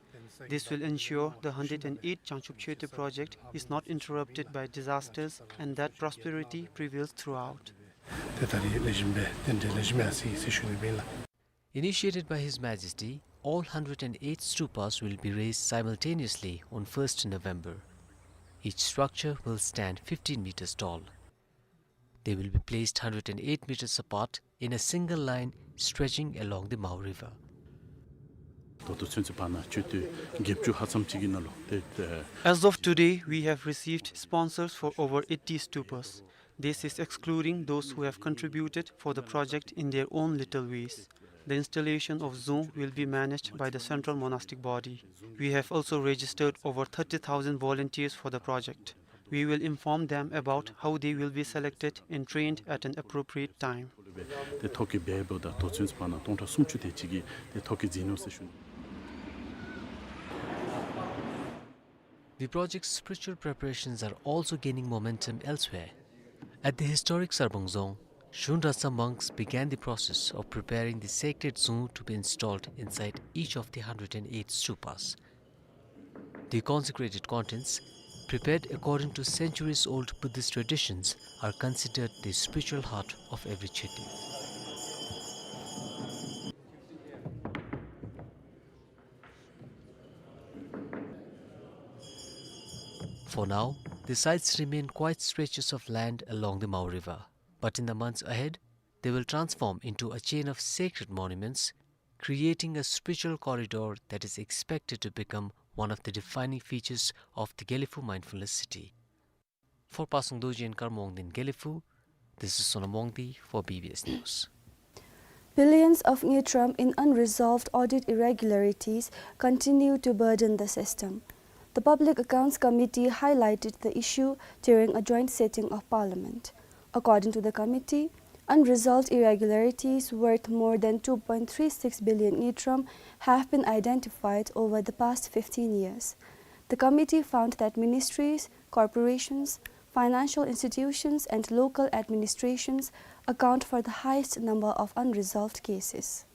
This will ensure the hundred and eight Jangchub Chete project is not interrupted by disasters and that prosperity prevails throughout. Initiated by His Majesty, all hundred and eight stupas will be raised simultaneously on first November. Each structure will stand fifteen meters tall. They will be placed hundred and eight meters apart in a single line stretching along the Mao River. As of today, we have received sponsors for over eighty stupas. This is excluding those who have contributed for the project in their own little ways. The installation of Zong will be managed by the Central Monastic Body. We have also registered over thirty thousand volunteers for the project. We will inform them about how they will be selected and trained at an appropriate time. The project's spiritual preparations are also gaining momentum elsewhere. At the historic Sarbang Zong, Shunrasa monks began the process of preparing the sacred dzung to be installed inside each of the hundred and eight stupas. The consecrated contents, prepared according to centuries-old Buddhist traditions, are considered the spiritual heart of every Chökyi. For now, the sites remain quiet stretches of land along the Mao River, but in the months ahead, they will transform into a chain of sacred monuments, creating a spiritual corridor that is expected to become one of the defining features of the Gelephu Mindfulness City. For Pasang Dorji and Karma Wangdi in Gelephu, this is Sonam Wangdi for B B S News. Billions of ngultrum in unresolved audit irregularities continue to burden the system. The Public Accounts Committee highlighted the issue during a joint sitting of Parliament. According to the committee, unresolved irregularities worth more than two point three six billion ngultrum have been identified over the past fifteen years. The committee found that ministries, corporations, financial institutions and local administrations account for the highest number of unresolved cases.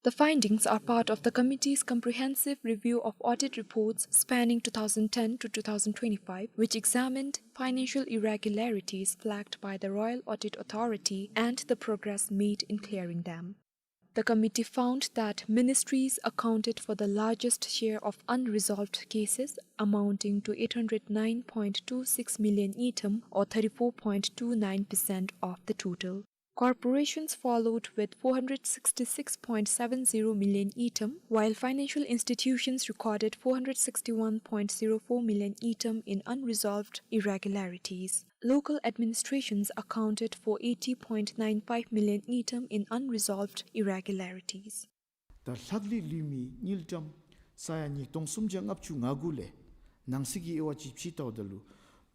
The findings are part of the committee's comprehensive review of audit reports spanning two thousand ten to two thousand twenty-five, which examined financial irregularities flagged by the Royal Audit Authority and the progress made in clearing them. The committee found that ministries accounted for the largest share of unresolved cases, amounting to eight hundred nine point two six million ngultrum, or thirty-four point two nine percent of the total. Corporations followed with four hundred sixty-six point seven zero million ngultrum, while financial institutions recorded four hundred sixty-one point zero four million ngultrum in unresolved irregularities. Local administrations accounted for eighty point nine five million ngultrum in unresolved irregularities. ད་ལྷག་ལུས་ལུས་མི་དངུལ་ཀྲམ་ས་ཡ་ཉིས་སྟོང་སུམ་བརྒྱ་ལྔ་བཅུ་ང་དགུ་ལས་ནང་གསེས་ཀྱི་དབྱེ་བ་ཅིག་ཕྱེ་ལྟཝ་ད་ལུ་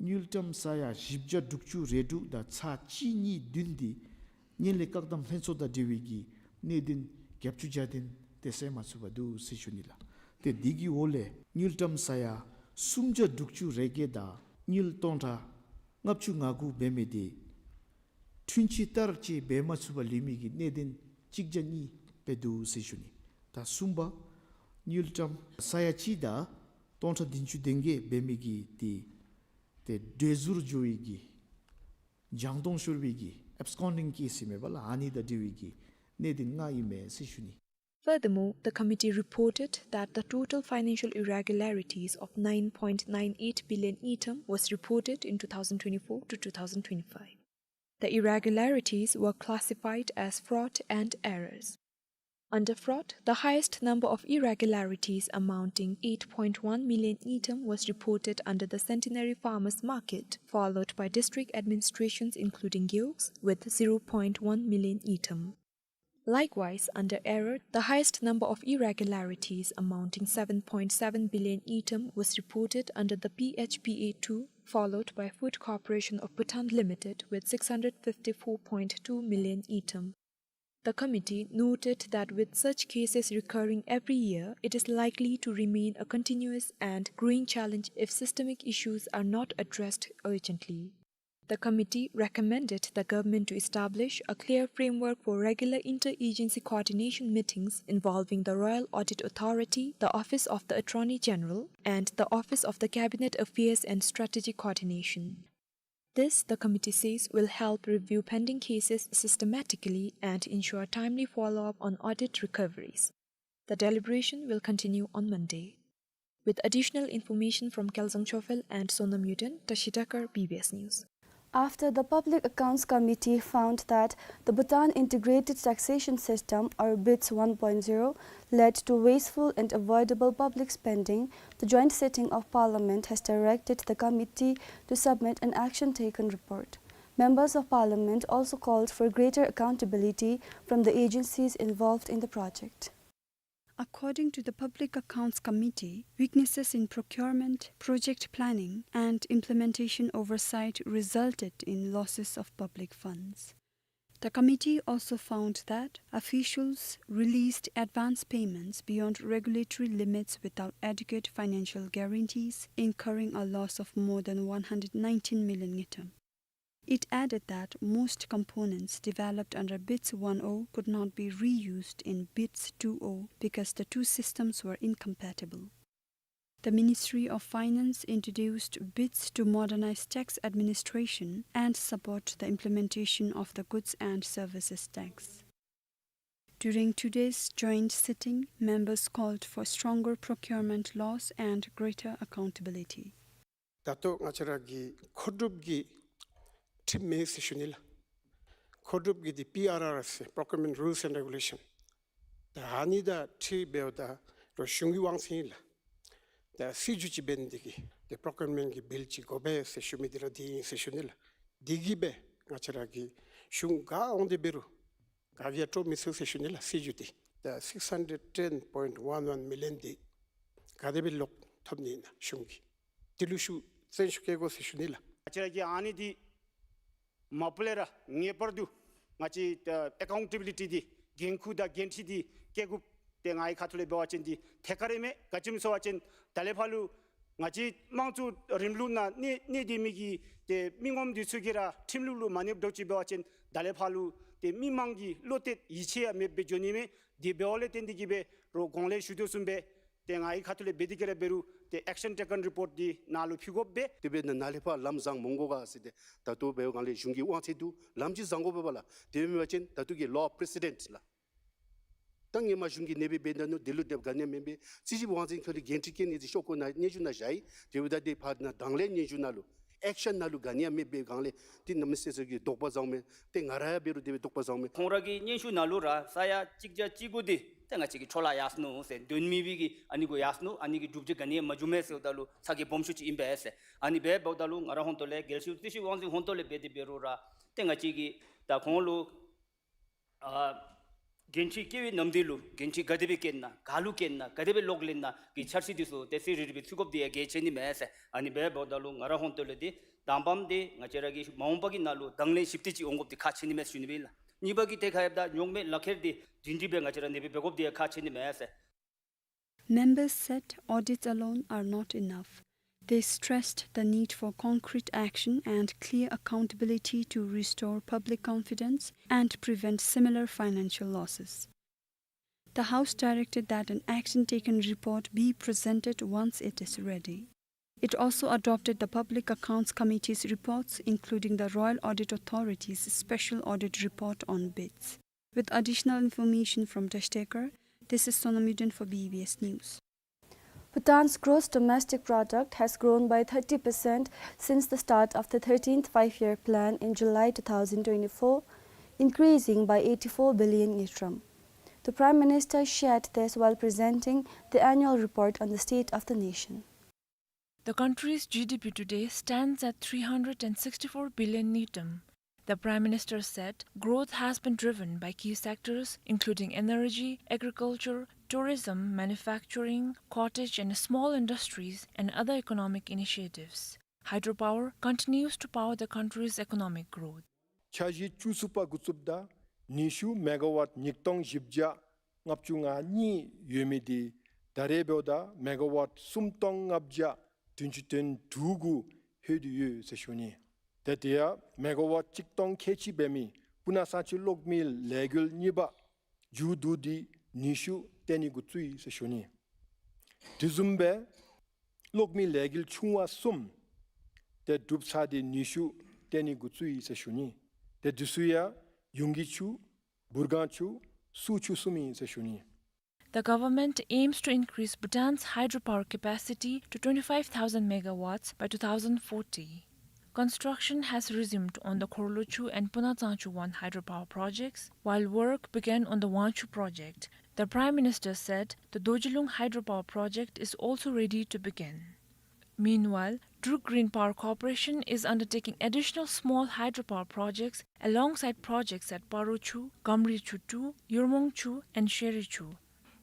དངུལ་ཀྲམ་ས་ཡ་བཞི་བརྒྱ་དྲུག་ཅུ་རེ་དྲུག་དང་ཚག་གཅིག་གཉིས་བདུན་འདི་ངན་ལྷད་བཀག་སྡོམ་ལྷན་ཚོགས་དང་འབྲེལ་བའི་གི་གནད་དོན་བརྒྱད་ཅུ་གྱ་བདུན་དེ་སེལ་མ་ཚུགས་པར་འདུག་ཟེར་ཞུ་ནི་ལགས། ཏེ་འདི་གི་འོག་ལས་དངུལ་ཀྲམ་ས་ཡ་སུམ་བརྒྱ་དྲུག་ཅུ་རེ་བརྒྱད་དང་དངུལ་སྟོང་ཕྲག་ལྔ་བཅུ་ང་དགུ་འབད་མི་འདི་འཁྲུན་ཆོད་ལྟར་ཅིག་འབད་མ་ཚུགས་པར་ལུས་མི་གི་གནད་དོན་གཅིག་བརྒྱ་གཉིས་སྦེ་འདུག་ཟེར་ཞུ་ནི། ད་གསུམ་པ་དངུལ་ཀྲམ་ས་ཡ་གཅིག་དང་སྟོང་ཕྲག་བདུན་ཅུ་དོན་བརྒྱད་འབད་མི་གི་འདི་ཏེ་བྲོས་བཟུར་འགྱོ་བའི་གི་བྱང་སྟོང་ཤོར་བའི་གི་ཨེབ་སི་ཀོན་ཌིང་ཀེསི་ཨིན་མས་པ་ལགས། ཨ་ནི་དང་འབྲེལ་བའི་གི་གནད་དོན་ལྔ་ཨིན་མས་ཟེར་ཞུ་ནི། Furthermore, the committee reported that the total financial irregularities of nine point nine eight billion ngultrum was reported in two thousand twenty-four to two thousand twenty-five. The irregularities were classified as fraud and errors. Under fraud, the highest number of irregularities, amounting eight point one million ngultrum, was reported under the Centenary Farmers Market, followed by district administrations including Gewog with zero point one million ngultrum. Likewise, under error, the highest number of irregularities, amounting seven point seven billion ngultrum, was reported under the P H P A two, followed by Food Corporation of Bhutan Limited with six hundred fifty-four point two million ngultrum. The committee noted that with such cases recurring every year, it is likely to remain a continuous and growing challenge if systemic issues are not addressed urgently. The committee recommended the government to establish a clear framework for regular inter-agency coordination meetings involving the Royal Audit Authority, the Office of the Attorney General, and the Office of the Cabinet Affairs and Strategic Coordination. This, the committee says, will help review pending cases systematically and ensure timely follow-up on audit recoveries. The deliberation will continue on Monday. With additional information from Kelsang Chophel and Sonam Yuden, Tashi Dakar, B B S News. After the Public Accounts Committee found that the Bhutan Integrated Taxation System, or BITS one point zero, led to wasteful and avoidable public spending, the joint sitting of Parliament has directed the committee to submit an action taken report. Members of Parliament also called for greater accountability from the agencies involved in the project. According to the Public Accounts Committee, weaknesses in procurement, project planning, and implementation oversight resulted in losses of public funds. The committee also found that officials released advance payments beyond regulatory limits without adequate financial guarantees, incurring a loss of more than one hundred nineteen million ngultrum. It added that most components developed under BITS one oh could not be reused in BITS two oh because the two systems were incompatible. The Ministry of Finance introduced BITS to modernize tax administration and support the implementation of the goods and services tax. During today's joint sitting, members called for stronger procurement laws and greater accountability. ད་ལྟོ་ང་བཅས་ར་གི་མཁོ་སྒྲུབ་ཀྱི་ཁྲིམས་མེད་ཟེར་ཞུ་ནི་ལགས། མཁོ་སྒྲུབ་ཀྱི་འདི་པི་ཨར་ཨར་ཟེར་Procurement Rules and Regulation། ད་ཨ་ནི་དང་འཁྲིལ་འབདཝ་ད་རུང་གཞུང་གི་དབང་ཚད་ཨིན་ལགས། ད་སྲིད་བྱུས་ཅིག་འབད་ནི་འདི་གིས་ཏེ་པྲོ་ཀིའུར་མེནཊ་གི་བིལ་ཅིག་དགོ་པས་ཟེར་ཞུ་མི་འདི་ར་འདི་ཨིན་ཟེར་ཞུ་ནི་ལགས། འདི་གིས་སྦེ་ང་བཅས་ར་གི་གཞུང་ག་འོང་སྟེ་འབད་རུང་ག་གིས་ཡང་སྤྲོ་མི་ཚུགས་ཟེར་ཞུ་ནི་ལགས། སྲིད་བྱུས་འདི་ད་six hundred ten point one one million འདི་ག་དེ་སྦེ་ལོག་ཐོབ་ནི་ཨིན་ན་གཞུང་གིས་འདི་ལུ་ཤུགས་བཙན་ཤུགས་བསྐྱེད་དགོ་ཟེར་ཞུ་ནི་ལགས། ང་བཅས་ར་གིས་ཨ་ནི་འདི་མ་པ་ལས་ར་ངེས་པར་དུ་ང་བཅས་ཨ་ཨེ་ཀའུན་ཊེ་བི་ལི་ཊི་འདི་འགན་ཁུར་དང་འགན་འཁྲི་འདི་བཀལ་དགོཔ་འདི་ང་གི་ཁ་ཐུག་ལས་འབད་བ་ཅིན་འདི་ཐད་ཀར་ར་མས། ག་ཅི་སྨོ་ཟེར་བ་ཅིན་ད་ལས་ཕར་ལུ་ང་བཅས་དམངས་གཙོ་རིང་ལུགས་ནང་གནས་གནས་སྡོད་མི་གི་ཏེ་མི་ངོམ་འདི་ཚུ་གིས་ར་ཁྲིམས་ལུགས་ལུ་མ་གནས་དོ་ཅིག་འབད་བ་ཅིན་ད་ལས་ཕར་ལུ་ཏེ་མི་མང་གི་བློ་གཏད་ཡིད་ཆེས་ཡང་མེདཔ་སྦེ་འགྱོ་ནི་མས། དེ་འབདཝ་ལས་བརྟེན་ཏེ་གིས་སྦེ་རོགས་གོང་ལས་ཞུ་དོ་བཟུམ་སྦེ་ཏེ་ང་གི་ཁ་ཐུག་ལས་འབད་དེ་གིས་ར་འབད་རུང་ཏེ་ཨེཀ་ཤཱན་ཊེ་ཀཱན་རི་པོརཊ་འདི་ནཱ་ལུ་ཕུལ་དགོ་པས། དེ་འབདཝ་ད་ནཱ་ལས་ཕར་ལམ་བཟང་མི་འོང་ག་ཟེར་ཏེ་ད་ལྟོ་འབད་བའི་སྒང་ལས་གཞུང་གི་དབང་ཚད་འདི་ལམ་ཅིག་བཟང་དགོ་པས་ལགས། དེ་མེན་པ་ཅིན་ད་ལྟོ་གི་ལོ་པི་རེ་སི་ཌེནཊ་ལགས། ད་སྔོན་མ་གཞུང་གིས་ཨ་ནེ་སྦེ་འབད་ད་ནུག། དེ་ལུ་དེ་སྦེ་ག་ནི་ཡང་མེན་པས། རྩིས་ཞིབ་དབང་འཛིན་ཁ་ལས་འགན་འཁྲི་བཀལ་ནི་འདི་ཤོག་ཀོ་ནང་སྙན་ཞུ་ནང་བཞག་ཡི། དེ་འབདཝ་ད་ཏེ་ཕར་ནཱ་དང་ལེན་སྙན་ཞུ་ནང་ལུ་ཨེཀ་ཤཱན་ནང་ལུ་ག་ནི་ཡང་མེདཔ་སྦེ་སྒང་ལས་ཏེ་གནམ་མེད་ས་མེད་ཀྱི་དོགས་པ་བཟུམ་མས། ཏེ་ང་ར་ཡང་འབད་རུང་དེ་སྦེ་དོགས་པ་བཟུམ་མས། ཁོང་ར་གི་སྙན་ཞུ་ནང་ལུ་ར་ས་ཡ་གཅིག་བརྒྱ་གཅིག་དགུ་འདི་ཏེ་ང་བཅས་ཀྱི་འཕྲོ་བརླག་ཡར་སོ་ནུག་ཟེར། དོན་མེད་པའི་གི་ཨ་ནི་གུ་ཡར་སོ་ནུག། ཨ་ནི་གི་གྲུབ་འབྲས་ག་ནི་ཡང་མ་བྱུང་མས་ཟེརཝ་ད་ལུ་ཚ་གྱང་སྦོམ་ཤོས་ཅིག་ཨིན་པས་ཟེར། ཨ་ནི་འབདཝ་ད་ལུ་ང་རའི་ཧོངས་ཏོ་ལས་རྒྱལ་སྲས་རྩིས་ཞིབ་དབང་འཛིན་ཧོངས་ཏོ་ལས་འབད་དེ་འབད་རུང་ར་ཏེ་ང་བཅས་ཀྱིས་ད་ཁོང་ལུ་ཨ་འགན་འཁྲི་བཀལ་བའི་ནམ་དུས་ལུ་འགན་འཁྲི་ག་དེ་སྦེ་བཀལ་ན་ག་ལུ་བཀལ་ན་ག་དེ་སྦེ་ལོག་ལེན་ན་གི་འཆར་གཞི་འདི་ཚུ་ཏེ་གསལ་རི་རི་སྦེ་ཚུད་དགོཔ་འདི་ཡང་གལ་ཆེ་ནི་མས་ཟེར། ཨ་ནི་འབདཝ་ད་ལུ་ང་རའི་ཧོངས་ཏོ་ལས་འདི་དང་པམ་འདི་ང་བཅས་ར་གི་མ་འོངས་པ་གི་ནང་ལུ་དང་ལེན་ཞིབ་ཏིག་ཅིག་འོང་དགོཔ་འདི་ཁག་ཆེ་ནི་མས་ཟེར་ཞུ་ནི་སྦེ་ཨིན་ལགས། གཉིས་པ་གི་ཏེ་ཁ་ཡར་ད་རྙོག་མེད་ལག་ཁྱེར་འདི་བསྟུན་ཏེ་སྦེ་ང་བཅས་ར་ཨ་ནེ་སྦེ་འབད་དགོཔ་འདི་ཡང་ཁག་ཆེ་ནི་མས་ཟེར། Members said audits alone are not enough. They stressed the need for concrete action and clear accountability to restore public confidence and prevent similar financial losses. The House directed that an action taken report be presented once it is ready. It also adopted the Public Accounts Committee's reports, including the Royal Audit Authority's special audit report on BITS. With additional information from Dashtekar, this is Sonam Yuden for B B S News. Bhutan's gross domestic product has grown by thirty percent since the start of the thirteenth Five-Year Plan in July two thousand twenty-four, increasing by eighty-four billion ngultrum. The Prime Minister shared this while presenting the annual report on the state of the nation. The country's G D P today stands at three hundred and sixty-four billion ngultrum. The Prime Minister said growth has been driven by key sectors including energy, agriculture, tourism, manufacturing, cottage and small industries, and other economic initiatives. Hydropower continues to power the country's economic growth. འཆར་གཞི་བཅུ་གསུམ་པ་འགོ་བཙུགསཔ་ད་ནུས་ཤུགས་མེ་ག་ཝཊ་ཉིས་སྟོང་བཞི་བརྒྱ་ལྔ་བཅུ་ང་གཉིས་ཡོད་མི་འདི་ད་རེས་འབདཝ་ད་མེ་ག་ཝཊ་སུམ་སྟོང་ལྔ་བརྒྱ་བདུན་ཅུ་དོན་དྲུག་གུ་ལྷོད་དེ་ཡོད་ཟེར་ཞུ་ནི། ཏེ་དེ་ཡང་མེ་ག་ཝཊ་གཅིག་སྟོང་ཁལ་གཅིག་འབད་མི་སྤུ་ན་གཙང་ཆུ་གློག་མེ་ལས་འགུལ་གཉིས་པ་མཇུག་བསྡུ་སྟེ་ནུས་ཤུགས་བཏོན་ནི་འགོ་བཙུགས་ཡི་ཟེར་ཞུ་ནི། དེ་བཟུམ་སྦེ་གློག་མེ་ལས་འགུལ་ཆུང་བ་གསུམ་ཏེ་གྲུབ་ཚར་ཏེ་ནུས་ཤུགས་བཏོན་ནི་འགོ་བཙུགས་ཡི་ཟེར་ཞུ་ནི། ཏེ་དེ་ཚུ་ཡང་ཡུང་གི་ཆུ་བུར་སྒང་ཆུ་སུ་ཆུ་གསུམ་ཨིན་ཟེར་ཞུ་ནི། The government aims to increase Bhutan's hydropower capacity to twenty-five thousand megawatts by two thousand forty. Construction has resumed on the Khorlochu and Punatsanchu one hydropower projects, while work began on the Wangchu project. The Prime Minister said the Dorjilung hydropower project is also ready to begin. Meanwhile, Druk Green Power Corporation is undertaking additional small hydropower projects alongside projects at Parochu, Gamrichu two, Yurmongchu, and Sherichu.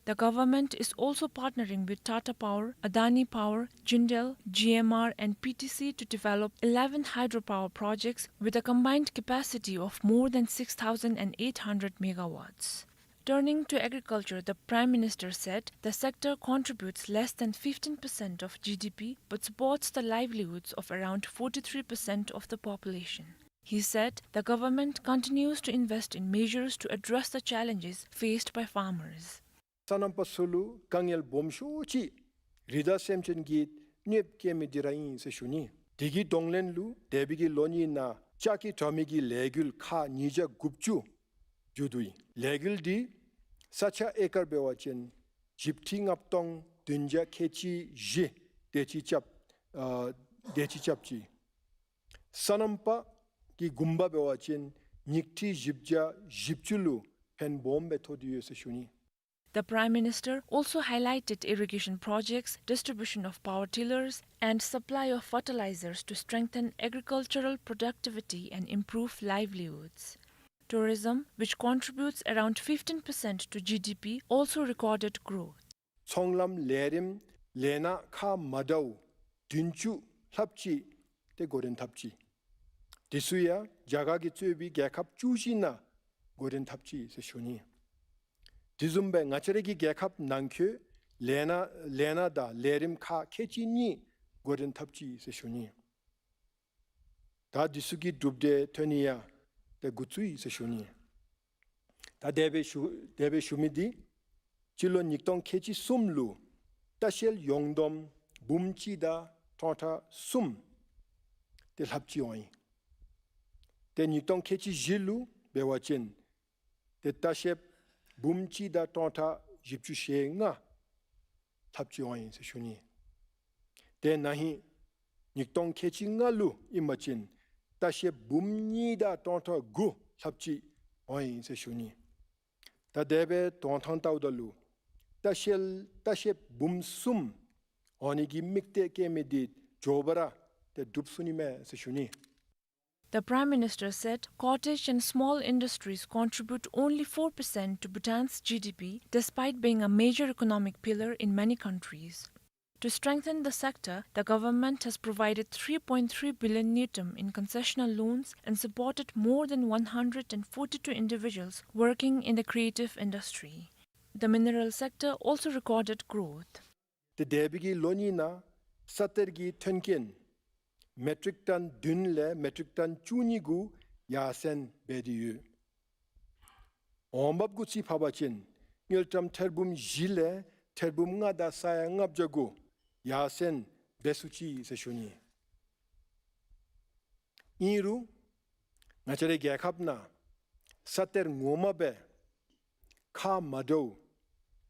The government is also partnering with Tata Power, Adani Power, Jindal, G M R, and P T C to develop eleven hydropower projects with a combined capacity of more than six thousand eight hundred megawatts. Turning to agriculture, the Prime Minister said the sector contributes less than fifteen percent of G D P but supports the livelihoods of around forty-three percent of the population. He said the government continues to invest in measures to address the challenges faced by farmers. སོ་ནམ་པ་ཚུ་ལུ་དཀའ་ངལ་སྦོམ་ཤོས་ཅིག་རི་དྭགས་སེམས་ཅན་གྱིས་གནོདཔ་བཀལ་མི་འདི་ར་ཨིན་ཟེར་ཞུ་ནི། དེ་གི་གདོང་ལེན་ལུ་འདས་པའི་གི་ལོ་གཉིས་ནང་ལྕགས་ཀྱི་དྲ་མིག་གི་ལས་འགུལ་ཁག་ཉིས་བརྒྱ་དགུ་བཅུ་མཇུག་བསྡུ་ཡི། ལས་འགུལ་འདི་ས་ཆ་ཨེ་ཀར་འབད་བ་ཅིན་བཞི་ཁྲི་ལྔ་སྟོང་བདུན་བརྒྱ་ཁལ་གཅིག་བཞི་དེ་ཅིག་རྐྱབ་ཨ་དེ་ཅིག་རྐྱབ་ཅི། སོ་ནམ་པ་གི་གུང་པ་འབད་བ་ཅིན་ཉིས་ཁྲི་བཞི་བརྒྱ་བཞི་བཅུ་ལུ་ཕན་སྦོམ་སྦེ་ཐོགས་ཏེ་ཡོད་ཟེར་ཞུ་ནི། The Prime Minister also highlighted irrigation projects, distribution of power tillers, and supply of fertilizers to strengthen agricultural productivity and improve livelihoods. Tourism, which contributes around fifteen percent to G D P, also recorded growth. ཚོང་ལམ་ལས་རིམ་ལས་སྣ་ཁག་མ་འདྲཝ་བདུན་ཅུ་ལྷགཔ་ཅིག་ཏེ་འགོ་འདྲེན་འཐབ་ཅི། དེ་ཚུ་ཡང་རྒྱ་གར་གྱིས་གཙོས་པའི་རྒྱལ་ཁབ་བཅུ་བཞི་ནང་འགོ་འདྲེན་འཐབ་ཅི་ཟེར་ཞུ་ནི། དེ་བཟུམ་སྦེ་ང་བཅས་རའི་གི་རྒྱལ་ཁབ་ནང་འཁོད་ལས་སྣ་ལས་སྣ་དང་ལས་རིམ་ཁག་ཁལ་གཅིག་གཉིས་འགོ་འདྲེན་འཐབ་ཅི་ཟེར་ཞུ་ནི། ད་དེ་ཚུ་གི་གྲུབ་འབྲས་ཐོན་ནི་ཡང་ཏེ་འགོ་བཙུགས་ཡི་ཟེར་ཞུ་ནི། ད་དེ་སྦེ་ཞུ་དེ་སྦེ་ཞུ་མི་འདི་སྤྱི་ལོ་ཉིས་སྟོང་ཁལ་གཅིག་གསུམ་ལུ་ལྟ་བཤལ་ཡོངས་བསྡོམས་འབུམ་གཅིག་དང་སྟོང་ཕྲག་གསུམ་ཏེ་ལྷགཔ་ཅིག་འོང་ཡི། ཏེ་ཉིས་སྟོང་ཁལ་གཅིག་བཞི་ལུ་འབད་བ་ཅིན་ཏེ་ལྟ་བཤལཔ་འབུམ་གཅིག་དང་སྟོང་ཕྲག་བཞི་བཅུ་ཞེ་ལྔ་ལྷགཔ་ཅིག་འོང་ཡི་ཟེར་ཞུ་ནི། ཏེ་ན་ཧིང་ཉིས་སྟོང་ཁལ་གཅིག་ལྔ་ལུ་ཨིན་པ་ཅིན་ལྟ་བཤལཔ་འབུམ་གཉིས་དང་སྟོང་ཕྲག་དགུ་ལྷགཔ་ཅིག་འོང་ཡི་ཟེར་ཞུ་ནི། ད་དེ་སྦེ་དོན་ཐང་བལྟཝ་ད་ལུ་ལྟ་བཤལ་ལྟ་བཤལཔ་འབུམ་གསུམ་འོང་ནི་གི་དམིགས་གཏད་བསྐྱེད་མི་འདི་མགྱོགས་པ་ར་ཏེ་འགྲུབ་ཚུགས་ནི་མས་ཟེར་ཞུ་ནི། The Prime Minister said cottage and small industries contribute only four percent to Bhutan's G D P, despite being a major economic pillar in many countries. To strengthen the sector, the government has provided three point three billion ngultrum in concessional loans and supported more than one hundred and forty-two individuals working in the creative industry. The mineral sector also recorded growth. ཏེ་འདས་པའི་གི་ལོ་གཉིས་ནང་ས་གཏེར་གྱི་ཐོན་སྐྱེད་མེ་ཊིག་ཊོན་བདུན་ལས་མེ་ཊིག་ཊོན་བཅུ་གཉིས་གུ་ཡར་སེང་འབད་དེ་ཡོད། འོང་འབབ་གུ་ཅིག་ཕབ་པ་ཅིན་དངུལ་ཀྲམ་ཐེར་འབུམ་བཞི་ལས་ཐེར་འབུམ་ལྔ་དང་ས་ཡ་ལྔ་བརྒྱ་གུ་ཡར་སེང་འབད་ཚུགས་ཅི་ཟེར་ཞུ་ནི། ཨིན་རུང་ང་བཅས་རའི་རྒྱལ་ཁབ་ནང་ས་གཏེར་ངོ་མ་སྦེ་ཁག་མ་འདྲཝ་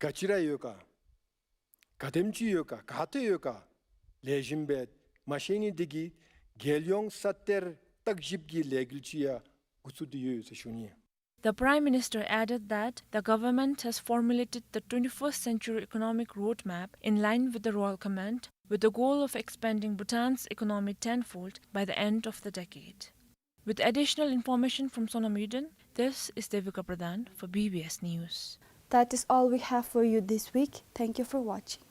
ག་ཅི་ར་ཡོད་ག་ག་དེམ་ཅིག་ཡོད་ག་ག་ཏེ་ཡོད་ག་ལེགས་ཤོམ་སྦེ་མ་ཤེས་ནི་འདི་གིས་རྒྱལ་ཡོངས་ས་གཏེར་བརྟག་ཞིབ་ཀྱི་ལས་འགུལ་ཅིག་ཡང་འགོ་བཙུགས་ཏེ་ཡོད་ཟེར་ཞུ་ནི། The Prime Minister added that the government has formulated the twenty-first century economic roadmap in line with the Royal Command, with the goal of expanding Bhutan's economy tenfold by the end of the decade. With additional information from Sonam Yuden, this is Devika Pradhan for B B S News. That is all we have for you this week. Thank you for watching.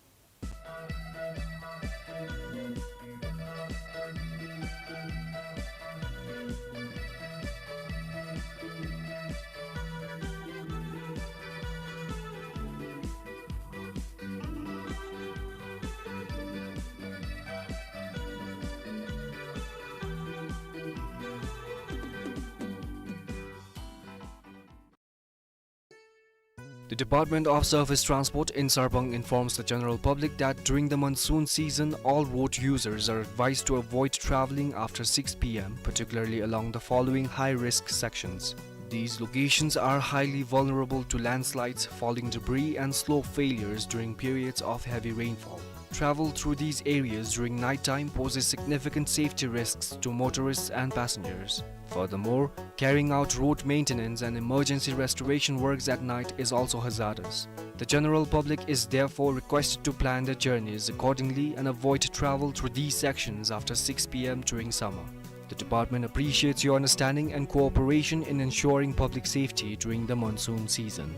The Department of Surface Transport in Sarpang informs the general public that during the monsoon season, all road users are advised to avoid travelling after six P M, particularly along the following high-risk sections. These locations are highly vulnerable to landslides, falling debris, and slope failures during periods of heavy rainfall. Travel through these areas during night time poses significant safety risks to motorists and passengers. Furthermore, carrying out road maintenance and emergency restoration works at night is also hazardous. The general public is therefore requested to plan their journeys accordingly and avoid travel through these sections after six P M during summer. The department appreciates your understanding and cooperation in ensuring public safety during the monsoon season.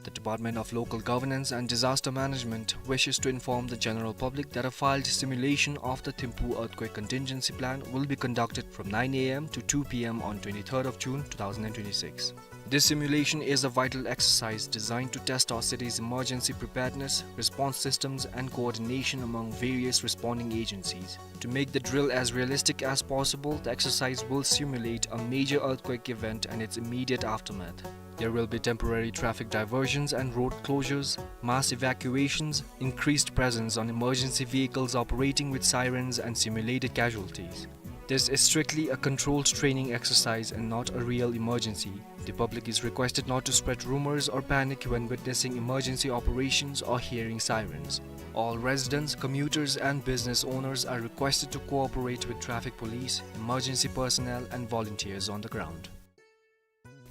The Department of Local Governance and Disaster Management wishes to inform the general public that a field simulation of the Thimphu Earthquake Contingency Plan will be conducted from nine A M to two P M on twenty-third of June two thousand and twenty-six. This simulation is a vital exercise designed to test our city's emergency preparedness, response systems, and coordination among various responding agencies. To make the drill as realistic as possible, the exercise will simulate a major earthquake event and its immediate aftermath. There will be temporary traffic diversions and road closures, mass evacuations, increased presence on emergency vehicles operating with sirens, and simulated casualties. This is strictly a controlled training exercise and not a real emergency. The public is requested not to spread rumors or panic when witnessing emergency operations or hearing sirens. All residents, commuters, and business owners are requested to cooperate with traffic police, emergency personnel, and volunteers on the ground.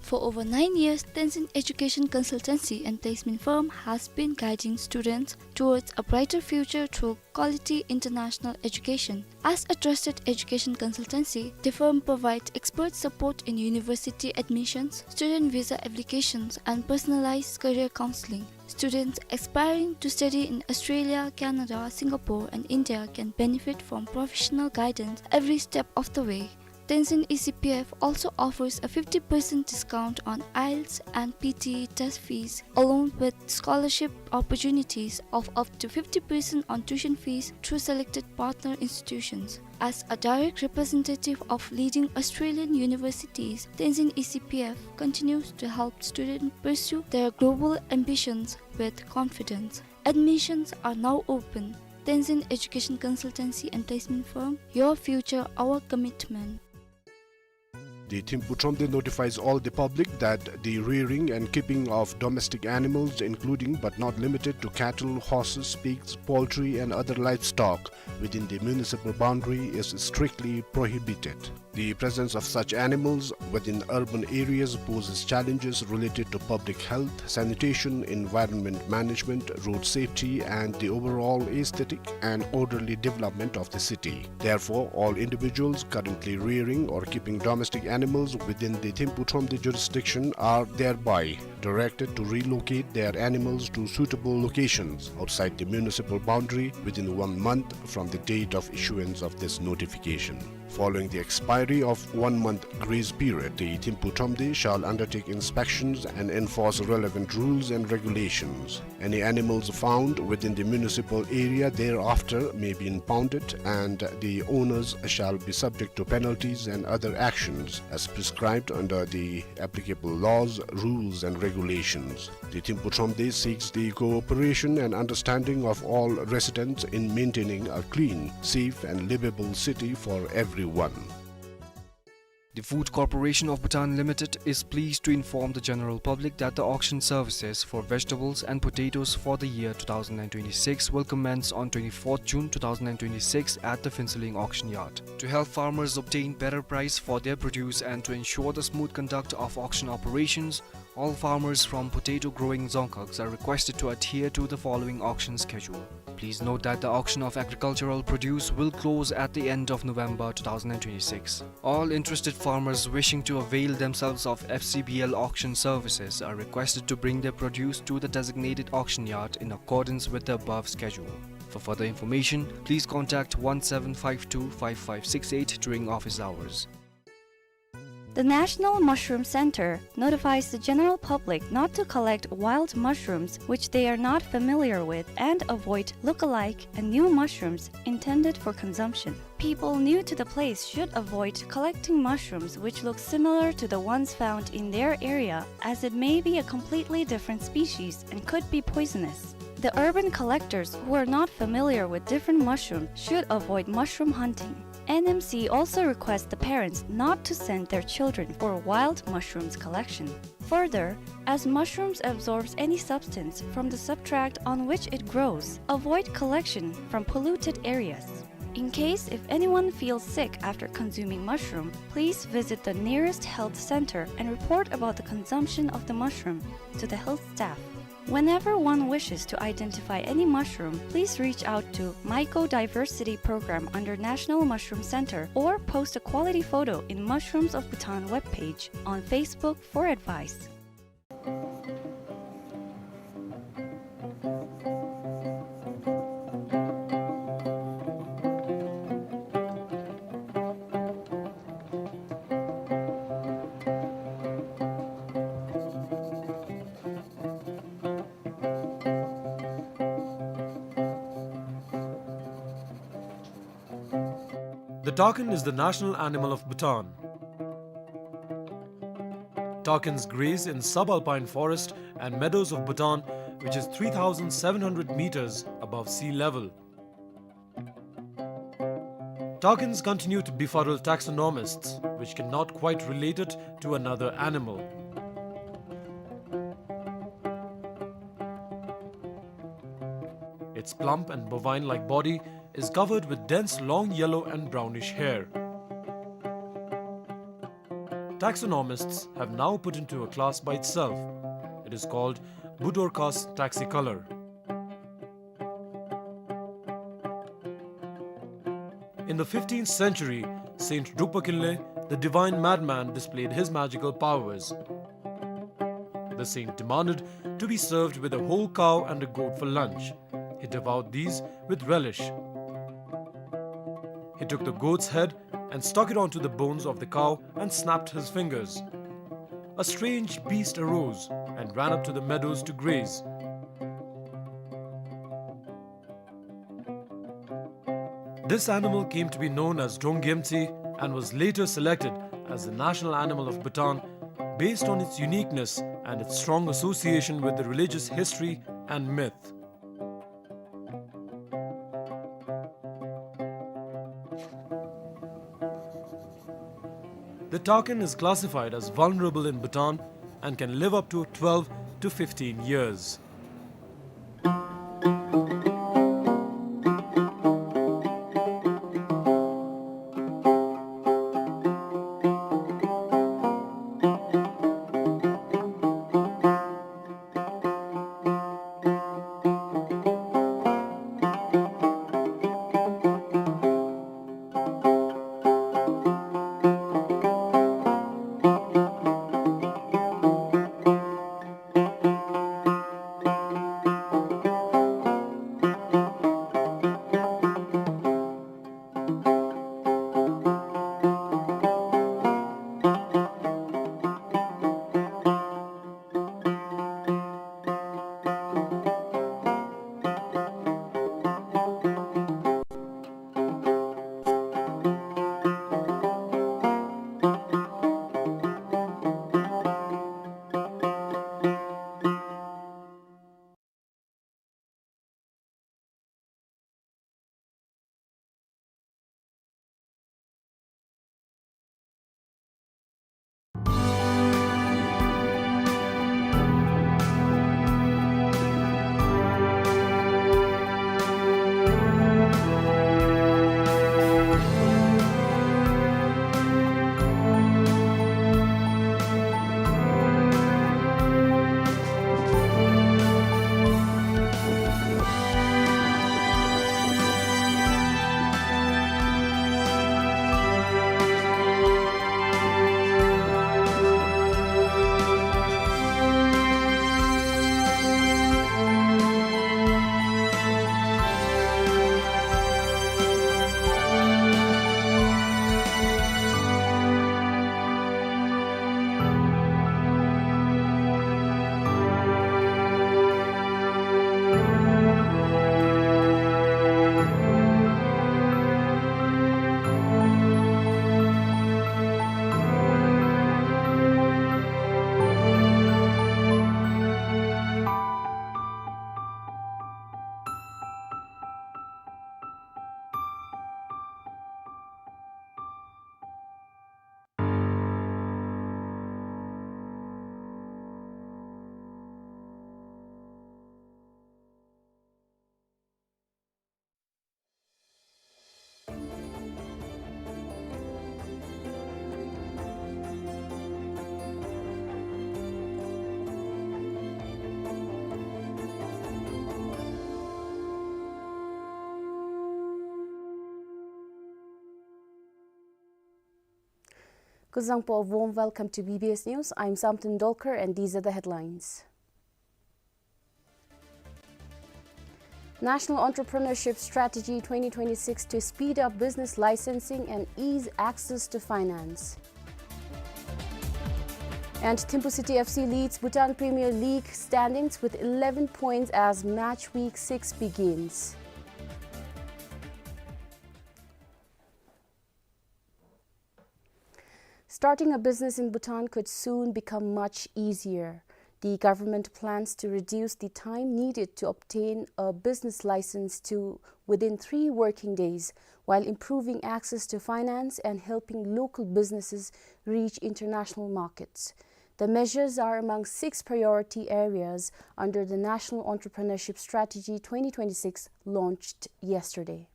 For over nine years, Tenzin Education Consultancy and Placement Firm has been guiding students towards a brighter future through quality international education. As a trusted education consultancy, the firm provides expert support in university admissions, student visa applications, and personalized career counseling. Students aspiring to study in Australia, Canada, Singapore, and India can benefit from professional guidance every step of the way. Tenzin E C P F also offers a fifty percent discount on IELTS and P T E test fees, along with scholarship opportunities of up to fifty percent on tuition fees through selected partner institutions. As a direct representative of leading Australian universities, Tenzin E C P F continues to help students pursue their global ambitions with confidence. Admissions are now open. Tenzin Education Consultancy and Placement Firm, your future, our commitment. The Thimphu Thromde notifies all the public that the rearing and keeping of domestic animals, including but not limited to cattle, horses, pigs, poultry, and other livestock within the municipal boundary, is strictly prohibited. The presence of such animals within urban areas poses challenges related to public health, sanitation, environment management, road safety, and the overall aesthetic and orderly development of the city. Therefore, all individuals currently rearing or keeping domestic animals within the Thimphu Thromde jurisdiction are thereby directed to relocate their animals to suitable locations outside the municipal boundary within one month from the date of issuance of this notification. Following the expiry of one month grace period, the Thimphu Thromde shall undertake inspections and enforce relevant rules and regulations. Any animals found within the municipal area thereafter may be impounded, and the owners shall be subject to penalties and other actions as prescribed under the applicable laws, rules, and regulations. The Thimphu Thromde seeks the cooperation and understanding of all residents in maintaining a clean, safe, and livable city for everyone. The Food Corporation of Bhutan Limited is pleased to inform the general public that the auction services for vegetables and potatoes for the year two thousand and twenty-six will commence on twenty-fourth June two thousand and twenty-six at the Phuentsholing auction yard. To help farmers obtain better price for their produce and to ensure the smooth conduct of auction operations, all farmers from potato growing dzongkhags are requested to adhere to the following auction schedule. Please note that the auction of agricultural produce will close at the end of November two thousand and twenty-six. All interested farmers wishing to avail themselves of F C B L auction services are requested to bring their produce to the designated auction yard in accordance with the above schedule. For further information, please contact one seven five two five five six eight during office hours. The National Mushroom Center notifies the general public not to collect wild mushrooms which they are not familiar with and avoid look-alike and new mushrooms intended for consumption. People new to the place should avoid collecting mushrooms which look similar to the ones found in their area, as it may be a completely different species and could be poisonous. The urban collectors who are not familiar with different mushrooms should avoid mushroom hunting. N M C also requests the parents not to send their children for wild mushrooms collection. Further, as mushrooms absorbs any substance from the substrate on which it grows, avoid collection from polluted areas. In case if anyone feels sick after consuming mushroom, please visit the nearest health center and report about the consumption of the mushroom to the health staff. Whenever one wishes to identify any mushroom, please reach out to Mycodiversity Program under National Mushroom Center or post a quality photo in Mushrooms of Bhutan webpage on Facebook for advice. Takin is the national animal of Bhutan. Takins graze in subalpine forest and meadows of Bhutan, which is three thousand seven hundred meters above sea level. Takins continue to befuddle taxonomists, which cannot quite relate it to another animal. Its plump and bovine-like body is covered with dense long yellow and brownish hair. Taxonomists have now put into a class by itself. It is called Budorcas taxicolor. In the fifteenth century, Saint Drukpa Kinley, the divine madman, displayed his magical powers. The saint demanded to be served with a whole cow and a goat for lunch. He devoured these with relish. He took the goat's head and stuck it onto the bones of the cow and snapped his fingers. A strange beast arose and ran up to the meadows to graze. This animal came to be known as Drongyemtsi and was later selected as the national animal of Bhutan based on its uniqueness and its strong association with the religious history and myth. The takin is classified as vulnerable in Bhutan and can live up to twelve to fifteen years. Kuzuzangpo, a warm welcome to B B S News. I'm Samten Dolkar and these are the headlines. National Entrepreneurship Strategy twenty twenty-six to speed up business licensing and ease access to finance. And Thimphu City F C leads Bhutan Premier League standings with eleven points as match week six begins. Starting a business in Bhutan could soon become much easier. The government plans to reduce the time needed to obtain a business license to within three working days, while improving access to finance and helping local businesses reach international markets. The measures are among six priority areas under the National Entrepreneurship Strategy twenty twenty-six, launched yesterday.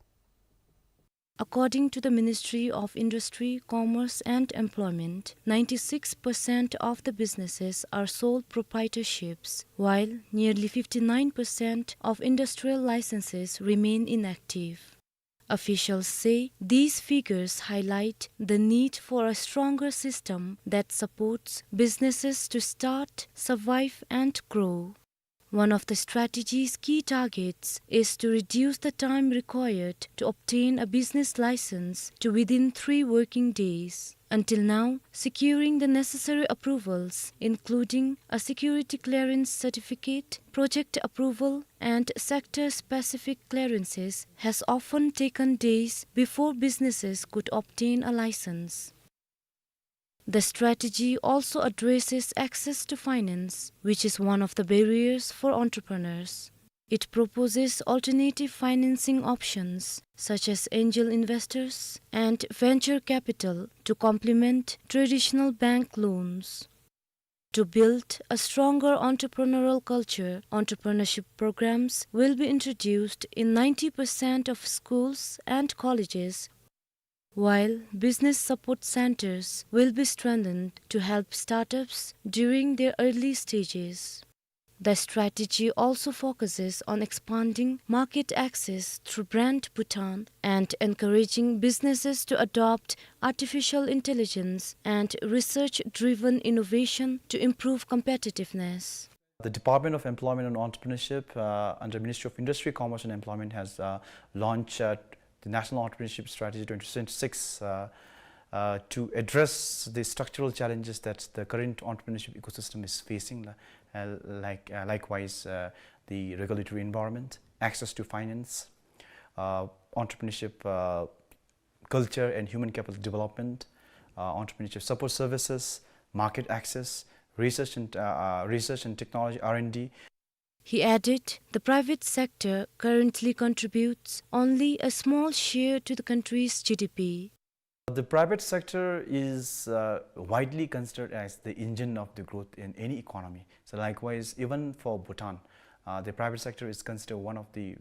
According to the Ministry of Industry, Commerce and Employment, ninety-six percent of the businesses are sole proprietorships, while nearly fifty-nine percent of industrial licenses remain inactive. Officials say these figures highlight the need for a stronger system that supports businesses to start, survive, and grow. One of the strategy's key targets is to reduce the time required to obtain a business license to within three working days. Until now, securing the necessary approvals, including a security clearance certificate, project approval, and sector-specific clearances, has often taken days before businesses could obtain a license. The strategy also addresses access to finance, which is one of the barriers for entrepreneurs. It proposes alternative financing options, such as angel investors and venture capital, to complement traditional bank loans. To build a stronger entrepreneurial culture, entrepreneurship programs will be introduced in ninety percent of schools and colleges, while business support centers will be strengthened to help startups during their early stages. The strategy also focuses on expanding market access through Brand Bhutan and encouraging businesses to adopt artificial intelligence and research-driven innovation to improve competitiveness. The Department of Employment and Entrepreneurship, uh, under Ministry of Industry, Commerce and Employment has, uh, launched, uh, the National Entrepreneurship Strategy twenty twenty-six, uh, uh, to address the structural challenges that the current entrepreneurship ecosystem is facing, uh, like, uh, likewise, uh, the regulatory environment, access to finance, uh, entrepreneurship, uh, culture and human capital development, uh, entrepreneurship support services, market access, research and, uh, uh, research and technology, R and D. He added, the private sector currently contributes only a small share to the country's G D P. The private sector is, uh, widely considered as the engine of the growth in any economy. So likewise, even for Bhutan, uh, the private sector is considered one of the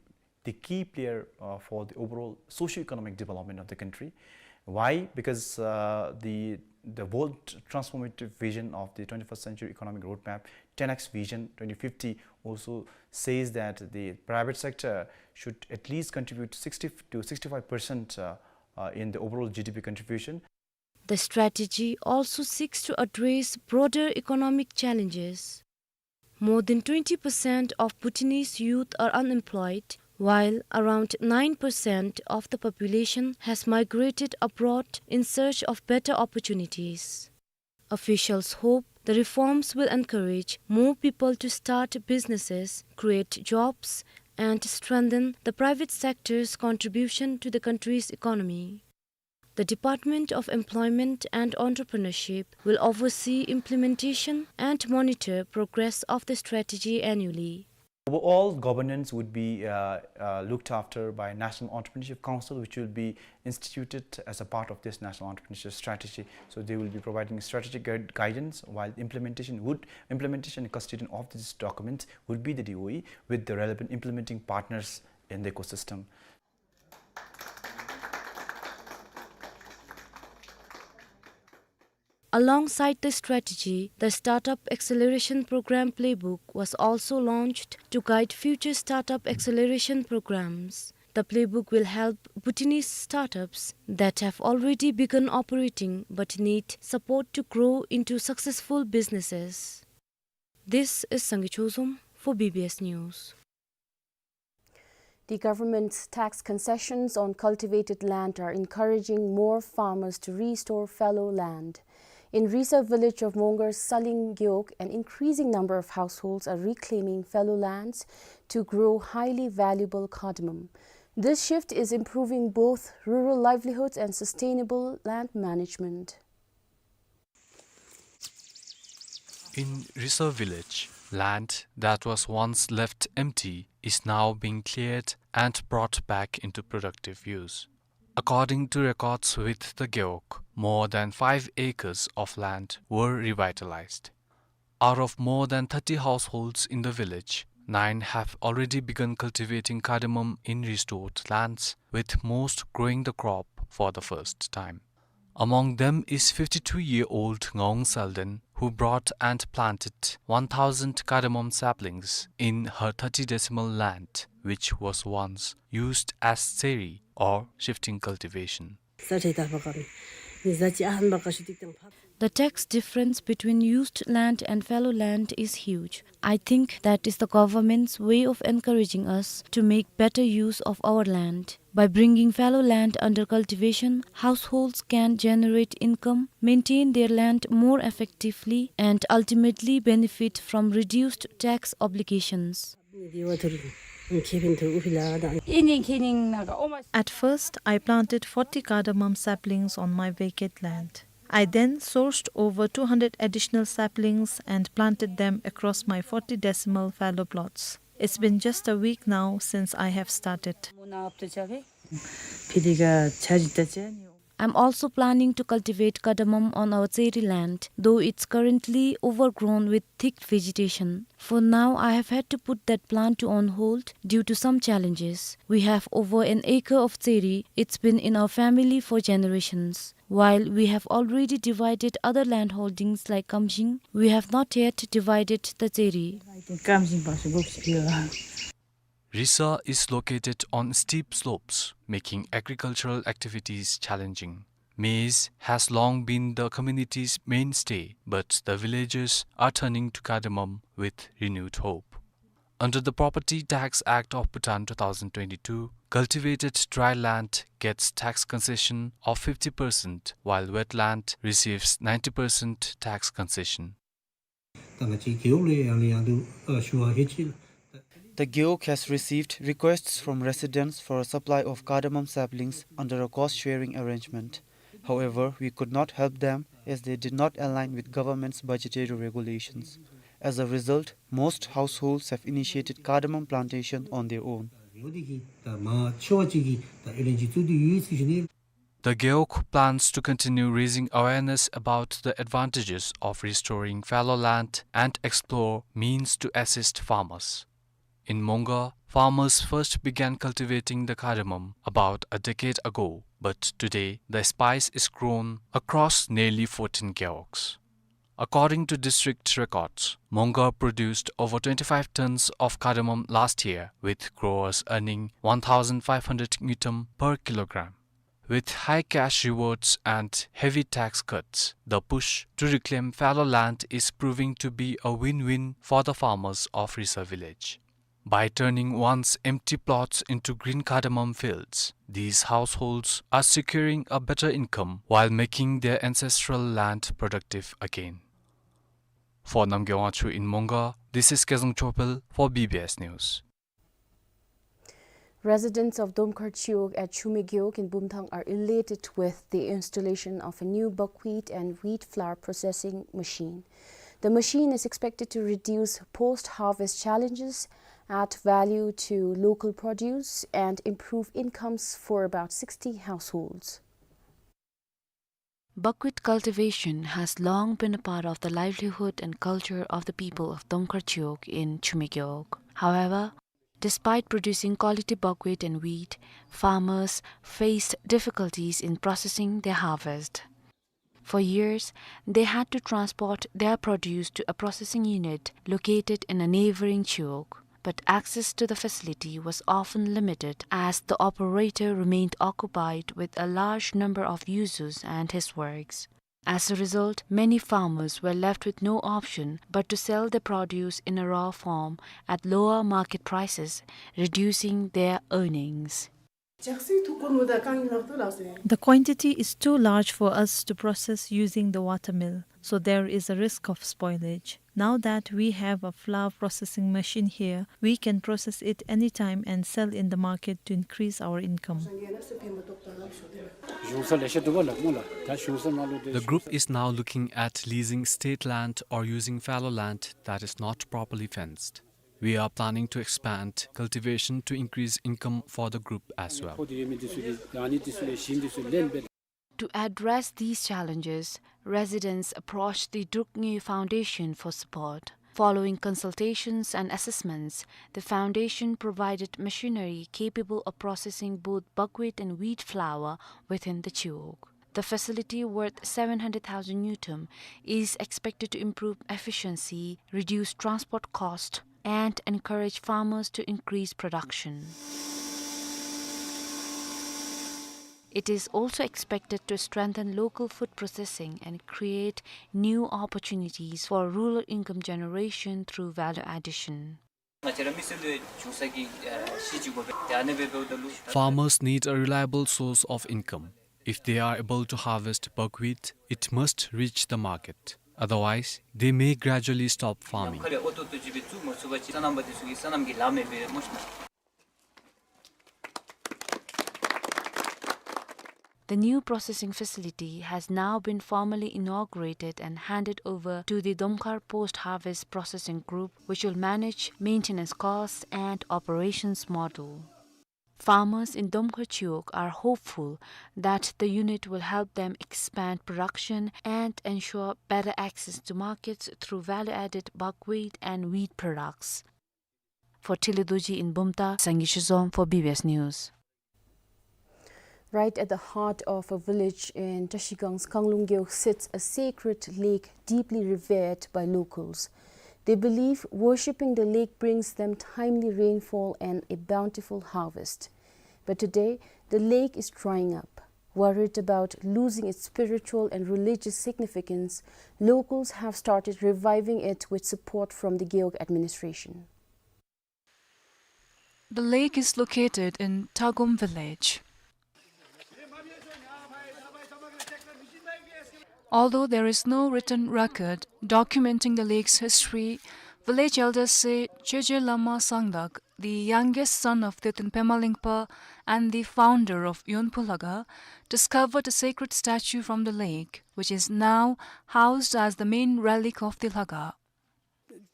the key player, uh, for the overall socio-economic development of the country. Why? Because, uh, the, the bold transformative vision of the twenty-first Century Economic Roadmap, ten X Vision twenty fifty, also says that the private sector should at least contribute sixty to sixty-five percent, uh, uh, in the overall G D P contribution. The strategy also seeks to address broader economic challenges. More than twenty percent of Bhutanese youth are unemployed, while around nine percent of the population has migrated abroad in search of better opportunities. Officials hope the reforms will encourage more people to start businesses, create jobs, and strengthen the private sector's contribution to the country's economy. The Department of Employment and Entrepreneurship will oversee implementation and monitor progress of the strategy annually. Overall governance would be, uh, uh, looked after by National Entrepreneurship Council, which will be instituted as a part of this National Entrepreneurship Strategy. So they will be providing strategic guid-, guidance, while implementation would, implementation and custodian of this document would be the D O E, with the relevant implementing partners in the ecosystem. Alongside the strategy, the Startup Acceleration Program Playbook was also launched to guide future startup acceleration programs. The playbook will help Bhutanese startups that have already begun operating but need support to grow into successful businesses. This is Sangay Chozom for B B S News. The government's tax concessions on cultivated land are encouraging more farmers to restore fallow land. In Risa village of Mongar's Saling Gewog, an increasing number of households are reclaiming fallow lands to grow highly valuable cardamom. This shift is improving both rural livelihoods and sustainable land management. In Risa village, land that was once left empty is now being cleared and brought back into productive use. According to records with the Gewog, more than five acres of land were revitalized. Out of more than thirty households in the village, nine have already begun cultivating cardamom in restored lands, with most growing the crop for the first time. Among them is fifty-two-year-old Ngaung Salden, who brought and planted one thousand cardamom saplings in her thirty decimal land, which was once used as tseri or shifting cultivation. The tax difference between used land and fallow land is huge. I think that is the government's way of encouraging us to make better use of our land. By bringing fallow land under cultivation, households can generate income, maintain their land more effectively, and ultimately benefit from reduced tax obligations. At first, I planted forty cardamom saplings on my vacant land. I then sourced over two hundred additional saplings and planted them across my forty decimal fallow plots. It's been just a week now since I have started. I'm also planning to cultivate cardamom on our tseri land, though it's currently overgrown with thick vegetation. For now, I have had to put that plan to on hold due to some challenges. We have over an acre of tseri. It's been in our family for generations. While we have already divided other land holdings like Kamjing, we have not yet divided the tseri. Risa is located on steep slopes, making agricultural activities challenging. Maize has long been the community's mainstay, but the villagers are turning to cardamom with renewed hope. Under the Property Tax Act of Bhutan two thousand twenty-two, cultivated dry land gets tax concession of fifty percent, while wet land receives ninety percent tax concession. The Gewog has received requests from residents for a supply of cardamom saplings under a cost-sharing arrangement. However, we could not help them as they did not align with government's budgetary regulations. As a result, most households have initiated cardamom plantation on their own. The Gewog plans to continue raising awareness about the advantages of restoring fallow land and explore means to assist farmers. In Mongar, farmers first began cultivating the cardamom about a decade ago, but today the spice is grown across nearly fourteen Gewogs. According to district records, Mongar produced over twenty-five tons of cardamom last year, with growers earning one thousand five hundred ngultrum per kilogram. With high cash rewards and heavy tax cuts, the push to reclaim fallow land is proving to be a win-win for the farmers of Risa village. By turning once empty plots into green cardamom fields, these households are securing a better income while making their ancestral land productive again. For Namgay Wangchuk in Mongar, this is Kezang Chopel for B B S News. Residents of Domkhar Chiwog at Chumi Gewog in Bumthang are elated with the installation of a new buckwheat and wheat flour processing machine. The machine is expected to reduce post-harvest challenges, add value to local produce, and improve incomes for about sixty households. Buckwheat cultivation has long been a part of the livelihood and culture of the people of Domkhar Chiwog in Chumi Gewog. However, despite producing quality buckwheat and wheat, farmers faced difficulties in processing their harvest. For years, they had to transport their produce to a processing unit located in a neighboring Chiwog, but access to the facility was often limited as the operator remained occupied with a large number of users and his works. As a result, many farmers were left with no option but to sell their produce in a raw form at lower market prices, reducing their earnings. The quantity is too large for us to process using the water mill, so there is a risk of spoilage. Now that we have a flour processing machine here, we can process it anytime and sell in the market to increase our income. The group is now looking at leasing state land or using fallow land that is not properly fenced. We are planning to expand cultivation to increase income for the group as well. To address these challenges, residents approached the Druk Nge Foundation for support. Following consultations and assessments, the foundation provided machinery capable of processing both buckwheat and wheat flour within the Chiwog. The facility, worth seven hundred thousand ngultrum, is expected to improve efficiency, reduce transport cost, and encourage farmers to increase production. It is also expected to strengthen local food processing and create new opportunities for rural income generation through value addition. Farmers need a reliable source of income. If they are able to harvest buckwheat, it must reach the market. Otherwise, they may gradually stop farming. The new processing facility has now been formally inaugurated and handed over to the Domkhar Post Harvest Processing Group, which will manage maintenance costs and operations model. Farmers in Domkhar Chiwog are hopeful that the unit will help them expand production and ensure better access to markets through value-added buckwheat and wheat products. For Thinley Dorji in Bumthang, Sangay Shizom for B B S News. Right at the heart of a village in Trashigang's Kanglung Gewog sits a sacred lake deeply revered by locals. They believe worshipping the lake brings them timely rainfall and a bountiful harvest. But today, the lake is drying up. Worried about losing its spiritual and religious significance, locals have started reviving it with support from the Gewog administration. The lake is located in Tagum village. Although there is no written record documenting the lake's history, village elders say Cheje Lama Sangdak, the youngest son of Tetun Pema Lingpa and the founder of Yonphu Lhakhang, discovered a sacred statue from the lake, which is now housed as the main relic of the Lhakhang.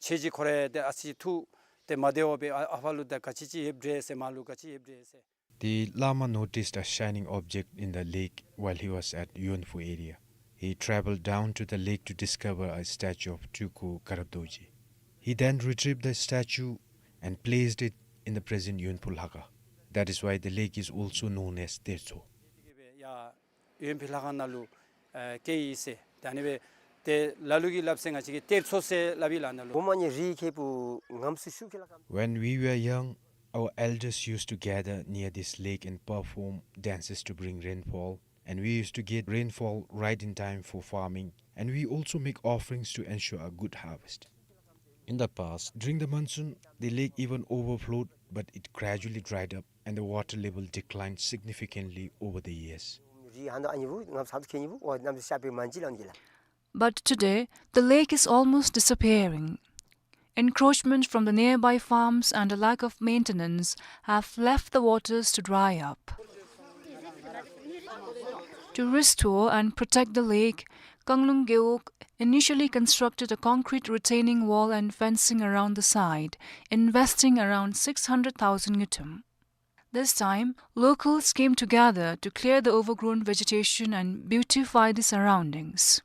ཁྱེད་ཀྱིས་ཁོ་རེ་ཏེ་ཨ་ཙི་ཐུགས་ཏེ་མ་བདེཝ་སྦེ་ཨ་ཨ་ཕར་ལུ་ད་ག་ཅི་ཅིག་ཡོདཔ་འདྲས་ཟེར་མར་ལུ་ག་ཅི་ཡོདཔ་འདྲས་ཟེར། The Lama noticed a shining object in the lake while he was at Yonphu area. He traveled down to the lake to discover a statue of Tulku Karap Dorji. He then retrieved the statue and placed it in the present Yonphu Lhakhang. That is why the lake is also known as Tertso. ཡོན་ཕུ་ལྷ་ཁང་ནང་ལུ་ཨ་སྐྱེས་ཡི་ཟེར། ད་ཨ་ནི་སྦེ་ཏེ་ལ་ལུ་གིས་སླབ་ཟེར་ང་བཅས་ཀྱིས་གཏེར་མཚོ་ཟེར་སླབ་ཨིན་ལགས་ནཱ་ལུ། When we were young, our elders used to gather near this lake and perform dances to bring rainfall, and we used to get rainfall right in time for farming, and we also make offerings to ensure a good harvest. In the past, during the monsoon, the lake even overflowed, but it gradually dried up and the water level declined significantly over the years. But today, the lake is almost disappearing. Encroachment from the nearby farms and a lack of maintenance have left the waters to dry up. To restore and protect the lake, Kanglung Gewog initially constructed a concrete retaining wall and fencing around the site, investing around six hundred thousand ngultrum. This time, locals came together to clear the overgrown vegetation and beautify the surroundings.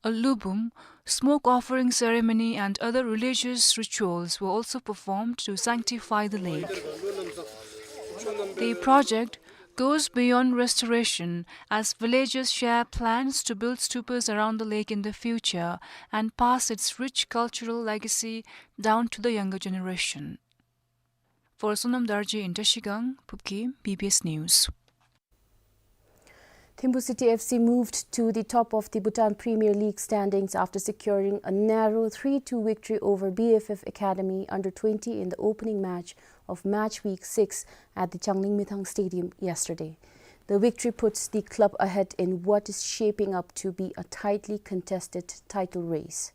A lubum, smoke offering ceremony, and other religious rituals were also performed to sanctify the lake. The project goes beyond restoration, as villagers share plans to build stupas around the lake in the future and pass its rich cultural legacy down to the younger generation. For Sonam Dorji in Trashigang, Phubkey, B B S News. Thimphu City F C moved to the top of the Bhutan Premier League standings after securing a narrow three two victory over B F F Academy under twenty in the opening match of match week six at the Changlimithang Stadium yesterday. The victory puts the club ahead in what is shaping up to be a tightly contested title race.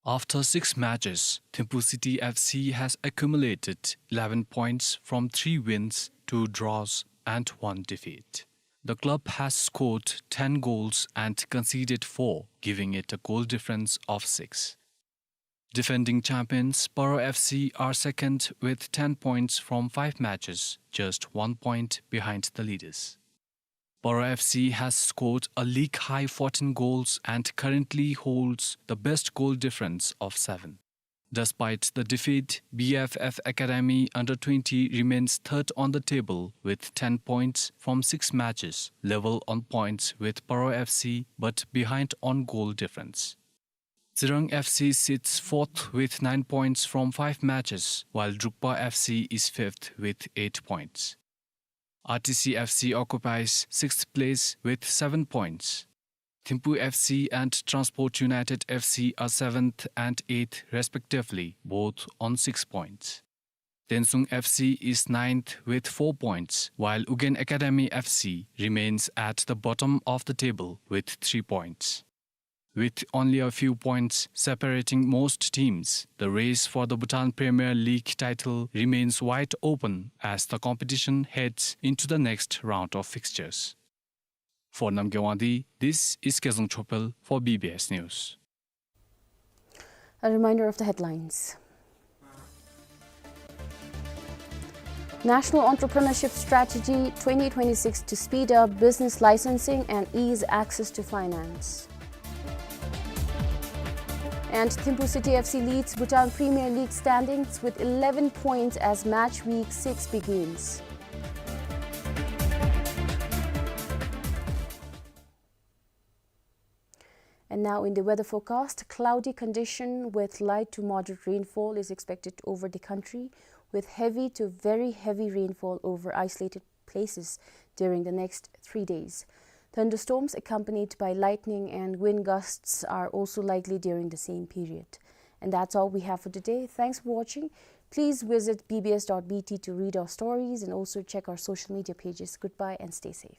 After six matches, Thimphu City F C has accumulated eleven points from three wins, two draws, and one defeat. The club has scored ten goals and conceded four, giving it a goal difference of six. Defending champions Paro F C are second with ten points from five matches, just one point behind the leaders. Paro F C has scored a league-high fourteen goals and currently holds the best goal difference of seven. Despite the defeat, B F F Academy under twenty remains third on the table with ten points from six matches, level on points with Paro F C but behind on goal difference. Tsirang F C sits fourth with nine points from five matches, while Drukpa F C is fifth with eight points. R T C F C occupies sixth place with seven points. Thimphu F C and Transport United F C are seventh and eighth respectively, both on six points. Tensung F C is ninth with four points, while Ugyen Academy F C remains at the bottom of the table with three points. With only a few points separating most teams, the race for the Bhutan Premier League title remains wide open as the competition heads into the next round of fixtures. For Namgay Wangdi, this is Kezang Chopel for B B S News. A reminder of the headlines. National Entrepreneurship Strategy twenty twenty-six to speed up business licensing and ease access to finance. And Thimphu City F C leads Bhutan Premier League standings with eleven points as match week six begins. And now in the weather forecast, cloudy condition with light to moderate rainfall is expected over the country, with heavy to very heavy rainfall over isolated places during the next three days. Thunderstorms accompanied by lightning and wind gusts are also likely during the same period. And that's all we have for today. Thanks for watching. Please visit B B S dot B T to read our stories and also check our social media pages. Goodbye and stay safe.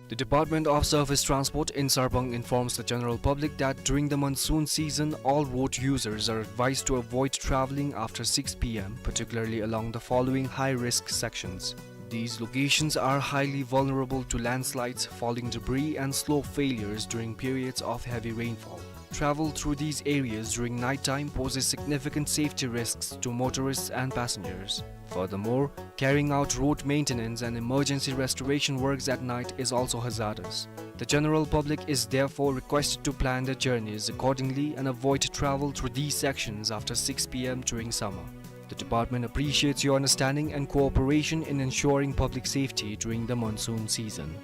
The Department of Surface Transport in Sarpang informs the general public that during the monsoon season, all road users are advised to avoid traveling after six P M, particularly along the following high-risk sections. These locations are highly vulnerable to landslides, falling debris, and slope failures during periods of heavy rainfall. Travel through these areas during nighttime poses significant safety risks to motorists and passengers. Furthermore, carrying out road maintenance and emergency restoration works at night is also hazardous. The general public is therefore requested to plan their journeys accordingly and avoid travel through these sections after six P M during summer. The department appreciates your understanding and cooperation in ensuring public safety during the monsoon season.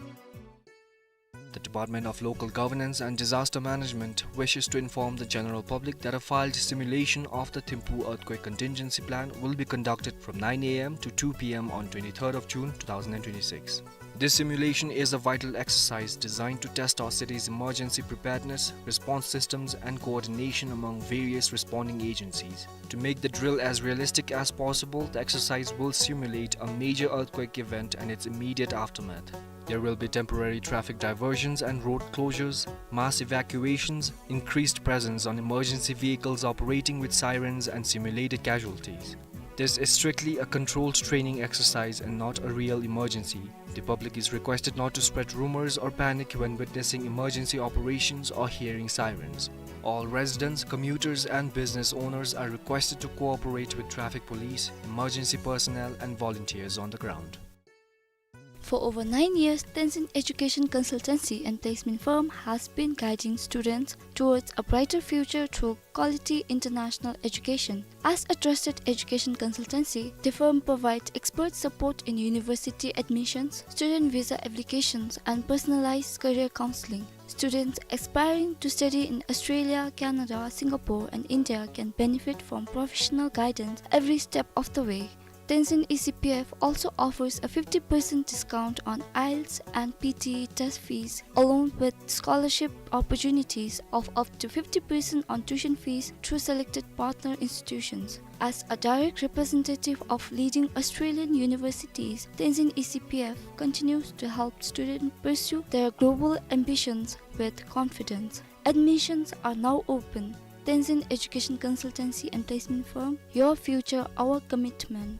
The Department of Local Governance and Disaster Management wishes to inform the general public that a field simulation of the Thimphu Earthquake Contingency Plan will be conducted from nine A M to two P M on twenty-third of June two thousand and twenty-six. This simulation is a vital exercise designed to test our city's emergency preparedness, response systems, and coordination among various responding agencies. To make the drill as realistic as possible, the exercise will simulate a major earthquake event and its immediate aftermath. There will be temporary traffic diversions and road closures, mass evacuations, increased presence on emergency vehicles operating with sirens, and simulated casualties. This is strictly a controlled training exercise and not a real emergency. The public is requested not to spread rumors or panic when witnessing emergency operations or hearing sirens. All residents, commuters, and business owners are requested to cooperate with traffic police, emergency personnel, and volunteers on the ground. For over nine years, Tenzin Education Consultancy and Placement Firm has been guiding students towards a brighter future through quality international education. As a trusted education consultancy, the firm provides expert support in university admissions, student visa applications, and personalized career counseling. Students aspiring to study in Australia, Canada, Singapore, and India can benefit from professional guidance every step of the way. Tenzin E C P F also offers a fifty percent discount on IELTS and P T E test fees, along with scholarship opportunities of up to fifty percent on tuition fees through selected partner institutions. As a direct representative of leading Australian universities, Tenzin E C P F continues to help students pursue their global ambitions with confidence. Admissions are now open. Tenzin Education Consultancy and Placement Firm, your future, our commitment.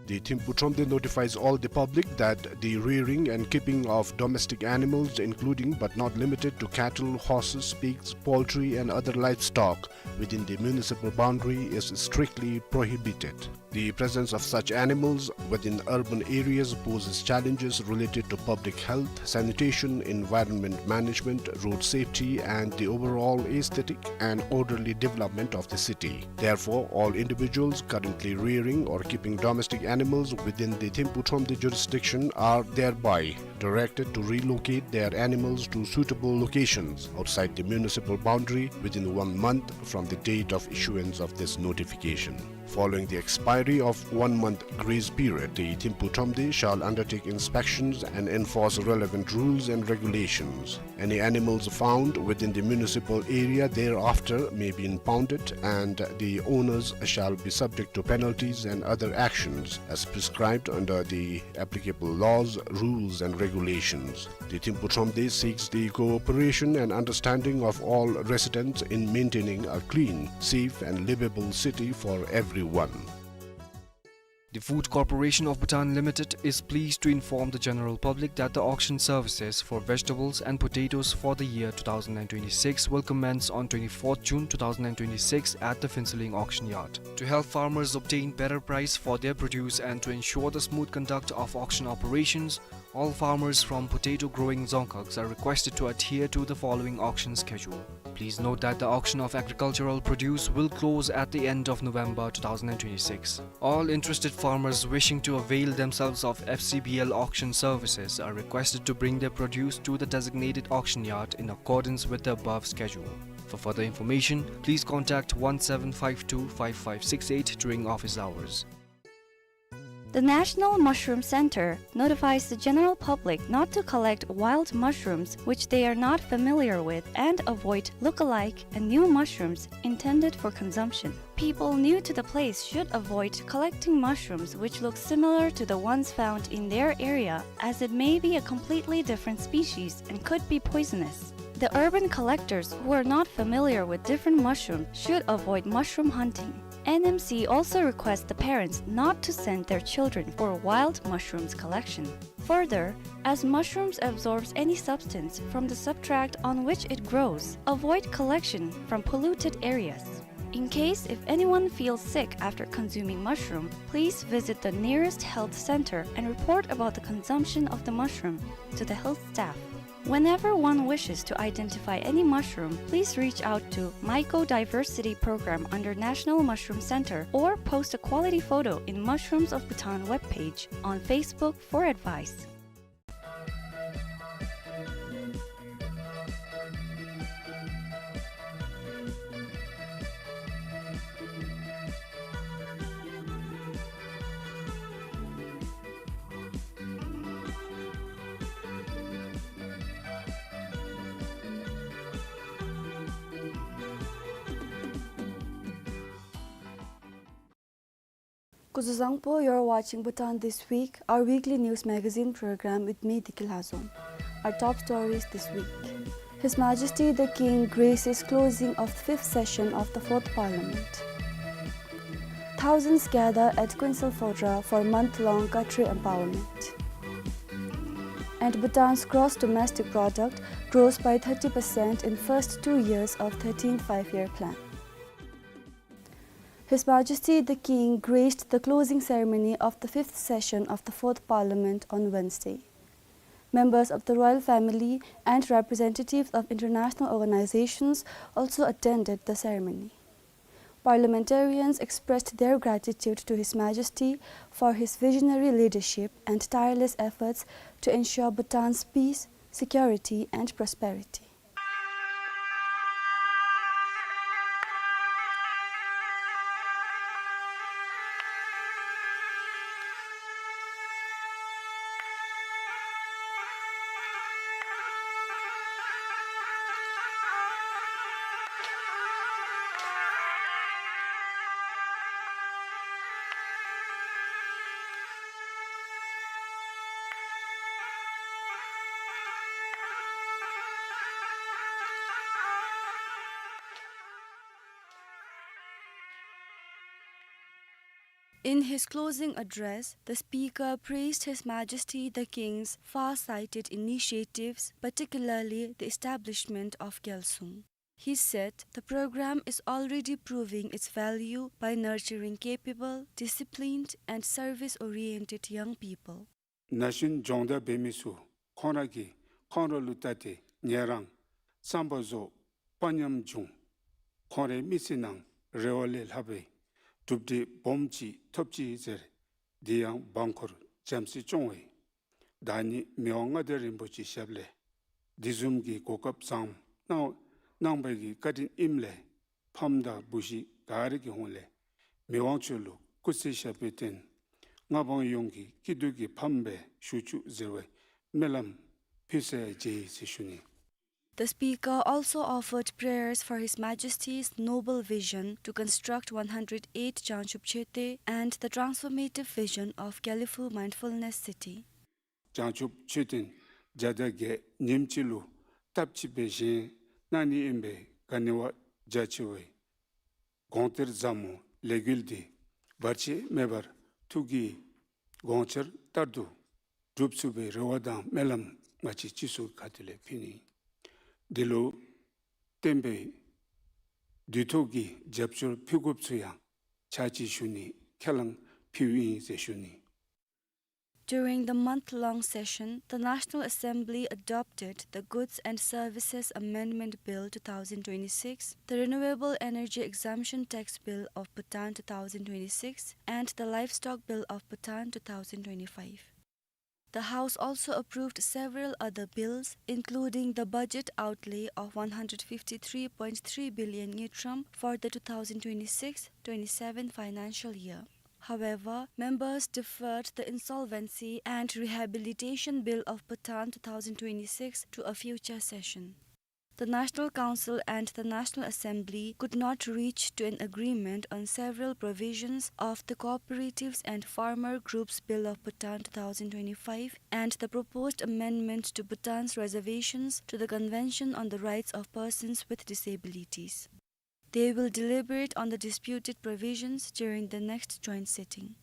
The Thimphu Thromde notifies all the public that the rearing and keeping of domestic animals, including but not limited to cattle, horses, pigs, poultry, and other livestock within the municipal boundary, is strictly prohibited. The presence of such animals within urban areas poses challenges related to public health, sanitation, environment management, road safety, and the overall aesthetic and orderly development of the city. Therefore, all individuals currently rearing or keeping domestic animals within the Thimphu Thromde jurisdiction are thereby directed to relocate their animals to suitable locations outside the municipal boundary within one month from the date of issuance of this notification. Following the expiry of one month grace period, the Thimphu Thromde shall undertake inspections and enforce relevant rules and regulations. Any animals found within the municipal area thereafter may be impounded, and the owners shall be subject to penalties and other actions as prescribed under the applicable laws, rules, and regulations. The Thimphu Thromde seeks the cooperation and understanding of all residents in maintaining a clean, safe, and livable city for everyone. The Food Corporation of Bhutan Limited is pleased to inform the general public that the auction services for vegetables and potatoes for the year two thousand and twenty-six will commence on twenty-fourth June two thousand and twenty-six at the Phuentsholing auction yard. To help farmers obtain better price for their produce and to ensure the smooth conduct of auction operations, all farmers from potato growing dzongkhags are requested to adhere to the following auction schedule. Please note that the auction of agricultural produce will close at the end of November two thousand and twenty-six. All interested farmers wishing to avail themselves of F C B L auction services are requested to bring their produce to the designated auction yard in accordance with the above schedule. For further information, please contact one seven five two five five six eight during office hours. The National Mushroom Center notifies the general public not to collect wild mushrooms which they are not familiar with and avoid look-alike and new mushrooms intended for consumption. People new to the place should avoid collecting mushrooms which look similar to the ones found in their area, as it may be a completely different species and could be poisonous. The urban collectors who are not familiar with different mushrooms should avoid mushroom hunting. N M C also requests the parents not to send their children for wild mushrooms collection. Further, as mushrooms absorbs any substance from the substrate on which it grows, avoid collection from polluted areas. In case if anyone feels sick after consuming mushroom, please visit the nearest health center and report about the consumption of the mushroom to the health staff. Whenever one wishes to identify any mushroom, please reach out to Mycodiversity Program under National Mushroom Center or post a quality photo in Mushrooms of Bhutan webpage on Facebook for advice. Kuzuzangpo, you're watching Bhutan This Week, our weekly news magazine program with me, Diki Lhazom. Our top stories this week. His Majesty the King graces closing of the fifth session of the Fourth Parliament. Thousands gather at Kuensel Phodrang for month-long Khatri empowerment. And Bhutan's gross domestic product grows by thirty percent in first two years of thirteenth Five-Year Plan. His Majesty the King graced the closing ceremony of the fifth session of the Fourth Parliament on Wednesday. Members of the royal family and representatives of international organizations also attended the ceremony. Parliamentarians expressed their gratitude to His Majesty for his visionary leadership and tireless efforts to ensure Bhutan's peace, security, and prosperity. In his closing address, the Speaker praised His Majesty the King's far-sighted initiatives, particularly the establishment of Gyalsung. He said the program is already proving its value by nurturing capable, disciplined, and service-oriented young people. ན་གཞོན་སྦྱོང་བརྡར་འབད་མི་ཚུ་ཁོང་ར་གི་ཁོང་ར་ལུ་བལྟ་སྟེ་ངལ་རངས་བསམ་པ་རྫོགས་དཔའ་ཉམས་འབྱུང་། ཁོང་རའི་མི་ཚེ་ནང་རེ་བ་ལས་ལྷག་པའི་གྲུབ་འབྲས་སྦོམ་ཅིག་ཐོབ་ཅི་ཟེར། དེ་ཡང་འབངས་འཁོར་བྱམས་བརྩེས་སྐྱོང་བའི་བདག་ཉིད་མི་དབང་མངའ་བདག་རིན་པོ་ཆེའི་ཞབས་ལས་དེ་བཟུམ་གྱི་གོ་སྐབས་བཟང་གནང་གནང་བའི་གི་བཀའ་དྲིན་ཨིནམ་ལས་ཕམ་དང་བུ་གཞི་ག་ར་གི་ཧོངས་ལས་མི་དབང་མཆོག་ལུ་སྐུ་ཚེ་ཞབས་པད་བརྟན། མངའ་འབངས་ཡོངས་ཀྱི་སྐྱིད་སྡུག་གི་ཕམ་སྦེ་བཞུགས་བཅུག་ཟེར་བའི་སྨོན་ལམ་ཕུལ་ས་མཇལ་ཡི་ཟེར་ཞུ་ནི། The Speaker also offered prayers for His Majesty's noble vision to construct one hundred eight Jangchub Choeten and the transformative vision of Gelephu Mindfulness City. བྱང་ཆུབ་མཆོད་རྟེན་བརྒྱ་དང་བརྒྱད་ཉིནམ་གཅིག་ལུ་སྟབས་གཅིག་སྦེ་བཞེངས་གནང་ནི་ཨིན་པའི་ག་ནི་བ་རྒྱ་ཆེ་བའི་དགོངས་གཏེར་ཟབ་མོ་ལས་འགུལ་འདི་བར་ཆད་མེད་པར་ཐུགས་ཀྱི་དགོངས་འཆར་ལྟར་དུ་འགྲུབ་ཚུགས་པའི་རེ་བ་དང་སྨོན་ལམ་ང་བཅས་སྤྱི་ཚོགས་ཁ་ཐུག་ལས་ཕུལ་ནི། འདི་ལུ་བརྟེན་པའི་དུས་ཐོག་གི་རྒྱབ་སྐྱོར་ཕུལ་དགོཔ་ཚུ་ཡང་ཕྱག་ཕྱིད་ཞུ་ནི་ཁས་བླངས་ཕུལཝ་ཨིན་ཟེར་ཞུ་ནི། During the month-long session, the National Assembly adopted the Goods and Services Amendment Bill two thousand twenty-six, the Renewable Energy Exemption Tax Bill of Bhutan two thousand twenty-six, and the Livestock Bill of Bhutan two thousand twenty-five. The House also approved several other bills, including the budget outlay of one hundred fifty-three point three billion ngultrum for the two thousand twenty-six twenty-seven financial year. However, members deferred the Insolvency and Rehabilitation Bill of Bhutan two thousand twenty-six to a future session. The National Council and the National Assembly could not reach to an agreement on several provisions of the Cooperatives and Farmer Groups Bill of Bhutan two thousand twenty-five and the proposed amendment to Bhutan's reservations to the Convention on the Rights of Persons with Disabilities. They will deliberate on the disputed provisions during the next joint sitting.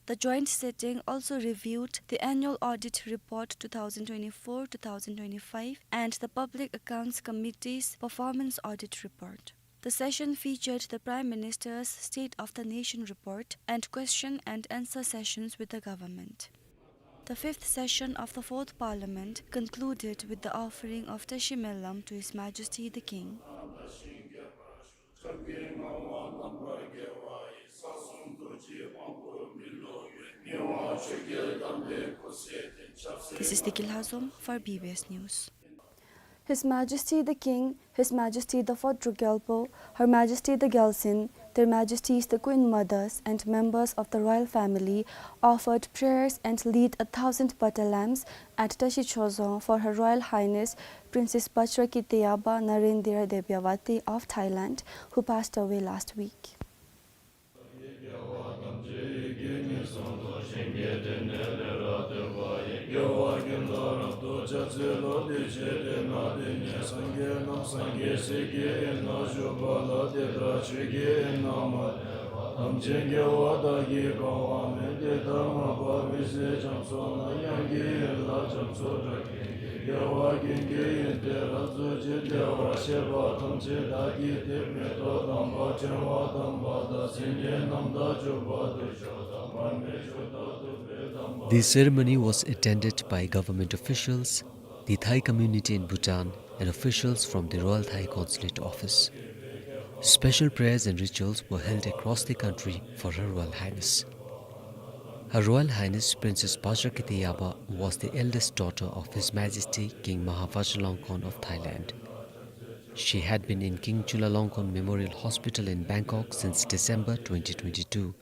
The joint sitting also reviewed the Annual Audit Report two thousand twenty-four two thousand twenty-five and the Public Accounts Committee's Performance Audit Report. The session featured the Prime Minister's State of the Nation Report and question and answer sessions with the government. The fifth session of the Fourth Parliament concluded with the offering of Tashi Melam to His Majesty the King. This is Deki Lhazom for B B S News. His Majesty the King, His Majesty the Fourth Druk Gyalpo, Her Majesty the Gyaltsuen, Their Majesties the Queen Mothers and members of the royal family offered prayers and lit a thousand butter lamps at Tashi Chozon for Her Royal Highness Princess Bajrakiteyaba Narendira Debyawati of Thailand, who passed away last week. The ceremony was attended by government officials, the Thai community in Bhutan, and officials from the Royal Thai Consulate Office. Special prayers and rituals were held across the country for Her Royal Highness. Her Royal Highness Princess Bajrakiteyaba was the eldest daughter of His Majesty King Maha Vajiralongkorn of Thailand. She had been in King Chulalongkorn Memorial Hospital in Bangkok since December twenty twenty-two.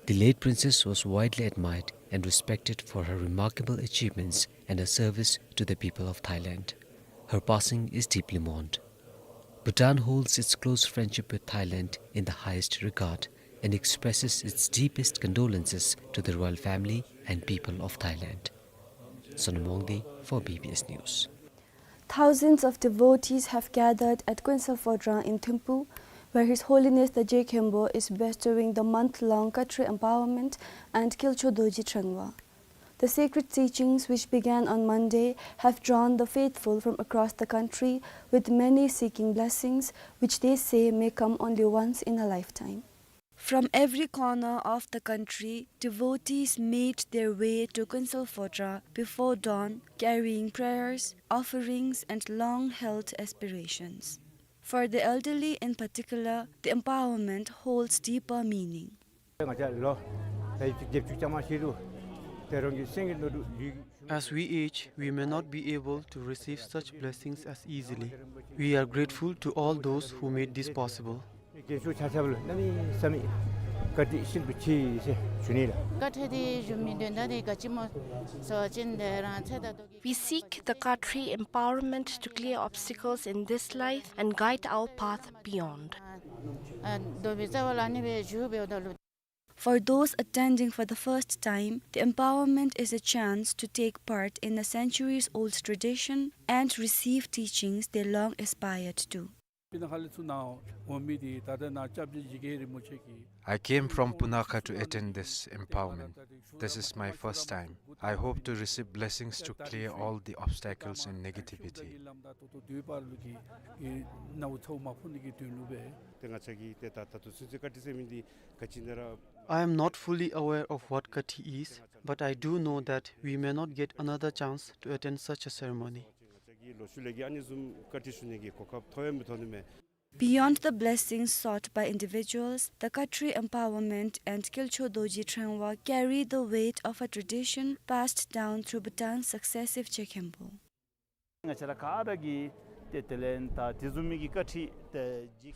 The late princess was widely admired and respected for her remarkable achievements and her service to the people of Thailand. Her passing is deeply mourned. Bhutan holds its close friendship with Thailand in the highest regard and expresses its deepest condolences to the royal family and people of Thailand. Sonam Wangdi for B B S News. Thousands of devotees have gathered at Kuensel Phodrang in Thimphu, where His Holiness the Je Khenpo is bestowing the month-long Khatri empowerment and Kilcho Dorji Threngwa. The sacred teachings, which began on Monday, have drawn the faithful from across the country, with many seeking blessings which they say may come only once in a lifetime. From every corner of the country, devotees made their way to Kuensel Phodrang before dawn, carrying prayers, offerings, and long-held aspirations. For the elderly in particular, the empowerment holds deeper meaning. As we age, we may not be able to receive such blessings as easily. We are grateful to all those who made this possible. We seek the Khatri empowerment to clear obstacles in this life and guide our path beyond. For those attending for the first time, the empowerment is a chance to take part in a centuries-old tradition and receive teachings they long aspired to. I came from Punakha to attend this empowerment. This is my first time. I hope to receive blessings to clear all the obstacles and negativity. I am not fully aware of what Khatri is, but I do know that we may not get another chance to attend such a ceremony. Beyond the blessings sought by individuals, the Khatri empowerment and Kilcho Dorji Threngwa carry the weight of a tradition passed down through Bhutan's successive Je Khenpo.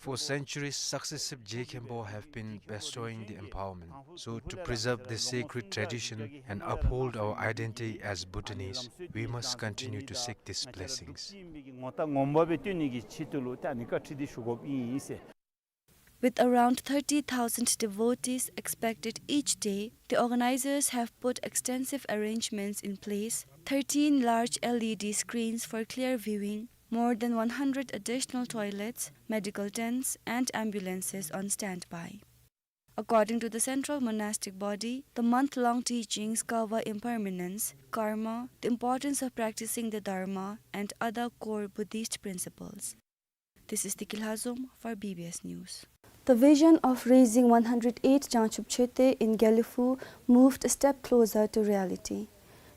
For centuries, successive Je Khenpo have been bestowing the empowerment. So, to preserve this sacred tradition and uphold our identity as Bhutanese, we must continue to seek these blessings. With around thirty thousand devotees expected each day, the organizers have put extensive arrangements in place, thirteen large L E D screens for clear viewing, more than one hundred additional toilets, medical tents, and ambulances on standby. According to the Central Monastic Body, the month-long teachings cover impermanence, karma, the importance of practicing the Dharma, and other core Buddhist principles. This is Tiki Lhazom for B B S News. The vision of raising one hundred eight Jangchub Choeten in Gelephu moved a step closer to reality.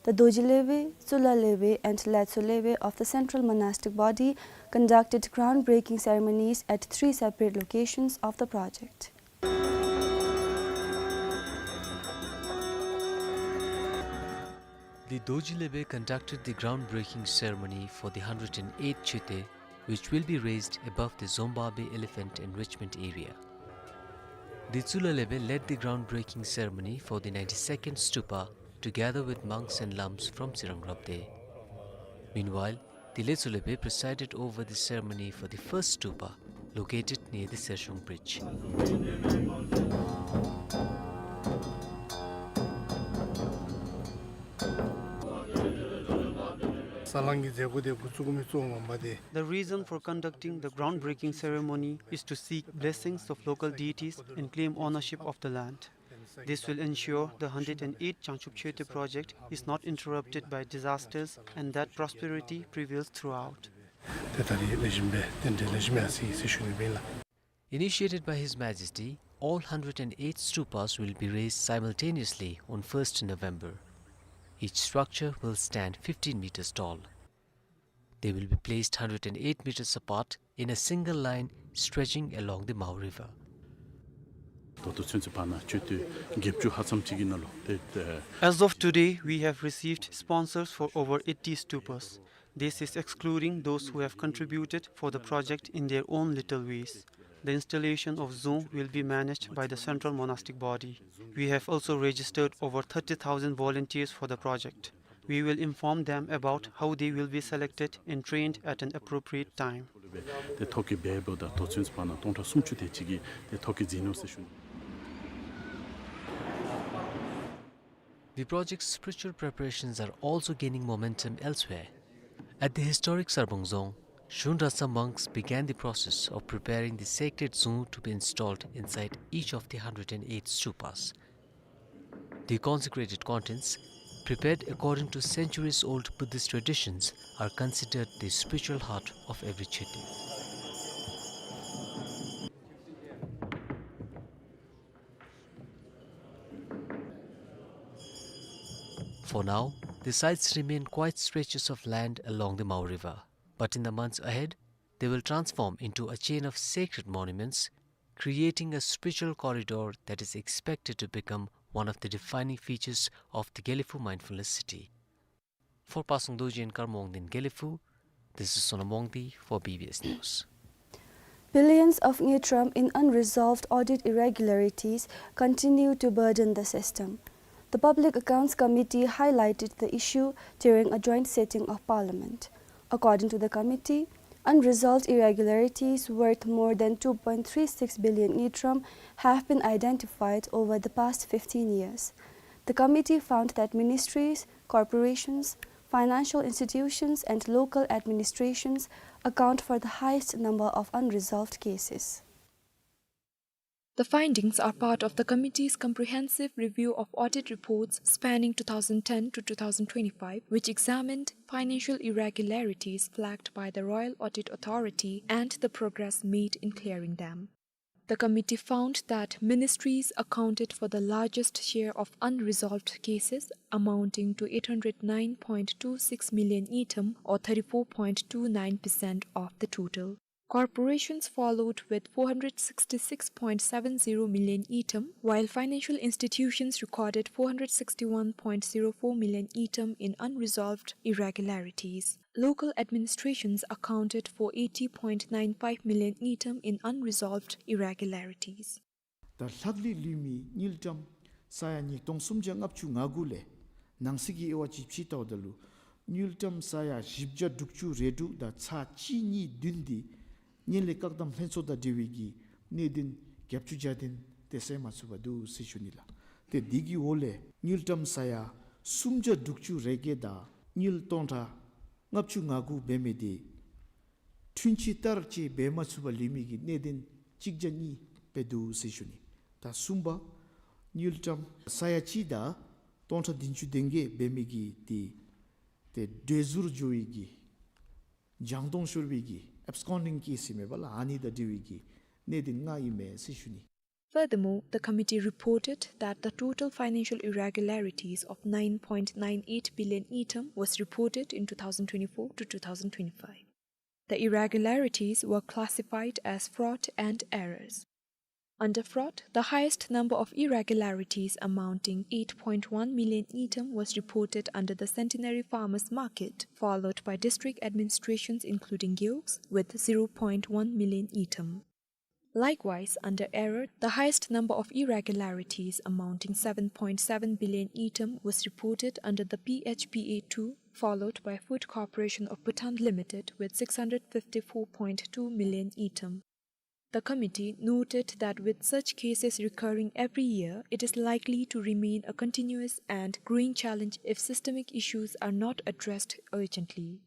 The Dorji Lebe, Tsulha Lebe, and Latso Lebe of the Central Monastic Body conducted groundbreaking ceremonies at three separate locations of the project. The Dorji Lebe conducted the groundbreaking ceremony for the hundred and eight Choeten, which will be raised above the Zomba Bay Elephant Enrichment Area. The Tsulha Lebe led the groundbreaking ceremony for the ninety-second stupa, together with monks and lams from Tsirang Rabdey. Meanwhile, the Latso Lebe presided over the ceremony for the first stupa, located near the Sershong Bridge. The reason for conducting the groundbreaking ceremony is to seek blessings of local deities and claim ownership of the land. This will ensure the hundred and eight Jangchub Choeten project is not interrupted by disasters and that prosperity prevails throughout. Initiated by His Majesty, all hundred and eight stupas will be raised simultaneously on first November. Each structure will stand fifteen meters tall. They will be placed hundred and eight meters apart in a single line stretching along the Mao River. As of today, we have received sponsors for over eighty stupas. This is excluding those who have contributed for the project in their own little ways. The installation of dzong will be managed by the Central Monastic Body. We have also registered over thirty thousand volunteers for the project. We will inform them about how they will be selected and trained at an appropriate time. The project's spiritual preparations are also gaining momentum elsewhere. At the historic Sarbang Dzong, Shundasa monks began the process of preparing the sacred zung to be installed inside each of the hundred and eight stupas. The consecrated contents, prepared according to centuries-old Buddhist traditions, are considered the spiritual heart of every Chhedri. For now, the sites remain quiet stretches of land along the Mao River. But in the months ahead, they will transform into a chain of sacred monuments, creating a spiritual corridor that is expected to become one of the defining features of the Gelephu Mindfulness City. For Pasang Dorji and Karma Wangdi in Gelephu, this is Sonam Wangdi for B B S News. Billions of ngultrum in unresolved audit irregularities continue to burden the system. The Public Accounts Committee highlighted the issue during a joint sitting of Parliament. According to the committee, unresolved irregularities worth more than two point three six billion ngultrum have been identified over the past fifteen years. The committee found that ministries, corporations, financial institutions, and local administrations account for the highest number of unresolved cases. The findings are part of the committee's comprehensive review of audit reports spanning two thousand ten to two thousand twenty-five, which examined financial irregularities flagged by the Royal Audit Authority and the progress made in clearing them. The committee found that ministries accounted for the largest share of unresolved cases, amounting to eight hundred nine point two six million ngultrum, or thirty-four point two nine percent of the total. Corporations followed with four hundred sixty-six point seven zero million ngultrum, while financial institutions recorded four hundred sixty-one point zero four million ngultrum in unresolved irregularities. Local administrations accounted for eighty point nine five million ngultrum in unresolved irregularities. ད་ལྷག་ལུས་ལུས་མི་དངུལ་ཀྲམ་ས་ཡ་ཉིས་སྟོང་སུམ་བརྒྱ་ལྔ་བཅུ་ང་དགུ་ལས་ནང་གསེས་ཀྱི་དབྱེ་བ་ཅིག་ཕྱེ་ལྟཝ་ད་ལུ་དངུལ་ཀྲམ་ས་ཡ་བཞི་བརྒྱ་དྲུག་ཅུ་རེ་དྲུག་དང་ཚག་གཅིག་གཉིས་བདུན་འདི་ངན་ལྷད་བཀག་སྡོམ་ལྷན་ཚོགས་དང་འབྲེལ་བའི་གི་གནད་དོན་བརྒྱད་ཅུ་གྱ་བདུན་དེ་སེལ་མ་ཚུགས་པར་འདུག་ཟེར་ཞུ་ནི་ལགས། ཏེ་འདི་གི་འོག་ལས་དངུལ་ཀྲམ་ས་ཡ་སུམ་བརྒྱ་དྲུག་ཅུ་རེ་བརྒྱད་དང་དངུལ་སྟོང་ཕྲག་ལྔ་བཅུ་ང་དགུ་འབད་མི་འདི་འཁྲུན་ཆོད་ལྟར་ཅིག་འབད་མ་ཚུགས་པར་ལུས་མི་གི་གནད་དོན་གཅིག་བརྒྱ་གཉིས་སྦེ་འདུག་ཟེར་ཞུ་ནི། ད་གསུམ་པ་དངུལ་ཀྲམ་ས་ཡ་གཅིག་དང་སྟོང་ཕྲག་བདུན་ཅུ་དོན་བརྒྱད་འབད་མི་གི་འདི་ཏེ་བྲོས་བཟུར་འགྱོ་བའི་གི་བྱང་སྟོང་ཤོར་བའི་གི་ཨེབ་སི་ཀོན་ཌིང་ཀེསི་ཨིན་མས་པ་ལགས། ཨ་ནི་དང་འབྲེལ་བའི་གི་གནད་དོན་ལྔ་ཨིན་མས་ཟེར་ཞུ་ནི། Furthermore, the committee reported that the total financial irregularities of nine point nine eight billion ngultrum was reported in two thousand twenty-four to two thousand twenty-five. The irregularities were classified as fraud and errors. Under fraud, the highest number of irregularities, amounting eight point one million ngultrum, was reported under the Centenary Farmers Market, followed by district administrations including Gewog with zero point one million ngultrum. Likewise, under error, the highest number of irregularities, amounting seven point seven billion ngultrum, was reported under the P H P A two, followed by Food Corporation of Bhutan Limited with six hundred fifty-four point two million ngultrum. The committee noted that with such cases recurring every year, it is likely to remain a continuous and growing challenge if systemic issues are not addressed urgently.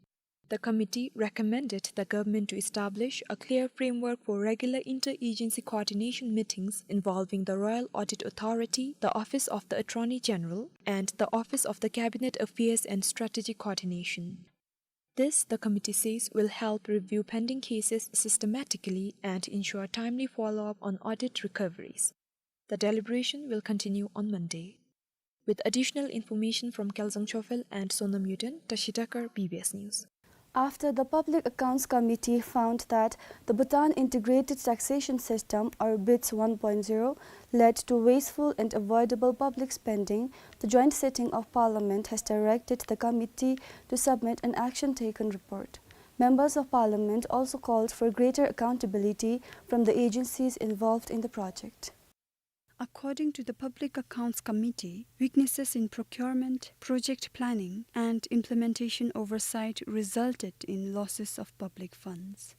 The committee recommended the government to establish a clear framework for regular interagency coordination meetings involving the Royal Audit Authority, the Office of the Attorney General, and the Office of the Cabinet Affairs and Strategic Coordination. This, the committee says, will help review pending cases systematically and ensure timely follow-up on audit recoveries. The deliberation will continue on Monday. With additional information from Kelsang Chophel and Sonam Yuden, Tashi Takar, B B S News. After the Public Accounts Committee found that the Bhutan Integrated Taxation System, or BITS one point zero, led to wasteful and avoidable public spending, the joint sitting of Parliament has directed the committee to submit an action taken report. Members of Parliament also called for greater accountability from the agencies involved in the project. According to the Public Accounts Committee, weaknesses in procurement, project planning, and implementation oversight resulted in losses of public funds.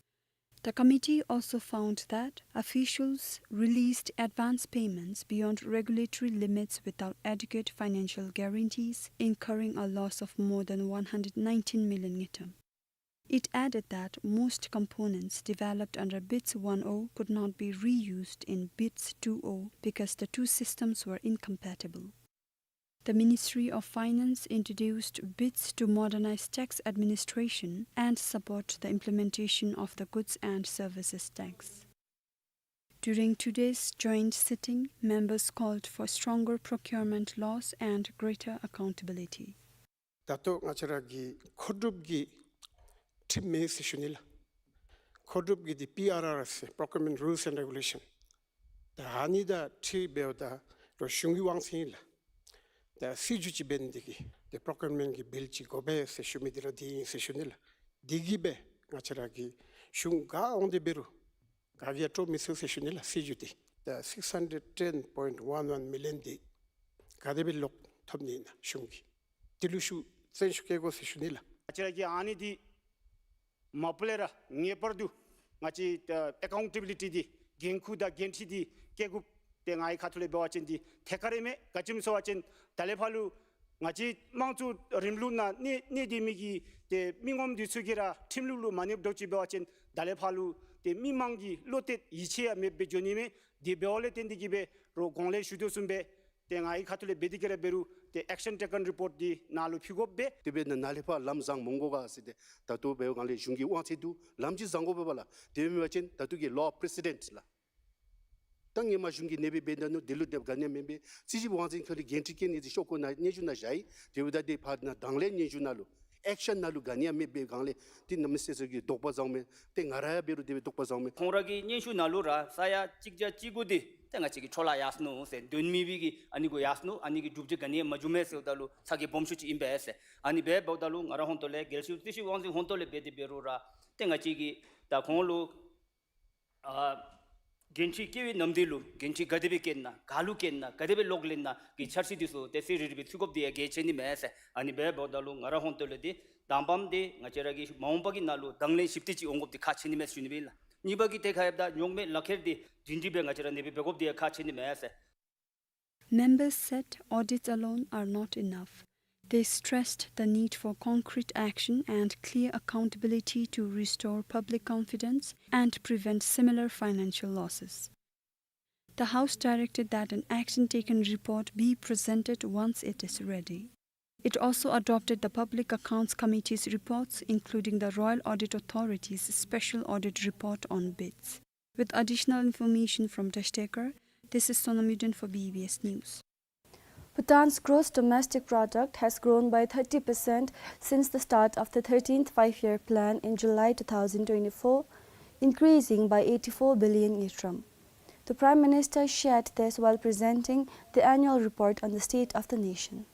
The committee also found that officials released advance payments beyond regulatory limits without adequate financial guarantees, incurring a loss of more than one hundred nineteen million ngultrum. It added that most components developed under BITS one oh could not be reused in BITS two oh because the two systems were incompatible. The Ministry of Finance introduced BITS to modernize tax administration and support the implementation of the goods and services tax. During today's joint sitting, members called for stronger procurement laws and greater accountability. ད་ལྟོ་ང་བཅས་ར་གི་མཁོ་སྒྲུབ་ཀྱི་ཁྲིམས་མེད་ཟེར་ཞུ་ནི་ལགས། མཁོ་སྒྲུབ་ཀྱི་འདི་པི་ཨར་ཨར་ཟེར་Procurement Rules and Regulation། ད་ཨ་ནི་དང་འཁྲིལ་འབདཝ་ད་རུང་གཞུང་གི་དབང་ཚད་ཨིན་ལགས། ད་སྲིད་བྱུས་ཅིག་འབད་ནི་འདི་གིས་ཏེ་པྲོ་ཀིའུར་མེནཊ་ཀྱི་བིལ་ཅིག་དགོ་པས་ཟེར་ཞུ་མི་འདི་ར་འདི་ཨིན་ཟེར་ཞུ་ནི་ལགས། འདི་གིས་སྦེ་ང་བཅས་ར་གི་གཞུང་ག་འོང་སྟེ་འབད་རུང་ག་གིས་ཡང་སྤྲོ་མི་ཚུགས་ཟེར་ཞུ་ནི་ལགས། སྲིད་བྱུས་འདི་ད་six hundred ten point one one million འདི་ག་དེ་སྦེ་ལོག་ཐོབ་ནི་ཨིན་ན་གཞུང་གིས་འདི་ལུ་ཤུགས་བཙན་ཤུགས་བསྐྱེད་དགོ་ཟེར་ཞུ་ནི་ལགས། ང་བཅས་ར་གི་ཨ་ནི་འདི་མ་པ་ལས་ར་ངེས་པར་དུ་ང་བཅས་ཨ་ཨེ་ཀའུན་ཊེ་བི་ལི་ཊི་འདི་འགན་ཁུར་དང་འགན་འཁྲི་འདི་བཀལ་དགོཔ་འདི་ང་གི་ཁ་ཐུག་ལས་འབད་བ་ཅིན་འདི་ཐད་ཀར་ར་མས། ག་ཅི་སྨོ་ཟེར་བ་ཅིན་ད་ལས་ཕར་ལུ་ང་བཅས་དམངས་གཙོའི་རིང་ལུགས་ནང་གནས་གནས་སྡོད་མི་གི་ཏེ་མི་ངོམ་འདི་ཚུ་གིས་ར་ཁྲིམས་ལུགས་ལུ་མ་གནསཔ་འདྲཝ་ཅིག་འབད་བ་ཅིན་ད་ལས་ཕར་ལུ་ཏེ་མི་མང་གི་བློ་གཏད་ཡིད་ཆེས་ཡང་མེདཔ་སྦེ་འགྱོ་ནི་མས། དེ་འབདཝ་ལས་བརྟེན་ཏེ་གིས་སྦེ་རོགས་གོང་ལས་ཞུ་དོ་བཟུམ་སྦེ་ཏེ་ང་གི་ཁ་ཐུག་ལས་འབད་དེ་གིས་ར་འབད་རུང་ཏེ་ཨེཀ་ཤཱན་ཊེ་ཀཱན་རི་པོརཊ་འདི་ནཱ་ལུ་ཕུལ་དགོ་པས། དེ་འབད་ནི་ནཱ་ལས་ཕར་ལམ་བཟང་མི་འོང་ག་ཟེར་ཏེ་ད་ལྟོ་འབད་བའི་སྒང་ལས་གཞུང་གི་དབང་ཚད་འདུག། ལམ་ཅིག་བཟང་དགོ་པས་པ་ལགས། དེ་མེན་པ་ཅིན་ད་ལྟོ་གི་ལོ་པི་རེ་སི་ཌེནཊ་ལགས། ད་སྔོན་མ་གཞུང་གིས་ཨ་ནེ་སྦེ་འབད་ད་ནུག། དེ་ལུ་དེ་སྦེ་ག་ནི་ཡང་མེན་པས། རྩིས་ཞིབ་དབང་འཛིན་ཁ་ལས་འགན་འཁྲི་བཀལ་ནི་འདི་ཤོག་གུ་ནང་སྙན་ཞུ་ནང་བཞག་ཡི། དེ་འབདཝ་ད་འདི་ཕར་ནཱ་དང་ལེན་སྙན་ཞུ་ནང་ལུ་ཨེཀ་ཤཱན་ནང་ལུ་ག་ནི་ཡང་མེདཔ་སྦེ་སྒང་ལས་འདི་གནམ་མེད་ས་མེད་ཀྱི་དོགས་པ་བཟུམ་མས། ཏེ་ང་ར་ཡང་འབད་རུང་དེ་སྦེ་དོགས་པ་བཟུམ་མས། ཁོང་ར་གི་སྙན་ཞུ་ནང་ལུ་ར་ས་ཡ་གཅིག་བརྒྱ་གཅིག་དགུ་འདི་ཏེ་ང་བཅས་ཀྱི་འཕྲོ་བརླག་ཡར་སོ་ནུག་ཟེར། དོན་མེད་པའི་གི་ཨ་ནི་གུ་ཡར་སོ་ནུག། ཨ་ནི་གི་གྲུབ་འབྲས་ག་ནི་ཡང་མ་བྱུང་མས་ཟེརཝ་ད་ལུ་ཚ་གྱང་སྦོམ་ཤོས་ཅིག་ཨིན་པས་ཟེར། ཨ་ནི་འབདཝ་ད་ལུ་ང་རའི་ཧོངས་ཏོ་ལས་རྒྱལ་སྤྱིའི་རྩིས་ཞིབ་དབང་འཛིན་ཧོངས་ཏོ་ལས་འབད་དེ་འབད་རུང་ར་ཏེ་ང་བཅས་ཀྱིས་ད་ཁོང་ལུ་ཨ་འགན་འཁྲི་བཀལ་བའི་ནམ་དུས་ལུ་འགན་འཁྲི་ག་དེ་སྦེ་བཀལ་ན་ག་ལུ་བཀལ་ན་ག་དེ་སྦེ་ལོག་ལེན་ན་གི་འཆར་གཞི་འདི་ཚུ་ཏེ་གསལ་རི་རི་སྦེ་ཚུད་དགོཔ་འདི་ཡང་གལ་ཆེ་ནི་མས་ཟེར། ཨ་ནི་འབདཝ་ད་ལུ་ང་རའི་ཧོངས་ཏོ་ལས་འདི་དང་པམ་འདི་ང་བཅས་ར་གི་མ་འོངས་པ་གི་ནང་ལུ་དང་ལེན་ཞིབ་ཏིག་ཅིག་འོང་དགོཔ་འདི་ཁག་ཆེ་ནི་མས་ཟེར་ཞུ་ནི་ཨིན་ལགས། གཉིས་པ་གི་ཏེ་ཁ་ཡར་ད་རྙོག་མེད་ལག་ཁྱེར་འདི་སྒྲིང་སྒྲི་སྦེ་ང་བཅས་ར་ཨ་ནེ་སྦེ་འབད་དགོཔ་འདི་ཡང་ཁག་ཆེ་ནི་མས་ཟེར། Members said audits alone are not enough. They stressed the need for concrete action and clear accountability to restore public confidence and prevent similar financial losses. The House directed that an action-taken report be presented once it is ready. It also adopted the Public Accounts Committee's reports, including the Royal Audit Authority's special audit report on BITS. With additional information from Dashtekar, this is Sonam Yuden for B B S News. Bhutan's gross domestic product has grown by thirty percent since the start of the thirteenth Five-Year Plan in July two thousand twenty-four, increasing by eighty-four billion ngultrum. The Prime Minister shared this while presenting the annual report on the state of the nation.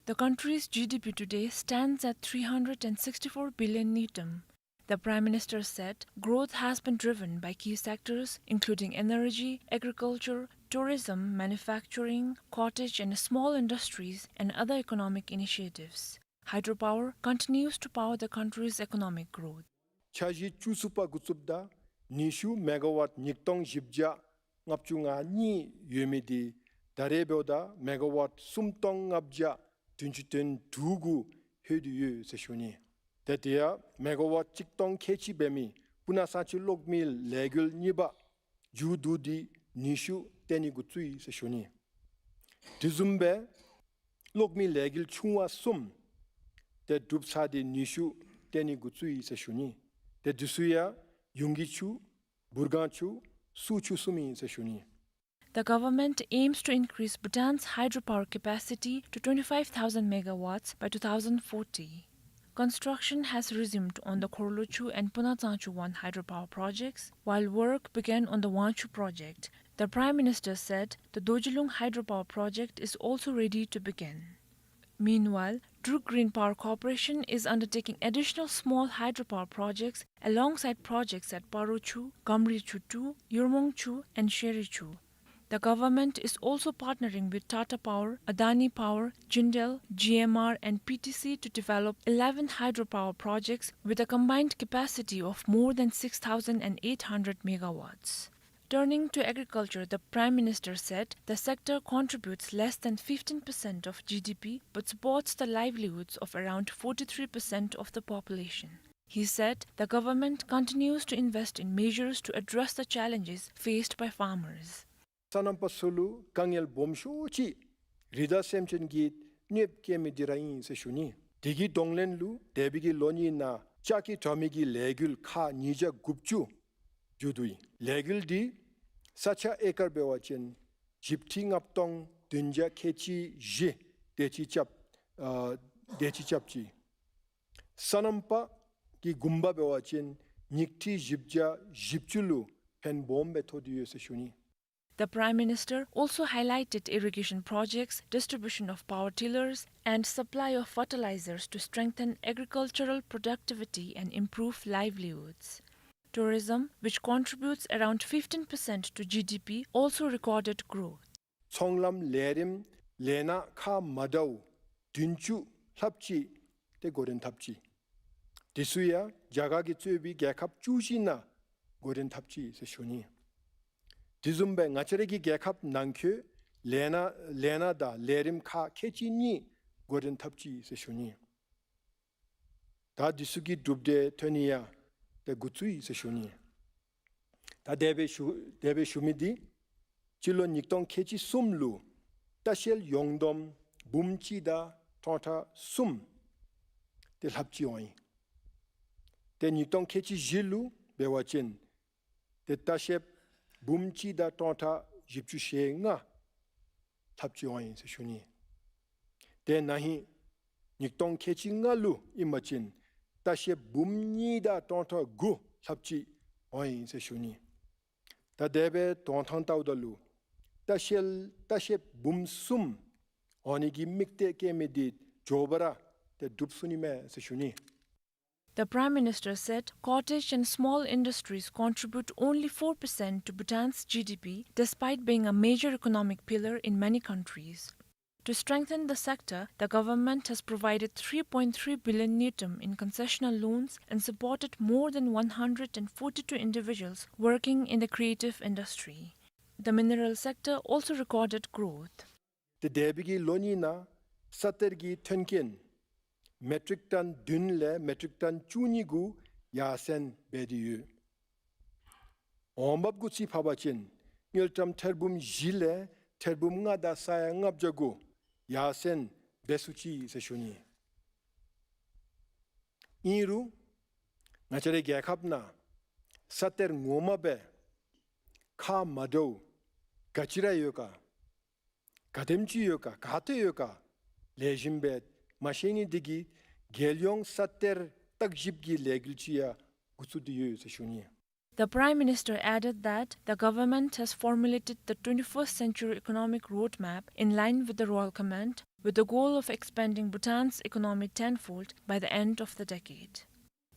The country's G D P today stands at three hundred and sixty-four billion ngultrum. The Prime Minister said growth has been driven by key sectors including energy, agriculture, tourism, manufacturing, cottage and small industries, and other economic initiatives. Hydropower continues to power the country's economic growth. འཆར་གཞི་བཅུ་གསུམ་པ་འགོ་བཙུགསཔ་ད་ནུས་ཤུགས་མེ་ག་ཝཊ་ཉིས་སྟོང་བཞི་བརྒྱ་ལྔ་བཅུ་ང་གཉིས་ཡོད་མི་འདི་ད་རེས་འབདཝ་ད་མེ་ག་ཝཊ་སུམ་སྟོང་ལྔ་བརྒྱ་བདུན་ཅུ་དོན་དྲུག་གུ་ལྷོད་དེ་ཡོད་ཟེར་ཞུ་ནི། ཏེ་དེ་ཡང་མེ་ག་ཝཊ་གཅིག་སྟོང་ཁལ་གཅིག་འབད་མི་སྤུ་ན་གཙང་ཆུ་གློག་མེ་ལས་འགུལ་གཉིས་པ་མཇུག་བསྡུ་སྟེ་ནུས་ཤུགས་བཏོན་ནི་འགོ་བཙུགས་ཡི་ཟེར་ཞུ་ནི། དེ་བཟུམ་སྦེ་གློག་མེ་ལས་འགུལ་ཆུང་བ་གསུམ་ཏེ་གྲུབ་ཚར་ཏེ་ནུས་ཤུགས་བཏོན་ནི་འགོ་བཙུགས་ཡི་ཟེར་ཞུ་ནི། ཏེ་དེ་ཚུ་ཡང་ཡུང་གི་ཆུ་བུར་སྒང་ཆུ་སུ་ཆུ་གསུམ་ཨིན་ཟེར་ཞུ་ནི། The government aims to increase Bhutan's hydropower capacity to twenty-five thousand megawatts by two thousand forty. Construction has resumed on the Khorlochu and Punatsangchu one hydropower projects, while work began on the Wangchu project. The Prime Minister said the Dorjilung hydropower project is also ready to begin. Meanwhile, Druk Green Power Corporation is undertaking additional small hydropower projects alongside projects at Parochu, Gamrichu two, Yurmongchu, and Sherichu. The government is also partnering with Tata Power, Adani Power, Jindal, G M R, and P T C to develop eleven hydropower projects with a combined capacity of more than six thousand eight hundred megawatts. Turning to agriculture, the Prime Minister said the sector contributes less than fifteen percent of G D P but supports the livelihoods of around forty-three percent of the population. He said the government continues to invest in measures to address the challenges faced by farmers. སོ་ནམ་པ་ཚུ་ལུ་དཀའ་ངལ་སྦོམ་ཤོས་ཅིག་རི་དྭགས་སེམས་ཅན་གྱིས་གནོདཔ་བཀལ་མི་འདི་ར་ཨིན་ཟེར་ཞུ་ནི། དེ་གི་གདོང་ལེན་ལུ་འདས་པའི་གི་ལོ་གཉིས་ནང་ལྕགས་ཀྱི་དྲ་མིག་གི་ལས་འགུལ་ཁག་ཉིས་བརྒྱ་དགུ་བཅུ་མཇུག་བསྡུ་ཡི། ལས་འགུལ་འདི་ས་ཆ་ཨེ་ཀར་འབད་བ་ཅིན་བཞི་ཁྲི་ལྔ་སྟོང་བདུན་བརྒྱ་ཁལ་གཅིག་བཞི་དེ་ཅིག་རྐྱབ་ཨ་དེ་ཅིག་རྐྱབ་ཅི། སོ་ནམ་པ་གི་གུང་པ་འབད་བ་ཅིན་ཉིས་ཁྲི་བཞི་བརྒྱ་བཞི་བཅུ་ལུ་ཕན་སྦོམ་སྦེ་ཐོགས་ཏེ་ཡོད་ཟེར་ཞུ་ནི། The Prime Minister also highlighted irrigation projects, distribution of power tillers, and supply of fertilizers to strengthen agricultural productivity and improve livelihoods. Tourism, which contributes around fifteen percent to G D P, also recorded growth. ཚོང་ལམ་ལས་རིམ་ལས་སྣ་ཁག་མ་འདྲཝ་བདུན་ཅུ་ལྷགཔ་ཅིག་ཏེ་འགོ་འདྲེན་འཐབ་ཅི། དེ་ཚུ་ཡང་རྒྱ་གར་གྱིས་གཙོས་པའི་རྒྱལ་ཁབ་བཅུ་བཞི་ནང་འགོ་འདྲེན་འཐབ་ཅི་ཟེར་ཞུ་ནི། དེ་བཟུམ་སྦེ་ང་བཅས་རའི་གི་རྒྱལ་ཁབ་ནང་འཁོད་ལས་སྣ་ལས་སྣ་དང་ལས་རིམ་ཁག་ཁལ་གཅིག་གཉིས་འགོ་འདྲེན་འཐབ་ཅི་ཟེར་ཞུ་ནི། ད་དེ་ཚུ་གི་གྲུབ་འབྲས་ཐོན་ནི་ཡང་ཏེ་འགོ་བཙུགས་ཡི་ཟེར་ཞུ་ནི། ད་དེ་སྦེ་ཞུ་དེ་སྦེ་ཞུ་མི་འདི་སྤྱི་ལོ་ཉིས་སྟོང་ཁལ་གཅིག་གསུམ་ལུ་ལྟ་བཤལ་ཡོངས་བསྡོམས་འབུམ་གཅིག་དང་སྟོང་ཕྲག་གསུམ་ཏེ་ལྷགཔ་ཅིག་འོང་ཡི། ཏེ་ཉིས་སྟོང་ཁལ་གཅིག་བཞི་ལུ་འབད་བ་ཅིན་ཏེ་ལྟ་བཤལཔ་འབུམ་གཅིག་དང་སྟོང་ཕྲག་བཞི་བཅུ་ཞེ་ལྔ་ལྷགཔ་ཅིག་འོང་ཡི་ཟེར་ཞུ་ནི། ཏེ་ན་ཧིང་ཉིས་སྟོང་ཁལ་གཅིག་ལྔ་ལུ་ཨིན་པ་ཅིན་ལྟ་བཤལཔ་འབུམ་གཉིས་དང་སྟོང་ཕྲག་དགུ་ལྷགཔ་ཅིག་འོང་ཡི་ཟེར་ཞུ་ནི། ད་དེ་སྦེ་དོན་ཐང་བལྟཝ་ད་ལུ་ལྟ་བཤལ་ལྟ་བཤལཔ་འབུམ་གསུམ་འོང་ནི་གི་དམིགས་གཏད་བསྐྱེད་མི་འདི་མགྱོགས་པ་ར་ཏེ་འགྲུབ་ཚུགས་ནི་མས་ཟེར་ཞུ་ནི། The Prime Minister said cottage and small industries contribute only four percent to Bhutan's G D P, despite being a major economic pillar in many countries. To strengthen the sector, the government has provided three point three billion ngultrum in concessional loans and supported more than one hundred and forty-two individuals working in the creative industry. The mineral sector also recorded growth. ཏེ་འདས་པའི་གི་ལོ་གཉིས་ནང་ས་གཏེར་གྱི་ཐོན་སྐྱེད་མེ་ཊིག་ཊོན་བདུན་ལས་མེ་ཊིག་ཊོན་བཅུ་གཉིས་གུ་ཡར་སེང་འབད་དེ་ཡོད། འོང་འབབ་གུ་ཅིག་ཕབ་པ་ཅིན་དངུལ་ཀྲམ་ཐེར་འབུམ་བཞི་ལས་ཐེར་འབུམ་ལྔ་དང་ས་ཡ་ལྔ་བརྒྱ་གུ་ཡར་སེང་འབད་ཚུགས་ཅི་ཟེར་ཞུ་ནི། ཨིན་རུང་ང་བཅས་རའི་རྒྱལ་ཁབ་ནང་ས་གཏེར་ངོ་མ་སྦེ་ཁག་མ་འདྲཝ་ག་ཅི་ར་ཡོད་ག། ག་དེམ་ཅིག་ཡོད་ག་ག་ཏེ་ཡོད་ག་ལེགས་ཤོམ་སྦེ་མ་ཤེས་ནི་འདི་གིས་རྒྱལ་ཡོངས་ས་གཏེར་བརྟག་ཞིབ་ཀྱི་ལས་འགུལ་ཅིག་ཡང་འགོ་བཙུགས་ཏེ་ཡོད་ཟེར་ཞུ་ནི། The Prime Minister added that the government has formulated the twenty-first century economic roadmap in line with the Royal Command, with the goal of expanding Bhutan's economy tenfold by the end of the decade.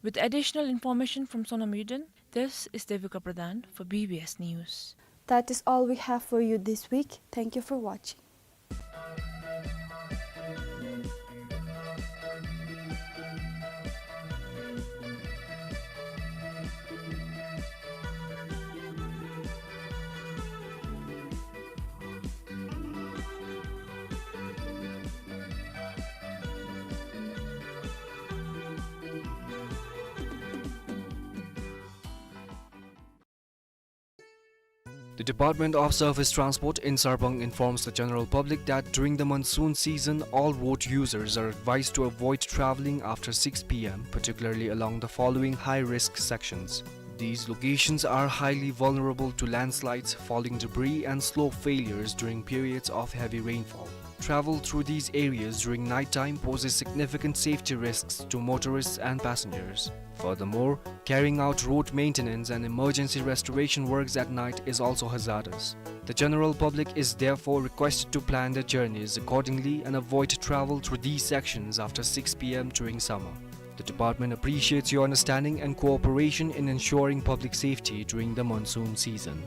With additional information from Sonam Yuden, this is Devika Pradhan for B B S News. That is all we have for you this week. Thank you for watching. The Department of Surface Transport in Sarpang informs the general public that during the monsoon season, all road users are advised to avoid travelling after six P M, particularly along the following high-risk sections. These locations are highly vulnerable to landslides, falling debris, and slope failures during periods of heavy rainfall. Travel through these areas during night time poses significant safety risks to motorists and passengers. Furthermore, carrying out road maintenance and emergency restoration works at night is also hazardous. The general public is therefore requested to plan their journeys accordingly and avoid travel through these sections after six P M during summer. The department appreciates your understanding and cooperation in ensuring public safety during the monsoon season.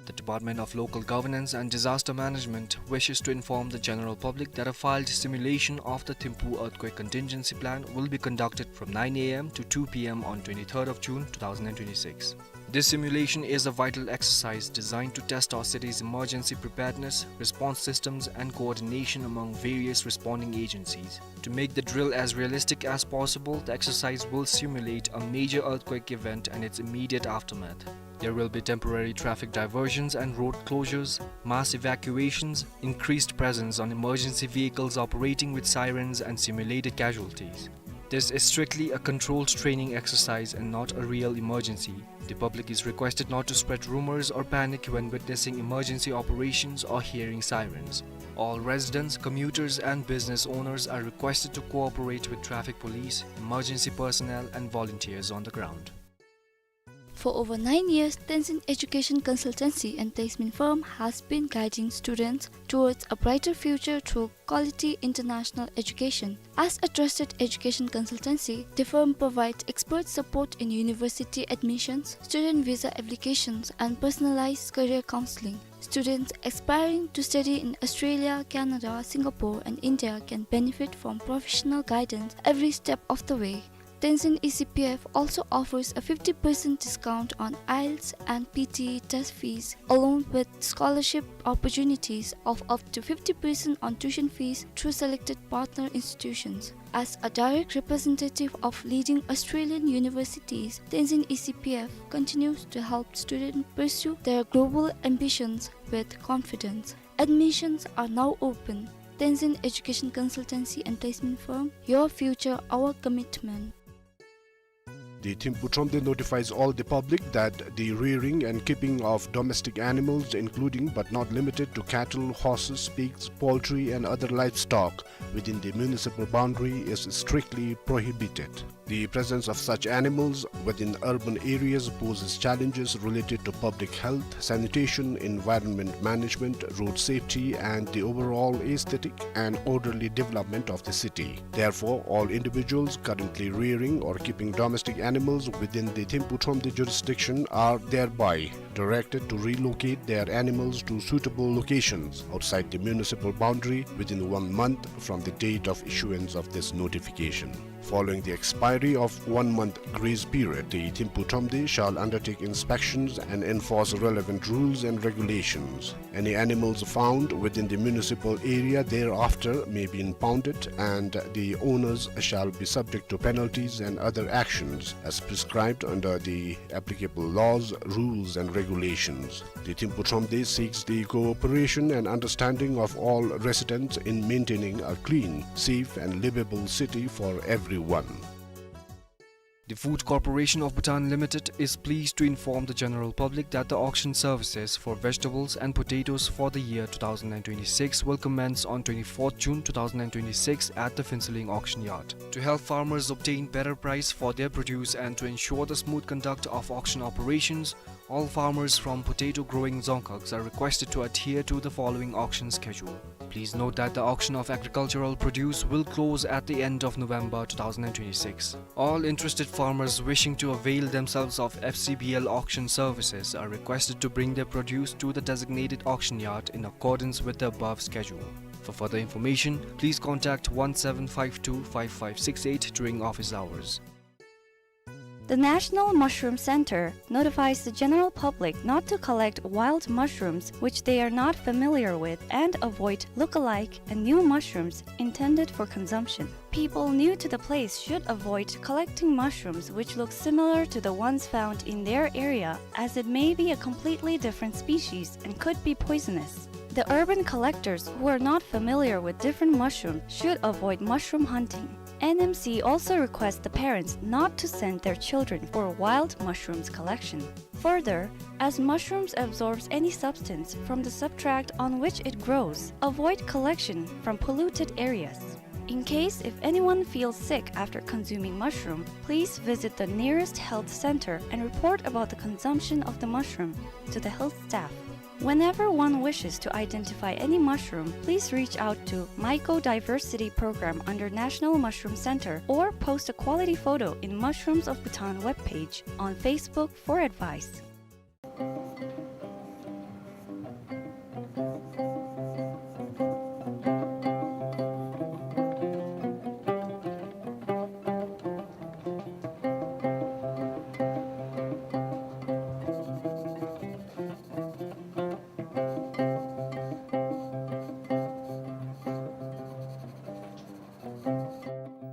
The Department of Local Governance and Disaster Management wishes to inform the general public that a filed simulation of the Thimphu Earthquake Contingency Plan will be conducted from nine A M to two P M on twenty-third of June two thousand and twenty-six. This simulation is a vital exercise designed to test our city's emergency preparedness, response systems, and coordination among various responding agencies. To make the drill as realistic as possible, the exercise will simulate a major earthquake event and its immediate aftermath. There will be temporary traffic diversions and road closures, mass evacuations, increased presence on emergency vehicles operating with sirens, and simulated casualties. This is strictly a controlled training exercise and not a real emergency. The public is requested not to spread rumors or panic when witnessing emergency operations or hearing sirens. All residents, commuters, and business owners are requested to cooperate with traffic police, emergency personnel, and volunteers on the ground. For over nine years, Tenzin Education Consultancy and Placement Firm has been guiding students towards a brighter future through quality international education. As a trusted education consultancy, the firm provides expert support in university admissions, student visa applications, and personalized career counseling. Students aspiring to study in Australia, Canada, Singapore, and India can benefit from professional guidance every step of the way. Tenzin E C P F also offers a fifty percent discount on IELTS and P T E test fees, along with scholarship opportunities of up to fifty percent on tuition fees through selected partner institutions. As a direct representative of leading Australian universities, Tenzin E C P F continues to help students pursue their global ambitions with confidence. Admissions are now open. Tenzin Education Consultancy and Placement Firm, your future, our commitment. The Thimphu Thromde notifies all the public that the rearing and keeping of domestic animals, including but not limited to cattle, horses, pigs, poultry, and other livestock within the municipal boundary, is strictly prohibited. The presence of such animals within urban areas poses challenges related to public health, sanitation, environment management, road safety, and the overall aesthetic and orderly development of the city. Therefore, all individuals currently rearing or keeping domestic animals within the Thimphu Thromde jurisdiction are thereby directed to relocate their animals to suitable locations outside the municipal boundary within one month from the date of issuance of this notification. Following the expiry of one month grace period, the Thimphu Thromde shall undertake inspections and enforce relevant rules and regulations. Any animals found within the municipal area thereafter may be impounded, and the owners shall be subject to penalties and other actions as prescribed under the applicable laws, rules, and regulations. The Thimphu Thromde seeks the cooperation and understanding of all residents in maintaining a clean, safe, and livable city for everyone. The Food Corporation of Bhutan Limited is pleased to inform the general public that the auction services for vegetables and potatoes for the year two thousand and twenty-six will commence on twenty-fourth June two thousand and twenty-six at the Phuentsholing Auction Yard. To help farmers obtain better price for their produce and to ensure the smooth conduct of auction operations, all farmers from potato growing dzongkhags are requested to adhere to the following auction schedule. Please note that the auction of agricultural produce will close at the end of November two thousand and twenty-six. All interested farmers wishing to avail themselves of F C B L auction services are requested to bring their produce to the designated auction yard in accordance with the above schedule. For further information, please contact one seven five two five five six eight during office hours. The National Mushroom Center notifies the general public not to collect wild mushrooms which they are not familiar with and avoid look-alike and new mushrooms intended for consumption. People new to the place should avoid collecting mushrooms which look similar to the ones found in their area, as it may be a completely different species and could be poisonous. The urban collectors who are not familiar with different mushrooms should avoid mushroom hunting. N M C also requests the parents not to send their children for wild mushrooms collection. Further, as mushrooms absorbs any substance from the substrate on which it grows, avoid collection from polluted areas. In case if anyone feels sick after consuming mushroom, please visit the nearest health center and report about the consumption of the mushroom to the health staff. Whenever one wishes to identify any mushroom, please reach out to Mycodiversity Program under National Mushroom Center or post a quality photo in Mushrooms of Bhutan webpage on Facebook for advice.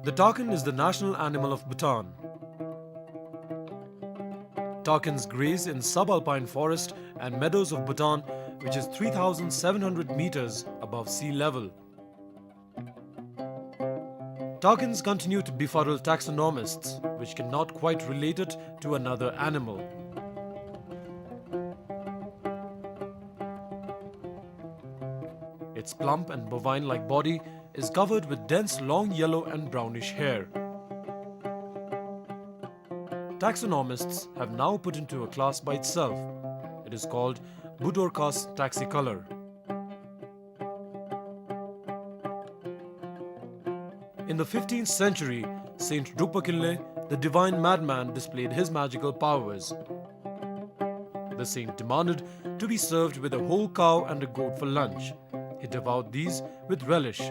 The takin is the national animal of Bhutan. Takins graze in subalpine forest and meadows of Bhutan, which is three thousand seven hundred meters above sea level. Takins continue to befuddle taxonomists, which cannot quite relate it to another animal. Its plump and bovine-like body is covered with dense long yellow and brownish hair. Taxonomists have now put into a class by itself. It is called Budorcas taxicolor. In the fifteenth century, Saint Drukpa Kinley, the divine madman, displayed his magical powers. The saint demanded to be served with a whole cow and a goat for lunch. He devoured these with relish.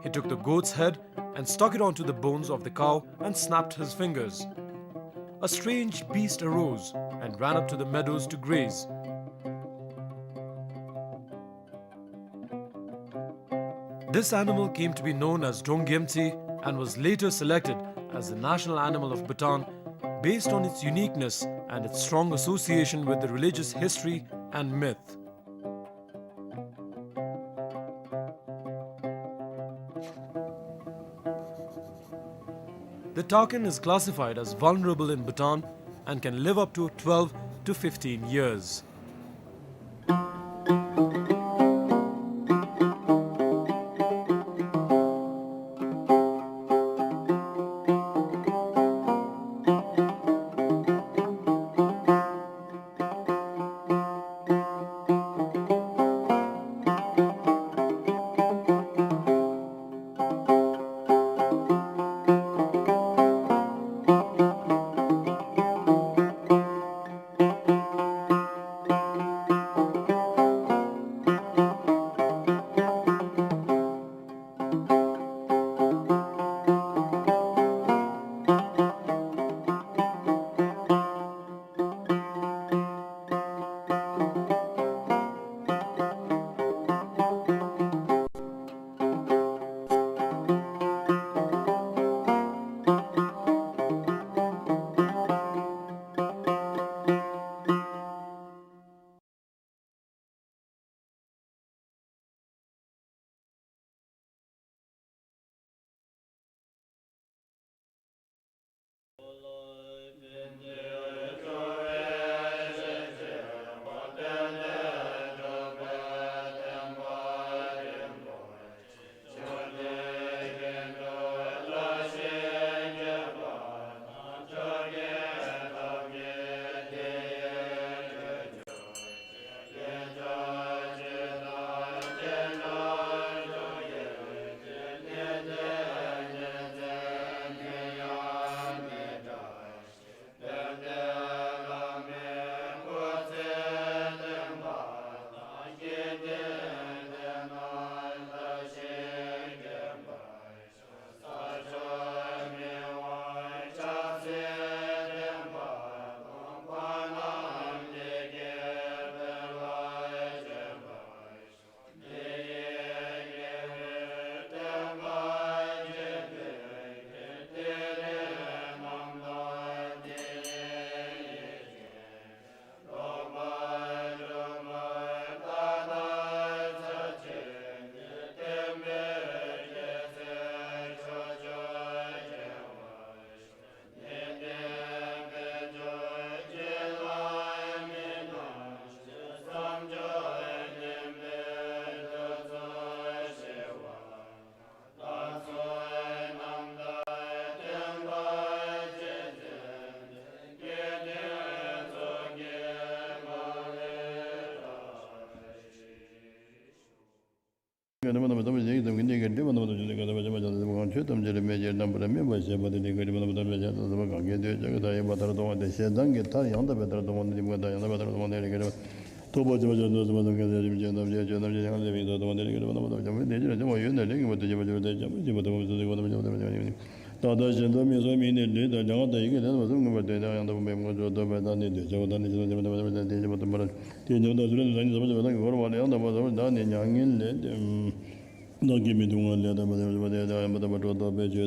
He took the goat's head and stuck it onto the bones of the cow and snapped his fingers. A strange beast arose and ran up to the meadows to graze. This animal came to be known as Drong Gyemtsi and was later selected as the national animal of Bhutan based on its uniqueness and its strong association with the religious history and myth. The takin is classified as vulnerable in Bhutan and can live up to twelve to fifteen years. བདག་གིས་མི་སྡུག་བསྔལ་ལས་ཐར་པ་དང་། ཡང་དག་པར་སྤྱོད་པ་དང་ཡང་དག་པར་སྒྲོ་བཏགས་པའི་ཆོས་